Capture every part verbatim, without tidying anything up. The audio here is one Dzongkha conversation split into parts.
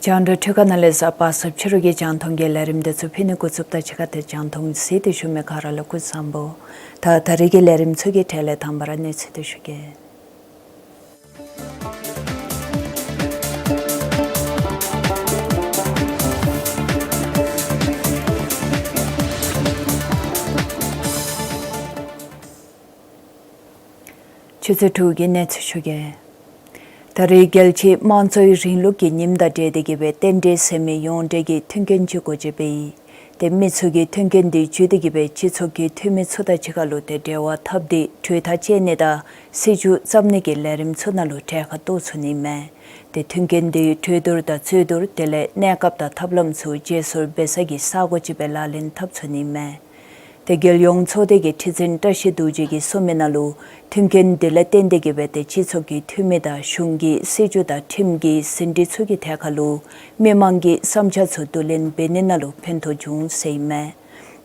རྒྱང་བསྒྲགས་འཕྲུལ་ཁང་ནང་ལས་གཟའ་པ་སངས་ཕྱི་རུ་གི་རྒྱང་མཐོང་གི་ལས་རིམ་དེ་ཚུ་ཕུལ་ནི་འགོ་བཙུགསཔ་དང་གཅིག་ཁར་ཏེ་རྒྱང་མཐོང་གཟིགས་ཏེ་བཞུགས་མི་ག་ར་ལུ་སྐུ་གཟུགས་བཟང་པོ། ད་ད་རིས་ཀྱི་ལས་རིམ་ཚུ་གི་གྲས་ལས་དང་པ་ར་གནས་ཚུལ་དེ་ཞུ་གེ། ཆུ་ཚོད་དྲུག་གི་གནས་ཚུལ་ཞུ་གེ། ད་རེས་རྒྱལ་སྤྱིའི་དམངས་གཙོའི་རིང་ལུགས་ཀྱི་ཉིནམ་དང་འབྲེལ་ཏེ་གི་སྦེ་རྟེན་འབྲེལ་ཟེར་མི་ཡོངས་འབྲེལ་གྱི་མཐུན་རྐྱེན་ཅིག་འགོ་འབྱེད་འབད་ཡི། ཏེ་མི་ཚུ་གིས་མཐུན་རྐྱེན་འདི་བརྒྱུད་དེ་གི་སྦེ་སྤྱི་ཚོགས་ཀྱི་འཐུས་མི་ཚུ་དང་གཅིག་ཁར་ལུ་ཏེ་འབྲེལ་བ་འཐབ་སྟེ་གྲོས་ཐག་བཅད་ནི་དང་སྲིད་བྱུས་བརྩམ་ནི་གི་ལས་རིམ་ཚུ་ནང་ལུ་གྲལ་ཁར་གཏོགས་ཚུགས་ནི་མས། ཏེ་མཐུན་རྐྱེན་འདི་གྲོས་བསྡུར་དང་རྩོད་བསྡུར་དེ་ལས་གནས་སྐབས་དང་ཐབས་ལམ་ཚུ་བརྗེ་སོར་འབད་ས་གི་ས་སྒོ་ཅིག་སྦེ་ལག་ལེན་འཐབ་ཚུགས་ནི་མས། ཏེ་རྒྱལ་ཡོངས་ཚོགས་སྡེ་གི་ཁྲི་འཛིན་བཀྲ་ཤིས་རྡོ་རྗེ་གིས་གསུངས་མི་ནང་ལུ་མཐུན་རྐྱེན་འདི་ལས་བརྟེན་ཏེ་གི་སྦེ་ཏེ་སྤྱི་ཚོགས་ཀྱི་འཐུས་མི་དང་གཞུང་གི་སྲིད་བྱུས་དང་ཁྲིམས་ཀྱི་ཟིན་བྲིས་ཚུ་གི་ཐད་ཁར་ལུ་མི་མང་གི་བསམ་འཆར་ཚུ་བསྡུ་ལེན་འབད་ནི་ནང་ལུ་ཕན་ཐོགས་འབྱུང་ཟེར་ཨིན་མས།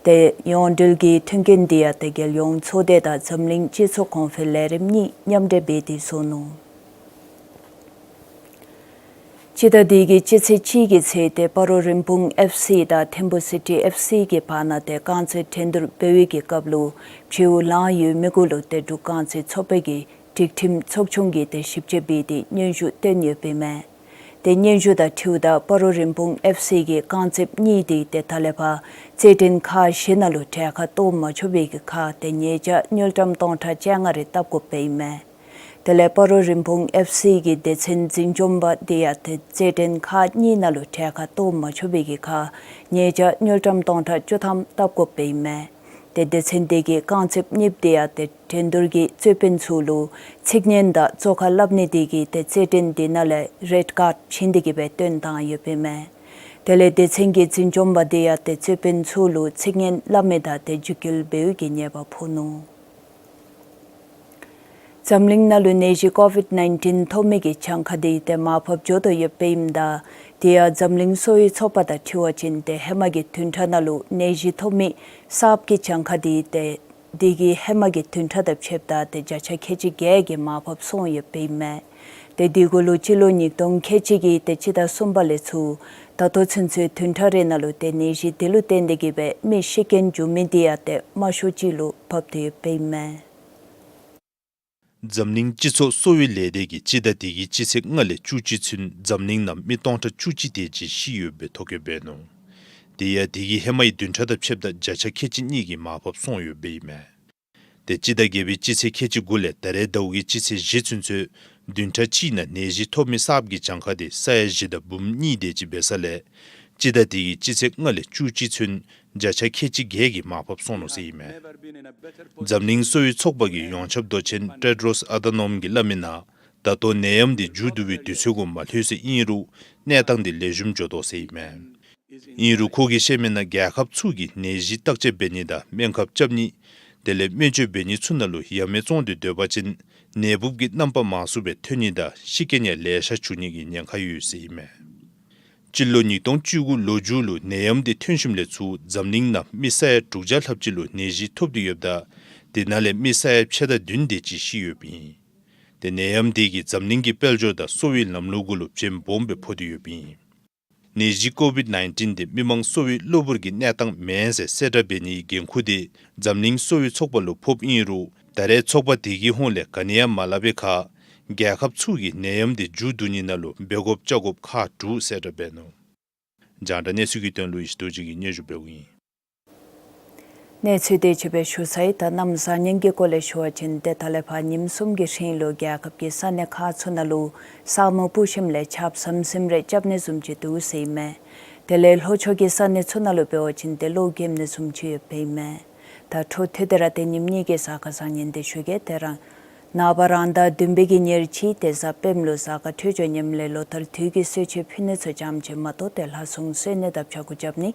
ཏེ་ཡོངས་འབྲེལ་གྱི་མཐུན་རྐྱེན་འདི་ཡང་ཏེ་རྒྱལ་ཡོངས་ཚོགས་སྡེ་དང་འཛམ་གླིང་སྤྱི་ཚོགས་གོང་འཕེལ་ལས་རིམ་གཉིས་མཉམ་འབྲེལ་འབད་དེ་བཟོ་ནུག། སྤྱི་ཟླ་འདི་གི་སྤྱི་ཚེས་གཅིག་གི་ཚེ་ཏེ་སྤ་རོ་རིན་སྤུངས་ཨེཕ་སི་དང་ཐིམ་ཕུ་སི་ཊི་ཨེཕ་སི་གི་བར་ན་ཏེ་རྐང་རྩེད་འགྲན་བསྡུར་འབད་བའི་གི་སྐབས་ལུ་བྱེལཝ་ལངས་ཡོད་མི་གུ་ལུ་ཏེ་འབྲུག་རྐང་རྩེད་ཚོགས་པའི་གི་སྒྲིག་ཁྲིམས་ཚོགས་ཆུང་གིས་ཏེ་ཞིབ་དཔྱད་འབད་དེ་སྙན་ཞུ་བཏོན་ཡོདཔ་ཨིན་མས། ཏེ་སྙན་ཞུ་དང་འཁྲིལཝ་ད་སྤ་རོ་རིན་སྤུངས་ཨེཕ་སི་གི་རྐང་རྩེདཔ་གཉིས་འདི་ཏེ་ད་ལས་ཕར་རྩེད་འགྲན་ཁག་བཞི་ནང་ལུ་གྲལ་ཁར་གཏོགས་མ་ཆོག་པའི་གི་ཁར་ཏེ་ཉེས་བྱ་དངུལ་ཀྲམ་སྟོང་ཕྲག་བཅོ་ལྔ་རེ་བཏབ་དགོཔ་ཨིན་མས། དེ་ལས་སྤ་རོ་རིན་སྤུངས་ཨེཕ་སི་གི་སྡེ་ཚན་འཛིན་སྐྱོང་པ་འདི་ཡང་ཏེ་རྩེད་འགྲན་ཁག་གཉིས་ནང་ལུ་གྲལ་ཁར་གཏོགས་མ་ཆོག་པའི་གི་ཁར་ཉེས་བྱ་དངུལ་ཀྲམ་སྟོང་ཕྲག་བཅུ་ཐམ་བཏབ་དགོཔ་ཨིན་མས། ཏེ་སྡེ་ཚན་འདི་གི་རྐང་རྩེདཔ་གཉིས་འདི་ཡང་ཏེ་འགྲན་བསྡུར་གྱི་རྩོད་དཔོན་ཚུ་ལུ་ཚིག་ངན་དང་བཙོག་ཁ་སླབ་ནི་འདི་གིས་ཏེ་རྩེད་འགྲན་འདི་ནང་ལས་རེཌ་ཀཱརཌ་བྱིན་ཏེ་གི་སྦེ་བཏོན་བཏང་ཡོདཔ་ཨིན་མས། དེ་ལས་སྡེ་ཚན་གྱི་འཛིན་སྐྱོང་པ་འདི་ཡང་ཏེ་རྩོད་དཔོན་ཚུ་ལུ་ཚིག་ངན་སླབ་མི་དང་ཏེ་འཇིགས་སྐུལ་འབད་བའི་གི་ཉེས་པ་ཕོག་ནུག། འཛམ་གླིང་ནང་ལུ་ནད་གཞི་ཀོ་ཝིཌ་ནའིན་ཊིན་ཐོབ་མི་གི་གྱངས་ཁ་འདི་ཏེ་མར་ཕབ་འགྱོ་དོ་ཡོདཔ་ཨིནམ་ད་དེ་ཡང་འཛམ་གླིང་གསོ་བའི་ཚོགས་པ་དང་འཁྲིལ་བ་ཅིན་ཏེ་ཧེ་མ་གི་བདུན་ཕྲག་ནང་ལུ་ནད་གཞི་ཐོབ་མི་གསརཔ་གི་གྱངས་ཁ་འདི་ཏེ་དེ་གི་ཧེ་མ་གི་བདུན་ཕྲག་དང་ཕྱདཔ་ད་ཏེ་བརྒྱ་ཆ་ཁལ་གཅིག་བརྒྱད་ཀྱིས་མར་ཕབ་སོང་ཡོདཔ་ཨིན་མས། ཏེ་དེ་གུ་ལུ་སྤྱི་ལོ་ཉིས་སྟོང་ཁལ་གཅིག་གི་ཏེ་སྤྱི་ཟླ་གསུམ་པ་ལས་ཚུར་ད་ལྟོ་ཚུན་ཚོད་བདུན་ཕྲག་རེ་ནང་ལུ་ཏེ་ནད་གཞི་དེ་ལུ་བརྟེན་ཏེ་གི་སྦེ་མི་ཤི་རྐྱེན་འབྱུང་མི་འདི་ཡང་ཏེ་དམའ་ཤོས་ཅིག་ལུ་བབས་ཏེ་ཡོདཔ་ཨིན་མས། འཛམ་གླིང་སྤྱི་ཚོགས་གསོ་བའི་ལས་སྡེ་གིས་སྤྱི་ཟླ་འདི་གི་སྤྱི་ཚེས་ལྔ་ལས་བཅུ་གཅིག་ཚུན་འཛམ་གླིང་ནང་མི་སྟོང་ཕྲག་བཅུ་གཅིག་དེ་ཅིག་ཤི་ཡོདཔ་སྦེ་ཐོ་བཀོད་འབད་ནུག། དེ་ཡང་འདི་གི་ཧེ་མའི་བདུན་ཕྲག་དང་ཕྱདཔ་ད་བརྒྱ་ཆ་ཁལ་གཅིག་གཉིས་ཀྱིས་མར་ཕབ་སོང་ཡོདཔ་ཨིན་མས། ཏེ་སྤྱི་ཟླ་བརྒྱད་པའི་སྤྱི་ཚེས་ཁལ་གཅིག་དགུ་ལས་ད་རེས་ཟླཝ་གི་སྤྱི་ཚེས་བཞི་ཚུན་ཚོད་བདུན་ཕྲག་གཅིག་ནང་ནད་གཞི་ཐོབ་མི་གསརཔ་གི་གྱངས་ཁ་དེ་ས་ཡ་བཞི་དང་འབུམ་གཉིས་དེ་ཅིག་འབད་ས་ལས་སྤྱི་ཟླ་འདི་གི་སྤྱི་ཚེས་ལྔ་ལས་བཅུ་གཅིག་ཚུན་བརྒྱ་ཆ་ཁལ་གཅིག་བརྒྱད་ཀྱིས་མར་ཕབ་སོང་ནུག་ཟེར་ཨིན་མས། འཛམ་གླིང་གསོ་བའི་ཚོགས་པ་གི་ཡོངས་ཁྱབ་མདོ་ཆེན་ཏེཌ་རོས་ཨ་དྷ་ནོམ་གྱིས་སླབ་མི་ནང་ད་ལྟོ་ནད་ཡམས་འདི་མཇུག་བསྡུ་བའི་དུས་ཚོད་གུ་མ་ལྷོད་ཟེར་ཨིན་རུང་གནས་སྟངས་འདི་ལེགས་ཤོམ་འགྱོ་དོ་ཟེར་ཨིན་མས། ཨིན་རུང་ཁོ་གིས་བཤད་མི་ནང་རྒྱལ་ཁབ་ཚུ་གིས་ནད་གཞི་བརྟག་དཔྱད་འབད་ནི་དང་སྨན་ཁབ་རྐྱབ་ནི་དེ་ལས་སྨན་བཅོས་འབད་ནི་ཚུ་ནང་ལུ་ཡ་མེད་བཙོང་སྟེ་སྡོད་པ་ཅིན་ནད་འབུབ་ཀྱི་རྣམ་པ་མང་སུ་སྦེ་ཐོན་ནི་དང་ཤི་རྐྱེན་ཡང་ལེ་ཤ་འབྱུང་ནི་གི་ཉེན་ཁ་ཡོད་ཟེར་ཨིན་མས། སྤྱི་ལོ་ཉིས་སྟོང་བཅུ་དགུ་ལོ་མཇུག་ལུ་ནད་ཡམས་འདི་ཐོན་ཞིནམ་ལས་ཚུར་འཛམ་གླིང་ནང་མི་ས་ཡ་དྲུག་བརྒྱ་ལྷགཔ་ཅིག་ལུ་ནད་གཞི་ཐོབ་སྟེ་ཡོདཔ་ད་དེ་ནང་ལས་མི་ས་ཡ་ཕྱེད་དང་བདུན་དེ་ཅིག་ཤི་ཡོདཔ་ཨིན། ཏེ་ནད་ཡམས་འདི་གིས་འཛམ་གླིང་གི་དཔལ་འབྱོར་དང་གསོ་བའི་ལམ་ལུགས་གུ་ལུ་བྱེམ་སྦོམ་སྦེ་ཕོག་སྟེ་ཡོདཔ་ཨིན། ནད་གཞི་ཀོ་ཝིཌ་ནའིན་ཊིན་དེ་མི་མང་གསོ་བའི་གློ་བུར་གྱི་གནས་སྟངས་མེན་ཟེར་གསལ་བསྒྲགས་འབད་ནིའི་འགན་ཁུར་དེ་འཛམ་གླིང་གསོ་བའི་ཚོགས་པ་ལུ་ཕོགཔ་ཨིན་རུང་ད་རེས་ཚོགས་པ་དེ་གི་ཧོངས་ལས་ག་ནི་ཡང་མ་སླབ་པའི་ཁར་རྒྱལ་ཁབ་ཚུ་གིས་ནད་ཡམས་དེ་མཇུག་བསྡུ་ནི་ནང་ལུ་འབད་དགོཔ་བཅའ་དགོཔ་ཁག་དྲུག་གསལ་བསྒྲགས་འབད་ནུག། རྒྱང་བསྒྲགས་གནས་ཚུལ་གྱི་དོན་ལུ་ཡེ་ཤེས་རྡོ་རྗེ་གིས་སྙན་ཞུ་འབདཝ་ཨིན། གནས་ཚུལ་དེ་ཅིག་སྦེ་ཞུ་ཚར་ཡི། ད་གནམ་བཟང་ངན་གྱི་སྐོར་ལས་ཞུ་བ་ཅིན་ཏེ་ད་ལས་ཕར་ཉིནམ་གསུམ་གྱི་རིང་ལུ་རྒྱལ་ཁབ་ཀྱི་ས་གནས་ཁག་ཚུ་ནང་ལུ་ས་སྨུག་སྤུབ་ཞིནམ་ལས་ཆརཔ་ཟམ་ཟིམ་རེ་རྐྱབ་ནི་བཟུམ་ཅིག་འདུག་ཟེར་ཨིན་མས། དེ་ལས་ལྷོ་ཕྱོགས་ཀྱི་ས་གནས་ཚུ་ནང་ལུ་འབད་བ་ཅིན་ཏེ་གློག་འཁྱུག་ནི་བཟུམ་ཅིག་ཡོདཔ་ཨིན་མས། ད་འཕྲོ་མཐུད་དེ་ར་ཏེ་ཉིནམ་གཉིས་ཀྱི་གཟའ་སྐར་བཟང་ངན་དེ་ཞུ་གེ། ཏེ་རང་ནངས་པ་རང་ཟླ་བདུན་པའི་གི་ཉེར་གཅིག་ཏེ་གཟའ་སྤེནམ་ལུ་གཟའ་སྐར་འཕྲོད་སྦྱོར་ངནམ་ལས་ལོ་ལྟར་དུས་ཀྱི་གསོལ་མཆོད་ཕུལ་ནི་ཚུ་ཙམ་ཅིག་མ་གཏོགས་ཏེ་ལྷ་སྲུང་གསོལ་ནི་དང་ཕྱྭ་འགུགས་རྐྱབ་ནི་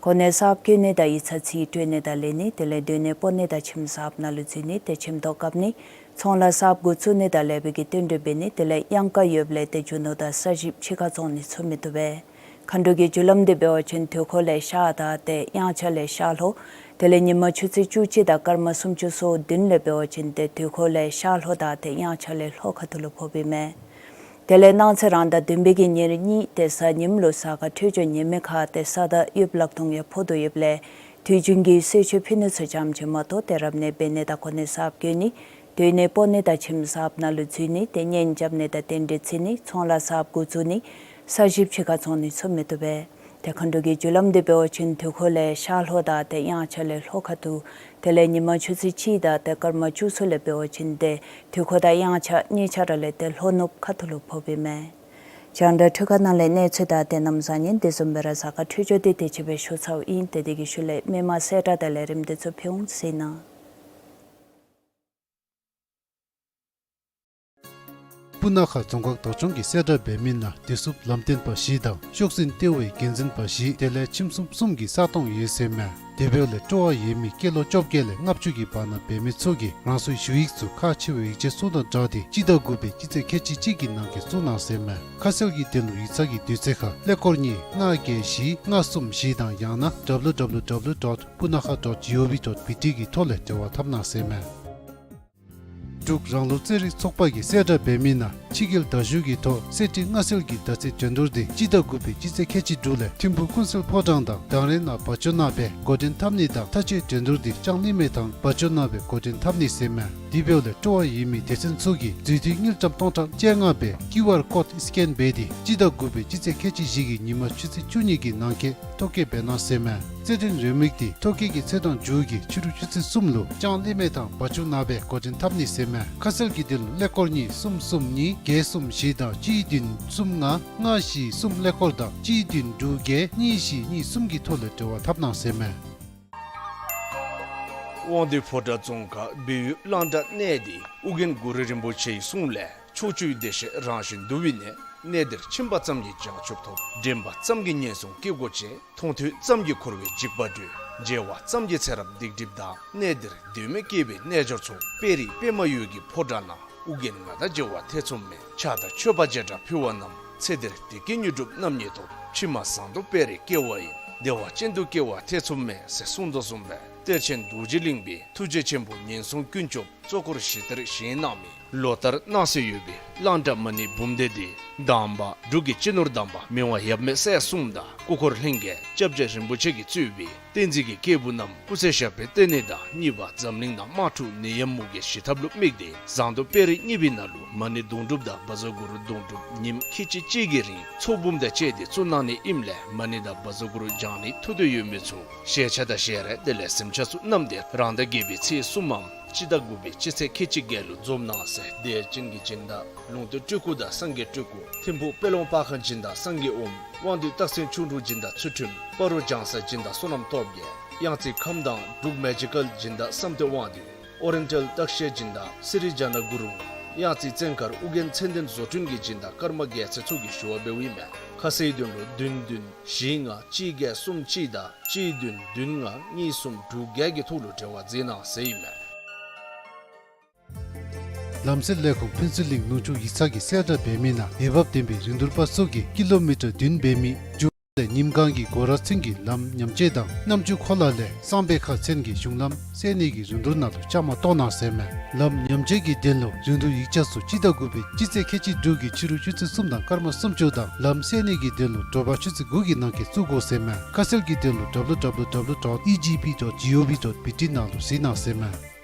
གོ་གནས་གསརཔ་བསྐོ་ནི་དང་ཡིག་ཚང་རྩིས་སྤྲོད་ནི་དང་ལེན་ནི་དེ་ལས་སྡོད་གནས་སྤོ་ནི་དང་ཁྱིམ་གསརཔ་ནང་ལུ་འཛུལ་ནི་ཏེ་ཁྱིམ་ཐོག་བཀབ་ནི་ཚོང་ལཱ་གསརཔ་འགོ་བཙུགས་ནི་དང་ལེགས་པའི་གི་བསྟུན་གྲོས་འབད་ནི་དེ་ལས་གཡང་ཁ་ཡོདཔ་ལས་ཏེ་རྒྱུ་ནོར་དང་ས་ཞིང་ཕྱི་ཁར་བཙོང་ནི་ཚུ་མི་བཏུབ་པས། མཁའ་འགྲོ་གི་རྒྱུ་ལམ་དེ་འབད་བ་ཅིན་དུས་འཁོར་ལས་ཤར་དང་ཏེ་དབྱངས་འཆར་ལས་ཤར་ལྷོ། དེ་ལས་ཉིན་མ་ཆུ་ཚོད་བཅུ་གཅིག་དང་སྐར་མ་སུམ་ཅུ་སོ་བདུན་ལས་འབད་བ་ཅིན་ཏེ་དུས་འཁོར་ལས་ཤར་ལྷོ་དང་ཏེ་དབྱངས་འཆར་ལས་ལྷོ་ཁ་ཐུག་ལུ་ཕོགཔ་ཨིན་མས། དེ་ལས་གནངས་ཚེ་རང་ཟླ་བདུན་པའི་གི་ཉེར་གཉིས་ཏེ་གཟའ་ཉིམ་ལུ་གཟའ་སྐར་འཕྲོད་སྦྱོར་ངན་མི་ཁར་ཏེ་ས་དང་གཡོདཔ་ལག་སྟོང་ཡང་ཕོག་དོ་ཡོདཔ་ལས་དུས་རྒྱུན་གྱི་གསོལ་མཆོད་ཕུལ་ནི་ཚུ་ཙམ་ཅིག་མ་གཏོགས་ཏེ་རབ་གནས་འབད་ནི་དང་གོ་གནས་གསརཔ་བསྐོ་ནི་སྡོད་གནས་སྤོ་ནི་དང་ཁྱིམ་གསརཔ་ནང་ལུ་འཛུལ་ནི་ཏེ་གཉེན་རྐྱབ་ནི་དང་རྟེན་འབྲེལ་བརྩི་ནི་ཚོང་ལཱ་གསརཔ་འགོ་བཙུགས་ནི་ས་ཞིང་ཕྱི་ཁར་བཙོང་ནི་ཚུ་མི་བཏུབ་པས། ཏེ་མཁའ་འགྲོ་གི་རྒྱུ་ལམ་དེ་འབད་བ་ཅིན་དུས་འཁོར་ལས་ཤར་ལྷོ་དང་ཏེ་དབྱངས་འཆར་ལས་ལྷོ་ཁ་ཐུག། དེ་ལས་ཉིན་མ་ཆུ་ཚོད་གཅིག་དང་ཏེ་སྐར་མ་བཅུ་གསུམ་ལས་འབད་བ་ཅིན་ཏེ་དུས་འཁོར་དང་དབྱངས་འཆར་གཉིས་ཆ་ར་ལས་ཏེ་ལྷོ་ནུབ་ཁ་ཐུག་ལུ་ཕོགཔ་ཨིན་མས། རྒྱང་བསྒྲགས་འཕྲུལ་ཁང་ནང་ལས་གནས་ཚུལ་དང་ཏེ་གནམ་བཟང་ངན་དེ་བཟུམ་སྦེ་ར་གཟའ་སྐར་འཕྲོད་སྦྱོར་དེ་དེ་ཅིག་སྦེ་ཞུ་ཚརཝ་ཨིན། ཏེ་དེ་གི་ཤུལ་ལས་མི་མང་གསལ་བསྒྲགས་དང་ལས་རིམ་དེ་ཚུ་ཕུལ་འོང་ཟེར་ཨིན། སྤུ་ན་ཁ་རྫོང་ཁག་བདག་སྐྱོང་གིས་གསལ་བསྒྲགས་འབད་མི་ནང་བདེ་སྲུངཔ་ལམ་སྟོན་པ་བཞི་དང་ཤོག་འཛིན་ལྟེ་བའི་འགན་འཛིན་པ་བཞི་དེ་ལས་ཁྱིམ་གསུམ་གསུམ་གྱི་ས་སྟོང་ཡོད་ཟེར་མས། དེ་འབདཝ་ལས་སྤྲོ་བ་ཡོད་མི་སྐྱེས་ལོ་བཅོ་བརྒྱད་ལས་ལྔ་བཅུ་གི་བར་ན་འབད་མི་ཚུ་གིས་རང་སོའི་ཞུ་ཡིག་ཚུ་ཁག་ཆེ་བའི་ཡིག་ཆ་ཚུ་དང་སྦྲགས་ཏེ་སྤྱི་ཟླ་དགུ་པའི་སྤྱི་ཚེས་ཁལ་གཅིག་གཅིག་གི་ནང་འཁོད་བཙུགས་གནང་ཟེར་མས། ཁ་གསལ་གྱི་དོན་ལུ་ཡིག་ཚང་གི་དུས་ཚོད་ཁར་ཀླད་ཀོར་གཉིས་ལྔ་བརྒྱད་བཞི་ལྔ་གསུམ་བཞི་དང་ཡང་ན་W W W dot punakha dot G O V dot B T གི་ཐོག་ལས་འབྲེལ་བ་འཐབ་གནང་ཟེར་མས། འབྲུག་རང་ལུགས་རྩེད་རིགས་ཚོགས་པ་གིས་གསལ་བསྒྲགས་འབད་མི་ནང་ཕྱི་རྒྱལ་དར་ཞུ་གི་ཐོག་གསེར་ཁྲི་མངའ་གསོལ་གྱི་ཟླ་ཚེས་འགྲན་བསྡུར་དེ་སྤྱི་ཟླ་དགུ་པའི་སྤྱི་ཚེས་ཁལ་གཅིག་དྲུག་ལས་ཐིམ་ཕུ་ཀུན་གསལ་ཕོ་བྲང་དང་དང་རེ་ནང་བ་ཅོ་ནང་སྦེ་འགོ་འདྲེན་འཐབ་ནི་དང་ཐག་གཅོད་འགྲན་བསྡུར་དེ་ལྕང་གླིང་མེ་ཐང་བ་ཅོ་ནང་སྦེ་འགོ་འདྲེན་འཐབ་ནི་ཟེར་མས། དེ་འབདཝ་ལས་སྤྲོ་བ་ཡོད་མི་སྡེ་ཚན་ཚུ་གིས་མཛུབ་ཐེལ་དངུལ་ཀྲམ་སྟོང་ཕྲག་བཅོ་ལྔ་སྦེ་ཀིའུ་ཨར་ཀོཌ་སི་ཀེན་འབད་དེ་སྤྱི་ཟླ་དགུ་པའི་སྤྱི་ཚེས་ཁལ་གཅིག་བཞི་གི་ཉིན་མ་ཆུ་ཚོད་བཅུ་གཉིས་ཀྱི་ནང་འཁོད་ཐོ་བཀོད་འབད་གནང་ཟེར་མས། རྩེད་འགྲན་རེའུ་མིག་དེ་ཐོ་བཀོད་ཀྱི་ཚེས་དང་མཇུག་གི་ཕྱི་རུ་ཆུ་ཚོད་གསུམ་ལུ་ལྕང་གླིང་མེ་ཐང་བ་ཅོ་ནང་སྦེ་འགོ་འདྲེན་འཐབ་ནི་ཟེར་མས། ཁ་གསལ་གྱི་དོན་ལུ་ཀླད་ཀོར་གཉིས་གསུམ་གསུམ་གཉིས་བརྒྱད་གསུམ་བཞི་དང་གཅིག་བདུན་གསུམ་ལྔ་ལྔ་བཞི་གསུམ་ཀླད་ཀོར་དང་གཅིག་བདུན་དྲུག་བརྒྱད་གཉིས་བཞི་གཉིས་གསུམ་གྱི་ཐོག་ལས་འབྲེལ་བ་འཐབ་གནང་ཟེར་མས། དབང་འདུས་ཕོ་བྲང་རྫོང་ཁག་སྦས་ཡུལ་གླང་བྲག་གནས་འདི་ཨོ་རྒྱན་གུ་རུ་རིན་པོ་ཆེའི་གསུང་ལས། ཕྱོགས་བཅུའི་བདེ་གཤེགས་རང་བཞིན་འདུ་བའི་གནས། གནས་འདིར་ཕྱིན་པ་ཙམ་གྱིས་བྱང་ཆུབ་ཐོབ། འདྲེན་པ་ཙམ་གྱིས་ངན་སོང་སྐྱེ་སྒོ་བཅད། མཐོང་ཐོས་ཙམ་གྱིས་འཁོར་བའི་འཇིགས་པ་སྒྲོལ། མཇལ་བ་ཙམ་གྱིས་ཚེ་རབས་སྡིག་སྒྲིབ་དག། གནས་འདིར་དོན་མེད་སྐྱེ་བའི་རྣལ་འབྱོར་ཚོགས། དཔལ་རི་པདྨ་འོད་ཀྱི་ཕོ་བྲང་ན། ཨོ་རྒྱན་ང་དང་མཇལ་བ་ཐེ་ཚོམ་མེད། ཕྱག་དང་མཆོད་པ་བྱེ་བྲག་ཕུལ་བ་རྣམས། ཚེ་འདིར་བདེ་སྐྱིད་དངོས་གྲུབ་རྣམ་གཉིས་ཐོབ། ཕྱི་མ་ཟངས་མདོག་དཔལ་རིར་སྐྱེ་བ་ཡིན། བདེ་བ་ཅན་དུ་སྐྱེ་བ་ཐེ་ཚོམ་མེད། ཟེར་གསུངས་དོ་བཟུམ་སྦེ་གཏེར་ཆེན་རྡོ་རྗེ་གླིང་པའི་ཐུགས་རྗེ་ཆེན་པོ་ངན་སོང་ཀུན་སྐྱོབ་གཙོ་འཁོར་ཞི་བདེར་བཞེངས་གནང་མི་ལོ་ལྟར་གནང་སྲོལ་ཡོད་པའི་གླང་བྲག་མ་ཎི་འབུམ་སྡེ་འདི་དང་པ་འབྲུག་གི་སྤྱི་ནོར་དམ་པ་མི་དབང་ཡབ་མེས་སྲས་གསུམ་དང་སྐུ་འཁོར་ལྷན་རྒྱས་སྐྱབས་རྗེ་རིན་པོ་ཆེ་གིས་གཙོས་པའི་བསྟན་འཛིན་གྱི་སྐྱེས་བུ་རྣམས་སྐུ་ཚེ་ཞབས་པད་བརྟན་ནི་དང་གཉིས་པ་འཛམ་གླིང་ནང་དམག་འཁྲུག་ནད་ཡམས་མུ་གེ་ཞི་ཐབས་ལུ་དམིགས་ཏེ་ཟངས་མདོག་དཔལ་རི་གཉིས་པའི་ནང་ལུ་མ་ཎི་དུང་སྒྲུབ་དང་བཛྲ་གུ་རུ་དུང་སྒྲུབ་ཉིནམ་ཁལ་གཅིག་གཅིག་གི་རིང་ཚོགས་འབུམ་དང་བཅས་ཏེ་བཙུགས་གནང་ནི་ཨིནམ་ལས་མ་ཎི་དང་བཛྲ་གུ་རུ་བགྱང་ནི་ཐུགས་འདོད་ཡོད་མི་ཚུ་ཞལ་ཆས་དང་ཞལ་རས་དེ་ལས་གཟིམ་ཆས་ཚུ་བསྣམས་ཏེ་རང་ཟླ་བརྒྱད་པའི་ཚེས་གསུམ་མམ་སྤྱི་ཟླ་དགུ་པའི་སྤྱི་ཚེས་ཁལ་གཅིག་བརྒྱད་ལུ་འཛོམས་གནང་ཟེར། བདེ་ཆེན་གྱི་སྦྱིན་བདག་ལུང་བསྟན་སྤྲུལ་སྐུ་དང་སངས་རྒྱས་སྤྲུལ་སྐུ། ཐིམ་ཕུག་དཔལ་ལུང་པར་ཁང་སྦྱིན་བདག་སངས་རྒྱས་ཨོཾ། དབང་འདུས་སྟག་སེང་ཁྱུང་འབྲུག་སྦྱིན་བདག་ཚུལ་ཁྲིམས། སྤ་རོ་བྱང་ས་སྦྱིན་བདག་བསོད་ནམས་སྟོབས་རྒྱས། གཡང་རྩེ་ཁམས་དྭངས་འབྲུག་མེ་ཇི་ཀཱལ་སྦྱིན་བདག་བསམ་གཏན་དབང་འདུས། ཨོ་རི་ཡེན་ཊལ་སྟག་ཤད་སྦྱིན་བདག་སི་རི་ཛ་ན་གུ་རུ། གཡང་རྩེ་བཙན་མཁར་ཨོ་རྒྱན་མཚན་ལྡན་བཟོ་སྐྲུན་གྱི་སྦྱིན་བདག་ཀརྨ་རྒྱལ་མཚན་ཚུ་གིས་ཞུ་བ་འབདཝ་ཨིན་མས། ཁ་གསལ་དོན་ལུ་བདུན་བདུན་བཞི་ལྔ་གཅིག་བརྒྱད་གསུམ་གཅིག་དང་གཅིག་བདུན་བདུན་ལྔ་གཉིས་གསུམ་དྲུག་བརྒྱད་ཀྱི་ཐོག་ལུ་འབྲེལ་བ་མཛད་གནང་ཟེར་ཨིན་མས། ལམ་སེལ་ལས་ཁུངས་ཕུན་ཚོགས་གླིང་ནུ་ཆུ་ཡིག་ཚང་གིས་གསལ་བསྒྲགས་འབད་མི་ནང་འོས་འབབ་ལྡན་པའི་རིན་བསྡུར་པ་ཚུ་གིས་ཀི་ལོ་མི་ཊར་བདུན་འབད་མི་རྒྱུ་ ལས་ཉིམ་གང་གི་སྒོ་ར་ཚུན་གྱི་ལམ་ཉམས་བཅོས་དང་གནམ་ཆུ་ཁོ་ལ་ལས་སང་ཕོད་ཁ་ཚུན་གྱི་གཞུང་ལམ་སེལ་ནི་གི་རིན་བསྡུར་ནང་ལུ་བཅའ་མར་གཏོགས་གནང་ཟེར་མས། ལམ་ཉམས་བཅོས་ཀྱི་དོན་ལུ་རིན་བསྡུར་ཡིག་ཆ་ཚུ་སྤྱི་ཟླ་དགུ་པའི་སྤྱི་ཚེས་ཁལ་གཅིག་དྲུག་གི་ཕྱི་རུ་ཆུ་ཚོད་གསུམ་དང་སྐར་མ་སུམ་ཅུ་དང་ལམ་སེལ་ནི་གི་དོན་ལུ་དྲོ་པ་ཆུ་ཚོད་དགུ་གི་ནང་འཁོད་བཙུགས་དགོ་ཟེར་མས། ཁ་གསལ་གྱི་དོན་ལུ་W W W dot E G P dot G O V dot B T ནང་ལུ་གཟིགས་གནང་ཟེར་མས།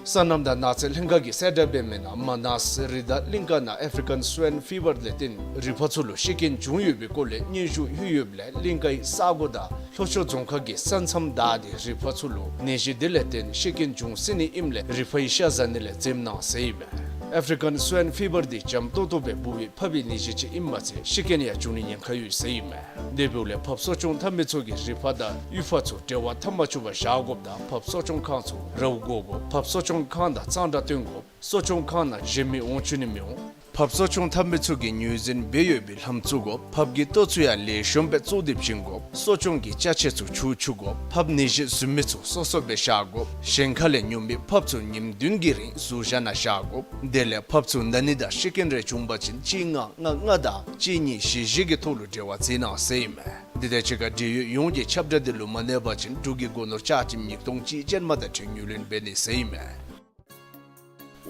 སོ་ནམ་དང་ནགས་ཚལ་ལྷན་ཁག་གིས་གསལ་བསྒྲགས་འབད་མི་ནང་མ་ནཱས་རི་དྭགས་གླིང་ཀ་ནང་ཨེཕ་རི་ཀན་སུའིན་ཕི་བར་ལས་བརྟེན་རི་ཕག་ཚུ་ལུ་ཤི་རྐྱེན་བྱུང་ཡོད་པའི་སྐོར་ལས་སྙན་ཞུ་ཡོད་ཡོདཔ་ལས་གླིང་ཀའི་ས་གོ་དང་ལྷོ་ཕྱོགས་རྫོང་ཁག་གི་ས་མཚམས་བདའ་སྟེ་རི་ཕག་ཚུ་ལུ་ནད་གཞི་དེ་ལས་བརྟེན་ཤི་རྐྱེན་བྱུང་སྲིད་ནི་ཨིནམ་ལས་རི་ཕག་གི་ཤ་བཟའ་ནི་ལས་འཛེམ་གནང་ཟེར་ཨིན་མས། ཨེཕ་རི་ཀན་སུའིན་ཕི་བར་འདི་འཇམ་ཏོང་ཏོ་སྦེ་འབུ་བའི་ཕགཔ་གི་ནད་གཞི་ཅིག་ཨིནམ་མ་ཚད་ཤི་རྐྱེན་ཡང་བྱུང་ནི་ཉེན་ཁ་ཡོད་ཟེར་ཨིན་མས། དེ་འབདཝ་ལས་ཕགཔ་གསོ་སྐྱོང་འཐབ་མི་ཚུ་གིས་རི་ཕག་དང་གཡུས་ཕག་ཚུ་འབྲེལ་བ་འཐབ་མ་བཅུག་པར་བཞག་དགོཔ་དང་ཕགཔ་གསོ་སྐྱོང་ཁང་ཚུ་རཝ་བཀོ་དགོ། ཕགཔ་གསོ་སྐྱོང་ཁང་དང་གཙང་སྦྲ་བསྟེན་དགོ། གསོ་སྐྱོང་ཁང་ནང་གཞན་མི་འོང་བཅུག་ནི་མི་འོང་། ཕགཔ་གསོ་སྐྱོང་འཐབ་མི་ཚུ་གིས་ངོས་འཛིན་འབད་ཡོད་པའི་ལྷམ་བཙུགས་དགོ། ཕགཔ་གི་ལྟོ་ཚུ་ཡང་ལེགས་ཤོམ་སྦེ་བཙོ་སྟེ་བྱིན་དགོ། གསོ་སྐྱོང་གི་ཅ་ཆས་ཚུ་འཁྱུ་བཅུག་དགོ། ཕགཔ་ནད་གཞི་བཟུམ་མི་ཚུ་སོ་སོ་སྦེ་བཞག་དགོ། གཞན་ཁ་ལས་ཉོ་མི་ཕགཔ་ཚུ་ཉིནམ་བདུན་གྱི་རིང་ཟུར་བཞག་ནང་བཞག་དགོ། དེ་ལས་ཕགཔ་ཚུ་ན་ནི་དང་ཤི་རྐྱེན་རེ་བྱུང་པ་ཅིན་གཅིག་ལྔ་ལྔ་ལྔ་དང་གཅིག་གཉིས་བཞི་བཞི་གི་ཐོག་ལུ་འབྲེལ་བ་མཛད་གནང་ཟེར་ཨིན་མས། དེ་དང་གཅིག་ཁར་འབྲེལ་ཡོད་ཡོངས་ཀྱི་ཁྱབ་བསྒྲགས་འདི་ལུ་མ་གནས་པ་ཅིན་འབྲུག་གི་སྒོ་ནོར་ཆ་རྐྱེན་ཉིས་སྟོང་གཅིག་ཅན་མ་དང་འཁྲིལ་ངོས་ལེན་འབད་ནི་ཟེར་ཨིན་མས།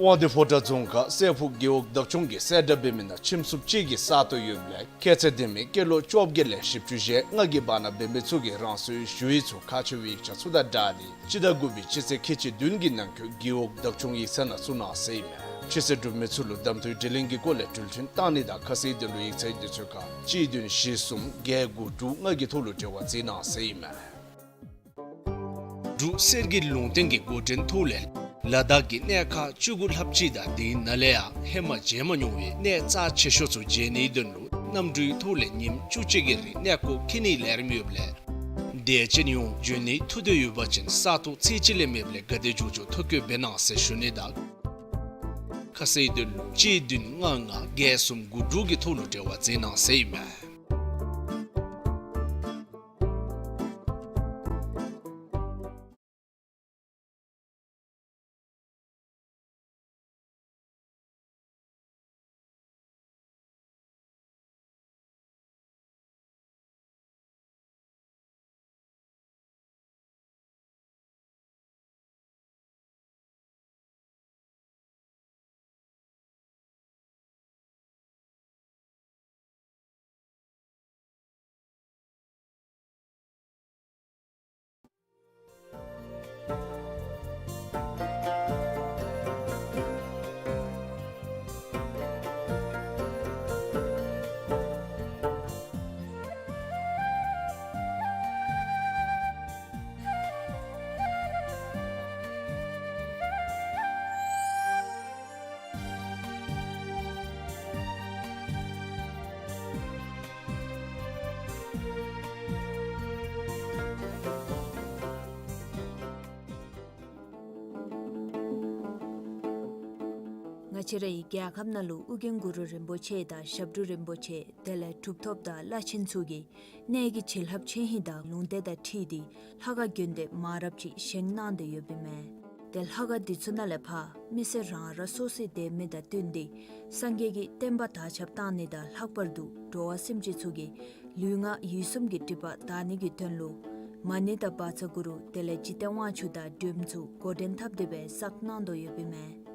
དབང་འདུས་ཕོ་བྲང་རྫོང་ཁག་སྲས་ཕུག་རྒེད་འོག་བདག་སྐྱོང་གིས་གསལ་བསྒྲགས་འབད་མི་ནང་ཁྱིམ་སུབ་ཅིག་གི་ས་སྟོང་ཡོདཔ་ལས་ཁྱད་ཚད་ལྡན་མི་སྐྱེས་ལོ་བཅོ་བརྒྱད་ལས་བཞི་བཅུ་ཞེ་ལྔ་གི་བར་ན་འབད་མི་ཚུ་གིས་རང་སོའི་ཞུ་ཡིག་ཚུ་ཁག་ཆེ་བའི་ཡིག་ཆ་ཚུ་དང་སྦྲགས་ཏེ་སྤྱི་ཟླ་དགུ་པའི་སྤྱི་ཚེས་ཁལ་གཅིག་བདུན་གྱི་ནང་འཁོད་རྒེད་འོག་བདག་སྐྱོང་ཡིག་ཚང་ནང་བཙུགས་གནང་ཟེར་ཨིན་མས། ཁྱད་ཚད་གྲུབ་མི་ཚུ་ལུ་གདམ་འཐུའི་དྲི་ལན་གྱི་སྐོར་ལས་འགྲུལ་འཕྲིན་བཏང་ནི་དང་ཁ་གསལ་དོན་ལུ་ཡིག་ཚང་དེ་ཚུ་ཁར་གཅིག་བདུན་བཞི་གསུམ་བརྒྱད་དགུ་དྲུག་ལྔ་གི་ཐོག་ལུ་འབྲེལ་བ་མཛད་གནང་ཟེར་ཨིན་མས། འབྲུག་གསེར་གྱི་ལུང་བསྟན་གྱི་འགོ་འདྲེན་ཐོག་ལས་ལ་དྭགས་ཀྱི་གནས་ཁག་བཅུ་དགུ་ལྷགཔ་ཅིག་དང་དེའི་ནང་ལས་ཡང་ཧེ་མ་མཇལ་མ་མྱོང་བའི་གནས་རྩ་ཆེ་ཤོས་ཚུ་མཇལ་ནིའི་དོན་ལུ་གནམ་གྲུའི་ཐོག་ལས་ཉིནམ་བཅུ་གཅིག་གི་རིང་གནས་སྐོར་འཁྱིད་ནིའི་ལས་རིམ་ཡོདཔ་ལས་དེ་ཅིག་ཡང་འབྱོན་ནིའི་ཐུགས་འདོད་ཡོད་པ་ཅིན་ས་སྟོང་ཚད་གཅིག་ལས་མེདཔ་ལས་ག་དེ་མགྱོགས་མགྱོགས་ཐོ་བཀོད་འབད་གནང་ཟེར་ཞུ་ནི་དང་། ཁ་གསལ་དོན་ལུ་གཅིག་བདུན་ལྔ་ལྔ་བརྒྱད་གསུམ་དགུ་དྲུག་གི་ཐོག་ལུ་འབྲེལ་བ་མཛད་གནང་ཟེར་ཨིན་མས། ང་བཅས་རའི་རྒྱལ་ཁབ་ནང་ལུ་ཨོ་རྒྱན་གུ་རུ་རིན་པོ་ཆེ་དང་ཞབས་དྲུང་རིན་པོ་ཆེ་དེ་ལས་གྲུབ་ཐོབ་དང་བླ་ཆེན་ཚུ་གིས་གནས་ཀྱི་བྱིན་རླབས་ཆེ་ཧིང་དང་ལུང་བསྟན་དང་འཁྲིལ་ཏེ་ལྷ་ཁང་དགོན་སྡེ་མང་རབས་ཅིག་བཞེངས་གནང་སྟེ་ཡོདཔ་ཨིན་མས། ཏེ་ལྷ་ཁང་འདི་ཚུ་ནང་ལས་ཕར་མི་སེར་རང་རང་སོ་སོའི་སྡོད་མི་དང་བསྟུན་ཏེ་སངས་རྒྱས་ཀྱི་བསྟན་པ་དར་ཁྱབ་གཏང་ནི་དང་ལྷག་པར་དུ་འགྲོ་བ་སེམས་ཅན་ཚུ་གི་ལུས་ངག་ཡིད་གསུམ་གྱི་སྒྲིབ་པ་དག་ནི་གི་དོན་ལུ་མ་ཎི་དང་བཛྲ་གུ་རུ་དེ་ལས་འཇིག་རྟེན་དབང་ཕྱུག་དང་སྒྲོལམ་ཚུ་འགོ་འདྲེན་འཐབ་སྟེ་སྦེ་བསགས་གནང་དོ་ཡོདཔ་ཨིན་མས།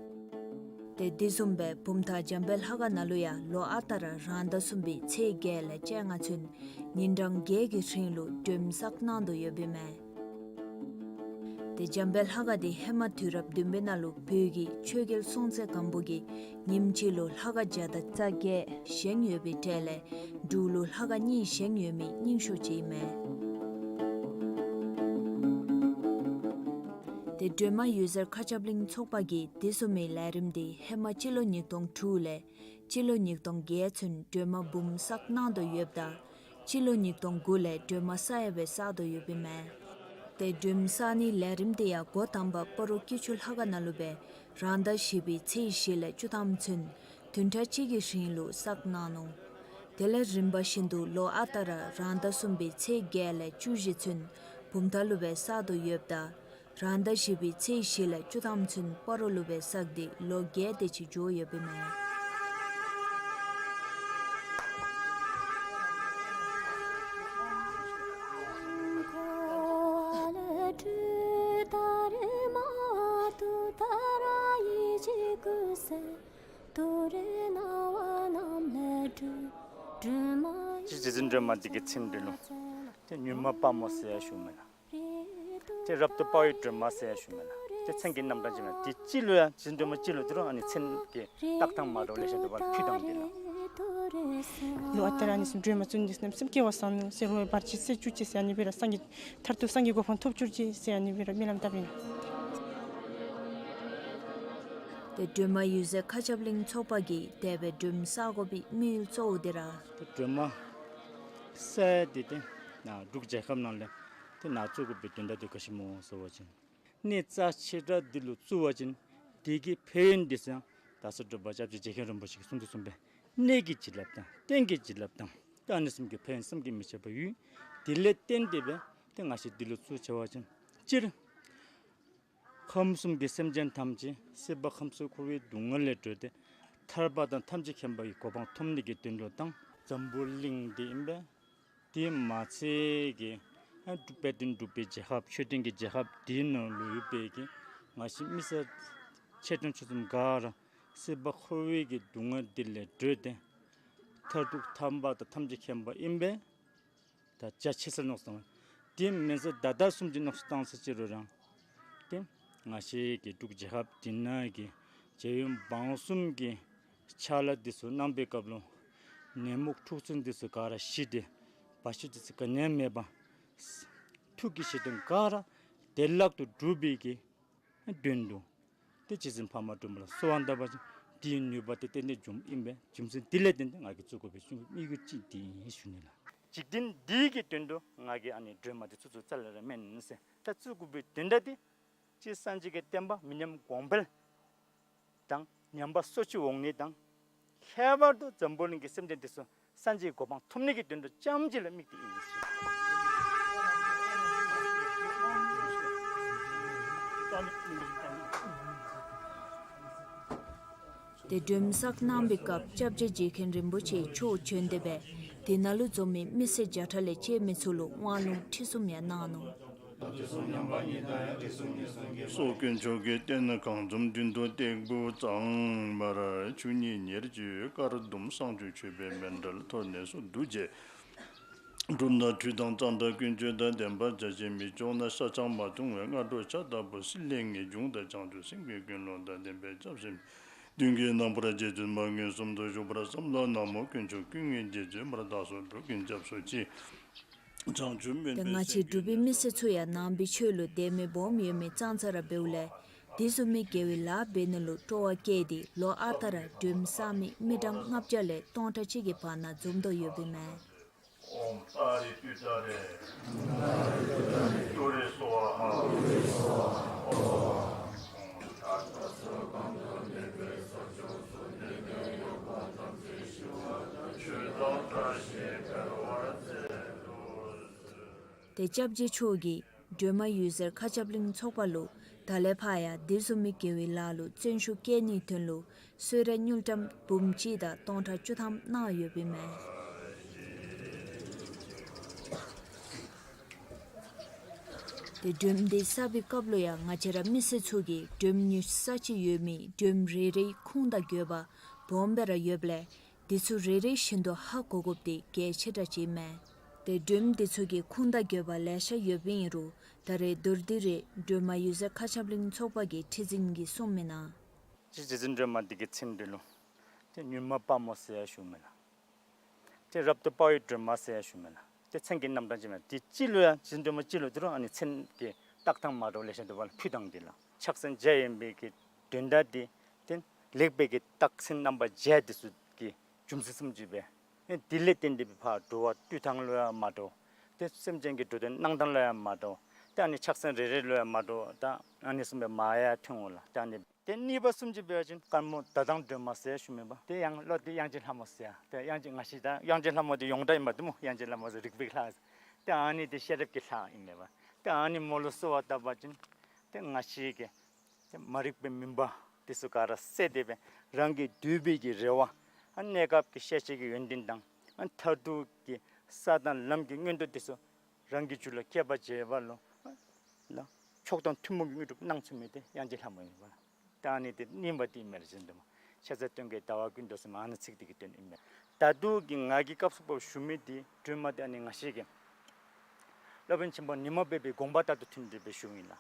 ཏེ་དེ་བཟུམ་སྦེ་བུམ་ཐང་འཇམ་དཔལ་ལྷ་ཁང་ནང་ལུ་ཡང་ལོ་ཨ་རྟག་ར་རང་ཟླ་གསུམ་པའི་ཚེས་བརྒྱད་ལས་བཅོ་ལྔ་ཚུན་ཉིན་གྲངས་བརྒྱད་ཀྱི་རིང་ལུ་སྒྲོལམ་བསགས་གནང་དོ་ཡོདཔ་ཨིན་མས། ཏེ་འཇམ་དཔལ་ལྷ་ཁང་འདི་ཧེ་མ་དུས་རབས་བདུན་པའི་ནང་ལུ་བོད་ཀྱི་ཆོས་རྒྱལ་སྲོང་བཙན་སྒམ་པོ་གིས་ཉིནམ་གཅིག་ལུ་ལྷ་ཁང་བརྒྱ་དང་རྩ་བརྒྱད་བཞེངས་ཡོད་པའི་གྲས་ལས་འབྲུག་ལུ་ལྷ་ཁང་གཉིས་བཞེངས་ཡོད་མི་རྙིང་ཤོས་ཅིག་ཨིན་མས། ཏེ་སྒྲོལ་མ་འོད་ཟེར་མཁའ་ཁྱབ་གླིང་ཚོགས་པ་གིས་དེ་བཟུམ་མའི་ལས་རིམ་འདི་ཧེ་མ་སྤྱི་ལོ་ཉིས་སྟོང་དྲུག་ལས་སྤྱི་ལོ་ཉིས་སྟོང་བརྒྱད་ཚུན་སྒྲོལ་མ་འབུམ་བསགས་གནང་དོ་ཡོདཔ་ད་སྤྱི་ལོ་ཉིས་སྟོང་དགུ་ལས་སྒྲོལ་མ་ས་ཡ་སྦེ་བསགས་དོ་ཡོདཔ་ཨིན་མས། ཏེ་སྒྲོལམ་བསགས་ནིའི་ལས་རིམ་འདི་ཡང་འགོ་དང་པ་སྤ་རོ་སྐྱིད་ཆུ་ལྷ་ཁང་ནང་ལུ་སྦེ་རང་ཟླ་བཞི་པའི་ཚེས་བཞི་ལས་བཅུ་ཐམ་ཚུན་བདུན་ཕྲག་གཅིག་གི་རིང་ལུ་བསགས་གནང་ནུག། དེ་ལས་རིམ་པ་བཞིན་དུ་ལོ་ཨ་རྟག་ར་རང་ཟླ་གསུམ་པའི་ཚེས་བརྒྱད་ལས་བཅུ་བཞི་ཚུན་བུམ་ཐང་ལུ་སྦེ་བསགས་དོ་ཡོདཔ་ད་རང་ཟླ་བཞི་པའི་ཚེས་བཞི་ལས་བཅུ་ཐམ་ཚུན་སྤ་རོ་ལུ་སྦེ་བསགས་ཏེ་ལོ་བརྒྱད་དེ་ཅིག་འགྱོ་ཡོདཔ་ཨིན་མས། རྗེ་བཙུན་སྒྲོལ་མ་འདི་གི་མཚན་འདི་ལུ་ཏེ་མྱུར་མ་དཔའ་མོ་ཟེར་ཡང་ཞུཝ་མས་ལགས། ཏེ་རབ་ཏུ་དཔའ་བའི་སྒྲོལ་མ་ཟེར་ཡང་ཞུཝ་མས་ལགས། ཏེ་མཚན་གྱི་རྣམ་གྲངས་ཅིག་མས། ཏེ་སྤྱི་ལུ་ཡང་རྗེ་བཙུན་སྒྲོལ་མ་སྤྱི་ལུ་འདི་རུང་ཨ་ནི་མཚན་གྱི་བཏགས་ཐངས་མ་འདྲཝ་ལེ་ཤ་འདུག་པ་ལགས། ཕུད་ཐངས་འདི་ལགས། ལོ་ཨ་རྟག་ར་ཨ་ནི་བཟུམ་སྒྲོལ་མ་བཙུན་འདི་ཚུ་རྣམས་སེམས་བསྐྱེད་པ་བཟང་ནུག་ཟེར། རོགས་བར་ཆད་སེལ་བཅུག་ཅིག་ཟེར། ཨ་ནི་སྦེ་ར་སངས་རྒྱས་མཐར་ཐུག་སངས་རྒྱས་གོ་འཕང་ཐོབ་བཅུག་ཅིག་ཟེར། ཨ་ནི་སྦེ་ར་སྨོན་ལམ་བཏབ་ཨིན། ཏེ་སྒྲོལ་མ་འོད་ཟེར་མཁའ་ཁྱབ་གླིང་ཚོགས་པ་གིས་དེ་སྦེ་སྒྲོལ་མ་བསག་དགོ་པའི་དམིགས་ཡུལ་གཙོ་བོ་འདི་ར། ཏེ་སྒྲོལ་མ་བསག་ཡས་འདི་ཏེ་ནཱ་འབྲུག་རྒྱལ་ཁབ་ནང་ལས་ཏེ་ནཱ་བཙུགས་དགོ་པའི་དོན་དག་འདི་ག་ཅི་སྨོ་ཟེར་བ་ཅིན་གནས་རྩ་ཆེ་དྲགས་འདི་ལུ་བཙུགས་པ་ཅིན་དེ་གི་ཕན་ཡོན་འདི་ཚུ་ཡང་ད་ལྟོ་སྒྲུབ་པ་སྐྱབས་རྗེ་རྗེ་མཁན་རིན་པོ་ཆེ་གིས་གསུང་དུ་གསུངས་པའི་གནས་ཀྱི་བྱིན་རླབས་དང་རྟེན་གྱི་བྱིན་རླབས་དང་ད་ཨ་ནི་གསུམ་གྱི་ཕན་ཡོན་བསམ་གྱིས་མི་ཁྱབ་པ་ཡོད། དེ་ལས་བརྟེན་ཏེ་སྦེ་ཏེ་ང་བཅས་འདི་ལུ་བཙུགས་ཆེ་བ་ཅིན་སྤྱིར་ཁམས་གསུམ་གྱི་སེམས་ཅན་ཐམས་ཅད་སྲིད་པ་ཁམས་གསུམ་འཁོར་བའི་སྡུག་བསྔལ་ལས་གྲོལ་ཏེ་ཐར་པ་དང་ཐམས་ཅད་མཁྱེན་པ་གི་གོ་འཕང་ཐོབ་ནི་གི་དོན་ལུ་དང་འཛམ་བུ་གླིང་འདི་ཨིན་པས། དེ་མ་ཚད་ཀྱི་ཨ་དཔལ་ལྡན་འབྲུག་པའི་རྒྱལ་ཁབ་ཆོས་ལྡན་གྱི་རྒྱལ་ཁབ་དེའི་ནང་ལུ་ཡོད་པའི་གི་ང་བཅས་མི་སེར་ཆེ་ཆུང་ཆུང་གསུམ་ག་ར་སྲིད་པ་འཁོར་བའི་གི་སྡུག་བསྔལ་འདི་ལས་གྲོལ་ཏེ་མཐར་ཐུག་ཐར་པ་དང་ཐམས་ཅད་མཁྱེན་པ་ཨིན་པས། ད་རྒྱ་ཆེ་སར་མནོ་བསམ་བཏང་། དེ་མེན་ས་ད་ལྟ་བཟུམ་ཅིག་མནོ་བསམ་བཏང་ས་ཅིག་རུང་ར་ཏེ་ང་བཅས་ཀྱི་འབྲུག་རྒྱལ་ཁབ་འདི་ནང་གི་རྒྱལ་ཡོངས་འབངས་གསུམ་གྱི་ཕྱག་ལཱ་འདི་ཚུ་གནང་བའི་སྐབས་ལུ་ནད་མུག་འཁྲུག་འཛིང་འདི་ཚུ་ག་ར་ཞི་སྟེ་བར་ཆད་འདི་ཚུ་ག་ནི་ཡང་མེད་པར་ཐུགས་ཀྱི་བཞེད་དོན་ག་ར་བདེ་བླག་ཏུ་འགྲུབ་པའི་གི་དོན་དུ་ཏེ་རྗེ་བཙུན་འཕགས་མ་སྒྲོལ་མ་ལུ་གསོལ་བ་བཏབ་པ་ཅིན་དེའི་ནུས་པ་དེ་ཏན་ཏན་འབྱུངམ་ཨིན་པས། རྒྱུ་མཚན་དེ་ལས་བརྟེན་ཏེ་ང་གིས་བཙུགས་དགོ་པའི་གསུང་གི་དམིགས་ཡུལ་ཅིག་འདི་ཨིན་ཞུ་ནི་ལགས། འཇིག་རྟེན་འདི་གི་དོན་དུ་ང་གིས་ཨ་ནི་སྒྲོལ་མ་འདི་བཙུགས་བཙུགས་རྩ་ལས་ར་མེན་ཟེར། ད་བཙུགས་དགོ་པའི་དོན་དག་འདི་སྤྱིར་སངས་རྒྱས་ཀྱི་བསྟན་པ་མི་ཉམས་གོང་འཕེལ་དང་ཉམས་པ་སོར་ཆུད་འོང་ནི་དང་ཁྱད་པར་དུ་འཛམ་བུ་གླིང་གི་སེམས་ཅན་འདི་ཚུ་སངས་རྒྱས་གོ་འཕང་ཐོབ་ནི་གི་དོན་དུ་ཙམ་ཅིག་ལུ་དམིགས་ཏེ་ཨིན་ཟེར། ཏེ་སྒྲོལ་མ་བསགས་གནང་བའི་སྐབས་སྐྱབས་རྗེ་རྗེ་མཁན་རིན་པོ་ཆེ་མཆོག་བྱོན་ཏེ་སྦེ་དེ་ནང་ལུ་འཛོམས་མི་མི་སེར་བརྒྱ་ཕྲག་ལས་བཅད་མི་ཚུ་ལུ་དབང་ལུང་ཁྲིད་གསུམ་ཡང་གནང་ནུག། སོགས་དཀོན་མཆོག་གི་རྟེན་གང་འཛོམས་མདུན་དུ་སྟེགས་བུ་གཙང་མར་ཆུ་གཉིས་ཉེར་གཅིག་དཀར་ཟླུམ་བསང་ཆུ་མཆོད་པའི་མཎྜལ་ཐོག་ནས་སུ་འདུ་བྱས། གྲུབ་ན་ཁྲུས་དང་གཙང་སྦྲ་ཀུན་སྤྱོད་དང་ལྡན་པར་བྱ་ཞིང་མི་ལྕོགས་ན་ཤ་ཆང་མ་འཐུང་བའི་སྔ་དྲོ་ཇ་ལྟ་བུ་སྲིད་ལས་ངེས་འབྱུང་དང་བྱང་ཆུབ་སེམས་ཀྱི་ཀུན་སློང་དང་ལྡན་པའི་སྐྱབས་སེམས་མདུན་གྱི་རྣམ་པར་རྗེ་བཙུན་མ་མངོན་སུམ་དུ་བཞུགས་པར་བསམ་ལ་ན་མོ་དཀོན་མཆོག་ཀུན་དངོས་རྗེ་བཙུན་མར་བདག་སོགས་འགྲོ་ཀུན་སྐྱབས་སུ་མཆི། བྱང་ཆུབ་སྨོན་ཏེ་པའི་ང་བཅས་སེམས་འབྲུག་པའི་མི་སེར་ཚུ་ཡང་ནང་པའི་ཆོས་ལུ་དད་མོས་སྦོམ་ཡོད་མི་ཙང་ཙ་ར་འབདཝ་ལས་དེ་བཟུམ་མའི་དགེ་བའི་ལཱ་འབད་ནི་ལུ་སྤྲོ་བ་བསྐྱེད་དེ་ལོ་ཨ་རྟག་ར་སྒྲོལ་མ་བསགས་མི་མི་གྲངས་ལྔ་བརྒྱ་ལས་སྟོང་ཕྲག་གཅིག་གི་བར་ན་འཛོམས་དོ་ཡོདཔ་ཨིན་མས། ཨོཾ་ཏཱ་རེ་ཏུཏྟཱ་རེ། ཏུ་རེ་སྭཱ་ཧཱ། ཏེ་སྐྱབས་རྗེ་མཆོག་གིས་སྒྲོལ་མ་འོད་ཟེར་མཁའ་ཁྱབ་གླིང་ཚོགས་པ་ལུ་ད་ལས་ཕར་ཡང་དེ་བཟུམ་མའི་དགེ་བའི་ལཱ་ལུ་བརྩོན་ཤུགས་བསྐྱེད་ནིའི་དོན་ལུ་གསོལ་རས་དངུལ་ཀྲམ་འབུམ་གཅིག་དང་སྟོང་ཕྲག་བཅུ་ཐམ་གནང་ཡོདཔ་ཨིན་མས། ཏེ་སྒྲོལ་མ་འདི་བསགས་པའི་སྐབས་ལུ་ཡང་ང་བཅས་ར་མི་སེར་ཚུ་གིས་སྒྲོལ་མ་ཉུང་ས་ཅིག་ཡོད་མི་སྒྲོལ་མ་རེ་རེའི་ཁུངས་དང་དགོས་པ་སྦོམ་སྦེ་ར་ཡོདཔ་ལས་དེ་ཚུ་རེ་རེ་བཞིན་དུ་ཧ་གོ་དགོཔ་འདི་གལ་ཆེ་དྲགས་ཅིག་ཨིན་མས། ཏེ་སྒྲོལ་མ་འདི་ཚུ་གི་ཁུངས་དང་དགོས་པ་ལེ་ཤ་ཡོདཔ་ཨིན་རུང་ད་རེས་མདོར་བསྡུས་རེ་སྒྲོལ་མ་འོད་ཟེར་མཁའ་ཁྱབ་གླིང་ཚོགས་པ་གི་ཁྲི་འཛིན་གྱིས་གསུངས་མི་ནང་། རྗེ་བཙུན་སྒྲོལ་མ་འདི་གི་མཚན་འདི་ལུ་ཏེ་མྱུར་མ་དཔའ་མོ་ཟེར་ཡང་ཞུཝ་མས་ལགས། ཏེ་རབ་ཏུ་དཔའ་བའི་སྒྲོལ་མ་ཟེར་ཡང་ཞུཝ་མས་ལགས། ཏེ་མཚན་གྱི་རྣམ་གྲངས་ཅིག་མས། ཏེ་སྤྱི་ལུ་ཡང་རྗེ་བཙུན་སྒྲོལ་མ་སྤྱི་ལུ་འདི་རུང་ཨ་ནི་མཚན་གྱི་བཏགས་ཐངས་མ་འདྲཝ་ལེ་ཤ་འདུག་པ་ལགས། ཕུད་ཐངས་འདི་ལགས། ཕྱག་མཚན་བརྒྱ་ཡིན་པའི་གི་དོན་དག་འདི་ཏེ་ལེགས་པའི་གི་རྟགས་མཚན་རྣམ་པ་བརྒྱད་འདི་ཚུ་གི་རྒྱུ་མཚན་བཟུམ་ཅིག་སྦེ་ཨེ་དེ་ལས་བརྟེན་ཏེ་སྦེ་ཕར་འགྲོ་བ་འདུལ་ཐངས་ལུ་ཡང་མ་འདྲཝ། ཏེ་སེམས་ཅན་གྱི་འགྲོ་དོན་གནང་ཐངས་ལུ་ཡང་མ་འདྲཝ། ཏེ་ཨ་ནི་ཕྱག་མཚན་རེ་རེ་ལུ་ཡང་མ་འདྲཝ་ད་ཨ་ནི་བཟུམ་སྦེ་མ་ཡང་ཐོན་འོང་ལགས། ཏེ་ཨ་ནི་ཏེ་གཉིས་པ་བཟུམ་ཅིག་འབད་བ་ཅིན་དཀར་མོ་ཟླ་གདོང་སྒྲོལ་མ་ཟེར་ཞུ་མི་པ། ཏེ་ཡང་ལོག་སྟེ་དབྱངས་ཅན་ལྷ་མོ་ཟེར། ཏེ་དབྱངས་ཅན་ང་བཅས་ད་དབྱངས་ཅན་ལྷ་མོ་འདི་ཡོངས་གྲགས་ཨིན་པ་འདི་སྨོ། དབྱངས་ཅན་ལྷ་མོ་ཟེར་རིག་པའི་ལྷ། ཏེ་ཨ་ནི་འདི་ཤེས་རབ་ཀྱི་ལྷ་ཨིན་མས་པ། ཏེ་ཨ་ནི་མོ་ལུ་གསོལ་བ་བཏབ་པ་ཅིན་ཏེ་ང་བཅས་ཀྱི་ཏེ་མ་རིག་པའི་མུན་པ་འདི་ཚུ་ག་ར་བསལ་ཏེ་སྦེ་རང་གི་འདོད་པའི་གི་རེ་བ་ཨ་གནས་སྐབས་ཀྱི་ཤེས་བྱའི་གི་ཡོན་ཏན་དང་ཨ་མཐར་ཐུག་གི་ས་དང་ལམ་གྱི་མངོན་མཐོ་འདི་ཚུ་རང་གི་རྒྱུད་ལུ་སྐྱེ་བར་བྱེད་པ་ལུ་ལགས་མཆོག་དང་ཐུན་མོང་གི་དངོས་གྲུབ་གནང་ཚུགས་མི་འདི་དབྱངས་ཅན་ལྷ་མོ་ཨིན་པ་ལགས། ད་ཨ་ནི་འདི་གཉིས་པ་འདི་ཨིན་མས་ལགས། རྗེ་བཙུན་སྒྲོལ་མ་ཤ་ཟ་སྟོན་ཀའི་ཟླ་བ་ཀུན་འདུས་ཟེར་མི་ཨ་ནི་ཚིག་འདི་གི་དོན་ཨིན་མས། ད་ལྟོ་གི་ང་གིས་སྐབས་སུ་བབ་ཞུ་མི་འདི་སྒྲོལ་མ་འདི་ཨ་ནི་ང་བཅས་ཀྱི་སློབ་དཔོན་ཆེན་པོ་ཉི་མ་པའི་གི་དགོངས་པ་ལྟར་དུ་མཐུན་ཏེ་སྦེ་ཞུཝ་ཨིན་ལགས།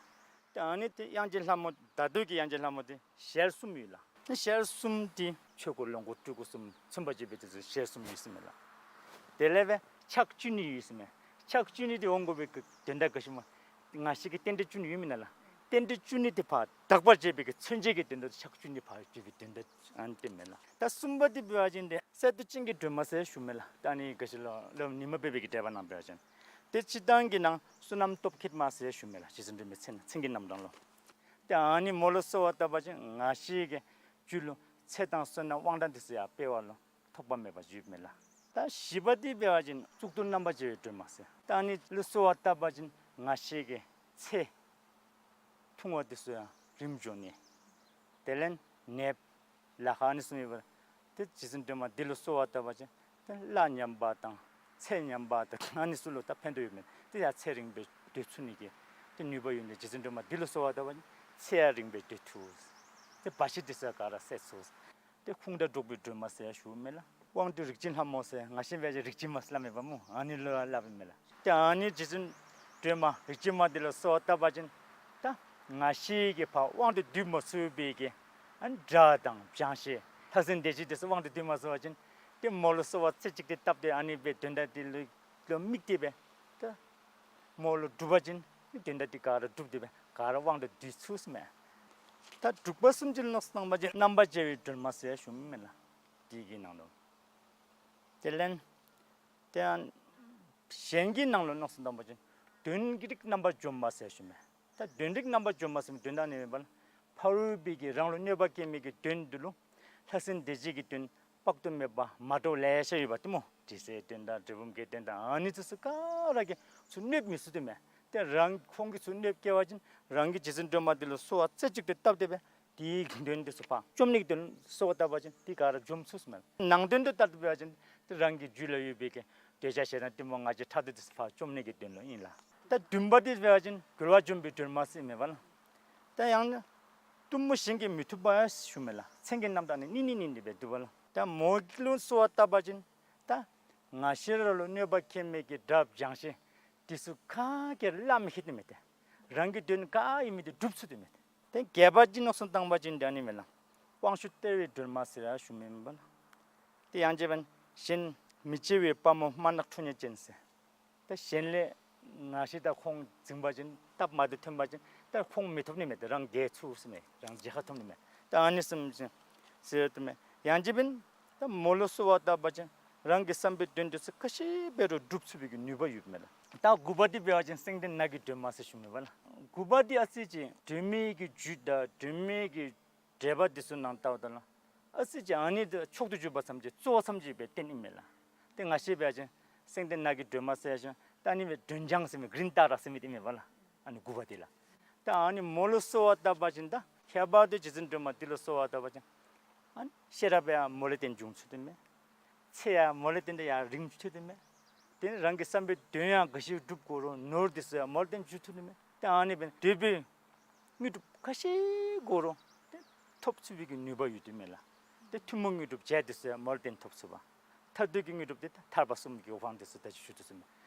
ཏེ་ཨ་ནི་ཏེ་དབྱངས་ཅན་ལྷ་མོ་ད་ལྟོ་གི་དབྱངས་ཅན་ལྷ་མོ་འདི་ཞལ་གསུམ་ཡོད་ལགས། ཞལ་གསུམ་འདི་ཆོས་འཁོར་ལོངས་སྐུ་སྤྲུལ་སྐུ་གསུམ་མཚོན་པར་བྱེད་པའི་དེ་ཚུ་ཞལ་གསུམ་ཡོད་ཟེར་མས་ལགས། དེ་ལས་སྦེ་ཕྱག་བཅུ་གཉིས་ཡོད་ཟེར་མས། ཕྱག་བཅུ་གཉིས་འདི་འོང་དགོ་པའི་གི་དོན་དག་ག་ཅི་སྨོ། ང་བཅས་ཀྱི་རྟེན་འབྲེལ་བཅུ་གཉིས་ཡོད་མེན་ན་ལགས། རྟེན་འབྲེལ་བཅུ་གཉིས་འདི་ཕར་དག་པར་བྱེད་པའི་གི་མཚོན་བྱེད་ཀྱི་དོན་དག་ཕྱག་བཅུ་གཉིས་ཕར་བཅུག་པའི་དོན་དག་ཨ་ནི་སྟོནམ་མས་ལགས། ད་གསུམ་པ་འདི་འབད་བ་ཅིན་ཏེ་གསལ་དུ་སྤྱན་གྱི་སྒྲོལ་མ་ཟེར་ཞུཝ་མས་ལགས། ད་ཨ་ནི་ག་ཅི་ལོ་སློབ་དཔོན་ཉི་མ་པའི་གི་འགྲེལ་པ་ནང་འབད་བ་ཅིན་ཏེ་སྤྱིར་བཏང་གི་ནང་བསོད་ནམས་སྟོབས་བསྐྱེད་མ་ཟེར་ཞུཝ་མས་ལགས། རྗེ་བཙུན་སྒྲོལ་མའི་མཚན་མཚན་གྱི་རྣམ་གྲངས་ལུ། ཏེ་ཨ་ནི་མོ་ལུ་གསོལ་བ་བཏབ་པ་ཅིན་ང་བཅས་ཀྱི་རྒྱུད་ལུ་ཚེ་དང་བསོད་ནམས་དབང་ཐང་འདི་ཚུ་ཡང་སྤེལ་བ་ལུ་ཐོགས་པ་མེད་པ་ཡོདཔ་མས་ལགས། ད་བཞི་པ་འདི་འབད་བ་ཅིན་གཙུག་ཏོར་རྣམ་པར་རྒྱལ་བའི་སྒྲོལ་མ་ཟེར། ད་ཨ་ནི་ལུ་གསོལ་བ་བཏབ་པ་ཅིན་ང་བཅས་ཀྱི་ཚེ་ཐུང་བ་འདི་ཚུ་ཡང་རིངམོ་འགྱོ་ནི། དེ་ལས་ནདཔ་ལཱ་ཁག་ཨ་ནི་ཚུ་མེད་པར་ཏེ་རྗེ་བཙུན་སྒྲོལ་མ་འདི་ལུ་གསོལ་བ་བཏབ་པ་ཅིན་ཏེ་གླ་ཉམས་པ་དང་ཚེ་ཉམས་པ་དང་ཨ་ནི་ཚུ་ལུ་ད་ཕན་ཐོགས་ཡོདཔ་མས། ཏེ་ཡང་ཚེ་རིང་པོ་སྡོད་ཚུགས་ནི་གི་ཏེ་ནུས་པ་ཡོད་ནི་རྗེ་བཙུན་སྒྲོལ་མ་འདི་ལུ་གསོལ་བ་བཏབ་པ་ཅིན་ཚེ་ཡང་རིང་པོ་སྡོད་ཚུགས། ཏེ་བར་ཆད་འདི་ཚུ་ག་ར་སེལ་ཚུགས། ཏེ་ཁུངས་དག་སྒྲོགས་པའི་སྒྲོལ་མ་ཟེར་ཞུཝ་མས་ལགས། དབང་སྡུད་རིག་འཛིན་ལྷ་མོ་ཟེར་ང་བཅས་འབད་བ་ཅིན་རིག་འཛིན་མ་ཟེར་སླབ་མས་པ་སྨོ། ཨ་ནི་ལུ་སླབ་ཨིན་མས་ལགས། ཏེ་ཨ་ནི་རྗེ་བཙུན་སྒྲོལ་མ་རིག་འཛིན་མ་འདི་ལུ་གསོལ་བ་བཏབ་པ་ཅིན་ད་ང་བཅས་ཀྱིས་ཕར་དབང་དུ་སྡུད་མ་ཚུགས་པའི་གི་ཨ་ནི་དགྲ་དང་བྱང་ཤེས་ལྷ་སྲིན་སྡེ་བརྒྱད་འདི་ཚུ་དབང་དུ་སྡུད་མ་ཚུགས་པ་ཅིན་ཏེ་མོ་ལུ་གསོལ་བ་རྩེ་གཅིག་ཏུ་བཏབ་སྟེ་ཨ་ནི་སྦེ་དོན་དག་འདི་ལུ་ལུ་དམིགས་ཏེ་སྦེ་ད་མོ་ལུ་སྒྲུབ་པ་ཅིན་དོན་དག་འདི་ག་ར་འགྲུབ་སྟེ་སྦེ་ག་ར་དབང་དུ་སྡུད་ཚུགས་ཟེར་མས། ད་དྲུག་པ་གསུམ་ཅིག་ལུ་མནོ་བསམ་བཏང་པ་ཅིན་རྣམ་པར་རྒྱལ་བའི་སྒྲོལ་མ་ཟེར་ཞུཝ་མས་ལགས། འདི་གི་ནང་དུ་དེ་ལས་ཏེ་ཨ་གཞན་གྱི་ནང་ལུ་མནོ་བསམ་བཏང་པ་ཅིན་གདོན་གྱི་རིགས་རྣམ་པར་འཇོམས་པ་ཟེར་ཞུཝ་མས། ད་གདོན་རིགས་རྣམ་པར་འཇོམས་པ་ཟེར་མི་གདོན་དག་ནི་མེན་པར་ཕ་རོལ་པོའི་གི་རང་ལུ་གནོད་པ་བསྐྱལ་མི་གི་གདོན་འདི་ལུ་ལྷ་སྲིན་སྡེ་བརྒྱད་ཀྱི་གདོན་དཔག་ཏུ་མེད་པ་མ་འདྲཝ་ལེ་ཤ་ཡོདཔ་འདི་སྨོ། དྲི་ཟའི་གདོན་དང་གྲུལ་བུམ་གྱི་གདོན་དང་ཨ་ནི་འདི་ཚུ་ག་ར་གིས་ཚུར་གནོད་མི་ཚུགས་ཏེ་མས། ཏེ་རང་ཁོང་གིས་ཚུར་གནོད་བསྐྱལ་བ་ཅིན་རང་གིས་རྗེ་བཙུན་སྒྲོལ་མ་འདི་ལུ་གསོལ་བ་རྩེ་གཅིག་ཏུ་བཏབ་སྟེ་སྦེ་དེའི་གདོན་འདི་ཚུ་ཕར་བཅོམ་ནི་གི་དོན་ལུ་གསོལ་བ་བཏབ་པ་ཅིན་དེ་ག་ར་འཇོམས་ཚུགས་ཟེར་མས། ནང་དོན་དུ་བལྟ་སྟེ་འབད་བ་ཅིན་ཏེ་རང་གི་རྒྱུད་ལུ་ཡོད་པའི་གི་འདོད་ཆགས་ཞེ་སྡང་གཏི་མུག་ང་རྒྱལ་ཕྲག་དོག་འདི་ཚུ་ཕར་བཅོམ་ནི་གི་དོན་ལུ་ཨིན་ལགས། ད་བདུན་པ་འདི་འབད་བ་ཅིན་རྒོལ་བ་འཇོམས་པའི་སྒྲོལ་མ་ཟེར་མས་པ་ལགས། ད་ཡང་ན་གཏུམ་མོ་གཞན་གྱིས་མི་ཐུབ་པ་ཞུཝ་མས་ལགས། མཚན་གྱི་རྣམ་གྲངས་ནི་གཉིས་གཉིས་གཉིས་འདི་སྦེ་འདུག་པ་ལགས། ད་མོ་ལུ་གསོལ་བ་བཏབ་པ་ཅིན་ད་ང་བཅས་ར་ལུ་གནོད་པ་བསྐྱལ་མི་གི་དགྲ་བྱང་ཤེས་འདི་ཚུ་ག་གིས་ལུ་མི་ཤེས་ཏེ་མས། ཏེ་རང་གི་དོན་ག་ཨིན་མི་འདི་སྒྲུབ་ཚུགས་ཏེ་མས། ཏེ་བརྒྱད་པ་ཅིག་མནོ་བསམ་བཏང་པ་ཅིན་འདི་ཨ་ནི་མས་ལགས། དབང་ཕྱུག་སྟེར་བའི་སྒྲོལ་མ་ཟེར་ཞུཝ་མས་པ་ལགས། ཏེ་ཡང་རྗེ་བན་གཞན་མི་བརྗེ་བའི་དཔའ་མོ་དམར་ནག་ཁྲོ་གཉེར་ཅན་ཟེར། ད་གཞན་ལས་ང་བཅས་ད་ཁོང་འཛིང་པ་ཅིན་སྟབས་མ་བདེཝ་ཐོན་པ་ཅིན་ད་ཁོང་མི་ཐོབ་ནི་མས། ཏེ་རང་རྒྱལ་ཚུགས་ཟེར་མས། རང་རྒྱལ་ཁ་ཐོབ་ནི་མས། ད་ཨ་ནི་བཟུམ་ཅིག་ཟེར་དོ་མས། ཡང་རྗེ་བན་ད་མོ་ལུ་གསོལ་བ་བཏབ་པ་ཅིན་རང་གི་བསམ་པའི་དོན་འདི་ཚུ་ག་ཅི་འབད་རུང་འགྲུབ་ཚུགས་པའི་གི་ནུས་པ་ཡོདཔ་མས་ལགས། ད་དགུ་པ་འདི་འབད་བ་ཅིན་སེང་ལྡེང་ནགས་ཀྱི་སྒྲོལ་མ་ཟེར་ཞུཝ་མས་པ་ལགས། དགུ་པ་འདི་ཨ་ཙི་ཅིག་སྒྲོལ་མའི་གི་རྒྱུད་དང་སྒྲོལ་མའི་གི་འགྲེལ་པ་འདི་ཚུ་ནང་ལྟཝ་ད་ལུ་ཨ་ཙི་ཅིག་ཨ་ནི་འདི་མཆོག་ཏུ་གྱུར་པ་ཙམ་ཅིག་གཙོ་བོ་ཙམ་ཅིག་སྦེ་བསྟན་ཨིན་མས་ལགས། ཏེ་ང་བཅས་འབད་བ་ཅིན་སེང་ལྡེང་ནགས་ཀྱི་སྒྲོལ་མ་ཟེར་ཞིནམ་ད་ཨ་ནི་སྦེ་སྒྲོལ་ལྗང་ཟེར་མི་གི་རིན་ཏ་ར་ཟེར་མི་འདི་མས་པ་ལགས། ཨ་ནི་དགུ་པ་འདི་ལགས། ད་ཨ་ནི་མོ་ལུ་གསོལ་བ་བཏབ་པ་ཅིན་ད་ཁྱད་པར་དུ་རྗེ་བཙུན་སྒྲོལ་མ་འདི་ལུ་གསོལ་བ་བཏབ་པ་ཅིན་ཨ་ནི་ཤེས་རབ་ཡང་མོ་ལས་བརྟེན་འབྱུང་ཚུགས་ཏེ་མས། ཚེ་ཡང་མོ་ལས་བརྟེན་ཏེ་ཡང་རིང་ཚུགས་ཏེ་མས། དེ་ནི་རང་གི་བསམ་པའི་དོན་ཡང་ག་ཅི་སྒྲུབ་དགོ་རུང་ནོར་འདི་ཚུ་ཡང་མོ་ལས་བརྟེན་འབྱུང་ཚུགས་ཏེ་མས། ཏེ་ཨ་ནི་སྦེ་འདོད་པའི་དངོས་གྲུབ་ག་ཅི་དགོ་རུང་ཏེ་ཐོབ་ཚུགས་པའི་གི་ནུས་པ་ཡོད་དེ་མས་ལགས། ཏེ་ཐུན་མོང་དངོས་གྲུབ་བརྒྱད་འདི་ཚུ་ཡང་མོ་ལས་བརྟེན་ཐོབ་ཚུགས་པ། མཐར་ཐུག་གི་དངོས་གྲུབ་འདི་ད་ཐར་པ་གསུམ་གྱི་གོ་འཕང་འདི་ཚུ་ད་ཅི་ཞུ་དོ་བཟུམ་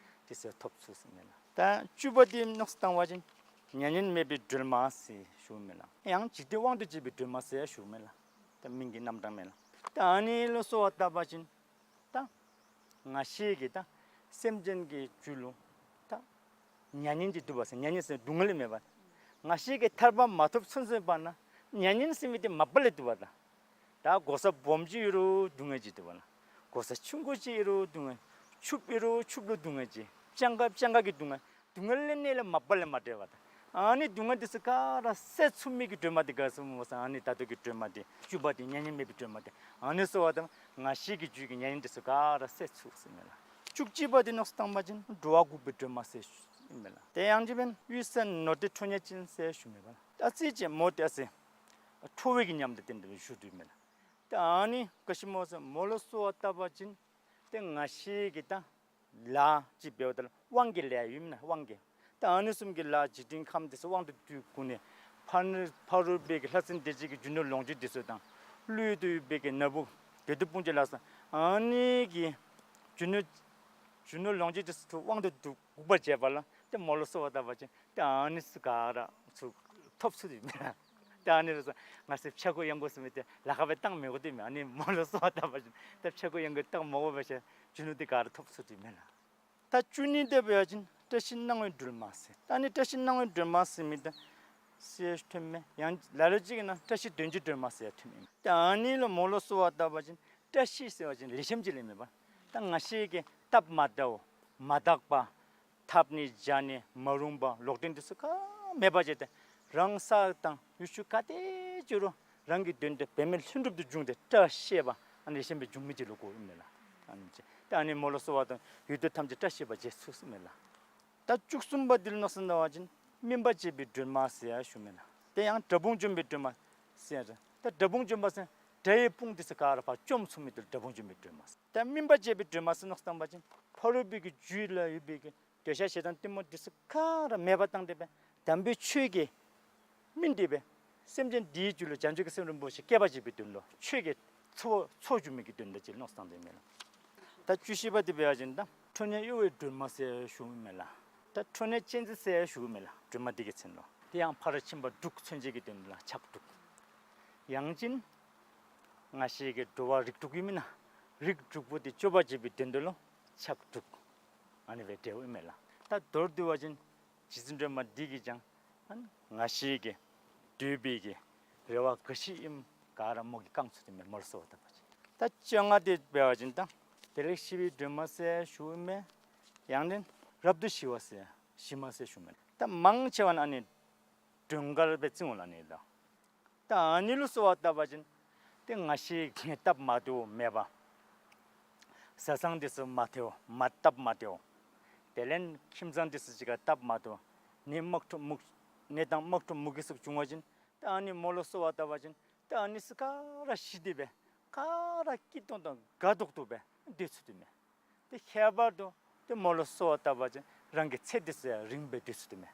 འདི་ཚུ་ཡང་ཐོབ་ཚུགས་ཟེར་མས་ལགས། ད་བཅུ་པ་འདི་མནོ་བསམ་བཏང་བ་ཅིན་མྱ་ངན་མེད་པའི་སྒྲོལ་མ་ཟེར་ཞུཝ་མས་ལགས། ཡང་འཇིག་རྟེན་དབང་དུ་བྱེད་པའི་སྒྲོལ་མ་ཟེར་ཞུཝ་མས་ལགས། ད་མིང་གི་རྣམ་གྲངས་མས་ལགས། ད་ཨ་ནི་ལུ་གསོལ་བ་བཏབ་པ་ཅིན་ད་ང་བཅས་ཀྱི་ད་སེམས་ཅན་གྱི་རྒྱུད་ལུ་ད་མྱ་ངན་གྱི་འདུག་པ་ཟེར། མྱ་ངན་ཟེར་སྡུག་བསྔལ་མེད་པ། ང་བཅས་ཀྱིས་ཐར་པ་མ་ཐོབ་ཚུན་ཚོད་བར་ན་མྱ་ངན་ཟེར་མི་འདི་མ་པ་ལས་འདུག་པ་ད། ད་གོ་ས་སྦོམ་ཅིག་ཡོད་རུང་སྡུག་བསྔལ་ཅིག་འདུག་པ་ལགས། གོ་ས་ཆུང་ཀུ་ཅིག་ཡོད་རུང་སྡུག་བསྔལ། ཕྱུགཔོ་ཡོད་རུང་ཕྱུགཔོ་ལུ་སྡུག་བསྔལ་ཅིག། སྤྱང་ཀ་སྤྱང་ཀ་གི་སྡུག་བསྔལ། སྡུག་བསྔལ་ལས་གནས་ལས་མ་པ་ལས་མ་འབྲལ་བ་དང་། ཨ་ནི་སྡུག་བསྔལ་འདི་ཚུ་ག་ར་སེལ་ཚུགས་མི་གི་སྒྲོལ་མ་འདི་ག་ཟེར་སྨོ་ཟེར་ན་ཨ་ནི་ད་ལྟོ་གི་སྒྲོལ་མ་འདི་བཅུ་པ་འདི་མྱ་ངན་མེད་པའི་སྒྲོལ་མ་འདི་ཨ་ནི་གསོལ་བ་དང་ང་བཅས་ཀྱི་རྒྱུད་ཀྱི་མྱ་ངན་འདི་ཚུ་ག་ར་སེལ་ཚུགས་ཟེར་མས་ལགས། བཅུ་གཅིག་པ་འདི་མནོ་བསམ་བཏང་བ་ཅིན་འགྲོ་བ་འགུགས་པའི་སྒྲོལ་མ་ཟེར་ཞུཝ་མས་ལགས། དེ་ཡང་རྗེ་བན་གཡུལ་ས་ནོར་འདྲེ་ཁྲོ་གཉེར་ཅན་ཟེར་ཞུཝ་མས་པ་ལགས། ཨ་ཙི་ཅིག་མོ་འདི་ཨ་ཙི་ཁྲོ་བའི་གི་ཉམས་དང་ལྡན་ཏེ་བཞུགས་དོ་མས་ལགས། ད་ཨ་ནི་ག་ཅི་སྨོ་ཟེར་མོ་ལུ་གསོལ་བ་བཏབ་པ་ཅིན་ཏེ་ང་བཅས་ཀྱི་ད་ལཱ་ཅིག་འབདཝ་ད་ལུ་དབང་གི་ལཱ་ཡོད་མེན་ན། དབང་གི། ད་ཨ་ནི་བཟུམ་གྱི་ལཱ་འཇིག་རྟེན་ཁམས་འདི་ཚུ་དབང་དུ་བསྡུ་དགོ་ནི། ཕ་ནི་ཕ་རོལ་པའི་གི་ལྷ་སྲིན་སྡེ་བརྒྱད་ཀྱི་རྒྱུ་ནོར་ལོངས་སྤྱོད་འདི་ཚུ་དང་ཀླུ་ཡུལ་དུ་ཡོད་པའི་གི་ན་བུ་བདུད་དཔུང་གི་ལ་སོགས་ ཨ་ནི་གི་རྒྱུ་ནོར་རྒྱུ་ནོར་ལོངས་སྤྱོད་འདི་ཚུ་དབང་དུ་འདུ་འགུགས་པར་བྱེད་པ་ལ་ཏེ་མོ་ལུ་གསོལ་བ་བཏབ་པ་ཅིན་ཏེ་ཨ་ནི་ཚུ་ག་ར་ཚུ་ཐོབ་ཚུགས་ཏེ་མེན་ན། ཏེ་ཨ་ནི་ལུ་ང་བཅས་ཕྱྭ་འགུགས་གཡང་འགུགས་ཟེར་མི་འདི་ལཱ་ཁག་སྦེ་བཏང་མི་དགོ་ཏེ་མེན། ཨ་ནི་མོ་ལུ་གསོལ་བ་བཏབ་པ་ཅིན་ཏེ་ཕྱྭ་འགུགས་གཡང་འགུགས་བཏང་མ་དགོ་པ་ཅིན་རྒྱུ་ནོར་འདི་ག་ར་ཐོབ་ཚུགས་ཏེ་མེན་ན། ད་བཅུ་གཉིས་དེ་འབད་བ་ཅིན་བཀྲ་ཤིས་སྣང་བའི་སྒྲོལ་མ་ཟེར། ད་ཨ་ནི་བཀྲ་ཤིས་སྣང་བའི་སྒྲོལ་མ་ཟེར་མི་འདི་ཟེར་ཐོནམ་མས། ཡང་ལ་ལུ་ཅིག་གིས་ནང་བཀྲ་ཤིས་དོན་གྱི་སྒྲོལ་མ་ཟེར་ཐོནམ་མས། ད་ཨ་ནི་ལུ་མོ་ལུ་གསོལ་བ་བཏབ་པ་ཅིན་བཀྲ་ཤིས་ཟེར་བ་ཅིན་ལེགས་ཤོམ་ཅིག་ལས་མེན་པར་ད་ང་བཅས་ཀྱི་སྟབས་མ་བདེཝ་མ་དག་པ་འཐབ་ནི་བྱ་ནི་མ་རུངས་པ་ལོག་འདྲེན་འདི་ཚུ་ག་མེད་པ་བྱས་ཏེ་རང་ས་དང་ཡུལ་ཕྱོགས་ག་ཏེ་འགྱོ་རུང་རང་གི་དོན་དེ་འབད་མེད་ལྷུན་གྲུབ་ཏུ་འབྱུང་སྟེ་བཀྲ་ཤིས་པ་ཨ་ནི་ལེགས་ཤོམ་སྦེ་འབྱུང་མི་ཅིག་ལུ་གོཝ་ཨིན་མས་ལགས། ཨ་ནི་ཅིག་ཏེ་ཨ་ནི་མོ་ལུ་གསོལ་བ་བཏབ་ཡུལ་དུས་ཐམས་ཅད་བཀྲ་ཤིས་པ་བྱེད་ཚུགས་ཟེར་མས་ལགས། ད་བཅུ་གསུམ་པ་འདི་ལུ་མནོ་བསམ་བཏང་བ་ཅིན་སྨིན་པ་བྱེད་པའི་སྒྲོལ་མ་ཟེར་ཡང་ཞུཝ་མས་ལགས། དེ་ཡང་དགྲ་དཔུང་འཇོམས་པའི་སྒྲོལ་མ་ཟེར་ཡང་ད་དགྲ་དཔུང་འཇོམས་པ་ཟེར་དགྲ་ཡི་དཔུང་འདི་ཚུ་ག་ར་ཕར་བཅོམ་ཚུགས་མི་འདི་ལུ་དགྲ་དཔུང་འཇོམས་པའི་སྒྲོལ་མ་ཟེར། ད་སྨིན་པ་བྱེད་པའི་སྒྲོལ་མ་ཟེར་མནོ་བསམ་བཏང་བ་ཅིན་ཕ་རོལ་པོའི་གི་རྒྱུད་ལུ་ཡོད་པའི་གི་འདོད་ཆགས་ཞེ་སྡང་གཏི་མུག་འདི་ཚུ་ག་ར་མེདཔ་བཏང་སྟེ་སྦེ་དམ་པའི་ཆོས་ཀྱི་སྨིན་ཏེ་སྦེ་སེམས་ཅན་འདིའི་རྒྱུད་ལུ་བྱང་ཆུབ་ཀྱི་སེམས་རིན་པོ་ཆེ་སྐྱེ་བར་བྱེད་པའི་དོན་ལུ་ཆོས་ཀྱི་ཚོགས་ཚོགས་སྒྱུར་མི་གི་དོན་དག་ཅིག་མནོ་བསམ་བཏང་སྟེ་མས་ལགས། ད་བཅུ་བཞི་པ་འདི་འབད་བ་ཅིན་ད་ཁྲོ་གཉེར་གཡོ་བའི་སྒྲོལ་མ་ཟེར་ཞུཝ་མས་ལགས། ད་ཁྲོ་གཉེར་ཅན་ཟེར་ཞུཝ་མས་ལགས། སྒྲོལ་མ་འདི་གི་མཚན་ལུ། དེ་ཡང་ཕར་ཕྱིན་པ་དྲུག་མཚོན་བྱེད་ཀྱི་དོན་ལུ་ཕྱག་དྲུག། ཡང་ཅིན་ང་བཅས་ཀྱི་འགྲོ་བ་རིགས་དྲུག་ཡོད་མེན་ན། རིགས་དྲུག་པོ་འདི་སྐྱོབ་པར་བྱེད་པའི་དོན་དུ་ལུ་ཕྱག་དྲུག། ཨ་ནི་སྦེ་འགྲེལཝ་ཨིན་མས་ལགས། ད་མདོར་བསྡུ་བ་ཅིན་རྗེ་བཙུན་སྒྲོལ་མ་འདི་གིས་ཀྱང་ཨ་ནི་ང་བཅས་ཀྱི་འདོད་པའི་གི་རེ་བ་ག་ཅི་ཨིནམ་ག་ར་མོ་གིས་བསྐང་ཚུགས་ཏེ་མས། མོ་ལུ་གསོལ་བ་བཏབ་པ་ཅིན། ད་བཅོ་ལྔ་འདི་འབད་བ་ཅིན་ད་བདེ་ལེགས་ཞི་བའི་སྒྲོལ་མ་ཟེར་ཞུཝ་མས། ཡང་ན་རབ་ཏུ་ཞི་བ་ཟེར་ཞི་མ་ཟེར་ཞུཝ་མས། ད་མང་ཆེ་བ་ནི་ཨ་ནི་སྒྲོལ་དཀར་སྦེ་བརྩིཝ་ལགས་ཨ་ནི་ད། ད་ཨ་ནི་ལུ་གསོལ་བ་བཏབ་པ་ཅིན་ཏེ་ང་བཅས་ཀྱི་སྟབས་མ་བདེཝ་མེད་པ། བཟའ་ཚང་འདི་ཚུ་མ་བདེཝ་མ་སྟབས་མ་བདེཝ། དེ་ལས་ཁྱིམ་ཚང་འདི་ཚུ་གཅིག་ཁར་སྟབས་མ་བདེཝ། ནད་དམག་འཁྲུག་མུ་ནད་དང་དམག་འཁྲུག་མུ་གེ་སོགས་བྱུང་བ་ཅིན་ད་ཨ་ནི་མོ་ལུ་གསོལ་བ་བཏབ་པ་ཅིན་ད་ཨ་ནི་ཚུ་ག་ར་ཞི་སྟེ་སྦེ་ག་ར་སྐྱིད་ཏོང་ཏོ་དགའ་ཏོག་ཏོ་སྦེ་སྡོད་ཚུགས་ཏེ་མས། ཏེ་ཁྱད་པར་དུ་ཏེ་མོ་ལུ་གསོལ་བ་བཏབ་པ་ཅིན་རང་གི་ཚེ་འདི་ཚུ་ཡང་རིངམོ་སྦེ་སྡོད་ཚུགས་ཏེ་མས།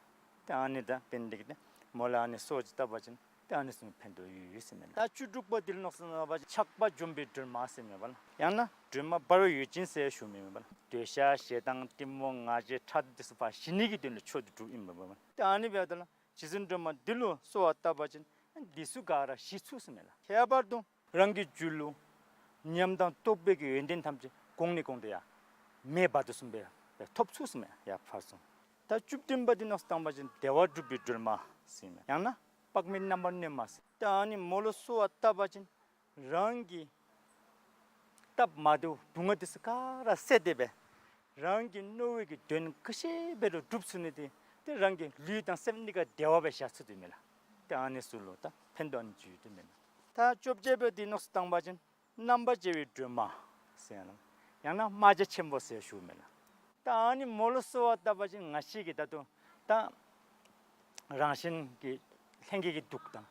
ཏེ་ཨ་ནི་ད་འབད་ནི་འདི་གིས་ཏེ་མོ་ལུ་ཨ་ནི་གསོལ་བ་ཅིག་བཏབ་པ་ཅིན་ཏེ་ཨ་ནི་ཚུ་ཕན་ཐོགས་ཡོད་ཡོད་ཟེར་མས་ལགས། ད་བཅུ་དྲུག་པ་འདི་ལུ་མནོ་བསམ་བཏང་བ་ཅིན་ཆགས་པ་འཇོམས་པའི་སྒྲོལ་མ་ཟེར་མས་པ་ལགས། ཡང་ན་སྒྲོལ་མ་འབར་བའི་འོད་ཅན་ཟེར་ཞུཝ་མས་པ་ལགས། འདོད་ཆགས་ཞེ་སྡང་གཏི་མུག་ང་རྒྱལ་ཕྲག་དོག་འདི་ཚུ་ཕར་ཞི་ནི་གི་དོན་ལུ་མཆོག་ཏུ་གྲུབ་ཨིན་པས་པ་ལགས། ཏེ་ཨ་ནི་འབདཝ་ད་ལུ་རྗེ་བཙུན་སྒྲོལ་མ་འདི་ལུ་གསོལ་བ་བཏབ་པ་ཅིན་འདི་ཚུ་ག་ར་ཞི་ཚུགས་ཟེར་མས་ལགས། ཁྱད་པར་དུ་རང་གི་རྒྱུད་ལུ་ཉམས་དང་རྟོགས་པའི་གི་ཡོན་ཏན་ཐམས་ཅད་གོང་ནས་གོང་དུ་ཡར་མེ་འབར་དོ་བཟུམ་སྦེ་ཐོབ་ཚུགས་ཟེར་མས། ཡར་འཕར་སོང་། ད་བཅུ་བདུན་པ་འདི་མནོ་བསམ་བཏང་བ་ཅིན་བདེ་བ་སྒྲུབ་པའི་སྒྲོལ་མ་ཟེར་མས། ཡང་ན་དཔག་མེད་རྣམ་པར་གནོན་མ་ཟེར། ད་ཨ་ནི་མོ་ལུ་གསོལ་བ་བཏབ་པ་ཅིན་རང་གི་སྟབས་མ་བདེཝ་སྡུག་བསྔལ་འདི་ཚུ་ག་ར་བསལ་ཏེ་སྦེ་རང་གི་མནོ་བའི་གི་དོན་ག་ཅི་འབད་རུང་འགྲུབ་ཚུགས་ནི་འདི་ཏེ་རང་གི་ལུས་དང་སེམས་གཉིས་ཀ་བདེ་བ་སྦེ་བཞག་ཚུགས་ཏེ་མས་ལགས། ཏེ་ཨ་ནི་ཚུ་ལུ་ད་ཕན་ཐོགས་ཨ་ནི་ཚུ་ཡོད་དེ་མས་ལགས། ད་བཅོ་བརྒྱད་པ་འདི་མནོ་བསམ་བཏང་བ་ཅིན་རྣམ་པར་རྒྱལ་བའི་སྒྲོལ་མ་ཟེར་ཡང་ན་ཡང་ན་རྨ་བྱ་ཆེན་པོ་ཟེར་ཞུཝ་མས་ལགས། ད་ཨ་ནི་མོ་ལུ་གསོལ་བ་བཏབ་པ་ཅིན་ང་བཅས་ཀྱི་ད་ལྟོ་ད་རང་བཞིན་གྱི་ལྷན་སྐྱེས་ཀྱི་དུག་དང་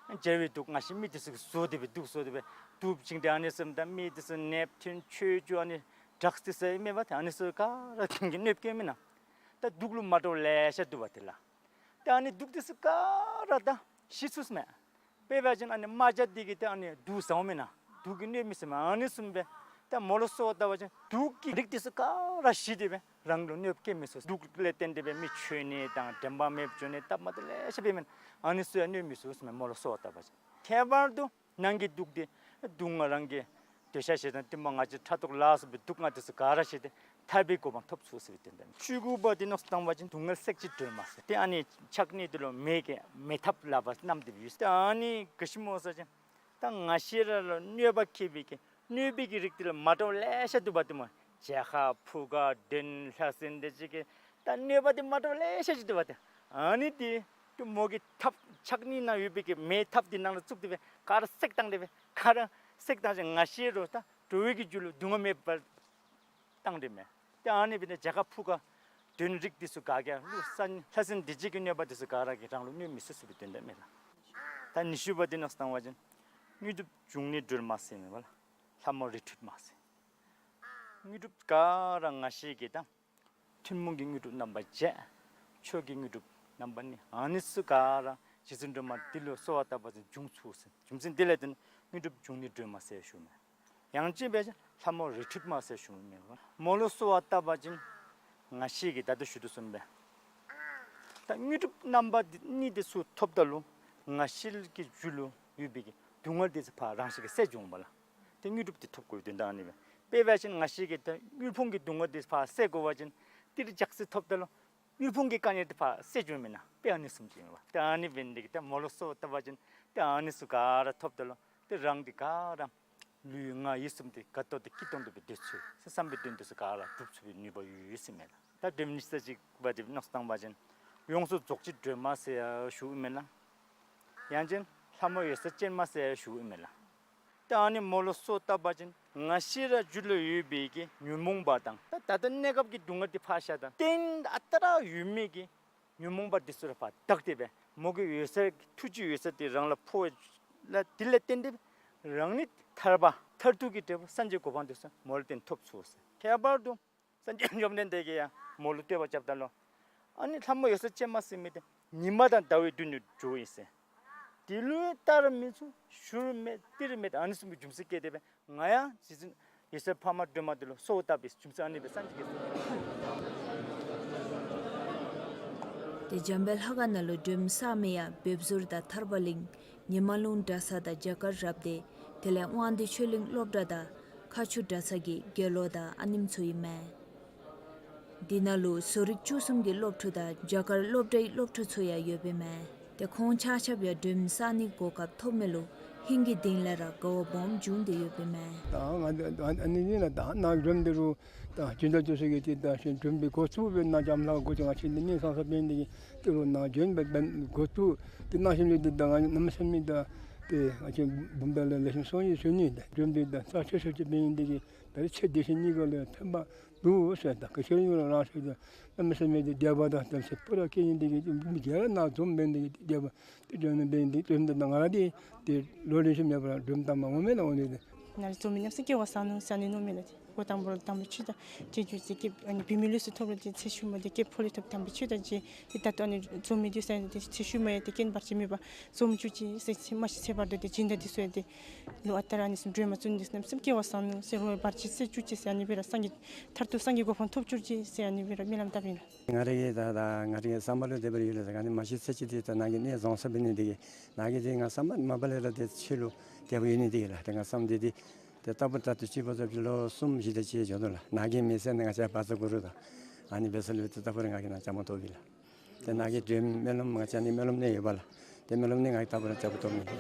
བྱ་བའི་དུག་ང་བཅས་མི་འདི་ཚུ་གིས་བཟོ་སྟེ་སྦེ་དུག་བཟོ་སྟེ་སྦེ་དུག་བྱིན་ཏེ་ཨ་ནི་བཟུམ་ད་མི་འདི་ཚུ་ནདཔ་ཐུན་ཆོས་རྒྱུ་ཨ་ནི་ཌྲགསི་འདི་ཚུ་ཨིན་མས་པ། ཏེ་ཨ་ནི་ཚུ་ག་ར་གིས་གནོདཔ་བཀལཝ་མེན་ན། ད་དུག་ལུ་མ་འདྲཝ་ལེ་ཤ་འདུག་པ་ཏེ་ལགས། ཏེ་ཨ་ནི་དུག་འདི་ཚུ་ག་ར་ད་ཞི་ཚུགས་མས། དཔེ་འབད་བ་ཅིན་ཨ་ནི་རྨ་བྱ་འདི་གིས་ཏེ་ཨ་ནི་དུག་ཟཝ་མེན་ན། དུག་གིས་གནོད་མི་ཚུགས་མས། ཨ་ནི་བཟུམ་སྦེ་ད་མོ་ལུ་གསོལ་བ་བཏབ་པ་ཅིན་དུག་གི་རིགས་འདི་ཚུ་ག་ར་ཞི་སྟེ་སྦེ་རང་ལུ་གནོདཔ་བཀལ་མི་ཚུགས། དུག་ལས་བརྟེན་ཏེ་སྦེ་མི་འཆོལ་ནི་དང་དྲན་པ་མེདཔ་འགྱོ་ནི་སྟབས་མ་བདེཝ་ལེ་ཤ་འབད་མི་ཨ་ནི་ཚུ་ཡང་གནོད་མི་ཚུགས་ཟེར་མས་མོ་ལུ་གསོལ་བ་བཏབ་པ་ཅིན། ཁྱད་པར་དུ་ནང་གི་དུག་འདི་སྡུག་བསྔལ་རང་གི་འདོད་ཆགས་ཞེ་སྡང་གཏི་མུག་ང་རྒྱལ་ཕྲག་དོག་ལ་སོགས་པའི་དུག་ལྔ་འདི་ཚུ་ག་ར་ཞི་སྟེ་ཐར་པའི་གོ་འཕང་ཐོབ་ཚུགས་ཟེར་བའི་དོན་དག་མས། བཅུ་དགུ་པ་འདི་མནོ་བསམ་བཏང་བ་ཅིན་སྡུག་བསྔལ་སྲེག་བྱེད་སྒྲོལ་མ་ཟེར། ཏེ་ཨ་ནི་ཕྱག་གཉིས་འདི་ལུ་མེ་གི་མེ་ཐབ་ལག་པར་བསྣམས་ཏེ་ཡོད། ཏེ་ཨ་ནི་ག་ཅི་སྨོ་ཟེར་བ་ཅིན་ད་ང་བཅས་ར་ལུ་གནོད་པ་བཀལ་བའི་གི་གནོད་པའི་གི་རིགས་འདི་ལུ་མ་འདྲཝ་ལེ་ཤ་འདུག་པ་ཏེ་སྨོ། བྱད་ཁ་ཕུ་ཁ་གདོན་ལྷ་སྲིན་འདི་ཅིག་གིས་ད་གནོད་པ་འདི་མ་འདྲཝ་ལེ་ཤ་ཅིག་འདུག་པ་ཏེ། ཨ་ནི་འདི་ཏེ་མོ་གི་ཐབ་ཕྱག་གཉིས་ནང་ཡོད་པའི་གི་མེ་ཐབ་འདི་ནང་ལུ་བཙུགས་ཏེ་སྦེ་ག་ར་བསྲེགས་བཏང་སྟེ་སྦེ་ག་ར་བསྲེགས་བཏང་ཅིན་ང་བཅས་ར་ད་འགྲོ་བའི་གི་རྒྱུད་ལུ་སྡུག་བསྔལ་མེདཔ་བཏང་སྟེ་མས། ཏེ་ཨ་ནི་འབད་ནི་དེ་བྱད་ཁ་ཕུ་ཁ་གདོན་རིགས་འདི་ཚུ་ག་གིས་ཀླུ་ས་ལྷ་སྲིན་སྡིག་བྱེད་ཀྱི་གནོད་པ་འདི་ཚུ་ག་ར་གིས་རང་ལུ་གནོད་མི་ཚུགས་ཟེར་བའི་དོན་དག་མས་ལགས། ད་ཉི་ཤུ་པ་འདི་མནོ་བསམ་བཏང་བ་ཅིན་དངོས་གྲུབ་འབྱུང་གནས་སྒྲོལ་མ་ཟེར་མས་པ་ལགས། ལྷ་མོ་རི་ཁྲོད་མ་ཟེར། དངོས་གྲུབ་ག་ར་ང་བཅས་ཀྱི་ད་ཐུན་མོང་གི་དངོས་གྲུབ་རྣམ་པ་བརྒྱད། ཆོས་ཀྱི་དངོས་གྲུབ་རྣམ་པ་གཉིས། ཨ་ནི་ཚུ་ག་ར་རྗེ་བཙུན་སྒྲོལ་མ་འདི་ལུ་གསོལ་བ་བཏབ་པ་ཅིན་འབྱུང་ཚུགས་ཟེར། རྒྱུ་མཚན་འདི་ལས་བརྟེན་དངོས་གྲུབ་འབྱུང་གནས་སྒྲོལ་མ་ཟེར་ཞུཝ་མས། ཡང་ཅིན་འབད་བ་ཅིན་ལྷ་མོ་རི་ཁྲོད་མ་ཟེར་ཞུཝ་མས་པ། མོ་ལུ་གསོལཝ་བཏབ་པ་ཅིན་ང་བཅས་ཀྱིས་ད་ལྟོ་ཞུ་དོ་བཟུམ་སྦེ་ད་དངོས་གྲུབ་རྣམ་པ་འདི་གཉིས་འདི་ཚུ་ཐོབ་ད་ལུ་ང་བཅས་ཀྱི་རྒྱུད་ལུ་ཡོད་པའི་གི་སྡུག་བསྔལ་འདི་ཚུ་ཕར་རང་བཞིན་གྱིས་སེལ་འགྱོཝ་མས་ལགས། ཏེ་དངོས་གྲུབ་འདི་ཐོབ་དགོ་པའི་དོན་དག་ཨ་ནི་སྦེ། དཔེ་འབད་བ་ཅིན་ང་བཅས་ཀྱིས་ད་དངུལ་ཕོངས་ཀྱི་སྡུག་བསྔལ་འདི་ཕར་སེལ་དགོ་པ་ཅིན་ཏེ་རི་ལྕགས་སྲེག་ཐོབ་ད་ལུ་དངུལ་ཕོངས་ཀྱི་དཀའ་ངལ་འདི་ཕར་སེལ་འགྱོཝ་མེན་ན། དཔེ་ཨ་ནི་བཟུམ་ཅིག་ཨིན་པས། ཏེ་ཨ་ནི་འབད་ནི་འདི་གིས་ད་མོ་ལུ་གསོལཝ་བཏབ་པ་ཅིན་ཏེ་ཨ་ནི་ཚུ་ག་ར་ཐོབ་ད་ལུ་ཏེ་རང་འདི་ག་ར་ལུས་ངག་ཡིད་གསུམ་འདི་དགའ་ཏོག་ཏོ་སྐྱིད་ཏོང་ཏོ་སྦེ་སྡོད་ཚུགས་ཟེར་བསམ་པའི་དོན་འདི་ཚུ་ག་ར་འགྲུབ་ཚུགས་པའི་ནུས་པ་ཡོད་ཡོད་ཟེར་མས་ལགས། ད་སྒྲོལ་མ་ཉི་ཤུ་རྩ་གཅིག་པ་འདི་མནོ་བསམ་བཏང་པ་ཅིན་ཡོངས་སུ་རྫོགས་ཀྱི་སྒྲོལ་མ་ཟེར་ཡང་ཞུཝ་མས་ལགས། ཡང་ཅིན་ལྷ་མོ་འོད་ཟེར་ཅན་མ་ཟེར་ཡང་ཞུཝ་མས་ལགས། ད་ཨ་ནི་མོ་ལུ་གསོལཝ་བཏབ་པ་ཅིན་ང་བཅས་ར་རྒྱུད་ལུ་ཡོད་པའི་གི་ཉོན་མོངས་པ་དང་ད་ད་ལྟོ་གནས་སྐབས་ཀྱི་སྡུག་བསྔལ་འདི་ཕར་བཞག་ད་གཏན་ཨ་རྟག་ར་ཡོད་མི་གི་ཉོན་མོངས་པ་འདི་ཚུ་ར་ཕར་དག་སྟེ་སྦེ་མོ་གི་འོད་ཟེར་ཐུགས་རྗེའི་འོད་ཟེར་འདི་རང་ལུ་ཕོག་ལགས། དེ་ལས་བརྟེན་ཏེ་རང་ཉིད་ཐར་པ་མཐར་ཐུག་གི་འབྲས་བུ་སངས་རྒྱས་གོ་འཕང་འདི་ཚུ་མོ་ལུ་བརྟེན་ཐོབ་ཚུགས་ཟེར། ཁྱད་པར་དུ་སངས་རྒྱས་བཅོམ་ལྡན་འདས་ཀྱིས་ཡང་མོ་ལུ་བསྟོད་པ་རྐྱབ་ད་ལུ་ཨ་ནི་ལྷ་མོ་འོད་ཟེར་ཅན་མ་ཟེར་མི་འདི་ཉི་མ་དང་ཟླ་བའི་མདུན་ནས་འགྱོཝ་ཨིན་ཟེར། དེ་ལུ་བལྟར་མི་ཚུགས། ཞུར་མེད་ཏིར་མེད། ཨ་ནི་བཟུམ་གྱི་རྒྱུ་མཚན་བཀོད་དེ་སྦེ་ང་ཡང་རྗེ་བཙུན་འོད་ཟེར་འཕགས་མ་སྒྲོལ་མ་འདི་ལུ་གསོལཝ་བཏབ་པའི་རྒྱུ་མཚན་ཨ་ནི་སྦེ་སངས་རྒྱས་ཀྱིས་གསུངས། ཏེ་འཇམ་དཔལ་ལྷ་ཁང་ནང་ལུ་སྒྲོལ་མ་གསར་མའི་ཡང་བེབ་ཟུར་དང་ཐར་པ་གླིང་ཉི་མ་ལུང་གྲྭ་ཚང་དང་རྒྱ་གར་རབ་སྡེ་དེ་ལས་དབང་འདུས་ཆོས་གླིང་སློབ་གྲྭ་དང་མཁར་ཆུ་གྲྭ་ཚང་གི་དགེ་སློང་དང་ཨ་ནེམ་ཚུ་ཨིན་མས། འདི་ནང་ལུ་བཟོ་རིག་བཅུ་གསུམ་གྱི་སློབ་ཕྲུག་དང་རྒྱ་གར་སློབ་གྲྭའི་སློབ་ཕྲུག་ཚུ་ཡང་ཡོདཔ་ཨིན་མས། ཏེ་ཁོང་ཆ་ཁྱབ་ཡང་སྒྲོལ་མ་གསར་རྙིང་གོ་སྐབས་ཐོབ་མི་ལུ་ཧིང་གི་གཏིང་ལས་ར་དགའ་བ་སྦོམ་བྱུང་སྟེ་ཡོདཔ་ཨིན་མས། ད་ང་ཨ་ནི་ཨ་ནི་ཨ་ནི་ཨ་ནི་ལགས། ད་ནཱ་སྒྲོལ་མ་འདི་རུང་ད་སྦྱིན་བདག་འདི་ཚུ་གིས་ཏེ་ད་སྒྲོལ་མ་འདི་འགོ་བཙུགས་སྦེ་ནཱ་འཇམ་ལྷ་འགོ་ཅིག་ང་བཅས་འདི་གནས་ཚང་ས་འབད་ནི་འདི་གིས་ཏེ་རུང་ནཱ་སྒྲོལ་མ་འབད་འགོ་བཙུགས་ཏེ་གནང་ཞིནམ་ལས་ཏེ་ད་ང་གནམ་མེད་ས་མེད་ད་ཏེ་ང་བཅས་བུམ་ཐང་ལས་ལེགས་ཤོམ་གསུང་ཡི་ཞུ་ནི། ད་སྒྲོལ་མ་འདི་ད་རྩ་ཆེ་ཤོས་ཅིག་འབད་ནི་འདི་གིས་ད་རེས་ཚེ་འདི་ཕྱི་གཉིས་ཀ་ལུ་ཕན་པ་འདུག་ཟེར། ད་ག་ཅི་ར་ཡོད་རུང་རང་སོ་ད་གནམ་མེད་ས་མེད་ཏེ་དད་པ་དང་དམ་ཚིག་སྤུ་ར་སྐྱེ་ནི་འདི་གིས་མི་སྒེར་ནཱ་འཛོམས་འབད་ནི་འདི་གིས་དད་པ་ཏེ་སྒྲོལ་མ་འབད་ནི་འདི་སྒྲོལ་མ་འདི་ད་ང་ར་འདི་ཏེ་ལོ་རེ་བཞིན་མེད་པར་སྒྲོལ་མ་བཏངམ་འོང་མས་ལགས། འོང་ནི་འདི་ནཱ་ར་འཛོམས་མི་ཉམས་སུ་སྐྱེ་བ་བཟང་ནུག་ཟེར་ཨ་ནི་མནོཝ་མས་ལགས། འགོ་དང་པོ་ལུ་དམ་པའི་ཆོས་དང་སྤྱོད་འཇུག་ཟེར་སྐྱེ་ཨ་ནི་བུད་མེད་ལུས་སུ་ཐོབ་རུང་ཏེ་ཚེ་ཤུལ་མ་འདི་སྐྱེས་ཕོ་ལུས་ཐོབ་དམ་པའི་ཆོས་དང་རྗེས་ཏེ་ད་ལྟོ་ཨ་ནི་འཛོམས་མི་འདི་ཟེར་ཏེ་ཚེ་ཤུལ་མ་ཡང་ཏེ་རྐྱེན་བར་ཆད་མེད་པར་འཛོམས་བཅུག་ཅིག་ཟེར་ཚེ་མ་ཤི་ཚེ་བར་དུ་ཏེ་སྦྱིན་བདག་འདི་ཚུ་ཡང་ཏེ་ལུ་ཨ་རྟག་ར་ཨ་ནི་བཟུམ་སྒྲོལ་མ་བཙུགས་ནི་འདི་གནམ་མེད་ས་མེད་སྐལ་བ་བཟང་ནུག་ཟེར། རོགས་བར་ཆད་སེལ་བཅུག་ཅིག་ཟེར་ཨ་ནི་སྦེ་ར་སངས་རྒྱས་མཐར་ཐུག་སངས་རྒྱས་གོ་འཕང་ཐོབ་བཅུག་ཅིག་ཟེར་ཨ་ནི་སྦེ་ར་སྨོན་ལམ་བཏབ་ཨིན་ལགས། ང་རའི་གི་ད་ད་ང་རའི་གི་བསམ་པ་ལུ་དེ་སྦེ་ར་ཡོད་ལགས། ད་ང་ནི་མ་ཤི་ཚེ་ཅིག་འདི་ད་ནཱ་གི་གནས་རྫོང་ས་འབད་ནི་འདི་གིས་ནཱ་གི་འདི་ང་བསམ་པ་མ་པ་ལས་ར་ཏེ་ཆོས་ལུ་དད་པ་ཡོད་ནི་འདི་གིས་ལགས། ཏེ་ང་བསམ་འདི་འདི་ཏེ་ལྟ་བུ་ད་ལྟོ་ཅིག་འབད་ས་ཅིག་ལོ་གསུམ་བཞི་དེ་ཅིག་འགྱོ་དོ་ལགས། ནཱ་གི་མི་ཚེ་ནང་ང་བཅས་བཛྲ་གུ་རུ་དང་ཨ་ནི་འབད་ས་ལུ་ཏེ་ལྟ་བུ་ར་ང་གིས་ནཱ་བཅའ་མར་གཏོགས་པས་ལགས། ཏེ་ནཱ་གི་སྒྲོལ་མ་སྨོན་ལམ་ང་བཅས་ནི་སྨོན་ལམ་གནས་ཡོད་པས་ལགས། ཏེ་སྨོན་ལམ་གནས་ང་གིས་ལྟ་བུ་ར་བཅའ་བར་གཏོགས་མི། ཏེ་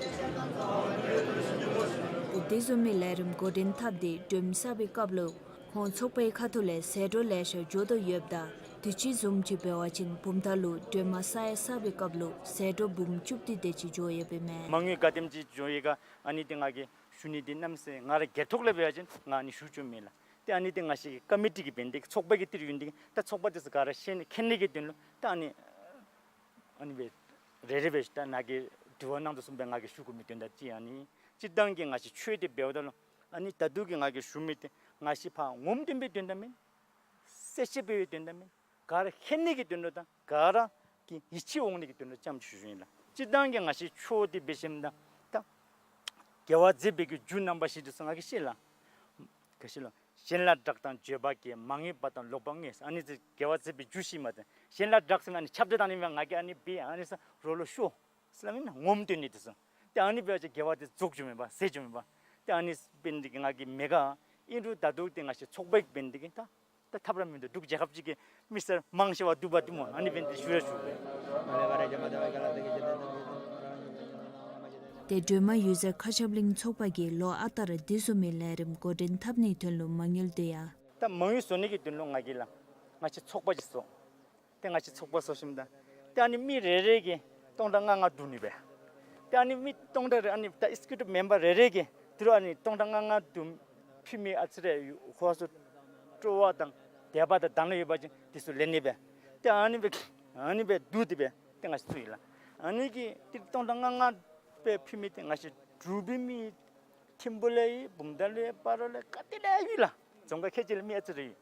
དེ་བཟུམ་མའི་ལས་རིམ་འགོ་འདྲེན་འཐབ་སྟེ་སྒྲོལ་མ་གསར་པའི་སྐབས་ལུ་ཁོང་ཚོགས་པའི་ཁ་ཐུག་ལས་ཟད་འགྲོ་ལེ་ཤ་འགྱོ་དོ་ཡོདཔ་ད་དུས་ཅི་བཟུམ་ཅིག་འབད་བ་ཅིན་བུམ་ཐང་ལུ་སྒྲོལ་མ་གསར་ཡང་གསར་པའི་སྐབས་ལུ་ཟད་འགྲོ་འབུམ་བཅུ་བདུན་དེ་ཅིག་འགྱོ་ཡོདཔ་ཨིན་མས། མ་དངུལ་ག་དེམ་ཅིག་འགྱོ་ཡི་ག་ཨ་ནི་འདི་ང་གིས་ཞུ་ནི་འདི་གནམ་མེད་ས་མེད་ང་ར་སྒེར་ཐོག་ལས་འབད་བ་ཅིན་ང་ཨ་ནི་ཞུ་བཅུག་མེད་ལགས། ཏེ་ཨ་ནི་འདི་ང་བཅས་ཀྱི་ཀོ་མི་ཊི་གི་འབད་ནི་འདི་གིས་ཚོགས་པ་གི་འདི་ར་ཡོད་ནི་འདི་གིས་ད་ཚོགས་པ་འདི་ཚུ་ག་ར་ཤེས་ནི་མཁྱེན་ནི་གི་དོན་ལུ་ད་ཨ་ནི་ཨ་ནི་སྦེ་རེ་རེ་སྦེ་ད་ནཱ་གིས་དྲི་བ་གནང་དོ་བཟུམ་སྦེ་ང་གིས་ཞུ་དགོ་མི་དོན་དག་ཅིག་ཨ་ནི་སྤྱིར་བཏང་གི་ང་བཅས་ཆོས་འདི་འབདཝ་ད་ལུ་ཨ་ནི་ད་ལྟོ་གི་ང་གིས་ཞུ་མི་འདི་ང་བཅས་ཕར་ངོམ་སྟོན་པའི་དོན་དག་མེན། གསལ་བཤད་འབད་བའི་དོན་དག་མེན། ག་ར་མཁྱེན་ནི་གི་དོན་ལུ་དང་ག་ར་གི་ཡིད་ཆེས་འོང་ནི་གི་དོན་ལུ་ཙམ་ཅིག་ཞུ་ཞུཝ་ཨིན་ལགས། སྤྱིར་བཏང་གི་ང་བཅས་ཆོས་འདི་འབད་ཞིནམ་ད་ད་དགེ་བ་མཛད་པའི་གི་རྒྱུ་རྣམ་པ་བཞི་འདི་ཚུ་ང་གིས་ཤེས་ལགས། ག་ཅི་ལོ། གཞན་ལ་བདག་དང་འགྱོད་པ་སྐྱེ། མ་ངེས་པ་དང་ལོག་པར་བསྔོས། ཨ་ནི་ཚུ་དགེ་བ་མཛད་པའི་རྒྱུ་ཞིག་མས། ཏེ་གཞན་ལ་བདག་ཟེར་ཨ་ནི་ཁྱབ་བརྡལ་བཏང་ནི་མས། ང་གིས་ཨ་ནི་འབད་ཨ་ནི་ཚུ་རོགས་ལུ་ཤོག་ཟེར་སླབ་མེན་ན། ངོམ་སྟོན་ནི་འདི་ཚུ། ཏེ་ཨ་ནི་འབད་བ་ཅིན་དགེ་བ་འདི་རྫོགས་འགྱོཝ་མས་པ། ཟད་འགྱོཝ་མས་པ། ཏེ་ཨ་ནི་འབད་ནི་འདི་གིས་ང་གིས་མི་དགའ། ཨིན་རུང་ད་ལྟོ་འདི་ང་བཅས་ཚོགས་པའི་འབད་ནི་འདི་གིས་ད་ད་ཐབས་ར་མིན་འདུག། འབྲུག་རྒྱལ་ཁབ་ཅིག་གི་མི་སེར་མང་ཆེ་བ་འདུག་པ་འདུག་སྨོ། ཨ་ནི་འབད་ནི་འདི་ཞུ་ར་ཞུ། ཏེ་སྒྲོལ་མ་འོད་ཟེར་མཁའ་ཁྱབ་གླིང་ཚོགས་པ་གིས་ལོ་ཨ་རྟག་ར་འདི་བཟུམ་མའི་ལས་རིམ་འགོ་འདྲེན་འཐབ་ནིའི་དོན་ལུ་མ་དངུལ་དེ་ཡང་ད་མ་དངུལ་བཟོ་ནི་གི་དོན་ལུ་ང་གིས་ལགས་ང་བཅས་ཚོགས་པ་ཅིག་བཟོ། ཏེ་ང་བཅས་ཚོགས་པ་བཟོ་ཞིནམ་ད་ཏེ་ཨ་ནི་མི་རེ་རེ་གིས་སྟོང་ཕྲག་ལྔ་ལྔ་བསྡུ་ནི་སྦེ། ཏེ་ཨ་ནི་མི་སྟོང་ཕྲག་རེ་ཨ་ནི་ད་ཨེག་ཛི་ཀིའུ་ཊིབ་མེམ་བར་རེ་རེ་གིས་དེ་རུ་ཨ་ནི་སྟོང་ཕྲག་ལྔ་ལྔ་བསྡུ་ཕུལ་མི་ཨ་ཙི་རེ་ཡོད། ཁོ་ཚུ་སྤྲོ་བ་དང་དད་པ་དང་དང་ལེན་ཡོད་པ་ཅིན་དེ་ཚུ་ལེན་ནི་སྦེ། ཏེ་ཨ་ནི་སྦེ་ཨ་ནི་སྦེ་བསྡུ་སྟེ་སྦེ་ཏེ་ང་བཅས་བཙུགས་ཡི་ལགས། ཨ་ནི་གིས་ཏེ་སྟོང་ཕྲག་ལྔ་ལྔ་སྦེ་ཕུལ་མི་འདི་ང་བཅས་འབྲུག་པའི་མི་ཐིམ་ཕུ་ལས་ཡོད། བུམ་ཐང་ལས་ཡོད། སྤ་རོ་ལས་ག་ཏེ་ལས་ཡོད་ལགས། རྫོང་ཁག་ཁལ་གཅིག་ལས་མི་ཨ་ཙི་རེ་ཡོད།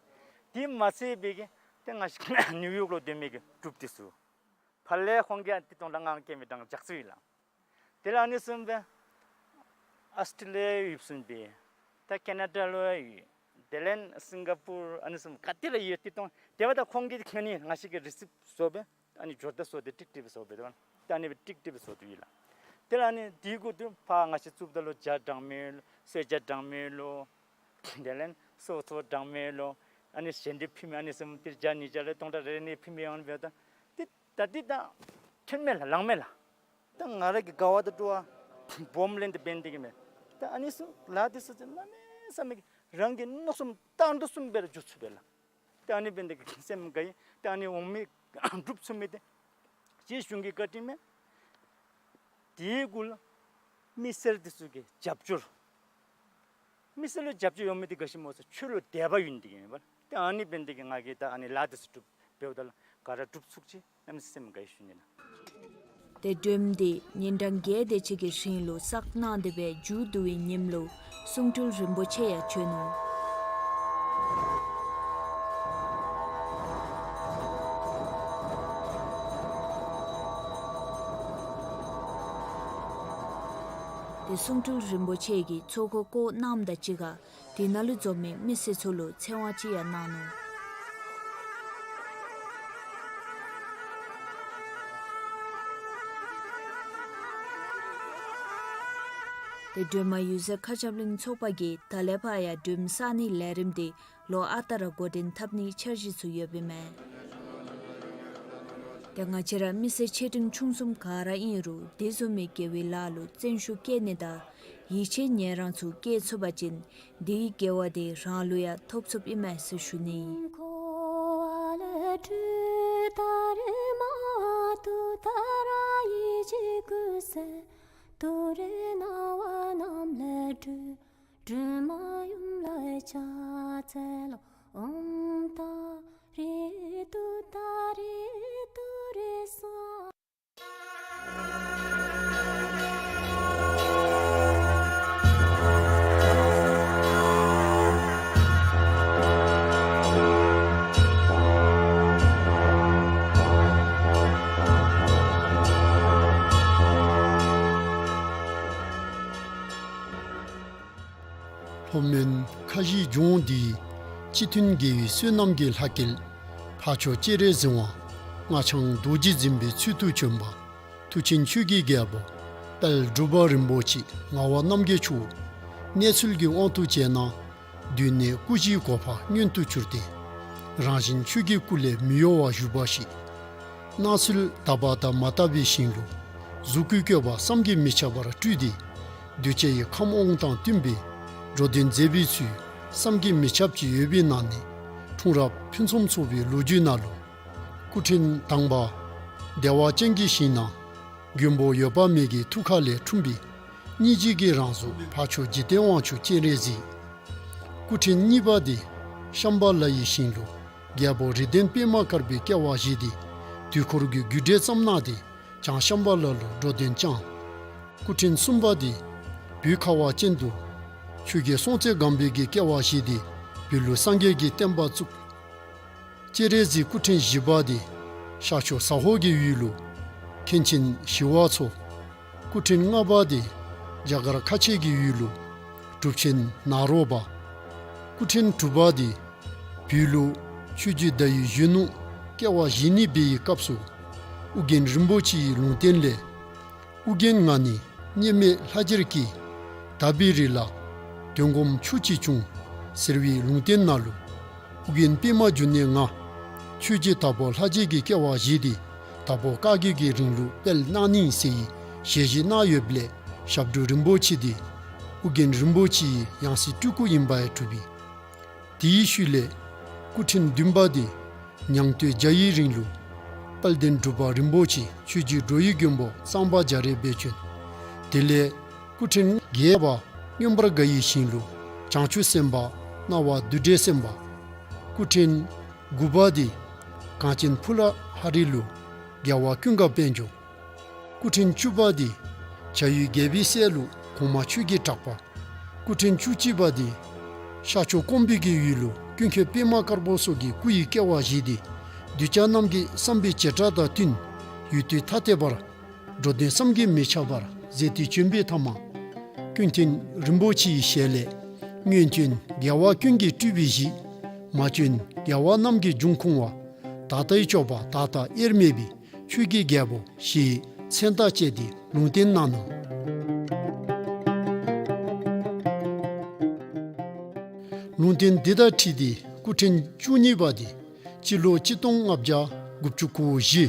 དེ་མ་ཚད་པའི་གི་ཏེ་ང་བཅས་ནིའུ་ཡོག་ལུ་སྡོད་མི་གི་འབྲུགཔ་འདི་ཚུ་ཕར་ལས་ཁོང་གིས་ཨ་ནི་སྟོང་ཕྲག་ལྔ་ལྔ་བསྐྱལ་མི་དང་ཇག་ཚུ་ཡོད་ལགས། དེ་ལས་ཨ་ནི་བཟུམ་སྦེ་ཨཱོས་ཊེ་ལི་ཡ་ཡོདཔ་བཟུམ་སྦེ་ ད་ཁེ་ན་ཌ་ལུ་ཡོད། དེ་ལས་སིང་ག་པུར་ཨ་ནི་བཟུམ་ག་ཏེ་ར་ཡོད་ཏེ་ཏོང་། དེ་འབདཝ་ད་ཁོང་གིས་ང་ནི་ང་བཅས་ཀྱི་རི་སིབ་བཟོ་སྦེ་ཨ་ནི་འབྱོར་ད་བཟོ་སྟེ་ཀྲིག་ཀྲི་སྦེ་བཟོ་སྦེ་དོ། ད་ཨ་ནི་སྦེ་ཀྲིག་ཀྲི་སྦེ་བཟོ་སྟེ་ཡོད་ལགས། དེ་ལས་ཨ་ནི་དེ་གུ་དུ་ཕར་ང་བཅས་བཙུགསཔ་ད་ལུ་ཇ་གྲངས་མེད་ལོ། སོས་ཇ་གྲངས་མེད་ལོ། དེ་ལས་སོ་སོ་གྲངས་མེད་ལོ། ཨ་ནི་ཞལ་འདེབས་ཕུལ་མི་ཨ་ནི་བཟུམ་ཏིལ་ཇ་ནི་ཇ་ལས་སྟོང་ཕྲག་རེ་རེ་ནི་ཕུལ་མི་ཡོདཔ་ད། ཏེ་ད་འདི་ད་ཐོན་མས་ལགས། ལང་མས་ལགས། ད་ང་ར་གི་དགའ་བ་དང་སྤྲོ་བ་སྦོམ་ལས་ཏེ་འབད་དེ་གི་མས། ད་ཨ་ནི་ཚུ་ལཱ་འདི་ཚུ་ཅིག་གནམ་མེད་ས་མེད་ཀྱི་རང་གི་མནོ་བསམ་བཏང་དོ་བཟུམ་སྦེ་ར་འགྱོ་ཚུགས་པས་ལགས། ད་ཨ་ནི་འབད་དེ་གི་སེམས་དགའ་ཡི། ད་ཨ་ནི་འོང་མི་འབྲུགཔ་ཚུ་མི་འདི་རྗེ་གཞུང་གི་བཀའ་དྲིན་མས། དེ་གུ་ལུ་མི་སེར་འདི་ཚུ་གི་རྒྱབ་སྐྱོར། མི་སེར་ལུ་རྒྱབ་སྐྱོར་ཡོད་མི་འདི་ག་ཅི་སྨོ་ཟེར་ཆོས་ལུ་དད་པ་ཡོད་ནི་འདི་གིས་ཨིན་པས། ཏེ་ཨ་ནི་འབད་ནི་འདི་གིས་ང་གིས་ད་ཨ་ནི་ལཱ་འདི་ཚུ་སྒྲུབ་འབདཝ་ད་ལུ་ག་ར་སྒྲུབ་ཚུགས་ཅི་གནམ་མེད་ས་མེད་སེམས་དགའ་ཡི་ཞུ་ནི་ལགས། ཏེ་སྒྲོལམ་འདི་ཉིན་གྲངས་བརྒྱད་དེ་ཅིག་གི་རིང་ལུ་བསགས་གནང་སྟེ་སྦེ་མཇུག་བསྡུ་བའི་ཉིནམ་ལུ་གསུང་སྤྲུལ་རིན་པོ་ཆེ་ཡང་བྱོན་ནུག། ཏེ་གསུང་སྤྲུལ་རིན་པོ་ཆེ་གིས་ཚོགས་འཁོར་བསྐོར་གནངམ་དང་གཅིག་ཁར་དེ་ནང་ལུ་འཛོམས་མི་མི་སེར་ཚུ་ལུ་ཚེ་དབང་ཅིག་ཡང་གནང་ནུག། ཏེ་སྒྲོལ་མ་འོད་ཟེར་མཁའ་ཁྱབ་གླིང་ཚོགས་པ་གིས་ད་ལས་ཕར་ཡང་སྒྲོལམ་བསགས་ནིའི་ལས་རིམ་འདི་ལོ་ཨ་རྟག་ར་འགོ་འདྲེན་འཐབ་ནིའི་འཆར་གཞི་ཚུ་ཡོདཔ་ཨིན་མས། ཏེ་ང་བཅས་ར་མི་སེར་ཆེ་འབྲིང་ཆུང་གསུམ་ག་ར་ཨིན་རུང་དེ་བཟུམ་མའི་དགེ་བའི་ལཱ་ལུ་བརྩོན་ཤུགས་བསྐྱེད་ནི་དང་ཡིད་ཆེས་ཉེ་རང་ཚུ་བསྐྱེད་ཚུགས་པ་ཅིན་དེའི་དགེ་བ་དེ་རང་ལུ་ཡང་ཐོབ་ཚུགསཔ་ཨིན་མས་ཟེར་ཞུ་ནི། ལྷོ་མོན་ཁ་བཞི་ལྗོངས་འདིའི་སྤྱི་མཐུན་དགེ་བའི་བསོད་ནམས་ཀྱི་ལྷ་སྐལ་འཕགས་མཆོག་སྤྱན་རས་གཟིགས་དབང་སྔགས་འཆང་རྡོ་རྗེ་འཛིན་པའི་ཚུལ་དུ་བྱོན་པ་མཐུ་ཆེན་ཆོས་ཀྱི་རྒྱལ་པོ་དཔལ་འབྲུག་པ་རིན་པོ་ཆེ་ངག་དབང་རྣམ་རྒྱལ་མཆོག་གནས་ཚུལ་གྱི་དབང་དུ་བྱས་ན། གདོད་ནས་སྐུ་བཞིའི་གོ་འཕང་མངོན་དུ་གྱུར་ཏེ། རང་བཞིན་ཆོས་ཀྱི་སྐུ་ལས་མི་གཡོ་བར་བཞུགས་པ་ཞིག། སྣང་ཚུལ་དག་པ་དང་མ་དག་པའི་ཞིང་ལུ་གཟུགས་སྐུའི་བཀོད་པ་བསམ་གྱིས་མི་ཁྱབ་པར་སྤྲུལ་ཏེ། གདུལ་བྱ་ཡི་ཁམས་དབང་དང་བསྟུན་པའི་འགྲོ་དོན་མཛད་པའི་ཚུལ་བསམ་གྱིས་མི་ཁྱབ་ཅིག་ཡོད་པའི་ནང་ནས། འཁྲུངས་རབས་ཕུན་སུམ་ཚོགས་པའི་ལོ་རྒྱུས་ནང་ལུ། སྐུ་ཕྲེང་དང་པ་བདེ་བ་ཅན་གྱི་ཞིང་ན་མགོན་པོ་འོད་དཔག་མེད་ཀྱི་ཐུགས་ཁ་ལས་འཁྲུངས་པའི་སྙིང་རྗེ་གི་རང་གཟུགས་འཕགས་མཆོག་འཇིག་རྟེན་དབང་ཕྱུག་སྤྱན་རས་གཟིགས། སྐུ་ཕྲེང་གཉིས་པ་དེ་ཤམྦྷ་ལ་ཡི་ཞིང་ལུ་རྒྱལ་པོ་རིགས་ལྡན་པདྨ་དཀར་པོའི་སྐྱེ་བ་བཞེས་ཏེ་དུས་འཁོར་གྱི་རྒྱུད་འགྲེལ་བརྩམས་གནང་སྟེ་བྱང་ཤམྦྷ་ལ་ལུ་འགྲོ་དོན་བསྐྱངས། སྐུ་ཕྲེང་གསུམ་པ་དེ་བོད་ཁ་བ་ཅན་དུ་ཆོས་རྒྱལ་སྲོང་བཙན་སྒམ་པོ་གི་སྐྱེ་བ་བཞེས་ཏེ་བོད་ལུ་སངས་རྒྱས་ཀྱི་བསྟན་པ་བཙུགས། སྤྱན་རས་གཟིགས་སྐུ་ཕྲེང་བཞི་པ་དེ་ཤར་ཕྱོགས་ཟ་ཧོར་གྱི་ཡུལ་ལུ་མཁན་ཆེན་ཞི་བ་འཚོ། སྐུ་ཕྲེང་ལྔ་པ་དེ་རྒྱ་གར་ཁ་ཆེ་གི་ཡུལ་ལུ་གྲུབ་ཆེན་ནཱ་རོ་པ། སྐུ་ཕྲེང་དྲུག་པ་དེ་བོད་ལུ་ཆོས་རྗེ་ཟླ་འོད་གཞོན་ནུ་སྐྱེ་བ་བཞེས་ནི་འབད་བའི་སྐབས་སུ་ཨོ་རྒྱན་རིན་པོ་ཆེའི་ལུང་བསྟན་ལས། ཨོ་རྒྱན་ང་ནི་མཉམ་མེད་ལྷ་རྗེར་སྐྱེས། དག་པའི་རིགས་ལ་དོན་སྒོམ་ཆོས་ཀྱིས་འབྱུང་ཟེར་བའི་ལུང་བསྟན་ནང་ལུ། ཨོ་རྒྱན་པདྨ་འབྱུང་གནས་ང་ཆོས་རྗེ་དྭགས་པོ་ལྷ་རྗེ་གི་སྐྱེ་བ་བཞེས་ཏེ་དྭགས་པོ་བཀའ་བརྒྱུད་ཀྱི་རིང་ལུགས་སྤེལ་གནང་ནི་ཟེར་བའི་ཞལ་བཞེས་གནང་ཡོདཔ་ལས་ཞབས་དྲུང་རིན་པོ་ཆེ་དེ་ཨོ་རྒྱན་རིན་པོ་ཆེའི་ཡང་སྲིད་སྤྲུལ་སྐུ་ཨིན་པ་ཡང་གྲུབ་པས། དེའི་ཤུལ་ལས་སྐུ་ཕྲེང་བདུན་པ་དེ་ཉང་སྟོད་རྒྱ་ཡི་རིང་ལུ་དཔལ་ལྡན་འབྲུག་པ་རིན་པོ་ཆེ་ཆོས་རྗེ་འགྲོ་བའི་མགོན་པོ་གཙང་པ་རྒྱ་རས་སྦེ་བྱོན། དེ་ལས་སྐུ་ཕྲེང་བརྒྱད་པ་མངོན་པར་དགའ་ཡི་ཞིང་ལུ་བྱང་ཆུབ་སེམས་དཔའ་སྣང་བ་བདུད་བྲལ་སེམས་དཔའ། སྐུ་ཕྲེང་དགུ་པ་དེ་གངས་ཅན་ཕུ་ལ་ཧ་རི་ལུ་རྒྱལ་བ་ཀུན་དགའ་དཔལ་འབྱོར། སྐུ་ཕྲེང་བཅུ་པ་དེ་བྱ་ཡུལ་རྒྱལ་པོའི་སྲས་ལུ་གོང་མ་ཆོས་ཀྱི་གྲགས་པ། སྐུ་ཕྲེང་བཅུ་གཅིག་པ་དེ་ཤར་ཕྱོགས་ཀོང་པོ་གི་ཡུལ་ལུ་ཀུན་མཁྱེན་པདྨ་དཀར་པོ་སོགས་ཀྱི་སྐུ་ཡི་སྐྱེ་བ་བཞེས་ཏེ་གདུལ་བྱ་རྣམས་ཀྱི་བསམ་པའི་བྱེ་བྲག་དང་བསྟུན་ཡུལ་དུས་ཐ་དད་པར་འགྲོ་དོན་བསམ་གྱིས་མི་ཁྱབ་པར་མཛད་དེ་བྱོན་པའི་ཐ་མ། ཀུན་མཁྱེན་རིན་པོ་ཆེའི་ཞལ་ལས་ སྔོན་བྱོན་རྒྱལ་བ་ཀུན་གྱི་སྤྲུལ་པའི་གཞི། མ་བྱོན་རྒྱལ་བ་རྣམས་ཀྱི་འབྱུང་ཁུངས་པ། ད་ལྟའི་སྐྱོབ་པ་ད་ལྟ་དབྱེར་མེད་པའི། ཆོས་ཀྱི་རྒྱལ་པོ་ཞེས་མཚན་དང་བཅས་ཏེ་ལུང་བསྟན་གནང་ནུག། ལུང་བསྟན་འདི་དང་འཁྲིལ་ཏེ་སྐུ་ཕྲེང་བཅུ་གཉིས་པ་དེ་སྤྱི་ལོ་གཅིག་སྟོང་ལྔ་བརྒྱ་དགུ་བཅུ་གོ་བཞི་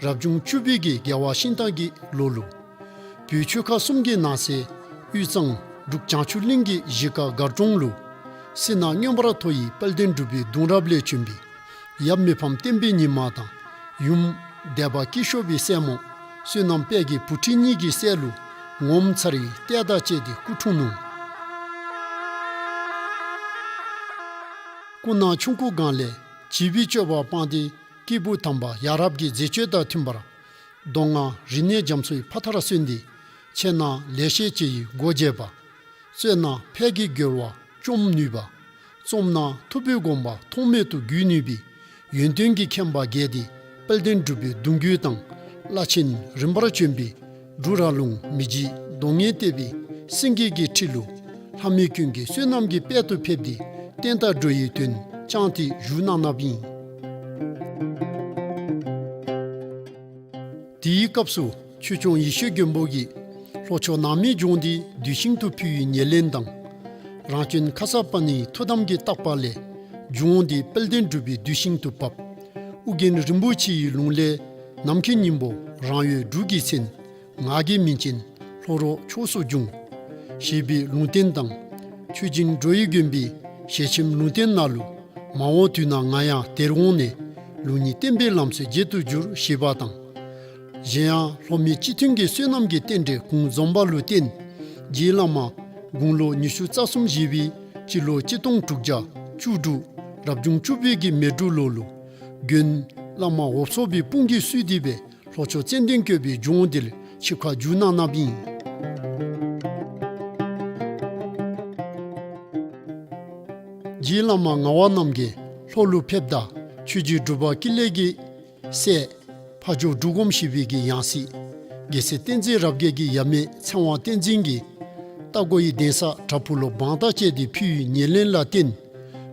རབ་བྱུང་བཅུ་པའི་གི་རྒྱལ་བ་ཤིང་རྟ་གི་ལོ་ལུ། བོད་ཆོལ་ཁ་གསུམ་གྱི་ནང་གསེས་དབུས་གཙང་འབྲུག་བྱང་ཆུབ་གླིང་གི་གཞིས་ཀ་སྒར་གྲོང་ལུ། སྲིད་ན་མངོན་པར་མཐོ་བའི་དཔལ་ལྡན་འབྲུག་པའི་གདུང་རབས་ལས་བྱོན་པའི་ཡབ་མི་ཕམ་བསྟན་པའི་ཉི་མ་དང་ཡུམ་སྡེ་པ་སྐྱིད་ཤོད་པའི་སྲས་མོ་བསོད་ནམས་དཔལ་གྱི་བུ་ཁྲིད་གཉིས་ཀྱི་སྲས་ལུ་ངོ་མཚར་བའི་ལྟས་དང་བཅས་ཏེ་སྐུ་འཁྲུངས་ནུག། སྐུ་ན་ཆུང་ཀུ་སྒང་ལས་བྱིས་པའི་སྤྱོད་པ་སྤངས་ཏེ་སྐྱེས་བུ་དམ་པ་ཡ་རབས་ཀྱི་མཛད་སྤྱོད་དང་མཐུན་པར། མདོ་སྔགས་རིག་གནས་རྒྱ་མཚོའི་ཕ་མཐར་སོན་ཏེ། འཆད་ན་ལེགས་བཤད་ལྕེ་ཡི་སྒོ་འབྱེད་པ། རྩོད་ན་ཕས་ཀྱི་རྒོལ་བ་བཅོམ་ནུས་པ། རྩོམ་ན་ཐུབ་པའི་དགོངས་པ་ཐོགས་མེད་དུ་བརྒྱུད་ནུས་པའི་ཡོན་ཏན་གྱི་མཁྱེན་པ་རྒྱས་ཏེ། དཔལ་ལྡན་འབྲུག་པའི་གདུང་རྒྱུད་དང་བླ་ཆེན་རིམ་པར་བྱོན་པའི་འབྲུག་ར་ལུང་མི་འཇིགས་གདོང་ལྔས་བཏེགས་པའི་སེང་གེ་གི་ཁྲི་ལུ་ལྷ་མི་ཀུན་གྱི་བསོད་ནམས་ཀྱི་དཔལ་དུ་ཕེབས་ཏེ་བསྟན་དང་འགྲོ་བའི་དོན་བསྐྱངས་ཏེ་བཞུགས་གནང་གནངམ་ཨིན། དེའི་སྐབས་སུ་ཆོས་སྐྱོང་ཡེ་ཤེས་མགོན་པོ་གིས་ལྷོ་ཕྱོགས་ནགས་མའི་ལྗོངས་འདི་གདུལ་ཞིང་དུ་ཕུལ་བའི་ཉེར་ལེན་དང་། རང་བྱོན་ཁ་སརྤ་ཎིའི་ཐུགས་དམ་གྱི་བརྟག་པ་ལས་ལྗོངས་འདི་དཔལ་ལྡན་འབྲུག་པའི་གདུལ་ཞིང་དུ་བབས། ཨོ་རྒྱན་རིན་པོ་ཆེའི་ལུང་ལས་ནམ་མཁའི་སྙིང་པོ་རང་འོད་འབྲུག་གི་མཚན། ངག་གི་མིང་ཅན་ལྷོ་རོང་ཕྱོགས་སུ་འབྱུང་། ཞེས་པའི་ལུང་བསྟན་དང་། ཆོས་སྦྱིན་འགྲོ་བའི་མགོན་པོའི་ཞལ་ཆེམས་ལུང་བསྟན་ནང་ལུ། མ་འོངས་དུས་ན་ང་ཡང་དེར་འོང་ནས། ལུགས་གཉིས་བསྟན་པའི་ལམ་སྲོལ་འབྱེད་དུ་འགྱུར། ཞེས་པ་དང་། གཞན་ཡང་ལྷོ་མི་སྤྱི་མཐུན་གྱི་བསོད་ནམས་ཀྱི་རྟེན་འབྲེལ་གུང་འཛོམས་པ་ལུ་བརྟེན། རྗེ་བླ་མ་དགུང་ལོ་ཉི་ཤུ་རྩ་གསུམ་བཞེས་པའི་སྤྱི་ལོ་གཅིག་སྟོང་དྲུག་བརྒྱ་བཅུ་དྲུག་རབ་བྱུང་བཅུ་པའི་གི་མེ་འབྲུག་ལོ་ལུ། དགོན་བླ་མ་འོབས་མཚོ་པའི་དཔུང་གིས་བསུས་ཏེ་སྦེ་ལྷོ་ཕྱོགས་ཙན་དན་བཀོད་པའི་ལྗོངས་འདིར་ཆིབས་ཁ་བསྒྱུར་གནང་གནངམ་ཨིན། རྗེ་བླ་མ་ངག་དབང་རྣམ་རྒྱལ་ལྷོ་ལུ་ཕེབས་ད་ཆོས་རྗེ་འབྲུག་པ་ཀུན་ལེགས་ཀྱི་སྲས་ཕ་ཇོ་འབྲུག་སྒོམ་ཞེས་པའི་གི་ཡང་སྲིད་རྒྱལ་སྲས་བསྟན་འཛིན་རབ་རྒྱས་ཀྱི་ཡབ་མེས་ཚེ་དབང་བསྟན་འཛིན་གྱིས་རྟ་མགོ་ཡི་གདན་ས་བྲག་ཕུག་ལུ་འབངས་དང་བཅས་ཏེ་ཕུལ་བའི་ཉེར་ལེན་ལ་བརྟེན།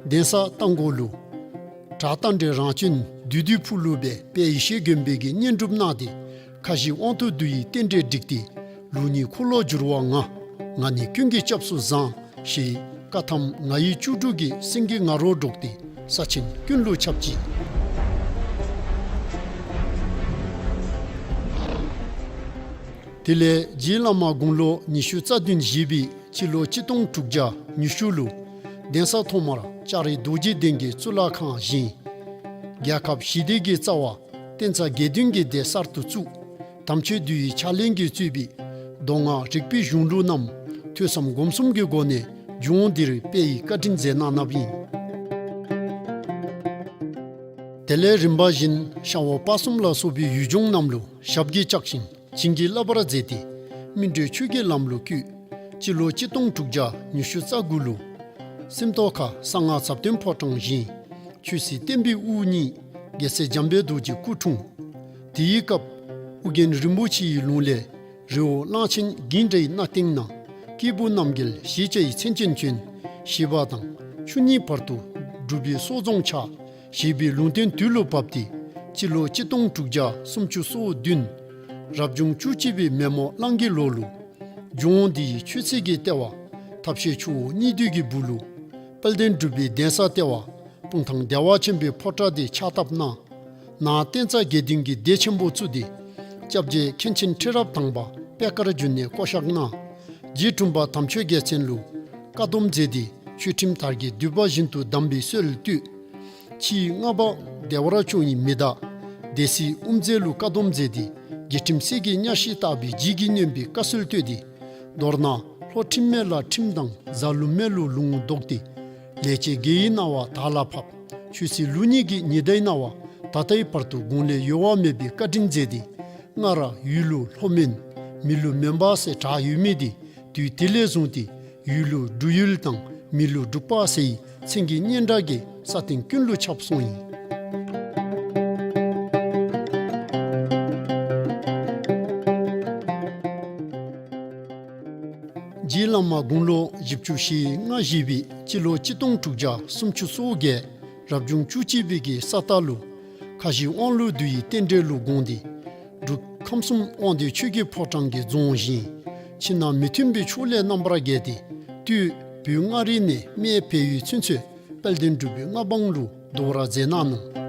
གདན་ས་རྟ་མགོ་ལུ་བྲག་རྟ་མགྲིན་རང་བྱོན་བདུད་འདུལ་ཕུག་ལུ་སྦེ་དཔལ་ཡེ་ཤེས་མགོན་པོའི་གི་བསྙེན་སྒྲུབ་གནང་སྟེ་ཁ་བཞི་དབང་དུ་བསྡུ་བའི་རྟེན་འབྲེལ་བསྒྲིགས་ཏེ། ལུགས་གཉིས་འཁོར་ལོ་བསྒྱུར་བ་ང་། ང་ནི་ཀུན་གྱི་སྐྱབས་སུ་བཟང་། ཞེས་བཀའ་ཐམ་ང་ཡི་བཅུ་དྲུག་གི་སེང་གེ་ང་རོ་སྒྲོགས་ཏེ་ས་ཆེན་ཀུན་ལུ་ཁྱབ་ཅི། དེ་ལས་རྗེ་བླ་མ་དགུང་ལོ་ཉི་ཤུ་རྩ་བདུན་བཞེས་པའི་སྤྱི་ལོ་གཅིག་སྟོང་དྲུག་བརྒྱ་ཉི་ཤུ་ལུ་གདན་ས་ཐོག་མར་ལྕགས་རི་རྡོ་རྗེ་གདན་གྱི་གཙུག་ལག་ཁང་བཞེངས། རྒྱལ་ཁབ་ཞི་བདེ་གི་རྩ་བ་བསྟན་རྩ་དགེ་འདུན་གྱི་སྡེ་གསར་དུ་བཙུགས། དམ་ཆོས་འདུལ་བའི་ཕྱག་ལེན་གྱིས་གཙོས་པའི་མདོ་སྔགས་རིག་པའི་གཞུང་ལུགས་རྣམས་ཐོས་བསམ་སྒོམ་གསུམ་གྱི་སྒོ་ནས་ལྗོངས་འདིར་སྤེལ་བའི་བཀའ་དྲིན་མཛད་གནང་གནངམ་ཨིན། དེ་ལས་རིམ་པ་བཞིན་ཤར་ཝང་སྤ་གསུམ་ལ་སོགས་པའི་ཡུལ་ལྗོངས་རྣམས་ལུ་ཞབས་ཀྱིས་བཅགས་ཤིང་བྱིན་གྱིས་བརླབ་པར་མཛད་དེ་སྨིན་གྲོལ་ཆོས་ཀྱི་ལམ་ལུ་བཀོད། སྤྱི་ལོ་གཅིག་སྟོང་དྲུག་བརྒྱ་ཉི་ཤུ་རྩ་དགུ་ལུ་སེམས་རྟོགས་ཁ་གསང་སྔགས་ཟབ་དོན་ཕོ་བྲང་བཞེངས། ཆོས་སྲིད་བསྟན་པའི་དབུ་བརྙེས། རྒྱལ་སྲས་འཇམ་དཔལ་རྡོ་རྗེ་སྐུ་འཁྲུངས། དེའི་སྐབས་ཨོ་རྒྱན་རིན་པོ་ཆེའི་ལུང་ལས་རི་བོ་གླང་ཆེན་འགྱིང་འདྲའི་སྣ་སྟེང་ན། སྐྱེས་བུ་རྣམ་རྒྱལ་ཞེས་བྱའི་མཚན་ཅན་བྱོན། ཞེས་པ་དང་ཆུ་གཉིས་བར་དུ་འབྲུག་པའི་སྲོག་རྫོང་ཆགས། ཞེས་པའི་ལུང་བསྟན་དུས་ལུ་བབས་ཏེ་སྤྱི་ལོ་གཅིག་སྟོང་དྲུག་བརྒྱ་སུམ་ཅུ་སོ་བདུན་རབ་བྱུང་བཅུ་གཅིག་པའི་མེ་མོ་གླང་གི་ལོ་ལུ་ལྗོངས་འདི་ཡི་ཆོས་སྲིད་ཀྱི་ལྟེ་བ་ཐབས་ཤེས་ཆུ་བོ་གཉིས་འདུས་ཀྱི་སྦུག་ལུ་དཔལ་ལྡན་འབྲུག་པའི་གདན་ས་ལྟེ་བ་སྤུངས་ཐང་བདེ་བ་ཆེན་པོའི་ཕོ་བྲང་འདི་ཕྱག་བཏབ་གནང་། ནང་བསྟན་རྩ་དགེ་འདུན་གྱི་སྡེ་ཆེན་པོ་བཙུགས་ཏེ་སྐྱབས་རྗེ་མཁན་ཆེན་ཁྲི་རབས་དང་པ་པད་དཀར་འབྱུང་གནས་བསྐོ་གཞག་གནང་། རྗེ་དྲུང་པ་དམ་ཆོས་རྒྱལ་མཚན་ལུ་བཀའ་སྡོམ་མཛད་དེ་ཆོས་ཁྲིམས་དར་རྒྱས་འདུས་པ་བཞིན་དུ་གདམས་པའི་སྲོལ་བཏོད། ཕྱིའི་སྔགས་པ་བདེ་བར་སྐྱོང་ནི་མི་དག། སྡེ་སྲིད་དབུ་མཛད་ལུ་བཀའ་སྡོམ་མཛད་དེ་རྒྱལ་ཁྲིམས་གསེར་གྱི་གཉའ་ཤིང་བཏགས་པའི་ལྗིད་ཀྱིས་གནོན་པའི་བཀའ་སྲོལ་བཏོད་དེ། མདོར་ན་ལྷོ་ཁྲིམས་མེད་ལ་ཁྲིམས་དང་རྫ་ལུང་མེད་ལུ་ལུང་བཟློག་སྟེ། ལས་བྱེད་དགེ་བའི་སྣང་བ་དག་ལ་ཕབ། ཆོས་སྲིད་ལུགས་གཉིས་ཀྱི་ཉི་ཟླའི་སྣང་བ་ད་ལྟའི་བར་དུ་གུང་ལས་ཡོལ་བ་མེད་པའི་བཀའ་དྲིན་མཛད་དེ། སྔར་ཡུལ་ལུ་ལྷོ་མོན། མི་ལུ་མོན་པ་ཟེར་གྲགས་ཡོད་མི་དེ་དུས་དེ་ལས་བཟུང་སྟེ་ཡུལ་ལུ་འབྲུག་ཡུལ་དང་མི་ལུ་འབྲུག་པ་ཟེར་བའི་མཚན་གྱི་སྙན་གྲགས་ཀྱིས་ས་སྟེང་ཀུན་ལུ་ཁྱབ་སོང་ཡི། རྗེ་བླ་མ་དགུང་ལོ་བཞི་བཅུ་ཞེ་ལྔ་བཞེས་པའི་སྤྱི་ལོ་གཅིག་སྟོང་དྲུག་བརྒྱ་སུམ་ཅུ་སོ་བརྒྱད་རབ་བྱུང་བཅུ་གཅིག་པའི་གི་ས་སྟག་ལུ་ཁ་བཞི་དབང་ལུང་བསྡུ་བའི་རྟེན་འབྲེལ་ལུ་དགོངས་ཏེ་འབྲུག་ཁམས་གསུམ་དབང་འདུས་ཆོས་ཀྱི་ཕོ་བྲང་གི་རྫོང་བཞེངས། ཕྱི་ནང་མི་མཐུན་པའི་ཕྱོགས་ལས་རྣམ་པར་རྒྱལ་ཏེ་སྟོད་བོད་མངའ་རིས་ནས་སྨད་བལ་ཡུལ་ཚུན་ཚོད་དཔལ་ལྡན་འབྲུག་པའི་མངའ་འབངས་ལུ་བསྡུ་བར་མཛད་གནང་ནུག།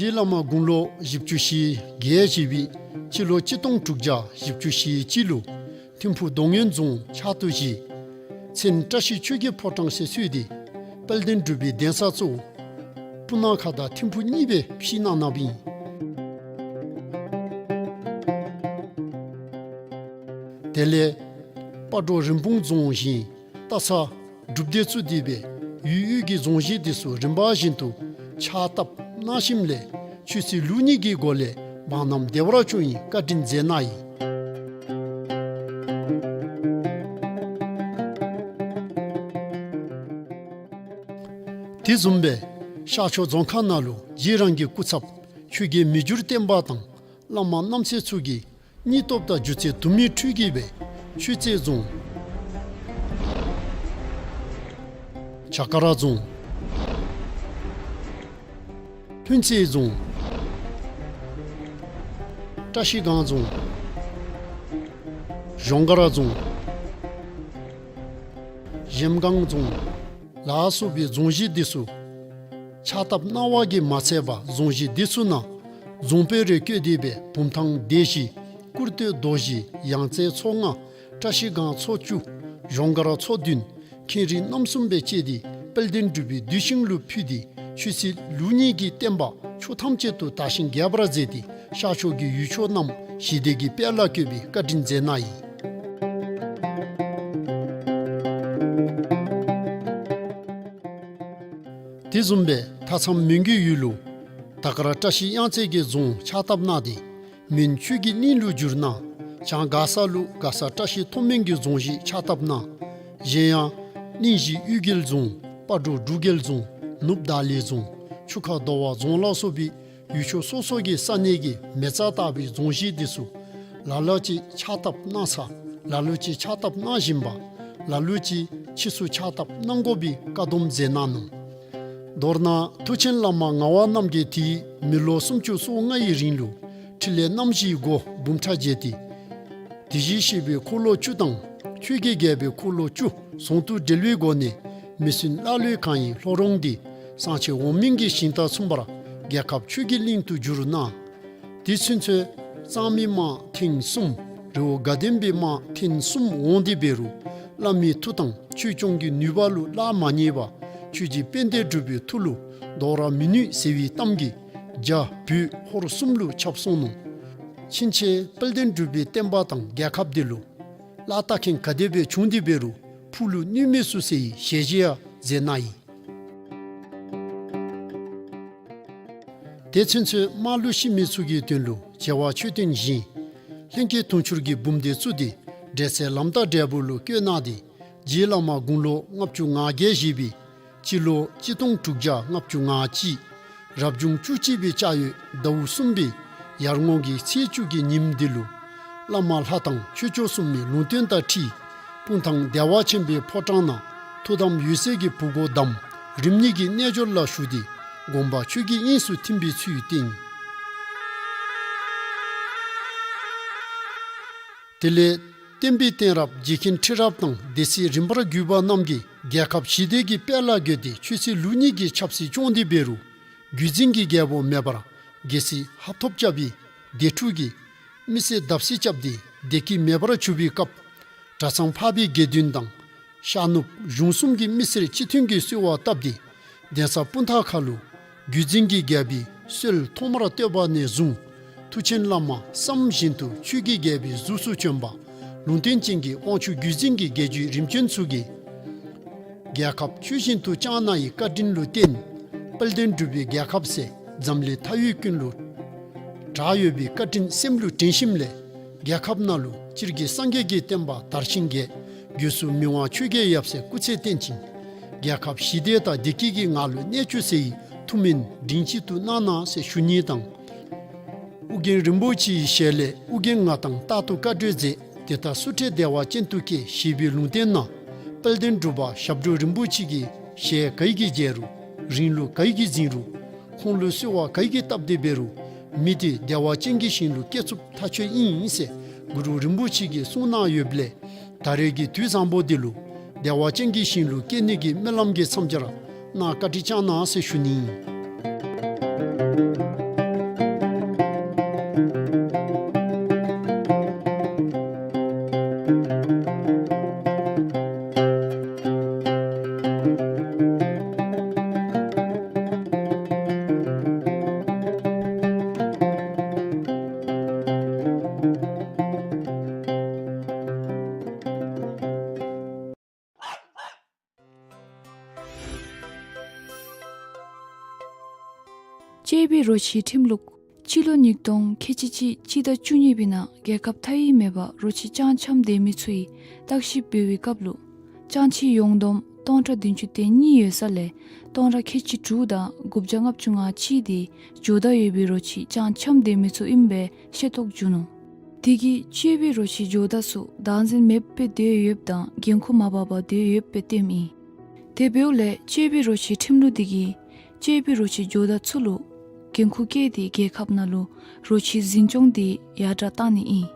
རྗེ་བླ་མ་དགུང་ལོ་བཞི་བཅུ་ཞེ་བརྒྱད་བཞེས་པའི་སྤྱི་ལོ་གཅིག་སྟོང་དྲུག་བརྒྱ་བཞི་བཅུ་ཞེ་གཅིག་ལུ་ཐིམ་ཕུ་རྡོ་སྔོན་རྫོང་ཕྱག་ཏུ་བཞེས། མཚན་བཀྲ་ཤིས་ཆོས་ཀྱི་ཕོ་བྲང་ཟེར་གསོལ་ཏེ་དཔལ་ལྡན་འབྲུག་པའི་གདན་ས་གཙོ་བོ་སྤུ་ན་ཁ་དང་ཐིམ་ཕུ་གཉིས་སྦེ་ཕྱེ་གནང་གནངམ་ཨིན། དེ་ལས་སྤ་གྲོ་རིན་སྤུངས་རྫོང་བཞེངས། སྟག་ཚང་སྒྲུབ་སྡེ་བཙུགས་ཏེ་སྦེ་ཡུལ་དབུས་ཀྱི་རྫོང་གཞི་འདི་ཚུ་རིམ་པ་བཞིན་དུ་ཕྱག་བཏབ་གནང་ཞིནམ་ལས་ཆོས་སྲིད་ལུགས་གཉིས་ཀྱི་སྒོ་ལས་འབངས་རྣམས་བདེ་བར་བྱོན་ནིའི་བཀའ་དྲིན་མཛད་གནང་ཡི། དེ་བཟུམ་སྦེ་ཤར་ཕྱོགས་རྫོང་ཁག་ནང་ལུ་རྗེ་རང་གི་སྐུ་ཚབ་ཆོས་རྒྱལ་མི་འགྱུར་བརྟན་པ་དང་བླ་མ་རྣམ་སྲས་ཚུ་གིས་སྙིང་སྟོབས་དང་སྒྱུ་རྩལ་དུ་མའི་འཕྲུལ་གྱིས་སྦེ་ཆོས་རྩེ་རྫོང་། བྱ་དཀར་རྫོང་། ལྷུན་རྩེ་རྫོང་། བཀྲ་ཤིས་སྒང་རྫོང་། གཞོང་སྒར་རྫོང་། གཞལམ་སྒང་རྫོང་། ལ་སོགས་པའི་རྫོང་གཞི་འདི་ཚུ་ཕྱག་བཏབ་གནང་བ་གིས་མ་ཚད་པར་རྫོང་གཞི་འདི་ཚུ་ནང་རྫོང་དཔོན་རེ་བསྐོས་ཏེ་སྦེ་བུམ་ཐང་སྡེ་བཞི། སྐུར་སྟོད་རྡོ་བཞི། ཡང་རྩེ་ཚོ་ལྔ། བཀྲ་ཤིས་སྒང་ཚོ་བཅུ། གཞོང་སྒར་ཚོ་བདུན། ཁེངས་རིགས་རྣམ་གསུམ་སྦེ་བཅད་དེ་དཔལ་ལྡན་འབྲུག་པའི་གདུལ་ཞིང་ལུ་ཕུལ་ཏེ་ཆོས་སྲིད་ལུགས་གཉིས་ཀྱི་བསྟན་པ་ཕྱོགས་ཐམས་ཅད་དུ་དར་ཞིང་རྒྱས་པར་མཛད་དེ་ཤར་ཕྱོགས་ཀྱི་ཡུལ་ཕྱོགས་རྣམས་ཞི་བདེ་གི་དཔལ་ལ་བཀོད་པའི་བཀའ་དྲིན་མཛད་གནང་ཡི། དེ་བཟུམ་སྦེ་མཐའ་མཚམས་མོན་གྱི་ཡུལ་ལུ་དར་དཀར་བཀྲ་ཤིས་གཡང་རྩེ་གི་རྫོང་ཕྱག་བཏབ་གནང་སྟེ་མོན་ཆོས་ཀྱི་གླིང་ལུ་བསྒྱུར་གནང་། བྱང་མགར་ས་ལུ་མགར་ས་བཀྲ་ཤིས་མཐོང་སྨོན་གྱི་རྫོང་གཞི་ཕྱག་བཏབ་གནང་། གཞན་ཡང་གླིང་བཞི་གཡུལ་རྒྱལ་རྫོང་། སྤ་གྲོ་འབྲུག་རྒྱལ་རྫོང་། ནུབ་བརྡ་གླིང་རྫོང་། ཆུ་ཁ་རྡོ་བ་རྫོང་ལ་སོགས་པའི་ཡུལ་ཕྱོགས་སོ་སོ་གི་ས་གནས་ཀྱི་མེ་བཙའ་བཏབ་པའི་རྫོང་གཞི་འདི་ཚུ་ལ་ལུ་ཅིག་ཕྱག་བཏབ་གནང་ཚར། ལ་ལུ་ཅིག་ཕྱག་བཏབ་གནང་བཞིན་པ། ལ་ལུ་ཅིག་ཕྱིས་སུ་ཕྱག་བཏབ་གནང་དགོ་པའི་བཀའ་སྡོམ་མཛད་གནང་ནུག། མདོར་ན་མཐུ་ཆེན་བླ་མ་ངག་དབང་རྣམ་རྒྱལ་དེའི་མི་ལོ་སུམ་ཅུ་སོ་ལྔ་ཡི་རིང་ལུ་ཕྲིན་ལས་རྣམ་བཞིའི་སྒོ་འབུམ་ཕྲག་འབྱེད་དེ། དེ་བཞིན་གཤེགས་པའི་འཁོར་ལོ་བཅུ་དང་ཆོས་ཀྱི་རྒྱལ་པོའི་འཁོར་ལོ་བཅུ་ཟུང་དུ་འབྲེལ་བའི་སྒོ་ནས་མི་བསྲུན་ཀླ་ཀློའི་གང་ཡིན་ལྷོ་རོང་འདི་གསང་ཆེན་འོག་མིན་གྱི་ཞིང་དང་མཚུངས་པར་རྒྱལ་ཁབ་ཆོས་ཀྱི་གླིང་དུ་བསྒྱུར་གནང་། དེ་ཚུན་ཚོད་གཙང་མའི་དམག་ཐེངས་གསུམ། རི་བོ་དགའ་ལྡན་པའི་དམག་ཐེངས་གསུམ་འོང་སྟེ་འབད་རུང་བླ་མའི་མཐུ་དང་ཆོས་སྐྱོང་གི་ནུས་པ་ལུ་གླགས་མ་རྙེད་པར་ཆོས་རྗེ་དཔལ་ལྡན་འབྲུག་པའི་མཐུ་ལུ་ལྡོག་ར་མི་ནུས་ཟེར་བའི་གཏམ་གྱིས་རྒྱ་བོད་ཧོར་གསུམ་ལུ་ཁྱབ་སོང་ནུག། ཕྱིན་ཆད་དཔལ་ལྡན་འབྲུག་པའི་བསྟན་པ་དང་རྒྱལ་ཁབ་འདི་ལུ་གླགས་བལྟ་མཁན་ག་དེ་སྦེ་བྱུང་སྟེ་འབད་རུང་ཕུགས་ལུ་གནོད་མི་ཚུགས་ཟེར་བའི་ཞལ་བཞེས་ཡང་མཛད་གནང་ཡི། དེ་ཚུན་ཚོད་དམག་ལུ་ཤི་མི་ཚུ་གི་དོན་ལུ་བྱེ་བ་མཆོད་རྟེན་བཞེངས། ལྷན་སྐྱེས་དུང་ཕྱུར་གྱི་འབུམ་སྡེ་བཙུགས་ཏེ་འབྲེལ་ཚད་ལམ་དང་འབྲས་བུ་ལུ་བཀོད་གནང་སྟེ་རྗེ་བླ་མ་དགུང་ལོ་ལྔ་བཅུ་ང་བརྒྱད་བཞེས་པའི་སྤྱི་ལོ་གཅིག་སྟོང་དྲུག་བརྒྱ་ལྔ་བཅུ་ང་གཅིག་རབ་བྱུང་བཅུ་གཅིག་པའི་ལྕགས་ཡོས་ཟླཝ་གསུམ་པའི་ཡར་ངོ་གི་ཚེས་བཅུ་གི་ཉིནམ་འདི་ལུ་བླ་མ་ལྷ་དང་ཆོས་སྐྱོང་སྲུང་མའི་ལུང་བསྟན་དང་འཁྲིལ་སྤུངས་ཐང་བདེ་བ་ཆེན་པོའི་ཕོ་བྲང་ནང་ཐུགས་དམ་འོད་གསལ་གྱི་བུ་གོ་དམ་རིམ་གཉིས་ཀྱི་རྣལ་འབྱོར་ལ་ཞུགས་ཏེ་དགོངས་པ་ཆོས་ཀྱི་དབྱིངས་སུ་ཐིམ་པའི་ཚུལ་བསྟན། དེ་ལས་བསྟན་པའི་གཏད་རབས་རྗེ་མཁན་ཁྲི་རབས་དང་སྡེ་སྲིད་རིམ་པར་བརྒྱུད་པ་རྣམས་ཀྱིས་རྒྱལ་ཁབ་ཞི་བདེ་གི་དཔལ་ལ་བཀོད་དེ་ཆོས་སྲིད་ལུགས་གཉིས་ཀྱི་ཆབ་སྲིད་སྐྱོང་སྟེ་འབད་རུང་བརྒྱུད་འཛིན་གྱི་རྒྱལ་པོ་མེད་པར་རྒྱལ་སྲིད་ཧབ་ཐོབ་རྐྱབ་པའི་སྡེ་འཁྲུགས་ཀྱིས་མི་སེར་བརྡབ་གསིག་རྐྱབ་སྟེ་བདེ་སྐྱིད་མེད་པར་གྱུར་པའི་སྐབས་གྲྭ་ཚང་འཕགས་པའི་དགེ་འདུན་དང་ཤར་ནུབ་གཞུང་གསུམ་གྱི་མི་སེར་སྤྱི་མཐུན་གྱི་གསོལ་བ་བཏབ་སྟེ་གདན་ས་སྤུངས་ཐང་ཁ་ལུ་བརྒྱུད་འཛིན་གྱི་རྒྱལ་པོའི་སྲོལ་ཐོག་མར་བཏོད་པ་ནས་བཟུང་མཐུ་ཆེན་བླ་མ་བསམ་བཞིན་དུ་ཆོས་ཀྱི་རྒྱལ་པོའི་གཟུགས་སུ་བྱོན་པ་ལུང་བསྟན་ཅན་གྱི་དབང་ཕྱུག་བརྒྱུད་འཛིན་གྱི་རྒྱལ་བརྒྱུད་རིམ་བྱོན་ཚུ་གིས་རྒྱལ་ཁབ་ཆོས་བཞིན་དུ་བསྐྱངས་གནང་བའི་བཀའ་དྲིན་ལུ་བརྟེན་དཔལ་ལྡན་འབྲུག་པའི་རྒྱལ་ཁབ་ཟེར་འཛམ་གླིང་མཐའ་དབུས་ཀུན་ལུ་གྲགས་ཡོད་པའི་བཀའ་དྲིན་སེམས་ལུ་དྲན་ཞིནམ་ལས་རྒྱལ་ཁབ་ནང་ལུ་སྤྱིར་གྱི་སངས་རྒྱས་ཀྱི་བསྟན་པ་དར་ཞིང་རྒྱས། སྒོས་སུ་མི་དབང་ཆོས་རྒྱལ་ཡབ་སྲས་སྐུ་ཚེ་བརྟན་ཅིང་རྒྱལ་ཁབ་ཞི་བདེ་དང་བདེ་སྐྱིད་ཀྱི་ངང་ལུ་གནས་བཅུག་ཟེར་བའི་ཐུགས་སྨོན་མགྲིན་གཅིག་ཏུ་གནང་གནང་ཟེར་ཞུ་ནི་དང་། ཨོ་རྒྱན་རིན་པོ་ཆེའི་ཞལ་ལས་ཨོ་རྒྱན་ང་དང་རྟག་ཏུ་བཀའ་བགྲོས་མཛད། དེ་ལྟར་སུ་འཕྲད་བདེ་བ་ཅན་དུ་སྐྱེ། ཞེས་པའི་ལུང་བསྟན་ནང་དཔལ་ལྡན་འབྲུག་པ་ཞབས་དྲུང་རིན་པོ་ཆེ་གི་ཞལ་ག་ཡི་གིས་མཇལ་རུང་རིང་ལུགས་ག་ཡི་གིས་འཛིན་རུང་ཁོང་ལུ་གསོལ་བ་ག་ཡི་གིས་བཏབ་སྟེ་འབད་རུང་མི་དེ་བདེ་བ་ཅན་གྱི་ཞིང་ལུ་སྐྱེ་ཚུགསཔ་ཐག་ཆོད་ཨིན་ཟེར་གུ་རུ་རིན་པོ་ཆེ་གིས་གསུངས་གནང་ཡོདཔ་ལས། ད་རེས་ཀྱི་དུས་བཟང་པོ་འདི་ལུ་བདེ་བ་ཅན་གྱི་ཞིང་ལུ་སྐྱེ་ནི་གི་སྨོན་ལམ་གྱི་མཚམས་སྦྱོར་གནང་བཀའ་དྲིན་བསྐྱང་གནང་ཟེར་ཞུ་ནི། གཅེས་པའི་རོ་ཁྱི་ཁྲིམས་ལུགས། སྤྱི་ལོ་ཉིས་སྟོང་ཁལ་གཅིག་གཅིག་སྤྱི་ཟླ་བཅུ་གཉིས་པའི་ནང་རྒྱལ་ཁབ་མཐའ་དབུས་མེད་པར་རོ་ཁྱི་སྤྱང་འཁྱམས་སྡོད་མི་ཚུ་གི་བརྟག་ཞིབ་འབད་བའི་སྐབས་ལུ་སྤྱང་ཁྱི་ཡོངས་བསྡོམས་སྟོང་ཕྲག་བདུན་ཅུ་དོན་གཉིས་ཡོད་ས་ལས་སྟོང་ཕྲག་ཁལ་གཅིག་དྲུག་དང་དགུ་བརྒྱ་ལྔ་བཅུ་ང་གཅིག་དེ་ཇོ་བདག་ཡོད་པའི་རོ་ཁྱི་སྤྱང་འཁྱམས་སྡོད་མི་ཚུ་ཨིན་པའི་ཤེས་རྟོགས་བྱུང་ནུག། དེ་གིས་གཅེས་པའི་རོ་ཁྱི་ཇོ་བདག་ཚུ་བདག་འཛིན་མེདཔ་སྦེ་སྡོད་ཡོདཔ་དང་འགན་ཁུར་མ་འབགཔ་སྦེ་སྡོད་ཡོདཔ་སྦེ་སྟོནམ་ཨིན། དེ་འབདཝ་ལས་གཅེས་པའི་རོ་ཁྱི་ཁྲིམས་ལུགས་དེ་གིས་གཅེས་པའི་རོ་ཁྱི་ཇོ་བདག་ཚུ་ལུ་འགན་ཁུར་བཀལ་ཏེ་རྒྱལ་ཁབ་ནང་ལུ་རོ་ཁྱི་འཛིན་སྐྱོང་དེ་ཡར་དྲག་གཏང་ནི་ཨིན།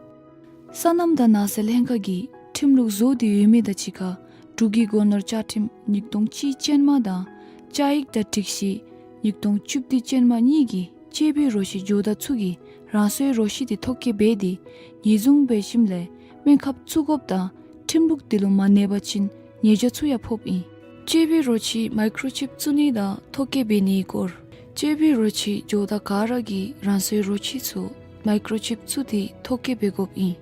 སོ་ནམ་དང་ནགས་ཚལ་ལྷན་ཁག་གིས་ཁྲིམས་ལུགས་བཟོ་སྟེ་ཡོད་མི་དང་གཅིག་ཁར་འབྲུག་གི་སྒོ་ནོར་བཅའ་ཁྲིམས་ཉིས་སྟོང་གཅིག་ཅན་མ་དང་བཅའ་ཡིག་དང་སྒྲིག་གཞི་ཉིས་སྟོང་བཅུ་བདུན་ཅན་མ་གཉིས་ཀྱིས་གཅེས་པའི་རོ་ཁྱི་ཇོ་བདག་ཚུ་གིས་རང་སོའི་རོ་ཁྱི་དེ་ཐོ་བཀོད་འབད་དེ་ཉེས་བཟུང་འབད་ཞིནམ་ལས་སྨན་ཁབ་བཙུགས་དགོཔ་དང་ཁྲིམས་ལུགས་དེ་ལུ་མ་གནས་པ་ཅིན་ཉེས་བྱ་ཚུ་ཡང་ཕོགཔ་ཨིན། གཅེས་པའི་རོ་ཁྱི་མའི་ཀོརོ་ཅིབ་བཙུགས་ནི་དང་ཐོ་བཀོད་འབད་ནིའི་སྐོར། གཅེས་པའི་རོ་ཁྱི་ཇོ་བདག་ག་ར་གིས་རང་སོའི་རོ་ཁྱི་ཚུ་མའི་ཀོརོ་ཅིབ་བཙུགས་ཏེ་ཐོ་བཀོད་འབད་དགོཔ་ཨིན།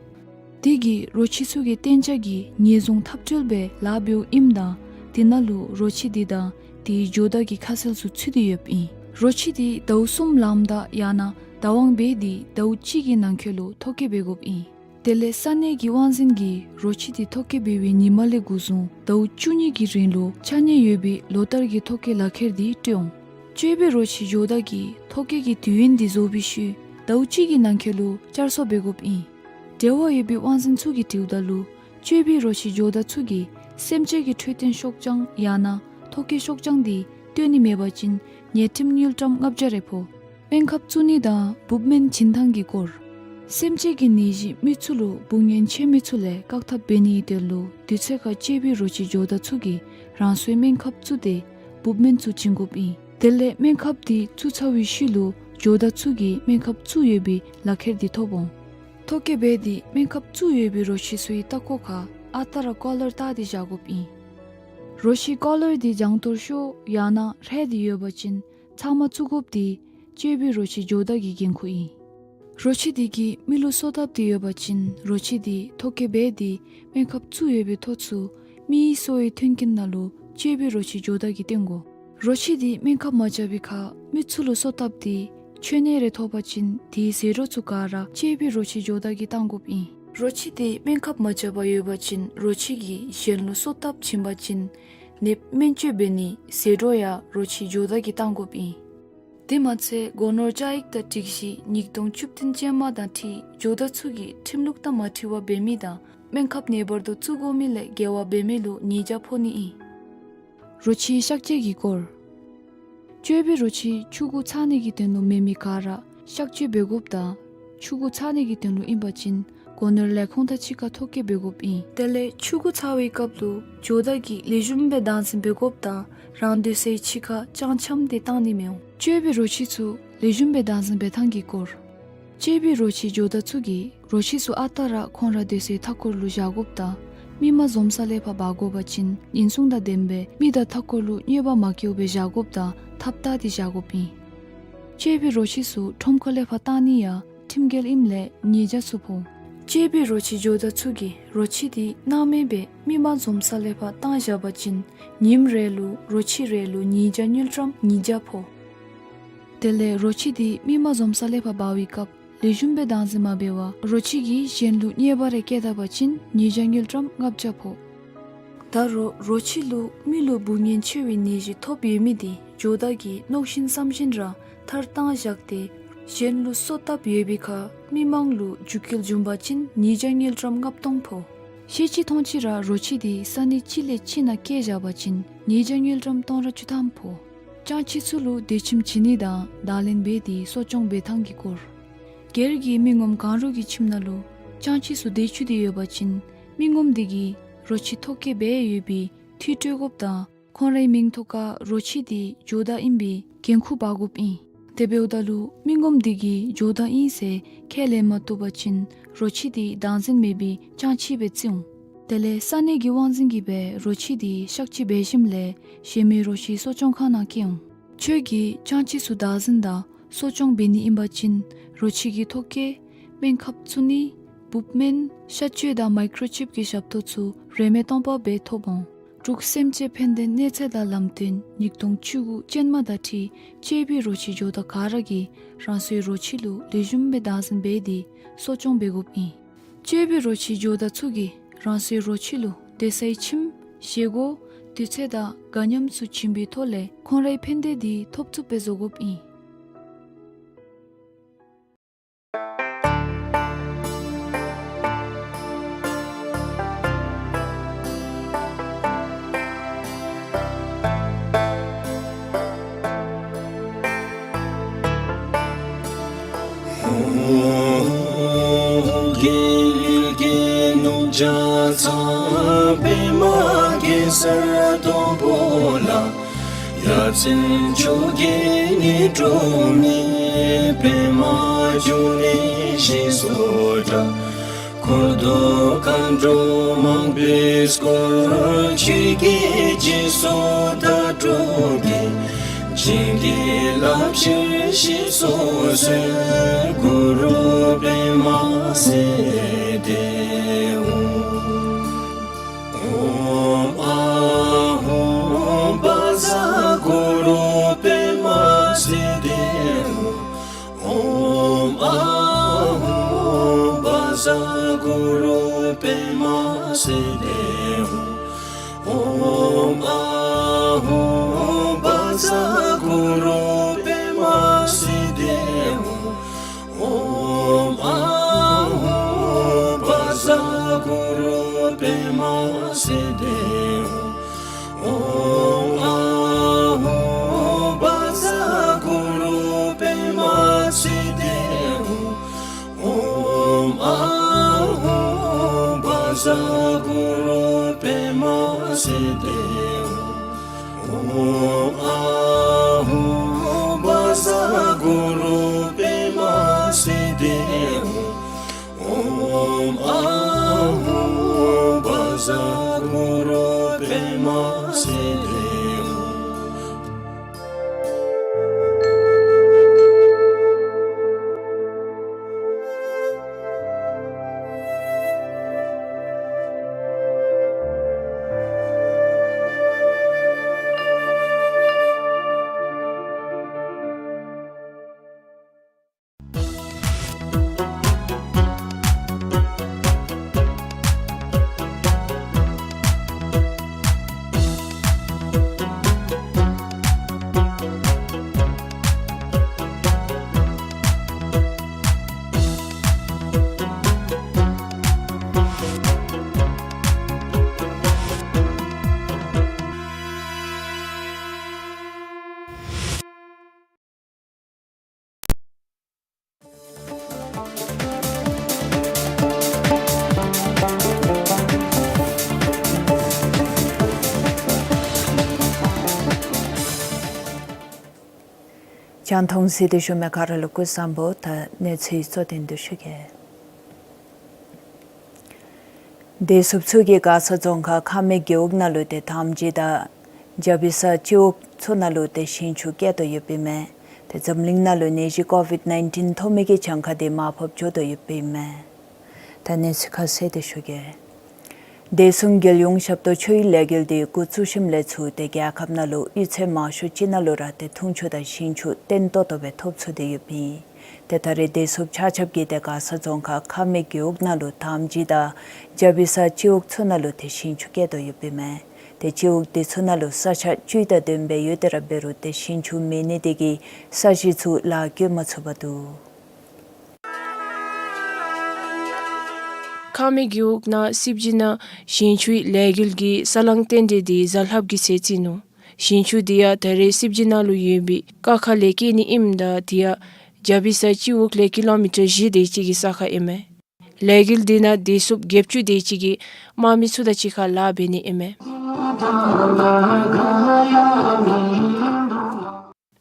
དེ་གིས་རོ་ཁྱི་ཚུ་གི་གཏན་འཇགས་ཀྱི་ཉེས་བཟུང་ཐབས་སྐྱོ་སྦེ་ལཱ་འབདཝ་ཨིནམ་ད་དེ་ནང་ལུ་རོ་ཁྱི་དེ་དང་དེའི་ཇོ་བདག་གི་ཁ་གསལ་ཚུ་ཚུད་དེ་ཡོདཔ་ཨིན། རོ་ཁྱི་དེ་ཟླཝ་གསུམ་ལངམ་ད་ཡང་ན་བདག་དབང་འབད་དེ་ཟླཝ་གཅིག་གི་ནང་འཁོད་ལུ་ཐོ་བཀོད་འབད་དགོཔ་ཨིན། དེ་ལས་ས་གནས་ཀྱི་དབང་འཛིན་གྱིས་རོ་ཁྱི་དེ་ཐོ་བཀོད་འབད་བའི་ཉིནམ་ལས་འགོ་བཟུང་ཟླཝ་བཅུ་གཉིས་ཀྱི་རིང་ལུ་ཆ་གནས་ཡོད་པའི་ལོ་ལྟར་གྱི་ཐོ་བཀོད་ལག་ཁྱེར་དེ་སྤྲོད་འོང་། གཅེས་པའི་རོ་ཁྱི་ཇོ་བདག་གིས་ཐོ་བཀོད་ཀྱི་དུས་ཡུན་དེ་རྫོགས་པའི་ཤུལ་ཟླཝ་གཅིག་གི་ནང་འཁོད་ལུ་བསྐྱར་གསོ་འབད་དགོཔ་ཨིན། འབྲེལ་བ་ཡོད་པའི་དབང་འཛིན་ཚུ་གིས་དྲིཝ་ད་ལུ་གཅེས་པའི་རོ་ཁྱི་ཇོ་བདག་ཚུ་གིས་སེམས་ཅན་གྱི་འཕྲོད་བསྟེན་ཤོག་བྱང་ཡང་ན་ཐོ་བཀོད་ཤོག་བྱང་དེ་སྟོན་ནི་མེད་པ་ཅིན་ཉེས་ཁྲིམས་དངུལ་ཀྲམ་ལྔ་བརྒྱ་རེ་ཕོག། སྨན་ཁབ་བཙུགས་ནི་དང་འབུབ་སྨན་བྱིན་ཐངས་ཀྱི་སྐོར། སེམས་ཅན་གྱི་ནད་གཞི་མི་ཚུ་ལུ་འབུ་ངན་མཆེད་མི་ཚུ་ལས་བཀག་ཐབས་འབད་ནིའི་དོན་ལུ་དུས་ཚོད་ཁར་གཅེས་པའི་རོ་ཁྱི་ཇོ་བདག་ཚུ་གིས་རང་སོའི་སྨན་ཁབ་བཙུགས་ཏེ་འབུབ་སྨན་ཚུ་བྱིན་དགོཔ་ཨིན། དེ་ལས་སྨན་ཁབ་དེ་བཙུགས་ཚར་བའི་ཤུལ་ལུ་ཇོ་བདག་ཚུ་གིས་སྨན་ཁབ་བཙུགས་ཡོད་པའི་ལག་ཁྱེར་དེ་ཐོབ་འོང་། ཐོ་བཀོད་འབད་དེ་སྨན་ཁབ་བཙུགས་ཡོད་པའི་རོ་ཁྱི་ཚུའི་ལྟག་ཀོ་ཁར་ཨ་རྟག་ར་ཀོ་ལར་བཏགས་ཏེ་བཞག་དགོཔ་ཨིན། རོ་ཁྱི་ཀོ་ལར་དེ་བྱང་གཏོར་ཤོག་ཡང་ན་རལ་དེ་ཡོད་པ་ཅིན་ཚབ་མ་བཙུགས་དགོཔ་དེ་གཅེས་པའི་རོ་ཁྱི་ཇོ་བདག་གི་འགན་ཁུར་ཨིན། རོ་ཁྱི་དེ་གིས་མི་ལུ་གསོ་བཏབ་སྟེ་ཡོད་པ་ཅིན་རོ་ཁྱི་དེ་ཐོ་བཀོད་འབད་དེ་སྨན་ཁབ་བཙུགས་ཡོད་པའི་ཐོ་ཚུ་མིའི་གསོ་བའི་མཐུན་རྐྱེན་ནང་ལུ་གཅེས་པའི་རོ་ཁྱི་ཇོ་བདག་གིས་སྟོན་དགོ། རོ་ཁྱི་དེ་སྨན་ཁབ་མ་བཅག་པའི་ཁར་མི་ཚུ་ལུ་གསོ་བཏབ་སྟེ་མཆོད་གནས་རེ་ཐོབ་པ་ཅིན་དེའི་ཟད་འགྲོ་ཚུ་ག་ར་གཅེས་པའི་རོ་ཁྱི་ཇོ་བདག་གིས་བཏང་དགོཔ་ཨིན། རོ་ཁྱི་དེ་སྨན་ཁབ་མ་བཅག་པར་ཡོད་པ་ཅིན་རོ་ཁྱི་གིས་གཞན་ལུ་གསོ་བཏབ་བྱིན་པ་ཅིན་ནདཔ་སྨན་བཅོས་འབད་ནི་ཟད་འགྲོ་ཡང་རོ་ཁྱི་ཇོ་བདག་གིས་བཏང་དགོཔ་ཨིན། དེ་མ་ཚད་སྒོ་ནོར་བཅའ་ཡིག་དང་སྒྲིག་གཞི་ཉིས་སྟོང་བཅུ་བདུན་ཅན་མ་དང་འཁྲིལ་ཇོ་བདག་ཚུ་གིས་ཁྲིམས་ལུགས་དང་མ་འཁྲིལ་བར་འབད་མི་དང་སྨན་ཁབ་ངེས་པར་དུ་བཙུགས་དགོ་མི་ལས་འགལ་བ་འབད་མི་ལུ་ཉེས་བྱ་ཕོག་ནི་ཨིན། རོ་ཁྱི་གཤག་བཅོས་ཀྱི་སྐོར། གཅེས་པའི་རོ་ཁྱི་ཆུང་ཀུ་ཚང་ནི་གི་དོན་ལུ་མེད་མི་ག་ར་གཤག་བཅོས་འབད་དགོཔ་དང་ཆུང་ཀུ་ཚང་ནི་གི་དོན་ལུ་ཨིན་པ་ཅིན་སྒོ་ནོར་ལས་ཁུངས་དང་གཅིག་ཁར་ཐོ་བཀོད་འབད་དགོཔ་ཨིན། དེ་ལས་ཆུང་ཀུ་ཚང་བའི་སྐབས་ལུ་ཇོ་བདག་གིས་ལེགས་ཤོམ་སྦེ་བདག་འཛིན་འབད་དགོཔ་དང་རང་སྡོད་སའི་ཕྱི་ཁར་སྤྱང་འཁྱམས་ཏེ་བཏང་ནི་མི་འོང་། གཅེས་པའི་རོ་ཁྱི་ཚུ་ལེགས་ཤོམ་སྦེ་བདག་འཛིན་འབད་ཐངས་ཀྱི་སྐོར། གཅེས་པའི་རོ་ཁྱི་ཇོ་བདག་ཚུ་གིས་རོ་ཁྱི་ཚུ་ཨ་རྟག་ར་ཁོང་ར་སྡོད་སའི་མཐའ་འཁོར་ལུ་བཞག་དགོཔ་དང་མི་མ་འཛོམས་ས་ལས་ཕར་འབག་དགོ་པ་ཅིན་ཉེན་སྲུང་དང་ལྡནམ་སྦེ་མི་དང་མཐའ་འཁོར་ལུ་གནོད་པ་མ་བཀལཝ་སྦེ་བཞག་དགོཔ་དང་ཐགཔ་བཏགས་ཏེ་བཞག་དགོཔ་ཨིན། གཅེས་པའི་རོ་ཁྱི་ཚུ་ཁྲོམ་ཁ་ལས་ཕར་བཏང་ནི་ཡང་ཁྲིམས་འགལ་ཨིནམ་ལས་ཉེས་བྱ་ཚུ་ཕོག། གཅེས་པའི་རོ་ཁྱི་ཇོ་བདག་ཚུ་གིས་རོ་ཁྱི་དེ་སྣང་མེད་སྦེ་མི་མ་འཛོམས་ས་ལས་ཕར་བཏང་བཞག་པ་ཅིན་ཉིནམ་རེ་ལུ་རོ་ཁྱི་རེ་ལུ་ཉེས་བྱ་དངུལ་ཀྲམ་ཉིས་བརྒྱ་ཕོག། དེ་ལས་རོ་ཁྱི་དེ་མི་མ་འཛོམས་ས་ལས་ཕར་འབག་པའི་སྐབས་ལེགས་ཤོམ་སྦེ་བདག་འཛིན་མ་འབད་བར་རོ་ཁྱི་གིས་གཞན་ལུ་གནོད་པ་རེ་བཀལ་ད་པ་ཅིན་ཉེས་བྱ་དངུལ་ཀྲམ་ལྔ་བརྒྱ་ཕོག། ད་རུང་རོ་ཁྱི་ལུ་མི་ལུ་འབུ་ངན་མཆེད་པའི་ནད་གཞི་ཐོབ་ཡོད་མི་དེ་ཇོ་བདག་གིས་མནོ་བཞིན་བསམ་བཞིན་ར་མཐར་བཏང་བཞག་སྟེ་ གཞན་ལུ་གསོ་བཏབ་ཡོད་པའི་ཁར་མི་མང་ལུ་འཇུག་སྐྱེལ་འབྱུང་པ་ཅིན་ཉིས་བརྒྱ་དངུལ་ཀྲམ་ལྔ་སྟོང་ཕོག། ཤེས་ཅི་མཐོང་ཅི་ར་རོ་ཁྱི་འདི་ས་གནས་གཅིག་ལས་གཅིག་ནང་སྐྱེལ་བཞག་པ་ཅིན་ཉིས་བརྒྱ་དངུལ་ཀྲམ་སྟོང་ཕྲག་བཅུ་ཐམ་ཕོག། སྤྱང་ཁྱི་ཚུ་ལུ་སྡོད་ཁྱིམ་བྱིན་ནི་དང་བདག་ལེན་འབད་དེ་གསོ་སྐྱོང་འབད་ཐངས་ཀྱི་སྐོར། སྒེར་གྱི་མི་ངོམ་གང་རུང་གི་ཁྱིམ་ནང་ལུ་སྤྱང་ཁྱི་ཚུ་སྡོད་བཅུག་སྟེ་ཡོད་པ་ཅིན་མི་ངོམ་དེ་གིས་རོ་ཁྱི་ཐོ་བཀོད་འབད་ཡོད་པའི་འཐུས་སྤྲོད་དགོཔ་དང་ཁོང་རའི་མིང་ཐོག་ཁར་རོ་ཁྱི་དེ་ཇོ་བདག་ཨིན་པའི་འགན་ཁུར་འབག་དགོཔ་ཨིན། དེ་འབདཝ་ད་ལུ་མི་ངོམ་དེ་གིས་ཇོ་བདག་ཨིན་ཟེར་ཁས་ལེན་མ་བཏུབ་པ་ཅིན་རོ་ཁྱི་དེ་བདག་འཛིན་མེད་པའི་སྤྱང་ཁྱི་སྦེ་བརྩི་འོང་། དེ་ལས་ས་གནས་ཀྱི་དབང་འཛིན་གྱིས་སྦེ་རོ་ཁྱི་དེ་གཤག་བཅོས་འབད་ཞིནམ་ལས་གཞན་མི་རོ་ཁྱི་གསོ་སྐྱོང་ཁང་ནང་བསྐྱལ་འོང་། ཁྱོད་ཀྱིས་སྤྱང་ཁྱི་ཚུ་བདག་འཛིན་དང་གསོ་སྐྱོང་འབད་ནི་ཨིན་པ་ཅིན་རོ་ཁྱི་གི་ཐོ་བཀོད་སྨན་ཁབ་བཙུགས་ནི་འབུབ་སྨན་གཤག་བཅོས་དང་མའི་ཀྲོ་ཅིབ་ཀྱི་ཞབས་ཏོག་ཚུ་རིན་མེད་སྟོང་པ་སྦེ་ཐོབ་འོང་། འབྲུག་སེམས་ཅན་ཕན་བདེ་གནས་ཚད་དང་ལམ་སྟོན་ཉིས་སྟོང་བཅུ་དགུ་ཅན་མ་དང་འཁྲིལ་གཅེས་པའི་རོ་ཁྱི་ཇོ་བདག་ག་ར་གིས་རང་སོའི་རོ་ཁྱི་ལུ་ལེགས་ཤོམ་སྦེ་བདག་འཛིན་འབད་དེ་གསོ་སྐྱོང་འབད་དགོཔ་ཨིན། གཅེས་པའི་རོ་ཁྱི་ཇོ་བདག་ཚུ་གིས་རང་སོའི་རོ་ཁྱི་ལུ་སྡོད་སའི་ཁྱིམ་བཞེས་སྒོ་དུས་ཚོད་དང་དགའ་ཉམས་ཚུ་བྱིན་པའི་ཐོག་ལས་ཁོང་རའི་ཕན་བདེ་དེ་ཐོབ་ཚུགསཔ་སྦེ་བཟོ་དགོཔ་ཨིན། འཁོར་དུ་མཁའ་འགྲོ་མང་པོས་བསྐོར། ཆོས་ཀྱི་རྗེས་སུ་བདག་སྒྲུབ་ཀྱིས། བྱིན་གྱིས་བརླབ་ཕྱིར་ཞེས་སོགས་གསོལ། གུ་རུ་པདྨ་སིདྡྷི་ཧཱུྃ། ཨོཾ་ཨཱཿཧཱུྃ་བཛྲ་གུ་རུ་པདྨ་སིདྡྷི་ཧཱུྃ། ཨོཾ་ཨཱཿཧཱུྃ་བཛྲ་གུ་རུ་པདྨ་སིདྡྷི་ཧཱུྃ། ཨོཾ་ཨཱཿཧཱུྃ་བཛྲ་གུ་རུ་པདྨ་སིདྡྷི་ཧཱུྃ། ཨོཾ་ཨཱཿཧཱུྃ་བཛྲ་གུ་རུ་པདྨ་སིདྡྷི་ཧཱུྃ། ཨོཾ་ཨཱཿཧཱུྃ་བཛྲ་གུ་རུ་པདྨ་སིདྡྷི་ཧཱུྃ། ཨོཾ་ཨཱཿཧཱུྃ་བཛྲ་གུ་རུ་པདྨ་སིདྡྷི་ཧཱུྃ། ཨོཾ་ཨཱཿཧཱུྃ་བཛྲ་གུ་རུ་པདྨ་སིདྡྷི་ཧཱུྃ། ཨོཾ་ཨཱཿཧཱུྃ་བཛྲ་གུ་རུ་པདྨ་སིདྡྷི་ཧཱུྃ། རྒྱང་མཐོང་གཟིགས་ཏེ་བཞུགས་མི་ག་ར་ལུ་སྐུ་གཟུགས་བཟང་པོ། ད་གནས་ཚུལ་གཙོ་དོན་དུ་ཞུ་གེ། བདེ་སྲུངཔ་ཚུ་གིས་མགར་ས་རྫོང་ཁག་ཁ་སྨད་རྒེད་འོག་ནང་ལུ་ཏེ་དམ་སྦྱིས་དང་རྒྱ་བི་ས་སྤྱི་འོག་ཚུ་ནང་ལུ་ཏེ་ཞིང་ཆུ་བསྐྱལ་དོ་ཡོདཔ་ཨིན་མས། ཏེ་འཛམ་གླིང་ནང་ལུ་ནད་གཞི་ཀོ་ཝིཌ་ནའིན་ཊིན་ཐོབ་མི་གི་གྱངས་ཁ་དེ་མར་ཕབ་འགྱོ་དོ་ཡོདཔ་ཨིན་མས། ད་གནས་ཚུལ་ཁ་གསལ་ཏེ་ཞུ་གེ། བདེ་སྲུང་རྒྱལ་ཡོངས་ཞབས་ཏོག་ཆོས་ལས་འགུལ་དེ་འགོ་བཙུགས་ཞིནམ་ལས་ཚུར་ཏེ་རྒྱལ་ཁབ་ནང་ལུ་གཡུས་ཚན་མང་ཤོས་ཅིག་ནང་ལུ་ར་ཏེ་འཐུང་ཆུ་དང་ཞིང་ཆུ་བརྟན་ཏོག་ཏོ་སྦེ་ཐོབ་ཚུགས་ཏེ་ཡོདཔ་ཨིན། ཏེ་ད་རེས་བདེ་སྲུངཔ་ཆ་ཁྱབ་ཀྱིས་ཏེ་མགར་ས་རྫོང་ཁག་ཁ་སྨད་རྒེད་འོག་ནང་ལུ་དམ་སྦྱིས་དང་རྒྱ་བི་ས་སྤྱི་འོག་ཚུ་ནང་ལུ་ཏེ་ཞིང་ཆུ་བསྐྱལ་དོ་ཡོདཔ་ཨིན་མས། ཏེ་སྤྱི་འོག་དེ་ཚུ་ནང་ལུ་ས་ཆ་བཅུད་དང་ལྡནམ་སྦེ་ཡོད་དེ་ར་འབད་རུང་ཏེ་ཞིང་ཆུ་མེད་ནི་དེ་གིས་ས་གཞི་ཚུ་ལཱ་བཀོལ་མ་ཚུགས་པར་འདུག། ཁ་སྨད་རྒེད་འོག་ནང་སིབ་ཇི་ནང་ཞིང་ཆུའི་ལས་འགུལ་གྱིས་ས་རླངས་རྟེན་འབྲེལ་དེ་གཟའ་ལྷགཔ་གི་ཚེ་བརྩིས་ནུག། ཞིང་ཆུ་དེ་ཡང་ད་རེས་སིབ་ཇི་ནང་ལུ་ཡོད་པའི་ཀ་ཁ་ལས་བསྐྱལ་ནི་ཨིནམ་ད་དེ་ཡང་ཇ་བི་ས་སྤྱི་འོག་ལས་ཀི་ལོ་མི་ཊར་བཞི་དེ་ཅིག་གི་ས་ཁར་ཨིན་མས། ལས་འགུལ་དེ་ནང་བདེ་སྲུངཔ་བརྒྱད་ཅུ་དེ་ཅིག་གིས་དམག་མི་ཚུ་དང་གཅིག་ཁར་ལཱ་འབད་ནི་ཨིན་མས།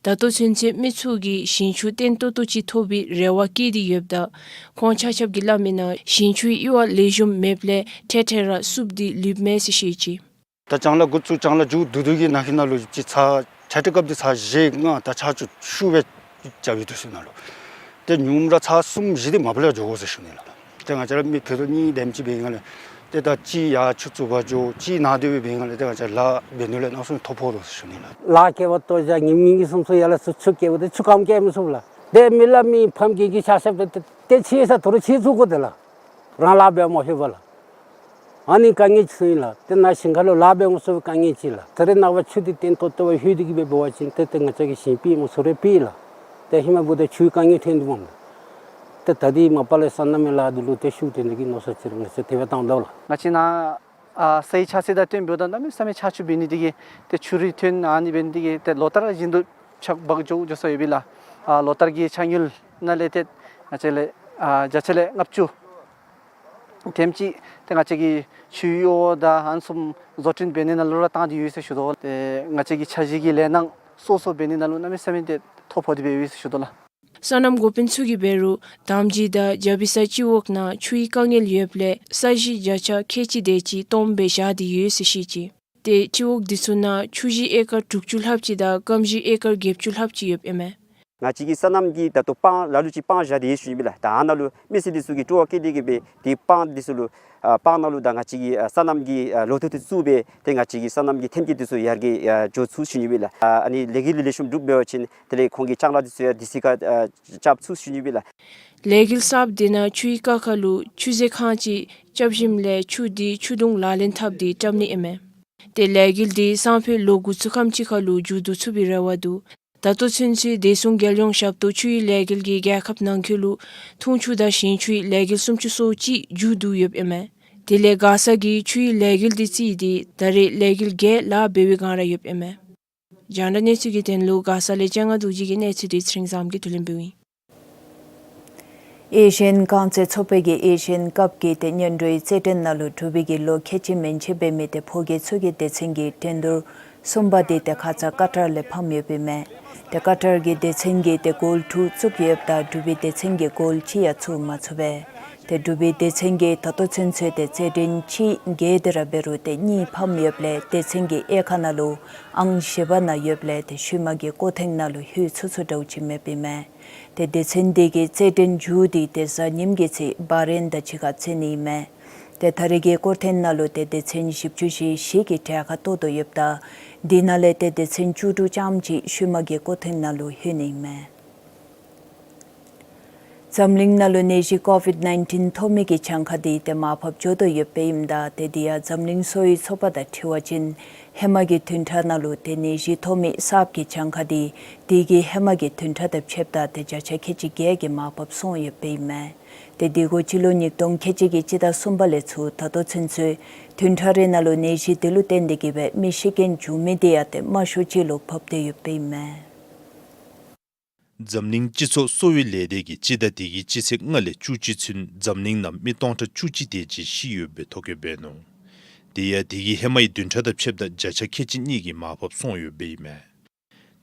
ད་ལྟོ་ཚུན་ཚོད་མི་ཚུ་གིས་ཞིང་ཆུ་བརྟན་ཏོག་ཏོ་ཅིག་ཐོབ་པའི་རེ་བ་བསྐྱེད་དེ་ཡོདཔ་ད་ཁོང་ཆ་ཁྱབ་ཀྱིས་སླབ་མིའི་ནང་ཞིང་ཆུའི་གཡུར་བ་ལེགས་ཤོམ་མེདཔ་ལས་འཕྲལ་འཕྲལ་ར་བསུབ་སྟེ་ལུསཔ་མས་ཟེར་བཤད་ཅི། ད་ལྕང་ལཱ་འགོ་བཙུགས་ལྕང་ལཱ་མཇུག་བསྡུ་སྡོད་ཀྱི་ནང་ཁུལ་ནང་ལུ་ཅིག་ཚར་ཆ་ཏེ་སྐབས་དེ་ཚར་བཞེས་ང་ད་ཆར་ཆུ་ཤུགས་སྦེ་རྐྱབ་ཡོད་དོ་ཟེར་ནང་ལུ། ཏེ་ཉུངམ་ར་ཚར་གསུམ་བཞི་དེ་མ་པ་ལས་འགྱོ་དགོ་ཟེར་ཞུ་ནི་ལགས། ཏེ་ང་བཅས་ར་མི་ཕུད་རྡོག་གཉིས་དེམ་ཅིག་འབད་ནི་ལས་ཏེ་ད་གཅིག་ཡར་ཆུ་བཙུགས་པར་འགྱོ་གཅིག་ནཱ་སྡོད་པའི་འབད་ནི་ལས་ཏེ་ང་བཅས་ལཱ་འབད་ནི་ལས་གནམ་མེད་ས་མེད་ཐོ་ཕོག་དོ་ཟེར་ཞུ་ནི་ལགས། ལཱ་བཀལ་བར་ལྟོ་བཞག་ཉིནམ་གཉིས་གསུམ་ཚུ་ཡར་ལས་ཚུར་ཆུ་བཀལ་བ་ཏེ་ཆུ་ཁམས་བཀལ་མི་ཚུགས་ལགས། ཏེ་མི་ལ་མི་ཕམ་གྱི་གི་ཆ་ཤས་ཏེ་ཏེ་ཆེ་ས་དོ་རུང་ཆེ་ཚུགས་དགོ་དེ་ལགས། རང་ལཱ་འབད་མ་ལྷོད་པར་ལགས། ཨ་ནི་དཀའ་ངལ་ཅིག་ཨིན་ལགས། ཏེ་ནཱ་ཞིང་ཁ་ལུ་ལཱ་འབད་མ་ཚུགས་པའི་དཀའ་ངལ་ཅིག་ལགས། ད་རེས་ནངས་པ་ཆུ་འདི་བརྟན་ཏོག་ཏོ་སྦེ་ལྷོད་དེ་གི་སྦེ་འབད་བ་ཅིན་ཏེ་ཏེ་ང་བཅས་ཀྱི་ཞིང་སྤེལ་མ་ཚུགས་རུང་སྤེལ་ལགས། ཏེ་ཧེ་མ་འབདཝ་ད་ཆུའི་དཀའ་ངལ་ཐོན་དོ་མས། ཏེ་ད་འདི་མ་པ་ལས་སོ་ནམ་གྱི་ལཱ་འདི་ལུ་ཏེ་ཤུགས་བཏོན་ནི་གི་མནོ་བསམ་ཅིག་ར་ང་བཅས་དེ་སྦེ་བཏང་དོ་ལགས། ང་བཅས་ནཱ་ཨ་སའི་ཆ་ཚད་དང་བསྟུན་འབདཝ་ད་གནམ་མེད་ས་མེད་ཆར་ཆུ་འབད་ནི་དེ་གིས་ཏེ་ཆུ་རུད་ཐོན་ཨ་ནི་འབད་ནི་དེ་གིས་ཏེ་ལོ་ལྟར་བཞིན་དུ་ཆརཔ་འབག་འགྱོ་འགྱོ་ས་ཡོད་པས་ལགས། ཨ་ལོ་ལྟར་གྱི་ཆར་དངུལ་ནང་ལས་ཏེ་ང་བཅས་ལས་ཨ་བརྒྱ་ཆ་ལས་ལྔ་བཅུ་དེམ་ཅིག་ཏེ་ང་བཅས་ཀྱི་ཆུའི་གཡུར་བ་དང་ཨ་ནི་བཟུམ་བཟོ་སྐྲུན་འབད་ནི་ནང་ལུ་ར་བཏང་སྟེ་ཡོད་ཟེར་ཞུ་དོ། ཏེ་ང་བཅས་ཀྱི་འཆར་གཞི་གི་ལས་སྣ་སོ་སོ་འབད་ནི་ནང་ལུ་གནམ་མེད་ས་མེད་ཏེ་ཐོ་ཕོག་སྟེ་སྦེ་ཡོད་ཟེར་ཞུ་དོ་ལགས། སོ་ནམ་འགོ་དཔོན་ཚུ་གིས་འབད་རུང་དམ་ཇི་དང་ཇ་བི་ས་སྤྱི་འོག་ནང་ཆུའི་དཀའ་ངལ་ཡོདཔ་ལས་ས་གཞི་བརྒྱ་ཆ་ཁལ་གཅིག་དེ་ཅིག་སྟོངམ་སྦེ་བཞག་སྟེ་ཡོད་ཟེར་བཤད་ཅི། ཏེ་སྤྱི་འོག་འདི་ཚུ་ནང་ཆུ་གཞི་ཨེ་ཀར་དྲུག་ཅུ་ལྷགཔ་ཅིག་དང་སྐམ་གཞི་ཨེ་ཀར་བརྒྱད་ཅུ་ལྷགཔ་ཅིག་ཡོདཔ་ཨིན་མས། ང་བཅས་ཀྱི་སོ་ནམ་གྱི་ད་ལྟོ་སྤང་ལ་ལུ་ཅིག་སྤང་བཞག་སྟེ་ཡོད་ཞུ་ནི་ཨིན་པས་ལགས། ད་ཨ་ནཱ་ལུ་མི་སེར་འདི་ཚུ་གིས་སྤྲོ་བ་བསྐྱེད་དེ་གི་སྦེ་ཏེ་སྤང་འདི་ཚུ་ལུ་ཨ་སྤང་ནང་ལུ་ད་ང་བཅས་ཀྱི་ཨ་སོ་ནམ་གྱི་ཨ་ལོ་ཐོག་འདི་བཙུགས་སྦེ་ཏེ་ང་བཅས་ཀྱི་སོ་ནམ་གྱི་ཐོན་སྐྱེད་འདི་ཚུ་ཡར་རྒྱས་ཨ་འགྱོ་ཚུགས་ཞུ་ནི་ཨིན་པས་ལགས། ཨ་ཨ་ནི་ལས་འགུལ་ལེགས་ཤོམ་གྲུབ་འབད་བ་ཅིན་དེ་ལས་ཁོང་གི་ལྕང་ལཱ་འདི་ཚུ་ཡང་དུས་ཚོད་ཁར་ཨ་རྐྱབ་ཚུགས་ཞུ་ནི་ཨིན་པས་ལགས། ལས་འགུལ་གསརཔ་དེ་ནང་ཆུའི་ཀ་ཁ་ལུ་ཆུ་མཛོད་ཁང་ཅིག་རྐྱབ་ཞིནམ་ལས་ཆུ་དེ་ཆུ་དུང་ལག་ལེན་འཐབ་སྟེ་བཀྲམ་ནི་ཨིན་མས། ཏེ་ལས་འགུལ་དེ་སང་ཕོད་ལོ་འགོ་བཙུགས་ཁམས་ཅིག་ཁར་ལུ་མཇུག་བསྡུ་ཚུགས་པའི་རེ་བ་འདུག། ད་ལྟོ་ཚུན་ཚོད་བདེ་སྲུང་རྒྱལ་ཡོངས་ཞབས་ཏོག་ཆུའི་ལས་འགུལ་གྱིས་རྒྱལ་ཁབ་ནང་འཁོད་ལུ་འཐུང་ཆུ་དང་ཞིང་ཆུའི་ལས་འགུལ་སུམ་ཅུ་སོ་གཅིག་མཇུག་བསྡུ་ཡོདཔ་ཨིན་མས། དེ་ལས་མགར་ས་གི་ཆུའི་ལས་འགུལ་དེ་བརྩིས་ཏེ་ད་རེས་ལས་འགུལ་བརྒྱད་ལཱ་འབད་བའི་སྒང་ར་ཡོདཔ་ཨིན་མས། རྒྱང་བསྒྲགས་གནས་ཚུལ་གྱི་དོན་ལུ་མགར་ས་ལས་ལྕང་ང་རྡོ་རྗེ་གི་གནས་ཚུལ་དེ་ཚེ་རིང་བཟངམོ་གིས་བསྡུ་ལེན་འབདཝ་ཨིན། ཨེ་ཤི་ཡན་རྐང་རྩེད་ཚོགས་པ་གིས་ཨེ་ཤི་ཡན་ཀབ་ཀྱི་ཏེ་སྙན་སྒྲོན་རྩེད་འགྲན་ནང་ལུ་འབྲུག་པའི་གི་ལོ་ཁལ་གཅིག་མན་ཆད་འབད་མི་ཏེ་ཕོ་སྐྱེས་ཚུ་གིས་སྡེ་ཚན་གྱི་འགྲན་བསྡུར་གསུམ་པ་དེ་ཏེ་ཁ་ཙ་ཀ་ཏར་ལས་ཕམ་ཡོདཔ་ཨིན་མས། ཏེ་ཀ་ཏར་གྱི་སྡེ་ཚན་གྱིས་ཏེ་གོལ་དྲུག་བཙུགས་ཡོདཔ་ད་འབྲུག་པའི་སྡེ་ཚན་གྱིས་གོལ་གཅིག་ཡང་བཙུགས་མ་ཚུགས་པས། ཏེ་འབྲུག་པའི་སྡེ་ཚན་གྱིས་ད་ལྟོ་ཚུན་ཚོད་ཏེ་རྩེད་འགྲན་གཅིག་རྒྱལ་ཏེ་ར་འབད་རུང་ཏེ་གཉིས་ཕམ་ཡོདཔ་ལས་སྡེ་ཚན་གྱི་དབྱེ་ཁག་ནང་ལུ་ཨང་བཞི་པ་ནང་ཡོདཔ་ལས་ཏེ་ཤུལ་མ་གི་སྐོར་ཐེངས་ནང་ལུ་ལྷོད་ཚུགས་ཚུགས་འདྲཝ་ཅིག་མེདཔ་ཨིན་མས། ཏེ་སྡེ་ཚན་དེ་གི་རྩེད་འགྲན་མཇུག་དེ་ཏེ་གཟའ་ཉིམ་གི་ཚེ་བྷ་རེན་དང་གཅིག་ཁར་རྩེད་ནི་ཨིན་མས། ཏེ་ད་རེས་ཀྱི་སྐོར་ཐེངས་ནང་ལུ་ཏེ་སྡེ་ཚན་བཞི་བཅུ་ཞེ་བཞི་གིས་གྲལ་ཁར་གཏོགས་དོ་ཡོདཔ་ད་དེ་ནང་ལས་ཏེ་སྡེ་ཚན་བཅུ་དྲུག་རྐྱངམ་ཅིག་ཤུལ་མ་གི་སྐོར་ཐེངས་ནང་ལུ་ལྷོད་ནི་ཨིན་མས། འཛམ་གླིང་ནང་ལུ་ནད་གཞི་ཀོ་ཝིཌ་ནའིན་ཊིན་ཐོབ་མི་གི་གྱངས་ཁ་དེ་ཏེ་མར་ཕབ་འགྱོ་དོ་ཡོདཔ་ཨིནམ་ད་ཏེ་དེ་ཡང་འཛམ་གླིང་གསོ་བའི་ཚོགས་པ་དང་འཁྲིལ་བ་ཅིན་ཧེ་མ་གི་བདུན་ཕྲག་ནང་ལུ་ཏེ་ནད་གཞི་ཐོབ་མི་གསརཔ་གི་གྱངས་ཁ་དེ་དེ་གི་ཧེ་མ་གི་བདུན་ཕྲག་དང་ཕྱདཔ་ད་ཏེ་བརྒྱ་ཆ་ཁལ་གཅིག་བརྒྱད་ཀྱིས་མར་ཕབ་སོང་ཡོདཔ་ཨིན་མས། ཏེ་དེ་གུ་སྤྱི་ལོ་ཉིས་སྟོང་ཁལ་གཅིག་གི་སྤྱི་ཟླ་གསུམ་པ་ལས་ཚུར་ད་ལྟོ་ཚུན་ཚོད་བདུན་ཕྲག་རེ་ནང་ལུ་ནད་གཞི་དེ་ལུ་བརྟེན་ཏེ་གི་སྦེ་མི་ཤི་རྐྱེན་བྱུང་མི་དེ་ཡང་ཏེ་དམའ་ཤོས་ཅིག་ལུ་ཕབ་སྟེ་ཡོདཔ་ཨིན་མས། འཛམ་གླིང་སྤྱི་ཚོགས་གསོ་བའི་ལས་སྡེ་གིས་སྤྱི་ཟླ་འདི་གི་སྤྱི་ཚེས་ལྔ་ལས་བཅུ་གཅིག་ཚུན་འཛམ་གླིང་ནང་མི་སྟོང་ཕྲག་བཅུ་གཅིག་དེ་ཅིག་ཤི་ཡོདཔ་སྦེ་ཐོ་བཀོད་འབད་ནུག། དེ་ཡང་དེ་གི་ཧེ་མའི་བདུན་ཕྲག་དང་ཕྱདཔ་ད་བརྒྱ་ཆ་ཁལ་གཅིག་གཉིས་ཀྱིས་མར་ཕབ་སོང་ཡོདཔ་ཨིན་མས།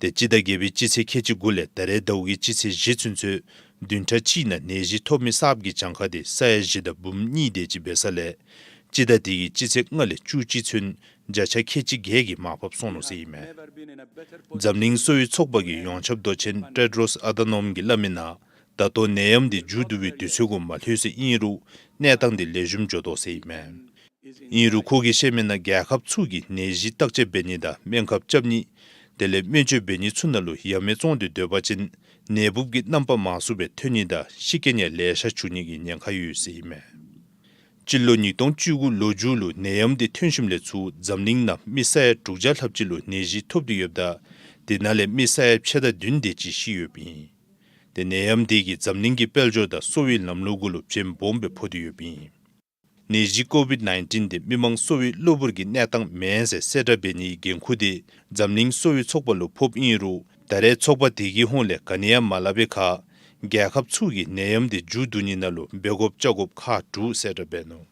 ཏེ་སྤྱི་ཟླ་བརྒྱད་པའི་སྤྱི་ཚེས་ཁལ་གཅིག་དགུ་ལས་ད་རེས་ཟླཝ་གི་སྤྱི་ཚེས་བཞི་ཚུན་ཚོད་བདུན་ཕྲག་གཅིག་ནང་ནད་གཞི་ཐོབ་མི་གསརཔ་གི་གྱངས་ཁ་དེ་ས་ཡ་བཞི་དང་འབུམ་གཉིས་དེ་ཅིག་འབད་ས་ལས་སྤྱི་ཟླ་འདི་གི་སྤྱི་ཚེས་ལྔ་ལས་བཅུ་གཅིག་ཚུན་བརྒྱ་ཆ་ཁལ་གཅིག་བརྒྱད་ཀྱིས་མར་ཕབ་སོང་ནུག་ཟེར་ཨིན་མས། འཛམ་གླིང་གསོ་བའི་ཚོགས་པ་གི་ཡོངས་ཁྱབ་མདོ་ཆེན་ཏེད་རོས་ཨ་དྷ་ནོམ་གྱིས་སླབ་མིའི་ནང་ད་ལྟོ་ནད་ཡམས་འདི་མཇུག་བསྡུ་བའི་དུས་ཚོད་གུ་མ་ལྷོད་ཟེར་ཨིན་རུང་གནས་སྟངས་འདི་ལེགས་ཤོམ་འགྱོ་དོ་ཟེར་ཨིན་མས། ཨིན་རུང་ཁོ་གིས་བཤད་མིའི་ནང་རྒྱལ་ཁབ་ཚུ་གིས་ནད་གཞི་བརྟག་དཔྱད་འབད་ནི་དང་སྨན་ཁབ་རྐྱབ་ནི་དེ་ལས་སྨན་བཅོས་འབད་ནི་ཚུ་ནང་ལུ་ཡ་མེད་བཙོང་སྟེ་སྡོད་པ་ཅིན་ནད་འབུབ་ཀྱི་རྣམ་པ་མང་སུ་སྦེ་ཐོན་ནི་དང་ཤི་རྐྱེན་ཡང་ལེ་ཤ་བྱུང་ནི་གི་ཉེན་ཁ་ཡོད་ཟེར་ཨིན་མས། སྤྱི་ལོ་ཉིས་སྟོང་བཅུ་དགུ་ལོ་མཇུག་ལུ་ནད་ཡམས་དེ་ཐོན་ཞིནམ་ལས་ཚུར་འཛམ་གླིང་ནང་མི་ས་ཡ་དྲུག་བརྒྱ་ལྷགཔ་ཅིག་ལུ་ནད་གཞི་ཐོབ་སྟེ་ཡོདཔ་ད་དེ་ནང་ལས་མི་ས་ཡ་ཕྱེད་དང་བདུན་དེ་ཅིག་ཤི་ཡོདཔ་ཨིན། ཏེ་ནད་ཡམས་དེ་གིས་འཛམ་གླིང་གི་དཔལ་འབྱོར་དང་གསོ་བའི་ལམ་ལུགས་གུ་ལུ་བྱེམ་སྦོམ་སྦེ་ཕོག་སྟེ་ཡོདཔ་ཨིན། ནད་གཞི་ཀོ་ཝིཌ་ནའིན་ཊིན་དེ་མི་མང་གསོ་བའི་གློ་བུར་གྱི་གནས་སྟངས་མེན་ཟེར་གསལ་བསྒྲགས་འབད་ནིའི་འགན་ཁུར་དེ་འཛམ་གླིང་གསོ་བའི་ཚོགས་པ་ལུ་ཕོགཔ་ཨིན་རུང་ད་རེས་ཚོགས་པ་དེ་གི་ཧོངས་ལས་ག་ནི་ཡང་མ་སླབ་པའི་ཁར་རྒྱལ་ཁབ་ཚུ་གིས་ནད་ཡམས་དེ་མཇུག་བསྡུ་ནི་ནང་ལུ་འབད་དགོཔ་བཅའ་དགོཔ་ཁག་དྲུག་གསལ་བསྒྲགས་འབད་ནུག།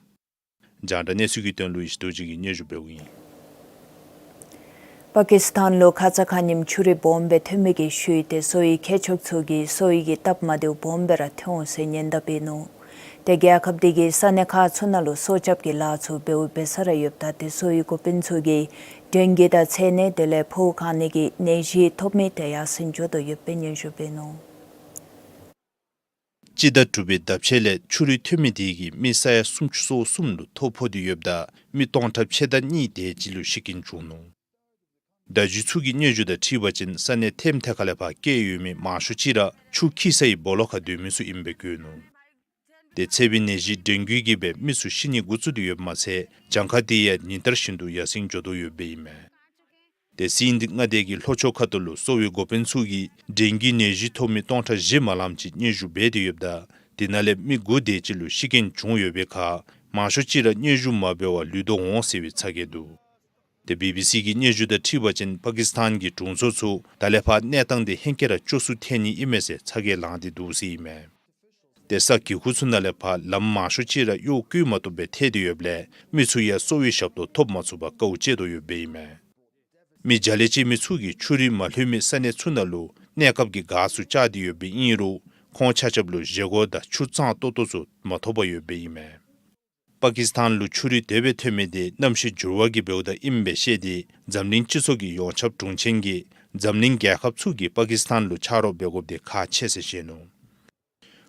རྒྱང་བསྒྲགས་གནས་ཚུལ་གྱི་དོན་ལུ་ཡེ་ཤེས་རྡོ་རྗེ་གིས་སྙན་ཞུ་འབདཝ་ཨིན། པ་ཀིས་ཐན་ལུ་ཁ་ཙ་ཁ་ཉིནམ་ཆུ་རུད་སྦོམ་སྦེ་ཐོན་མི་གི་ཤུལ་ཏེ་གསོ་བའི་མཁས་མཆོག་ཚུ་གིས་གསོ་བའི་གི་སྟབས་མ་བདེཝ་སྦོམ་སྦེ་ར་ཐོན་འོང་ཟེར་ཉེན་བརྡ་འབད་ནུག། ཏེ་རྒྱལ་ཁབ་དེ་གི་ས་གནས་ཁག་ཚུ་ནང་ལུ་སྲོག་སྐྱབས་ཀྱི་ལཱ་ཚུ་འབདཝ་འབད་ས་ར་ཡོདཔ་ད་ཏེ་གསོ་བའི་འགོ་དཔོན་ཚུ་གིས་ཌེང་གི་དང་ཚད་ནད་དེ་ལས་ཕོཝ་གང་ནི་གི་ནད་གཞི་ཐོབ་མི་དེ་ཡར་སེང་འགྱོ་དོ་ཡོདཔ་སྦེ་སྙན་ཞུ་འབད་ནུག། སྤྱི་ཟླ་དྲུག་པའི་ཟླཝ་ཕྱེད་ལས་ཆུ་རུད་ཐོན་མི་དེ་གིས་མི་ས་ཡ་སུམ་ཅུ་སོ་གསུམ་ལུ་ཐོ་ཕོག་སྟེ་ཡོདཔ་ད་མི་སྟོང་ཕྲག་ཕྱེད་དང་གཉིས་དེ་ཅིག་ལུ་ཤི་རྐྱེན་བྱུང་ནུག། བརྡ་བརྒྱུད་ཚུ་གི་སྙན་ཞུ་དང་འཁྲིལ་བ་ཅིན་ས་གནས་ཐེམ་ཐེ་ཁ་ལས་ཕར་བསྐྱལ་ཡོད་མི་མང་ཤོས་ཅིག་ར་ཆུ་འཁྱིལ་སའི་སྦོ་ལོགས་ཁར་སྡོད་མི་ཚུ་ཨིནམ་སྦེ་བཀོད་ནུག། ཏེ་ཚ་བའི་ནད་གཞི་ཌེང་གི་གིས་སྦེ་མི་ཚུ་ཤི་ནི་འགོ་བཙུགས་ཏེ་ཡོདཔ་མ་ཚད་གྱངས་ཁ་དེ་ཡང་ཉིན་ལྟར་བཞིན་དུ་ཡར་སེང་འགྱོ་དོ་ཡོདཔ་སྦེ་ཨིན་མས། ཏེ་སིནྡ་མངའ་སྡེ་གི་ལྷོ་ཕྱོགས་ཁ་ཐུག་ལུ་གསོ་བའི་འགོ་དཔོན་ཚུ་གིས་ཌེང་གི་ནད་གཞི་ཐོབ་མི་སྟོང་ཕྲག་བཞི་མ་ལངམ་ཅིག་སྙན་ཞུ་འབད་དེ་ཡོདཔ་ད་དེ་ནང་ལས་མི་དགུ་དེ་ཅིག་ལུ་ཤི་རྐྱེན་བྱུང་ཡོད་པའི་ཁར་མང་ཤོས་ཅིག་ར་སྙན་ཞུ་མ་འབད་བར་ལུས་ཐོབ་འོང་ཟེར་བའི་ཚ་གྱང་འདུག། ཏེ་བི་བི་སི་གི་སྙན་ཞུ་དང་འཁྲིལ་བ་ཅིན་པ་ཀིས་ཐན་གྱི་དྲུང་འཚོ་ཚུ་ད་ལས་ཕར་གནས་སྟངས་དེ་ཧེང་སྐལ་ར་སྐྱོ་སུ་ཐལ་ནི་ཨིན་མས་ཟེར་ཚ་གྱང་ལངས་ཏེ་འདུག་ཟེར་ཨིན་མས། ཏེ་ས་གི་ཁུག་ཚུ་ནང་ལས་ཕར་ལམ་མང་ཤོས་ཅིག་ར་གཡོག་བཀོལ་མ་བཏུབ་པར་ཐལ་ཏེ་ཡོདཔ་ལས་མི་ཚུ་ཡང་གསོ་བའི་ཞབས་ཏོག་ཐོབ་མ་ཚུགས་པར་དཀའཝ་སྤྱད་དོ་ཡོདཔ་སྦེ་ཨིན་མས། མི་བརྒྱ་ལས་བཅད་མི་ཚུ་གིས་ཆུ་རུད་མ་ལྷོད་མི་ས་གནས་ཚུ་ནང་ལུ་གནས་སྐབས་ཀྱི་གཱ་ཚུ་བཅག་སྟེ་ཡོདཔ་སྦེ་ཨིན་རུང་ཁོང་ཆ་ཁྱབ་ལུ་བཞེས་སྒོ་དང་ཆུ་གཙང་ཏོག་ཏོ་ཚུ་མ་ཐོབ་པར་ཡོདཔ་སྦེ་ཨིན་མས། པ་ཀིས་ཐན་ལུ་ཆུ་རུད་དེ་སྦེ་ཐོན་མི་དེ་གནམ་གཤིས་འགྱུར་བ་གིས་འབདཝ་ད་ཨིནམ་སྦེ་བཤད་དེ་འཛམ་གླིང་སྤྱི་ཚོགས་ཀྱི་ཡོངས་ཁྱབ་དྲུང་ཆེན་གྱིས་འཛམ་གླིང་རྒྱལ་ཁབ་ཚུ་གིས་པ་ཀིས་ཐན་ལུ་ཕྱག་རོགས་འབད་དགོཔ་དེ་ཁག་ཆེ་ཟེར་བཤད་ནུག།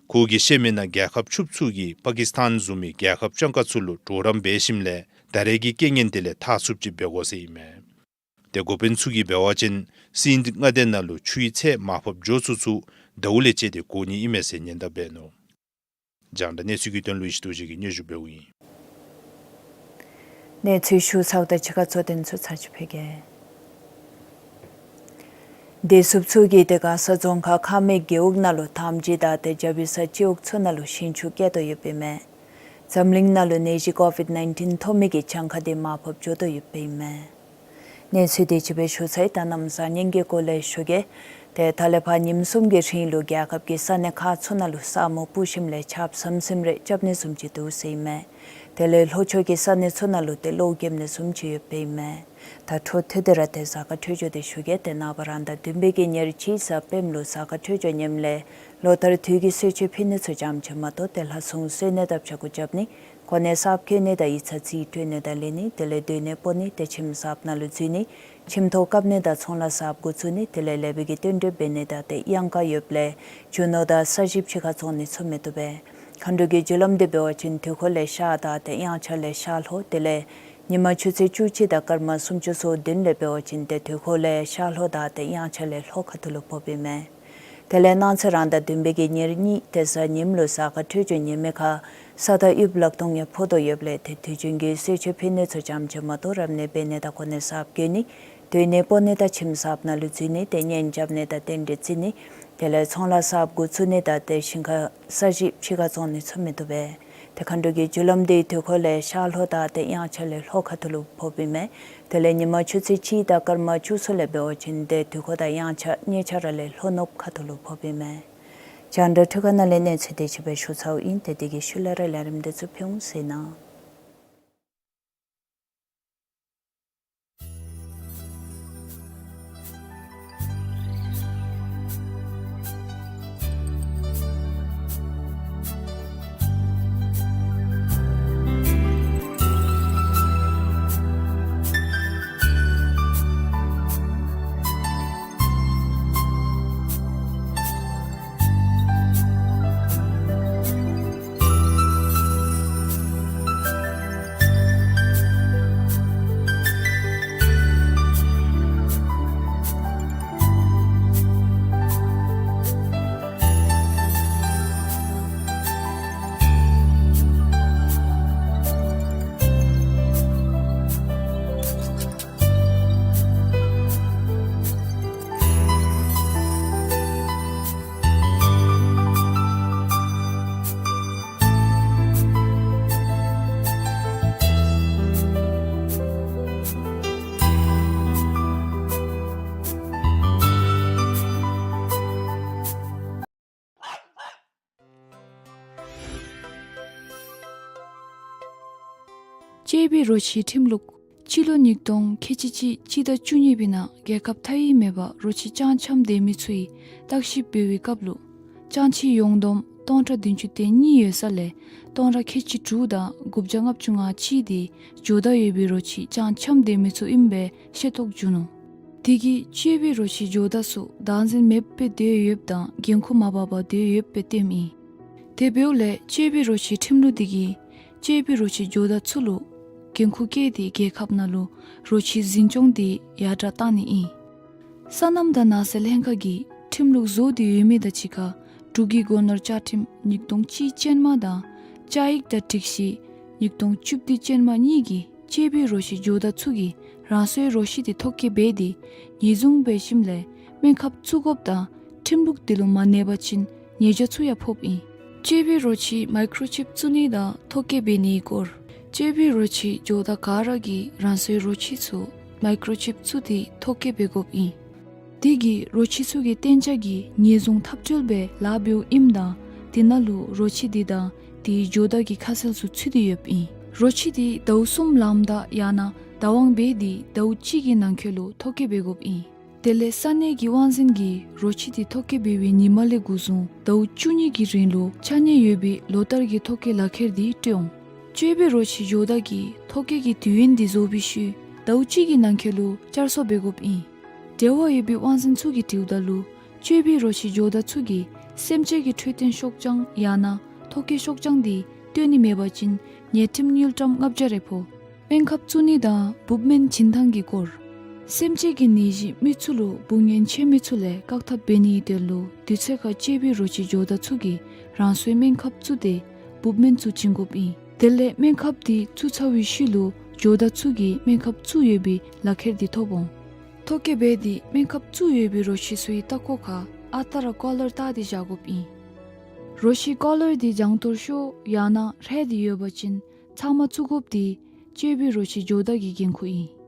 ཁོ་གིས་བཤད་མི་ནང་རྒྱལ་ཁབ་ཕྱུགཔོ་ཚུ་གིས་པ་ཀིས་ཐན་བཟུམ་མའི་རྒྱལ་ཁབ་སྤྱང་ཀ་ཚུ་ལུ་གྲོགས་རམ་འབད་ཞིནམ་ལས་ད་རེས་ཀྱི་རྐྱེན་ངན་དེ་ལས་ཐར་ཚུགསཔ་ཅིག་འབད་དགོ་ཟེར་ཨིན་མས། ཏེ་འགོ་དཔོན་ཚུ་གིས་འབད་བ་ཅིན་སིནྡ་མངའ་སྡེ་ནང་ལུ་ཆུའི་ཚད་མར་ཕབ་འགྱོ་ཚུན་ཚོད་ཟླཝ་ལས་བཅད་དེ་བསྒོར་ནི་ཨིན་མས་ཟེར་ཉེན་བརྡ་འབད་ནུག། རྒྱང་བསྒྲགས་གནས་ཚུལ་གྱི་དོན་ལུ་ཡེ་ཤེས་རྡོ་རྗེ་གིས་སྙན་ཞུ་འབདཝ་ཨིན། གནས་ཚུལ་ཞུ་ཚརཝ་ད་ཕྱི་ཁ་གཙོ་དོན་ཚུ་ཚར་ཅིག་ཕུལ་གེ། བདེ་སྲུངཔ་ཚུ་གིས་ཏེ་མགར་ས་རྫོང་ཁག་ཁ་སྨད་རྒེད་འོག་ནང་ལུ་ཐམ་ཅིག་དང་ཏེ་རྒྱ་བི་ས་སྤྱི་འོག་ཚུ་ནང་ལུ་ཞིང་ཆུ་བསྐྱལ་དོ་ཡོདཔ་ཨིན་མས། འཛམ་གླིང་ནང་ལུ་ནད་གཞི་ཀོ་ཝིཌ་ནའིན་ཊིན་ཐོབ་མི་གི་གྱངས་ཁ་དེ་མར་ཕབ་འགྱོ་དོ་ཡོདཔ་ཨིན་མས། གནས་ཚུལ་དེ་ཅིག་སྦེ་ཞུ་ཚར་ཡི། ད་གནམ་བཟང་ངན་གྱི་སྐོར་ལས་ཞུ་གེ། ཏེ་ད་ལས་ཕར་ཉིནམ་གསུམ་གྱི་རིང་ལུ་རྒྱལ་ཁབ་ཀྱི་ས་གནས་ཁག་ཚུ་ནང་ལུ་ས་སྨུག་སྤུབས་ཞིནམ་ལས་ཆརཔ་ཟམ་ཟིམ་རེ་རྐྱབ་ནི་བཟུམ་ཅིག་འདུག་ཟེར་ཨིན་མས། དེ་ལས་ལྷོ་ཕྱོགས་ཀྱི་ས་གནས་ཚུ་ནང་ལུ་ཏེ་གློག་རྒྱབ་ནི་བཟུམ་ཅིག་ཡོདཔ་ཨིན་མས། ད་འཕྲོ་མཐུད་དེ་ར་ཏེ་གཟའ་སྐར་འཕྲོད་སྦྱོར་དེ་ཞུ་གེ། ཏེ་ནངས་པ་རང་ཟླ་བདུན་པའི་གི་ཉེར་གཅིག་གཟའ་སྤེནམ་ལུ་གཟའ་སྐར་འཕྲོད་སྦྱོར་ངནམ་ལས་ལོ་ལྟར་དུས་ཀྱི་གསོལ་མཆོད་ཕུལ་ནི་ཚུ་ཙམ་ཅིག་མ་གཏོགས་ཏེ་ལྷ་སྲུང་གསོལ་ནི་དང་ཕྱྭ་འགུགས་རྐྱབ་ནི་གོ་གནས་གསརཔ་བཀོད་ནི་དང་ཡིག་ཚང་རྩིས་སྤྲོད་ནི་དང་ལེན་ནི་དེ་ལས་སྡོད་གནས་སྤོ་ནི་ཏེ་ཁྱིམ་གསརཔ་ནང་ལུ་འཛུལ་ནི་ཁྱིམ་ཐོག་བཀབ་ནི་དང་ཚོང་ལཱ་གསརཔ་འགོ་བཙུགས་ནི་དེ་ལས་ལེགས་པའི་གི་རྟེན་འབྲེལ་འབད་ནི་དང་ཏེ་གཡང་ཀ་ཡོདཔ་ལས་རྒྱུ་ནོར་དང་ས་གཞི་ཕྱི་ཁར་བཙོང་ནི་ཚུ་མི་བཏུབ་པས། མཁའ་འགྲོ་གི་རྒྱུ་ལམ་དེ་འབད་བ་ཅིན་དུས་འཁོར་ལས་ཤར་དང་ཏེ་དབྱངས་འཆར་ལས་ཤར་ལྷོ་དེ་ལས་ཉི་མ་ཆུ་ཚོད་བཅུ་གཅིག་དང་སྐར་མ་སུམ་ཅུ་སོ་བདུན་ལས་འབད་བ་ཅིན་ཏེ་དུས་འཁོར་ལས་ཤར་ལྷོ་དང་ཏེ་དབྱངས་འཆར་ལས་ལྷོ་ཁ་ཐུག་ལུ་ཕོགཔ་ཨིན་མས། དེ་ལས་གནངས་ཚེ་རང་ཟླ་བདུན་པའི་གི་ཉེར་གཉིས་ཏེ་གཟའ་ཉིམ་ལུ་གཟའ་སྐར་འཕྲོད་སྦྱོར་ངན་མི་ཁར་ས་དང་དབུགས་ལག་སྟོང་ཡང་ཕོག་དོ་ཡོདཔ་ལས་ཏེ་དུས་རྒྱུན་གྱི་གསོལ་མཆོད་ཕུལ་ནི་ཚུ་ཙམ་ཅིག་མ་གཏོགས་རབ་གནས་འབད་ནི་དང་གོ་གནས་གསརཔ་བཀོད་ནི་སྡོད་གནས་སྤོ་ནི་དང་ཁྱིམ་གསརཔ་ནང་ལུ་འཛུལ་ནི་ཏེ་གཉེན་རྐྱབ་ནི་དང་རྟེན་འབྲེལ་བརྩི་ནི་དེ་ལས་ཚོང་ལཱ་གསརཔ་འགོ་བཙུགས་ནི་དང་ཏེ་ཞིང་ཁ་ས་གཞི་ཕྱི་ཁར་བཙོང་ནི་ཚུ་མི་བཏུབ་པས། ཏེ་མཁའ་འགྲོ་གི་རྒྱུ་ལམ་དེ་དུས་འཁོར་ལས་ཤར་ལྷོ་དང་ཏེ་དབྱངས་འཆར་ལས་ལྷོ་ཁ་ཐུག་ལུ་ཕོགཔ་ཨིན་མས། དེ་ལས་ཉི་མ་ཆུ་ཚོད་གཅིག་དང་སྐར་མ་བཅུ་གསུམ་ལས་འབད་བ་ཅིན་ཏེ་དུས་འཁོར་དང་དབྱངས་འཆར་གཉིས་ཆ་ར་ལས་ལྷོ་ནུབ་ཁ་ཐུག་ལུ་ཕོགཔ་ཨིན་མས། རྒྱང་བསྒྲགས་འཕྲུལ་ཁང་ནང་ལས་གནས་ཚུལ་དེ་ཅིག་སྦེ་ཞུ་ཚརཝ་ཨིན། ཏེ་དེ་གི་ཤུལ་ལས་ར་ལས་རིམ་དེ་ཚུ་ཕུལ་འོང་ཟེར་ནི། ལྕེ་བི་རོ་ཁྱི་ཁྲིམས་ལུགས། སྤྱི་ལོ་ཉིས་སྟོང་ཁལ་གཅིག་གཅིག་སྤྱི་ཟླ་བཅུ་གཉིས་པའི་ནང་རྒྱལ་ཁབ་མཐའ་དབུས་མེད་པར་རོ་ཁྱི་ལྕང་འཁྱམས་སྡོད་མི་ཚུ་གི་བརྟག་ཞིབ་འབད་བའི་སྐབས་ལུ་ལྕང་ཁྱི་ཡོངས་བསྡོམས་སྟོང་ཕྲག་བདུན་ཅུ་དོན་གཉིས་ཡོད་ས་ལས་སྟོང་ཕྲག་ཁལ་གཅིག་དྲུག་དང་དགུ་བརྒྱ་ལྔ་བཅུ་ང་གཅིག་དེ་ཇོ་བདག་ཡོད་པའི་རོ་ཁྱི་ལྕང་འཁྱམས་སྡོད་མི་ཚུ་ཨིན་པའི་ཤེས་རྟོགས་བྱུང་ནུག། དེ་གིས་ལྕེ་བི་རོ་ཁྱི་ཇོ་བདག་ཚུ་བདག་འཛིན་མེདཔ་སྦེ་སྡོད་ཡོདཔ་དང་འགན་ཁུར་མ་འབག་པར་སྡོད་ཡོདཔ་སྦེ་སྟོནམ་ཨིན། དེ་འབདཝ་ལས་ལྕེ་བི་རོ་ཁྱི་ཁྲིམས་ལུགས་དེ་གིས་ལྕེ་བི་རོ་ཁྱི་ཇོ་བདག་ཚུ་ལུ་འགན་ཁུར་བཀལ་ཏེ་རྒྱལ་ཁབ་ནང་ལུ་རོ་ཁྱི་འཛིན་སྐྱོང་དེ་ཡར་དྲག་བཏང་ནི་ཨིན། སོ་ནམ་དང་ནགས་ཚལ་ལྷན་ཁག་གིས་ཁྲིམས་ལུགས་བཟོ་སྟེ་ཡོད་མི་དང་གཅིག་ཁར་འབྲུག་གི་སྒོ་ནོར་བཅའ་ཁྲིམས་ཉིས་སྟོང་གཅིག་ཅན་མ་དང་བཅའ་ཡིག་དང་སྒྲིག་གཞི་ཉིས་སྟོང་བཅུ་བདུན་ཅན་མ་གཉིས་ཀྱིས་ལྕེ་བི་རོ་ཁྱི་ཇོ་བདག་ཚུ་གིས་རང་སོའི་རོ་ཁྱི་དེ་ཐོ་བཀོད་འབད་དེ་ཉེས་བཟུང་འབད་ཞིནམ་ལས་སྨན་ཁབ་བཙུགས་དགོཔ་དང་ཁྲིམས་ལུགས་དེ་ལུ་མ་གནས་པ་ཅིན་ཉེས་བྱ་ཚུ་ཡང་ཕོགཔ་ཨིན། ལྕེ་བི་རོ་ཁྱི་མའི་ཀྲོ་ཅིབ་བཙུགས་ནི་དང་ཐོ་བཀོད་འབད་ནིའི་སྐོར། ལྕེ་བི་རོ་ཁྱི་ཇོ་བདག་ག་ར་གིས་རང་སོའི་རོ་ཁྱི་ཚུ་མའི་ཀྲོ་ཅིབ་བཙུགས་ཏེ་ཐོ་བཀོད་འབད་དགོཔ་ཨིན། དེ་གིས་རོ་ཁྱི་ཚུ་གིས་གཏན་འཇགས་ཀྱི་ཉེས་བཟུང་འཐབ་རྩོད་འབད་ལཱ་འབདཝ་ཨིནམ་ད་དེ་ནང་ལུ་རོ་ཁྱི་དེ་དང་དེའི་ཇོ་བདག་གི་ཁ་གསལ་ཚུ་ཚུད་དེ་ཡོདཔ་ཨིན། རོ་ཁྱི་དེ་ཟླཝ་གསུམ་ལངམ་ད་ཡང་ན་ཟླ་དབང་འབད་དེ་ཟླཝ་གཅིག་གི་ནང་འཁོད་ལུ་ཐོ་བཀོད་འབད་དགོཔ་ཨིན། དེ་ལས་ས་གནས་ཀྱི་དབང་འཛིན་གྱིས་རོ་ཁྱི་དེ་ཐོ་བཀོད་འབད་བའི་ཉིནམ་ལས་འགོ་བཟུང་ཟླཝ་བཅུ་གཉིས་ཀྱི་རིང་ལུ་ཆ་གཉེར་ཡོད་པའི་ལོ་ལྟར་གྱི་ཐོ་བཀོད་ལག་ཁྱེར་དེ་སྤྲོད་འོང་། ལྕེ་བི་རོ་ཁྱི་ཇོ་བདག་གིས་ཐོ་བཀོད་ཀྱི་དུས་ཡུན་དེ་རྫོགས་པའི་ཤུལ་ཟླཝ་གཅིག་གི་ནང་འཁོད་ལུ་བསྐྱར་གསོ་འབད་དགོཔ་ཨིན། འབྲེལ་བ་ཡོད་པའི་དབང་འཛིན་ཚུ་གིས་དྲིཝ་ད་ལུ་ལྕེ་བི་རོ་ཁྱི་ཇོ་བདག་ཚུ་གིས་སེམས་ཅན་གྱི་འཕྲོད་བསྟེན་ཤོག་བྱང་ཡང་ན་ཐོ་བཀོད་ཤོག་བྱང་དེ་སྟོན་ནི་མེད་པ་ཅིན་ཉེས་ཁྲིམས་དངུལ་ཀྲམ་ལྔ་བརྒྱ་རེ་ཕོག། སྨན་ཁབ་བཙུགས་ནི་དང་འབུཔ་སྨན་བྱིན་ཐངས་ཀྱི་སྐོར། སེམས་ཅན་གྱི་ནད་གཞི་མི་ཚུ་ལུ་འབུ་ངན་ཆེ་མི་ཚུ་ལས་བཀག་ཐབས་འབད་ནིའི་དོན་ལུ་དུས་ཚོད་ཁར་ལྕེ་བི་རོ་ཁྱི་ཇོ་བདག་ཚུ་གིས་རང་སོའི་སྨན་ཁབ་བཙུགས་ཏེ་འབུཔ་སྨན་ཚུ་བྱིན་དགོཔ་ཨིན། དེ་ལས་སྨན་ཁབ་དེ་བཙུགས་ཚར་བའི་ཤུལ་ལུ་ཇོ་བདག་ཚུ་གིས་སྨན་ཁབ་བཙུགས་ཡོད་པའི་ལག་ཁྱེར་དེ་ཐོབ་འོང་། ཐོ་བཀོད་འབད་དེ་སྨན་ཁབ་བཙུགས་ཡོད་པའི་རོ་ཁྱི་ཚུའི་ལྟག་ཀོ་ཁར་ཨ་རྟག་ར་ཀོ་ལར་བཏགས་ཏེ་བཞག་དགོཔ་ཨིན། རོ་ཁྱི་ཀོ་ལར་དེ་བྱང་ཐོར་ཤོར་ཡང་ན་རལ་ཏེ་ཡོད་པ་ཅིན་ཚབ་མ་བཙུགས་དགོཔ་དེ་ལྕེ་བི་རོ་ཁྱི་ཇོ་བདག་གི་འགན་ཁུར་ཨིན།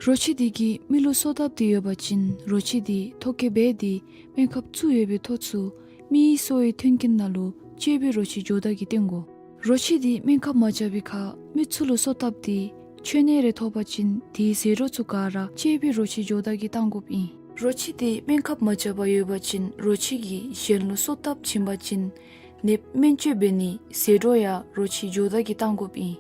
རོ་ཁྱི་དེ་གིས་མི་ལུ་སོ་བཏབ་སྟེ་ཡོད་པ་ཅིན་རོ་ཁྱི་དེ་ཐོ་བཀོད་འབད་དེ་སྨན་ཁབ་བཙུགས་ཡོད་པའི་ཐོ་ཚུ་མིའི་སོའི་མཐུན་རྐྱེན་ནང་ལུ་ལྕེ་བི་རོ་ཁྱི་ཇོ་བདག་གིས་སྟོན་དགོ། རོ་ཁྱི་དེ་སྨན་ཁབ་མ་བཅག་པའི་ཁར་མི་ཚུ་ལུ་སོ་བཏབ་སྟེ་མཆོད་གནས་རེ་ཐོབ་པ་ཅིན་དེའི་ཟད་འགྲོ་ཚུ་ག་ར་ལྕེ་བི་རོ་ཁྱི་ཇོ་བདག་གིས་བཏང་དགོཔ་ཨིན། རོ་ཁྱི་དེ་སྨན་ཁབ་མ་བཅག་པར་ཡོད་པ་ཅིན་རོ་ཁྱི་གིས་གཞན་ལུ་སོ་བཏབ་བྱིན་པ་ཅིན་ནདཔ་སྨན་བཅོས་འབད་ནིའི་ཟད་འགྲོ་ཡང་རོ་ཁྱི་ཇོ་བདག་གིས་བཏང་དགོཔ་ཨིན།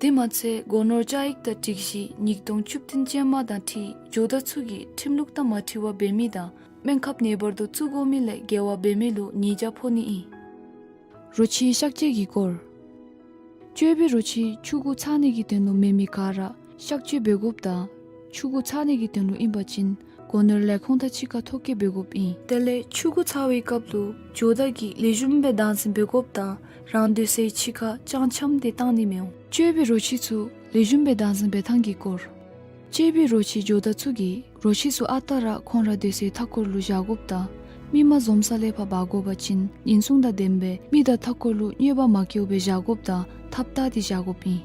དེ་མ་ཚད་སྒོ་ནོར་བཅའ་ཡིག་དང་སྒྲིག་གཞི་ཉིས་སྟོང་བཅུ་བདུན་ཅན་མ་དང་འཁྲིལ་ཇོ་བདག་ཚུ་གིས་ཁྲིམས་ལུགས་དང་མ་འཁྲིལ་བར་འབད་མི་དང་སྨན་ཁབ་ངེས་པར་དུ་བཙུགས་དགོ་མི་ལས་འགལ་བ་འབད་མི་ལུ་ཉེས་བྱ་ཕོག་ནི་ཨིན། རོ་ཁྱིའི་གཤག་བཅོས་ཀྱི་སྐོར། ལྕེ་བི་རོ་ཁྱི་ཆུང་ཀུ་ཚར་ནི་གི་དོན་ལུ་མེན་མི་ག་ར་གཤག་བཅོས་འབད་དགོཔ་དང་ཆུང་ཀུ་ཚར་ནི་གི་དོན་ལུ་ཨིན་པ་ཅིན་སྒོ་ནོར་ལས་ཁུངས་དང་གཅིག་ཁར་ཐོ་བཀོད་འབད་དགོཔ་ཨིན། དེ་ལས་ཆུང་ཀུ་ཚར་བའི་སྐབས་ལུ་ཇོ་བདག་གིས་ལེགས་ཤོམ་སྦེ་བདག་འཛིན་འབད་དགོཔ་དང་རང་སྡོད་སའི་ཕྱི་ཁར་ལྕང་འཁྱམས་ཏེ་བཏང་ནི་མི་འོང་། ལྕེ་བི་རོ་ཁྱི་ཚུ་ལེགས་ཤོམ་སྦེ་བདག་འཛིན་འབད་ཐངས་ཀྱི་སྐོར། ལྕེ་བི་རོ་ཁྱི་ཇོ་བདག་ཚུ་གིས་རོ་ཁྱི་ཚུ་ཨ་རྟག་ར་ཁོང་ར་སྡོད་སའི་མཐའ་འཁོར་ལུ་བཞག་དགོཔ་དང་མི་མ་འཛོམས་ས་ལས་ཕར་འབག་དགོ་པ་ཅིན་ཉེན་སྲུང་དང་ལྡནམ་སྦེ་མི་དང་མཐའ་འཁོར་ལུ་གནོད་པ་མ་བཀལཝ་སྦེ་བཞག་དགོཔ་དང་ཐབས་བལྟ་སྟེ་བཞག་དགོཔ་ཨིན།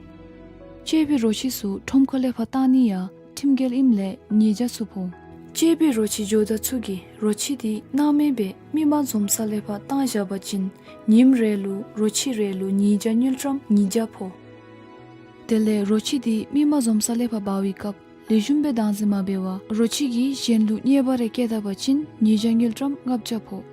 ལྕེ་བི་རོ་ཁྱི་ཚུ་ཁྲོམ་ཁ་ལས་ཕར་བཏང་ནི་ཡང་ཁྲིམས་འགལ་ཨིནམ་ལས་ཉེས་བྱ་ཚུ་ཕོག། ལྕེ་བི་རོ་ཁྱི་ཇོ་བདག་ཚུ་གིས་རོ་ཁྱི་དེ་སྣང་མེད་སྦེ་མི་མ་འཛོམས་ས་ལས་ཕར་བཏང་བཞག་པ་ཅིན་ཉིནམ་རེ་ལུ་རོ་ཁྱི་རེ་ལུ་ཉེས་བྱ་དངུལ་ཀྲམ་ཉིས་བརྒྱ་ཕོག། དེ་ལས་རོ་ཁྱི་དེ་མི་མ་འཛོམས་ས་ལས་ཕར་འབག་པའི་སྐབས་ལེགས་ཤོམ་སྦེ་བདག་འཛིན་མ་འབད་བར་རོ་ཁྱི་གིས་གཞན་ལུ་གནོད་པ་རེ་བཀལ་ད་པ་ཅིན་ཉེས་བྱ་དངུལ་ཀྲམ་ལྔ་བརྒྱ་ཕོག།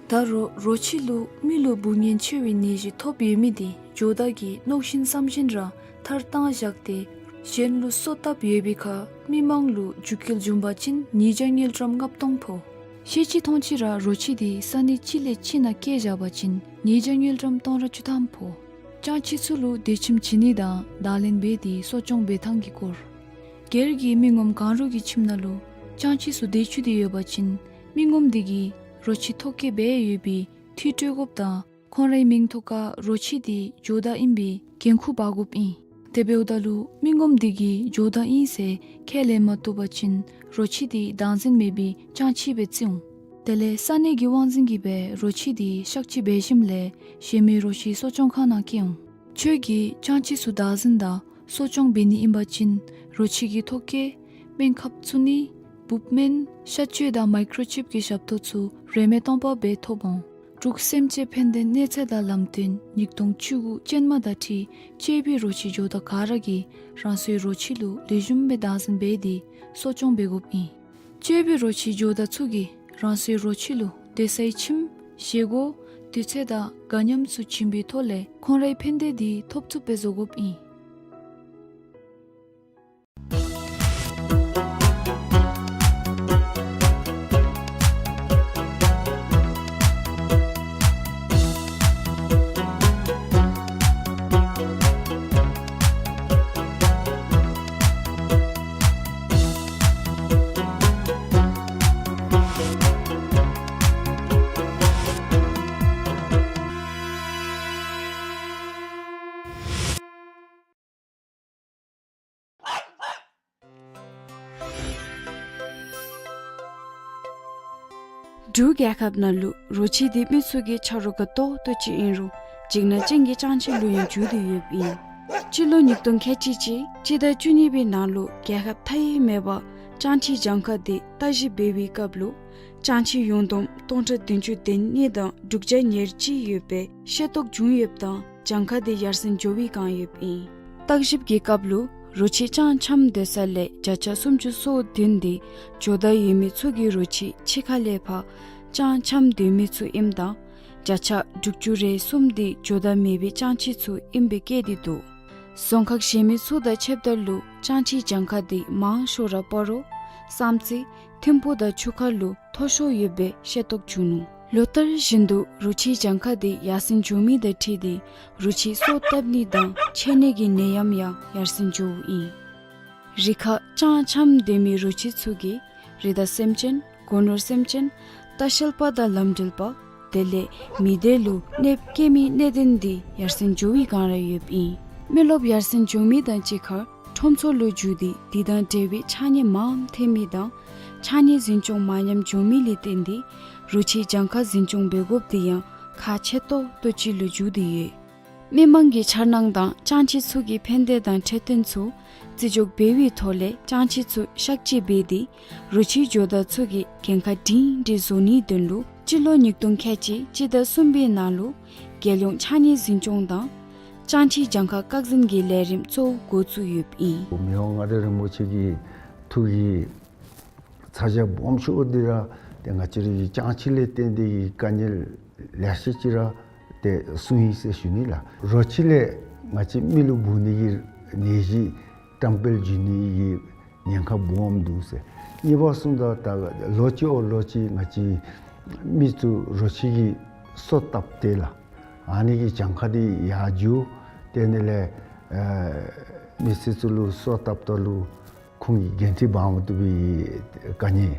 ད་རུང་རོ་ཁྱི་ལུ་མི་ལུ་འབུ་ངན་ཆེ་བའི་ནད་གཞི་ཐོབ་ཡོད་མི་དེ་ཇོ་བདག་གིས་མནོ་བཞིན་བསམ་བཞིན་ར་ཐར་བཏང་བཞག་སྟེ་གཞན་ལུ་སོ་བཏབ་ཡོད་པའི་ཁར་མི་མང་ལུ་འཇུག་སྐྱེལ་བྱུང་པ་ཅིན་ཉེས་བྱ་དངུལ་ཀྲམ་ལྔ་སྟོང་ཕོག། ཤེས་ཅི་མཐོང་ཅི་ར་རོ་ཁྱི་དེ་ས་གནས་གཅིག་ལས་གཅིག་ནང་བསྐྱལ་བཞག་པ་ཅིན་ཉེས་བྱ་དངུལ་ཀྲམ་སྟོང་ཕྲག་བཅུ་ཐམ་ཕོག། ལྕང་ཁྱི་ཚུ་ལུ་སྡོད་ཁྱིམ་བྱིན་ནི་དང་བརྡ་ལན་འབད་དེ་གསོ་སྐྱོང་འབད་ཐངས་ཀྱི་སྐོར། སྒེར་གྱི་མི་ངོམ་གང་རུང་གི་ཁྱིམ་ནང་ལུ་ལྕང་ཁྱི་ཚུ་སྡོད་བཅུག་སྟེ་ཡོད་པ་ཅིན་མི་ངོམ་དེ་གིས་རོ་ཁྱི་ཐོ་བཀོད་འབད་ཡོད་པའི་འཐུས་སྤྲོད་དགོཔ་དང་ཁོང་རའི་མིང་ཐོག་ཁར་རོ་ཁྱི་དེ་ཇོ་བདག་ཨིན་པའི་འགན་ཁུར་འབག་དགོཔ་ཨིན། དེ་འབདཝ་ད་ལུ་མི་ངོམ་དེ་གིས་ཇོ་བདག་ཨིན་ཟེར་ཁས་ལེན་མ་བཏུབ་པ་ཅིན་རོ་ཁྱི་དེ་བདག་འཛིན་མེད་པའི་ལྕང་ཁྱི་སྦེ་བརྩི་འོང་། དེ་ལས་ས་གནས་ཀྱི་དབང་འཛིན་གྱིས་སྦེ་རོ་ཁྱི་དེ་གཤག་བཅོས་འབད་ཞིནམ་ལས་གཞན་མི་རོ་ཁྱི་གསོ་སྐྱོང་ཁང་ནང་བསྐྱལ་འོང་། ཁྱོད་ཀྱིས་ལྕང་ཁྱི་ཚུ་བདག་འཛིན་དང་གསོ་སྐྱོང་འབད་ནི་ཨིན་པ་ཅིན་རོ་ཁྱི་གི་ཐོ་བཀོད་སྨན་ཁབ་བཙུགས་ནི་འབུཔ་སྨན་གཤག་བཅོས་དང་མའི་ཀྲོ་ཅིབ་ཀྱི་ཞབས་ཏོག་ཚུ་རིན་མེད་སྟོང་པ་སྦེ་ཐོབ་འོང་། འབྲུག་སེམས་ཅན་ཕན་བདེ་གནས་ཚད་དང་ལམ་སྟོན་ཉིས་སྟོང་བཅུ་དགུ་ཅན་མ་དང་འཁྲིལ་གཅེས་པའི་རོ་ཁྱི་ཇོ་བདག་ག་ར་གིས་རང་སོའི་རོ་ཁྱི་ལུ་ལེགས་ཤོམ་སྦེ་བདག་འཛིན་འབད་དེ་གསོ་སྐྱོང་འབད་དགོཔ་ཨིན། གཅེས་པའི་རོ་ཁྱི་ཇོ་བདག་ཚུ་གིས་རང་སོའི་རོ་ཁྱི་ལུ་སྡོད་སའི་ཁྱིམ་བཞེས་སྒོ་དུས་ཚོད་དང་དགའ་ཉམས་ཚུ་བྱིན་པའི་ཐོག་ལས་ཁོང་རའི་ཕན་བདེ་དེ་ཐོབ་ཚུགསཔ་སྦེ་བཟོ་དགོཔ་ཨིན། འབྲུག་རྒྱལ་ཁབ་ནང་ལུ་རོ་ཁྱི་འདི་མི་ཚུ་གི་ཆ་རོགས་ཁ་ཏོག་ཏོ་ཅིག་ཨིན་རུང་འཇིགས་སྣང་ཅན་གྱི་སྤྱང་ཁྱི་ལུ་ཡང་འགྱུར་ཏེ་ཡོདཔ་ཨིན། སྤྱི་ལོ་ཉིས་སྟོང་ཁལ་གཅིག་གཅིག་སྤྱི་ཟླ་བཅུ་གཉིས་པའི་ནང་ལུ་རྒྱལ་ཁབ་མཐའ་དབུས་མེད་པར་སྤྱང་ཁྱི་གྱངས་ཁ་འདི་བརྟག་ཞིབ་འབད་བའི་སྐབས་ལུ་སྤྱང་ཁྱི་ཡུངས་བསྡོམས་སྟོང་ཕྲག་བདུན་ཅུ་དོན་གཉིས་དང་དྲུག་བརྒྱ་ཉེར་གཅིག་ཡོད་པའི་ཤེས་རྟོགས་བྱུང་ཡོདཔ་དང་གྱངས་ཁ་འདི་ཡར་སེང་འགྱོ་བའི་བསྒང་ཡོདཔ་ཨིན། བརྟག་ཞིབ་ཀྱི་སྐབས་ལུ་རོ་ཁྱི་སྤྱང་འཁྱམས་སྡོད་ས་ལས་བརྒྱ་ཆ་སུམ་ཅུ་སོ་བདུན་འདི་ཇོ་བདག་ཡོད་མི་ཚུ་གི་རོ་ཁྱི་ཕྱི་ཁ་ལས་ཕར་སྤྱང་འཁྱམས་སྡོད་མི་ཚུ་ཨིནམ་དང་བརྒྱ་ཆ་དྲུག་ཅུ་རེ་གསུམ་འདི་ཇོ་བདག་མེད་པའི་སྤྱང་ཁྱི་ཚུ་ཨིནམ་སྦེ་བཀོད་དེ་འདུག། རྫོང་ཁག་གཞན་མི་ཚུ་དང་ཕྱདཔ་ད་ལུ་སྤྱང་ཁྱི་གྱངས་ཁ་འདི་མང་ཤོས་ར་སྤ་རོ་བསམ་རྩེ་ཐིམ་ཕུག་དང་ཆུ་ཁ་ལུ་མཐོ་ཤོས་ཡོདཔ་སྦེ་ཤེས་རྟོགས་བྱུང་ནུག། ལོ་ལྟར་བཞིན་དུ་རོ་ཁྱི་གྱངས་ཁ་འདི་ཡར་སེང་འགྱོ་མི་དང་འཁྲིལ་ཏེ་རོ་ཁྱི་སོ་བཏབ་ནི་དང་མཆེད་ནད་ཀྱི་ནད་ཡམས་ཡང་ཡར་སེང་འགྱོཝ་ཨིན། རི་ཁར་སྤྱང་འཁྱམས་སྡོད་མི་རོ་ཁྱི་ཚུ་གིས་རི་དྭགས་སེམས་ཅན་སྒོ་ནོར་སེམས་ཅན་ལྟ་བཤལ་པ་དང་ལམ་འགྲུལ་པ་དེ་ལས་མི་སྡེ་ལུ་གནོདཔ་བཀལ་མི་གནད་དོན་འདི་ཡར་སེང་འགྱོ་བའི་བསྒང་ར་ཡོདཔ་ཨིན། མི་རློབས་ཡར་སེང་འགྱོ་མི་དང་གཅིག་ཁར་ཁྲོམ་ཚོགས་ལུ་འགྱོ་སྟེ་དེ་དང་འབྲེལ་བའི་ཕྱགས་སྙིགས་མངམ་འཐེན་མི་དང་ཕྱགས་སྙིགས་འཛིན་སྐྱོང་མ་ཉམས་འགྱོ་མི་ལས་བརྟེན་ཏེ་རོ་ཁྱི་གྱངས་ཁ་འཛིན་སྐྱོང་འབད་དགོཔ་འདི་ཡང་ཁག་ཆེ་ཏོག་ཏོ་ཅིག་ལུ་འགྱུར་ཏེ་ཡོད། མི་མང་གི་འཆར་སྣང་དང་སྤྱང་ཁྱི་ཚུ་གི་ཕན་བདེ་དང་འཕྲོད་བསྟེན་ཚུ་བརྩི་འཇོག་འབད་བའི་ཐོག་ལས་སྤྱང་ཁྱི་ཚུ་གཤག་བཅོས་འབད་དེ་རོ་ཁྱི་ཇོ་བདག་ཚུ་གི་འགན་ཁག་སྒྲིང་སྒྲི་བཟོ་ནིའི་དོན་ལུ་སྤྱི་ལོ་ཉིས་སྟོང་ཁལ་གཅིག་སྤྱི་ཟླ་གསུམ་པའི་ནང་ལུ་རྒྱལ་ཡོངས་ཕྱགས་སྙིགས་འཛིན་སྐྱོང་དང་སྤྱང་ཁྱི་གྱངས་ཁ་བཀག་འཛིན་གྱི་ལས་རིམ་གཙོ་བོ་འགོ་བཙུགས་ཡོདཔ་ཨིན། མི་དབང་མངའ་བདག་རིན་པོ་ཆེ་གི་ཐུགས་ཀྱི་ཚ་གྱང་སྦོམ་ཤོས་འདི་ར་ཏེ་ང་བཅས་རའི་སྤྱང་ཁྱི་ལས་བརྟེན་ཏེ་གི་དཀའ་ངལ་ལེ་ཤ་ཅིག་ར་ཏེ་བྱུང་ཡི་ཟེར་ཞུ་ནི་ལགས། རོ་ཁྱི་ལས་ང་བཅས་མི་ལུ་འབུ་ནི་གི་ནད་གཞི་བཀྲམ་སྤེལ་འགྱོ་ནི་གི་ཉེན་ཁ་སྦོམ་འདུག་ཟེར། གཉིས་པ་གསུངམ་ད་ད་ལོ་གཅིག་འོག་ལོ་གཅིག་ང་བཅས་མི་ཚུ་རོ་ཁྱི་གི་སོ་བཏབ་སྟེ་ལགས། ཨ་ནི་གི་གྱངས་ཁ་འདི་ཡར་འགྱོ། དེ་ནི་ལས་ཨེ་མི་སེར་ཚུ་ལུ་སོ་བཏབ་ད་ལུ་ཁོང་གིས་འགན་འཁྲི་འབག་མ་བཏུབ་པའི་དཀའ་ངལ།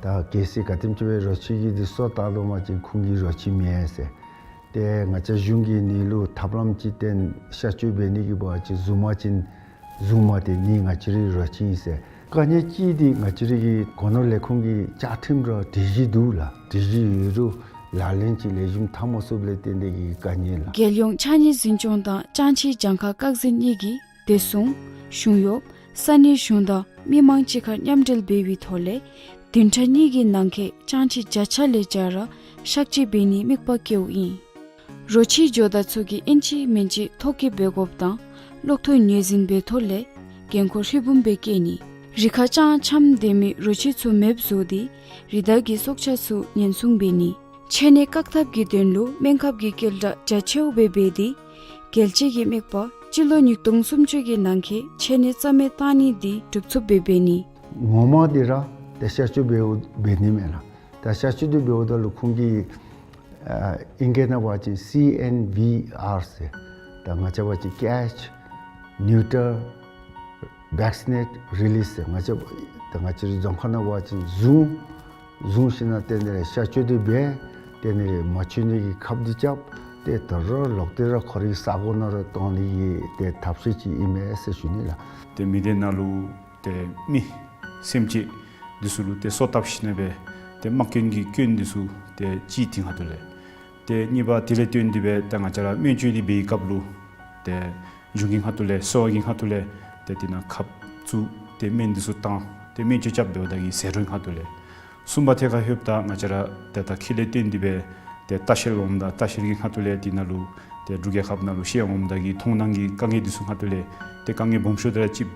ད་གལ་སྲིད་ག་དེམ་ཅིག་སྦེ་རོ་ཁྱི་གི་འདི་སོ་བཏབ་ལོ་མ་ཅིན་ཁོང་གི་རོ་ཁྱི་མེད་ཟེར། ཏེ་ང་བཅས་གཞུང་གིས་ཨ་ནི་ལུ་ཐབས་ལམ་ཅིག་བཏོན་གཤག་བཅོས་འབད་ནི་གི་འབད་བ་ཅིན་བཟུང་མ་ཅིན་བཟུང་མ་སྟེར་ནི་ང་བཅས་རའི་རོ་ཁྱི་ཨིན་ཟེར། དཀའ་ངལ་ཅིག་འདི་ང་བཅས་རའི་གི་སྒོ་ནོར་ལས་ཁུངས་ཀྱི་བཅའ་ཁྲིམས་ར་སྒྲིག་གཞི་འདུག་ལགས། སྒྲིག་གཞི་ཡོད་རུང་ལག་ལེན་ཅིག་ལེགས་ཤོམ་འཐབ་མ་ཚུགསཔ་ལས་བརྟེན་ཏེ་གི་དཀའ་ངལ་ལགས། རྒྱལ་ཡོངས་ཕྱགས་སྙིགས་འཛིན་སྐྱོང་དང་སྤྱང་ཁྱི་གྱངས་ཁ་བཀག་འཛིན་གཉིས་ཀྱིས་བདེ་སྲུང་གཞུང་གཡོགཔ་ས་གནས་གཞུང་དང་མི་མང་གཅིག་ཁར་མཉམ་འབྲེལ་འབད་བའི་ཐོག་ལས་བདུན་ཕྲག་གཉིས་ཀྱི་ནང་འཁོད་སྤྱང་ཁྱི་བརྒྱ་ཆ་ལས་བརྒྱ་ར་གཤག་བཅོས་འབད་ནིའི་དམིགས་པ་བསྐྱེདཔ་ཨིན། རོ་ཁྱི་ཇོ་བདག་ཚུ་གིས་ཨིན་ཅི་མིན་ཅི་ཐོ་བཀོད་འབད་དགོཔ་དང་གློག་ཐོག་ངོས་འཛིན་འབད་ཐོག་ལས་འགན་ཁུར་ཧྲིལ་བུམ་སྦེ་བཀལ་ནི། རི་ཁར་སྤྱང་འཁྱམས་སྡོད་མི་རོ་ཁྱི་ཚུ་མེདཔ་བཟོ་སྟེ་རི་དྭགས་ཀྱི་སྲོག་ཆགས་ཚུ་ཉེན་སྲུང་འབད་ནི། མཆེད་ནད་བཀག་ཐབས་ཀྱི་དོན་ལུ་སྨན་ཁབ་ཀྱི་སྐྱེལ་གྲབས་རྒྱ་ཆེཝ་སྦེ་འབད་དེ་རྒྱལ་སྤྱི་གི་དམིགས་པ་སྤྱི་ལོ་ཉིས་སྟོང་སུམ་ཅུ་གི་ནང་འཁོད་མཆེད་ནད་རྩ་མེད་བཏང་ནི་འདི་འགྲུབ་ཚུགསཔ་སྦེ་འབད་ནི། ངོ་མ་འདི་ར་ཏེ་གཤག་བཅོས་འབདཝ་འབད་ནི་མེན་ལགས། ད་གཤག་བཅོས་འདི་འབདཝ་ད་ལུ་ཁོང་གིས་ཨ་ཨིང་སྐད་ནང་འབད་བ་ཅིན་སི་ཨེན་བི་ཨར་ཟེར། ད་ང་བཅས་འབད་བ་ཅིན་catch, neuter, vaccinate, release ཟེར། ང་བཅས་ད་ང་བཅས་རའི་རྫོང་ཁ་ནང་འབད་བ་ཅིན་བཟུང་བཟུང་ཞིནམ་ལས་དེ་ནི་གཤག་བཅོས་འདི་འབད། དེ་ནི་མ་འཆོལ་ནི་གི་ཁབ་འདི་རྐྱབ། ཏེ་ད་རུང་ལོག་སྟེ་ར་ཁོ་རའི་ས་གོ་ནང་ར་གཏང་ནི་གི་ཏེ་ཐབས་ཤེས་ཅིག་ཨིན་མས་ཟེར་ཞུ་ནི་ལགས། ཏེ་མི་སྡེ་ནང་ལུ་ཏེ་མི་སེམས་ཅན་འདི་ཚུ་ལུ་ཏེ་སོ་བཏབ་ཞིནམ་ལས་ཏེ་རྨ་སྐྱོན་གྱི་སྐྱོན་འདི་ཚུ་ཏེ་ཅིག་འདི་ཁ་ཐུག་ལས། ཏེ་གཉིས་པ་དེ་ལས་བརྟེན་ཏེ་སྦེ་ཏེ་ང་བཅས་ར་སྨན་བཅོས་འདི་འབད་བའི་སྐབས་ལུ་ཏེ་གཞུང་གི་ཁ་ཐུག་ལས་གསོ་བ་གི་ཁ་ཐུག་ལས་ཏེ་དེ་ནང་ཁབ་བཙུགས་ཏེ་སྨན་འདི་ཚུ་བཏང་ཏེ་སྨན་བཅོས་རྐྱབ་འབདཝ་ད་གི་ཟད་འགྲོའི་ཁ་ཐུག་ལས། གསུམ་པ་ཐད་ཁར་ལྷོདཔ་ད་ང་བཅས་ར་ཏེ་ད་ཁེ་ལས་བརྟེན་ཏེ་སྦེ་ ཏེ་ལྟ་བཤལ་འོངམ་ད་ལྟ་བཤལ་གྱི་ཁ་ཐུག་ལས་དེ་ནང་ལུ་ཏེ་འབྲུག་རྒྱལ་ཁབ་ནང་ལུ་བཤལ་འོངམ་ད་གི་མཐོང་སྣང་གི་དཀའ་ངལ་འདི་ཚུ་ཁ་ཐུག་ལས་ཏེ་དཀའ་ངལ་སྦོམ་ཤོས་དེ་ར་ཅིག་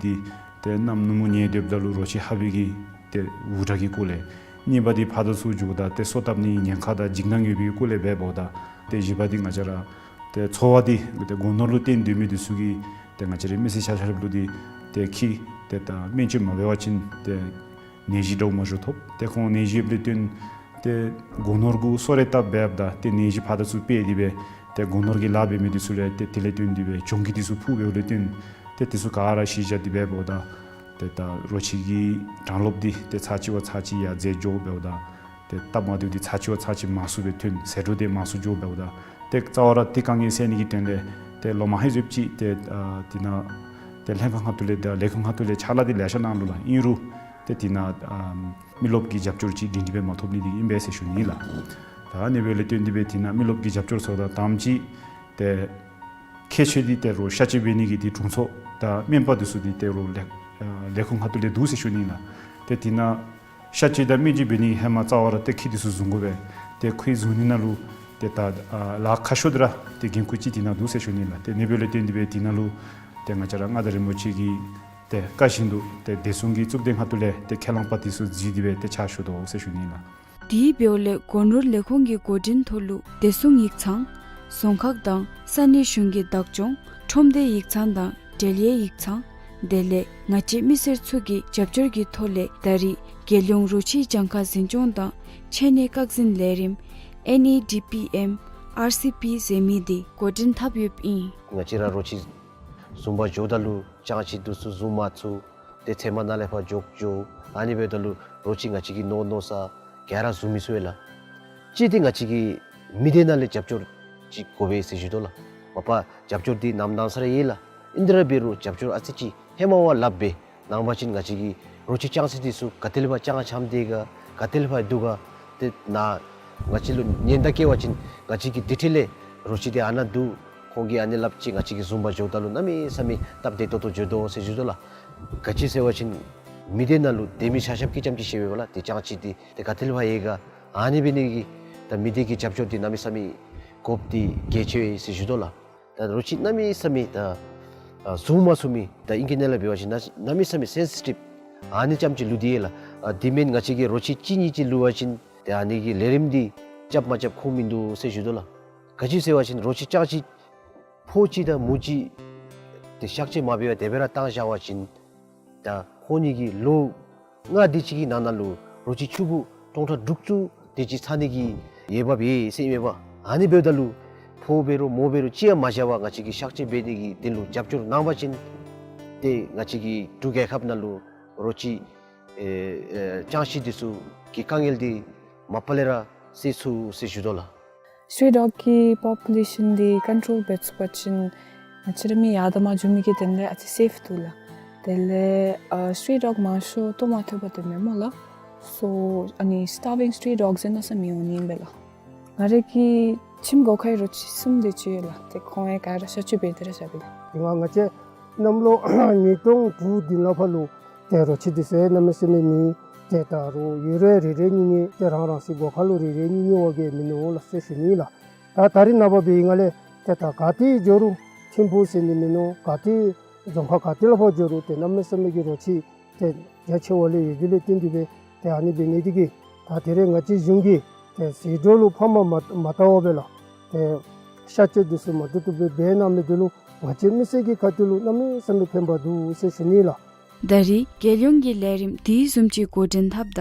ཏེ་གནམ་ནུབ་མོ་ཉལ་སྡོདཔ་ད་ལུ་རོ་ཁྱི་ཧ་བའི་གི་ཏེ་འུར་སྒྲ་གི་སྐོར་ལས། གཉིས་པ་འདི་ཕར་དང་ཚུར་འགྱོཝ་ད་ཏེ་སོ་བཏབ་ནི་ཉེན་ཁ་དང་འཇིགས་སྣང་ཡོད་པའི་སྐོར་ལས་འབདཝ་ད། ཏེ་བཞི་པ་འདི་ང་བཅས་ར་ཏེ་འཚོ་བ་འདི་ཏེ་སྒོ་ནོར་ལུ་བརྟེན་སྡོད་མི་འདི་ཚུ་གིས་ཏེ་ང་བཅས་རའི་མི་སེར་ཆ་ཁྱབ་ལུ་འདི་ཏེ་ཁྱི་ཏེ་ད་སྨན་བཅོས་མ་འབད་བ་ཅིན་ཏེ་ནད་གཞི་འདྲཝ་མ་ཞུ་ཐོབ། ཏེ་ཁོང་ནད་གཞི་ཡོདཔ་ལས་བརྟེན་ཏེ་སྒོ་ནོར་གུ་སོ་རེ་བཏབ་འབདཝ་ད་ཏེ་ནད་གཞི་ཕར་དང་ཚུར་སྤེལ་ཏེ་སྦེ་ཏེ་སྒོ་ནོར་གྱི་ལཱ་འབད་མི་འདི་ཚུ་ལུ་ཏེ་དེ་ལས་བརྟེན་ཏེ་སྦེ་གྱོང་གུད་འདི་ཚུ་ཕོག་འབདཝ་ལས་བརྟེན་ཏེ་འདི་ཚུ་ག་ར་གཞི་བཞག་སྟེ་འབདཝ་ད་ཏེ་ད་རོ་ཁྱི་གི་གྲངས་ལོབ་འདི་ཏེ་ཚར་གཅིག་བ་ཚར་གཅིག་ཡར་འཛེགས་འགྱོ་འབདཝ་ད་ཏེ་སྟབས་མ་བདེཝ་འདི་ཚར་གཅིག་བ་ཚར་གཅིག་མང་སུ་སྦེ་ཐོན། ཟད་འགྲོ་འདི་མང་སུ་འགྱོ་འབདཝ་ད་ཏེ་རྩ་བ་ར་ཏེ་དཀའ་ངལ་སེལ་ནི་གི་དོན་ལས་ཏེ་ལོ་མ་ཧེ་ཟེབ་ཅིག་ཏེ་ཨ་དེ་ནང་ཏེ་ལྷན་ཁག་ཁ་ཐུག་ལས་ཏེ་ལས་ཁུངས་ཁ་ཐུག་ལས་ཕྱག་ལཱ་འདི་ལེ་ཤ་གནང་ནུག་ལགས། ཨིན་རུང་ཏེ་དེ་ནང་ཨ་མི་རློབས་ཀྱི་རྒྱབ་སྐྱོར་ཅིག་སྒྲིང་སྒྲི་སྦེ་མ་ཐོབ་ནི་འདི་ཨིན་པས་ཟེར་ཞུ་ནི་ལགས། ད་ཨ་ནི་འབདཝ་ལས་བརྟེན་ཏེ་སྦེ་དེ་ནང་མི་རློབས་ཀྱི་རྒྱབ་སྐྱོར་ཚུ་དང་དང་པ་ཅིག་ཏེ་ཁྱད་ཆོས་འདི་ཏེ་རོ་གཤག་བཅོས་འབད་ནི་གི་འདི་དྲུང་འཚོ་དང་སྨན་པ་འདི་ཚུ་འདི་ཏེ་རོ་ལས་ཨ་ལས་ཁུངས་ཁ་ཐུག་ལས་འདུག་ཟེར་ཞུ་ནི་ལགས། ཏེ་དེ་ནང་གཤག་བཅོས་དང་སྨན་བཅོས་འབད་ནི་ཧེ་མ་རྩ་བ་ར་ཏེ་ཁྱི་འདི་ཚུ་བཟུང་དགོ་པས། ཏེ་ཁྱི་བཟུང་ནི་ནང་ལུ་ཏེ་ད་ཨ་ལཱ་ཁག་ཤོས་འདི་ར་ཏེ་འགན་ཁུར་ཅིག་དེ་ནང་འདུག་ཟེར་ཞུ་ནི་ལགས། ཏེ་ཨ་ནི་འབདཝ་ལས་བརྟེན་ཏེ་སྦེ་དེ་ནང་ལུ་ཏེ་ང་བཅས་ར་མངའ་བདག་རིན་པོ་ཆེ་གི་ཏེ་བཀའ་བཞིན་དུ་ཏེ་བདེ་སྲུང་གི་གཙུག་སྡེ་ཁ་ཐུག་ལས་ཏེ་ཁས་བླངས་པ་འདི་ཚུ་བརྩིས་ཏེ་སྦེ་ཏེ་ཕྱག་ཞུ་དོ་ཟེར་ཞུ་ནི་ལགས། དེ་འབདཝ་ལས་སྒོ་ནོར་ལས་ཁུངས་ཀྱི་འགོ་འདྲེན་ཐོག་ལུ་བདེ་སྲུང་ཡིག་ཚང་རྫོང་ཁག་དང་ས་གནས་གཞུང་གི་བདག་སྐྱོང་ཁྲོམ་སྡེ་ཡིག་ཚང་དང་འབྲེལ་ཡོད་ཡིག་ཚང་དེ་ལས་ང་བཅས་མི་སེར་ཚུ་གི་རྒྱབ་སྐྱོར་གྱི་ཐོག་ལས་ད་རེས་རྒྱལ་ཡོངས་རོ་ཁྱི་གྱངས་ཁ་འཛིན་སྐྱོང་དང་ཆེད་གནས་བཀག་འཛིན་ལས་རིམ་ཨེན་ཨི་ཌི་པི་ཨེམ་ཨར་སི་པི་ཟེར་མི་འདི་འགོ་འདྲེན་འཐབ་ཡོདཔ་ཨིན། ང་བཅས་ར་རོ་ཁྱི་བཟུང་པར་འགྱོཝ་ད་ལུ་ལྕང་ཁྱི་འདི་ཚུ་བཟུང་མ་ཚུགས། ཏེ་ཚལ་མ་ནང་ལས་ཕར་འགྱོ་འགྱོ། ཨ་ནི་འབདཝ་ད་ལུ་རོ་ཁྱི་ང་བཅས་ཀྱིས་མནོ་མནོ་ས་ག་ར་བཟུང་མི་ཚུགས་ལགས། གཅིག་འདི་ང་བཅས་ཀྱིས་མི་སྡེ་ནང་ལས་རྒྱབ་སྐྱོར་ཅིག་དགོ་པས་ཟེར་ཞུ་དོ་ལགས། མ་པ་རྒྱབ་སྐྱོར་འདི་ནམ་གནང་ས་ར་ཡོད་ལགས། ཨིན་ཏེ་ར་འབད་རུང་རྒྱབ་སྐྱོར་ཨ་ཙི་ཅིག་ཧེ་མ་བ་ལྷགཔ་སྦེ་གནང་བ་ཅིན་ང་བཅས་ཀྱི་རོ་ཁྱི་ལྕང་ཁྱི་འདི་ཚུ་ག་ཏེ་ལས་ཕར་ལྕང་འཁྱམས་ཏེ་ག་ག་ཏེ་ལས་ཕར་འདུག་ག་ཏེ་ནཱ་ང་བཅས་ལུ་ཉེན་བརྡ་བཀལ་བ་ཅིན་ང་བཅས་ཀྱིས་དེ་འཕྲལ་ལས་རོ་ཁྱི་འདི་ཨ་ནཱ་འདུག། ཁོང་གིས་ཨ་ནི་སླབ་ཅི། ང་བཅས་ཀྱིས་བཟུང་པར་འགྱོཝ་ད་ལུ་གནམ་མེད་ས་མེད་སྟབས་བདེ་ཏོག་ཏོ་འགྱོ་དོ་ཟེར་ཞུ་དོ་ལགས། ག་ཅི་ཟེར་བ་ཅིན་མི་སྡེ་ནང་ལུ་སྡོད་མི་ཆ་ཁྱབ་ཀྱིས་རྐྱངམ་ཅིག་ཤེས་པས་ལགས། ཏེ་ལྕང་ཁྱི་འདི་ཏེ་ག་ཏེ་ལས་ཕར་ཡོད་ག། ཨ་ནི་འབད་ནི་གིས་ད་མི་སྡེ་གི་རྒྱབ་སྐྱོར་འདི་གནམ་མེད་ས་མེད་དགོཔ་འདི་གལ་ཆེ་བས་ཟེར་ཞུ་དོ་ལགས། ད་རོ་ཁྱི་གནམ་མེད་ས་མེད་ད་ཨ་བཟུང་མ་ཚུགས་མི་ད་ཨིང་སྐད་ནང་ལས་འབད་བ་ཅིན་གནམ་མེད་ས་མེད་སེན་སི་ཊིབ་ཨ་ནི་རྐྱངམ་ཅིག་ལུས་ཏེ་ཡོད་ལགས། ཨ་འདི་མེན་ང་བཅས་ཀྱིས་རོ་ཁྱི་གཅིག་གཉིས་ཅིག་ལུས་པ་ཅིན་ཏེ་ཨ་ནི་གི་ལས་རིམ་འདི་རྐྱབ་མ་རྐྱབ་ཁུངས་མིན་འདུག་ཟེར་ཞུ་དོ་ལགས། ག་ཅི་ཟེར་བ་ཅིན་རོ་ཁྱི་ལྕང་ཁྱི་ཕོ་གཅིག་དང་མོ་གཅིག་ཏེ་གཤག་བཅོས་མ་འབད་བར་དེ་སྦེ་ར་བཏང་བཞག་པ་ཅིན་ད་ཁོང་གཉིས་ཀྱི་ལོ་ལྔ་དེ་ཅིག་གི་ནང་ན་ལུ་རོ་ཁྱི་ཕྱུགཔོ་སྟོང་ཕྲག་དྲུག་ཅུ་དེ་ཅིག་ཚང་ནི་གི་འོས་འབབ་ཡོད་ཟེར་ཨིན་མས་པ། ཨ་ནི་འབདཝ་ད་ལུ་ཕོ་འབད་རུང་མོ་འབད་རུང་གཅིག་ཡང་མ་བཞག་པར་ང་བཅས་ཀྱིས་གཤག་བཅོས་འབད་ནི་གི་དོན་ལུ་རྒྱབ་སྐྱོར་གནང་བ་ཅིན་ཏེ་ང་བཅས་ཀྱི་འབྲུག་རྒྱལ་ཁབ་ནང་ལུ་རོ་ཁྱི་ཨེ་ཨེ་ལྕང་ཁྱི་འདི་ཚུ་གི་དཀའ་ངལ་འདི་མ་པ་ལས་ར་སེལ་ཚུགས་ཟེར་ཞུ་དོ་ལགས། སི་ཊི་རི་ཌོག་གི་པོ་པུ་ལེ་ཤཱན་འདི་ཀོན་ཊོལ་འབད་ཚུགས་པ་ཅིན་ང་བཅས་ར་མི་ཡར་དང་མར་འགྱོ་མི་གི་དོན་ལས་ཨ་ཙི་སེཕ་འདུག་ལགས། དེ་ལས་ཨ་སི་ཊི་རི་ཌོག་མང་ཤོས་ལྟོ་མ་ཐོབ་པར་སྡོད་མི་སྨོ་ལགས། སོ་ཨ་ནི་སི་ཊར་བིང་སི་ཊི་རི་ཌོག་ཟེར་མནོ་ས་མི་འོང་ནི་ཨིན་པས་ལགས། ང་རའི་གི་ཁྱིམ་སྒོ་ཁའི་རོ་ཁྱི་གསུམ་དེ་ཅིག་ཡོད་ལགས། ཏེ་ཁོང་ཡང་ག་ར་གཤག་བཅོས་འབད་དེ་ར་བཞག་པས་ལགས། དེ་སྔ་ང་བཅས་གནམ་ལོ་ཉིས་སྟོང་དྲུག་འདི་ནང་ཕར་ལུ་ཏེ་རོ་ཁྱི་འདི་ཚུ་གནམ་མེད་ས་མེད་མེད། ཏེ་ད་རུང་ཡོད་རུང་རེ་རེ་གཉིས་གཉིས་ཏེ་རང་རང་སོའི་སྒོ་ཁ་ལུ་རེ་རེ་གཉིས་གཉིས་བ་གིས་མིན་ནུག་ལགས་ཟེར་ཞུ་ནི་ལགས། ད་ད་རེས་ནངས་པ་འབད་བའི་སྒང་ལས་ཏེ་ད་ག་ཏེ་འགྱོ་རུང་ཐིམ་ཕུག་ཟེར་ནི་མིན་ནུག། ག་ཏེ་རྫོང་ཁག་ག་ཏེ་ལུ་ཕར་འགྱོ་རུང་ཏེ་གནམ་མེད་ས་མེད་ཀྱི་རོ་ཁྱི་ཏེ་རྒྱ་ཆེ་བ་ལས་ཡོད་དེ་ལས་བརྟེན་ཏེ་སྦེ་ཏེ་ཨ་ནི་འབད་ནི་དེ་གིས་ད་དེ་རེས་ང་བཅས་གཞུང་གིས་ཏེ་ཟད་འགྲོ་ལུ་ཕམ་མ་མ་བཏང་བར་སྦེ་ལགས་ཏེ་གཤག་བཅོས་འདི་ཚུ་མ་བཏུབ་བཏུབ་སྦེ་འབད་གནང་མི་འདི་ལུ་ང་བཅས་མི་སེར་གྱི་ཁ་ཐུག་ལུ་གནམ་མེད་ས་མེད་ཕན་པ་འདུག་ཟེར་ཞུ་ནི་ལགས། ད་རེས་རྒྱལ་ཡོངས་ཀྱི་ལས་རིམ་དེ་བཟུམ་ཅིག་འགོ་འདྲེན་འཐབ་ད་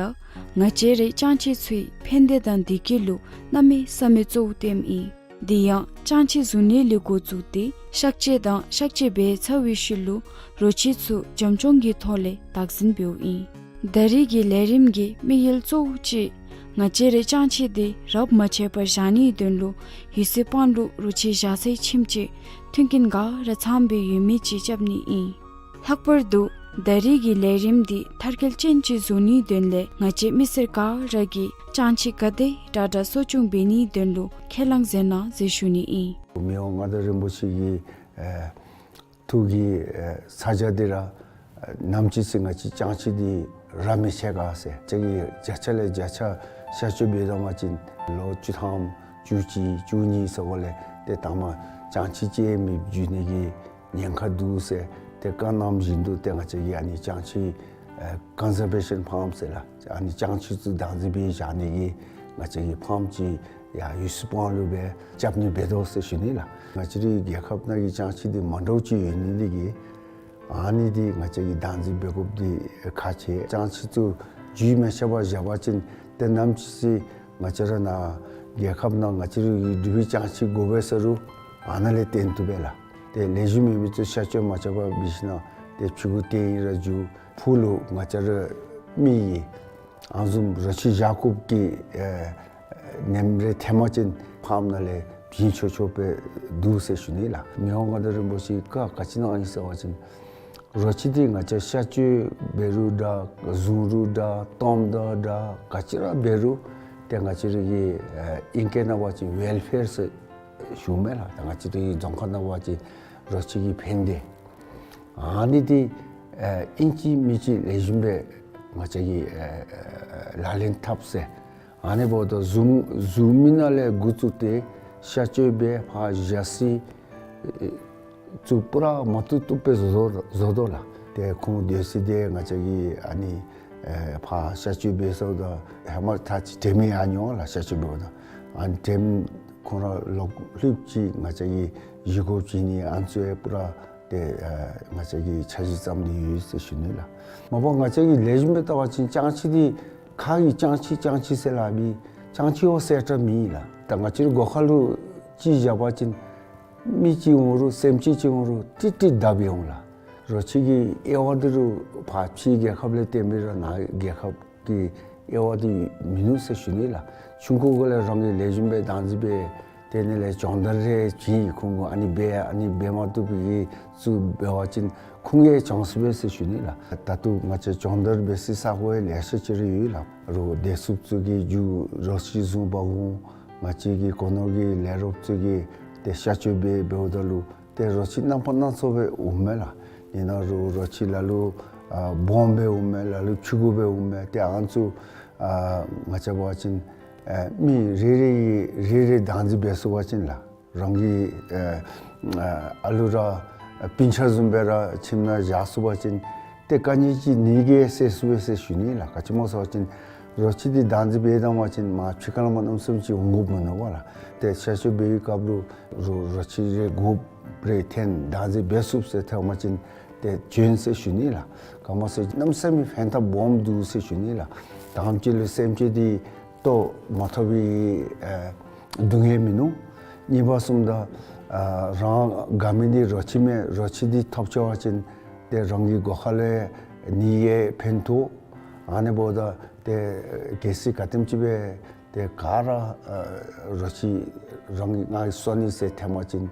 ང་བཅས་རའི་ལྕང་ཁྱི་ཚུའི་ཕན་བདེ་དང་བདེ་སྐྱིད་ལུ་གནམ་མེད་ས་མེད་གཙོ་བོ་བསྟནམ་ཨིན། དེ་ཡང་ལྕང་ཁྱི་བཟུང་ནི་ལས་འགོ་བཙུགས་ཏེ་གཤག་བཅོས་དང་གཤག་བཅོས་འབད་ཚར་བའི་ཤུལ་ལུ་རོ་ཁྱི་ཚུ་བྱམས་སྐྱོང་གི་ཐོག་ལས་བདག་འཛིན་འབདཝ་ཨིན། ད་རེས་ཀྱི་ལས་རིམ་གྱི་དམིགས་ཡུལ་གཙོ་བོ་གཅིག་ང་བཅས་རའི་ལྕང་ཁྱི་འདི་རབས་མ་ཆད་པར་བཞག་ནིའི་དོན་ལུ་འོད་གསལ་སྤང་ལུ་རོ་ཁྱི་བཞག་སའི་ཁྱིམ་ཅིག་མཐུན་རྐྱེན་ག་ར་ཚངམ་སྦེ་ཡོད་མི་ཅིག་རྐྱབ་ནི་ཨིན། ལྷག་པར་དུ་ད་རེས་ཀྱི་ལས་རིམ་འདི་མཐར་འཁྱོལ་ཅན་ཅིག་བཟོ་ནིའི་དོན་ལས་ང་བཅས་མི་སེར་ག་ར་གིས་ལྕང་ཁྱི་ག་དེ་དྲག་དྲག་གསོ་སྐྱོང་འབད་ནིའི་དོན་ལུ་ཁས་བླངས་མཛད་གནང་ཟེར་ཞུ་ནི་ཨིན། མི་དབང་མངའ་བདག་རིན་པོ་ཆེ་གི་ཨེ་ཐུགས་ཀྱི་ཨེ་ས་ཆ་འདི་ར་ཨེ་ནམ་ཅིག་ཚེ་ང་བཅས་ལྕང་ཁྱི་འདི་རབས་མི་ཆད་ག་ཟེར་ཁྱེད་ཀྱིས་བརྒྱ་ཆ་ལས་བརྒྱ་ཆ་གཤག་བཅོས་འབད་དོ་བ་ཅིན་ལོ་བཅུ་ཐམ་ བཅུ་གཅིག་བཅུ་གཉིས་ཟེརཝ་ལས་ཏེ་ད་མ་ཅང་ཆི་ཅིག་མེདཔ་འགྱོ་ནི་གི་ཉེན་ཁ་འདུག་ཟེར། ཏེ་བཀའ་གནངམ་བཞིན་དུ་ཏེ་ང་བཅས་ཀྱིས་ཨ་ནི་ཅང་ཆི་ཨེ་ཀོན་ཟར་བེ་ཤཱན་ཕཱརམ་ཟེར་ལགས། ཨ་ནི་ཅང་ཆི་ཚུ་བདག་འཛིན་འབད་བཞག་ནི་གི་ང་བཅས་ཀྱིས་ཕཱརམ་ཅིག་ཡར་ཡུ་སི་པང་ལུ་སྦེ་རྐྱབ་ནི་འབད་དོ་ཟེར་ཞུ་ནི་ལགས། ང་བཅས་རའི་རྒྱལ་ཁབ་ནང་གི་ཅང་ཆི་འདི་མ་འདྲཝ་ཅིག་ཡོད་ནི་འདི་གིས་ཨ་ནི་འདི་ང་བཅས་ཀྱིས་བདག་འཛིན་འབད་དགོཔ་འདི་ཁག་ཆེ། ཅང་ཆི་ཚུ་རྒྱུས་མ་ཆད་པར་བཞག་པ་ཅིན་ཏེ་ནམ་ཅིག་སྦེ་ང་བཅས་ར་ནཱ་རྒྱལ་ཁབ་ནང་ང་བཅས་རའི་འབྲུག་པའི་ཅང་ཆི་དགོ་པས་ཟེར་རུང་ཨ་ནཱ་ལས་བཏོན་བཏུབ་པས་ལགས། ཏེ་ལེགས་ཤོམ་མེད་མི་ཚུ་གཤག་བཅོས་མ་རྐྱབ་པར་འབད་ཞིན་ན་ཏེ་ཕྱི་གུ་བཏོན་ཡི་ར་འགྱོ། ཕུགས་ལུ་ང་བཅས་ར་མི་གིས་ཨ་ནི་བཟུམ་རོ་ཁྱི་བཞག་དགོཔ་གི་ཨེ་ཉམས་རེ་ཐོན་པ་ཅིན་ཕཱརམ་ནང་ལས་བྱིན་ཆོག་ཆོག་སྦེ་འདུག་ཟེར་ཞུ་ནི་ལགས། མི་དབང་མངའ་བདག་རིན་པོ་ཆེ་བཀའ་ག་ཅི་གནང་ཡི་ཟེར་བ་ཅིན་རོ་ཁྱི་འདི་ང་བཅས་གཤག་བཅོས་འབད་རུང་འདྲ་བཟུང་རུང་འདྲ་བཏངམ་ད་འདྲ་ག་ཅི་ར་འབད་རུང་ཏེ་ང་བཅས་ར་གི་ཨེ་ཨིང་སྐད་ནང་འབད་བ་ཅིན་ཝེལ་ཕེར་ཟེར་ཞུཝ་མས་ལགས། ད་ང་བཅས་རའི་རྫོང་ཁ་ནང་འབད་བ་ཅིན་རོ་ཁྱི་གི་ཕན་བདེ། ཨ་ནི་འདི་ཨེ་ཨིན་ཅི་མིན་ཅི་ལེགས་ཤོམ་སྦེ་ང་བཅས་ཀྱིས་ཨེ་ལག་ལེན་འཐབ་ཟེར། ཨ་ནི་འབདཝ་ད་བཟུང་བཟུང་མི་ནང་ལས་འགོ་བཙུགས་ཏེ་གཤག་བཅོས་འབད་ཕར་བཞག་ས་ཚུ་པུ་ར་མ་བཏུབ་བཏུབ་སྦེ་བཟོ་དོ་བཟོ་དོ་ལགས། ཏེ་ཁོང་སྡོད་ས་འདི་ང་བཅས་ཀྱིས་ཨ་ནི་ཨེ་ཕར་གཤག་བཅོས་འབད་སོངམ་ད་ཧེ་མ་ད་ཅི་དྲནམ་ཡང་མྱོང་ལགས། གཤག་བཅོས་འབདཝ་ད་ཨ་ནི་དྲནམ་ཁོང་ར་ལོག་ལྷོདཔ་ཅིག་ང་བཅས་ཀྱིས་བཞེས་སྒོ་བྱིན་ནི་ཨ་ནི་ཚུ་ཡང་པུ་ར་ཏེ་ཨེ་ང་བཅས་ཀྱིས་འཆར་གཞི་བརྩམས་ཏེ་ཡོད་ཟེར་ཞུ་ནི་ལགས། མ་པ་ང་བཅས་ཀྱིས་ལེགས་ཤོམ་སྦེ་བལྟ་བ་ཅིན་ཅང་ཆི་འདི་ཁ་གིས་ཅང་ཆི་ཅང་ཆི་ཟེར་སླབ་པའི་ཅང་ཆི་བ་ཟེར་ར་མེད་ལགས། ད་ང་བཅས་རའི་སྒོ་ཁ་ལུ་ཅིག་བཞག་པ་ཅིན་མི་ཅིག་འོང་རུང་སེམས་ཅན་ཅིག་འོང་རུང་ཏིག་ཏིག་བརྡབ་སྦེ་འོང་ལགས། རོ་ཁྱི་གི་དབྱེ་བ་འདི་རུང་ཕར་ཕྱི་རྒྱལ་ཁབ་ལས་བཏོན་མི་ར་ནཱ་རྒྱལ་ཁབ་ཀྱི་དབྱེ་བ་འདི་མིན་ནུག་ཟེར་ཞུ་ནི་ལགས། ཆུང་ཀུ་གུ་ལས་རང་གིས་ལེགས་ཤོམ་སྦེ་བདག་འཛིན་འབད་དེ་ནི་ལས་སྦྱོང་བརྡར་རེ་བྱིན་ཡི། ཁོང་གུ་ཨ་ནི་འབད་ཨ་ནི་འབད་མ་བཏུབ་པའི་ཚུ་འབད་བ་ཅིན་ཁོང་གིས་སྦྱང་ཚུགས་པས་ཟེར་ཞུ་ནི་ལགས། ད་ལྟོ་ང་བཅས་སྦྱོང་བརྡར་འབད་སའི་ས་གོ་ཡང་ལེ་ཤ་ཅིག་ར་ཡོད་ལགས། རོགས་བདེ་སྲུངཔ་ཚུ་གིས་མཇུག་རོ་ཁྱི་བཟུང་འབག་འོང་། ང་བཅས་ཀྱི་སྒོ་ནོར་གྱི་ལས་རོགསཔ་ཚུ་གིས་ཏེ་གཤག་བཅོས་འབད་འབདཝ་ད་ལུ་ཏེ་རོ་ཁྱི་རྣམ་པ་སྣ་ཚོགས་སྦེ་འོངམ་མས་ལགས། ཨིན་ན་རུང་རོ་ཁྱི་ལ་ལུ་ཨ་སྦོམ་སྦེ་འོངམ་མས། ལ་ལུ་ཕྱུ་གུ་སྦེ་འོངམ་མས། ཏེ་ཨ་ནི་ཚུ་ཨ་ང་བཅས་འབད་བ་ཅིན་ཨ་མི་རེ་རེ་གིས་རེ་རེ་བདག་འཛིན་འབད་ཚུགས་པ་ཅིན་ལགས། རང་གི་ཨ་ཨ་ཨ་ལུ་ར་ཨ་སྤུན་ཆ་བཟུམ་སྦེ་ར་ཁྱིམ་ནང་བཞག་ཚུགས་པ་ཅིན་ཏེ་ག་ནི་ཅིག་ནད་ཀྱིས་བསད་ཚུགས་པས་ཟེར་ཞུ་ནི་ལགས། ག་ཅི་སྨོ་ཟེར་བ་ཅིན་རོ་ཁྱི་འདི་བདག་འཛིན་འབད་བཏང་བ་ཅིན་མར་ཕྱི་ཁར་མར་གནམ་མེད་ས་མེད་ཅིག་འོང་དགོཔ་མིན་ནུག་པ་ལགས། ཏེ་གཤག་བཅོས་འབད་བའི་སྐབས་ལུ་རོ་རོ་ཁྱི་རེ་དགུ་རེ་འཐོན་བདག་འཛིན་འབད་ཚུགས་ཟེར་ཐོན་པ་ཅིན་ཏེ་བྱོན་ཟེར་ཞུ་ནི་ལགས། ག་སྨོ་ཟེར་གནམ་མེད་ས་མེད་ཕན་ཐབས་སྦོམ་འདུག་ཟེར་ཞུ་ནི་ལགས། དང་པ་ཅིག་ལུ་སེམས་ཅན་འདི་ལྟོ་མ་ཐོབ་པའི་ཨ་སྡུག་བསྔལ་མིན་ནུག། གཉིས་པ་བཟུམ་ད་ཨ་རང་དགའ་མི་འདི་རོ་ཁྱི་མས། རོ་ཁྱི་འདི་ཐོབ་ཚུགས་པ་ཅིན་ཏེ་རང་གི་སྒོ་ཁ་ལས་ནད་ཡང་ཕན་ཐོགས། ཨ་ནི་འབདཝ་ད་ཏེ་གལ་སྲིད་ག་དེམ་ཅིག་སྦེ་ཏེ་ག་ར་ཨ་རོ་ཁྱི་རང་གི་ང་གིས་གསོ་ནི་ཟེར་ཐོན་པ་ཅིན་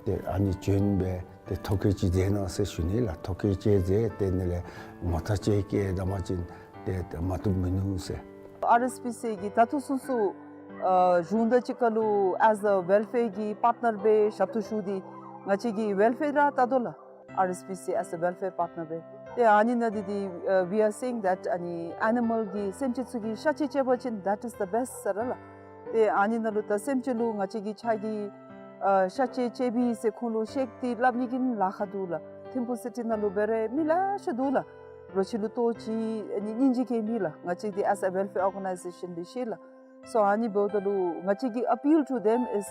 ཏེ་ཨ་ནི་བྱོན་སྦེ་ཏེ་ཐོ་བཀོད་ཅིག་མཛད་གནང་ཟེར་ཞུ་ནི་ལགས། ཐོ་བཀོད་ཅིག་མཛད་དེ་ནི་ལས་ངོ་ཐག་ཅིག་བཀལ་བཏང་པ་ཅིན་ཏེ་མ་བཏུབ་མིན་ནུག་ཟེར། ཨར་ཨེསི་པི་སི་གི་ད་ལྟོ་ཚུན་ཚོད་ཨ་གཞུང་དང་གཅིག་ཁར་ལུ་as a welfare གི་པར་ཊི་ནར་སྦེ་ཞབས་ཏོག་ཞུ་སྟེ་ང་བཅས་ཀྱི་ཝེལ་ཕེར་ར་བལྟ་དོ་ལགས། ཨར་ཨེསི་པི་སི་as a welfare partner སྦེ། ཏེ་ཨ་ནི་ནང་འདི་འདི་ཨ་we are saying that ཨ་ནི་ཨེ་ནི་མཱལ་གྱི་སེམས་ཅན་ཚུ་གི་གཤག་བཅོས་རྐྱབ་པ་ཅིན་that is the best ཟེར་ར་ལགས། ཏེ་ཨ་ནི་ནང་ལུ་ད་སེམས་ཅན་ལུ་ང་བཅས་ཀྱིས་ཁྱོད་ཀྱིས་ཨ་གཤག་བཅོས་རྐྱབ་པས་ཟེར་ཁོང་ལུ་བཤད་དེ་སླབ་ནི་གི་ལཱ་ཁག་འདུག་ལགས། ཐིམ་ཕུ་སི་ཊི་ནང་ལུ་འབད་རུང་མི་ལེ་ཤ་འདུག་ལགས། རོ་ཁྱི་ལུ་ལྟོ་ཅིག་ཨ་ནི་སྙིང་རྗེ་སྐྱེ་མི་ལགས། ང་བཅས་འདི་as a welfare organization འདི་ཤེས་ལགས། So ཨ་ནི་འབདཝ་ད་ལུ་ང་བཅས་ཀྱིས་appeal to them is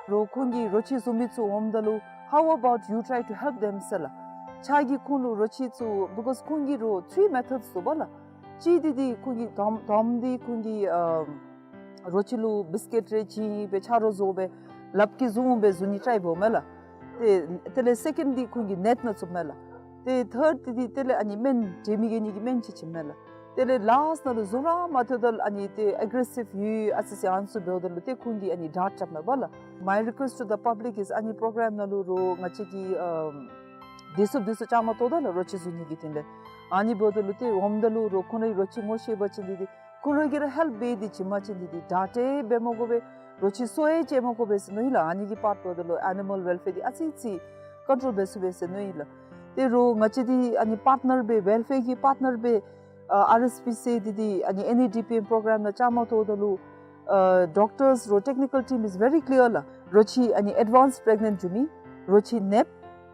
རོགས་ཁོང་གིས་རོ་ཁྱི་བཟུང་མི་ཚུ་འོངམ་ད་ལུ་how about you try to help them ཟེར་ལགས། ཁྱོད་ཀྱིས་ཁོང་ལུ་རོ་ཁྱི་ཚུ་because ཁོང་གིས་རོ་three methods འདུག་པ་ལགས། གཅིག་འདི་འདི་ཁོང་གིས་དང་དང་པ་འདི་ཁོང་གིས་ཨ་རོ་ཁྱི་ལུ་བིསི་ཀིཊ་རེ་བྱིན་སྦེ་ཆ་རོགས་བཟོ་སྦེ་ལགཔ་གིས་བཟུང་སྦེ་བཟུང་ནི་ཊའིཔ་འོང་མས་ལགས། ཏེ་དེ་ལས་སེ་ཀེནཌ་འདི་ཁོང་གིས་ནེཊ་ནང་བཙུགས་མས་ལགས། ཏེ་ཐརཌ་འདི་འདི་དེ་ལས་ཨ་ནི་སྨན་འདྲེ་མི་རྒྱལ་ནི་གི་སྨན་ཅིག་བྱིན་མས་ལགས། དེ་ལས་ལཱསཊ་ནང་ལུ་བཟུང་ར་མ་ཐོབ་ད་ལུ་ཨ་ནི་ཏེ་ཨེག་རེ་སིབ་ཡོད་ཨ་ཙི་ཅིག་ཨ་ནི་ཚུ་འབདཝ་ད་ལུ་ཏེ་ཁོང་གིས་ཨ་ནི་ཌརཊ་རྐྱབ་མས་པ་ལགས། My request to the public is ཨ་ནི་པོརོ་གརམ་ནང་ལུ་རོགས་ང་བཅས་ཀྱིས་ཨམ་བདེ་སྲུངཔ་འདི་ཚུ་བཅའ་མར་གཏོགས་ད་ལགས། རོ་ཁྱི་བཟུང་ནི་གི་དོན་ལས་ཨ་ནི་འབདཝ་ད་ལུ་ཏེ་འོངམ་ད་ལུ་རོགས་ཁོང་རའི་རོ་ཁྱི་ངོ་ཤེས་པ་ཅིན་འདི་འདི་ཁོང་ར་གིས་ར་ཧེལཔ་འབད་དེ་བྱིན་པ་ཅིན་འདི་འདི་ཌརཊ་འབད་མ་དགོ་པས། རོ་ཁྱི་གསོ་ཡང་བྱིན་མ་དགོ་པས་ཟེར་མནོ་ཡི་ལགས། ཨ་ནི་གི་པརཊ་འབདཝ་ད་ལུ་ཨེ་ནི་མཱལ་ཝེལ་ཕེར་འདི་ཨ་ཙི་ཅིག་ཀོན་ཊོལ་འབད་ཚུགས་པས་ཟེར་མནོ་ཡི་ལགས། ཏེ་རོགས་ང་བཅས་འདི་ཨ་ནི་པརཊ་ནར་སྦེ་ཝེལ་ཕེར་གྱི་པརཊ་ནར་སྦེ་ཨ་ཨར་ཨེསི་པི་སི་འདི་འདི་ཨ་ནི་ཨེན་ཨི་ཌི་པི་ཨེམ་པོརོ་གརམ་ནང་བཅའ་མར་གཏོགས་ད་ལུ་ ཨ་doctors རོགས་technical team is very clear ལགས། རོགས་ཅིག་ཨ་ནི་advance pregnant འགྱོ་མི། རོགས་ཅིག་ནདཔ།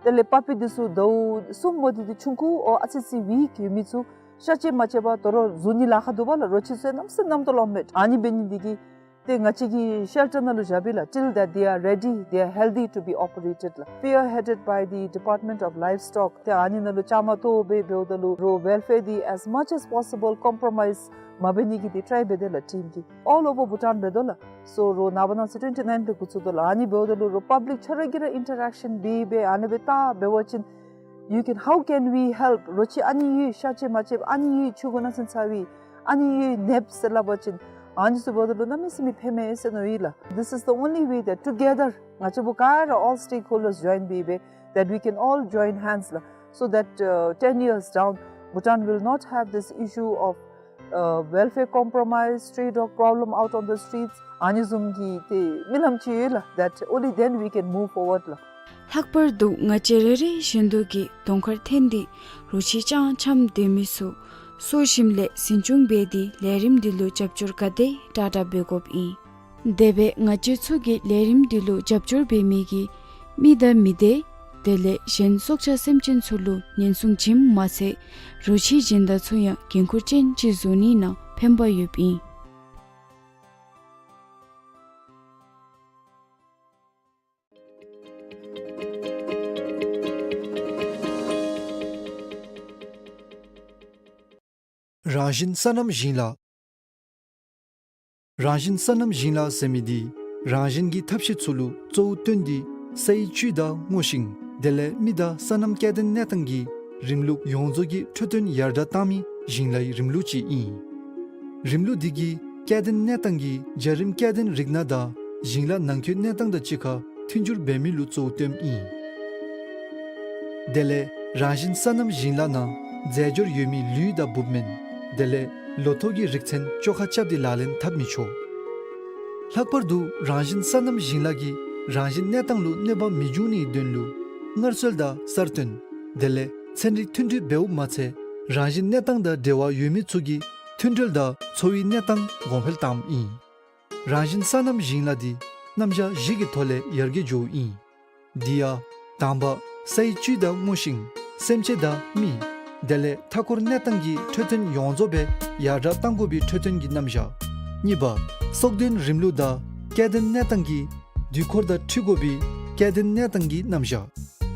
དེ་ལས་པ་པི་འདི་ཚུ་ཟླཝ་གསུམ་མོ་འདི་འདི་ཆུང་ཀུ་ཨོ་ཨ་ཙི་ཅིག་weak འགྱོ་མི་ཚུ་གཤག་བཅོས་མ་རྐྱབ་པར་དོ་རུང་བཟུང་ནི་ལཱ་ཁག་འདུག་པ་ལགས། རོགས་ཅིག་ཚུ་གནམ་མེད་ས་མེད་གནམ་ཐོག་ལུ་མེད། ཨ་ནི་འབད་ནི་འདི་གིས་ཏེ་ང་བཅས་ཀྱི་shelter ནང་ལུ་བཞག་པས་ལགས། Till that they are ready, they are healthy to be operated ལགས། Spearheaded by the Department of Livestock. ཏེ་ཨ་ནི་ནང་ལུ་བཅའ་མར་གཏོགས་སྦེ་འབདཝ་ད་ལུ་རོགས་welfare འདི་as much as possible compromise མ་འབད་ནི་གི་འདི་try འབད་དེ་ལགས་team གིས། All over Bhutan འབད་དོ་ལགས། So རོགས་ནངས་པ་གནངས་ཚེ་twenty nine འདི་འགོ་བཙུགས་དོ་ལགས། ཨ་ནི་འབདཝ་ད་ལུ་རོགས་public ཆ་ར་གིས་ར་interaction འབད་སྦེ་ཨ་ནི་སྦེ་བལྟ་འབད་བ་ཅིན། You can, how can we help? རོགས་ཅིག་ཨ་ནི་ཡོད་གཤག་བཅོས་མ་རྐྱབ། ཨ་ནི་ཡོད་ཆུ་གུ་ནང་ཚུན་ཚ་བའི། ཨ་ནི་ཡོད་ནདཔ་ཟེར་སླབ་པ་ཅིན། ཨ་ནི་ཚུ་འབདཝ་ད་ལུ་གནམ་མེད་ས་མེད་ཕན་མས་ཟེར་མནོ་ཡི་ལགས། This is the only way that together ང་བཅས་པོ་ག་ར་all stakeholders join འབད་སྦེ་that we can all join hands ལགས། So that uh, ten years down, Bhutan will not have this issue of uh, welfare compromise, stray dog problem out on the streets. ཨ་ནི་བཟུམ་གྱི་ཏེ་རྨི་ལམ་ཅིག་ཡོད་ལགས། That only then we can move forward ལགས། ལྷག་པར་དུ་ང་བཅས་རེ་རེ་བཞིན་དུ་གིས་གདོང་ཁར་འཐོན་ཏེ་རོགས་ཅིག་ཅང་འཆམ་སྡོད་མི་ཚུ་སྲོག་ཞིམ་ལས་འཛིན་སྐྱོང་འབད་དེ་ལས་རིམ་འདི་ལུ་རྒྱབ་སྐྱོར་ག་དེ་དྲག་དྲག་འབད་དགོཔ་ཨིན། དེ་སྦེ་ང་བཅས་ཚུ་གིས་ལས་རིམ་འདི་ལུ་རྒྱབ་སྐྱོར་འབད་མི་གི་མི་དང་མི་སྡེ་དེ་ལས་གཞན་སྲོག་ཆགས་སེམས་ཅན་ཚུ་ལུ་ཉེན་སྲུང་བྱིནམ་མ་ཚད་རོགས་ཅིག་སྦྱིན་བདག་ཚུ་ཡང་འགན་ཁུར་ཅན་ཅིག་བཟོ་ནི་ནང་ཕན་པ་ཡོདཔ་ཨིན། རང་བཞིན་སོ་ནམ་ཞིང་ལཱ། རང་བཞིན་སོ་ནམ་ཞིང་ལཱ་ཟེར་མི་འདི་རང་བཞིན་གྱི་ཐབས་ཤེས་ཚུ་ལུ་གཙོ་བོ་བཏོན་ཏེ་སའི་བཅུད་དང་སྔོ་ཤིང་དེ་ལས་མི་དང་སོ་ནམ་སྐྱེ་ལྡན་གནས་སྟངས་ཀྱི་རིམ་ལུགས་ཡོངས་རྫོགས་ཀྱི་འཕྲོད་བསྟེན་ཡར་དྲག་བཏང་མི་ཞིང་ལཱའི་རིམ་ལུགས་ཅིག་ཨིན། རིམ་ལུགས་འདི་གིས་སྐྱེ་ལྡན་གནས་སྟངས་ཀྱི་འཇའ་རིམ་སྐྱེ་ལྡན་རིགས་སྣ་དང་ཞིང་ལཱ་ནང་འཁོད་གནས་སྟངས་དང་གཅིག་ཁར་མཐུན་འགྱུར་འབད་མི་ལུ་གཙོ་བོ་བཏོནམ་ཨིན། དེ་ལས་རང་བཞིན་སོ་ནམ་ཞིང་ལཱ་ནང་རྫས་སྦྱོར་ཡོད་མི་ལུད་དང་འབུབ་སྨན་དེ་ལས་ལོ་ཐོག་གི་རིགས་མཚན་བཅོ་ཁ་རྐྱབ་སྟེ་ལག་ལེན་འཐབ་མི་ཆོག། ལྷག་པར་དུ་རང་བཞིན་སོ་ནམ་ཞིང་ལཱ་གིས་རང་བཞིན་གནས་སྟངས་ལུ་གནོད་པ་མི་འབྱུང་ནིའི་དོན་ལུ་སྔར་སྲོལ་དང་གསར་བཏོན་དེ་ལས་ཚན་རིག་མཐུན་སྒྲིལ་འབདཝ་མ་ཚད་རང་བཞིན་གནས་སྟངས་དང་འབྲེལ་བ་ཡོད་མི་ཚུ་གི་མཐུན་སྒྲིལ་དང་འཚོ་བའི་གནས་སྟངས་གོང་འཕེལ་བཏངམ་ཨིན། རང་བཞིན་སོ་ནམ་ཞིང་ལཱ་འདི་རྣམ་གཞག་བཞི་གི་ཐོག་ལས་ཡར་རྒྱས་འགྱོཝ་ཨིན། དེ་ཡང་དང་པ་སའི་བཅུད་དང་སྔོ་ཤིང་སེམས་ཅན་དང་མི་དེ་ལས་མཐའ་འཁོར་གནས་སྟངས་ཀྱི་འཕྲོད་བསྟེན་ཡོངས་རྫོགས་སྦེ་ཡར་དྲག་གཏང་དགོ་པའི་འཕྲོད་བསྟེན་གྱི་རྣམ་གཞག། གཉིས་པ་སྲོག་ལྡན་རིམ་ལུགས་དང་སྐྱེ་ལྡན་གནས་སྟངས་ཀྱི་དུས་འཁོར་དང་འཁྲིལ་དགོ་པའི་སྐྱེ་ལྡན་གནས་སྟངས་ཀྱི་རྣམ་གཞག།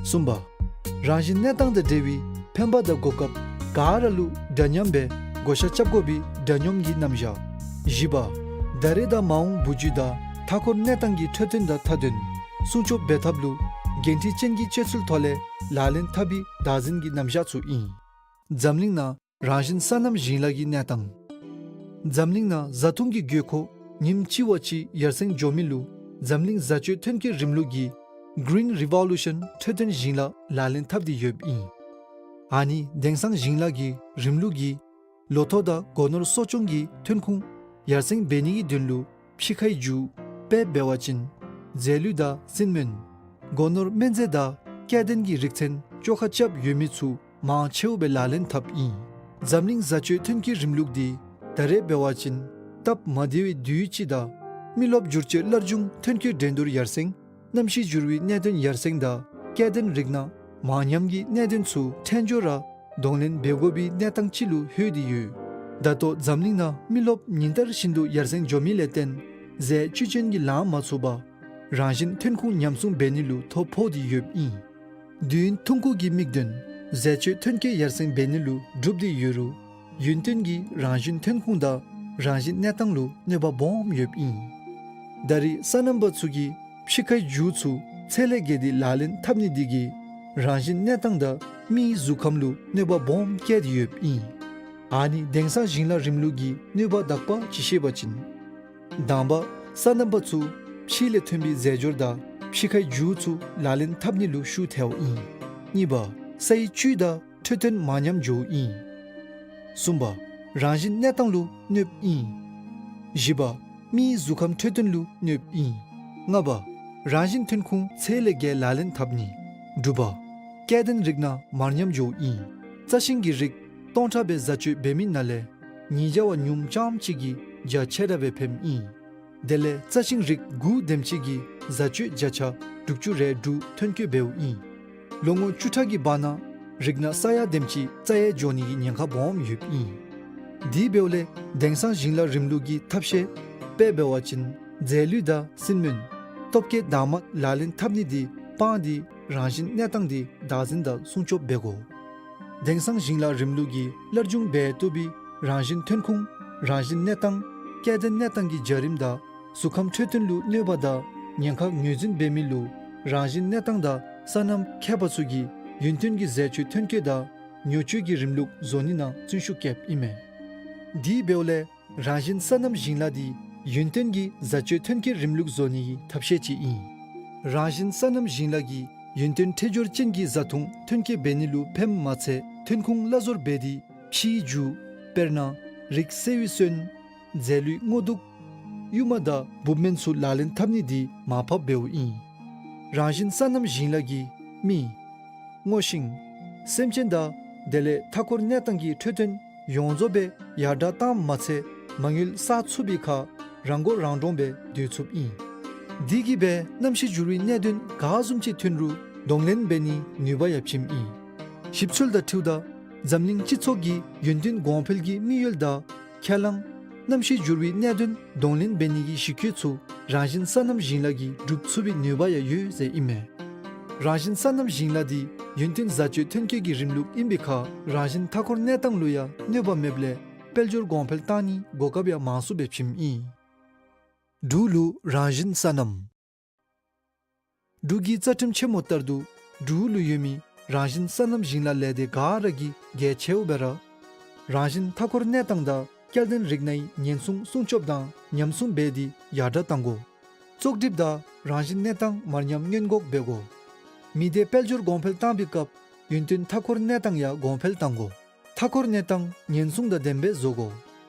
གསུམ་པ་རང་བཞིན་གནས་སྟངས་དང་འབྲེལ་བའི་ཕན་པ་དང་གོ་སྐབས་ག་ར་ལུ་འདྲ་མཉམ་སྦེ་བགོ་བཤའ་རྐྱབ་དགོ་པའི་འདྲ་མཉམ་གྱི་རྣམ་གཞག། བཞི་པ་ད་རེས་དང་མ་འོངས་བུ་རྒྱུད་དང་མཐའ་འཁོར་གནས་སྟངས་ཀྱི་འཕྲོད་བསྟེན་དང་མཐའ་དོན་སྲུང་སྐྱོབ་འབད་ཐབས་ལུ་འགན་འཁྲི་ཅན་གྱི་སྤྱོད་ཚུལ་ཐོག་ལས་ལག་ལེན་འཐབ་པའི་བདག་འཛིན་གྱི་རྣམ་གཞག་ཚུ་ཨིན། འཛམ་གླིང་ནང་རང་བཞིན་སོ་ནམ་ཞིང་ལཱ་གི་གནས་སྟངས། འཛམ་གླིང་ནང་བཟའ་འཐུང་གི་དགོས་མཁོ་ཉིནམ་གཅིག་བ་གཅིག་ཡར་སེང་འགྱོ་མི་ལུ་འཛམ་གླིང་བཟའ་སྤྱོད་ཐོན་སྐྱེད་རིམ་ལུགས་ཀྱི་Green Revolution འཕྲོད་བསྟེན་ཞིང་ལཱ་ལག་ལེན་འཐབ་སྟེ་ཡོདཔ་ཨིན། ཨ་ནི་དེང་སང་ཞིང་ལཱ་གི་རིམ་ལུགས་ཀྱིས་ལོ་ཐོག་དང་སྒོ་ནོར་གསོ་སྐྱོང་གི་ཐོན་ཁུངས་ཡར་སེང་འབད་ནི་གི་དོན་ལུ་ཕྱི་ཁའི་རྒྱུ་དཔེ་འབད་བ་ཅིན་རྫས་ལུད་དང་སྲིན་སྨན་སྒོ་ནོར་སྨན་རྫས་དང་སྐྱེ་ལྡན་གྱི་རིགས་མཚན་བཅོ་ཁ་རྐྱབ་ཡོད་མི་ཚུ་མང་ཆེཝ་སྦེ་ལག་ལེན་འཐབ་ཨིན། འཛམ་གླིང་བཟའ་སྤྱོད་ཐོན་སྐྱེད་རིམ་ལུགས་འདི་ད་རེས་འབད་བ་ཅིན་སྟབས་མ་བདེ་བའི་དུས་ཅིག་དང་མི་རློབས་འགྱུར་བཅོས་སླར་འབྱུང་ཐོན་སྐྱེད་འགྲན་བསྡུར་ཡར་སེང་གནམ་གཤིས་འགྱུར་བའི་གནད་དོན་ཡར་སེང་དང་སྐྱེ་ལྡན་རིགས་སྣ་མང་ཉམས་ཀྱི་གནད་དོན་ཚུ་ཕྲན་སྦྱོར་ར་གདོང་ལེན་འབད་དགོ་པའི་གནས་སྟངས་ཅིག་ལུ་ལྷོད་དེ་ཡོད། ད་ལྟོ་འཛམ་གླིང་ནང་མི་རློབས་ཉིན་ལྟར་བཞིན་དུ་ཡར་སེང་འགྱོ་མི་ལས་བརྟེན་རྫས་བཅུད་ཅན་གྱི་ལཱ་མ་ཚུགས་པར་རང་བཞིན་ཐོན་ཁུངས་ཉམས་སྲུང་འབད་ནི་ལུ་ཐོ་ཕོག་སྟེ་ཡོདཔ་ཨིན། དུས་ཡུན་ཐུང་ཀུ་གི་དམིགས་དོན་རྫས་སྤྱོད་ཐོན་སྐྱེད་ཡར་སེང་འབད་ནི་ལུ་བསྒྲུབས་ཏེ་ཡོད་རུང་ཡུན་བརྟན་གྱི་རང་བཞིན་ཐོན་ཁུངས་དང་རང་བཞིན་གནས་སྟངས་ལུ་གནོད་པ་སྦོམ་ཡོདཔ་ཨིན། ད་རེས་སོ་ནམ་པ་ཚུ་གིས་ཕྱི་ཁའི་རྒྱུ་ཚུ་ཚད་ལས་བརྒལ་ཏེ་ལག་ལེན་འཐབ་ནི་འདི་གིས་རང་བཞིན་གནས་སྟངས་དང་མིའི་གཟུགས་ཁམས་ལུ་གནོད་པ་སྦོམ་བསྐྱལ་ཏེ་ཡོདཔ་ཨིན། ཨ་ནི་དེང་སང་ཞིང་ལཱ་རིམ་ལུགས་ཀྱི་གནོད་པ་དག་པ་ཅིག་བཤད་པ་ཅིན། དང་པ་སོ་ནམ་པ་ཚུ་ཕྱི་ལས་ཐོན་པའི་རྫས་སྦྱོར་དང་ཕྱི་ཁའི་རྒྱུ་ཚུ་ལག་ལེན་འཐབ་ནི་ལུ་ཤུགས་ཐལཝ་ཨིན། གཉིས་པ་སའི་བཅུད་དང་འཕྲོད་བསྟེན་མ་ཉམས་འགྱོཝ་ཨིན། གསུམ་པ་རང་བཞིན་གནས་སྟངས་ལུ་གནོདཔ་ཨིན། བཞི་པ་མིའི་གཟུགས་ཁམས་འཕྲོད་བསྟེན་ལུ་གནོདཔ་ཨིན། ལྔ་པ་རང་བཞིན་ཐོན་ཁུངས་ཚད་ལས་བརྒལ་ལག་ལེན་འཐབ་ནི། དྲུག་པ་སྐྱེ་ལྡན་རིགས་སྣ་མར་ཉམས་འགྱོཝ་ཨིན། རྩྭ་ཤིང་གི་རིགས་སྟོང་ཕྲག་སྦེ་བཟའ་སྤྱོད་འབད་མི་ནང་ལས་ཉིས་བརྒྱ་བ་ཉུངམ་ཙམ་ཅིག་གིས་རྒྱ་ཆེ་དྲགས་སྦེ་ཕནམ་ཨིན། དེ་ལས་རྩ་ཤིང་རིགས་དགུ་དེམ་ཅིག་གི་བཟའ་སྤྱོད་བརྒྱ་ཆ་དྲུག་ཅུ་རེ་དྲུག་ཐོན་སྐྱེད་འབདཝ་ཨིན། ལོ་ངོ་བཅུ་ཕྲག་གི་བར་ན་རིགས་སྣ་ས་ཡ་དེམ་ཅིག་རྩ་ཡལ་འགྱོ་ནི་གི་ཉེན་ཁ་སྦོམ་ཡོདཔ་ཨིན། དེ་འབདཝ་ལས་དེང་སང་ཞིང་ལཱ་རིམ་ལུགས་ཀྱི་ཐབས་ཤེས་དཔེ་འབད་བ་ཅིན་རྫས་ལུད་དང་སྲིན་སྨན་སྟོབས་སྐྱེད་དྭངམ་ལག་ལེན་འཐབ་ནི་དེ་སྤང་སྟེ་རང་བཞིན་གནས་སྟངས་དེ་བདག་འཛིན་དང་སྲུང་སྐྱོབ་འབད་དགོ། དེང་སང་ཞིང་ལཱ་རིམ་ལུགས་ཀྱིས་སླར་འབྱུང་འབད་བཏུབ་པའི་རང་བཞིན་ཐོན་ཁུངས་རང་བཞིན་གནས་སྟངས་སྐྱེ་ལྡན་གནས་སྟངས་ཀྱི་བྱ་རིམ་དང་གཟུགས་ཁམས་འཕྲོད་བསྟེན་ལུ་གནོད་པ་དང་ཉེན་ཁ་ངོས་འཛིན་འབད་མི་ལུ་རང་བཞིན་གནས་སྟངས་དང་སོ་ནམ་མཁས་པ་ཚུ་གིས་ཡུན་བརྟན་གྱི་ཟས་བཅུད་ཐོན་སྐྱེད་དང་ཉོ་སྤྱོད་ཀྱི་རིམ་ལུགས་བཟོ་ནི་ནང་བརྩོན་ཤུགས་བསྐྱེདཔ་ཨིན་མས། དེ་འབདཝ་ལས་རང་བཞིན་སོ་ནམ་ཞིང་ལཱ་དེ་ཡུན་བརྟན་གྱི་བཟའ་སྤྱོད་ཐོན་སྐྱེད་རིམ་ལུགས་བཟོ་ནི་གི་ཐབས་ཤེས་ཅིག་ཨིན། རང་བཞིན་སོ་ནམ་ཞིང་ལཱ་གིས་ཡུན་བརྟན་འཕྲོད་སྦྱོར་ཅན་གྱི་བཟའ་འཐུང་ཐོན་སྐྱེད་འབད་ནི་ལུ་ཕནམ་མ་ཚད་ཐོན་ཁུངས་སླར་གསོ་འབད་དེ་ཕྱིའི་རྒྱུ་དཔེར་ན་རིགས་སེལ་བའི་སོན་རྫས་ལུད་སྔོ་དུག་ཡུར་མ་དང་འབུཔ་སྨན་ཚུ་ལག་ལེན་འཐབ་ནི་དེ་མར་ཕབ་འབདཝ་ཨིན། རང་བཞིན་སོ་ནམ་ཞིང་ལཱ་གིས་མི་སྔོ་ཤིང་སེམས་ཅན་དང་དེ་ལས་མཐའ་འཁོར་གནས་སྟངས་ཀྱི་འཕྲོད་བསྟེན་ཡོངས་རྫོགས་སྦེ་ཡར་དྲག་བཏངམ་མ་ཚད་མ་དངུལ་བསགས་ཚུགས་པའི་ཁར་རང་མགོ་རང་འདྲོངས་སྦེ་སྡོད་ཚུགསཔ་ཨིན། དེ་གིས་སྦེ་གནམ་གཤིས་འགྱུར་བའི་གནད་དོན་ག་བཟུམ་ཅིག་ཐོན་རུང་གདོང་ལེན་འབད་ནིའི་ནུས་པ་ཡང་བྱིནམ་ཨིན། ཞིབ་འཚོལ་དང་འཁྲིལཝ་ད་འཛམ་གླིང་སྤྱི་ཚོགས་ཀྱི་ཡུན་བརྟན་གོང་འཕེལ་གྱི་དམིགས་ཡུལ་དང་ཁས་བླངས་གནམ་གཤིས་འགྱུར་བའི་གནད་དོན་གདོང་ལེན་འབད་ནི་གི་གཞི་བཀོད་ཚུ་རང་བཞིན་སོ་ནམ་ཞིང་ལཱ་གིས་སྒྲུབ་ཚུགས་པའི་ནུས་པ་ཡང་ཡོད་ཟེར་ཨིན་མས། རང་བཞིན་སོ་ནམ་ཞིང་ལཱ་དེ་ཡུན་བརྟན་བཟའ་སྤྱོད་ཐོན་སྐྱེད་ཀྱི་རིམ་ལུགས་ཨིན་པའི་ཁར་རང་བཞིན་མཐའ་འཁོར་གནས་སྟངས་ལུ་ཡང་གནོད་པ་མེདཔ་ལས་དཔལ་འབྱོར་གོང་འཕེལ་བཏང་ནིའི་གོ་སྐབས་ཡང་མང་སུ་སྦེ་བྱིནམ་ཨིན། འབྲུག་ལུ་རང་བཞིན་སོ་ནམ། འབྲུག་གི་རྩ་ཁྲིམས་ཆེན་མོ་ལྟར་དུ་འབྲུག་ལུ་ཡོད་མི་རང་བཞིན་སོ་ནམ་ཞིང་ལཱ་ལས་སྡེ་ག་ར་གིས་གལ་ཆེཝ་སྦེ་ར་རང་བཞིན་མཐའ་འཁོར་གནས་སྟངས་དང་སྐྱེ་ལྡན་རིགས་སྣའི་ཉེན་སྲུང་སྲུང་སྐྱོབ་དང་ཉམས་སྲུང་འབད་དེ་ཡར་དྲག་བཏང་དགོ། བཙོག་གྲིབ་དང་རང་བཞིན་གནས་སྟངས་མར་ཉམས་སྔོན་འགོག་འབད་དགོ། མི་སྡེ་དཔལ་འབྱོར་གོང་འཕེལ་བཏང་བའི་སྐབས་ཡུན་བརྟན་མཐའ་འཁོར་གནས་སྟངས་ཡང་གོང་འཕེལ་བཏང་དགོ། མཐའ་འཁོར་གནས་སྟངས་ཉེན་སྲུང་དང་ལྡནམ་སྦེ་བཟོ་དགོ།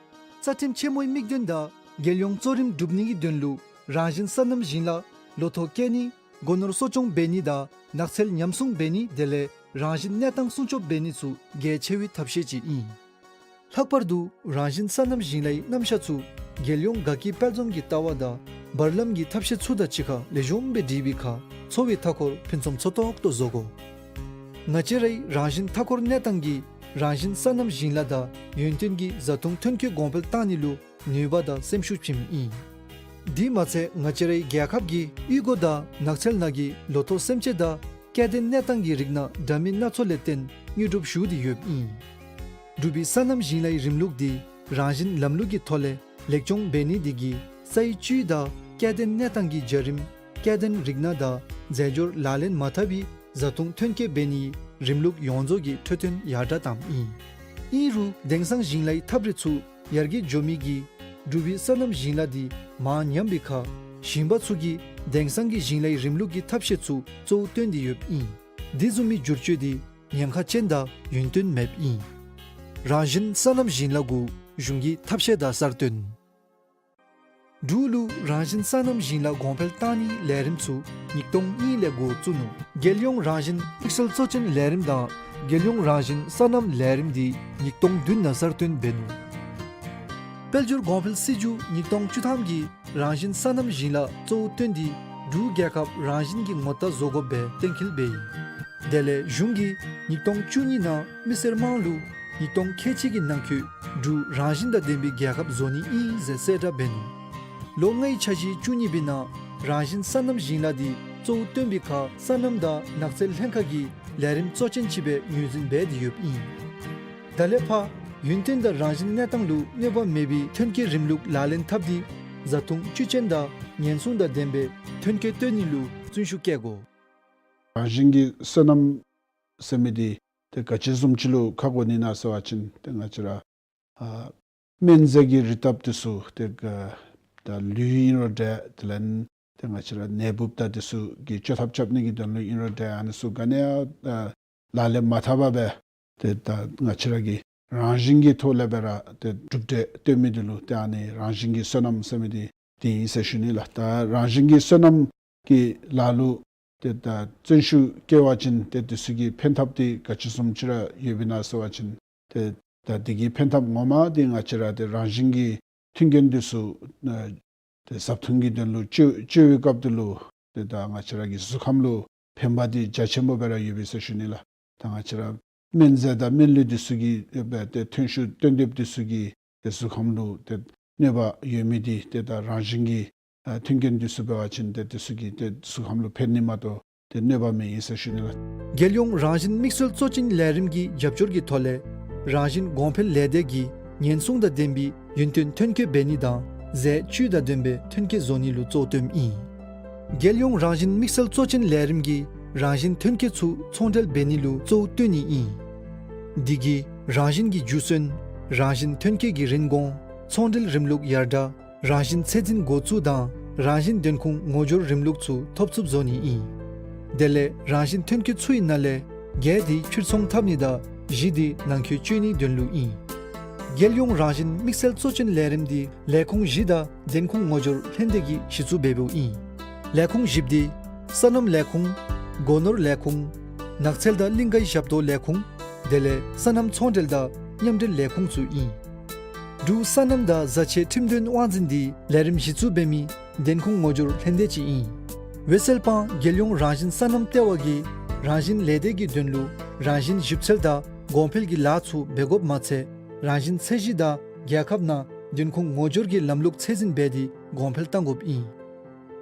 རྩ་ཁྲིམས་ཆེན་མོའི་དམིགས་དོན་དང་རྒྱལ་ཡོངས་གཙོ་རིམ་སྒྲུབ་ནི་གི་དོན་ལུ་རང་བཞིན་སོ་ནམ་ཞིང་ལཱ་ལོ་ཐོག་སྐྱེ་ནི་སྒོ་ནོར་གསོ་སྐྱོང་འབད་ནི་དང་ནགས་ཚལ་ཉམས་སྲུང་འབད་ནི་དེ་ལས་རང་བཞིན་གནས་སྟངས་སྲུང་སྐྱོབ་འབད་ནི་ཚུ་གལ་ཆེ་བའི་ཐབས་ཤེས་ཅིག་ཨིན། ལྷག་པར་དུ་རང་བཞིན་སོ་ནམ་ཞིང་ལཱའི་རྣམ་གཞག་ཚུ་རྒྱལ་ཡོངས་དགའ་སྐྱིད་དཔལ་འཛོམས་ཀྱི་ལྟ་བ་དང་བར་ལམ་གྱི་ཐབས་ཤེས་ཚུ་དང་གཅིག་ཁར་ལེགས་ཤོམ་སྦེ་འདྲིས་པའི་ཁར་འཚོ་བའི་མཐའ་འཁོར་ཕུན་སུམ་ཚོགས་ཏོག་ཏོ་བཟོ་དགོ། ང་བཅས་རའི་རང་བཞིན་མཐའ་འཁོར་གནས་སྟངས་ཀྱིས་རང་བཞིན་སོ་ནམ་ཞིང་ལཱ་དང་ཡུན་བརྟན་གྱི་བཟའ་འཐུང་ཐོན་སྐྱེད་གོང་འཕེལ་བཏང་ནི་ལུ་ནུས་པ་དང་སེམས་ཤུགས་བྱིནམ་ཨིན། དེ་མ་ཚད་ང་བཅས་རའི་རྒྱལ་ཁབ་ཀྱིས་གཡུས་སྒོ་དང་ནགས་ཚལ་ནང་གི་ལོ་ཐོག་སེམས་ཅན་དང་སྐྱེ་ལྡན་གནས་སྟངས་ཀྱི་རིགས་སྣ་འདྲ་མིན་སྣ་ཚོགས་ལས་བརྟེན་དངོས་གྲུབ་ཞུ་སྟེ་ཡོདཔ་ཨིན། འབྲུག་པའི་སོ་ནམ་ཞིང་ལཱའི་རིམ་ལུགས་འདི་རང་བཞིན་ལམ་ལུགས་ཀྱི་ཐོག་ལས་ལེགས་སྐྱོང་འབད་ནི་འདི་གིས་སའི་བཅུད་དང་སྐྱེ་ལྡན་གནས་སྟངས་ཀྱི་བྱ་རིམ་སྐྱེ་ལྡན་རིགས་སྣ་དང་རྫས་སྦྱོར་ལག་ལེན་མ་འཐབ་པའི་བཟའ་འཐུང་ཐོན་སྐྱེད་འབད་ནིའི་རིམ་ལུགས་ཡོངས་རྫོགས་ཀྱི་འཕྲོད་བསྟེན་ཡར་དྲག་བཏངམ་ཨིན། ཨིན་རུང་དེང་སང་ཞིང་ལཱའི་ཐབས་རིག་ཚུ་ཡར་རྒྱས་འགྱོ་མི་གིས་འབྲུག་པའི་སོ་ནམ་ཞིང་ལཱ་འདི་མར་ཉམས་པའི་ཁར་ཞིང་པ་ཚུ་གིས་དེང་སང་གི་ཞིང་ལཱའི་རིམ་ལུགས་ཀྱི་ཐབས་ཤེས་ཚུ་གཙོ་བོ་བཏོན་ཏེ་ཡོདཔ་ཨིན། དེ་བཟུམ་མའི་བསྒྱུར་བཅོས་འདི་ཉེན་ཁ་ཅན་དང་ཡུན་བརྟན་མེདཔ་ཨིན། རང་བཞིན་སོ་ནམ་ཞིང་ལཱ་གུ་གཞུང་གི་ཐབས་ཤེས་དང་གསར་བཏོན། འབྲུག་ལུ་རང་བཞིན་སོ་ནམ་ཞིང་ལཱ་གོང་འཕེལ་བཏང་ནིའི་ལས་རིམ་ཚུ་ཉིས་སྟོང་གཉིས་ལས་འགོ་བཙུགས་ནུག། རྒྱལ་ཡོངས་རང་བཞིན་དམིགས་བསལ་གཙོ་ཅན་ལས་རིམ་དང་རྒྱལ་ཡོངས་རང་བཞིན་སོ་ནམ་ལས་རིམ་འདི་ཉིས་སྟོང་བདུན་ནང་གསར་བཏོན་འབད་ནུག། དཔལ་འབྱོར་གོང་འཕེལ་སྲིད་བྱུས་ཉིས་སྟོང་བཅུ་ཐམ་གྱིས་རང་བཞིན་སོ་ནམ་ཞིང་ལཱ་གཙོ་བོ་བཏོན་ཏེ་འབྲུག་རྒྱལ་ཁབ་རང་བཞིན་གྱི་ངོ་རྟགས་བཟོ་དགོཔ་སྦེ་གཏན་འཁེལ་འབད་ཡི། དེ་ལས་གཞུང་གིས་ཉིས་སྟོང་བཅུ་གཉིས་ནང་མི་སེར་དམངས་ལུ་ཉིས་སྟོང་ཁལ་གཅིག་གི་ནང་འཁོད་འབྲུག་རང་བཞིན་དང་ལྡན་པའི་རྒྱལ་ཁབ་བཟོ་ནི་ཨིན་ཟེར་གསལ་བསྒྲགས་འབད་ནུག། ལོ་ལྔའི་འཆར་གཞི་བཅུ་གཉིས་པའི་ནང་རང་བཞིན་སོ་ནམ་ཞིང་ལཱ་འདི་གཙོ་བོ་བཏོན་པའི་ཁར་སོ་ནམ་དང་ནགས་ཚལ་ལྷན་ཁག་གིས་ལས་རིམ་གཙོ་ཅན་ཅིག་སྦེ་ངོས་འཛིན་འབད་དེ་ཡོདཔ་ཨིན། ད་ལས་ཕར་ཡུན་བརྟན་དང་རང་བཞིན་གནས་སྟངས་ལུ་གནོད་པ་མེད་པའི་ཐོན་སྐྱེད་རིམ་ལུགས་ལག་ལེན་འཐབ་སྟེ་བཟའ་འཐུང་བཅུད་ཅན་དང་ཉེན་སྲུང་དང་ལྡན་པའི་ཐོན་སྐྱེད་བཏོན་ནི་ལུ་བརྩོན་ཤུགས་བསྐྱེད་དགོ། རང་བཞིན་གྱི་སོ་ནམ་ཟེར་མི་འདི་ཏེ་ག་ཅི་བཟུམ་ཅིག་ལུ་ཁག་དགོ་ནི་ཨིན་ན་ཟེར་བ་ཅིན་ཏེ་ང་བཅས་ར་ཨ་སྨན་རྫས་ཀྱི་རིགས་བཏབ་འདི་ཚུ་ཏེ་ག་ད་ལུད་ཨིན་རུང་འདྲ། དེ་ལས་ཏེ་ང་བཅས་ར་ནད་འབུཔ་དང་འདི་ཚུ་གི་བཅོས་ཐབས་རྐྱབ་ནི་གི་དོན་ལུ་ཨིན་རུང་འདྲ། ཨ་ནི་ཚུ་ག་ནི་ཡང་ད་ལག་ལེན་མ་འཐབ་པར་སྦེ་ཏེ་ད་ང་བཅས་ར་གི་རང་བཞིན་གྱི་ཐོག་ལས་སྦེ་ར་ཏེ་གྲུབ་འབྲས་བཏོན་མི་འདི་ལུ་ཏེ་ཨ་ནི་རང་བཞིན་གྱི་སོ་ནམ་ཟེར་མི་འདི་དེ་ཨིན་ཟེར་ཞུ་ནི་ལགས། ད་རང་བཞིན་གྱི་སོ་ནམ་གྱི་ལཱ་ལུ་ཏེ་ད་བརྩོན་ཤུགས་བསྐྱེད་པ་ཅིན་ཏེ་འདི་ཚུ་གི་ཕན་ཐབས་འདི་ག་ཅི་བཟུམ་ཅིག་ར་ཡོདཔ་ཨིན་ན་ཟེར་བ་ཅིན་ཏེ་ད་འདི་གི་ཕན་ཐབས་ངོ་མ་འདི་ང་བཅས་ར་ཏེ་རང་བཞིན་གྱི་མཐུན་རྐྱེན་འདི་ཚུ་ཨ་ ཏེ་བཟའ་འཐུང་གི་དོན་ལུ་སྤྱོད་སྤྱོད་པའི་སྐབས་དེ་ལུ་ཏེ་ད་ང་བཅས་ར་གི་གཟུགས་ཁམས་ལུ་ཕན་པ་འདི་རྒྱ་ཆེན་པོ་སྦེ་ར་ཡོད་པས་ཟེར་ཞུ་ནི་ལགས། ད་ང་བཅས་ར་སྨན་རྫས་དང་སྨན་ལུད་འདི་ཚུ་གིས་ཨེ་ཏེ་ཐོན་ཤུགས་བཏོན་ཏེ་འདི་ཚུ་གིས་ཏེ་གཟུགས་ཁམས་ལུ་ཏེ་གནོད་པ་ཡོད་མི་འདི་ཏེ་ད་རང་བཞིན་གྱི་ཨ་མཐུན་རྐྱེན་འདི་ཚུ་འབད་བ་ཅིན་ཏེ་འདི་ཚུ་གིས་ཏེ་གཟུགས་ཁམས་ལུ་ཕན་ནི་མ་གཏོགས་ཏེ་གནོད་པ་མེད་ཨིན་ཟེར་ཞུ་ནི་ལགས། རྒྱལ་ཡོངས་རང་བཞིན་དམིགས་བསལ་གཙོ་ཅན་ལས་རིམ་གྱི་རྒྱབ་སྐྱོར་གྱི་ཐོག་ལས་རང་བཞིན་གོང་འཕེལ་ལས་སྡེ་གིས་ཉེན་སྲུང་དང་ལྡན་པའི་ཡུན་བརྟན་ཐོན་སྐྱེད་འབད་ནི་དང་ཟས་བཅུད་དང་ལྡན་པའི་ཐོན་སྐྱེད་བཟོ་ནི་ལུ་གཙོ་བོ་བཏོནམ་ཨིན། རྒྱལ་ཡོངས་རང་བཞིན་དམིགས་བསལ་གཙོ་ཅན་ལས་རིམ་གྱིས་རང་བཞིན་ཐོན་སྐྱེད་ཚུ་ཚོང་འབྲེལ་འབད་ནི་ལུ་གཙོ་བོ་བཏོན་ནི་ཨིན། འདི་གིས་རང་བཞིན་གྱི་རྒྱུ་སོན་རང་བཞིན་ཐོན་སྐྱེད་ཀྱི་རིན་གོང་ཚོང་འབྲེལ་རིམ་ལུགས་ཡར་དྲག་རང་བཞིན་ཚད་འཛིན་འགོ་བཙུགས་དང་རང་བཞིན་བདེན་ཁུངས་ངོ་སྦྱོར་རིམ་ལུགས་ཚུ་ཐོབ་ཚུགསཔ་བཟོ་ནི་ཨིན། དེ་ལས་རང་བཞིན་ཐོན་སྐྱེད་ཚུའི་ནང་ལས་བརྒྱད་འདི་ཕྱིར་ཚོང་འཐབ་ནི་དང་བཞི་འདི་ནང་འཁོད་སྤྱོད་ནིའི་དོན་ལུ་ཨིན། རྒྱལ་ཡོངས་རང་བཞིན་དམིགས་བསལ་གཙོ་ཅན་ལས་རིམ་འདི་ལས་ཁུངས་བཞི་དང་བདེན་ཁུངས་ངོ་སྦྱོར་ལྷན་སྡེ་གིས་གཞི་བཙུགས་འབདཝ་ཨིན། ལས་ཁུངས་བཞི་འདི་སོ་ནམ་ལས་ཁུངས། སྒོ་ནོར་ལས་ཁུངས། ནགས་ཚལ་དང་གླིང་ཀའི་ཞབས་ཏོག་ལས་ཁུངས། དེ་ལས་སོ་ནམ་ཚོང་འབྲེལ་དང་མཉམ་འབྲེལ་ལས་ཁུངས་ཚུ་ཨིན། འབྲུག་སོ་ནམ་དང་བཟའ་ཆས་ཁྲིམས་དོན་དབང་འཛིན་འདི་ལས་རིམ་གཞི་བཙུགས་འབད་མི་བདེན་ཁུངས་ངོ་སྦྱོར་ལྷན་སྡེ་ཅིག་ཨིན། འོད་གསལ་སྤང་རྒྱལ་ཡོངས་རང་བཞིན་སོ་ནམ་ལྟེ་བ་གིས་རང་བཞིན་ལས་སྡེ་གི་དོན་ལུ་རང་བཞིན་ཞིབ་འཚོལ་དང་གོང་འཕེལ་གྱི་ལཱ་ཚུ་འབད་དགོཔ་མ་ཚད་རང་བཞིན་ཚད་གཞི་དང་རྒྱལ་ཁབ་ནང་བདེན་ཁུངས་ངོ་སྦྱོར་གྱི་ལམ་ལུགས་ཚད་འཛིན་འབད་དེ་གོང་འཕེལ་གཏང་དགོཔ་ཨིན།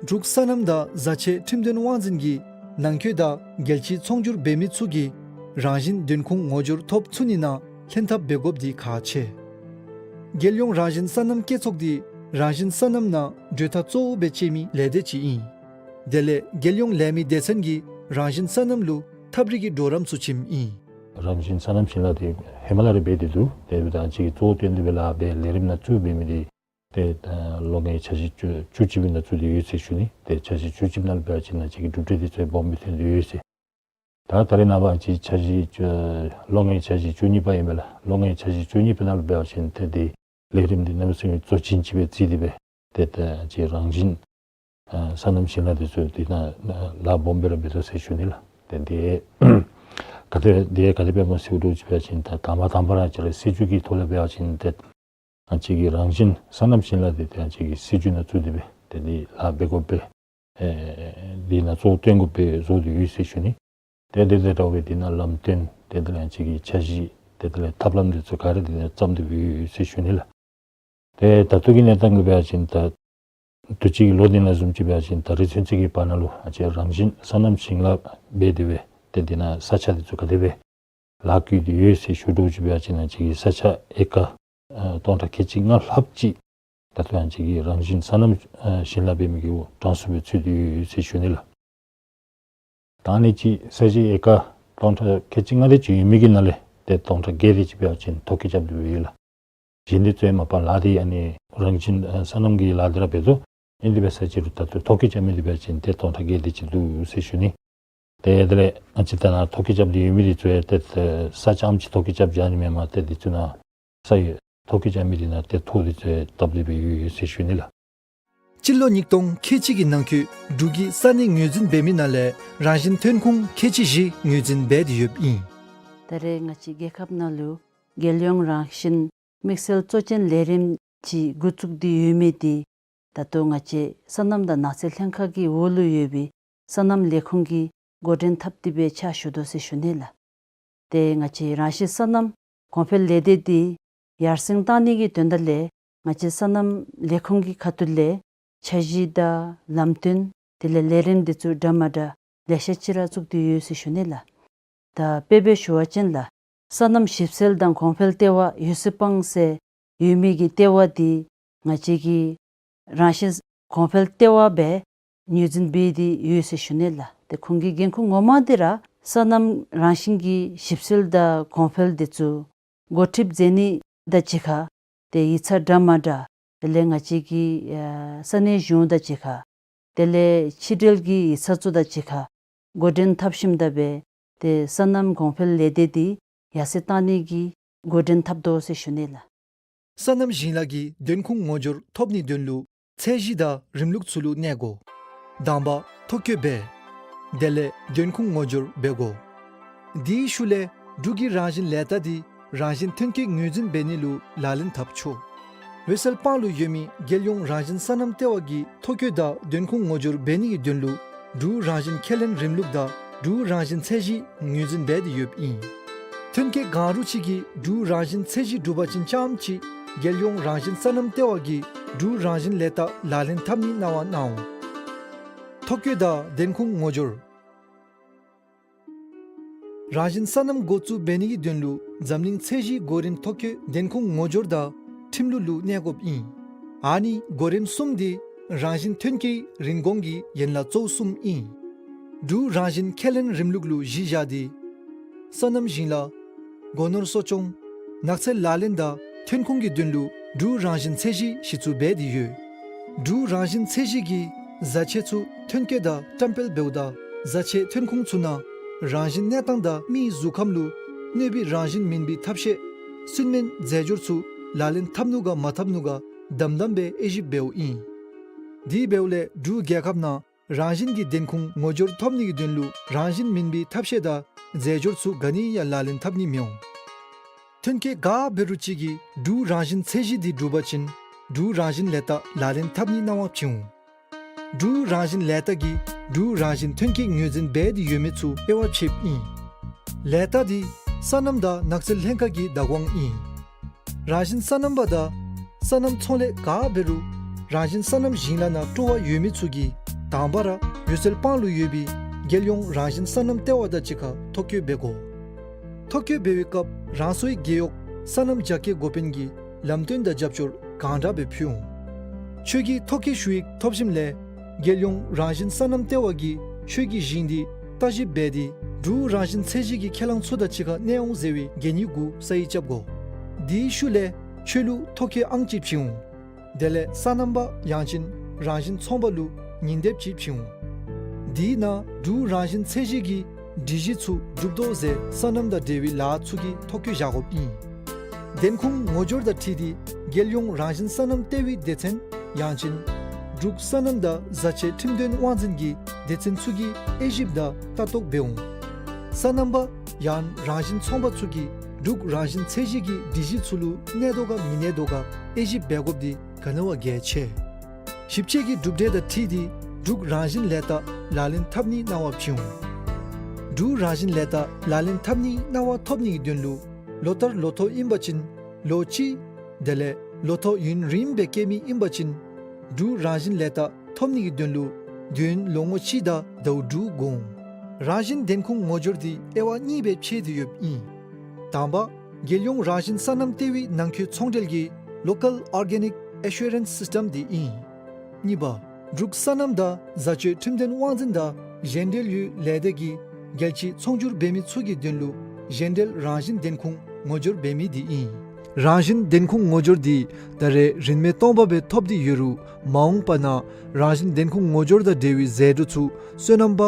འབྲུག་སོ་ནམ་དང་བཟའ་ཆས་ཁྲིམས་དོན་དབང་འཛིན་གྱིས་ནང་འཁོད་དང་རྒྱལ་སྤྱིའི་ཚོང་སྒྱུར་འབད་མི་ཚུ་གིས་རང་བཞིན་བདེན་ཁུངས་ངོ་སྦྱོར་ཐོབ་ཚུགས་ནི་ནང་ལྷན་ཐབས་འབད་དགོཔ་འདི་ཁག་ཆེ། རྒྱལ་ཡོངས་རང་བཞིན་སོ་ནམ་སྐྱེད་ཚོགས་འདི་རང་བཞིན་སོ་ནམ་ནང་གྲོས་ཐག་གཙོ་བོ་སྦེ་བཅད་མི་ལས་སྡེ་ཅིག་ཨིན། དེ་ལས་རྒྱལ་ཡོངས་ལས་མི་སྡེ་ཚན་གྱིས་རང་བཞིན་སོ་ནམ་ལུ་ཐབས་རིག་གི་གྲོགས་རམ་ཚུ་བྱིནམ་ཨིན། རང་བཞིན་སོ་ནམ་ཞིང་ལཱ་འདི་ཧེ་མ་ལས་ར་འབད་དེ་འདུག། དེ་འབདཝ་ད་ང་བཅས་ཀྱིས་གཙོ་བོ་བཏོན་ཏེ་སྦེ་ལཱ་འབད་ལས་རིམ་ནང་བཙུགས་འབད་མི་འདི་ཏེ་ལོ་ལྔའི་འཆར་གཞི་བཅུ་བཅུ་གཅིག་པའི་ནང་བཙུགས་ཏེ་ཡོད་ཟེར་ཞུ་ནི། ཏེ་འཆར་གཞི་བཅུ་གཅིག་ནང་ལུ་འབད་བ་ཅིན་ང་བཅས་ཀྱི་གྲུབ་འབྲས་འདི་ཚུ་སྦོམ་སྦེ་ཐོན་ཏེ་ཡོད་ཟེར། ད་ད་རེས་ནངས་པ་ང་བཅས་འཆར་གཞི་བཅུ་ལོ་ལྔའི་འཆར་གཞི་བཅུ་གཉིས་པ་ཨིན་པས་ལགས། ལོ་ལྔའི་འཆར་གཞི་བཅུ་གཉིས་པའི་ནང་ལུ་འབད་བ་ཅིན་ཏེ་འདི་ལས་རིམ་འདི་གནམ་མེད་ས་མེད་གཙོ་ཆེན་ཅིག་སྦེ་བརྩི་སྟེ་སྦེ་ཏེ་ད་ང་བཅས་རང་བཞིན་ཨ་སོ་ནམ་ཞིང་ལཱ་འདི་ཚུ་འདི་ནང་ལཱ་སྦོམ་སྦེ་ར་འབད་དོ་ཟེར་ཞུ་ནི་ལགས། ཏེ་འདི་ག་དེ་འདི་ག་དེ་སྦེ་སྨོ་ཟེར་བ་ཅིན་འབད་བ་ཅིན་ད་དང་པ་དང་པ་ར་ང་བཅས་ར་སྲིད་བྱུས་ཀྱི་ཐོག་ལས་འབད་བ་ཅིན་ཏེ་ང་བཅས་ཀྱི་རང་བཞིན་སོ་ནམ་ཞིང་ལཱ་འདི་ཏེ་ང་བཅས་ཀྱི་སྲིད་བྱུས་ནང་བཙུགས་ཏེ་སྦེ་ཏེ་འདི་ལཱ་འབད་དགོ་པའི་ཨེ་འདི་ནང་གཙོ་བོ་བཏོན་དགོ་པའི་བཟོ་སྟེ་ཡོད་ཟེར་ཞུ་ནི། ཏེ་དེ་དང་འདྲ་བའི་འདི་ནང་ལམ་སྟོན་ཏེ་དེ་ལས་ང་བཅས་ཀྱི་འཆར་གཞི་ཏེ་དེ་ལས་ཐབས་ལམ་འདི་ཚུ་ག་ར་འདི་ནང་བརྩམས་ཏེ་སྦེ་ཡོད་ཟེར་ཞུ་ནི་ལགས། ཏེ་ད་ལྟོ་གི་གནས་སྟངས་ཀྱི་འབད་བ་ཅིན་ད་དུས་ཅི་གི་ལོ་འདི་ནང་བཟུམ་ཅིག་འབད་བ་ཅིན་ད་རེས་ཚུན་ཚོད་ཀྱི་བར་ན་ལུ་ང་བཅས་རང་བཞིན་སོ་ནམ་ཞིང་ལཱ་འབད་དེ་སྦེ་ཏེ་འདི་ནང་ས་ཆ་འདི་ཚུ་ག་དེ་སྦེ་ལཱ་བཀོད་དེ་ཡོད་ཟེར་ཞུ་དོ་ཅིག་འབད་བ་ཅིན་ང་བཅས་ཀྱི་ས་ཆ་ཨེ་ཀར་ཨ་སྟོང་ཕྲག་ཁལ་གཅིག་ལྔ་ལྷགཔ་ཅིག་ད་ལྟོ་ང་བཅས་ཀྱི་རང་བཞིན་སོ་ནམ་ཨ་ཞིང་ལཱ་འབད་མི་གི་གྲངས་སུ་སྦེ་ཚུད་དེ་ཡོད་ཟེར་ཞུ་ནི་ལགས། ད་ཨ་ནི་ཅིག་ས་གཞི་ཨེ་ཀར་སྟོང་ཕྲག་ཁལ་གཅིག་ལྔ་དེ་ཅིག་ཡོད་མི་གི་ནང་ལས་ཏེ་སྟོང་ཕྲག་བརྒྱད་དེ་ཅིག་འབད་བ་ཅིན་ཐོ་བཀོད་རྐྱབ་སྟེ་ཡོད་ལགས། གཞན་འདི་ཚུ་ཡང་མ་པ་ལཱ་འདི་ཨ་ནི་རང་བཞིན་ཨ་སོ་ནམ་གྱི་ལཱ་འདི་ར་འབད་དོ། ཨིན་དེ་འབད་ས་ཅིག་རུང་ད་ལྟོ་ཐོ་བཀོད་རྐྱབ་མི་འདི་འབད་བ་ཅིན་ཏེ་སྟོང་ཕྲག་བརྒྱད་དེ་ཅིག་འདུག་ཟེར་ཞུ་ནི། ཏེ་དེ་ལས་ང་བཅས་ད་ནཱ་ཐོ་བཀོད་རྐྱབ་སྟེ་ཡོད་མི་འདི་ཚུ་ཡང་ཏེ་ས་ཅམ་ཅིག་ཐོ་བཀོད་རྐྱབ་བཞག་ནི་མེན་མས། ཏེ་འདི་ཚུ་ནང་ས་ཡོད་ཐོ་བཀོད་རྐྱབ་མི་འདི་ནང་ཏེ་ཐོ་འདི་ཚུ་ཡང་བཏབ་སྟེ་སྦེ་ཡོད་ཡོད་ཟེར་ཞུ་ནི་ལགས། སྤྱི་ལོ་ཉིས་སྟོང་ཁལ་གཅིག་གི་ནང་འཁོད་འབྲུག་གིས་ས་གནས་ངོས་འཛིན་འབད་མི་ནང་ལས་རང་བཞིན་ཐོན་ཁུངས་ཁལ་གཅིག་བཞི་ངོས་འཛིན་འབད་དེ་ཡོདཔ་ཨིན། ད་རེས་ང་བཅས་རྒྱལ་ཁབ་ནང་ལུ་རྒྱལ་ཡོངས་རང་བཞིན་དམིགས་བསལ་གཙོ་ཅན་ལས་རིམ་ཅིག་འགོ་བཙུགས་ཏེ་ཡོད་མི་འདི་ད་ལྟོ་ང་བཅས་སོ་ནམ་དང་ནགས་ཚལ་ལྷན་ཁག་གི་འོག་ལུ་ཡོད་པའི་སོ་ནམ་ལས་ཁུངས་ཀྱིས་འགོ་འདྲེན་འཐབ་སྟེ་སྦེ་ཕྱག་ཞུ་དོ་ཟེར་ཞུ་ནི་ལགས། ཏེ་ང་བཅས་རང་བཞིན་སོ་ནམ་གོང་འཕེལ་ལས་སྡེ་འདི་ཡར་སེང་བཏང་ནི་གི་དོན་དག་ལས་ང་བཅས་སོ་ནམ་ལས་ཁུངས་ཀྱི་ཁ་ཐུག་ལས་འཆར་གཞི་དང་ལམ་སྟོན་དེ་ལས་ལས་རིམ་འདི་ཚུ་འདྲ་མ་འདྲ་ལེ་ཤ་ཅིག་ར་བཙུགས་ཏེ་ཡོད་ཟེར་ཞུ་ནི་ལགས། ད་དཔེ་སྦེ་ཞུ་བ་ཅིན་ལགས། སོ་ནམ་ཞིབ་འཚོལ་དང་གོང་འཕེལ་ལྟེ་བ་འོད་གསལ་སྤང་ཟེར་ཡོད་མི་གི་ལྟེ་བ་འདི་ང་བཅས་ཀྱི་རང་བཞིན་གོང་འཕེལ་ལྟེ་བ་སྦེ་ངོས་འཛིན་འབད་དེ་ཡོད་ཟེར་ཞུ་ནི་ལགས། ཏེ་ཁོང་གི་འགན་ཁུར་ངོ་མ་འདི་ར་སོ་ནམ་རང་བཞིན་གྱི་ཞིབ་འཚོལ་དང་གོང་འཕེལ་འདི་ཚུ་འགོ་ཁྲིདཔ་མཛད་ནི་དང་གཅིག་ཁར་ཏེ་ཡིག་ཚང་འདྲ་མ་འདྲ་དེ་ལས་ང་བཅས་ཀྱི་ཨ་ས་གནས་གཞུང་དང་གཅིག་ཁར་དེ་ལས་ཕྱི་འབྲེལ་གྱི་ཡིག་ཚང་ཚུ་དང་གཅིག་ཁར་འགོ་འདྲེན་འཐབ་ཞིནམ་ད་སྦེ་ཏེ་སོ་ནམ་གོང་འཕེལ་ལས་སྡེ་འདི་ཡར་སེང་བཏང་ནི་གི་འགོ་འདྲེན་འཐབ་དོ་ཟེར་ཞུ་ནི་ལགས། སོ་ནམ་ཞིང་ལཱ་གི་བདེན་ཁུངས་ངོ་སྦྱོར་ཐོབ་ནིའི་དོན་ལུ་ཚད་གཞི་དང་རིམ་ལུགས་ཚུ་ལུ་གནས་དགོ། དང་པ་ཐོ་བཀོད་འབད། དེ་ལས་བདེན་ཁུངས་ངོ་སྦྱོར་འབད་དགོ། དེའི་ཤུལ་ལས་འབྲུག་གི་རང་བཞིན་ལས་རྟགས་འདི་རང་བཞིན་ཐོན་སྐྱེད་ངོས་འཛིན་འབད་ནི་ལུ་ལག་ལེན་འཐབ་ཆོག། འོད་གསལ་སྤང་ལུ་ཡོད་མི་རྒྱལ་ཡོངས་རང་བཞིན་སོ་ནམ་ལྟེ་བ་གིས་ཐོ་བཀོད་དང་བདེན་ཁུངས་ངོ་སྦྱོར་འབད་ནི་གི་དོན་ལུ་འབྲུག་རང་བཞིན་ཁས་ལེན་རིམ་ལུགས་དང་འབྲུག་རང་བཞིན་ཚད་གཞི་ངོས་འཛིན་འབད་དེ་ཡོདཔ་ཨིན། ཐོན་སྐྱེད་གང་རུང་ཅིག་གིས་འབྲུག་རང་བཞིན་ཚད་གཞི་གྲུབ་པ་ཅིན་རྐྱངམ་ཅིག་རྒྱལ་ཡོངས་རང་བཞིན་སོ་ནམ་ལྟེ་བ་གིས་འབྲུག་རང་བཞིན་ལས་རྟགས་ལག་ལེན་འཐབ་ནི་གནང་བ་གནང་འོང་། ཐོ་བཀོད་དང་བདེན་ཁུངས་ངོ་སྦྱོར། རང་བཞིན་སོ་ནམ་འགོ་བཙུགས་འབད་ནི་གི་དོན་ལུ་འཛམ་གླིང་ཚད་གཞི་གོ་རིམ་ཐོ་བཀོད་བདེན་ཁུངས་ངོ་སྦྱོར་དང་ཁྲིམས་ལུགས་ལུ་གནས་དགོཔ་ཨིན། ཨ་ནི་གོ་རིམ་གསུམ་འདི་རང་བཞིན་ཐོན་སྐྱེད་རིན་གོང་གི་ཡན་ལག་གཙོ་བོ་གསུམ་ཨིན། འབྲུག་རང་བཞིན་ཁས་ལེན་རིམ་ལུགས་ལུ་གཞི་བཞག་སྟེ་སོ་ནམ་ཞིང་ལཱ་སྒོ་ནོར་གསོ་སྐྱོང་ནགས་ཚལ་ལག་ལེན་དང་ཐོན་ཁུངས་ཀྱི་དོན་ལུ་འབྲུག་རང་བཞིན་ཚད་གཞི་གཞི་བཙུགས་འབད་དེ་ཡོད། འབྲུག་རང་བཞིན་ཚད་གཞི་གིས་བཟའ་ཆས་ཚུ་ཐོན་སྐྱེད་དང་བཀྲམ་སྤེལ་འབདཝ་ད་བཟའ་ཆས་ཐོན་ཁུངས་ཚུ་ནང་རང་བཞིན་གནས་སྟངས་དང་མིའི་གཟུགས་ཁམས་ལུ་གནོད་པའི་རང་བཞིན་མིན་པའི་ཐབས་ཤེས་སུན་སྨན་རྫས་སྦྱོར་ཚུ་ལག་ལེན་འཐབ་ནུག་ག་མ་འཐབ་ནུག་ག་དམ་དམ་སྦེ་དབྱེ་ཞིབ་འབདཝ་ཨིན། དེ་འབདཝ་ལས་འབྲུག་རྒྱལ་ཁབ་ནང་རང་བཞིན་གྱི་བདེན་ཁུངས་ངོ་སྦྱོར་ཐོབ་ནི་གི་དོན་ལུ་རང་བཞིན་མིན་པའི་ཐབས་ཤེས་དང་རྫས་སྦྱོར་ཚུ་ག་ནི་ཡང་ལག་ལེན་འཐབ་ནི་མི་འོང་། ཐོན་སྐྱེད་ག་འབད་རུང་ཅིག་གིས་འབྲུག་རང་བཞིན་ཚད་གཞི་འདི་གྲུབ་པ་ཅིན་འབྲུག་རང་བཞིན་ལས་རྟགས་ལག་ལེན་འཐབ་ནི་གནང་བ་བྱིན་འོང་། འབྲུག་རང་བཞིན་ལས་རྟགས་ཀྱིས་འབྲུག་རང་བཞིན་ཐོན་སྐྱེད་ངོས་འཛིན་འབད་དེ་ཡོད་མེད་ཚུ་དབྱེ་བ་ཕྱེཝ་ཨིན། ལས་རྟགས་འདི་སོ་ནམ་དང་ནགས་ཚལ་ལྷན་ཁག་གི་བདག་དབང་ཨིན། རང་བཞིན་སོ་ནམ་པ་དང་སོ་ནམ་ཚོང་ལས་ག་འབད་རུང་རང་བཞིན་སོ་ནམ་ཞིང་ལཱ་ནང་སྤྲོ་བ་ཡོད་མི་ཚུ་གིས་དང་པ་ར་འོད་གསལ་སྤང་ལུ་ཡོད་པའི་རྒྱལ་ཡོངས་རང་བཞིན་སོ་ནམ་ལྟེ་བ་དང་གཅིག་ཁར་ཐོ་བཀོད་འབད་དགོ། ཐོ་བཀོད་འབད་བའི་སྐབས་རང་སོའི་རྒེད་འོག་སོ་ནམ་རྒྱ་སྐྱེད་འགོ་དཔོན་གྱིས་ལམ་སྟོན་དང་རྒྱབ་སྐྱོར་གང་དྲག་སྦེ་ཕུལ་འོང་། ཁྱོད་ཀྱིས་ཐོ་བཀོད་ཞུ་ཡིག་ཐོབ་ཞིནམ་ལས་རྒྱལ་ཡོངས་རང་བཞིན་སོ་ནམ་ལྟེ་བ་གིས་ཁྱོད་ཀྱི་ཞིང་འདི་བརྟག་ཞིབ་འབད་དེ་འབྲུག་རང་བཞིན་ཚད་གཞི་གི་ཁས་བླངས་ཚུ་དང་གཅིག་ཁར་གནས་འོང་ཟེར་བའི་གན་ཡིག་གུ་ས་ཡིག་རྐྱབ་དགོ། དེའི་ཤུལ་ལས་ཁྱོད་ལུ་ཐོ་བཀོད་ཨང་ཅིག་བྱིན་འོང་། དེ་ལས་སོ་ནམ་པ་ཡང་ཅིན་རང་བཞིན་ཚོང་པ་ལུ་ཉིན་དེབ་ཅིག་བྱིན་འོང་། དེའི་ནང་འབྲུག་རང་བཞིན་ཚད་གཞི་གི་སྒྲིག་གཞི་ཚུ་སྒྲུབ་དོ་ཟེར་སོ་ནམ་དང་འབྲེལ་བའི་ལཱ་ཚུ་གི་ཐོ་བཀོད་བཞག་དགོཔ་ཨིན། བདེན་ཁུངས་ངོ་སྦྱོར་དང་འཁྲིལ་ཏེ་རྒྱལ་ཡོངས་རང་བཞིན་སོ་ནམ་ལྟེ་བའི་སྡེ་ཚན་ཡང་ཅིན་འབྲུག་སོ་ནམ་དང་བཟའ་ཆས་ཁྲིམས་དོན་དབང་འཛིན་གྱི་སྡེ་ཚན་ཚུ་གིས་དབྱེ་ཞིབ་དང་ལྟ་རྟོག་འབད་འོང་། སོ་ནམ་པ་ཡང་རང་བཞིན་ཚོང་པ་ཚུ་གིས་འབྲུག་རང་བཞིན་ཚད་གཞི་གི་སྒྲིག་གཞི་ཚུ་ལུ་གནས་དོ་ག་མི་གནས་དོ་ག་དབྱེ་ཞིབ་འབད་དགོཔ་འདི་ག་ནི་བ་གལ་ཆེ། ཞིབ་དཔྱད་ཀྱི་གྲུབ་འབྲས་དང་འཁྲིལ་ཏེ་འབྲུག་རང་བཞིན་ལས་རྟགས་ལག་ལེན་འཐབ་ནི་གནང་བ་བྱིན་འོང་། འབྲུག་རང་བཞིན་ལས་རྟགས་ལག་ལེན་འཐབ་ནི་གནང་བ་ཐོབ་ནི་གི་དོན་ལུ་ལོ་ལྟར་ལོ་ཐོག་ཨིན་པ་ཅིན་ལོ་གཅིག། དེ་ལས་ལོ་ཐོག་ཡུན་རིངམོ་སྦེ་སྐྱེ་མི་ཨིན་པ་ཅིན་འབྲུག་རང་བཞིན་ལས་རྟགས་ཐོབ་ནི་གི་དོན་ལུ་དུས་ཡུན་ལོ་ངོ་གཅིག་དང་ཟླཝ་དྲུག་དགོ་འོང་། རང་བཞིན་བདེན་ཁུངས་ངོ་སྦྱོར་འདི་དབྱེ་བ་གཉིས་སྦེ་ཕྱེ་སྟེ་ཡོདཔ་ཨིན། དང་པ་རྒྱལ་ཡོངས་རང་བཞིན་སོ་ནམ་ལྟེ་བའི་ནང་འཁོད་ཚོང་འབྲེལ་གྱི་Local Organic Assurance System འདི་ཨིན། གཉིས་པ་འབྲུག་སོ་ནམ་དང་བཟའ་སྤྱོད་ཁྲིམས་དོན་དབང་འཛིན་དང་གཞན་འབྲེལ་ཡོད་ལས་སྡེ་གིས་རྒྱལ་སྤྱིའི་ཚོང་སྒྱུར་འབད་མི་ཚུ་གི་དོན་ལུ་གཞན་འབྲེལ་རང་བཞིན་བདེན་ཁུངས་ངོ་སྦྱོར་འབད་མི་འདི་ཨིན། རང་བཞིན་བདེན་ཁུངས་ངོ་སྦྱོར་འདི་ད་རེས་རིན་མེད་སྟོང་པ་སྦེ་ཐོབ་སྟེ་ཡོད་རུང་མ་འོངས་པ་ནང་རང་བཞིན་བདེན་ཁུངས་ངོ་སྦྱོར་དང་འབྲེལ་བའི་ཟད་འགྲོ་ཚུ་སོ་ནམ་པ་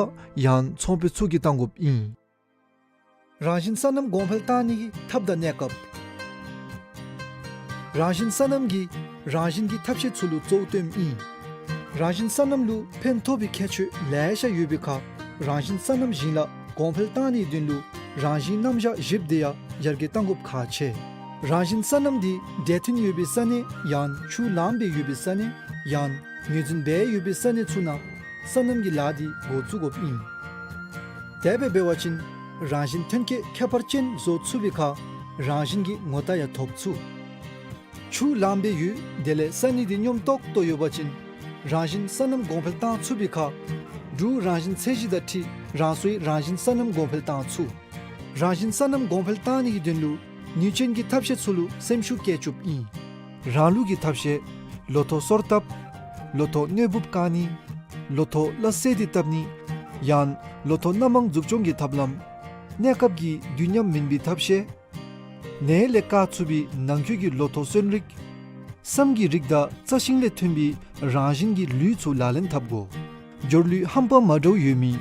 ཡང་ཚོང་དཔོན་ཚུ་གིས་བཏང་དགོཔ་ཨིན། རང་བཞིན་སོ་ནམ་གོང་འཕེལ་བཏང་ནི་གི་ཐབས་དང་གནས་སྐབས། རང་བཞིན་སོ་ནམ་གྱིས་རང་བཞིན་གྱི་ཐབས་ཤེས་ཚུ་ལུ་གཙོ་བོ་སྟོནམ་ཨིན། རང་བཞིན་སོ་ནམ་ལུ་ཕན་ཐོགས་པའི་ཁྱད་ཆོས་ལེ་ཤ་ཡོད་པའི་ཁར་རང་བཞིན་སོ་ནམ་ཞིང་ལཱ་གོང་འཕེལ་བཏང་ནིའི་དོན་ལུ་རང་བཞིན་རྣམ་གཞག་བཞིཔ་འདི་ཡང་ཡར་རྒྱས་གཏང་དགོཔ་ཁག་ཆེ། རང་བཞིན་སོ་ནམ་འདི་འདྲེས་མཐུན་ཡོད་པའི་ས་གནས་ཡང་ཆུ་ལངམ་སྦེ་ཡོད་པའི་ས་གནས་ཡང་ངོས་འཛིན་འབད་ཡོད་པའི་ས་གནས་ཚུ་ནང་སོ་ནམ་གྱི་ལཱ་འདི་འགོ་བཙུགས་དགོཔ་ཨིན། དེ་སྦེ་འབད་བ་ཅིན་རང་བཞིན་ཐོན་སྐྱེད་ཁྱད་པར་ཅན་བཟོ་ཚུགས་པའི་ཁར་རང་བཞིན་གྱི་ངོ་རྟགས་ཡང་ཐོབ་ཚུགས། ཆུ་ལངམ་སྦེ་ཡོད། དེ་ལས་ས་གནས་འདི་སྙོམས་ཏོག་ཏོ་ཡོད་པ་ཅིན་རང་བཞིན་སོ་ནམ་གོང་འཕེལ་བཏང་ཚུགས་པའི་ཁར་འབྲུག་རང་བཞིན་ཚད་གཞི་དང་འཁྲིལ་རང་སོའི་རང་བཞིན་སོ་ནམ་གོང་འཕེལ་བཏང་ཚུགས། རང་བཞིན་སོ་ནམ་གོང་འཕེལ་བཏང་ནི་གི་དོན་ལུ་ནུས་ཅན་གྱི་ཐབས་ཤེས་ཚུ་ལུ་སེམས་ཤུགས་བསྐྱེད་བཅུགཔ་ཨིན། རང་ལུགས་ཀྱི་ཐབས་ཤེས། ལོ་ཐོག་སོར་བཏབ། ལོ་ཐོག་གནོད་འབུཔ་བཀག་ནི། ལོ་ཐོག་སླ་བསྲེ་སྟེ་བཏབ་ནི། ཡང་ལོ་ཐོག་སྣ་མང་འཛུགས་སྐྱོང་གི་ཐབས་ལམ། གནས་སྐབས་ཀྱི་དུས་མཉམ་མིན་པའི་ཐབས་ཤེས། ནད་ལས་བཀག་ཚུགས་པའི་ནང་འཁོད་ཀྱི་ལོ་ཐོག་སོན་རིགས། སྲནམ་གྱི་རིགས་དང་རྩྭ་ཤིང་ལས་ཐོན་པའི་རང་བཞིན་གྱི་ལུད་ཚུ་ལག་ལེན་འཐབ་དགོ། སྦྱོར་ལུད་རྣམ་པ་མ་འདྲཝ་ཡོད་མི།